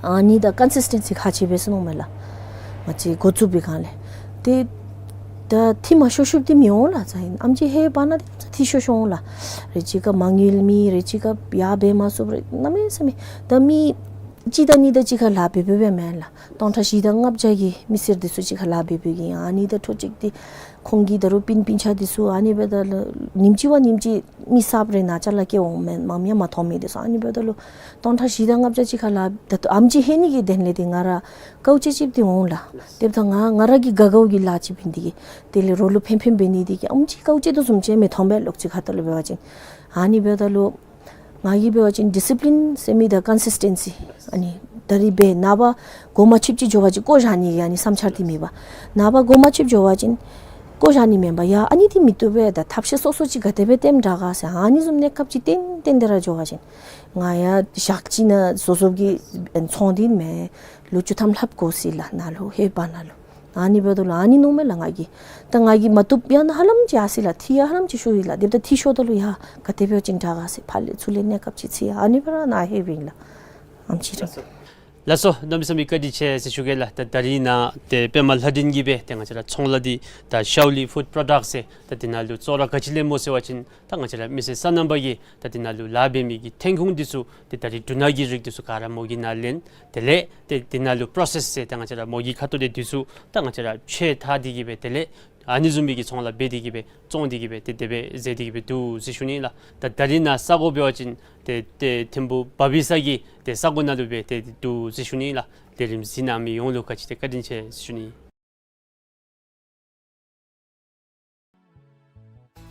ཨ་ནི་དང་ཀོན་སིསི་ཊེན་སི་ཁག་ཆེ་བས་ཟེར་མནོཝ་མས་ལགས། ང་བཅས་འགོ་བཙུགས་པའི་སྒང་ལས། ཏེ་ད་འཐུས་མ་ཤོར་ཤོརཝ་འདི་མི་འོང་ལགས། ཙང་ཨིན་ཨེམ་ཆི་ཧེ་བ་ན་འདི་འཐུས་ཤོར་ཤོར་འོང་ལགས། རེ་ཅིག་ཁར་མ་དངུལ་མེད། རེ་ཅིག་ཁར་ཡར་འབད་མ་ཚུགས་པར་གནམ་མེད་ས་མེད། ད་མི་གཅིག་དང་གཉིས་དང་གཅིག་ཁར་ལཱ་འབད་འབདཝ་མེན་ལགས། སྟོང་ཕྲག་བཞི་དང་ལྔ་བརྒྱ་གི་མི་སེར་འདི་ཚུ་གཅིག་ཁར་ལཱ་འབད་འབདཝ་གི་ཨ་ནི་དང་འཕྲོ་གཅིག་འདི་ཁོང་གི་ད་རུང་སྤུན་སྤུན་ཆ་འདི་ཚུ་ཨ་ནི་འབདཝ་ད་ལུ་ཉིནམ་གཅིག་བ་ཉིནམ་གཅིག་མི་གསརཔ་རེ་ནཱ་ཅ་ལ་སྐྱེ་འོང་མས། མང་ཡང་མ་མཐོང་མི་འདི་ཚུ་ཨ་ནི་འབདཝ་ད་ལུ་སྟོང་ཕྲག་བཞི་དང་ལྔ་བརྒྱ་གཅིག་ཁར་ལཱ་ད་ལྟོ་ཨེམ་ཆི་ཧེ་ནི་གི་དོན་ལས་འདི་ང་ར་དཀའཝ་སྤྱད་སྤྱདཔ་འདི་འོང་ལགས། དེ་འབདཝ་ད་ང་ང་ར་གི་དགའ་དགའཝ་གི་ལཱ་ཅིག་འབད་ནི་འདི་གིས་དེ་ལས་རོགས་ལུ་ཕན་ཕན་འབད་ནི་འདི་གིས་ཨེམ་ཆི་དཀའཝ་སྤྱད་དོ་བཟུམ་ཅིག་མི་མཐོང་པས་ལོག་ཅིག་ཁ་ཐུག་ལུ་འབད་བ་ཅིན། ཨ་ནི་འབདཝ་ད་ལུ་ང་གིས་འབད་བ་ཅིན་ཌི་སི་པི་ལིན་ཟེར་མི་དང་ཀོན་སིསི་ཊེན་སི། ཨ་ནི་ད་རིས་འབད་ནངས་པ་གོ་མ་ཆོདཔ་ཅིག་འགྱོ་བ་ཅིན་བཀོ་བཞག་ནི་གི་ཨ་ནི་བསམ་འཆར་འདི་མེད་པས། ནངས་པ་གོ་མ་ཆོདཔ་འགྱོ་བ་ཅིན་བཀོ་བཞག་ནི་མེན་པས། ཡ་ཨ་ནི་འདི་མི་བཏུབ་པས། ད་ཐབས་ཤེས་སོ་སོ་ཅིག་ག་དེ་སྦེ་སྟོནམ་དྲག་ག་ཟེར་ཨ་ནི་བཟུམ་གནས་སྐབས་ཅིག་ཏན་ཏན་དེ་ར་འགྱོ་བ་ཅིན་ང་ཡང་ཞག་གཅིག་ནང་བཟོ་བཟོཝ་གི་ཚོང་འདི་མེན། ལོ་བཅུ་ཐམ་ལྷགཔ་འགོར་སོ་ཡི་ལགས་ནཱ་ལུ་ཧེ་བ་ན་ལུ། ཨ་ནི་འབདཝ་ད་ལུ་ཨ་ནི་མནོཝ་མས་ལགས་ང་གིས། ད་ང་གིས་མ་བཏུབ་ཡང་ན་ཧ་ལམ་ཅིག་ཡར་སོ་ཡི་ལགས། འཐུས་ཡང་ཧ་ལམ་ཅིག་ཤོར་ཡི་ལགས། དེ་འབདཝ་ད་འཐུས་ཤོརཝ་ད་ལུ་ཡ་ག་དེ་འབད་བ་ཅིན་དྲག་ག་ཟེར་ཕར་ལས་ཚུར་ལས་གནས་སྐབས་ཅིག་འཚོལ་ཡི། ཨ་ནི་འབད་རུང་ནཱ་ལྷོད་པའི་ཨིན་ལགས། ཨེམ་ཆི་ར། ལགས་སོ། གནམ་མེད་ས་མེད་བཀའ་དྲིན་ཆེ་ཟེར་ཞུ་གེ་ལགས། ད་ད་རིས་ནཱ་ཏེ་པདྨ་ལྷ་སྒྲོན་གྱིས་སྦེ་ཏེ་ང་བཅས་ར་ཚོང་ལཱ་འདི་ད་ཤའོ་ལི་ཕུཌ་པྲོ་ཌཀཊ་ཟེར་ད་འདི་ནང་ལུ་བཙོག་ར་ག་ཅི་ལེན་སྨོ་ཟེར་བ་ཅིན་ད་ང་བཅས་ར་མི་སེར་སོ་ནམ་པ་གིས་ད་འདི་ནང་ལུ་ལཱ་འབད་མི་གི་ཐོན་ཁུངས་འདི་ཚུ་ཏེ་ད་རིས་འབྲུ་སྣ་གི་རིགས་འདི་ཚུ་ག་ར་མོ་གི་ནང་ལེན། དེ་ལས་ཏེ་འདི་ནང་ལུ་པྲོ་སེསི་ཟེར་ད་ང་བཅས་ར་མོ་གི་ཁ་ཐུག་ལས་འདི་ཚུ་ད་ང་བཅས་ར་བཅོས་བཏང་སྟེ་གིས་སྦེ་དེ་ལས་ཨ་ནི་བཟུམ་མའི་གི་ཚོང་ལཱ་འབད་དེ་གིས་སྦེ་བཙོང་སྟེ་གིས་སྦེ་ཏེ་དེ་སྦེ་མཛད་དེ་གིས་སྦེ་འདུག་ཟེར་ཞུ་ནི་ལགས། ད་ད་རིས་ནཱ་ས་གོ་འབད་བ་ཅིན་ཏེ་ཏེ་ཐིམ་ཕུ་བ་བི་ས་གི་ཏེ་ས་གོ་ནང་ལུ་སྦེ་ཏེ་འདུག་ཟེར་ཞུ་ནི་ལགས། ལས་རིམ་གཟིགས་གནང་མི་ཡོངས་ལུ་ག་ཅི་ཏེ་བཀའ་དྲིན་ཆེ་ཟེར་ཞུ་ནི།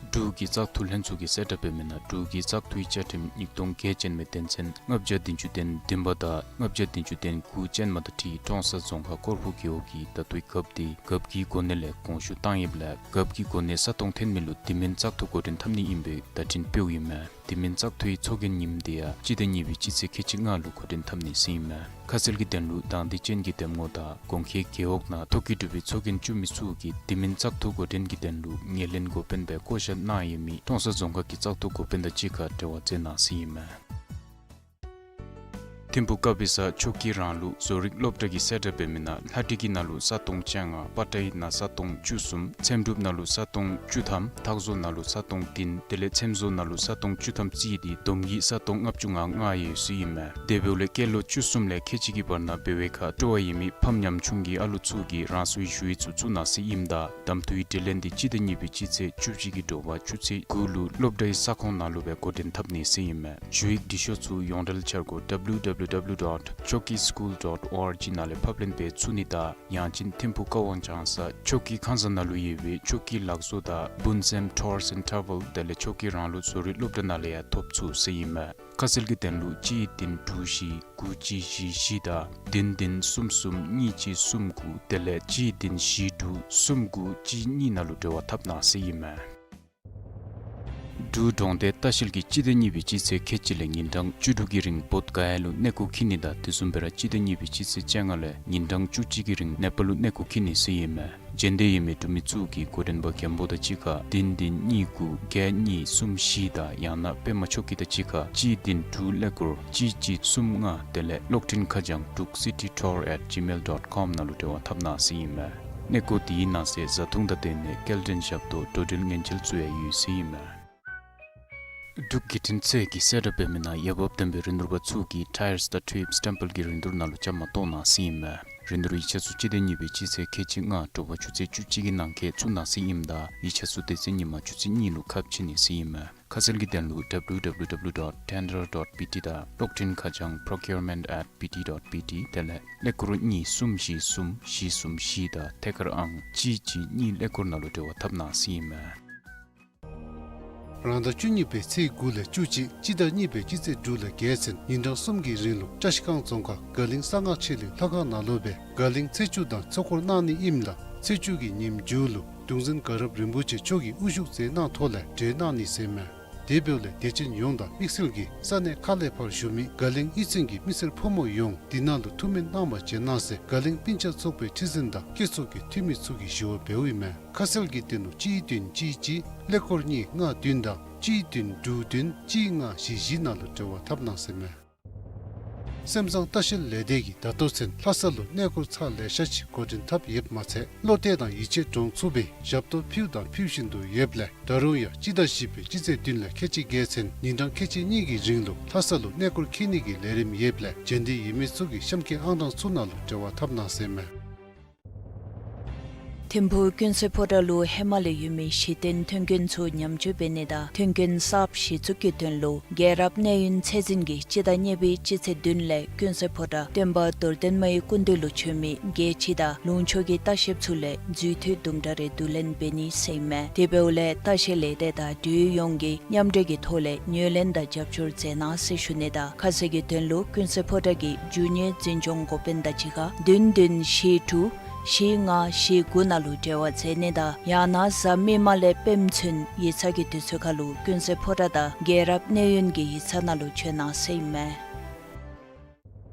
འབྲུག་གི་བཙག་འཐུ་ལྷན་ཚོགས་ཀྱིས་གསལ་བསྒྲགས་འབད་མི་ནང་འབྲུག་གི་བཙག་འཐུའི་བཅའ་ཁྲིམས་ཉིས་སྟོང་བརྒྱད་ཅན་མའི་དོན་ཚན་ལྔ་བརྒྱ་བདུན་ཅུ་དོན་བདུན་པ་དང་ལྔ་བརྒྱ་བདུན་ཅུ་དོན་དགུ་ཅན་མ་དང་འཁྲིལ་ཀྲོང་གསར་རྫོང་ཁག་སྐོར་ཕུག་རྒེད་འོག་གིས་ད་ལྟོའི་རྒཔོ་འདི་རྒཔོ་གི་གོ་གནས་ལས་དགོངས་ཞུ་བཏང་ཡོདཔ་ལས་རྒཔོ་གི་གོ་གནས་ས་སྟོང་ཐོན་མི་ལུ་དེ་མིན་བཙག་འཐུ་འགོ་འདྲེན་འཐབ་ནི་ཨིན་པའི་བརྡ་འཕྲིན་སྤེལཝ་ཨིན་མས། དེ་མིན་བཙག་འཐུའི་ཚོགས་རྒྱན་ཉིནམ་འདི་ཡང་སྤྱི་ཟླ་གཉིས་པའི་སྤྱི་ཚེས་ཁལ་གཅིག་ལྔ་ལུ་འགོ་འདྲེན་འཐབ་ནི་ཟེར་ཨིན་མས། ཁ་གསལ་གྱི་དོན་ལུ་དང་འདོད་ཅན་གྱི་འདེམས་ངོ་དང་གོང་འཁོད་རྒེད་འོག་ནང་ཐོ་བཀོད་གྲུབ་པའི་ཚོགས་རྒྱན་བཙུགས་མི་ཚུ་གིས་དེ་མིན་བཙག་འཐུ་འགོ་འདྲེན་གྱི་དོན་ལུ་ངོས་ལེན་འགོ་དཔོན་སྦེ་བསྐོ་བཞག་གནང་ཡོད་མི་ཀྲོང་གསར་རྫོང་ཁག་གི་བཙག་འཐུ་འགོ་དཔོན་དང་གཅིག་ཁར་འབྲེལ་བ་མཛད་གནང་ཟེར་ཨིན་མས། ཐིམ་ཕུ་ཀ་བི་ས་ཆོས་སྐྱིད་རང་ལུགས་བཟོ་རིག་སློབ་གྲྭ་གི་གསལ་བསྒྲགས་འབད་མི་ནང་ལྷ་བྲིས་ཀྱི་ནང་ལུ་ས་སྟོང་བཅོ་ལྔ། པ་ཏའི་ནང་ས་སྟོང་བཅུ་གསུམ། ཚེམ་དྲུབ་ནང་ལུ་ས་སྟོང་བཅུ་ཐམ། ཐག་བཟོ་ནང་ལུ་ས་སྟོང་བདུན། དེ་ལས་ཚེམ་བཟོ་ནང་ལུ་ས་སྟོང་བཅུ་ཐམ་རྩིས་ཏེ་བསྡོམས་ཀྱིས་ས་སྟོང་ལྔ་བཅུ་ང་ལྔ་ཡོད་ཟེར་ཨིན་མས། དེ་འབདཝ་ལས་སྐྱེས་ལོ་བཅུ་གསུམ་ལས་ཁལ་གཅིག་གི་བར་ན་འབད་བའི་ཁར་སྤྲོ་བ་ཡོད་མི་ཕམ་ཉམ་ཆུང་གི་ཨ་ལོ་ཚུ་གིས་རང་སོའི་ཞུ་ཡིག་ཚུ་བཙུགས་གནང་ཟེར་ཨིནམ་ད་གདམ་འཐུའི་དྲི་ལན་འདི་སྤྱི་ཟླ་གཉིས་པའི་སྤྱི་ཚེས་བཅུ་གཅིག་གི་དྲོ་པ་ཆུ་ཚོད་དགུ་ལུ་སློབ་གྲྭའི་ས་ཁོངས་ནང་ལུ་སྦེ་འགོ་འདྲེན་འཐབ་ནི་ཟེར་ཨིན་མས། ཞུ་ཡིག་འབྲི་ཤོག་ཚུ་ཡོངས་འབྲེལ་འཆར་སྒོ་W W W dot choki school dot org ནང་ལས་ཕབ་ལེན་འབད་ཚུགས་ནི་དང་ཡང་ཅིན་ཐིམ་ཕུ་ཀ་ཝང་ལྕང་ས་ཆོས་སྐྱིད་ཁང་གསར་ནང་ལུ་ཡོད་པའི་ཆོས་སྐྱིད་ལག་བཟོ་དང་སྤུན་སེམས་Tours and Travel དེ་ལས་ཆོས་སྐྱིད་རང་ལུགས་བཟོ་རིག་སློབ་གྲྭ་ནང་ལས་ཡང་ཐོབ་ཚུགས་ཟེར་ཨིན་མས། ཁ་གསལ་གྱི་དོན་ལུ་གཅིག་བདུན་དྲུག་བཞི་དགུ་གཅིག་བཞི་བཞི་དང་བདུན་བདུན་གསུམ་གསུམ་གཉིས་གཅིག་གསུམ་དགུ་དེ་ལས་གཅིག་བདུན་བཞི་དྲུག་གསུམ་དགུ་གཅིག་གཉིས་ནང་ལུ་འབྲེལ་བ་འཐབ་གནང་ཟེར་ཨིན་མས། འབྲུག་གྲོང་སྡེ་ལྟ་བཤལ་གྱིས་སྤྱི་ཟླ་གཉིས་པའི་སྤྱི་ཚེས་ཁལ་གཅིག་ལས་ཉིན་གྲངས་བཅུ་དྲུག་གི་རིང་བོདྷ་ག་ཡ་ལུ་གནས་སྐོར་འཁྱིད་ནི་དང་དེ་བཟུམ་སྦེ་ར་སྤྱི་ཟླ་གཉིས་པའི་སྤྱི་ཚེས་བཅོ་ལྔ་ལས་ཉིན་གྲངས་བཅུ་གཅིག་གི་རིང་ནེ་པཱལ་ལུ་གནས་སྐོར་འཁྱིད་ནི་ཟེར་ཨིན་མས། འབྱོན་འདོད་ཡོད་མི་འབྲུག་མི་ཚུ་གིས་འགོ་འདྲེན་པ་རྒན་པོ་དང་གཅིག་ཁར་བདུན་བདུན་གཉིས་དགུ་བརྒྱད་གཉིས་གསུམ་བཞི་དང་ཡང་ན་པདྨ་ཆོས་སྐྱིད་དང་གཅིག་ཁར་གཅིག་བདུན་དྲུག་ཀླད་ཀོར་གཅིག་གཅིག་གསུམ་ལྔ་དེ་ལས་གློག་འཕྲིན་ཁ་བྱང་འབྲུག་city tour at gmail dot com ནང་ལུ་འབྲེལ་བ་འཐབ་གནང་ཟེར་ཨིན་མས། གནས་སྐོར་འདི་ནང་གསེས་བཟའ་འཐུང་དང་སྡོད་གནས་སྐྱེལ་འདྲེན་ཞབས་ཏོག་འགྲོ་འགྲུལ་ཉེན་བཅོལ་ཚུ་ཡང་ཡོད་ཟེར་ཨིན་མས། འབྲུག་བརྒྱུད་འཕྲིན་ཚད་ཀྱིས་གསལ་བསྒྲགས་འབད་མི་ནང་འོས་འབབ་ལྡན་པའི་རིན་བསྡུར་པ་ཚུ་གིས་ཊའི་ཡརསི་དང་ཊེབསི་སི་ཊེམ་པལ་གྱི་རིན་བསྡུར་ནང་ལུ་བཅའ་མར་གཏོགས་གནང་ཟེར་ཨིན་མས། རིན་བསྡུར་ཡིག་ཆ་ཚུ་སྤྱི་ཟླ་གཉིས་པའི་སྤྱི་ཚེས་ཁལ་གཅིག་ལྔ་དྲོ་པ་ཆུ་ཚོད་བཅུ་གཅིག་གི་ནང་འཁོད་ཚུད་གནང་ཟེར་ཨིནམ་ད་ཡིག་ཆ་ཚུ་དེ་ཚེ་ཉིན་མ་ཆུ་ཚོད་གཉིས་ལུ་ཁ་ཕྱེ་ནི་ཟེར་ཨིན་མས། ཁ་གསལ་གྱི་དོན་ལུ་W W W dot tender dot B T དང་གློག་འཕྲིན་ཁ་བྱང་procurement at B T dot B T དེ་ལས་ཀླད་ཀོར་གཉིས་གསུམ་བཞི་གསུམ་བཞི་གསུམ་བཞི་དང་ཐད་ཀར་ཨང་གཅིག་གཅིག་གཉིས་ཀླད་ཀོར་ནང་ལུ་འབྲེལ་བ་འཐབ་གནང་ཟེར་ཨིན་མས། རང་ཟླ་བཅུ་གཉིས་པའི་ཚེས་དགུ་ལས་བཅུ་གཅིག་སྤྱི་ཟླ་གཉིས་པའི་སྤྱི་ཚེས་དྲུག་ལས་བརྒྱད་ཚུན་ཉིན་གྲངས་གསུམ་གྱི་རིང་ལུ་བཀྲིས་སྒང་རྫོང་ཁག་དགའ་གླིང་གསང་སྔགས་ཆོས་གླིང་ལྷ་ཁང་ནང་ལུ་སྦེ་དགའ་གླིང་ཚེས་བཅུ་དང་ཚོགས་འཁོར་གནང་ནི་ཨིནམ་ད་ཚེས་བཅུ་གི་ཉིནམ་མཇུག་ལུ་གདུང་འཛིན་དགའ་རབ་རིན་པོ་ཆེ་མཆོག་གིས་དབུ་བཞུགས་མཛད་གནང་ཐོག་ལས་གྲོལ་གནང་ནི་ཟེར་ཨིན་མས། དེ་འབདཝ་ལས་དད་ཅན་ཡོངས་དང་དམིགས་བསལ་གྱིས་ས་གནས་ཁག་ལས་ཕར་བཞུགས་མི་དགའ་གླིང་གཡུས་ཚན་གྱི་མི་སེར་ཕོ་མོ་ཡོངས་འདི་ནང་ལུ་ཐུགས་སྨོན་གནང་བར་བྱོན་གནང་ཟེར་དགའ་གླིང་སྤུན་ཆ་ཚོགས་པའི་ཁྲི་འཛིན་དང་སྐྱེད་ཚོགས་ཀྱི་འཐུས་མི་ཚུ་གིས་ཞུ་བ་འབདཝ་ཨིན་མས། ཁ་གསལ་གྱི་དོན་ལུ་གཅིག་བདུན་གཅིག་གཅིག་ཀླད་ཀོར་གཉིས་ལྔ་བདུན་དང་གཅིག་བདུན་དྲུག་བདུན་གཅིག་ལྔ་བཞི་བཞི་ནང་ལུ་འབྲེལ་བ་འཐབ་གནང་ཟེར་ཨིན་མས། སེམས་བཟང་ལྟ་བཤལ་ལས་སྡེ་གིས་ད་ལྟོ་ཚུན་ལྷ་ས་ལུ་གནས་སྐོར་ཚར་ལེ་ཤ་ཅིག་འགོ་འདྲེན་འཐབ་ཡོདཔ་མ་ཚད་བློ་གཏད་དང་ཡིད་ཆེས་འདྲོངས་ཚུགས་པའི་ཞབས་ཏོག་ཕུལ་དང་ཕུལ་བཞིན་དུ་ཡོདཔ་ལས་ད་རུང་ཡང་སྤྱི་ཟླ་བཞི་པའི་སྤྱི་ཚེས་བདུན་ལས་ཁལ་གཅིག་བརྒྱད་ཚུན་ཉིན་གྲངས་ཁལ་གཅིག་གཉིས་ཀྱི་རིང་ལུ་ལྷ་ས་ལུ་གནས་སྐོར་འཁྱིད་ནི་གི་ལས་རིམ་ཡོདཔ་ལས་འབྱོན་འདོད་ཡོད་མི་ཚུ་གིས་གཤམ་འཁོད་ཨང་གྲངས་ཚུ་ནང་ལུ་འབྲེལ་བ་འཐབ་གནང་ཟེར་ཨིན་མས། ཐིམ་ཕུག་ཀུན་གསལ་ཕོ་བྲང་ལུ་ཧེ་མ་ལས་ཡོད་མི་གཞི་རྟེན་མཐུན་རྐྱེན་ཚུ་ཉམས་བཅོས་འབད་ནི་དང་མཐུན་རྐྱེན་གསརཔ་གཞི་བཙུགས་ཀྱི་དོན་ལུ་རྒྱལ་རབས་གནས་ཡུན་ཚད་འཛིན་གྱིས་སྤྱི་ཟླ་གཉིས་པའི་སྤྱི་ཚེས་བདུན་ལས་ཀུན་གསལ་ཕོ་བྲང་སྟོན་པ་རྡོར་གདན་མའི་སྐུ་མདུན་ལུ་བྱོན་མི་རྒྱལ་སྤྱི་དང་ལུང་ཕྱོགས་ཀྱི་ལྟ་བཤལཔ་ཚུ་ལས་རྫུས་མཐུད་དུམ་གྲ་རེ་བསྡུ་ལེན་འབད་ནི་ཟེར་ཨིན་མས། དེ་འབདཝ་ལས་ལྟ་བཤལ་ལས་སྡེ་དང་འབྲུག་ཡོངས་ཀྱིས་མཉམ་འབྲེལ་གྱི་ཐོག་ལས་ཉོ་ལེན་དང་རྒྱབ་སྐྱོར་མཛད་གནང་ཟེར་ཞུ་ནི་དང་ཁ་གསལ་གྱི་དོན་ལུ་ཀུན་གསལ་ཕོ་བྲང་གི་རྒྱུ་དངོས་འཛིན་སྐྱོང་འགོ་དཔོན་དང་གཅིག་ཁར་བདུན་བདུན་བཞི་དྲུག་བཞི་ལྔ་བཞི་དགུ་ནང་ལུ་འབྲེལ་བ་མཛད་ནི་དང་ཡང་ན་གཟའ་མིག་དམར་ལས་སྤེནམ་ཚུན་ཡིག་ཚང་གི་དུས་ཚོད་ཁར་ལུ་ཀུན་གསལ་ཕོ་བྲང་དང་རྒྱལ་རབས་གནས་ཡུན་གྱི་ཡིག་ཚང་ནང་ལུ་བྱོན་གནང་ཟེར་ཨིན་མས།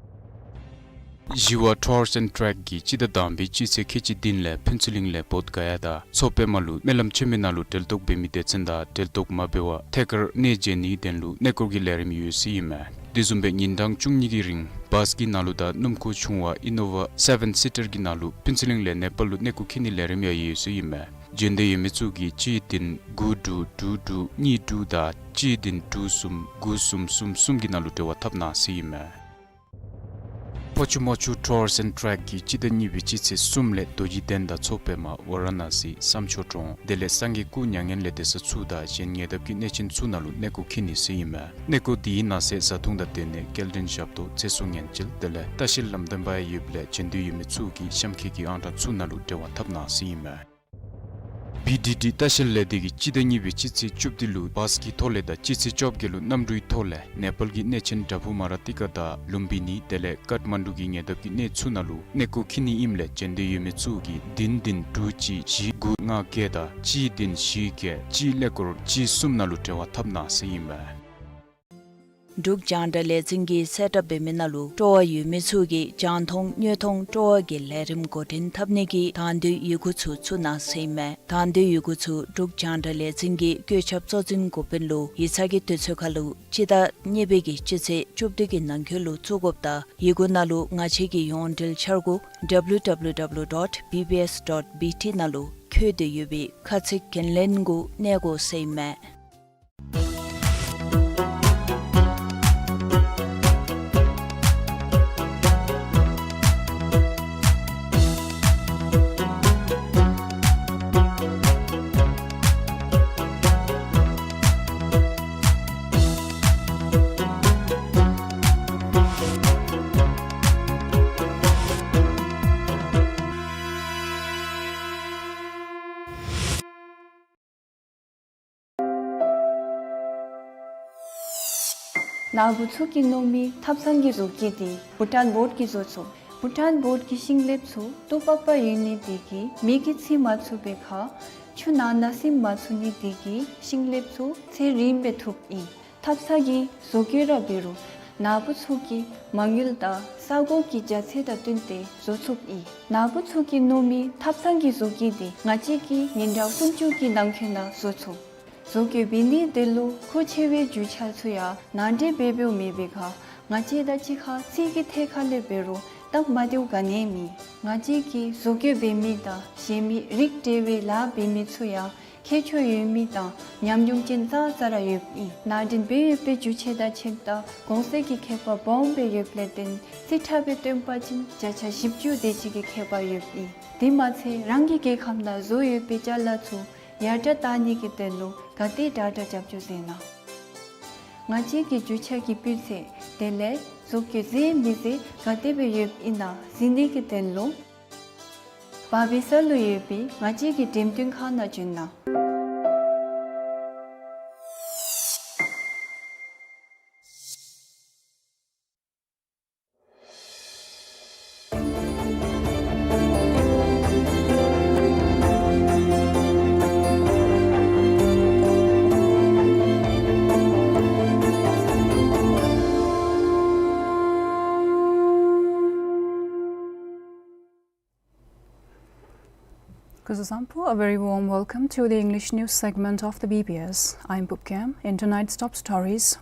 ཞི་བ་Tours and Trek གིས་སྤྱི་ཟླ་དང་པའི་སྤྱི་ཚེས་ཁལ་གཅིག་བདུན་ལས་ཕུན་ཚོགས་གླིང་ལས་བོདྷ་ག་ཡ་དང་མཚོ་པདྨ་ལུ་སྨོན་ལམ་ཆེན་མོའི་ནང་ལུ་གྲལ་གཏོགས་འབད་མི་སྡེ་ཚན་དང་གྲལ་གཏོགས་མ་འབད་བར་ཐད་ཀར་གནས་མཇལ་ནིའི་དོན་ལུ་གནས་སྐོར་གྱི་ལས་རིམ་ཡོད་ཟེར་ཨིན་མས། དེ་བཟུམ་སྦེ་ཉིན་གྲངས་བཅུ་གཉིས་ཀྱི་རིང་བཱས་ཀྱི་ནང་ལུ་དང་སྣུམ་འཁོར་ཆུང་བ་ཨི་ནོ་ཝ་སེ་བེན་སི་ཊར་གྱི་ནང་ལུ་ཕུན་ཚོགས་གླིང་ལས་ནེ་པཱལ་ལུ་གནས་སྐོར་འཁྱིད་ནིའི་ལས་རིམ་ཡང་ཡོད་ཟེར་ཨིན་མས། འབྱོན་འདོད་ཡོད་མི་ཚུ་གིས་གཅིག་བདུན་དགུ་དྲུག་དྲུག་དྲུག་གཉིས་དྲུག་དང་གཅིག་བདུན་དྲུག་གསུམ་དགུ་གསུམ་གསུམ་གསུམ་གྱི་ནང་ལུ་འབྲེལ་བ་འཐབ་གནང་ཟེར་ཨིན་མས། ཕོ་ཆུ་མོ་ཆུ་Tours and Trek གིས་སྤྱི་ཟླ་གཉིས་པའི་སྤྱི་ཚེས་གསུམ་ལས་རྡོ་རྗེ་གདན་དང་མཚོ་པདྨ་ཝ་ར་ཎ་སི་བསམ་མཆོག་གྲོང་དེ་ལས་སངས་རྒྱས་སྐུ་མྱ་ངན་ལས་འདས་ས་ཚུ་དང་གཞན་ཉེ་འདབས་ཀྱི་གནས་ཆེན་ཚུ་ནང་ལུ་གནས་སྐོར་འཁྱིད་ནི་ཟེར་ཨིན་མས། གནས་སྐོར་འདི་ནང་གསེས་བཟའ་འཐུང་དང་སྡོད་གནས་སྐྱེལ་འདྲེན་ཞབས་ཏོག་ཚེ་སྲོག་ཉེན་བཅོལ་དེ་ལས་ལྟ་བཤལ་ལམ་སྟོན་པ་ཡང་ཡོདཔ་ལས་འབྱོན་འདོད་ཡོད་མི་ཚུ་གིས་གཤམ་འཁོད་ཀྱི་ཨང་གྲངས་ཚུ་ནང་ལུ་འབྲེལ་བ་འཐབ་གནང་ཟེར་ཨིན་མས། བི་ཌི་ཌི་ལྟ་བཤལ་ལས་སྡེ་གིས་སྤྱི་ཟླ་གཉིས་པའི་སྤྱི་ཚེས་བཅུ་བདུན་ལུ་བཱས་ཀྱི་ཐོག་ལས་དང་སྤྱི་ཚེས་བཅོ་བརྒྱད་ལུ་གནམ་གྲུའི་ཐོག་ལས་ནེ་པཱལ་གྱི་གནས་ཆེན་བྲག་ཕུག་མ་ར་ཏི་ཀ་དང་ལུམ་བི་ནི་དེ་ལས་ཀཏ་མན་ཌུ་གི་ཉེ་འདབས་ཀྱི་གནས་ཚུ་ནང་ལུ་གནས་སྐོར་འཁྱིད་ནི་ཨིནམ་ལས་འབྱོན་འདོད་ཡོད་མི་ཚུ་གིས་བདུན་བདུན་དྲུག་གཅིག་བཞི་དགུ་ལྔ་བརྒྱད་དང་གཅིག་བདུན་བཞི་བརྒྱད་གཅིག་ཀླད་ཀོར་གཅིག་གསུམ་ནང་ལུ་འབྲེལ་བ་འཐབ་གནང་ཟེར་ཨིན་མས། འབྲུག་རྒྱང་བསྒྲགས་ལས་འཛིན་གྱིས་གསལ་བསྒྲགས་འབད་མི་ནང་ལུ་སྤྲོ་བ་ཡོད་མི་ཚུ་གིས་རྒྱང་མཐོང་དངོས་མཐོང་སྤྲོ་བ་གི་ལས་རིམ་འགོ་འདྲེན་འཐབ་ནི་གི་དང་འདོད་ཡི་གུ་ཚུ་བཙུགས་གནང་ཟེར་ཨིན་མས། དང་འདོད་ཡི་གུ་ཚུ་འབྲུག་རྒྱང་བསྒྲགས་ལས་འཛིན་གྱི་བཀོད་ཁྱབ་གཙོ་འཛིན་འགོ་དཔོན་ལུ་ཡིག་ཚང་གི་དུས་ཚོད་ཁར་ལུ་སྤྱི་ཟླ་གཉིས་པའི་གི་སྤྱི་ཚེས་བཅུ་བདུན་གྱི་ནང་འཁོད་ལུ་བཙུགས་དགོཔ་དང་ཡི་གུ་ནང་ལུ་ང་བཅས་ཀྱི་ཡོངས་འབྲེལ་འཆར་སྒོ་W W W dot B B S dot B T ནང་ལུ་བཀོད་དེ་ཡོད་པའི་ཁ་ཚིག་འགན་ལེན་གུ་གནས་དགོ་ཟེར་ཨིན་མས། ནཱ་བུ་ཚུ་གིས་མནོ་མི་ཐབ་ཚང་གི་བཟོ་བཀོད་འདི་བྷུ་ཊཱན་བོཌ་ཀྱིས་བཟོ་ཚུགས། བྷུ་ཊཱན་བོཌ་ཀྱི་ཤིང་ལེབ་ཚུ་ཏོག་པག་པ་ཡོད་ནི་དེ་གིས་མེ་གིས་འཚིག་མ་ཚུགས་པའི་ཁར་ཆུ་ནང་ན་སིམ་མ་ཚུགས་ནི་དེ་གིས་ཤིང་ལེབ་ཚུ་ཚད་རིངམོ་སྦེ་ཐུབ་ཨིན། ཐབ་ཚང་གི་བཟོ་བཀོད་ར་འབད་རུང་ནཱ་བུ་ཚུ་གིས་མ་དངུལ་དང་ས་གོ་གི་རྒྱ་ཚད་དང་བསྟུན་ཏེ་བཟོ་ཚུགས་ཨིན། ནཱ་བུ་ཚུ་གིས་མནོ་མི་ཐབ་ཚང་གི་བཟོ་བཀོད་འདི་ང་བཅས་ཀྱིས་ཉིན་གྲངས་སུམ་ཅུ་གི་ནང་འཁོད་ནང་བཟོ་ཚུགས། བཟོ་བཀོད་འབད་ནི་དེ་ལུ་མཁོ་ཆེ་བའི་རྒྱུ་ཆ་ཚུ་ཡང་ནང་འདྲེན་འབད་འབདཝ་མེད་པའི་ཁར་ང་བཅས་དང་གཅིག་ཁར་རྩིས་ཀྱི་ཐད་ཁར་ལས་འབད་རུང་སྟབས་མ་བདེཝ་ག་ནི་ཡང་མེད། ང་བཅས་ཀྱིས་བཟོ་བཀོད་འབད་མི་དང་གཞན་མི་རིགས་འབྲེལ་བའི་ལཱ་འབད་མི་ཚུ་ཡང་མཁས་མཆོག་ཡོད་མི་དང་ཉམས་མྱོང་ཅན་ཙང་ཙ་ར་ཡོདཔ་ཨིན། ནང་འདྲེན་འབད་ཡོད་པའི་རྒྱུ་ཆ་དང་ཁྱིམ་བདག་གོང་ཚད་ཀྱི་ཁྱད་པར་སྦོམ་སྦེ་ཡོདཔ་ལས་བརྟེན་རྩིས་ཁྲ་སྦེ་སྟོན་པ་ཅིན་བརྒྱ་ཆ་བཞི་བཅུ་དེ་ཅིག་གི་ཁྱད་པར་ཡོདཔ་ཨིན། དེ་མ་ཚད་རང་གི་རྒྱལ་ཁབ་ནང་བཟོ་ཡོད་པའི་ཅ་ལ་ཚུ་ཡར་དྲག་བཏང་ནི་གི་དོན་ལུ་ག་དེ་དྲག་དྲག་རྒྱབ་སྐྱོར་མཛད་གནང་། ང་བཅས་ཀྱི་རྒྱུ་ཆ་གི་སྤུས་ཚད་དེ་ལས་བཟོ་བཀོད་མཛེས་མི་མཛེས་ག་དེ་སྦེ་ཡོདཔ་ཨིན་ན་གཟིགས་ནི་གི་དོན་ལུ་བར་པའི་ས་ལུ་ཡོད་པའི་ང་བཅས་ཀྱི་འགྲེམས་སྟོན་ཁང་ནང་བྱོན་གནང་། Kuzuzangpo, a very warm welcome to the English news segment of the B B S. I'm Pupkem. In tonight's top stories,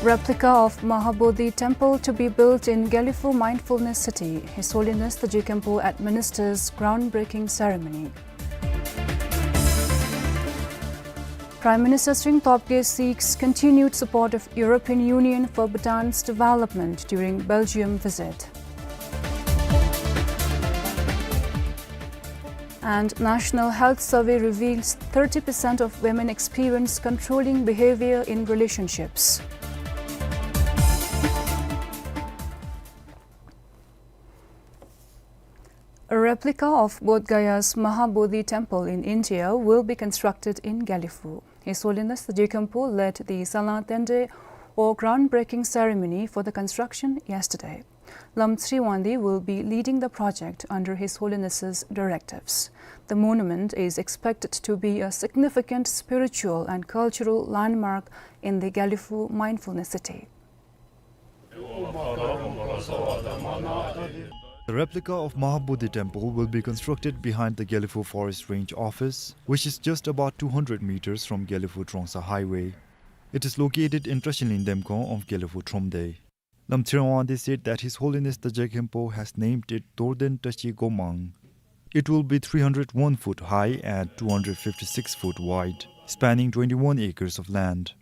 replica of Mahabodhi Temple to be built in Gelephu Mindfulness City. His Holiness the J Khenpo administers groundbreaking ceremony. Prime Minister Tshering Tobgay seeks continued support of European Union for Bhutan's development during Belgium visit. And National Health Survey reveals thirty percent of women experience controlling behavior in relationships. A replica of Bodh Gaya's Mahabodhi Temple in India will be constructed in Gelephu. His Holiness the J Khenpo led the Salang Tende or groundbreaking ceremony for the construction yesterday. Lamtshri Wangdi will be leading the project under His Holiness's directives. The monument is expected to be a significant spiritual and cultural landmark in the Gelephu Mindfulness City. The replica of Mahabodhi Temple will be constructed behind the Gelephu Forest Range office, which is just about two hundred meters from Gelephu Trongsa Highway. It is located in Trashilin Demkhong of Gelephu Thromde. Lamtshri Wangdi said that His Holiness the J Khenpo has named it Dorden Trashi Gomang. It will be three hundred one foot high and two hundred fifty-six foot wide, spanning twenty-one acres of land.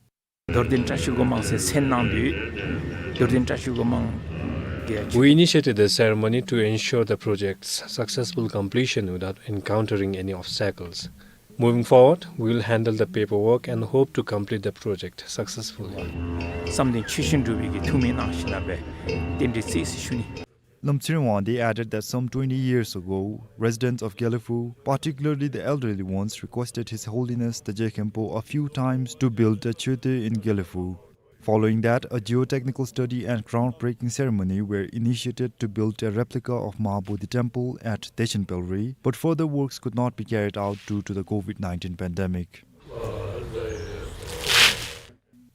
Dorden Trashi Gomang ཟེར་མཚན་གནང་དོ། Dorden Trashi Gomang གི། We initiated the ceremony to ensure the project's successful completion without encountering any obstacles. Moving forward, we will handle the paperwork and hope to complete the project successfully. བསམ་དོན་ཆོས་བཞིན་འགྲུབ་པའི་གི་ཐུགས་སྨོན་གནང་ཞིནམ་ལས་རྟེན་འབྲེལ་བརྩི་ཟེར་ཞུ་ནི། Lamtshri Wangdi added that some twenty years ago, residents of Gelephu, particularly the elderly ones, requested His Holiness the J Khenpo a few times to build a chötö in Gelephu. Following that, a geotechnical study and groundbreaking ceremony were initiated to build a replica of Mahabodhi Temple at Dechen Pelri, but further works could not be carried out due to the COVID nineteen pandemic.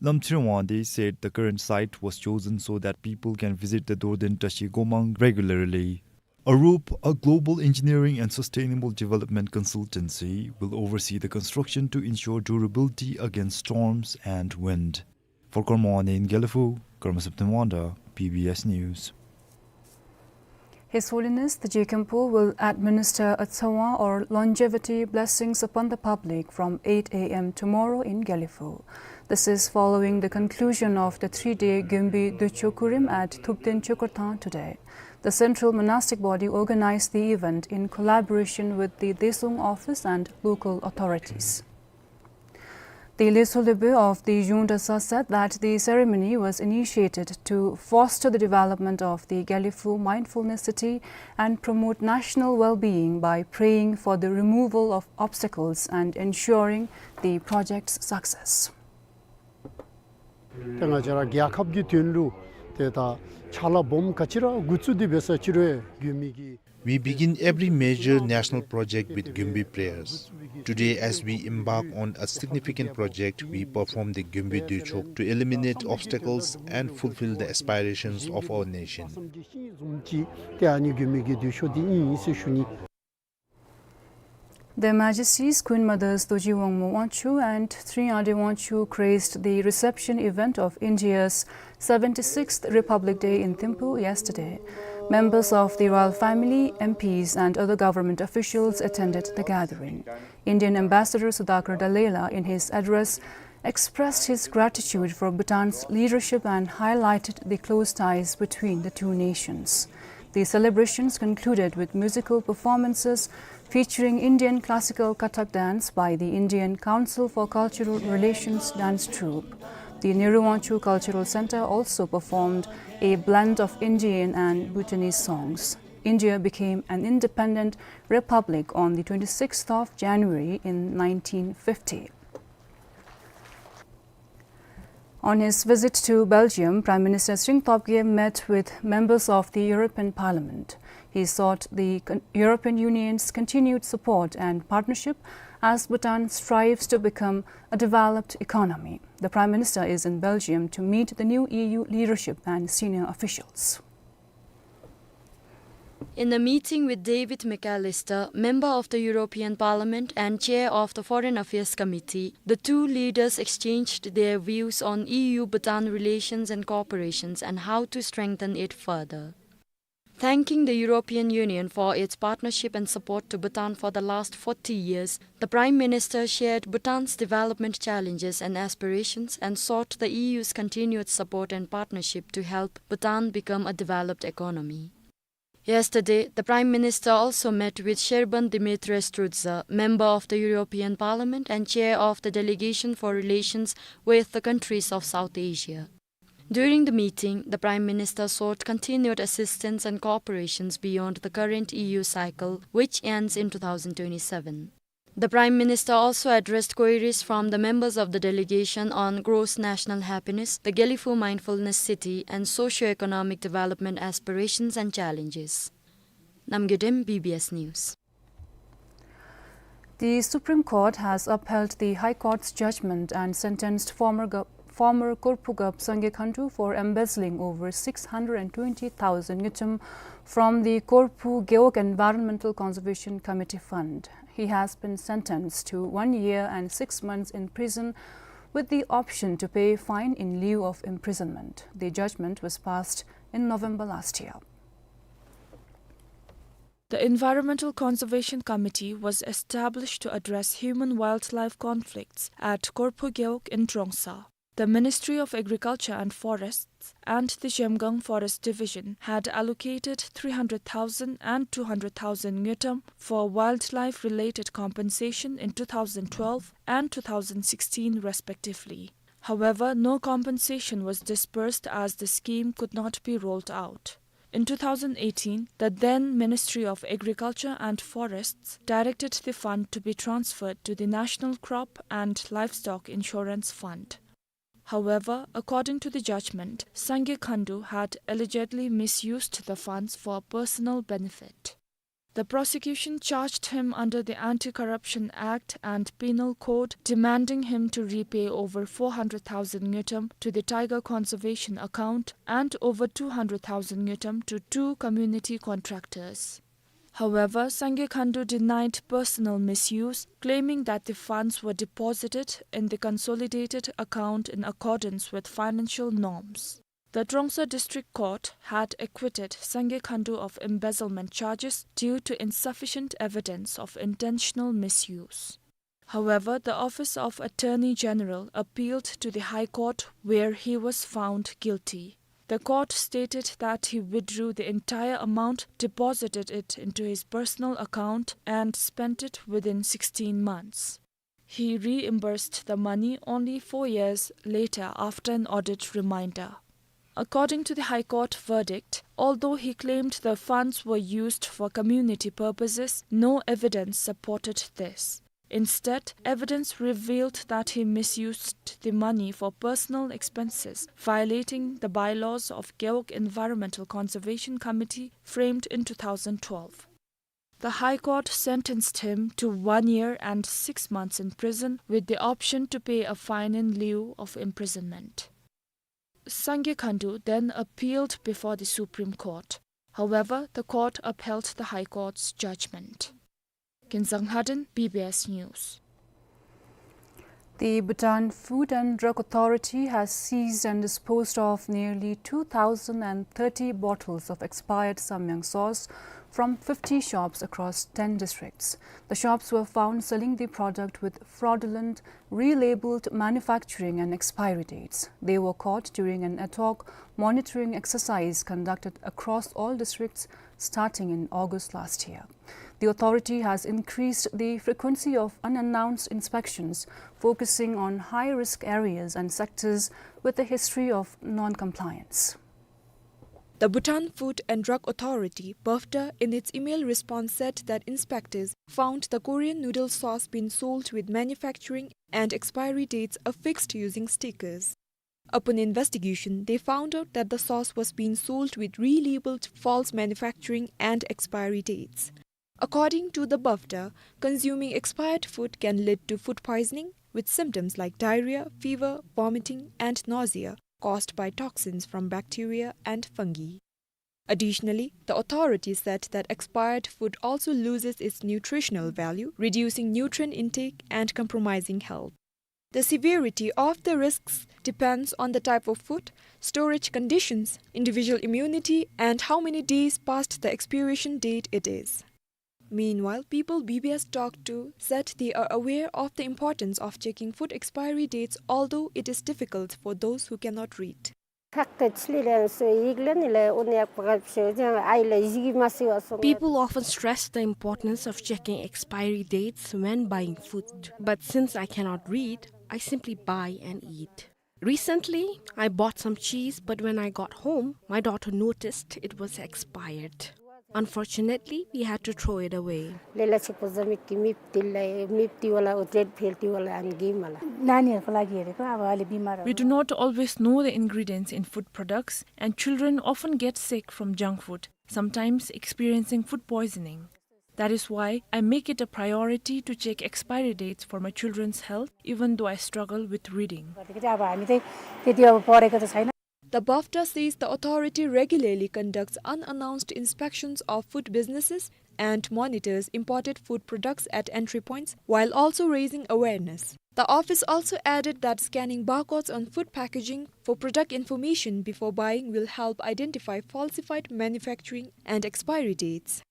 Lamthir Wangde said the current site was chosen so that people can visit the Dorden Tashi Gomang regularly. Arup, a global engineering and sustainable development consultancy, will oversee the construction to ensure durability against storms and wind. For Karma One in Gelephu, Karma Septemwanda, B B S News. His Holiness the Jigkhenpo will administer a Tsawang or longevity blessings upon the public from eight A M tomorrow in Gelephu. This is following the conclusion of the three-day Gyumbi Duicho Kurim at Thupten Chokorthang today. The central monastic body organized the event in collaboration with the Dehsung office and local authorities. The Lhesho Lhebö of the Zhung Dratshang said that the ceremony was initiated to foster the development of the Gelephu Mindfulness City and promote national well-being by praying for the removal of obstacles and ensuring the project's success. ཏེ་ང་བཅས་ར་རྒྱལ་ཁབ་ཀྱི་དོན་ལུ་ཏེ་ད་ཕྱག་ལཱ་སྦོམ་ག་ཅི་ར་འགོ་བཙུགས་ཏེ་འབད་ས་ཅིག་རུང་ཡང་མི་གི། We begin every major national project with Gyumbi prayers. Today, as we embark on a significant project, we perform the Gyumbi Duichok to eliminate obstacles and fulfill the aspirations of our nation. ཏེ་ཨ་ནི་མགོན་མེད་ཀྱི་འདུས་ཤོག་འདི་ཨིན་ཟེར་ཞུ་ནི། Their Majesties Queen Mothers Dorji Wangmo Wangchuck and Tringyar Dorji Wangchuck graced the reception event of India's seventy-sixth Republic Day in Thimphu yesterday. Members of the royal family, M Ps, and other government officials attended the gathering. Indian Ambassador Sudhakar Dallela, in his address, expressed his gratitude for Bhutan's leadership and highlighted the close ties between the two nations. The celebrations concluded with musical performances featuring Indian classical Kathak dance by the Indian Council for Cultural Relations dance troupe. The Nehru Wangchuck Cultural Centre also performed a blend of Indian and Bhutanese songs. India became an independent republic on the twenty-sixth of January in nineteen fifty. On his visit to Belgium, Prime Minister Tshering Tobgay met with members of the European Parliament. He sought the con-, European Union's continued support and partnership as Bhutan strives to become a developed economy. The Prime Minister is in Belgium to meet the new E U leadership and senior officials. In a meeting with David McAllister, member of the European Parliament and chair of the Foreign Affairs Committee, the two leaders exchanged their views on E U Bhutan relations and cooperations and how to strengthen it further. Thanking the European Union for its partnership and support to Bhutan for the last forty years, the Prime Minister shared Bhutan's development challenges and aspirations and sought the E U's continued support and partnership to help Bhutan become a developed economy. Yesterday, the Prime Minister also met with Sherbon Dimitrescu Drutsa, member of the European Parliament and chair of the Delegation for Relations with the Countries of South Asia. During the meeting, the Prime Minister sought continued assistance and cooperations beyond the current E U cycle, which ends in two thousand twenty-seven. The Prime Minister also addressed queries from the members of the delegation on gross national happiness, the Gelephu Mindfulness City, and socio-economic development aspirations and challenges. Namgay Dem, B B S News. The Supreme Court has upheld the High Court's judgment and sentenced former gov-, former Korphu Gov Sangay Khandu for embezzling over six hundred and twenty thousand ngultrum from the Korphu Gewog Environmental Conservation Committee fund. He has been sentenced to one year and six months in prison with the option to pay fine in lieu of imprisonment. The judgment was passed in November last year. The Environmental Conservation Committee was established to address human-wildlife conflicts at Korphu Gewog in Trongsa. The Ministry of Agriculture and Forests and the Zhemgang Forest Division had allocated three hundred thousand and two hundred thousand ngultrum for wildlife-related compensation in two thousand twelve and two thousand sixteen respectively. However, no compensation was disbursed as the scheme could not be rolled out. In two thousand eighteen, the then Ministry of Agriculture and Forests directed the fund to be transferred to the National Crop and Livestock Insurance Fund. However, according to the judgment, Sangay Khandu had allegedly misused the funds for personal benefit. The prosecution charged him under the Anti-Corruption Act and Penal Code, demanding him to repay over four hundred thousand ngultrum to the tiger conservation account and over two hundred thousand ngultrum to two community contractors. However, Sangay Khandu denied personal misuse, claiming that the funds were deposited in the consolidated account in accordance with financial norms. The Trongsa District Court had acquitted Sangay Khandu of embezzlement charges due to insufficient evidence of intentional misuse. However, the Office of Attorney General appealed to the High Court, where he was found guilty. The court stated that he withdrew the entire amount, deposited it into his personal account, and spent it within sixteen months. He reimbursed the money only four years later after an audit reminder. According to the High Court verdict, although he claimed the funds were used for community purposes, no evidence supported this. Instead, evidence revealed that he misused the money for personal expenses, violating the bylaws of Gewog Environmental Conservation Committee framed in two thousand twelve. The High Court sentenced him to one year and six months in prison with the option to pay a fine in lieu of imprisonment. Sangay Khandu then appealed before the Supreme Court. However, the court upheld the High Court's judgment. Kinzang Haden, B B S News. The Bhutan Food and Drug Authority has seized and disposed of nearly two thousand and thirty bottles of expired Samyang sauce from fifty shops across ten districts. The shops were found selling the product with fraudulent, relabeled manufacturing and expiry dates. They were caught during an ad hoc monitoring exercise conducted across all districts starting in August last year. The authority has increased the frequency of unannounced inspections, focusing on high-risk areas and sectors with a history of non-compliance. The Bhutan Food and Drug Authority, BUFDA, in its email response said that inspectors found the Korean noodle sauce being sold with manufacturing and expiry dates affixed using stickers. Upon investigation, they found out that the sauce was being sold with relabeled false manufacturing and expiry dates. According to the BUFDA, consuming expired food can lead to food poisoning, with symptoms like diarrhea, fever, vomiting, and nausea caused by toxins from bacteria and fungi. Additionally, the authority said that expired food also loses its nutritional value, reducing nutrient intake and compromising health. The severity of the risks depends on the type of food, storage conditions, individual immunity, and how many days past the expiration date it is. Meanwhile, people B B S talked to said they are aware of the importance of checking food expiry dates, although it is difficult for those who cannot read. People often stress the importance of checking expiry dates when buying food, but since I cannot read, I simply buy and eat. Recently, I bought some cheese, but when I got home, my daughter noticed it was expired. Unfortunately, we had to throw it away. We do not always know the ingredients in food products, and children often get sick from junk food, sometimes experiencing food poisoning. That is why I make it a priority to check expiry dates for my children's health, even though I struggle with reading. The BUFDA says the authority regularly conducts unannounced inspections of food businesses and monitors imported food products at entry points, while also raising awareness. The office also added that scanning barcodes on food packaging for product information before buying will help identify falsified manufacturing and expiry dates.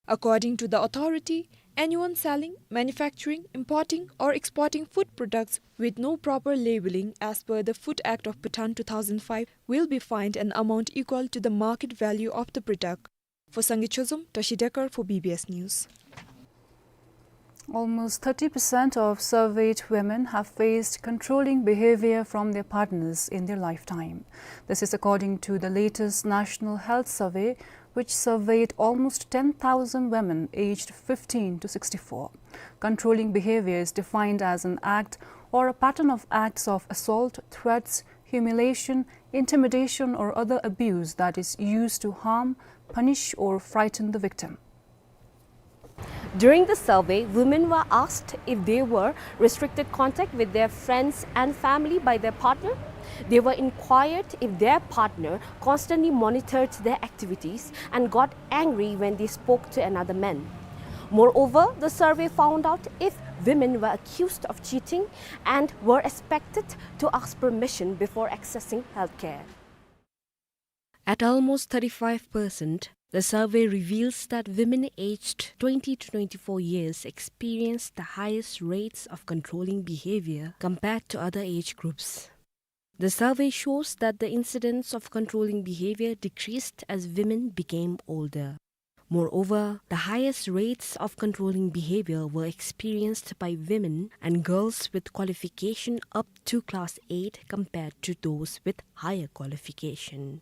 According to the authority, anyone selling, manufacturing, importing, or exporting food products with no proper labeling as per the Food Act of Bhutan two thousand five will be fined an amount equal to the market value of the product. For Sangay Chozom, Tashi Dekar for B B S News. Almost thirty percent of surveyed women have faced controlling behavior from their partners in their lifetime. This is according to the latest National Health Survey, which surveyed almost ten thousand women aged fifteen to sixty-four. Controlling behavior is defined as an act or a pattern of acts of assault, threats, humiliation, intimidation, or other abuse that is used to harm, punish, or frighten the victim. During the survey, women were asked if they were restricted contact with their friends and family by their partner. They were inquired if their partner constantly monitored their activities and got angry when they spoke to another man. Moreover, the survey found out if women were accused of cheating and were expected to ask permission before accessing healthcare. At almost thirty-five percent, the survey reveals that women aged twenty to twenty-four years experienced the highest rates of controlling behavior compared to other age groups. The survey shows that the incidence of controlling behavior decreased as women became older. Moreover, the highest rates of controlling behavior were experienced by women and girls with qualification up to class eight compared to those with higher qualification.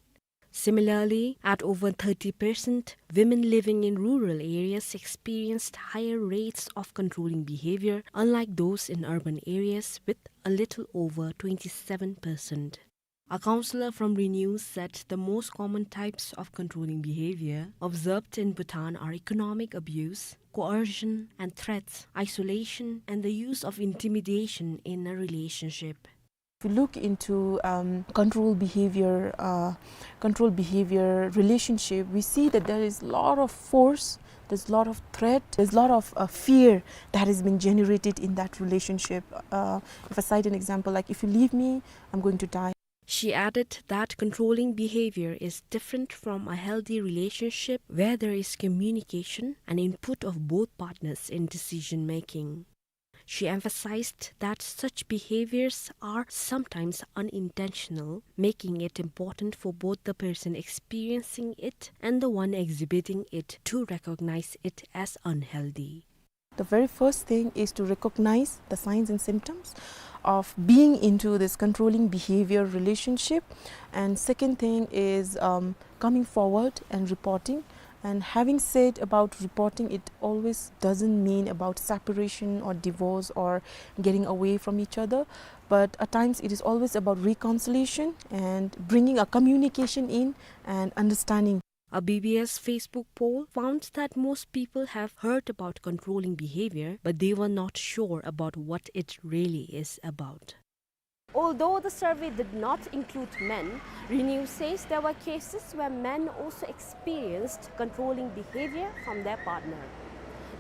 Similarly, at over thirty percent, women living in rural areas experienced higher rates of controlling behavior, unlike those in urban areas, with a little over twenty-seven percent. A counselor from RENEW said the most common types of controlling behavior observed in Bhutan are economic abuse, coercion and threats, isolation, and the use of intimidation in a relationship. If you look into, um, control behavior, uh, control behavior relationship, we see that there is a lot of force, there's a lot of threat, there's a lot of, uh, fear that has been generated in that relationship. Uh, if I cite an example, like, "If you leave me, I'm going to die." She added that controlling behavior is different from a healthy relationship where there is communication and input of both partners in decision making. She emphasized that such behaviors are sometimes unintentional, making it important for both the person experiencing it and the one exhibiting it to recognize it as unhealthy. The very first thing is to recognize the signs and symptoms of being into this controlling behavior relationship. And second thing is, um, coming forward and reporting. And having said about reporting, it always doesn't mean about separation or divorce or getting away from each other. But at times, it is always about reconciliation and bringing a communication in and understanding. A B B S Facebook poll found that most people have heard about controlling behavior, but they were not sure about what it really is about. Although the survey did not include men, RENEW says there were cases where men also experienced controlling behavior from their partner.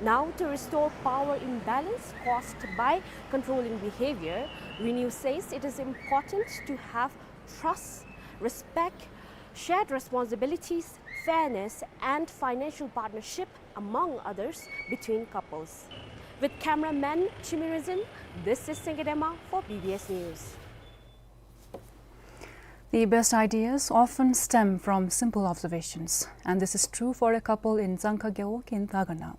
Now, to restore power imbalance caused by controlling behavior, RENEW says it is important to have trust, respect, shared responsibilities, fairness, and financial partnership, among others, between couples. With cameraman Chimirizin, this is Sengedema for B B S News. The best ideas often stem from simple observations, and this is true for a couple in Dzangkha Gewog in Dagana.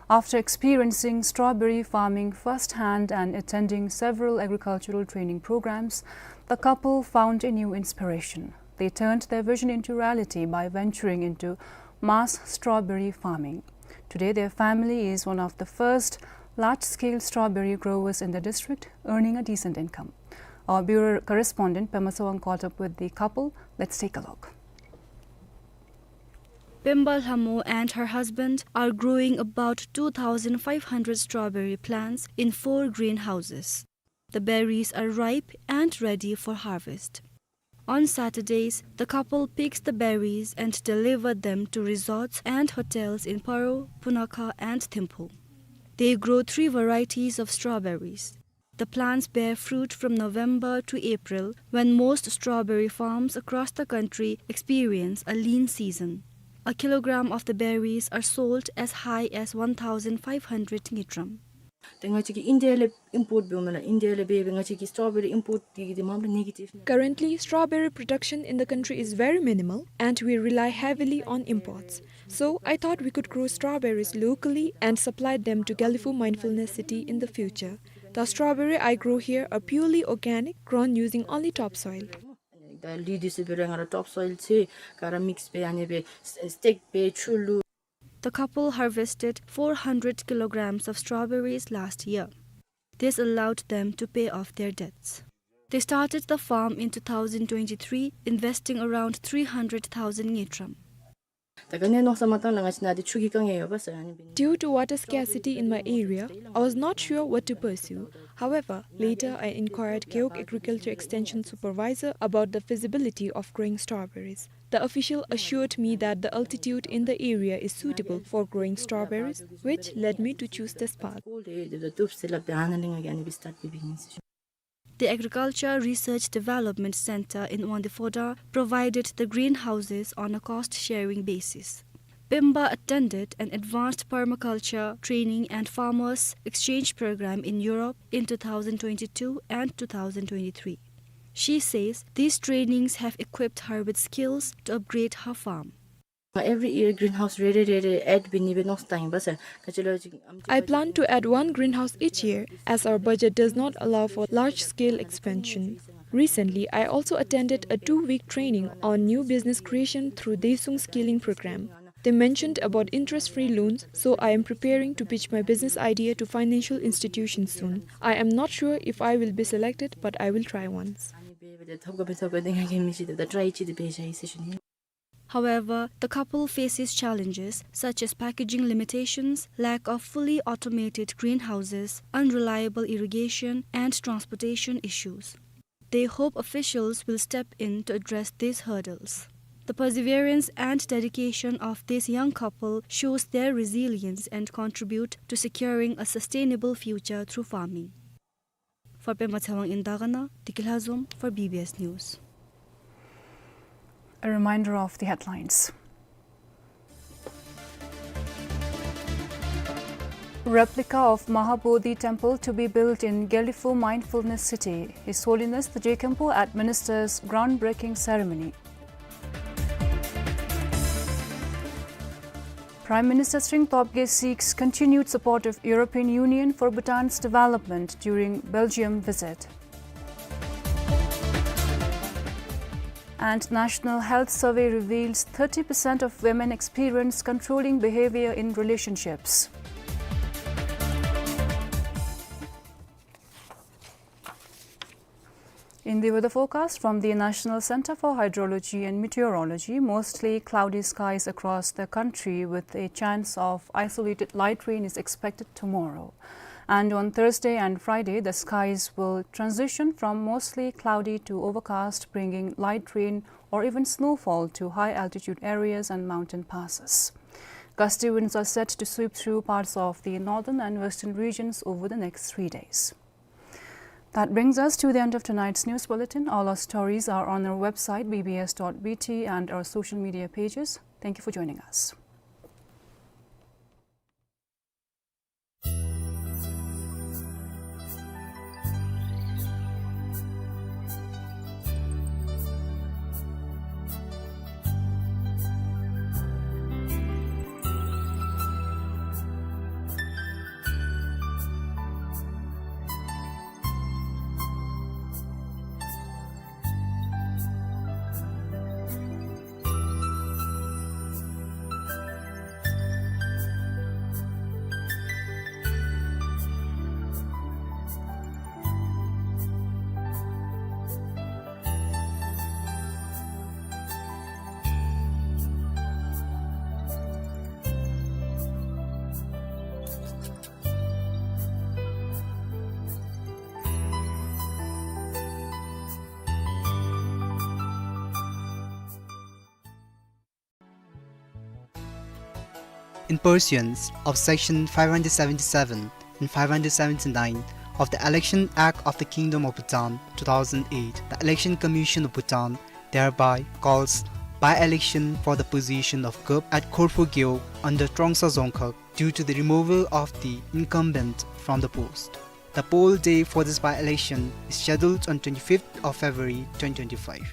After experiencing strawberry farming firsthand and attending several agricultural training programs, the couple found a new inspiration. They turned their vision into reality by venturing into mass strawberry farming. Today, their family is one of the first large-scale strawberry growers in the district, earning a decent income. Our bureau correspondent, Pema Sawang, caught up with the couple. Let's take a look. Pemba Lhamo and her husband are growing about two thousand five hundred strawberry plants in four greenhouses. The berries are ripe and ready for harvest. On Saturdays, the couple picks the berries and deliver them to resorts and hotels in Paro, Punakha, and Thimphu. They grow three varieties of strawberries. The plants bear fruit from November to April, when most strawberry farms across the country experience a lean season. A kilogram of the berries are sold as high as one thousand five hundred ngultrum. ཏེ་ང་བཅས་ཀྱིས་ཨིན་ཌི་ཡ་ལས་ཨིམ་པོརཊ་འབདཝ་མེན་ན། ཨིན་ཌི་ཡ་ལས་འབད་སྦེ་ང་བཅས་ཀྱིས་སི་ཊོབ་རི་ཨིམ་པོརཊ་འདི་གིས་འདི་མ་པ་ལས་ནེ་གེ་ཊིབ་ནང་། Currently, strawberry production in the country is very minimal, and we rely heavily on imports. So, I thought we could grow strawberries locally and supply them to Gelephu Mindfulness City in the future. The strawberry I grow here are purely organic, grown using only topsoil. ད་ལུད་འདི་ཚུ་འབད་རུང་ང་ར་ཊོབ་སོའིལ་ཚུ་ག་ར་མིགསི་འབད་ཨ་ནི་སྦེ་སི་ཊེག་འབད་ཆུ་བླུག། The couple harvested four hundred kilograms of strawberries last year. This allowed them to pay off their debts. They started the farm in two thousand twenty-three, investing around three hundred thousand ngultrum. ད་ག་ནི་མནོ་བསམ་མ་བཏང་ལགས། ང་བཅས་ནཱ་འདི་ཆུ་གི་དཀའ་ངལ་ཡོད་པ་ཟེར་ཨ་ནི་འབད་ནི། Due to water scarcity in my area, I was not sure what to pursue. However, later I inquired Gewog Agriculture Extension Supervisor about the feasibility of growing strawberries. The official assured me that the altitude in the area is suitable for growing strawberries, which led me to choose this path. The Agriculture Research Development Center in Wangdue Phodrang provided the greenhouses on a cost-sharing basis. Pemba attended an advanced permaculture training and farmers exchange program in Europe in two thousand twenty-two and two thousand twenty-three. She says these trainings have equipped her with skills to upgrade her farm. Every year greenhouse རེ་རེ་རེ་རེ་add འབད་ནི་སྦེ་མནོ་བསམ་བཏང་ཡི་པ་ཟེར། ག་ཅི་ལོ་ཅིག་ཨམ་ཅིག I plan to add one greenhouse each year, as our budget does not allow for large-scale expansion. Recently, I also attended a two-week training on new business creation through Desuung Skilling Program. They mentioned about interest-free loans, so I am preparing to pitch my business idea to financial institutions soon. I am not sure if I will be selected, but I will try once. However, the couple faces challenges such as packaging limitations, lack of fully automated greenhouses, unreliable irrigation, and transportation issues. They hope officials will step in to address these hurdles. The perseverance and dedication of this young couple shows their resilience and contribute to securing a sustainable future through farming. For Pema Tshewang in Dagana, Diki Lhazom for B B S News. A reminder of the headlines. Replica of Mahabodhi Temple to be built in Gelephu Mindfulness City. His Holiness the J-Khenpo administers groundbreaking ceremony. Prime Minister Tshering Tobgay seeks continued support of European Union for Bhutan's development during Belgium visit. And National Health Survey reveals thirty percent of women experience controlling behavior in relationships. In the weather forecast from the National Center for Hydrology and Meteorology, mostly cloudy skies across the country with a chance of isolated light rain is expected tomorrow. And on Thursday and Friday, the skies will transition from mostly cloudy to overcast, bringing light rain or even snowfall to high-altitude areas and mountain passes. Gusty winds are set to sweep through parts of the northern and western regions over the next three days. That brings us to the end of tonight's news bulletin. All our stories are on our website, B B S dot B T, and our social media pages. Thank you for joining us. In pursuance of Section five hundred seventy-seven and five hundred seventy-nine of the Election Act of the Kingdom of Bhutan two thousand eight, the Election Commission of Bhutan thereby calls by-election for the position of Gup at Khorphu Gewog under Trongsa Dzongkhag due to the removal of the incumbent from the post. The poll day for this by-election is scheduled on twenty-fifth of February twenty twenty-five.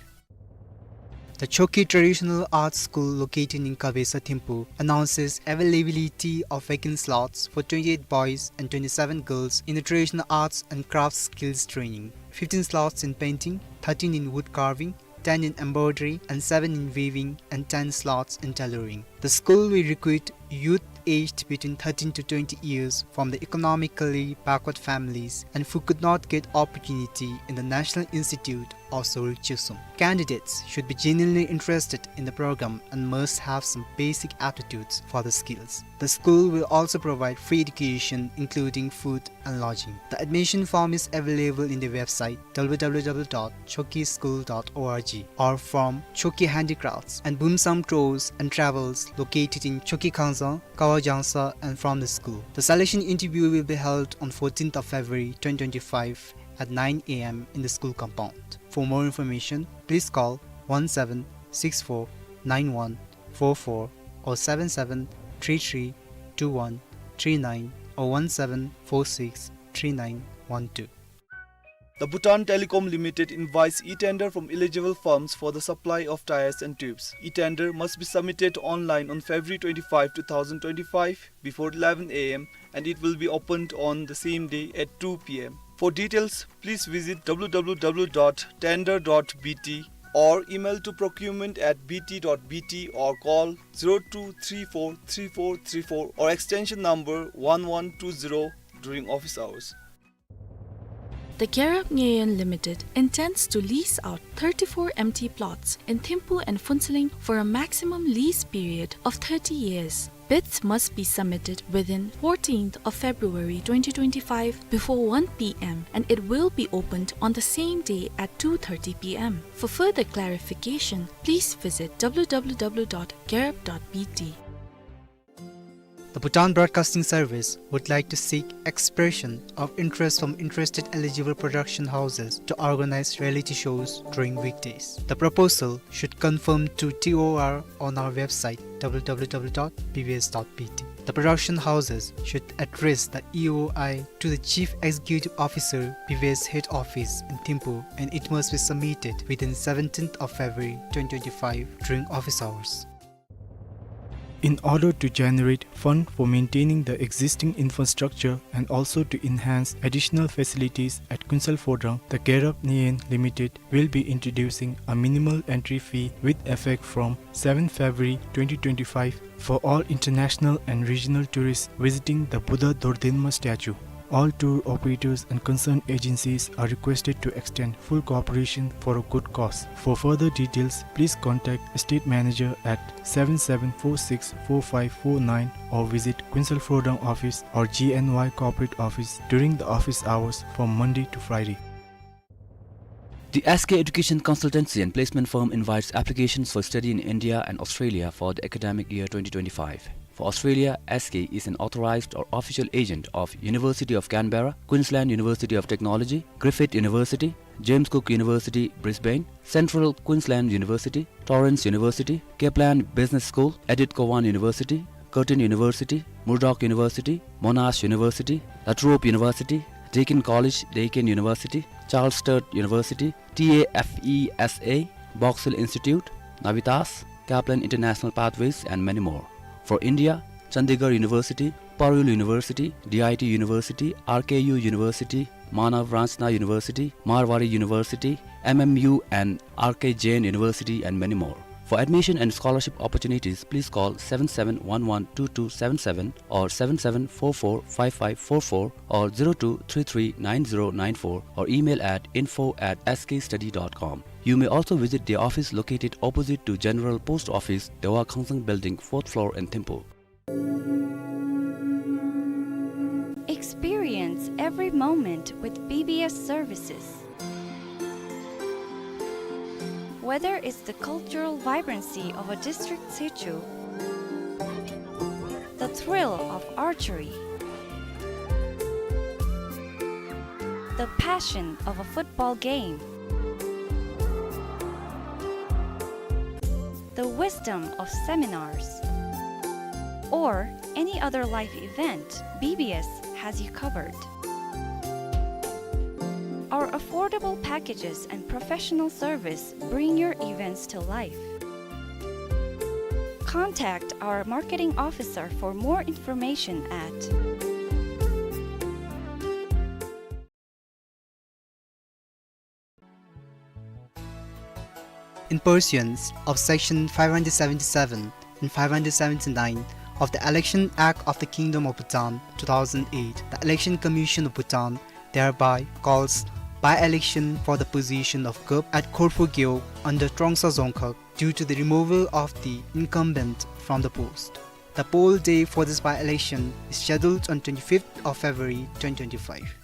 The Chokhe Traditional Arts School located in Kabesa Thimphu announces availability of vacant slots for twenty-eight boys and twenty-seven girls in the traditional arts and crafts skills training, fifteen slots in painting, thirteen in wood carving, ten in embroidery, and seven in weaving, and ten slots in tailoring. The school will recruit youth aged between thirteen to twenty years from the economically backward families and who could not get opportunity in the National Institute of Soryu Chusum. Candidates should be genuinely interested in the program and must have some basic aptitudes for the skills. The school will also provide free education, including food and lodging. The admission form is available in the website w w w dot chokischool dot org or from Choki Handicrafts and Bumsam Tours and Travels, located in Choki Khangzang, Kawa Jangsa, and from the school. The selection interview will be held on fourteenth of February twenty twenty-five at nine a m in the school compound. For more information, please call one seven six four nine one four four or seven seven three three two one three nine or one seven four six three nine one two. The Bhutan Telecom Limited invites e-tender from eligible firms for the supply of tires and tubes. E-tender must be submitted online on February twenty-five, two thousand twenty-five, before eleven a m, and it will be opened on the same day at two p m. For details, please visit w w w dot tender dot b t or email to procurement at b t dot b t or call zero two three four three four three four or extension number one one two zero during office hours. The Gyarab Nyeyen Limited intends to lease out thirty-four empty plots in Thimphu and Phuentsholing for a maximum lease period of thirty years. Bids must be submitted within fourteenth of February twenty twenty-five before one p m, and it will be opened on the same day at two thirty p m. For further clarification, please visit w w w dot gyarab dot b t. The Bhutan Broadcasting Service would like to seek expression of interest from interested eligible production houses to organize reality shows during weekdays. The proposal should conform to T O R on our website w w w dot b b s dot b t. The production houses should address the E O I to the Chief Executive Officer, B B S Head Office in Thimphu, and it must be submitted within seventeenth of February twenty twenty-five during office hours. In order to generate fund for maintaining the existing infrastructure and also to enhance additional facilities at Kuensel Phodrang, the Gyarab Nyeyen Limited will be introducing a minimal entry fee with effect from seventh February twenty twenty-five for all international and regional tourists visiting the Buddha Dordinma statue. All tour operators and concerned agencies are requested to extend full cooperation for a good cause. For further details, please contact Estate Manager at seven seven four six four five four nine or visit Kuensel Phodrang office or G N Y corporate office during the office hours from Monday to Friday. The S K Education Consultancy and Placement Firm invites applications for study in India and Australia for the academic year twenty twenty-five. For Australia, S K is an authorized or official agent of University of Canberra, Queensland University of Technology, Griffith University, James Cook University, Brisbane, Central Queensland University, Torrens University, Kaplan Business School, Edith Cowan University, Curtin University, Murdoch University, Monash University, La Trobe University, Deakin College, Deakin University, Charles Sturt University, T A F E S A, Box Hill Institute, Navitas, Kaplan International Pathways, and many more. For India, Chandigarh University, Parul University, D I T University, R K U University, Manav Ranchna University, Marwari University, M M U and R K Jain University, and many more. For admission and scholarship opportunities, please call seven seven one one two two seven seven or seven seven four four five five four four or zero two three three nine zero nine four or email at info at S K study dot com. You may also visit the office located opposite to General Post Office, Dewa Khangzang Building, fourth floor in Thimphu. Experience every moment with B B S services. Whether it's the cultural vibrancy of a district sichu, the thrill of archery, the passion of a football game, the wisdom of seminars, or any other life event, B B S has you covered. Our affordable packages and professional service bring your events to life. Contact our marketing officer for more information at In pursuance of Section five hundred seventy-seven and five hundred seventy-nine of the Election Act of the Kingdom of Bhutan two thousand eight, the Election Commission of Bhutan thereby calls by-election for the position of Gup at Khorphu Gewog under Trongsa Dzongkhag due to the removal of the incumbent from the post. The poll day for this by-election is scheduled on twenty-fifth of February twenty twenty-five.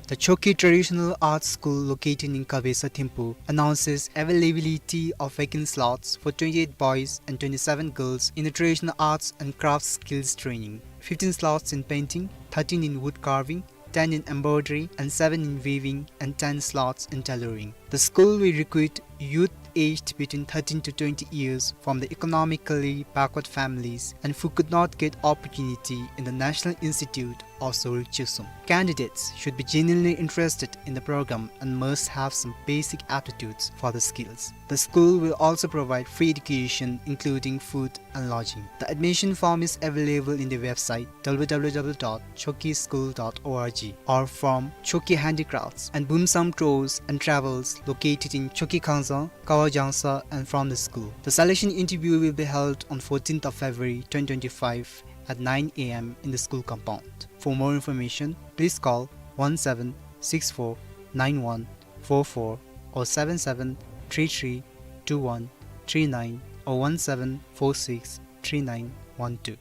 The Chokyi Traditional Arts School located in Kabesa, Thimphu announces availability of vacant slots for twenty-eight boys and twenty-seven girls in the traditional arts and crafts skills training. Fifteen slots in painting, thirteen in wood carving, ten in embroidery and seven in weaving, and ten slots in tailoring. The school will recruit youth aged between thirteen to twenty years from the economically backward families and who could not get opportunity in the National Institute of Sorik Chisholm. Candidates should be genuinely interested in the program and must have some basic aptitudes for the skills. The school will also provide free education, including food and lodging. The admission form is available in the website w w w dot chokyi school dot org or from Chokyi Handicrafts and Bumsam Tours and Travels located in Chokyi Khangzang, Kawa Jangsa, and from the school. The selection interview will be held on fourteenth of February twenty twenty-five at nine a m in the school compound. For more information, please call one seven six four nine one four four or seven seven three three two one three nine or one seven four six three nine one two.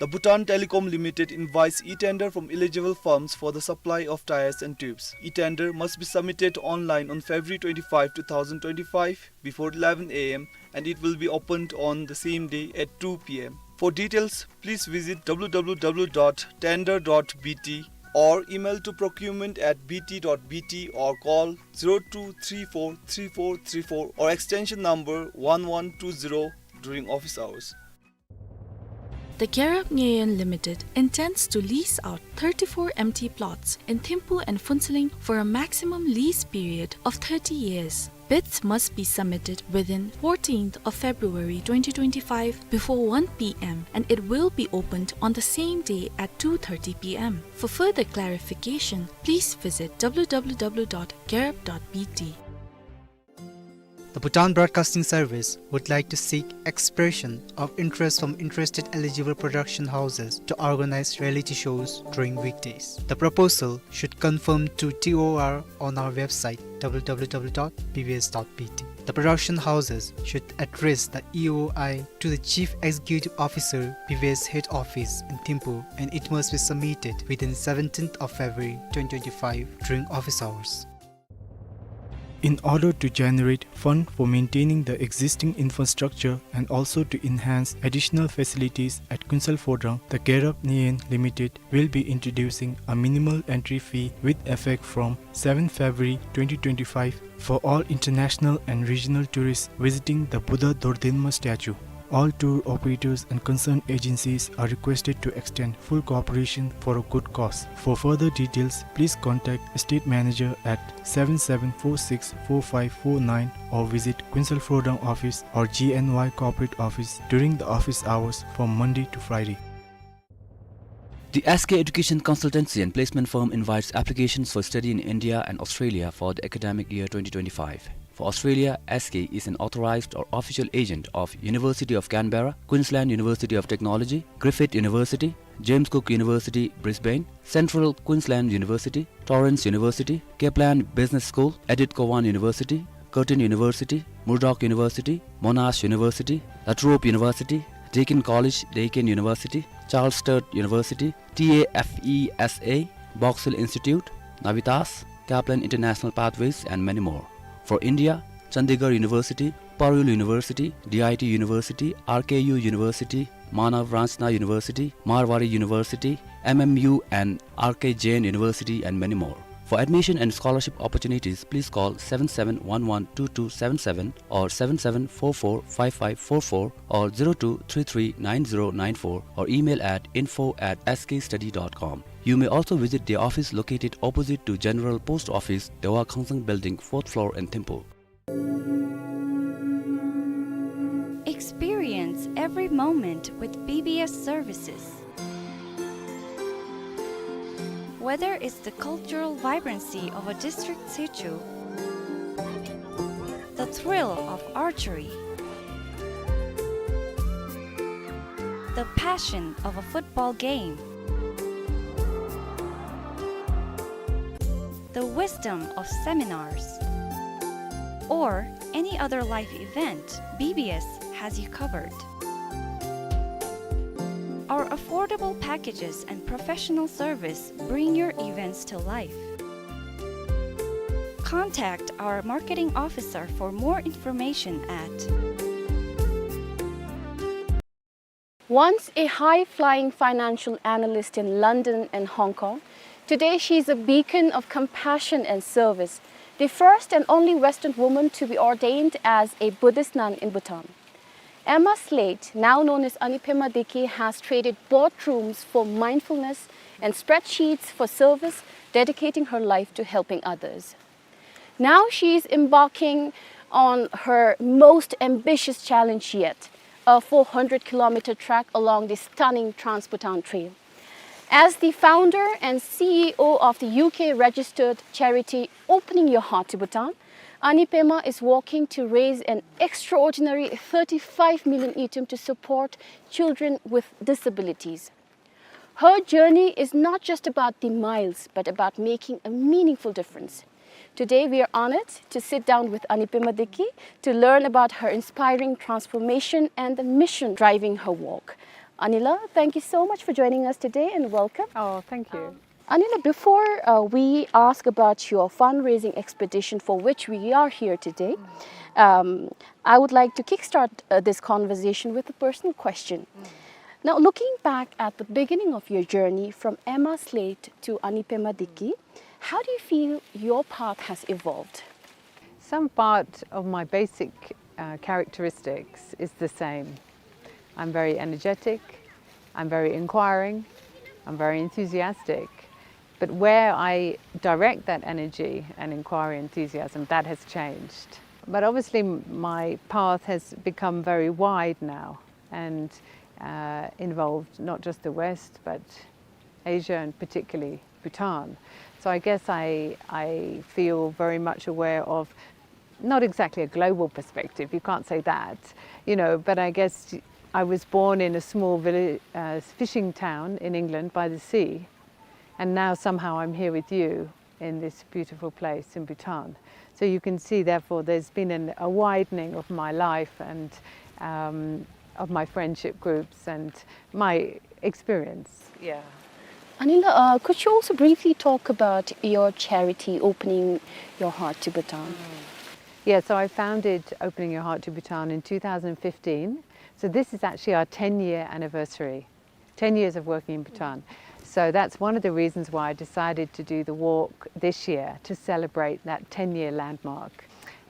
The Bhutan Telecom Limited invites e-tender from eligible firms for the supply of tires and tubes. E-tender must be submitted online on February twenty-five, two thousand twenty-five, before eleven a m, and it will be opened on the same day at two p m. For details, please visit w w w dot tender dot b t or email to procurement at b t dot b t or call zero two three four three four three four or extension number one one two zero during office hours. The Gyarab Nyeyen Limited intends to lease out thirty-four empty plots in Thimphu and Phuentsholing for a maximum lease period of thirty years. Bids must be submitted within fourteenth of February twenty twenty-five before one p m, and it will be opened on the same day at two thirty p m. For further clarification, please visit w w w dot gyarab dot b t. The Bhutan Broadcasting Service would like to seek expression of interest from interested eligible production houses to organize reality shows during weekdays. The proposal should conform to T O R on our website w w w dot b b s dot b t. The production houses should address the E O I to the Chief Executive Officer, B B S Head Office in Thimphu, and it must be submitted within seventeenth of February twenty twenty-five during office hours. In order to generate fund for maintaining the existing infrastructure and also to enhance additional facilities at Kuensel Phodrang, the Gyarab Nyeyen Limited will be introducing a minimal entry fee with effect from seventh February twenty twenty-five for all international and regional tourists visiting the Buddha Dordinma statue. All tour operators and concerned agencies are requested to extend full cooperation for a good cause. For further details, please contact Estate Manager at seven seven four six four five four nine or visit Kuensel Phodrang office or G N Y corporate office during the office hours from Monday to Friday. The S K Education Consultancy and Placement Firm invites applications for study in India and Australia for the academic year twenty twenty-five. For Australia, S K is an authorized or official agent of University of Canberra, Queensland University of Technology, Griffith University, James Cook University, Brisbane, Central Queensland University, Torrens University, Kaplan Business School, Edith Cowan University, Curtin University, Murdoch University, Monash University, La Trobe University, Deakin College, Deakin University, Charles Sturt University, T A F E S A, Box Hill Institute, Navitas, Kaplan International Pathways, and many more. For India, Chandigarh University, Parul University, D I T University, R K U University, Manav Ranchna University, Marwari University, M M U and R K Jain University, and many more. For admission and scholarship opportunities, please call seven seven one one two two seven seven or seven seven four four five five four four or zero two three three nine zero nine four or email at info at S K study dot com. You may also visit their office located opposite to General Post Office, Dewa Khangsang Building, fourth floor in Thimphu. Experience every moment with B B S services. Whether it's the cultural vibrancy of a district situ, the thrill of archery, the passion of a football game, the the wisdom of seminars, or any other life event, B B S has you covered. Our affordable packages and professional service bring your events to life. Contact our marketing officer for more information at Once a high-flying financial analyst in London and Hong Kong, today she is a beacon of compassion and service, the first and only Western woman to be ordained as a Buddhist nun in Bhutan. Emma Slate, now known as Anipema Deki, has traded boardrooms for mindfulness and spreadsheets for service, dedicating her life to helping others. Now she is embarking on her most ambitious challenge yet, a four hundred kilometer trek along the stunning Trans-Bhutan Trail. As the founder and C E O of the U K-registered charity Opening Your Heart to Bhutan, Anipema is working to raise an extraordinary thirty-five million ngultrum to support children with disabilities. Her journey is not just about the miles, but about making a meaningful difference. Today, we are honored to sit down with Anipema Deki to learn about her inspiring transformation and the mission driving her work. Anila, thank you so much for joining us today and welcome. Oh, thank you. Um, Anila, before, uh, we ask about your fundraising expedition for which we are here today, um, I would like to kickstart, uh, this conversation with a personal question. Now, looking back at the beginning of your journey from Emma Slate to Anipema Deki, how do you feel your path has evolved? Some part of my basic, uh, characteristics is the same. I'm very energetic, I'm very inquiring, I'm very enthusiastic. But where I direct that energy and inquiry, enthusiasm, that has changed. But obviously, m-, my path has become very wide now and, uh, involved not just the West, but Asia and particularly Bhutan. So I guess I, I feel very much aware of, not exactly a global perspective, you can't say that, you know, but I guess I was born in a small village, uh, fishing town in England by the sea, and now somehow I'm here with you in this beautiful place in Bhutan. So you can see, therefore, there's been an, a widening of my life and, um, of my friendship groups and my experience. Yeah. Anila, uh, could you also briefly talk about your charity, Opening Your Heart to Bhutan? Mm. Yeah, so I founded Opening Your Heart to Bhutan in two thousand fifteen. So this is actually our ten-year anniversary. Ten years of working in Bhutan. So that's one of the reasons why I decided to do the walk this year, to celebrate that ten-year landmark.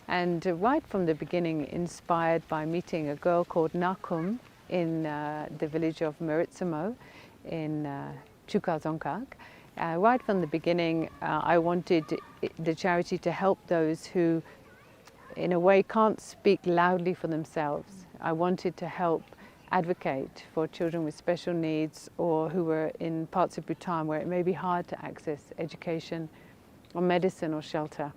And, uh, right from the beginning, inspired by meeting a girl called Nakum in, uh, the village of Meritsamo in, uh, Chuka Dzongkhag. Uh, right from the beginning, uh, I wanted i-, the charity to help those who in a way, can't speak loudly for themselves. I wanted to help advocate for children with special needs or who were in parts of Bhutan where it may be hard to access education or medicine or shelter.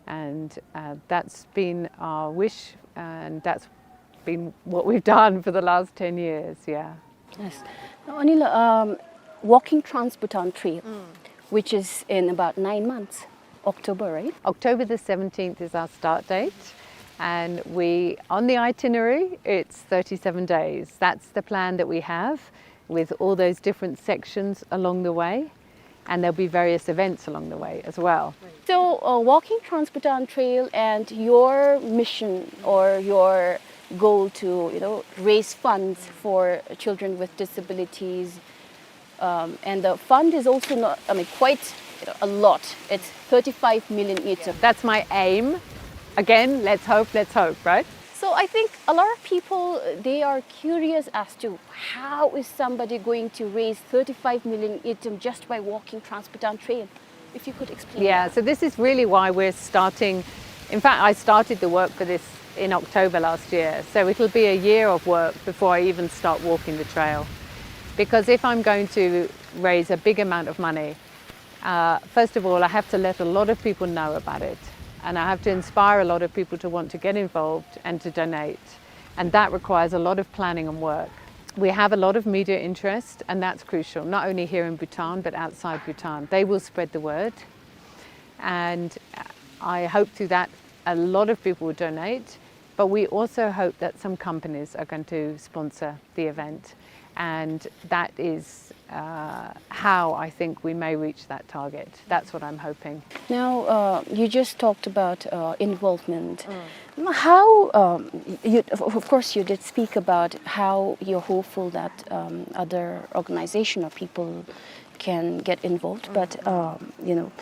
And, uh, that's been our wish, and that's been what we've done for the last ten years, yeah. Yes. Now, Anila, um, walking Trans-Bhutan Trail, which is in about nine months, October, right? October the seventeenth is our start date, and we, on the itinerary, it's thirty-seven days. That's the plan that we have, with all those different sections along the way, and there'll be various events along the way as well. So, uh, walking Trans-Bhutan Trail and your mission or your goal to, you know, raise funds for children with disabilities, um, and the fund is also not, I mean, quite, you know, a lot. It's thirty-five million ngultrum. That's my aim. Again, let's hope, let's hope, right? So I think a lot of people, uh, they are curious as to how is somebody going to raise thirty-five million ngultrum just by walking Trans-Bhutan Trail? If you could explain. Yeah, that. So this is really why we're starting. In fact, I started the work for this in October last year. So it'll be a year of work before I even start walking the trail. Because if I'm going to raise a big amount of money, uh, first of all, I have to let a lot of people know about it. And I have to inspire a lot of people to want to get involved and to donate. And that requires a lot of planning and work. We have a lot of media interest, and that's crucial, not only here in Bhutan, but outside Bhutan. They will spread the word. And I hope through that a lot of people will donate, but we also hope that some companies are going to sponsor the event. And that is, uh, how I think we may reach that target. That's what I'm hoping. Now, uh, you just talked about, uh, involvement. Mm. How, um, you, of, of course, you did speak about how you're hopeful that, um, other organization or people can get involved, but, um, you know,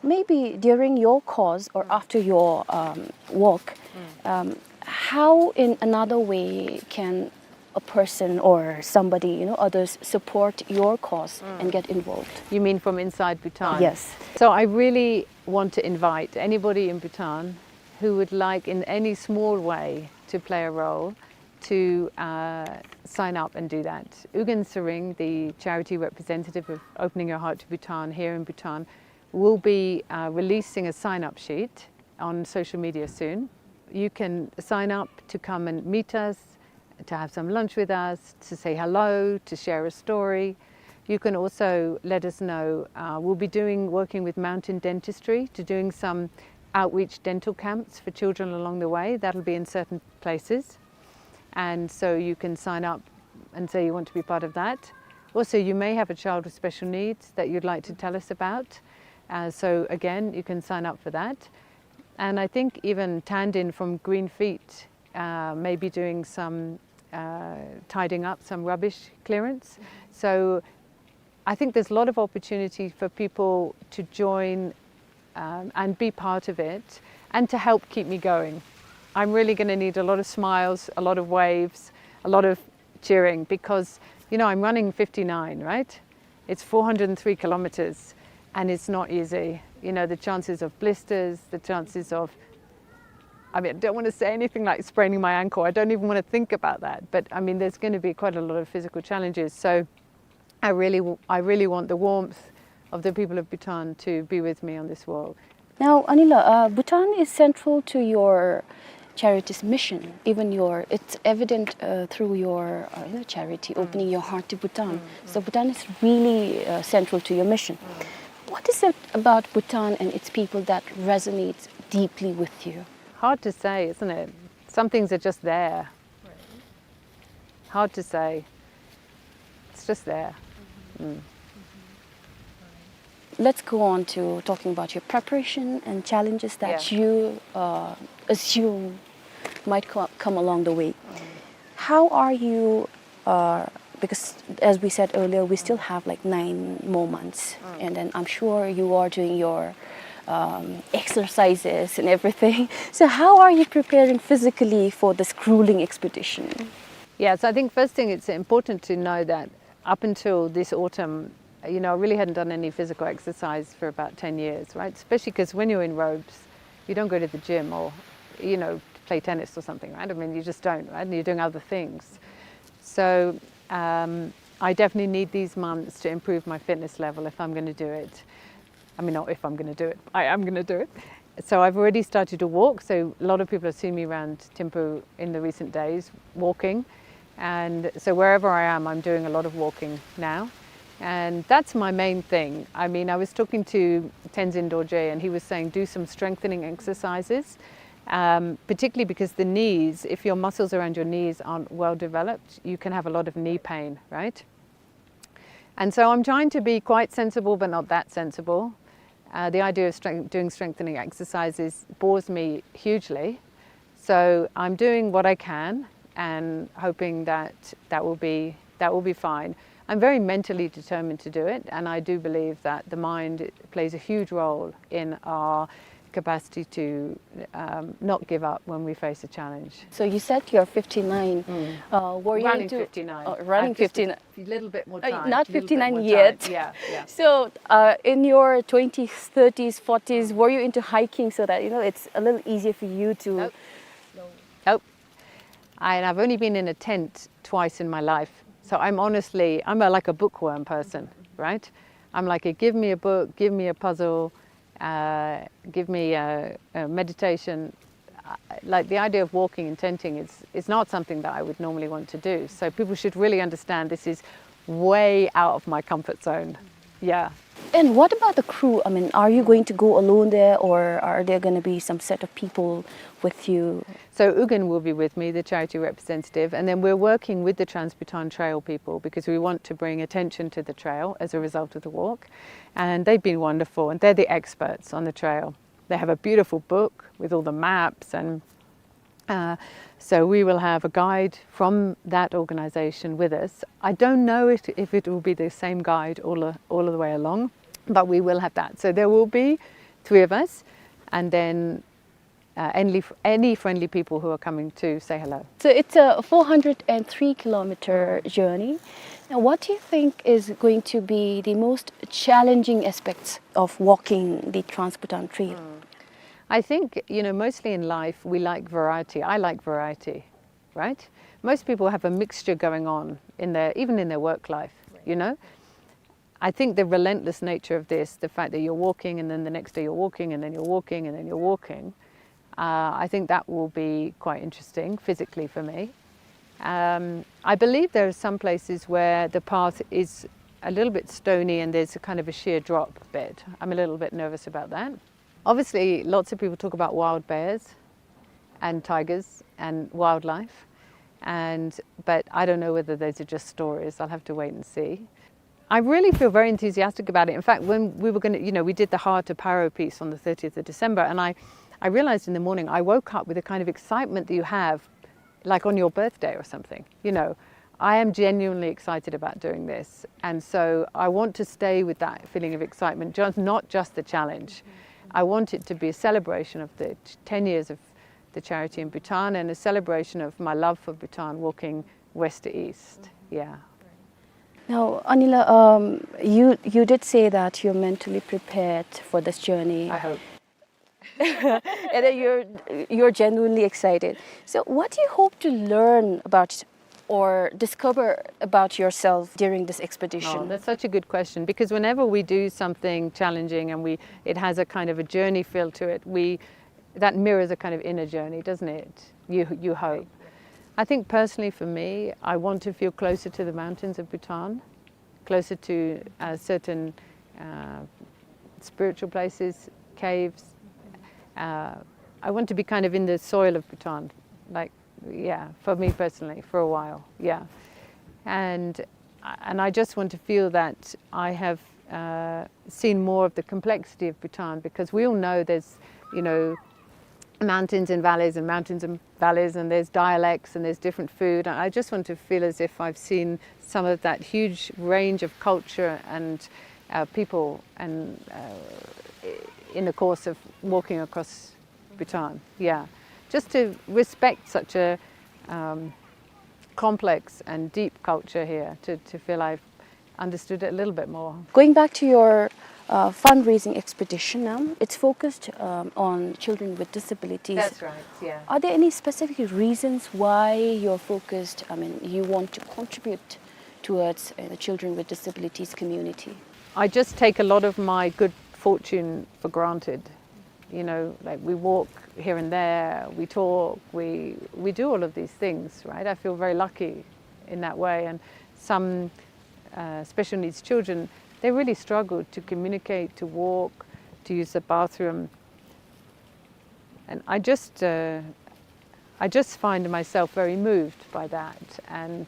maybe during your cause or after your, um, walk, um, how in another way can a person or somebody, you know, others support your cause and get involved? You mean from inside Bhutan? Yes. So I really want to invite anybody in Bhutan who would like in any small way to play a role to, uh, sign up and do that. Ugyen Tshering, the charity representative of Opening Your Heart to Bhutan here in Bhutan, will be, uh, releasing a sign-up sheet on social media soon. You can sign up to come and meet us, to have some lunch with us, to say hello, to share a story. You can also let us know, uh, we'll be doing, working with Mountain Dentistry to doing some outreach dental camps for children along the way. That'll be in certain places. And so you can sign up and say you want to be part of that. Also, you may have a child with special needs that you'd like to tell us about. Uh, so again, you can sign up for that. And I think even Tandin from Green Feet, uh, may be doing some, uh, tidying up, some rubbish clearance. So I think there's a lot of opportunity for people to join, um, and be part of it and to help keep me going. I'm really gonna need a lot of smiles, a lot of waves, a lot of cheering because, you know, I'm running fifty-nine, right? It's four hundred and three kilometers and it's not easy. You know, the chances of blisters, the chances of, I mean, I don't wanna say anything like spraining my ankle. I don't even wanna think about that. But, I mean, there's gonna be quite a lot of physical challenges. So I really, w-, I really want the warmth of the people of Bhutan to be with me on this walk. Now, Anila, uh, Bhutan is central to your charity's mission. Even your, it's evident, uh, through your, uh, you know, charity, Opening Your Heart to Bhutan. So Bhutan is really, uh, central to your mission. What is it about Bhutan and its people that resonates deeply with you? Hard to say, isn't it? Some things are just there. Hard to say. It's just there. Mm. Let's go on to talking about your preparation and challenges that you, uh, assume might co-, come along the way. How are you, uh, because as we said earlier, we still have, like, nine more months, and then I'm sure you are doing your, um, exercises and everything. So how are you preparing physically for this grueling expedition? Yeah, so I think first thing, it's important to know that up until this autumn, you know, I really hadn't done any physical exercise for about ten years, right? Especially 'cause when you're in robes, you don't go to the gym or, you know, play tennis or something, right? I mean, you just don't, right? And you're doing other things. So, um, I definitely need these months to improve my fitness level if I'm gonna do it. I mean, not if I'm gonna do it, I am gonna do it. So I've already started to walk. So a lot of people have seen me around Thimphu in the recent days walking. And so wherever I am, I'm doing a lot of walking now. And that's my main thing. I mean, I was talking to Tenzin Dorje and he was saying, "Do some strengthening exercises." Um, particularly because the knees, if your muscles around your knees aren't well developed, you can have a lot of knee pain, right? And so I'm trying to be quite sensible, but not that sensible. Uh, the idea of strength-, doing strengthening exercises bores me hugely. So I'm doing what I can and hoping that that will be, that will be fine. I'm very mentally determined to do it, and I do believe that the mind plays a huge role in our capacity to, um, not give up when we face a challenge. So you said you're fifty-nine. Uh, were you running into, fifty-nine. Uh, running fifty-nine. A little bit more time. Uh, not fifty-nine yet. Yeah, yeah. So, uh, in your twenties, thirties, forties, were you into hiking so that, you know, it's a little easier for you to... Nope. Nope. I, and I've only been in a tent twice in my life. So I'm honestly, I'm a, like, a bookworm person, right? I'm like, a, give me a book, give me a puzzle, uh, give me a, a meditation. Uh, like, the idea of walking and tenting is, is not something that I would normally want to do. So people should really understand this is way out of my comfort zone. Yeah. And what about the crew? I mean, are you going to go alone there, or are there gonna be some set of people with you? So Ugin will be with me, the charity representative, and then we're working with the Trans-Bhutan Trail people because we want to bring attention to the trail as a result of the walk. And they've been wonderful, and they're the experts on the trail. They have a beautiful book with all the maps, and, uh, so we will have a guide from that organization with us. I don't know if, if it will be the same guide all the, all the way along, but we will have that. So there will be three of us, and then, uh, any, any friendly people who are coming to say hello. So it's a four hundred and three kilometer journey. Now, what do you think is going to be the most challenging aspects of walking the Trans-Bhutan Trail? I think, you know, mostly in life, we like variety. I like variety, right? Most people have a mixture going on in their, even in their work life, you know? I think the relentless nature of this, the fact that you're walking and then the next day you're walking and then you're walking and then you're walking, uh, I think that will be quite interesting physically for me. Um, I believe there are some places where the path is a little bit stony and there's a kind of a sheer drop bed. I'm a little bit nervous about that. Obviously, lots of people talk about wild bears and tigers and wildlife, and, but I don't know whether those are just stories. I'll have to wait and see. I really feel very enthusiastic about it. In fact, when we were gonna, you know, we did the Heart of Paro piece on the thirtieth of December, and I, I realized in the morning, I woke up with a kind of excitement that you have, like, on your birthday or something, you know. I am genuinely excited about doing this, and so I want to stay with that feeling of excitement, just, not just the challenge. I want it to be a celebration of the t-, ten years of the charity in Bhutan and a celebration of my love for Bhutan, walking west to east. Yeah. Now, Anila, um, you, you did say that you're mentally prepared for this journey. I hope. And that you're, you're genuinely excited. So what do you hope to learn about or discover about yourself during this expedition? Oh, that's such a good question, because whenever we do something challenging and we, it has a kind of a journey feel to it, we, that mirrors a kind of inner journey, doesn't it? You, you hope. I think personally for me, I want to feel closer to the mountains of Bhutan, closer to, uh, certain, uh, spiritual places, caves. Uh, I want to be kind of in the soil of Bhutan, like, yeah, for me personally, for a while, yeah. And, and I just want to feel that I have, uh, seen more of the complexity of Bhutan, because we all know there's, you know, mountains and valleys and mountains and valleys, and there's dialects and there's different food. And I just want to feel as if I've seen some of that huge range of culture and, uh, people and, uh, i-, in the course of walking across Bhutan. Yeah. Just to respect such a, um, complex and deep culture here, to, to feel I've understood it a little bit more. Going back to your, uh, fundraising expedition, um, it's focused, um, on children with disabilities. That's right, yeah. Are there any specific reasons why you're focused, I mean, you want to contribute towards, uh, the children with disabilities community? I just take a lot of my good fortune for granted. You know, like, we walk here and there, we talk, we, we do all of these things, right? I feel very lucky in that way. And some, uh, special needs children, they really struggle to communicate, to walk, to use the bathroom. And I just, uh, I just find myself very moved by that and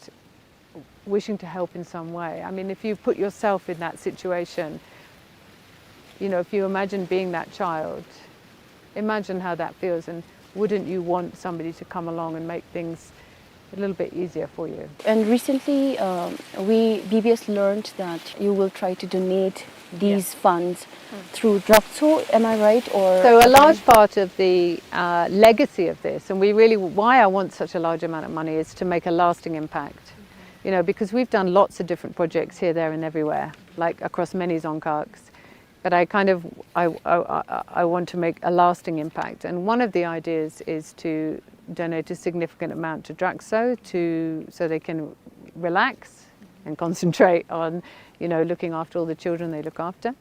wishing to help in some way. I mean, if you put yourself in that situation, you know, if you imagine being that child, imagine how that feels, and wouldn't you want somebody to come along and make things a little bit easier for you? And recently, um, we, B B S learned that you will try to donate these funds through Drakso, am I right? Or... So a large part of the, uh, legacy of this, and we really, why I want such a large amount of money, is to make a lasting impact. You know, because we've done lots of different projects here, there, and everywhere, like, across many dzongkhag. But I kind of, I, I, I, I want to make a lasting impact. And one of the ideas is to donate a significant amount to Drakso to, so they can relax and concentrate on, you know, looking after all the children they look after.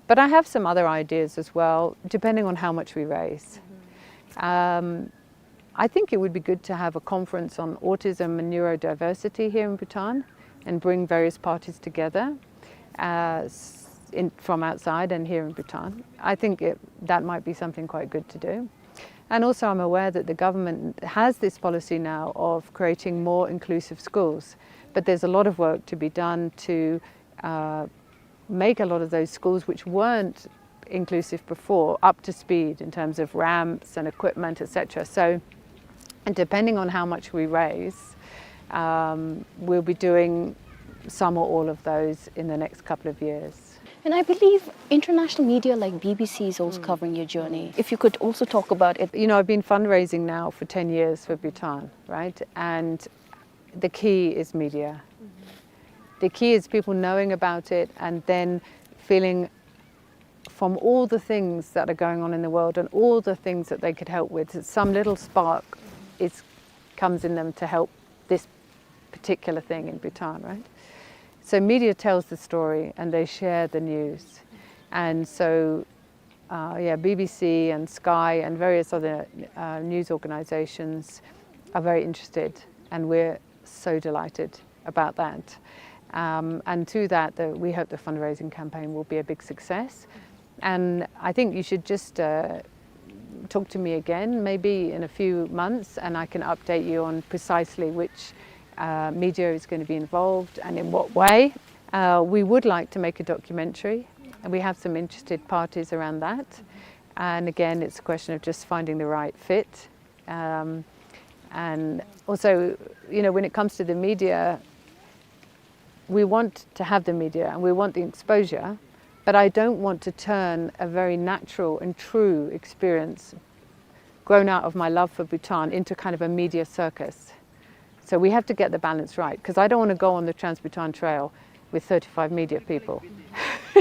But I have some other ideas as well, depending on how much we raise. Um, I think it would be good to have a conference on autism and neurodiversity here in Bhutan and bring various parties together. Uh, s-, in, from outside and here in Bhutan. I think it, that might be something quite good to do. And also, I'm aware that the government has this policy now of creating more inclusive schools, but there's a lot of work to be done to, uh, make a lot of those schools which weren't inclusive before up to speed in terms of ramps and equipment, et cetera. So, and depending on how much we raise, um, we'll be doing some or all of those in the next couple of years. And I believe international media like B B C is also covering your journey. If you could also talk about it. You know, I've been fundraising now for ten years for Bhutan, right? And the key is media. The key is people knowing about it and then feeling from all the things that are going on in the world and all the things that they could help with, some little spark is, comes in them to help this particular thing in Bhutan, right? So media tells the story and they share the news. And so, uh, yeah, B B C and Sky and various other, uh, news organizations are very interested, and we're so delighted about that. Um, and through that, the, we hope the fundraising campaign will be a big success. And I think you should just, uh, talk to me again, maybe in a few months, and I can update you on precisely which, uh, media is gonna be involved and in what way. Uh, we would like to make a documentary, and we have some interested parties around that. And again, it's a question of just finding the right fit. Um, and also, you know, when it comes to the media, we want to have the media and we want the exposure, but I don't want to turn a very natural and true experience grown out of my love for Bhutan into kind of a media circus. So we have to get the balance right, 'cause I don't wanna go on the Trans-Bhutan Trail with thirty-five media people,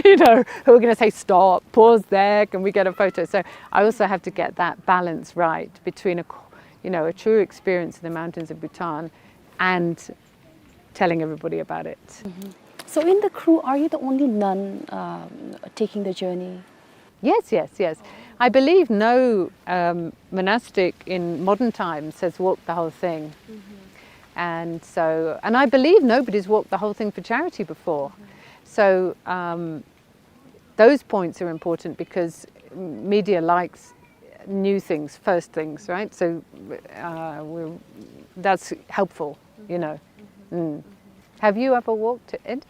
you know, who are gonna say, "Stop, pause there, can we get a photo?" So I also have to get that balance right between a, you know, a true experience of the mountains of Bhutan and telling everybody about it. Mm-hmm. So in the crew, are you the only nun, um, taking the journey? Yes, yes, yes. I believe no, um, monastic in modern times has walked the whole thing. Mm-hmm. And so, and I believe nobody's walked the whole thing for charity before. Mm-hmm. So, um, those points are important because media likes new things, first things, right? So, uh, we're, that's helpful, you know. Mm-hmm. Mm. Have you ever walked it?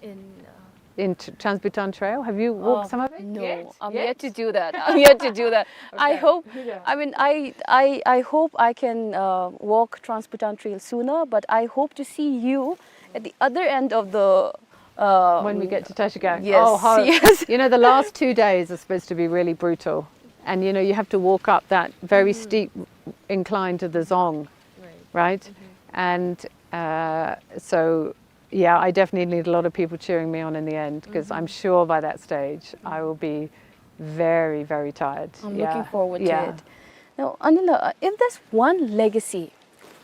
In, uh, in Tr-, Trans-Bhutan Trail? Have you walked, uh, some of it? No, yet? I'm yet to do that. I'm yet to do that. I, okay, hope, yeah, I mean, I, I, I hope I can, uh, walk Trans-Bhutan Trail sooner, but I hope to see you at the other end of the, uh, when we get to Tashkent. Yes, oh, yes. You know, the last two days are supposed to be really brutal. And, you know, you have to walk up that very, mm-hmm, steep incline to the Dzong, right? Right? Mm-hmm. And, uh, so yeah, I definitely need a lot of people cheering me on in the end, 'cause I'm, mm-hmm, sure by that stage I, mm-hmm, will be very, very tired. I'm, yeah, looking forward to, yeah, it. Now, Anila, uh, if there's one legacy,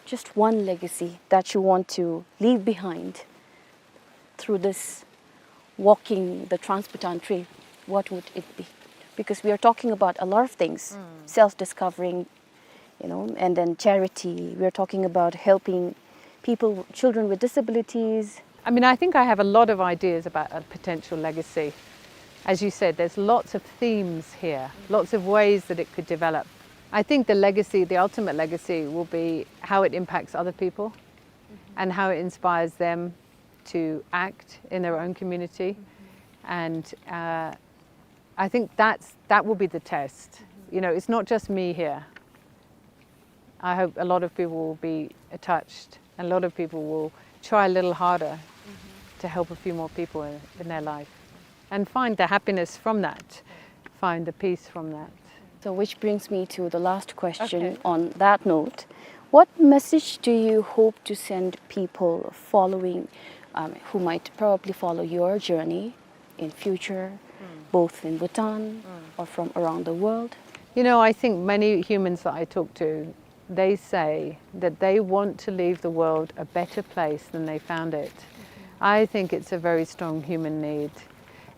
just one legacy that you want to leave behind through this walking the Trans-Bhutan Trail, what would it be? Because we are talking about a lot of things, mm, self-discovering, you know, and then charity. We're talking about helping people, children with disabilities. I mean, I think I have a lot of ideas about a potential legacy. As you said, there's lots of themes here, lots of ways that it could develop. I think the legacy, the ultimate legacy, will be how it impacts other people, mm-hmm, and how it inspires them to act in their own community. Mm-hmm. And, uh, I think that's, that will be the test. Mm-hmm. You know, it's not just me here. I hope a lot of people will be touched, and a lot of people will try a little harder, mm-hmm, to help a few more people in, in their life and find the happiness from that, find the peace from that. So, which brings me to the last question, okay, on that note. What message do you hope to send people following, um, who might probably follow your journey in future, mm, both in Bhutan, mm, or from around the world? You know, I think many humans that I talk to, they say that they want to leave the world a better place than they found it. Mm-hmm. I think it's a very strong human need.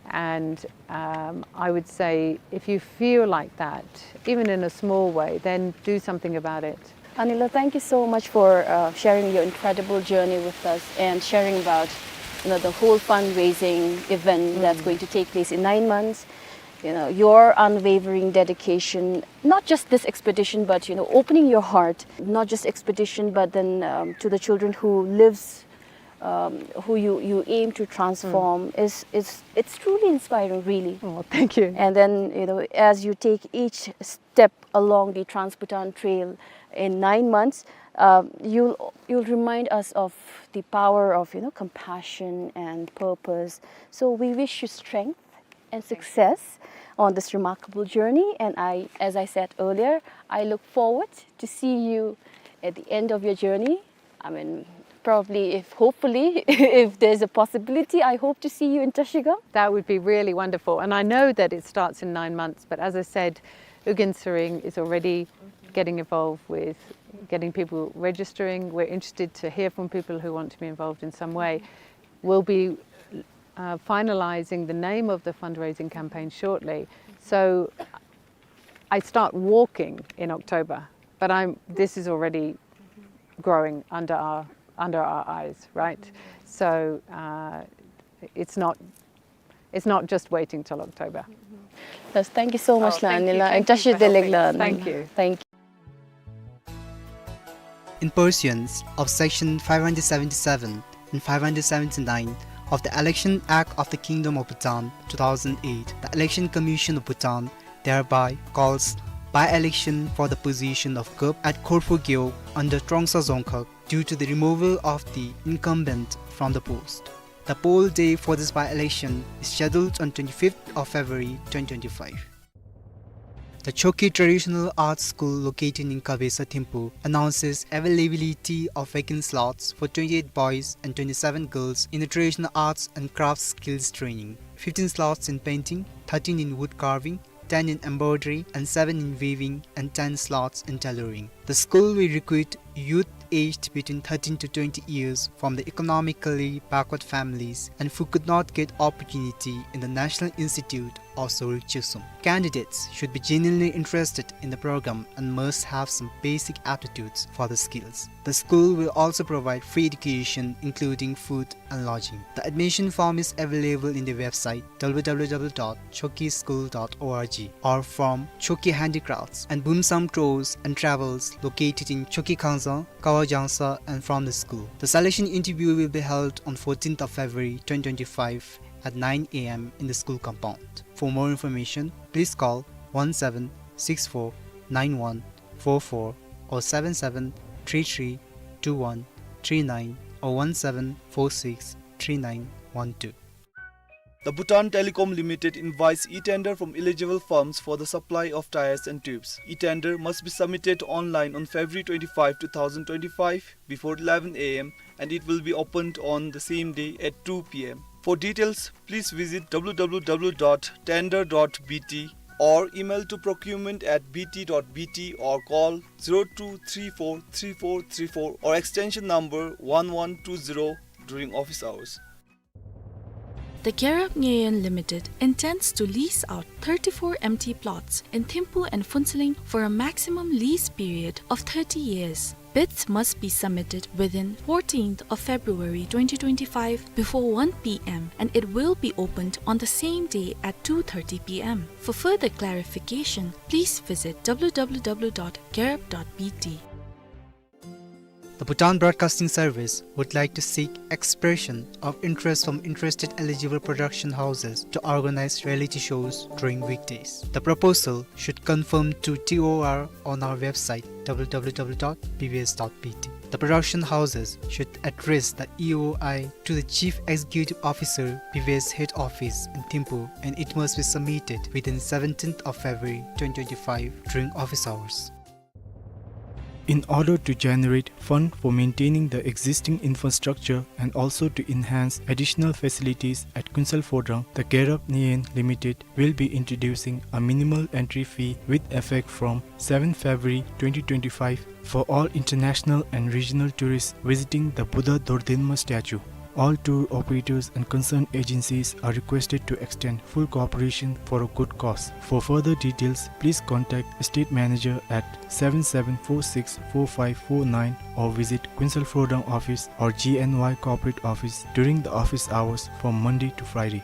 And, um, I would say, if you feel like that, even in a small way, then do something about it. Anila, thank you so much for, uh, sharing your incredible journey with us and sharing about you know, the whole fundraising event that's going to take place in nine months, you know, your unwavering dedication, not just this expedition, but, you know, opening your heart, not just expedition, but then, um, to the children who lives, um, who you, you aim to transform is, is, it's truly inspiring, really. Oh, thank you. And then, you know, as you take each step along the Trans-Bhutan Trail in nine months, uh, you'll, you'll remind us of the power of, you know, compassion and purpose. So we wish you strength and success on this remarkable journey. And I, as I said earlier, I look forward to see you at the end of your journey. I mean, probably, if, hopefully, if there's a possibility, I hope to see you in Trashigang. That would be really wonderful. And I know that it starts in nine months, but as I said, U Gin Sering is already getting involved with getting people registering. We're interested to hear from people who want to be involved in some way. We'll be, uh, finalizing the name of the fundraising campaign shortly. So I start walking in October, but I'm, this is already growing under our, under our eyes, right? So, uh, it's not, it's not just waiting till October. Yes, thank you so much, Lani la. Thank you. Thank you. In pursuance of Section five hundred seventy-seven and five hundred seventy-nine of the Election Act of the Kingdom of Bhutan two thousand eight, the Election Commission of Bhutan thereby calls by-election for the position of Gup at Khorphur Gewog under Trongsa Dzongkhag due to the removal of the incumbent from the post. The poll day for this by-election is scheduled on twenty-fifth of February twenty twenty-five. The Chokyi Traditional Arts School located in Kabesa, Thimphu announces availability of vacant slots for twenty-eight boys and twenty-seven girls in the traditional arts and crafts skills training. Fifteen slots in painting, thirteen in wood carving, ten in embroidery, and seven in weaving, and ten slots in tailoring. The school will recruit youth aged between thirteen to twenty years from the economically backward families and who could not get opportunity in the National Institute of Sorik Chusum. Candidates should be genuinely interested in the program and must have some basic aptitudes for the skills. The school will also provide free education, including food and lodging. The admission form is available in the website w w w dot chokyischool dot org or from Chokyi Handicrafts and Bumsam Tours and Travels, located in Chokyi Khangzang, Kawa Jangsa, and from the school. The selection interview will be held on fourteenth of February twenty twenty-five at nine a m in the school compound. For more information, please call one seven six four nine one four four or seven seven three three two one three nine or one seven four six three nine one two. The Bhutan Telecom Limited invites e-tender from eligible firms for the supply of tires and tubes. E-tender must be submitted online on February twenty-five, two thousand twenty-five, before eleven a m, and it will be opened on the same day at two p m. For details, please visit w w w dot tender dot b t or email to procurement at b t dot b t or call zero two three four three four three four or extension number one one two zero during office hours. The Gyalrap Ngayeen Limited intends to lease out thirty-four empty plots in Thimphu and Phuentsholing for a maximum lease period of thirty years. Bids must be submitted within fourteenth of February twenty twenty-five before one p m, and it will be opened on the same day at two thirty p m. For further clarification, please visit w w w dot gyalrap dot b t. The Bhutan Broadcasting Service would like to seek expression of interest from interested eligible production houses to organize reality shows during weekdays. The proposal should confirm to T O R on our website w w w dot b b s dot b t. The production houses should address the E O I to the Chief Executive Officer, B B S Head Office in Thimphu, and it must be submitted within seventeenth of February twenty twenty-five during office hours. In order to generate fund for maintaining the existing infrastructure and also to enhance additional facilities at Kuensel Phodrang, the Gyalrap Ngayeen Limited will be introducing a minimal entry fee with effect from seventh February twenty twenty-five for all international and regional tourists visiting the Buddha Dordenma statue. All tour operators and concerned agencies are requested to extend full cooperation for a good cause. For further details, please contact Estate Manager at seven seven four six four five four nine or visit Kuensel Frodang office or G N Y corporate office during the office hours from Monday to Friday.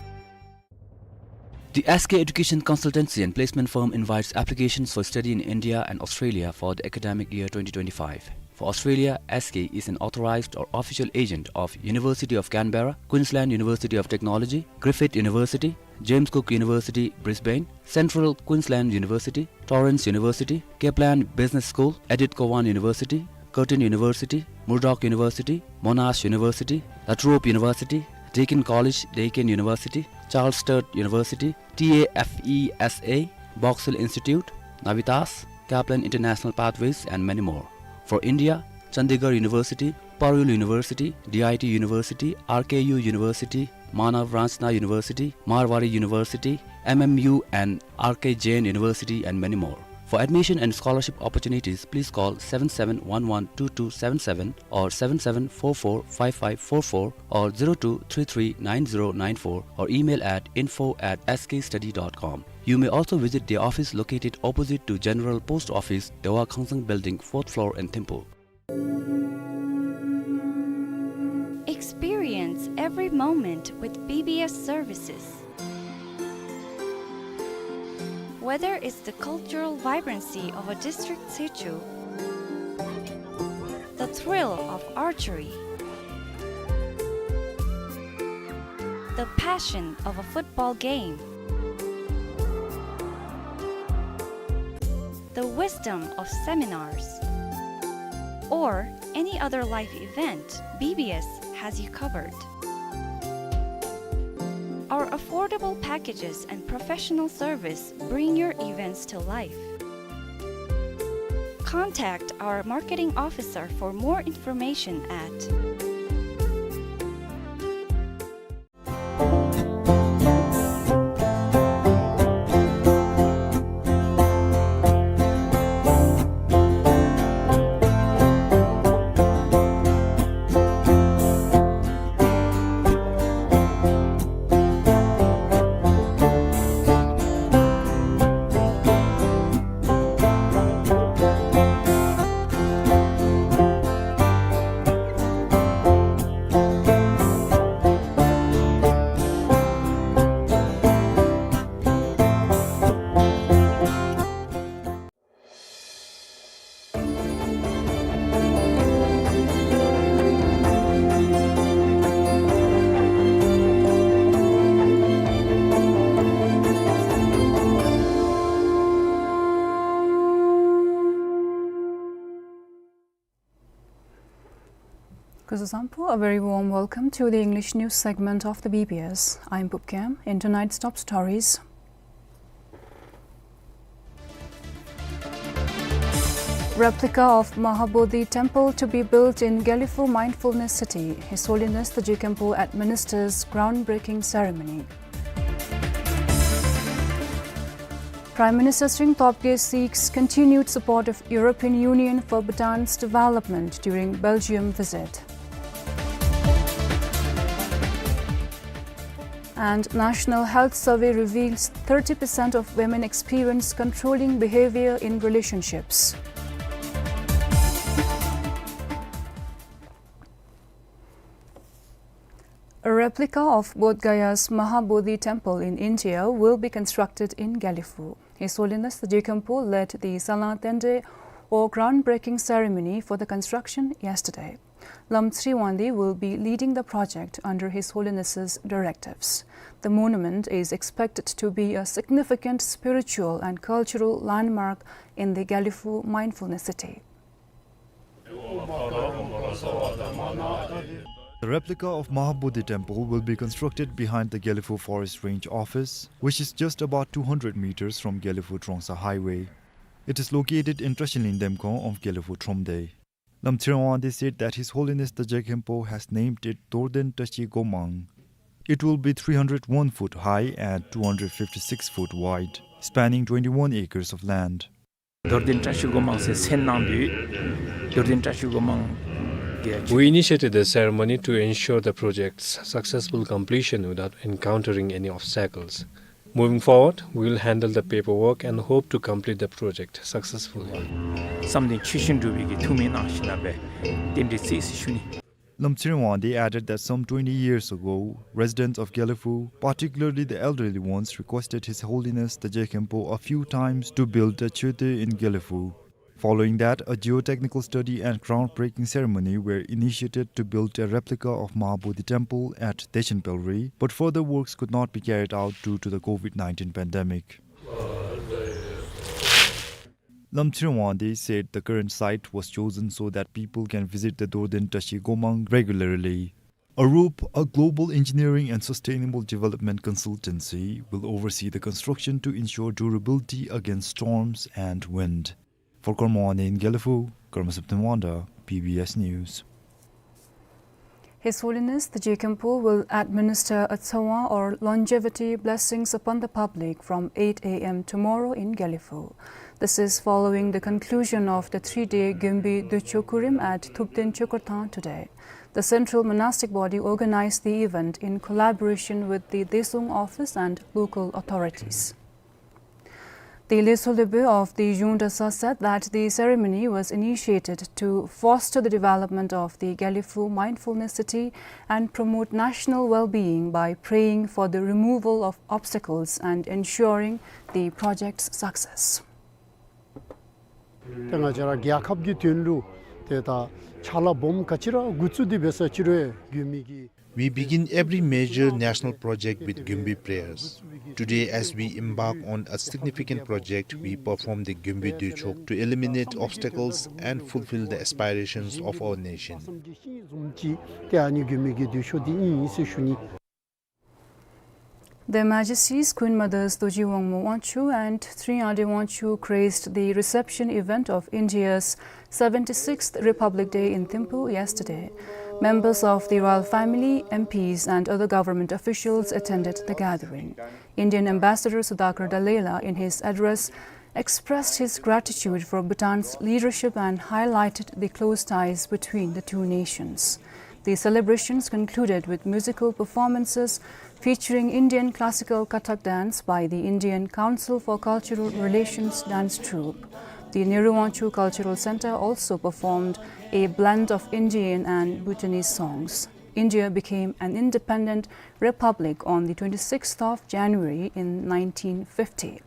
The S K Education Consultancy and Placement Firm invites applications for study in India and Australia for the academic year twenty twenty-five. For Australia, S K is an authorized or official agent of University of Canberra, Queensland University of Technology, Griffith University, James Cook University, Brisbane, Central Queensland University, Torrens University, Kaplan Business School, Edith Cowan University, Curtin University, Murdoch University, Monash University, La Trobe University, Deakin College, Deakin University, Charles Sturt University, T A F E S A, Box Hill Institute, Navitas, Kaplan International Pathways, and many more. For India, Chandigarh University, Parul University, D I T University, R K U University, Manav Ranchna University, Marwari University, M M U and R K Jain University, and many more. For admission and scholarship opportunities, please call seven seven one one two two seven seven or seven seven four four five five four four or zero two three three nine zero nine four or email at info at S K study dot com. You may also visit the office located opposite to General Post Office, Dewa Khangsang Building, fourth floor in Thimphu. Experience every moment with B B S services. Whether it's the cultural vibrancy of a district situ, the thrill of archery, the passion of a football game, the wisdom of seminars, or any other life event, B B S has you covered. Our affordable packages and professional service bring your events to life. Contact our marketing officer for more information at Kuzuzangpo, a very warm welcome to the English news segment of the B B S. I'm Pupkem. In tonight's top stories, replica of Mahabodhi Temple to be built in Gelephu Mindfulness City. His Holiness the G K Khenpo administers groundbreaking ceremony. Prime Minister Tshering Tobgay seeks continued support of European Union for Bhutan's development during Belgium visit. And National Health Survey reveals thirty percent of women experience controlling behavior in relationships. A replica of Bodh Gaya's Mahabodhi Temple in India will be constructed in Gelephu. His Holiness the G K Khenpo led the Salang Tende or groundbreaking ceremony for the construction yesterday. Lam Tsriwangde will be leading the project under His Holiness's directives. The monument is expected to be a significant spiritual and cultural landmark in the Gelephu Mindfulness City. The replica of Mahabodhi Temple will be constructed behind the Gelephu Forest Range office, which is just about two hundred meters from Gelephu Trongsa Highway. It is located in Trashilin Demkhong of Gelephu Thromde. Lam Tsriwangde said that His Holiness the G K Khenpo has named it Dorden Trashi Gomang. It will be three hundred one foot high and two hundred fifty-six foot wide, spanning twenty-one acres of land. Dorden Trashi Gomang ཟེར་མཚན་གནང་དོ། Dorden Trashi Gomang We initiated the ceremony to ensure the project's successful completion without encountering any obstacles. Moving forward, we will handle the paperwork and hope to complete the project successfully. བསམ་དོན་ཇི་བཞིན་འགྲུབ་པའི་གི་ཐུགས་སྨོན་གནང་ཞིནམ་ལས་རྟེན་འབྲེལ་བརྩི་ཞེས་ཞུ་ནི། Lamtsring Wangdi added that some twenty years ago, residents of Gelephu, particularly the elderly ones, requested His Holiness the Je Khenpo a few times to build a chöte in Gelephu. Following that, a geotechnical study and groundbreaking ceremony were initiated to build a replica of Mahabodhi Temple at Dechen Pelri, but further works could not be carried out due to the COVID nineteen pandemic. Lamtsring Wangdi said the current site was chosen so that people can visit the Dorden Tashi Gomang regularly. Arup, a global engineering and sustainable development consultancy, will oversee the construction to ensure durability against storms and wind. For Karma Wangdi in Gelephu, Karma Septen Wangda, B B S News. His Holiness the Je Khenpo will administer a tsawang or longevity blessings upon the public from eight A M tomorrow in Gelephu. This is following the conclusion of the three-day Gyumbi Ducho Kurim at Thupten Chokorthang today. The central monastic body organized the event in collaboration with the Deshung office and local authorities. The Leytshog Lobö of the Zhung Dratshag said that the ceremony was initiated to foster the development of the Gelephu Mindfulness City and promote national well-being by praying for the removal of obstacles and ensuring the project's success. ཏེ་ང་བཅས་ར་རྒྱལ་ཁབ་ཀྱི་དོན་ལུ་ཏེ་ད་ཕྱག་ལཱ་སྦོམ་ག་ཅི་ར་འགོ་བཙུགས་ཏེ་འབད་ས་ཅིག་རུང་ཡང་མི་གི We begin every major national project with Gyumbi prayers. Today, as we embark on a significant project, we perform the Gyumbi Duchok to eliminate obstacles and fulfill the aspirations of our nation. Their Majesties Queen Mothers Dorji Wangmo Wangchuck and Tring Ade Wangchuck graced the reception event of India's seventy-sixth Republic Day in Thimphu yesterday. Members of the royal family, M Ps, and other government officials attended the gathering. Indian Ambassador Sudhakar Dallela, in his address, expressed his gratitude for Bhutan's leadership and highlighted the close ties between the two nations. The celebrations concluded with musical performances featuring Indian classical Kathak dance by the Indian Council for Cultural Relations dance troupe. The Nehru Wangchuck Cultural Center also performed a blend of Indian and Bhutanese songs. India became an independent republic on the twenty-sixth of January in nineteen fifty.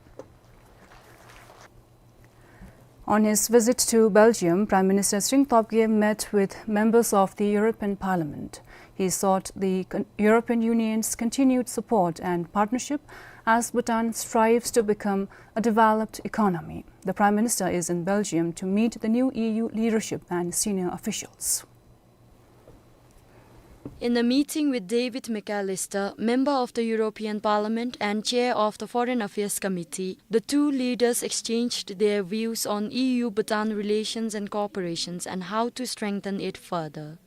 On his visit to Belgium, Prime Minister Tshering Tobgay met with members of the European Parliament. He sought the con-, European Union's continued support and partnership as Bhutan strives to become a developed economy. The Prime Minister is in Belgium to meet the new E U leadership and senior officials. In a meeting with David McAllister, member of the European Parliament and chair of the Foreign Affairs Committee, the two leaders exchanged their views on E U-Bhutan relations and cooperations and how to strengthen it further.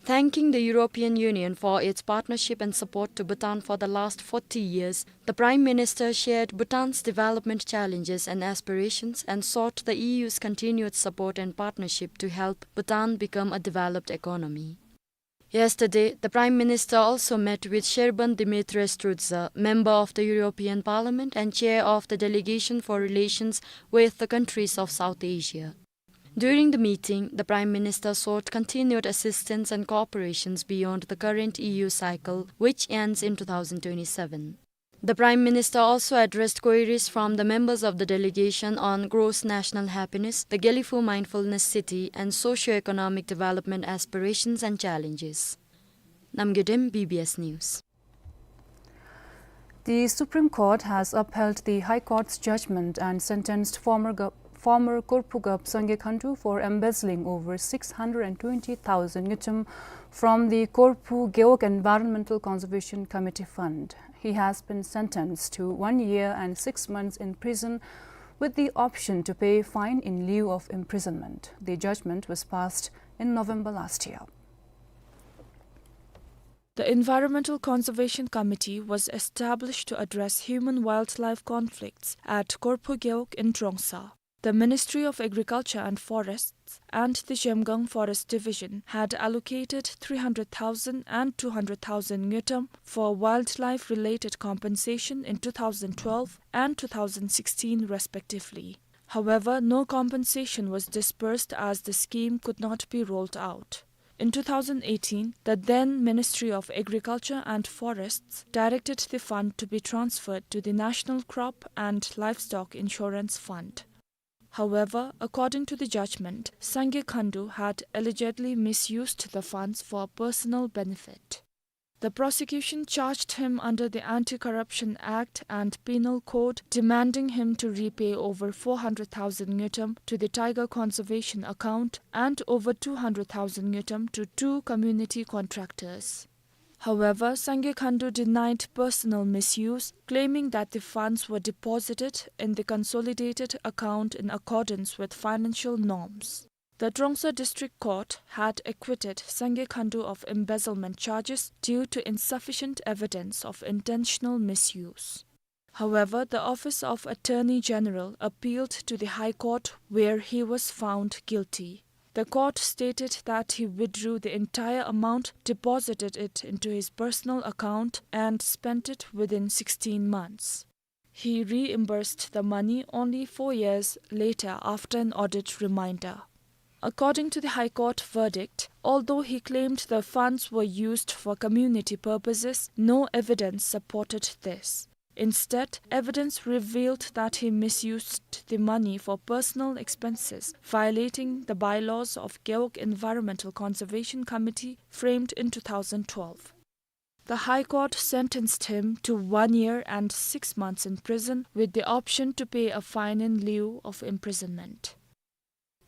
Thanking the European Union for its partnership and support to Bhutan for the last forty years, the Prime Minister shared Bhutan's development challenges and aspirations and sought the E U's continued support and partnership to help Bhutan become a developed economy. Yesterday, the Prime Minister also met with Sherbon Dimitrescu Drutsa, member of the European Parliament and chair of the delegation for relations with the countries of South Asia. During the meeting, the Prime Minister sought continued assistance and cooperations beyond the current E U cycle, which ends in two thousand twenty-seven. The Prime Minister also addressed queries from the members of the delegation on gross national happiness, the Gelephu Mindfulness City, and socio-economic development aspirations and challenges. Namgay Dem, B B S News. The Supreme Court has upheld the High Court's judgment and sentenced former gov-, former Korphu Gov Sangay Khandu for embezzling over six hundred and twenty thousand ngultrum from the Korphu Gewog Environmental Conservation Committee fund. He has been sentenced to one year and six months in prison with the option to pay fine in lieu of imprisonment. The judgment was passed in November last year. The Environmental Conservation Committee was established to address human-wildlife conflicts at Korphu Gewog in Trongsa. The Ministry of Agriculture and Forests and the Zhemgang Forest Division had allocated three hundred thousand and two hundred thousand ngultrum for wildlife-related compensation in two thousand twelve and two thousand sixteen respectively. However, no compensation was disbursed as the scheme could not be rolled out. In two thousand eighteen, the then Ministry of Agriculture and Forests directed the fund to be transferred to the National Crop and Livestock Insurance Fund. However, according to the judgment, Sangay Khandu had allegedly misused the funds for personal benefit. The prosecution charged him under the Anti-Corruption Act and Penal Code, demanding him to repay over four hundred thousand ngultrum to the tiger conservation account and over two hundred thousand ngultrum to two community contractors. However, Sangay Khandu denied personal misuse, claiming that the funds were deposited in the consolidated account in accordance with financial norms. The Trongsa District Court had acquitted Sangay Khandu of embezzlement charges due to insufficient evidence of intentional misuse. However, the Office of Attorney General appealed to the High Court, where he was found guilty. The court stated that he withdrew the entire amount, deposited it into his personal account, and spent it within sixteen months. He reimbursed the money only four years later after an audit reminder. According to the High Court verdict, although he claimed the funds were used for community purposes, no evidence supported this. Instead, evidence revealed that he misused the money for personal expenses, violating the bylaws of Gewog Environmental Conservation Committee, framed in two thousand twelve. The High Court sentenced him to one year and six months in prison with the option to pay a fine in lieu of imprisonment.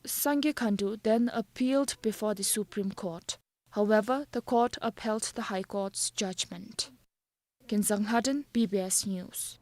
Sangay Khandu then appealed before the Supreme Court. However, the court upheld the High Court's judgment. Kinzang Haden, B B S News.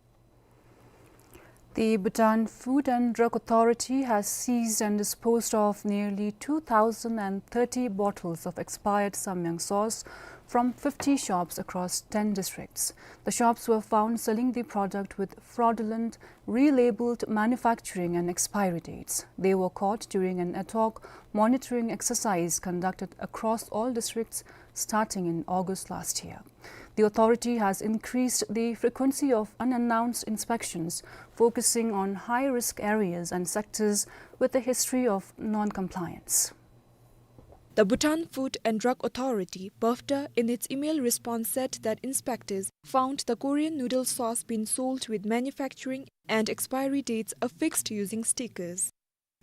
The Bhutan Food and Drug Authority has seized and disposed of nearly two thousand and thirty bottles of expired Samyang sauce from fifty shops across ten districts. The shops were found selling the product with fraudulent, relabeled manufacturing and expiry dates. They were caught during an ad hoc monitoring exercise conducted across all districts starting in August last year. The authority has increased the frequency of unannounced inspections, focusing on high-risk areas and sectors with a history of non-compliance. The Bhutan Food and Drug Authority, BUFDA, in its email response said that inspectors found the Korean noodle sauce being sold with manufacturing and expiry dates affixed using stickers.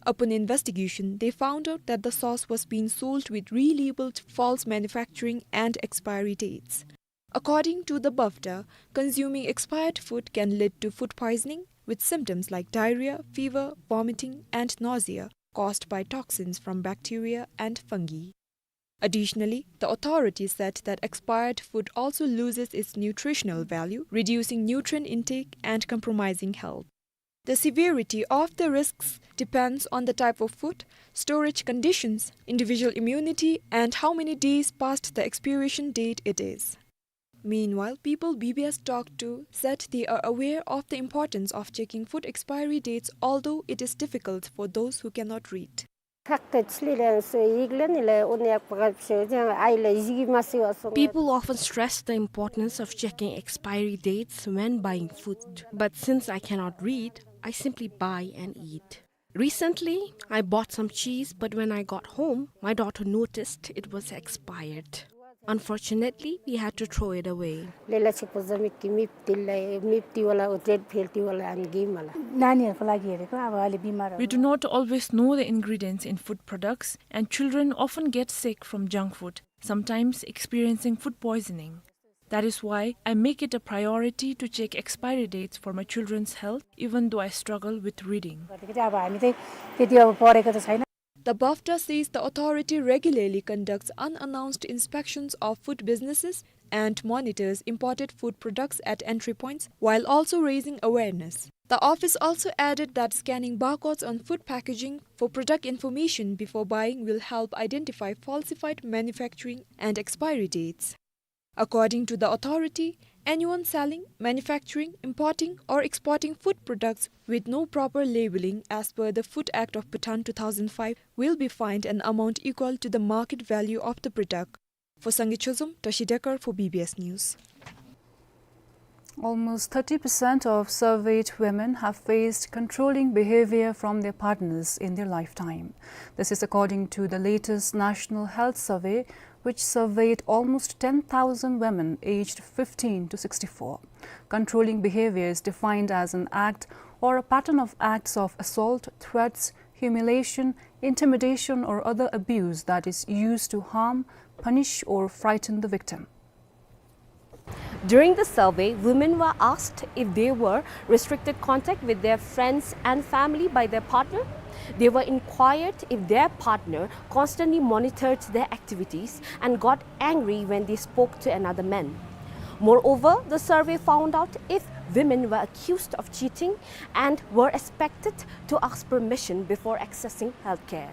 Upon investigation, they found out that the sauce was being sold with relabeled false manufacturing and expiry dates. According to the BUFDA, consuming expired food can lead to food poisoning, with symptoms like diarrhea, fever, vomiting, and nausea caused by toxins from bacteria and fungi. Additionally, the authority said that expired food also loses its nutritional value, reducing nutrient intake and compromising health. The severity of the risks depends on the type of food, storage conditions, individual immunity, and how many days past the expiration date it is. Meanwhile, people B B S talked to said they are aware of the importance of checking food expiry dates, although it is difficult for those who cannot read. People often stress the importance of checking expiry dates when buying food, but since I cannot read, I simply buy and eat. Recently, I bought some cheese, but when I got home, my daughter noticed it was expired. Unfortunately, we had to throw it away. We do not always know the ingredients in food products, and children often get sick from junk food, sometimes experiencing food poisoning. That is why I make it a priority to check expiry dates for my children's health, even though I struggle with reading. The BUFDA says the authority regularly conducts unannounced inspections of food businesses and monitors imported food products at entry points, while also raising awareness. The office also added that scanning barcodes on food packaging for product information before buying will help identify falsified manufacturing and expiry dates. According to the authority, Anyone selling, manufacturing, importing, or exporting food products with no proper labeling as per the Food Act of Bhutan two thousand five will be fined an amount equal to the market value of the product. For Sangay Chozom, Tashi Dekar for B B S News. Almost thirty percent of surveyed women have faced controlling behavior from their partners in their lifetime. This is according to the latest National Health Survey, which surveyed almost ten thousand women aged fifteen to sixty-four. Controlling behavior is defined as an act or a pattern of acts of assault, threats, humiliation, intimidation, or other abuse that is used to harm, punish, or frighten the victim. During the survey, women were asked if they were restricted contact with their friends and family by their partner. They were inquired if their partner constantly monitored their activities and got angry when they spoke to another man. Moreover, the survey found out if women were accused of cheating and were expected to ask permission before accessing healthcare.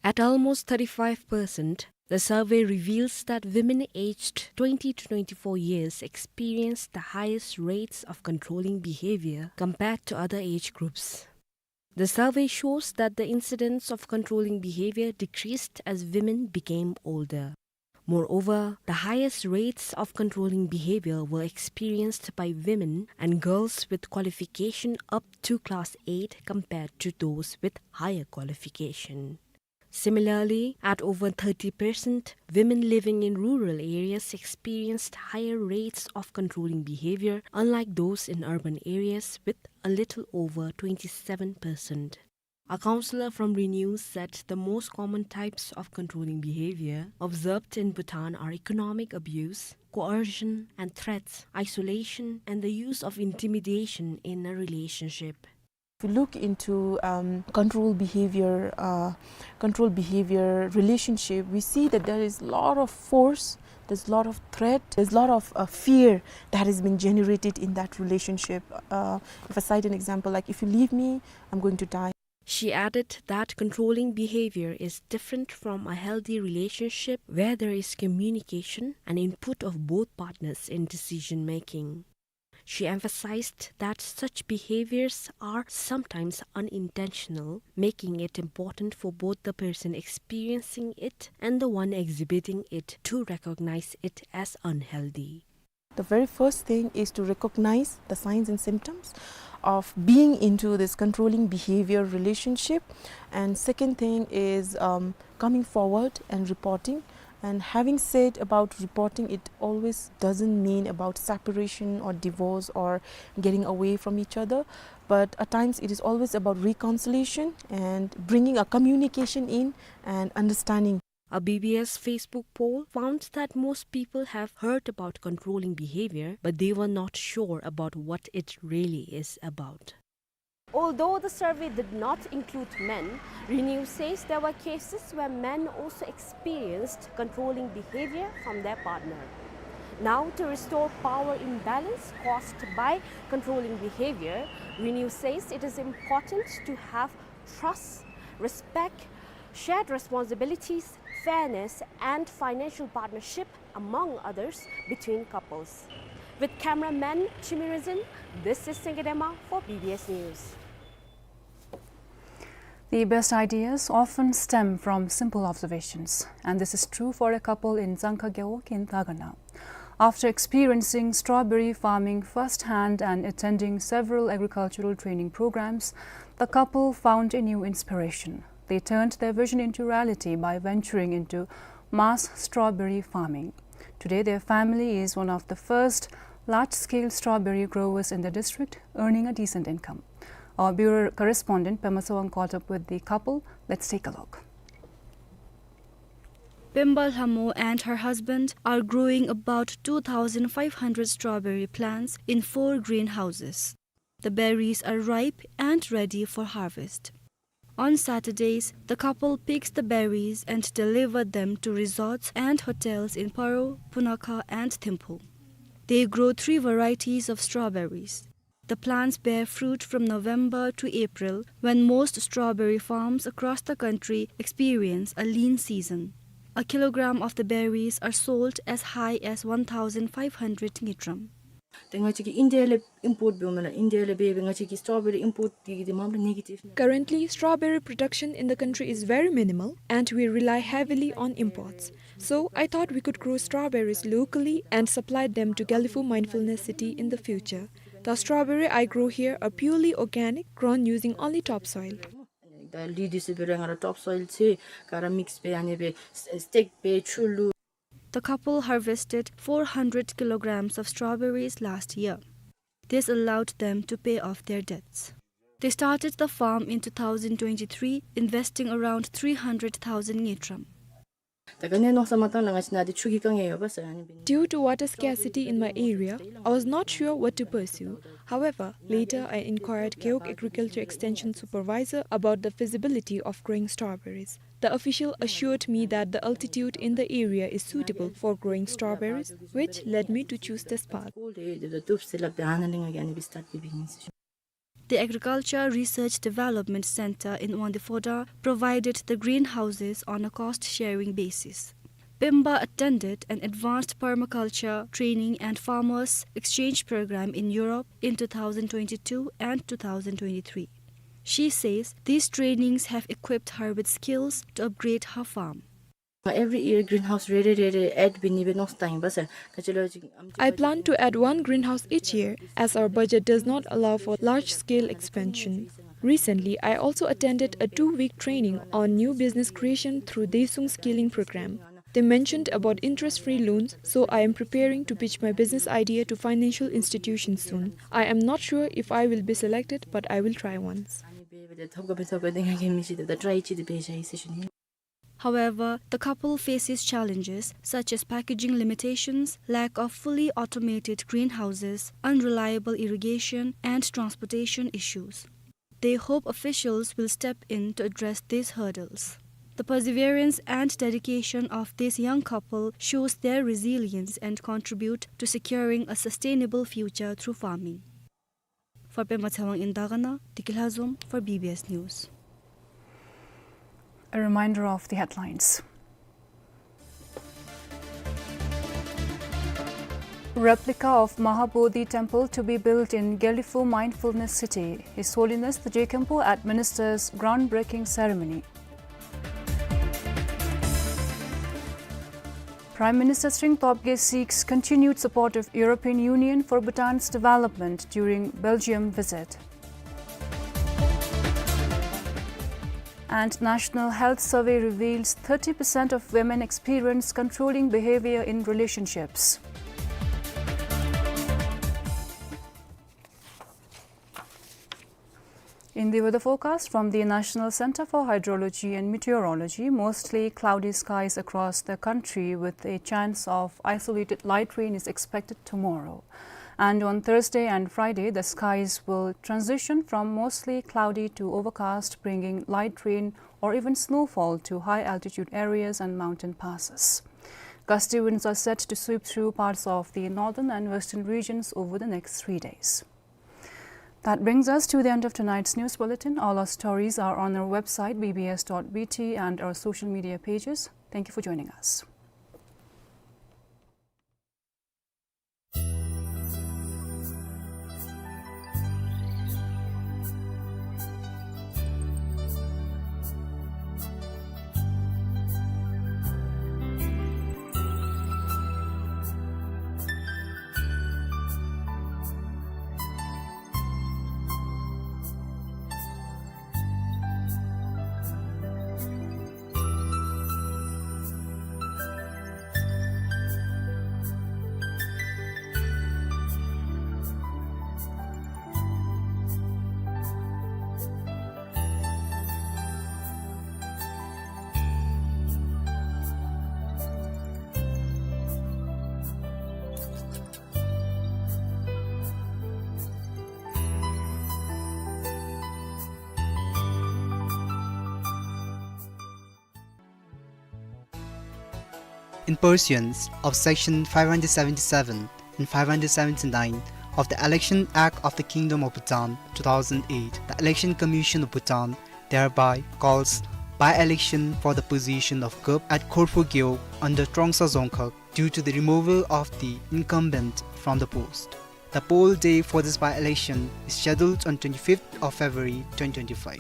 At almost thirty-five percent, the survey reveals that women aged twenty to twenty-four years experienced the highest rates of controlling behavior compared to other age groups. The survey shows that the incidence of controlling behavior decreased as women became older. Moreover, the highest rates of controlling behavior were experienced by women and girls with qualification up to class eight compared to those with higher qualification. Similarly, at over thirty percent, women living in rural areas experienced higher rates of controlling behavior, unlike those in urban areas, with a little over twenty-seven percent. A counselor from Renew said the most common types of controlling behavior observed in Bhutan are economic abuse, coercion and threats, isolation, and the use of intimidation in a relationship. If you look into, um, control behavior, uh, control behavior relationship, we see that there is lot of force, there's lot of threat, there's lot of, uh, fear that has been generated in that relationship. Uh, if I cite an example, like, "If you leave me, I'm going to die." She added that controlling behavior is different from a healthy relationship where there is communication and input of both partners in decision making. She emphasized that such behaviors are sometimes unintentional, making it important for both the person experiencing it and the one exhibiting it to recognize it as unhealthy. The very first thing is to recognize the signs and symptoms of being into this controlling behavior relationship. And second thing is, um, coming forward and reporting. And having said about reporting, it always doesn't mean about separation or divorce or getting away from each other. But at times it is always about reconciliation and bringing a communication in and understanding. A B B S Facebook poll found that most people have heard about controlling behavior, but they were not sure about what it really is about. Although the survey did not include men, Renew says there were cases where men also experienced controlling behavior from their partner. Now, to restore power imbalance caused by controlling behavior, Renew says it is important to have trust, respect, shared responsibilities, fairness, and financial partnership, among others, between couples. With cameraman Chimirizin, this is Sengedema for B B S News. The best ideas often stem from simple observations, and this is true for a couple in Dzangkha Gewog in Dagana. After experiencing strawberry farming firsthand and attending several agricultural training programs, the couple found a new inspiration. They turned their vision into reality by venturing into mass strawberry farming. Today, their family is one of the first large-scale strawberry growers in the district, earning a decent income. Our bureau correspondent Pema Sawang caught up with the couple. Let's take a look. Pemba Lhamo and her husband are growing about two thousand five hundred strawberry plants in four greenhouses. The berries are ripe and ready for harvest. On Saturdays, the couple picks the berries and deliver them to resorts and hotels in Paro, Punakha, and Thimphu. They grow three varieties of strawberries. The plants bear fruit from November to April, when most strawberry farms across the country experience a lean season. a kilogram of the berries are sold as high as one thousand five hundred ngultrum. ཏེ་ང་བཅས་ཀྱིས་ཨིན་ཌི་ཡ་ལས་ཨིམ་པོརཊ་འབདཝ་མས་ལགས། ཨིན་ཌི་ཡ་ལས་འབད་སྦེ་ང་བཅས་ཀྱིས་སི་ཊོ་བེ་རི་ཨིམ་པོརཊ་འདི་གི་འདི་མ་པ་ནེ་གེ་ཊིབ་ནང་། Currently, strawberry production in the country is very minimal, and we rely heavily on imports. So, I thought we could grow strawberries locally and supply them to Gelephu Mindfulness City in the future. The strawberry I grow here are purely organic, grown using only topsoil. ད་ལུད་འདི་ཚུ་འབད་རུང་ང་ར་ཊོཔ་སོའིལ་ཚུ་ག་ར་མིགསི་འབད་ཨ་ནི་སྦེ་སི་ཊེག་འབད་ཆུ་བླུག། The couple harvested four hundred kilograms of strawberries last year. This allowed them to pay off their debts. They started the farm in two thousand twenty-three, investing around three hundred thousand ngultrum. ད་ག་ནི་མནོ་བསམ་བཏང་ལགས། ང་བཅས་ནཱ་འདི་ཆུ་གི་དཀའ་ངལ་ཡོད་པ་ཟེར་ཨ་ནི་འབད་ནི། Due to water scarcity in my area, I was not sure what to pursue. However, later I inquired Gewog Agriculture Extension Supervisor about the feasibility of growing strawberries. The official assured me that the altitude in the area is suitable for growing strawberries, which led me to choose this path. The Agriculture Research Development Center in Wangdue Phodrang provided the greenhouses on a cost-sharing basis. Pemba attended an advanced permaculture training and farmers exchange program in Europe in two thousand twenty-two and two thousand twenty-three. She says these trainings have equipped her with skills to upgrade her farm. Every year greenhouse རེ་རེ་རེ་རེ་ཨེཌ་འབད་ནི་སྦེ་མནོ་བསམ་བཏང་ཡི་པ་ཟེར། ག་ཅི་ལོ་ཅིག་ཨམ་ཅིག I plan to add one greenhouse each year, as our budget does not allow for large-scale expansion. Recently, I also attended a two-week training on new business creation through Desuung Skilling Program. They mentioned about interest-free loans, so I am preparing to pitch my business idea to financial institutions soon. I am not sure if I will be selected, but I will try once. However, the couple faces challenges such as packaging limitations, lack of fully automated greenhouses, unreliable irrigation, and transportation issues. They hope officials will step in to address these hurdles. The perseverance and dedication of this young couple shows their resilience and contribute to securing a sustainable future through farming. For Pema Tshewang in Dagana, Diki Lhazom for B B S News. A reminder of the headlines. Replica of Mahabodhi Temple to be built in Gelephu Mindfulness City. His Holiness the J Khenpo administers groundbreaking ceremony. Prime Minister Tshering Tobgay seeks continued support of European Union for Bhutan's development during Belgium visit. And National Health Survey reveals thirty percent of women experience controlling behavior in relationships. In the weather forecast from the National Center for Hydrology and Meteorology, mostly cloudy skies across the country with a chance of isolated light rain is expected tomorrow. And on Thursday and Friday, the skies will transition from mostly cloudy to overcast, bringing light rain or even snowfall to high-altitude areas and mountain passes. Gusty winds are set to sweep through parts of the northern and western regions over the next three days. That brings us to the end of tonight's news bulletin. All our stories are on our website, B B S dot B T, and our social media pages. Thank you for joining us. In pursuance of Section five hundred seventy-seven and five hundred seventy-nine of the Election Act of the Kingdom of Bhutan two thousand eight, the Election Commission of Bhutan thereby calls by-election for the position of Gup at Khorphu Gewog under Trongsa Dzongkhag due to the removal of the incumbent from the post. The poll day for this by-election is scheduled on twenty-fifth of February twenty twenty-five.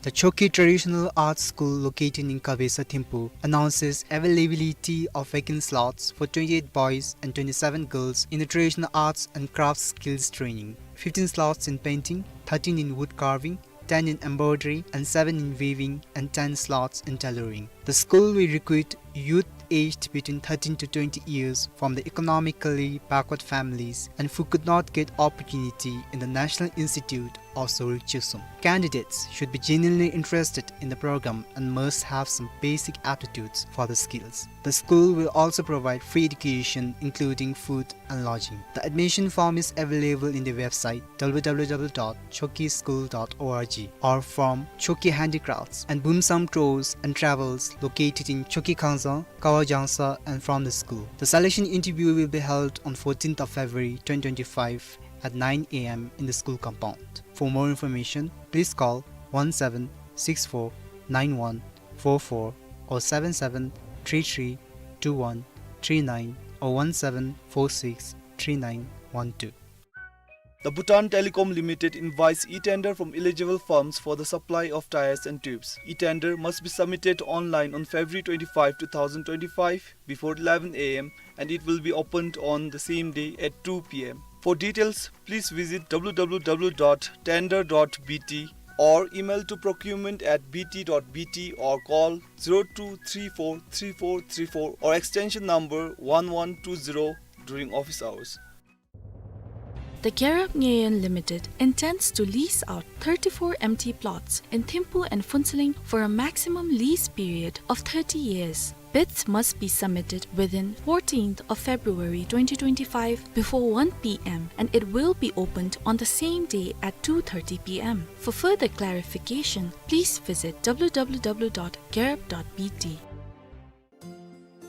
The Chokyi Traditional Arts School located in Kabesa, Thimphu announces availability of vacant slots for twenty-eight boys and twenty-seven girls in the traditional arts and crafts skills training. Fifteen slots in painting, thirteen in wood carving, ten in embroidery, and seven in weaving, and ten slots in tailoring. The school will recruit youth aged between thirteen to twenty years from the economically backward families and who could not get opportunity in the National Institute of Sorik Chusum. Candidates should be genuinely interested in the program and must have some basic aptitudes for the skills. The school will also provide free education, including food and lodging. The admission form is available in the website w w w dot chokyischool dot org or from Chokyi Handicrafts and Bumsam Tours and Travels located in Chokyi Khangzang, Kawa Jangsa, and from the school. The selection interview will be held on fourteenth of February twenty twenty-five at nine a m in the school compound. For more information, please call one seven six four nine one four four or seven seven three three two one three nine or one seven four six three nine one two. The Bhutan Telecom Limited invites e-tender from eligible firms for the supply of tires and tubes. E-tender must be submitted online on February twenty-five, two thousand twenty-five, before eleven a m, and it will be opened on the same day at two p m. For details, please visit w w w dot tender dot b t or email to procurement at b t dot b t or call zero two three four three four three four or extension number one one two zero during office hours. The Gyarab Nyeyen Limited intends to lease out thirty-four empty plots in Thimphu and Phuentsholing for a maximum lease period of thirty years. Bids must be submitted within fourteenth of February twenty twenty-five before one p m and it will be opened on the same day at two thirty p m. For further clarification, please visit w w w dot gyarab dot b t.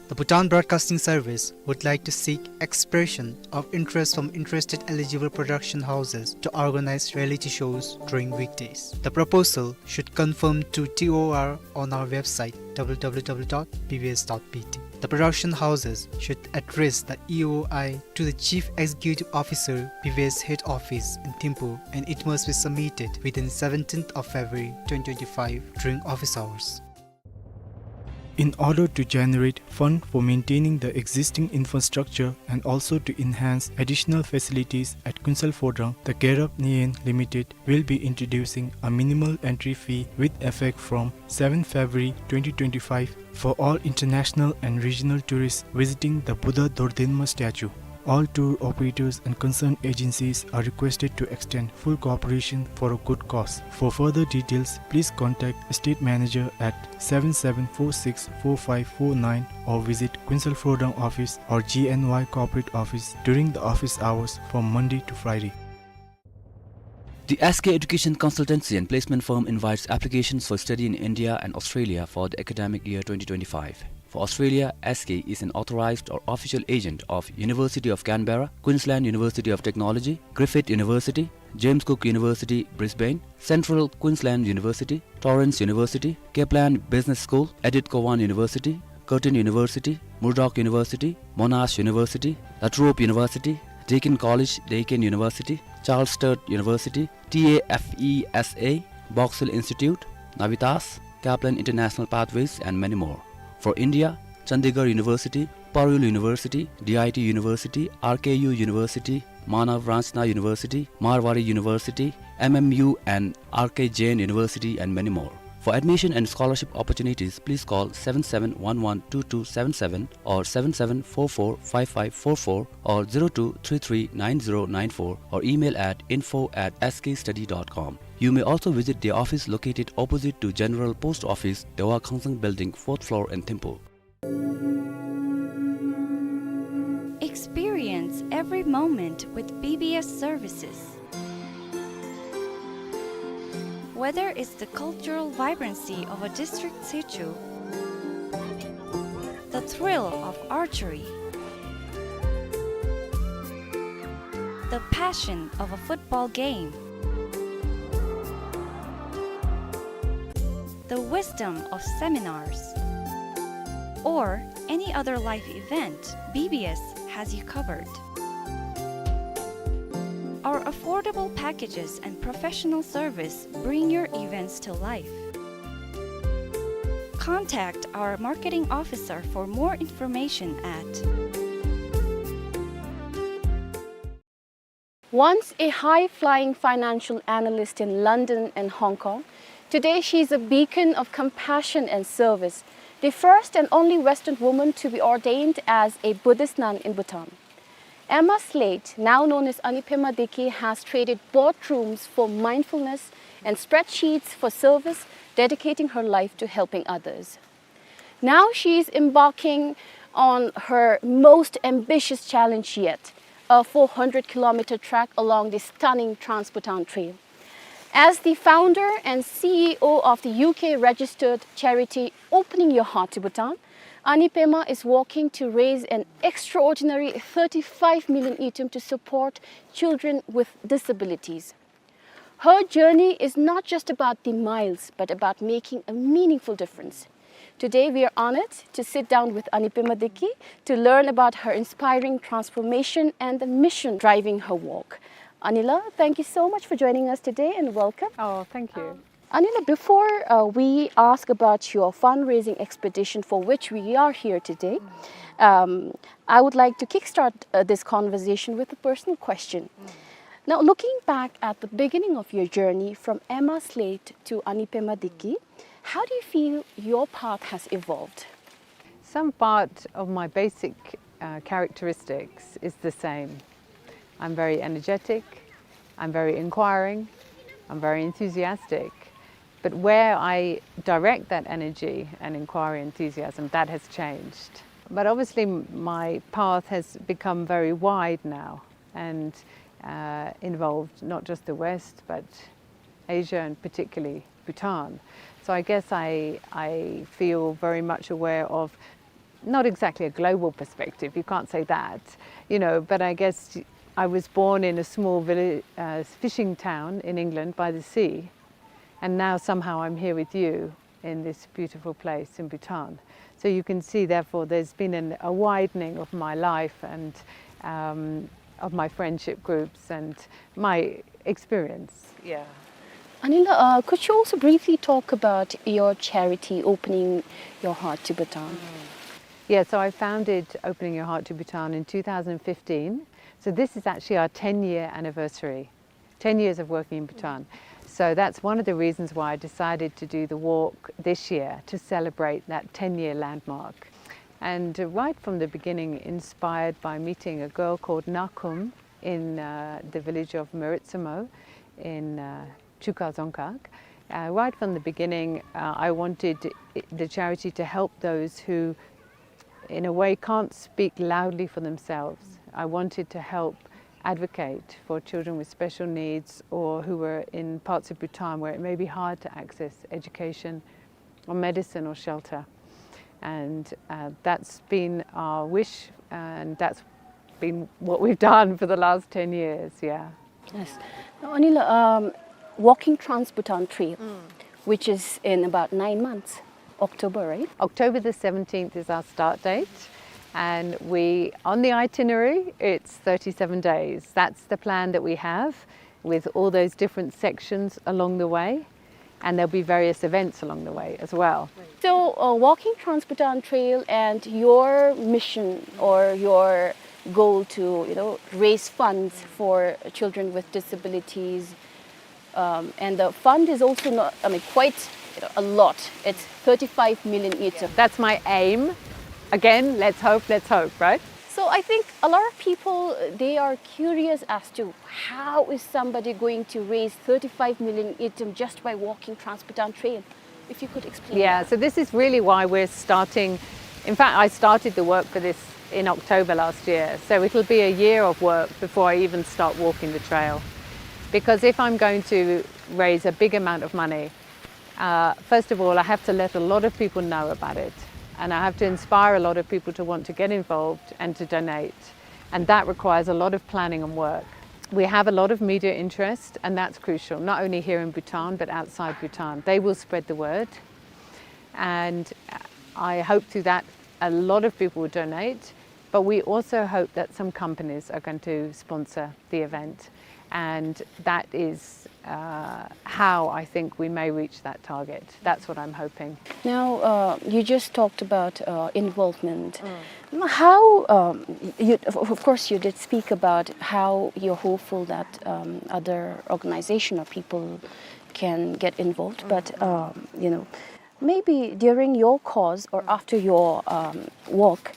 The Bhutan Broadcasting Service would like to seek expression of interest from interested eligible production houses to organize reality shows during weekdays. The proposal should confirm to T O R on our website w w w dot b b s dot b t. The production houses should address the E O I to the Chief Executive Officer, B B S Head Office in Thimphu, and it must be submitted within seventeenth of February twenty twenty-five during office hours. In order to generate fund for maintaining the existing infrastructure and also to enhance additional facilities at Kuensel Phodrang, the Gyarab Nyeyen Limited will be introducing a minimal entry fee with effect from seventh February twenty twenty-five for all international and regional tourists visiting the Buddha Dordenma statue. All tour operators and concerned agencies are requested to extend full cooperation for a good cause. For further details, please contact Estate Manager at seven seven four six four five four nine or visit Kuensel Phodrang office or G N Y corporate office during the office hours from Monday to Friday. The S K Education Consultancy and Placement Firm invites applications for study in India and Australia for the academic year twenty twenty-five. For Australia, S K is an authorized or official agent of University of Canberra, Queensland University of Technology, Griffith University, James Cook University, Brisbane, Central Queensland University, Torrens University, Kaplan Business School, Edith Cowan University, Curtin University, Murdoch University, Monash University, La Trobe University, Deakin College, Deakin University, Charles Sturt University, T A F E S A, Box Hill Institute, Navitas, Kaplan International Pathways, and many more. For India, Chandigarh University, Parul University, D I T University, R K U University, Manav Ranchna University, Marwari University, M M U and R K Jain University, and many more. For admission and scholarship opportunities, please call seven seven one one two two seven seven or seven seven four four five five four four or zero two three three nine zero nine four or email at info at S K study dot com. You may also visit the office located opposite to General Post Office, Dewa Khangsan Building, fourth floor in Thimphu. Experience every moment with B B S services. Whether it's the cultural vibrancy of a district situ, the thrill of archery, the passion of a football game, the wisdom of seminars, or any other life event, B B S has you covered. Our affordable packages and professional service bring your events to life. Contact our marketing officer for more information at Once a high-flying financial analyst in London and Hong Kong, today she is a beacon of compassion and service, the first and only Western woman to be ordained as a Buddhist nun in Bhutan. Emma Slate, now known as Anipema Deki, has traded boardrooms for mindfulness and spreadsheets for service, dedicating her life to helping others. Now she is embarking on her most ambitious challenge yet, a four hundred kilometer trek along the stunning Trans-Bhutan Trail. As the founder and C E O of the U K registered charity Opening Your Heart to Bhutan, Anipema is working to raise an extraordinary thirty-five million ngultrum to support children with disabilities. Her journey is not just about the miles, but about making a meaningful difference. Today, we are honored to sit down with Anipema Deki to learn about her inspiring transformation and the mission driving her work. Anila, thank you so much for joining us today and welcome. Oh, thank you. Um, Anila, before, uh, we ask about your fundraising expedition for which we are here today, um, I would like to kickstart, uh, this conversation with a personal question. Now, looking back at the beginning of your journey from Emma Slate to Anipema Deki, how do you feel your path has evolved? Some part of my basic, uh, characteristics is the same. I'm very energetic, I'm very inquiring, I'm very enthusiastic. But where I direct that energy and inquiry enthusiasm, that has changed. But obviously, m-, my path has become very wide now and, uh, involved not just the West, but Asia and particularly Bhutan. So I guess I, I feel very much aware of, not exactly a global perspective, you can't say that, you know, but I guess I was born in a small village, uh, fishing town in England by the sea, and now somehow I'm here with you in this beautiful place in Bhutan. So you can see, therefore, there's been an, a widening of my life and, um, of my friendship groups and my experience. Yeah. Anila, uh, could you also briefly talk about your charity, Opening Your Heart to Bhutan? Yeah, so I founded Opening Your Heart to Bhutan in two thousand fifteen. So this is actually our ten-year anniversary, ten years of working in Bhutan. So that's one of the reasons why I decided to do the walk this year, to celebrate that ten-year landmark. And, uh, right from the beginning, inspired by meeting a girl called Nakum in, uh, the village of Meritsamo in, uh, Chuka Dzongkhag. Uh, right from the beginning, uh, I wanted i-, the charity to help those who, in a way, can't speak loudly for themselves. I wanted to help advocate for children with special needs or who were in parts of Bhutan where it may be hard to access education or medicine or shelter. And, uh, that's been our wish, and that's been what we've done for the last ten years, yeah. Yes. Now, Anila, um, walking Trans-Bhutan Trail, which is in about nine months, October, right? October the seventeenth is our start date, and we, on the itinerary, it's thirty-seven days. That's the plan that we have, with all those different sections along the way, and there'll be various events along the way as well. So, uh, walking Trans-Bhutan Trail and your mission or your goal to, you know, raise funds for children with disabilities, um, and the fund is also not, I mean, quite, you know, a lot. It's thirty-five million ngultrum. That's my aim. Again, let's hope, let's hope, right? So I think a lot of people, uh, they are curious as to how is somebody going to raise thirty-five million ngultrum just by walking Trans-Bhutan Trail? If you could explain. Yeah, that. So this is really why we're starting. In fact, I started the work for this in October last year. So it'll be a year of work before I even start walking the trail. Because if I'm going to raise a big amount of money, uh, first of all, I have to let a lot of people know about it. And I have to inspire a lot of people to want to get involved and to donate. And that requires a lot of planning and work. We have a lot of media interest, and that's crucial, not only here in Bhutan, but outside Bhutan. They will spread the word. And I hope through that a lot of people will donate, but we also hope that some companies are going to sponsor the event. And that is, uh, how I think we may reach that target. That's what I'm hoping. Now, uh, you just talked about, uh, involvement. Mm. How, um, you, of, of course, you did speak about how you're hopeful that, um, other organization or people can get involved, but, um, you know, maybe during your cause or after your, um, walk,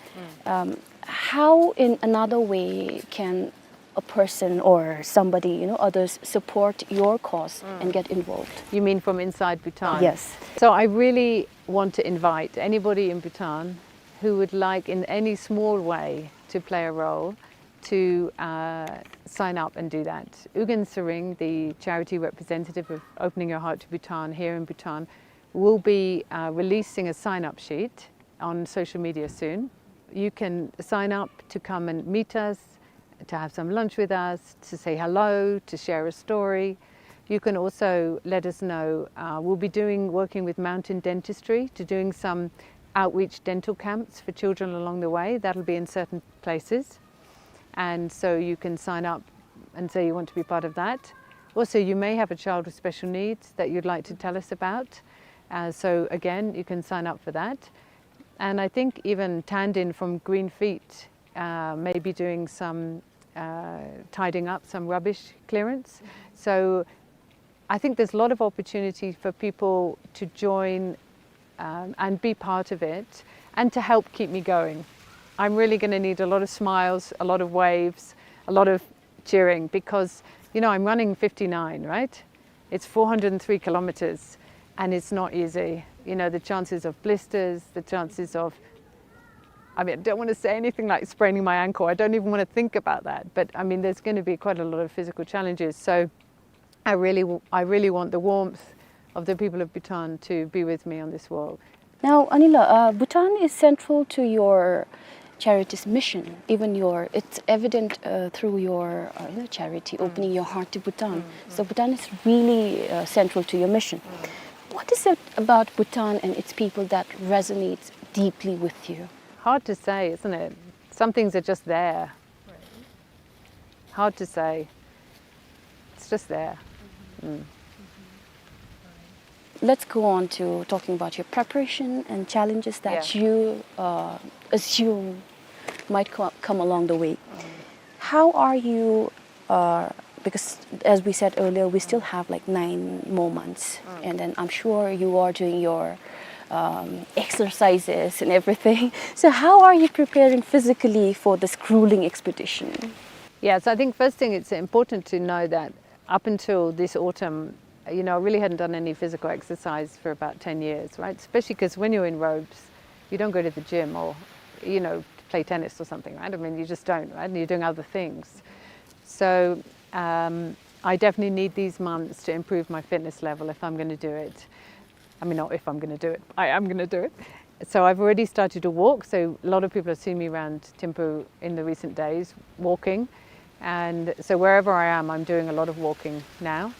um, how in another way can a person or somebody, you know, others support your cause and get involved? You mean from inside Bhutan? Yes. So I really want to invite anybody in Bhutan who would like in any small way to play a role to, uh, sign up and do that. Ugyen Tshering, the charity representative of Opening Your Heart to Bhutan here in Bhutan, will be, uh, releasing a sign-up sheet on social media soon. You can sign up to come and meet us, to have some lunch with us, to say hello, to share a story. You can also let us know, uh, we'll be doing, working with Mountain Dentistry to doing some outreach dental camps for children along the way. That'll be in certain places. And so you can sign up and say you want to be part of that. Also, you may have a child with special needs that you'd like to tell us about. Uh, so again, you can sign up for that. And I think even Tandin from Green Feet, uh, may be doing some, uh, tidying up, some rubbish clearance. So I think there's a lot of opportunity for people to join, um, and be part of it and to help keep me going. I'm really gonna need a lot of smiles, a lot of waves, a lot of cheering because, you know, I'm running fifty-nine, right? It's four hundred and three kilometers and it's not easy. You know, the chances of blisters, the chances of, I mean, I don't wanna say anything like spraining my ankle. I don't even wanna think about that. But I mean, there's gonna be quite a lot of physical challenges. So I really, w-, I really want the warmth of the people of Bhutan to be with me on this walk. Now, Anila, uh, Bhutan is central to your charity's mission. Even your, it's evident, uh, through your, uh, you know, charity, Opening Your Heart to Bhutan. So Bhutan is really, uh, central to your mission. What is it about Bhutan and its people that resonates deeply with you? Hard to say, isn't it? Some things are just there. Hard to say. It's just there. Mm. Let's go on to talking about your preparation and challenges that you, uh, assume might co-, come along the way. How are you, uh, because as we said earlier, we still have, like, nine more months, and then I'm sure you are doing your, um, exercises and everything. So how are you preparing physically for this grueling expedition? Yeah, so I think first thing, it's important to know that up until this autumn, you know, I really hadn't done any physical exercise for about ten years, right? Especially 'cause when you're in robes, you don't go to the gym or, you know, play tennis or something, right? I mean, you just don't, right? And you're doing other things. So, um, I definitely need these months to improve my fitness level if I'm gonna do it. I mean, not if I'm gonna do it, I am gonna do it. So I've already started to walk. So a lot of people have seen me around Thimphu in the recent days walking. And so wherever I am, I'm doing a lot of walking now.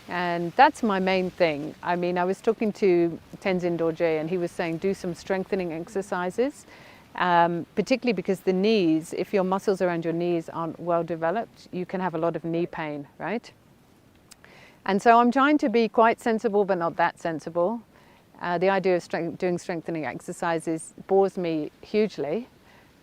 And that's my main thing. I mean, I was talking to Tenzin Dorje and he was saying, "Do some strengthening exercises." Um, particularly because the knees, if your muscles around your knees aren't well developed, you can have a lot of knee pain, right? And so I'm trying to be quite sensible, but not that sensible. Uh, the idea of strength-, doing strengthening exercises bores me hugely.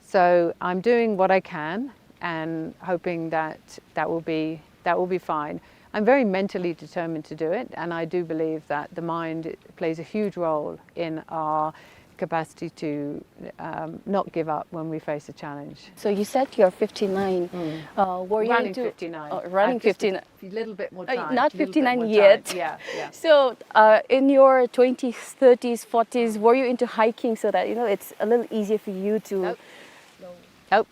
So I'm doing what I can and hoping that that will be, that will be fine. I'm very mentally determined to do it, and I do believe that the mind plays a huge role in our capacity to, um, not give up when we face a challenge. So you said you're fifty-nine. Uh, were you into fifty-nine. Oh, running fifty-nine. A little bit more time. Uh, not fifty-nine yet. Yeah, yeah. So, uh, in your twenties, thirties, forties, were you into hiking so that, you know, it's a little easier for you to... Nope. Nope.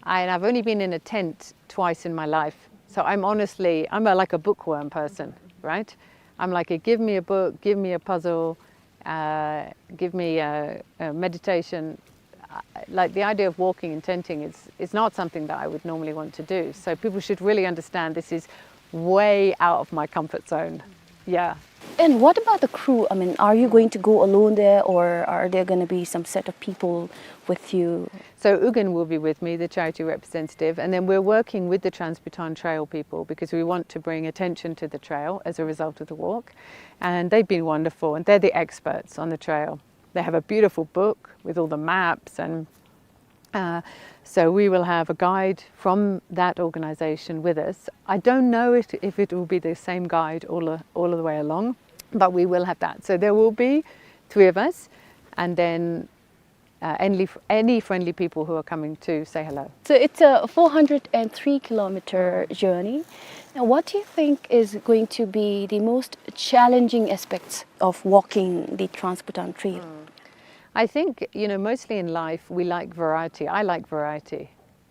I, and I've only been in a tent twice in my life. So I'm honestly, I'm a, like, a bookworm person, right? I'm like, "Give me a book, give me a puzzle, uh, give me a, a meditation." Uh, like, the idea of walking and tenting, it's, it's not something that I would normally want to do. So people should really understand this is way out of my comfort zone. Yeah. And what about the crew? I mean, are you going to go alone there, or are there gonna be some set of people with you? So Ugen will be with me, the charity representative, and then we're working with the Trans-Bhutan Trail people because we want to bring attention to the trail as a result of the walk. And they've been wonderful, and they're the experts on the trail. They have a beautiful book with all the maps, and, uh, so we will have a guide from that organization with us. I don't know if, if it will be the same guide all the, all the way along, but we will have that. So there will be three of us, and then, uh, any, any friendly people who are coming to say hello. So it's a four hundred and three kilometer journey. Now, what do you think is going to be the most challenging aspects of walking the Trans-Bhutan Trail? I think, you know, mostly in life, we like variety. I like variety,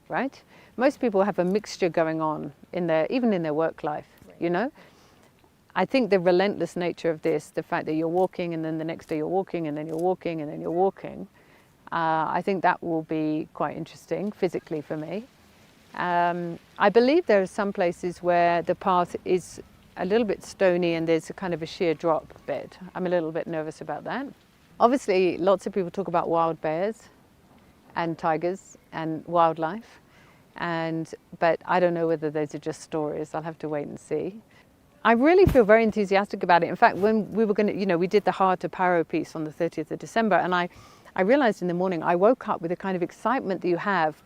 right? Most people have a mixture going on in their, even in their work life, you know? I think the relentless nature of this, the fact that you're walking and then the next day you're walking and then you're walking and then you're walking, uh, I think that will be quite interesting physically for me. Um, I believe there are some places where the path is a little bit stony and there's a kind of a sheer drop bit. I'm a little bit nervous about that. Obviously, lots of people talk about wild bears and tigers and wildlife, and, but I don't know whether those are just stories. I'll have to wait and see. I really feel very enthusiastic about it. In fact, when we were gonna, you know, we did the Heart of Paro piece on the thirtieth of December, and I, I realized in the morning, I woke up with the kind of excitement that you have,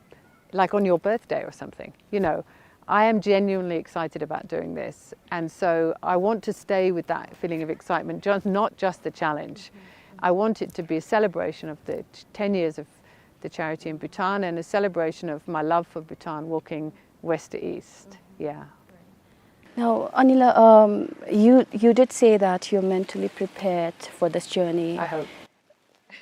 like, on your birthday or something, you know. I am genuinely excited about doing this, and so I want to stay with that feeling of excitement, just, not just the challenge. I want it to be a celebration of the t-, ten years of the charity in Bhutan and a celebration of my love for Bhutan, walking west to east. Yeah. Now, Anila, um, you, you did say that you're mentally prepared for this journey. I hope.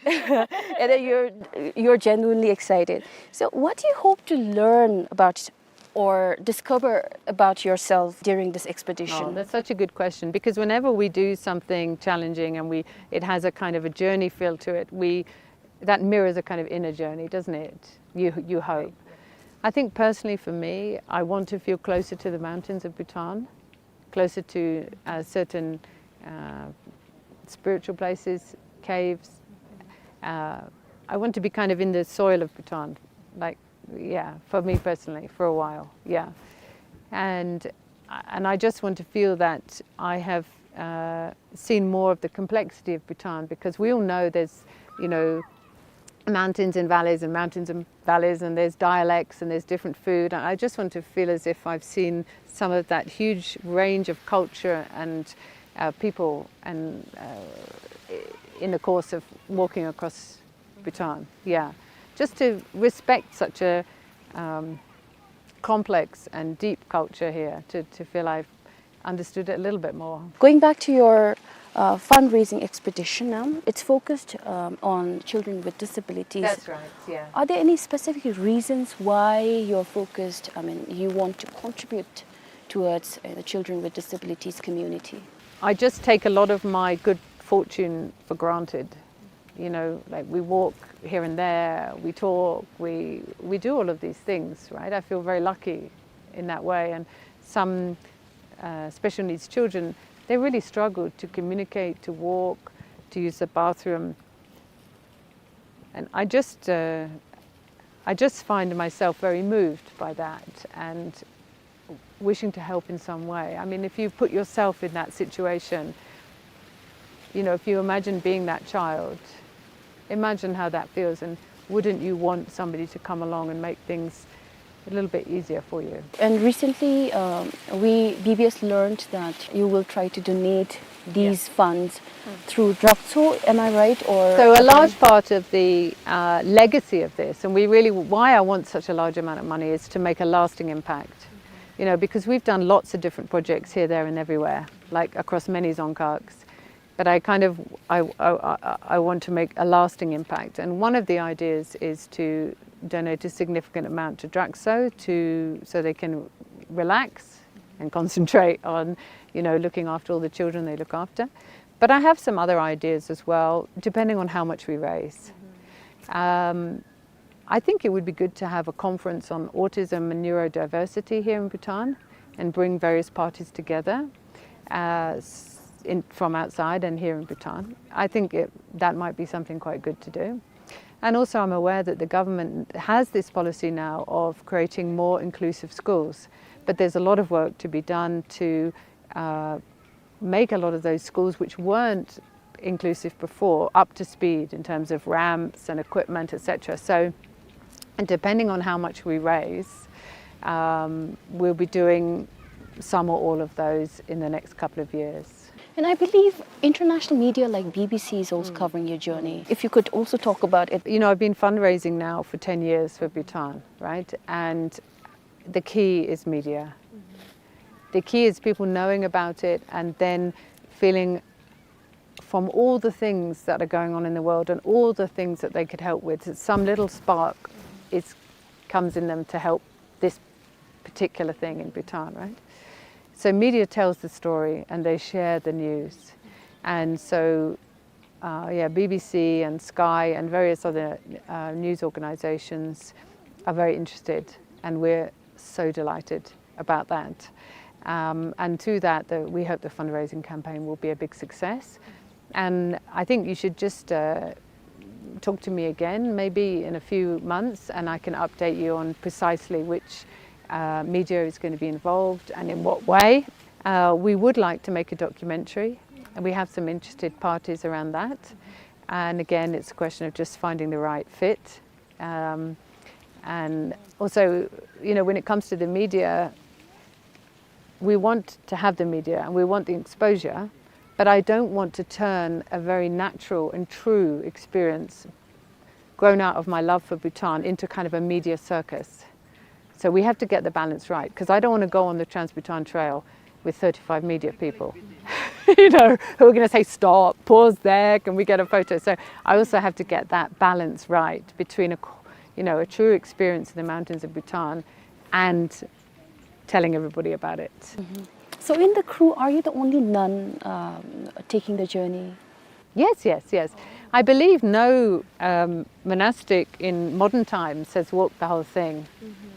And that you're, you're genuinely excited. So what do you hope to learn about or discover about yourself during this expedition? Oh, that's such a good question, because whenever we do something challenging and we, it has a kind of a journey feel to it, we, that mirrors a kind of inner journey, doesn't it? You, you hope. I think personally for me, I want to feel closer to the mountains of Bhutan, closer to, uh, certain, uh, spiritual places, caves. Uh, I want to be kind of in the soil of Bhutan, like, yeah, for me personally, for a while, yeah. And, and I just want to feel that I have, uh, seen more of the complexity of Bhutan, because we all know there's, you know, mountains and valleys and mountains and valleys, and there's dialects and there's different food. And I just want to feel as if I've seen some of that huge range of culture and, uh, people and, uh, i-, in the course of walking across Bhutan. Yeah, just to respect such a, um, complex and deep culture here, to, to feel I've understood it a little bit more. Going back to your, uh, fundraising expedition now, it's focused, um, on children with disabilities. That's right, yeah. Are there any specific reasons why you're focused, I mean, you want to contribute towards, uh, the children with disabilities community? I just take a lot of my good fortune for granted. You know, like, we walk here and there, we talk, we, we do all of these things, right? I feel very lucky in that way. And some, uh, special needs children, they really struggle to communicate, to walk, to use the bathroom. And I just, uh, I just find myself very moved by that and wishing to help in some way. I mean, if you put yourself in that situation, you know, if you imagine being that child, imagine how that feels, and wouldn't you want somebody to come along and make things a little bit easier for you? And recently, um, we, B B S learned that you will try to donate these funds through Drakso, am I right? Or... So a large part of the, uh, legacy of this, and we really, why I want such a large amount of money, is to make a lasting impact. You know, because we've done lots of different projects here, there, and everywhere, like, across many dzongkhag. But I kind of, I, I, I, I want to make a lasting impact. And one of the ideas is to donate a significant amount to Drakso to, so they can relax and concentrate on, you know, looking after all the children they look after. But I have some other ideas as well, depending on how much we raise. Um, I think it would be good to have a conference on autism and neurodiversity here in Bhutan and bring various parties together. Uh, s-, in, from outside and here in Bhutan. I think it, that might be something quite good to do. And also, I'm aware that the government has this policy now of creating more inclusive schools, but there's a lot of work to be done to, uh, make a lot of those schools which weren't inclusive before up to speed in terms of ramps and equipment, et cetera. So, and depending on how much we raise, um, we'll be doing some or all of those in the next couple of years. And I believe international media like B B C is also covering your journey. If you could also talk about it. You know, I've been fundraising now for ten years for Bhutan, right? And the key is media. The key is people knowing about it and then feeling from all the things that are going on in the world and all the things that they could help with, some little spark is, comes in them to help this particular thing in Bhutan, right? So media tells the story and they share the news. And so, uh, yeah, B B C and Sky and various other, uh, news organizations are very interested, and we're so delighted about that. Um, and through that, the, we hope the fundraising campaign will be a big success. And I think you should just, uh, talk to me again, maybe in a few months, and I can update you on precisely which, uh, media is gonna be involved and in what way. Uh, we would like to make a documentary, and we have some interested parties around that. And again, it's a question of just finding the right fit. Um, and also, you know, when it comes to the media, we want to have the media and we want the exposure, but I don't want to turn a very natural and true experience grown out of my love for Bhutan into kind of a media circus. So we have to get the balance right, 'cause I don't wanna go on the Trans-Bhutan Trail with thirty-five media people, you know, who are gonna say, "Stop, pause there, can we get a photo?" So I also have to get that balance right between a, you know, a true experience of the mountains of Bhutan and telling everybody about it. Mm-hmm. So in the crew, are you the only nun, um, taking the journey? Yes, yes, yes. I believe no, um, monastic in modern times has walked the whole thing. Mm-hmm.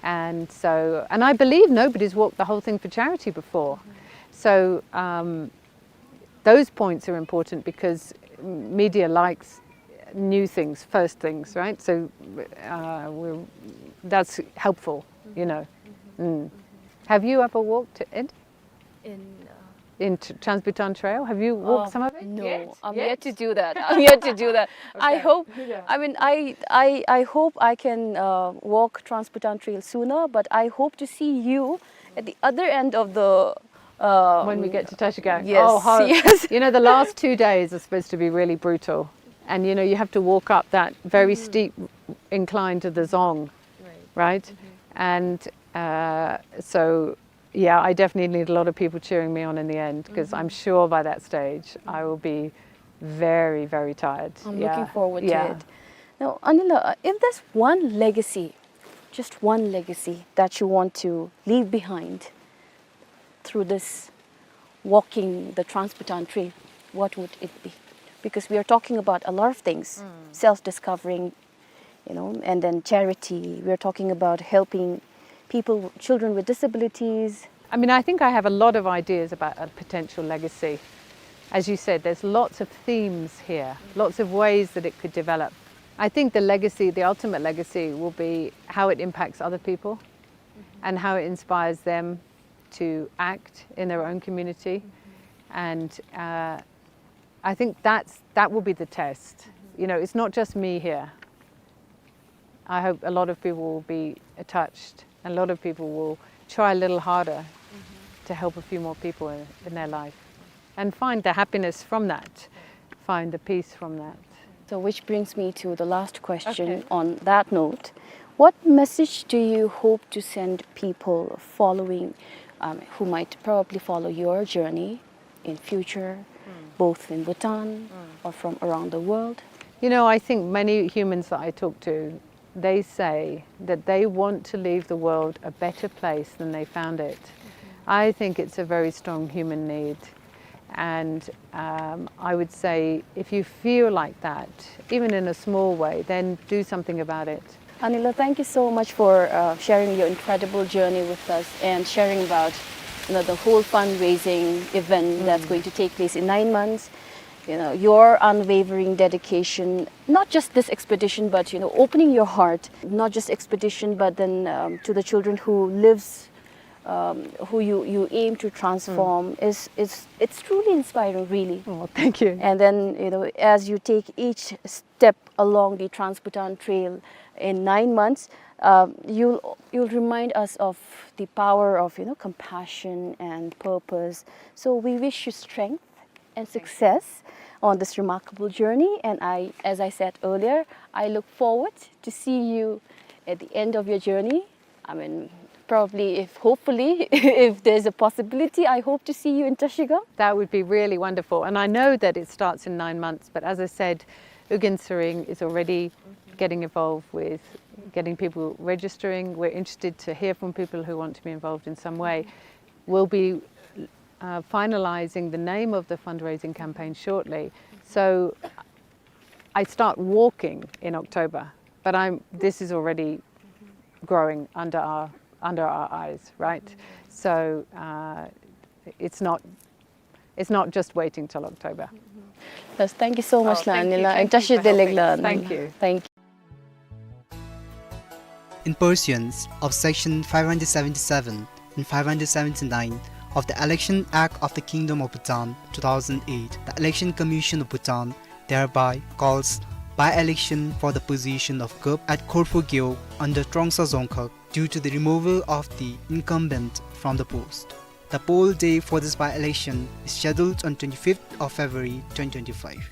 And so, and I believe nobody's walked the whole thing for charity before. Mm-hmm. So, um, those points are important because media likes new things, first things, right? So, uh, we're, that's helpful, you know. Mm-hmm. Mm. Have you ever walked it? In, uh, in Tr-, Trans-Bhutan Trail? Have you walked, uh, some of it? No, yet? I'm yet to do that. I'm yet to do that. I hope, I mean, I, I, I hope I can, uh, walk Trans-Bhutan Trail sooner, but I hope to see you at the other end of the, uh, when we get to Tashkent. Yes, oh, how, yes. You know, the last two days are supposed to be really brutal. And, you know, you have to walk up that very steep incline to the Dzong, right? Mm-hmm. And, uh, so yeah, I definitely need a lot of people cheering me on in the end, 'cause I'm sure by that stage I will be very, very tired. I'm looking forward to it. Now, Anila, uh, if there's one legacy, just one legacy that you want to leave behind through this walking the Trans-Bhutan Trail, what would it be? Because we are talking about a lot of things, self-discovering, you know, and then charity. We're talking about helping people, children with disabilities. I mean, I think I have a lot of ideas about a potential legacy. As you said, there's lots of themes here, lots of ways that it could develop. I think the legacy, the ultimate legacy, will be how it impacts other people and how it inspires them to act in their own community. And, uh, I think that's, that will be the test. You know, it's not just me here. I hope a lot of people will be touched, and a lot of people will try a little harder to help a few more people in, in their life and find the happiness from that, find the peace from that. So, which brings me to the last question on that note. What message do you hope to send people following, um, who might probably follow your journey in future, both in Bhutan or from around the world? You know, I think many humans that I talk to, they say that they want to leave the world a better place than they found it. I think it's a very strong human need. And, um, I would say, if you feel like that, even in a small way, then do something about it. Anila, thank you so much for, uh, sharing your incredible journey with us and sharing about you know, the whole fundraising event that's going to take place in nine months, you know, your unwavering dedication, not just this expedition, but, you know, opening your heart, not just expedition, but then, um, to the children who lives, um, who you, you aim to transform is, is, it's truly inspiring, really. Oh, thank you. And then, you know, as you take each step along the Trans-Bhutan Trail in nine months, um, you'll, you'll remind us of the power of, you know, compassion and purpose. So we wish you strength and success on this remarkable journey. And I, as I said earlier, I look forward to see you at the end of your journey. I mean, probably, if, hopefully, if there's a possibility, I hope to see you in Trashigang. That would be really wonderful. And I know that it starts in nine months, but as I said, Ugyen Tshering is already getting involved with getting people registering. We're interested to hear from people who want to be involved in some way. We'll be, uh, finalizing the name of the fundraising campaign shortly. So I start walking in October, but I'm, this is already growing under our, under our eyes, right? So, uh, it's not, it's not just waiting till October. Yes, thank you so much, oh, thank you, Lanila, and thank you for helping us. Thank you. Thank you. In pursuance of Section five hundred seventy-seven and five hundred seventy-nine of the Election Act of the Kingdom of Bhutan two thousand eight, the Election Commission of Bhutan thereby calls by-election for the position of Gup at Khorphor Gewog under Trongsa Dzongkhag due to the removal of the incumbent from the post. The poll day for this by-election is scheduled on twenty-fifth of February twenty twenty-five.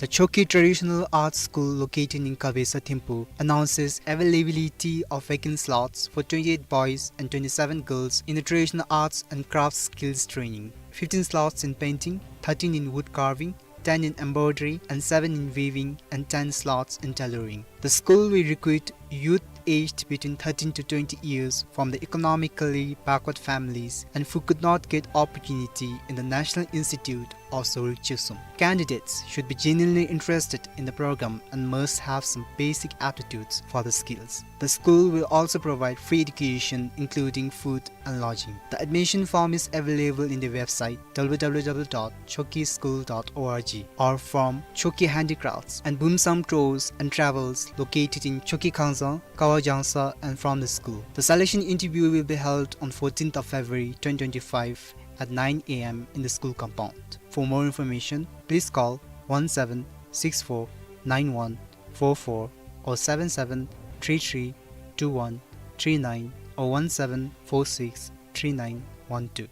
The Chokyi Traditional Arts School located in Kabesa, Thimphu announces availability of vacant slots for twenty-eight boys and twenty-seven girls in the traditional arts and crafts skills training. Fifteen slots in painting, thirteen in wood carving, ten in embroidery, and seven in weaving, and ten slots in tailoring. The school will recruit youth aged between thirteen to twenty years from the economically backward families and who could not get opportunity in the National Institute of Sorik Chusum. Candidates should be genuinely interested in the program and must have some basic aptitudes for the skills. The school will also provide free education, including food and lodging. The admission form is available in the website w w w dot chokyischool dot org or from Chokyi Handicrafts and Bumsam Tours and Travels located in Chokyi Khangdzang, Kawa Jangsa, and from the school. The selection interview will be held on fourteenth of February twenty twenty-five at nine a m in the school compound. For more information, please call one seven six four nine one four four or seven seven three three two one three nine or one seven four six three nine one two.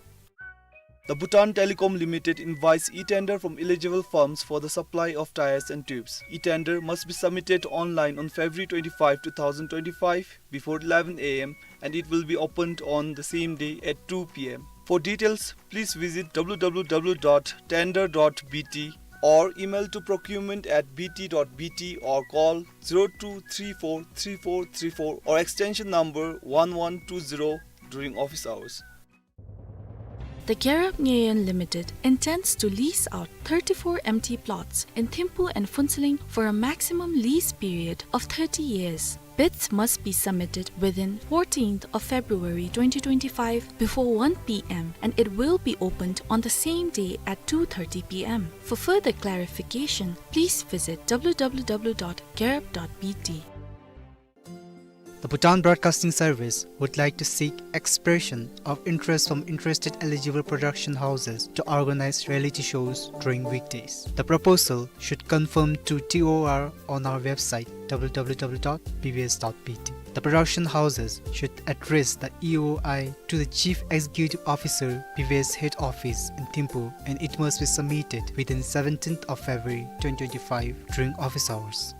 The Bhutan Telecom Limited invites e-tender from eligible firms for the supply of tires and tubes. E-tender must be submitted online on February twenty-five, two thousand twenty-five, before eleven a m, and it will be opened on the same day at two p m. For details, please visit w w w dot tender dot b t or email to procurement at b t dot b t or call zero two three four three four three four or extension number one one two zero during office hours. The Gyarab Nyeyen Limited intends to lease out thirty-four empty plots in Thimphu and Phuentsholing for a maximum lease period of thirty years. Bids must be submitted within fourteenth of February twenty twenty-five before one p m, and it will be opened on the same day at two thirty p m. For further clarification, please visit w w w dot gyarab dot b t. The Bhutan Broadcasting Service would like to seek expression of interest from interested eligible production houses to organize reality shows during weekdays. The proposal should confirm to T O R on our website w w w dot b b s dot b t. The production houses should address the E O I to the Chief Executive Officer, B B S Head Office in Thimphu, and it must be submitted within seventeenth of February twenty twenty-five during office hours.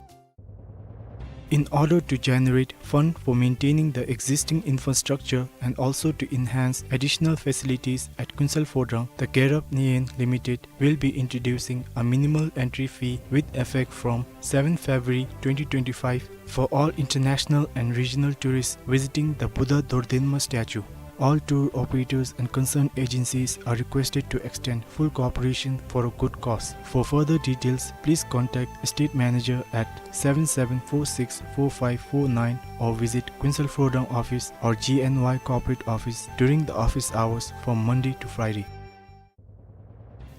In order to generate fund for maintaining the existing infrastructure and also to enhance additional facilities at Kuensel Phodrang, the Gyarab Nyeyen Limited will be introducing a minimal entry fee with effect from seventh February twenty twenty-five for all international and regional tourists visiting the Buddha Dordenma statue. All tour operators and concerned agencies are requested to extend full cooperation for a good cause. For further details, please contact Estate Manager at seven seven four six four five four nine or visit Kuensel Frodaung office or G N Y corporate office during the office hours from Monday to Friday.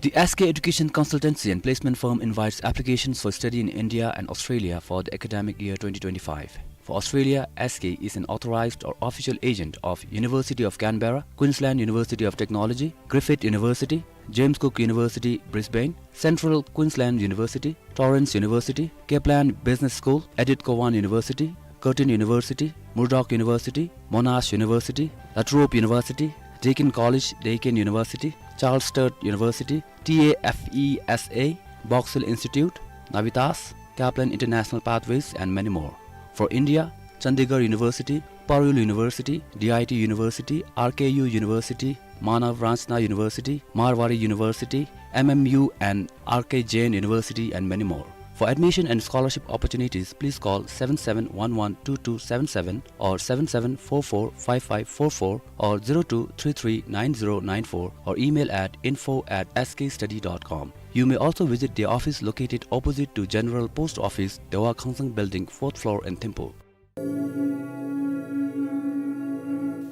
The S K Education Consultancy and Placement Firm invites applications for study in India and Australia for the academic year twenty twenty-five. For Australia, S K is an authorized or official agent of University of Canberra, Queensland University of Technology, Griffith University, James Cook University, Brisbane, Central Queensland University, Torrens University, Kaplan Business School, Edith Cowan University, Curtin University, Murdoch University, Monash University, La Trobe University, Deakin College, Deakin University, Charles Sturt University, T A F E S A, Box Hill Institute, Navitas, Kaplan International Pathways, and many more. For India, Chandigarh University, Parul University, D I T University, R K U University, Manav Ranchna University, Marwari University, M M U and R K Jain University, and many more. For admission and scholarship opportunities, please call seven seven one one two two seven seven or seven seven four four five five four four or zero two three three nine zero nine four or email at info at S K study dot com. You may also visit their office located opposite to General Post Office, Dewa Khangsang Building, fourth floor in Thimphu.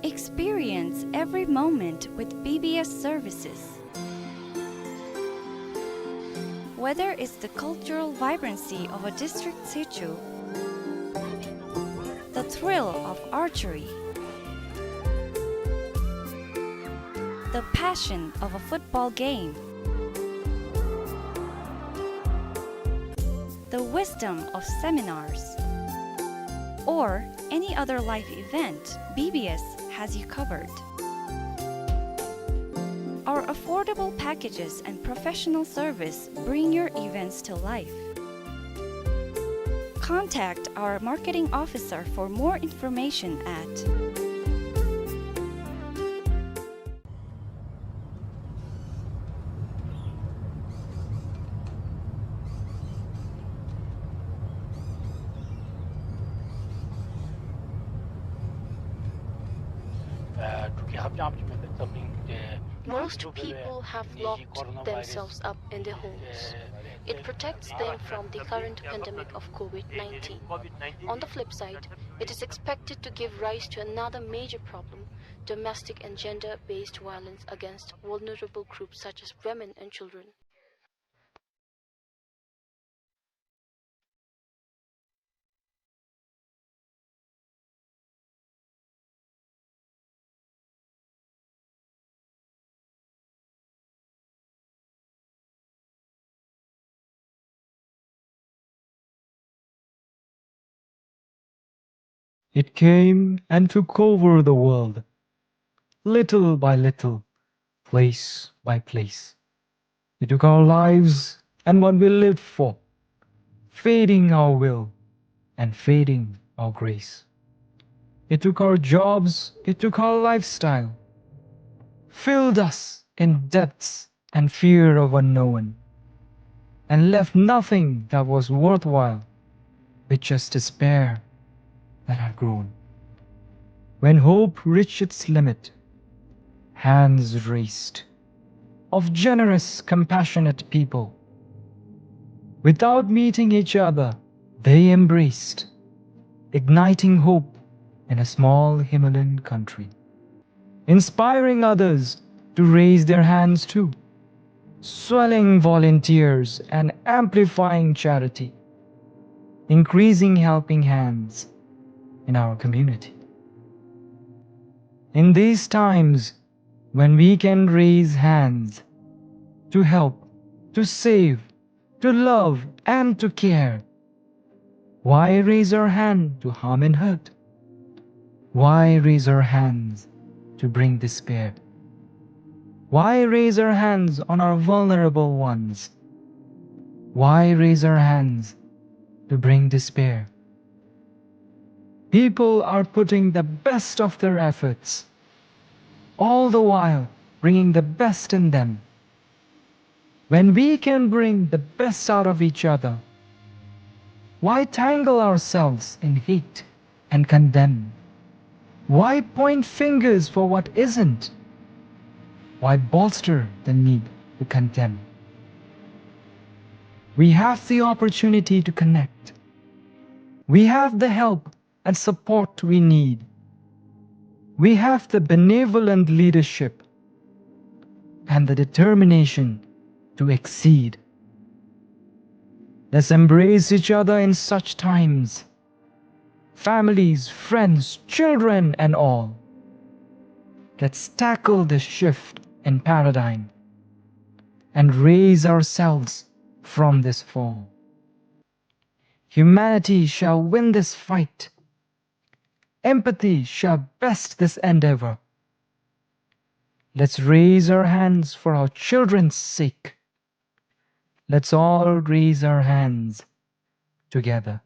Experience every moment with B B S services. Whether it's the cultural vibrancy of a district situ, the thrill of archery, the passion of a football game, the wisdom of seminars, or any other life event, B B S has you covered. Our affordable packages and professional service bring your events to life. Contact our marketing officer for more information at Most people have locked themselves up in their homes. It protects them from the current pandemic of COVID nineteen. On the flip side, it is expected to give rise to another major problem, domestic and gender-based violence against vulnerable groups such as women and children. It came and took over the world, little by little, place by place. It took our lives and what we lived for, fading our will and fading our grace. It took our jobs, it took our lifestyle, filled us in debts and fear of unknown, and left nothing that was worthwhile, with just despair that had grown. When hope reached its limit, hands raised of generous, compassionate people. Without meeting each other, they embraced, igniting hope in a small Himalayan country, inspiring others to raise their hands too, swelling volunteers and amplifying charity, increasing helping hands in our community. In these times, when we can raise hands to help, to save, to love, and to care, why raise our hand to harm and hurt? Why raise our hands to bring despair? Why raise our hands on our vulnerable ones? Why raise our hands to bring despair? People are putting the best of their efforts, all the while bringing the best in them. When we can bring the best out of each other, why tangle ourselves in hate and condemn? Why point fingers for what isn't? Why bolster the need to condemn? We have the opportunity to connect. We have the help and support we need. We have the benevolent leadership and the determination to exceed. Let's embrace each other in such times. Families, friends, children, and all. Let's tackle this shift in paradigm and raise ourselves from this fall. Humanity shall win this fight. Empathy shall best this endeavor. Let's raise our hands for our children's sake. Let's all raise our hands together.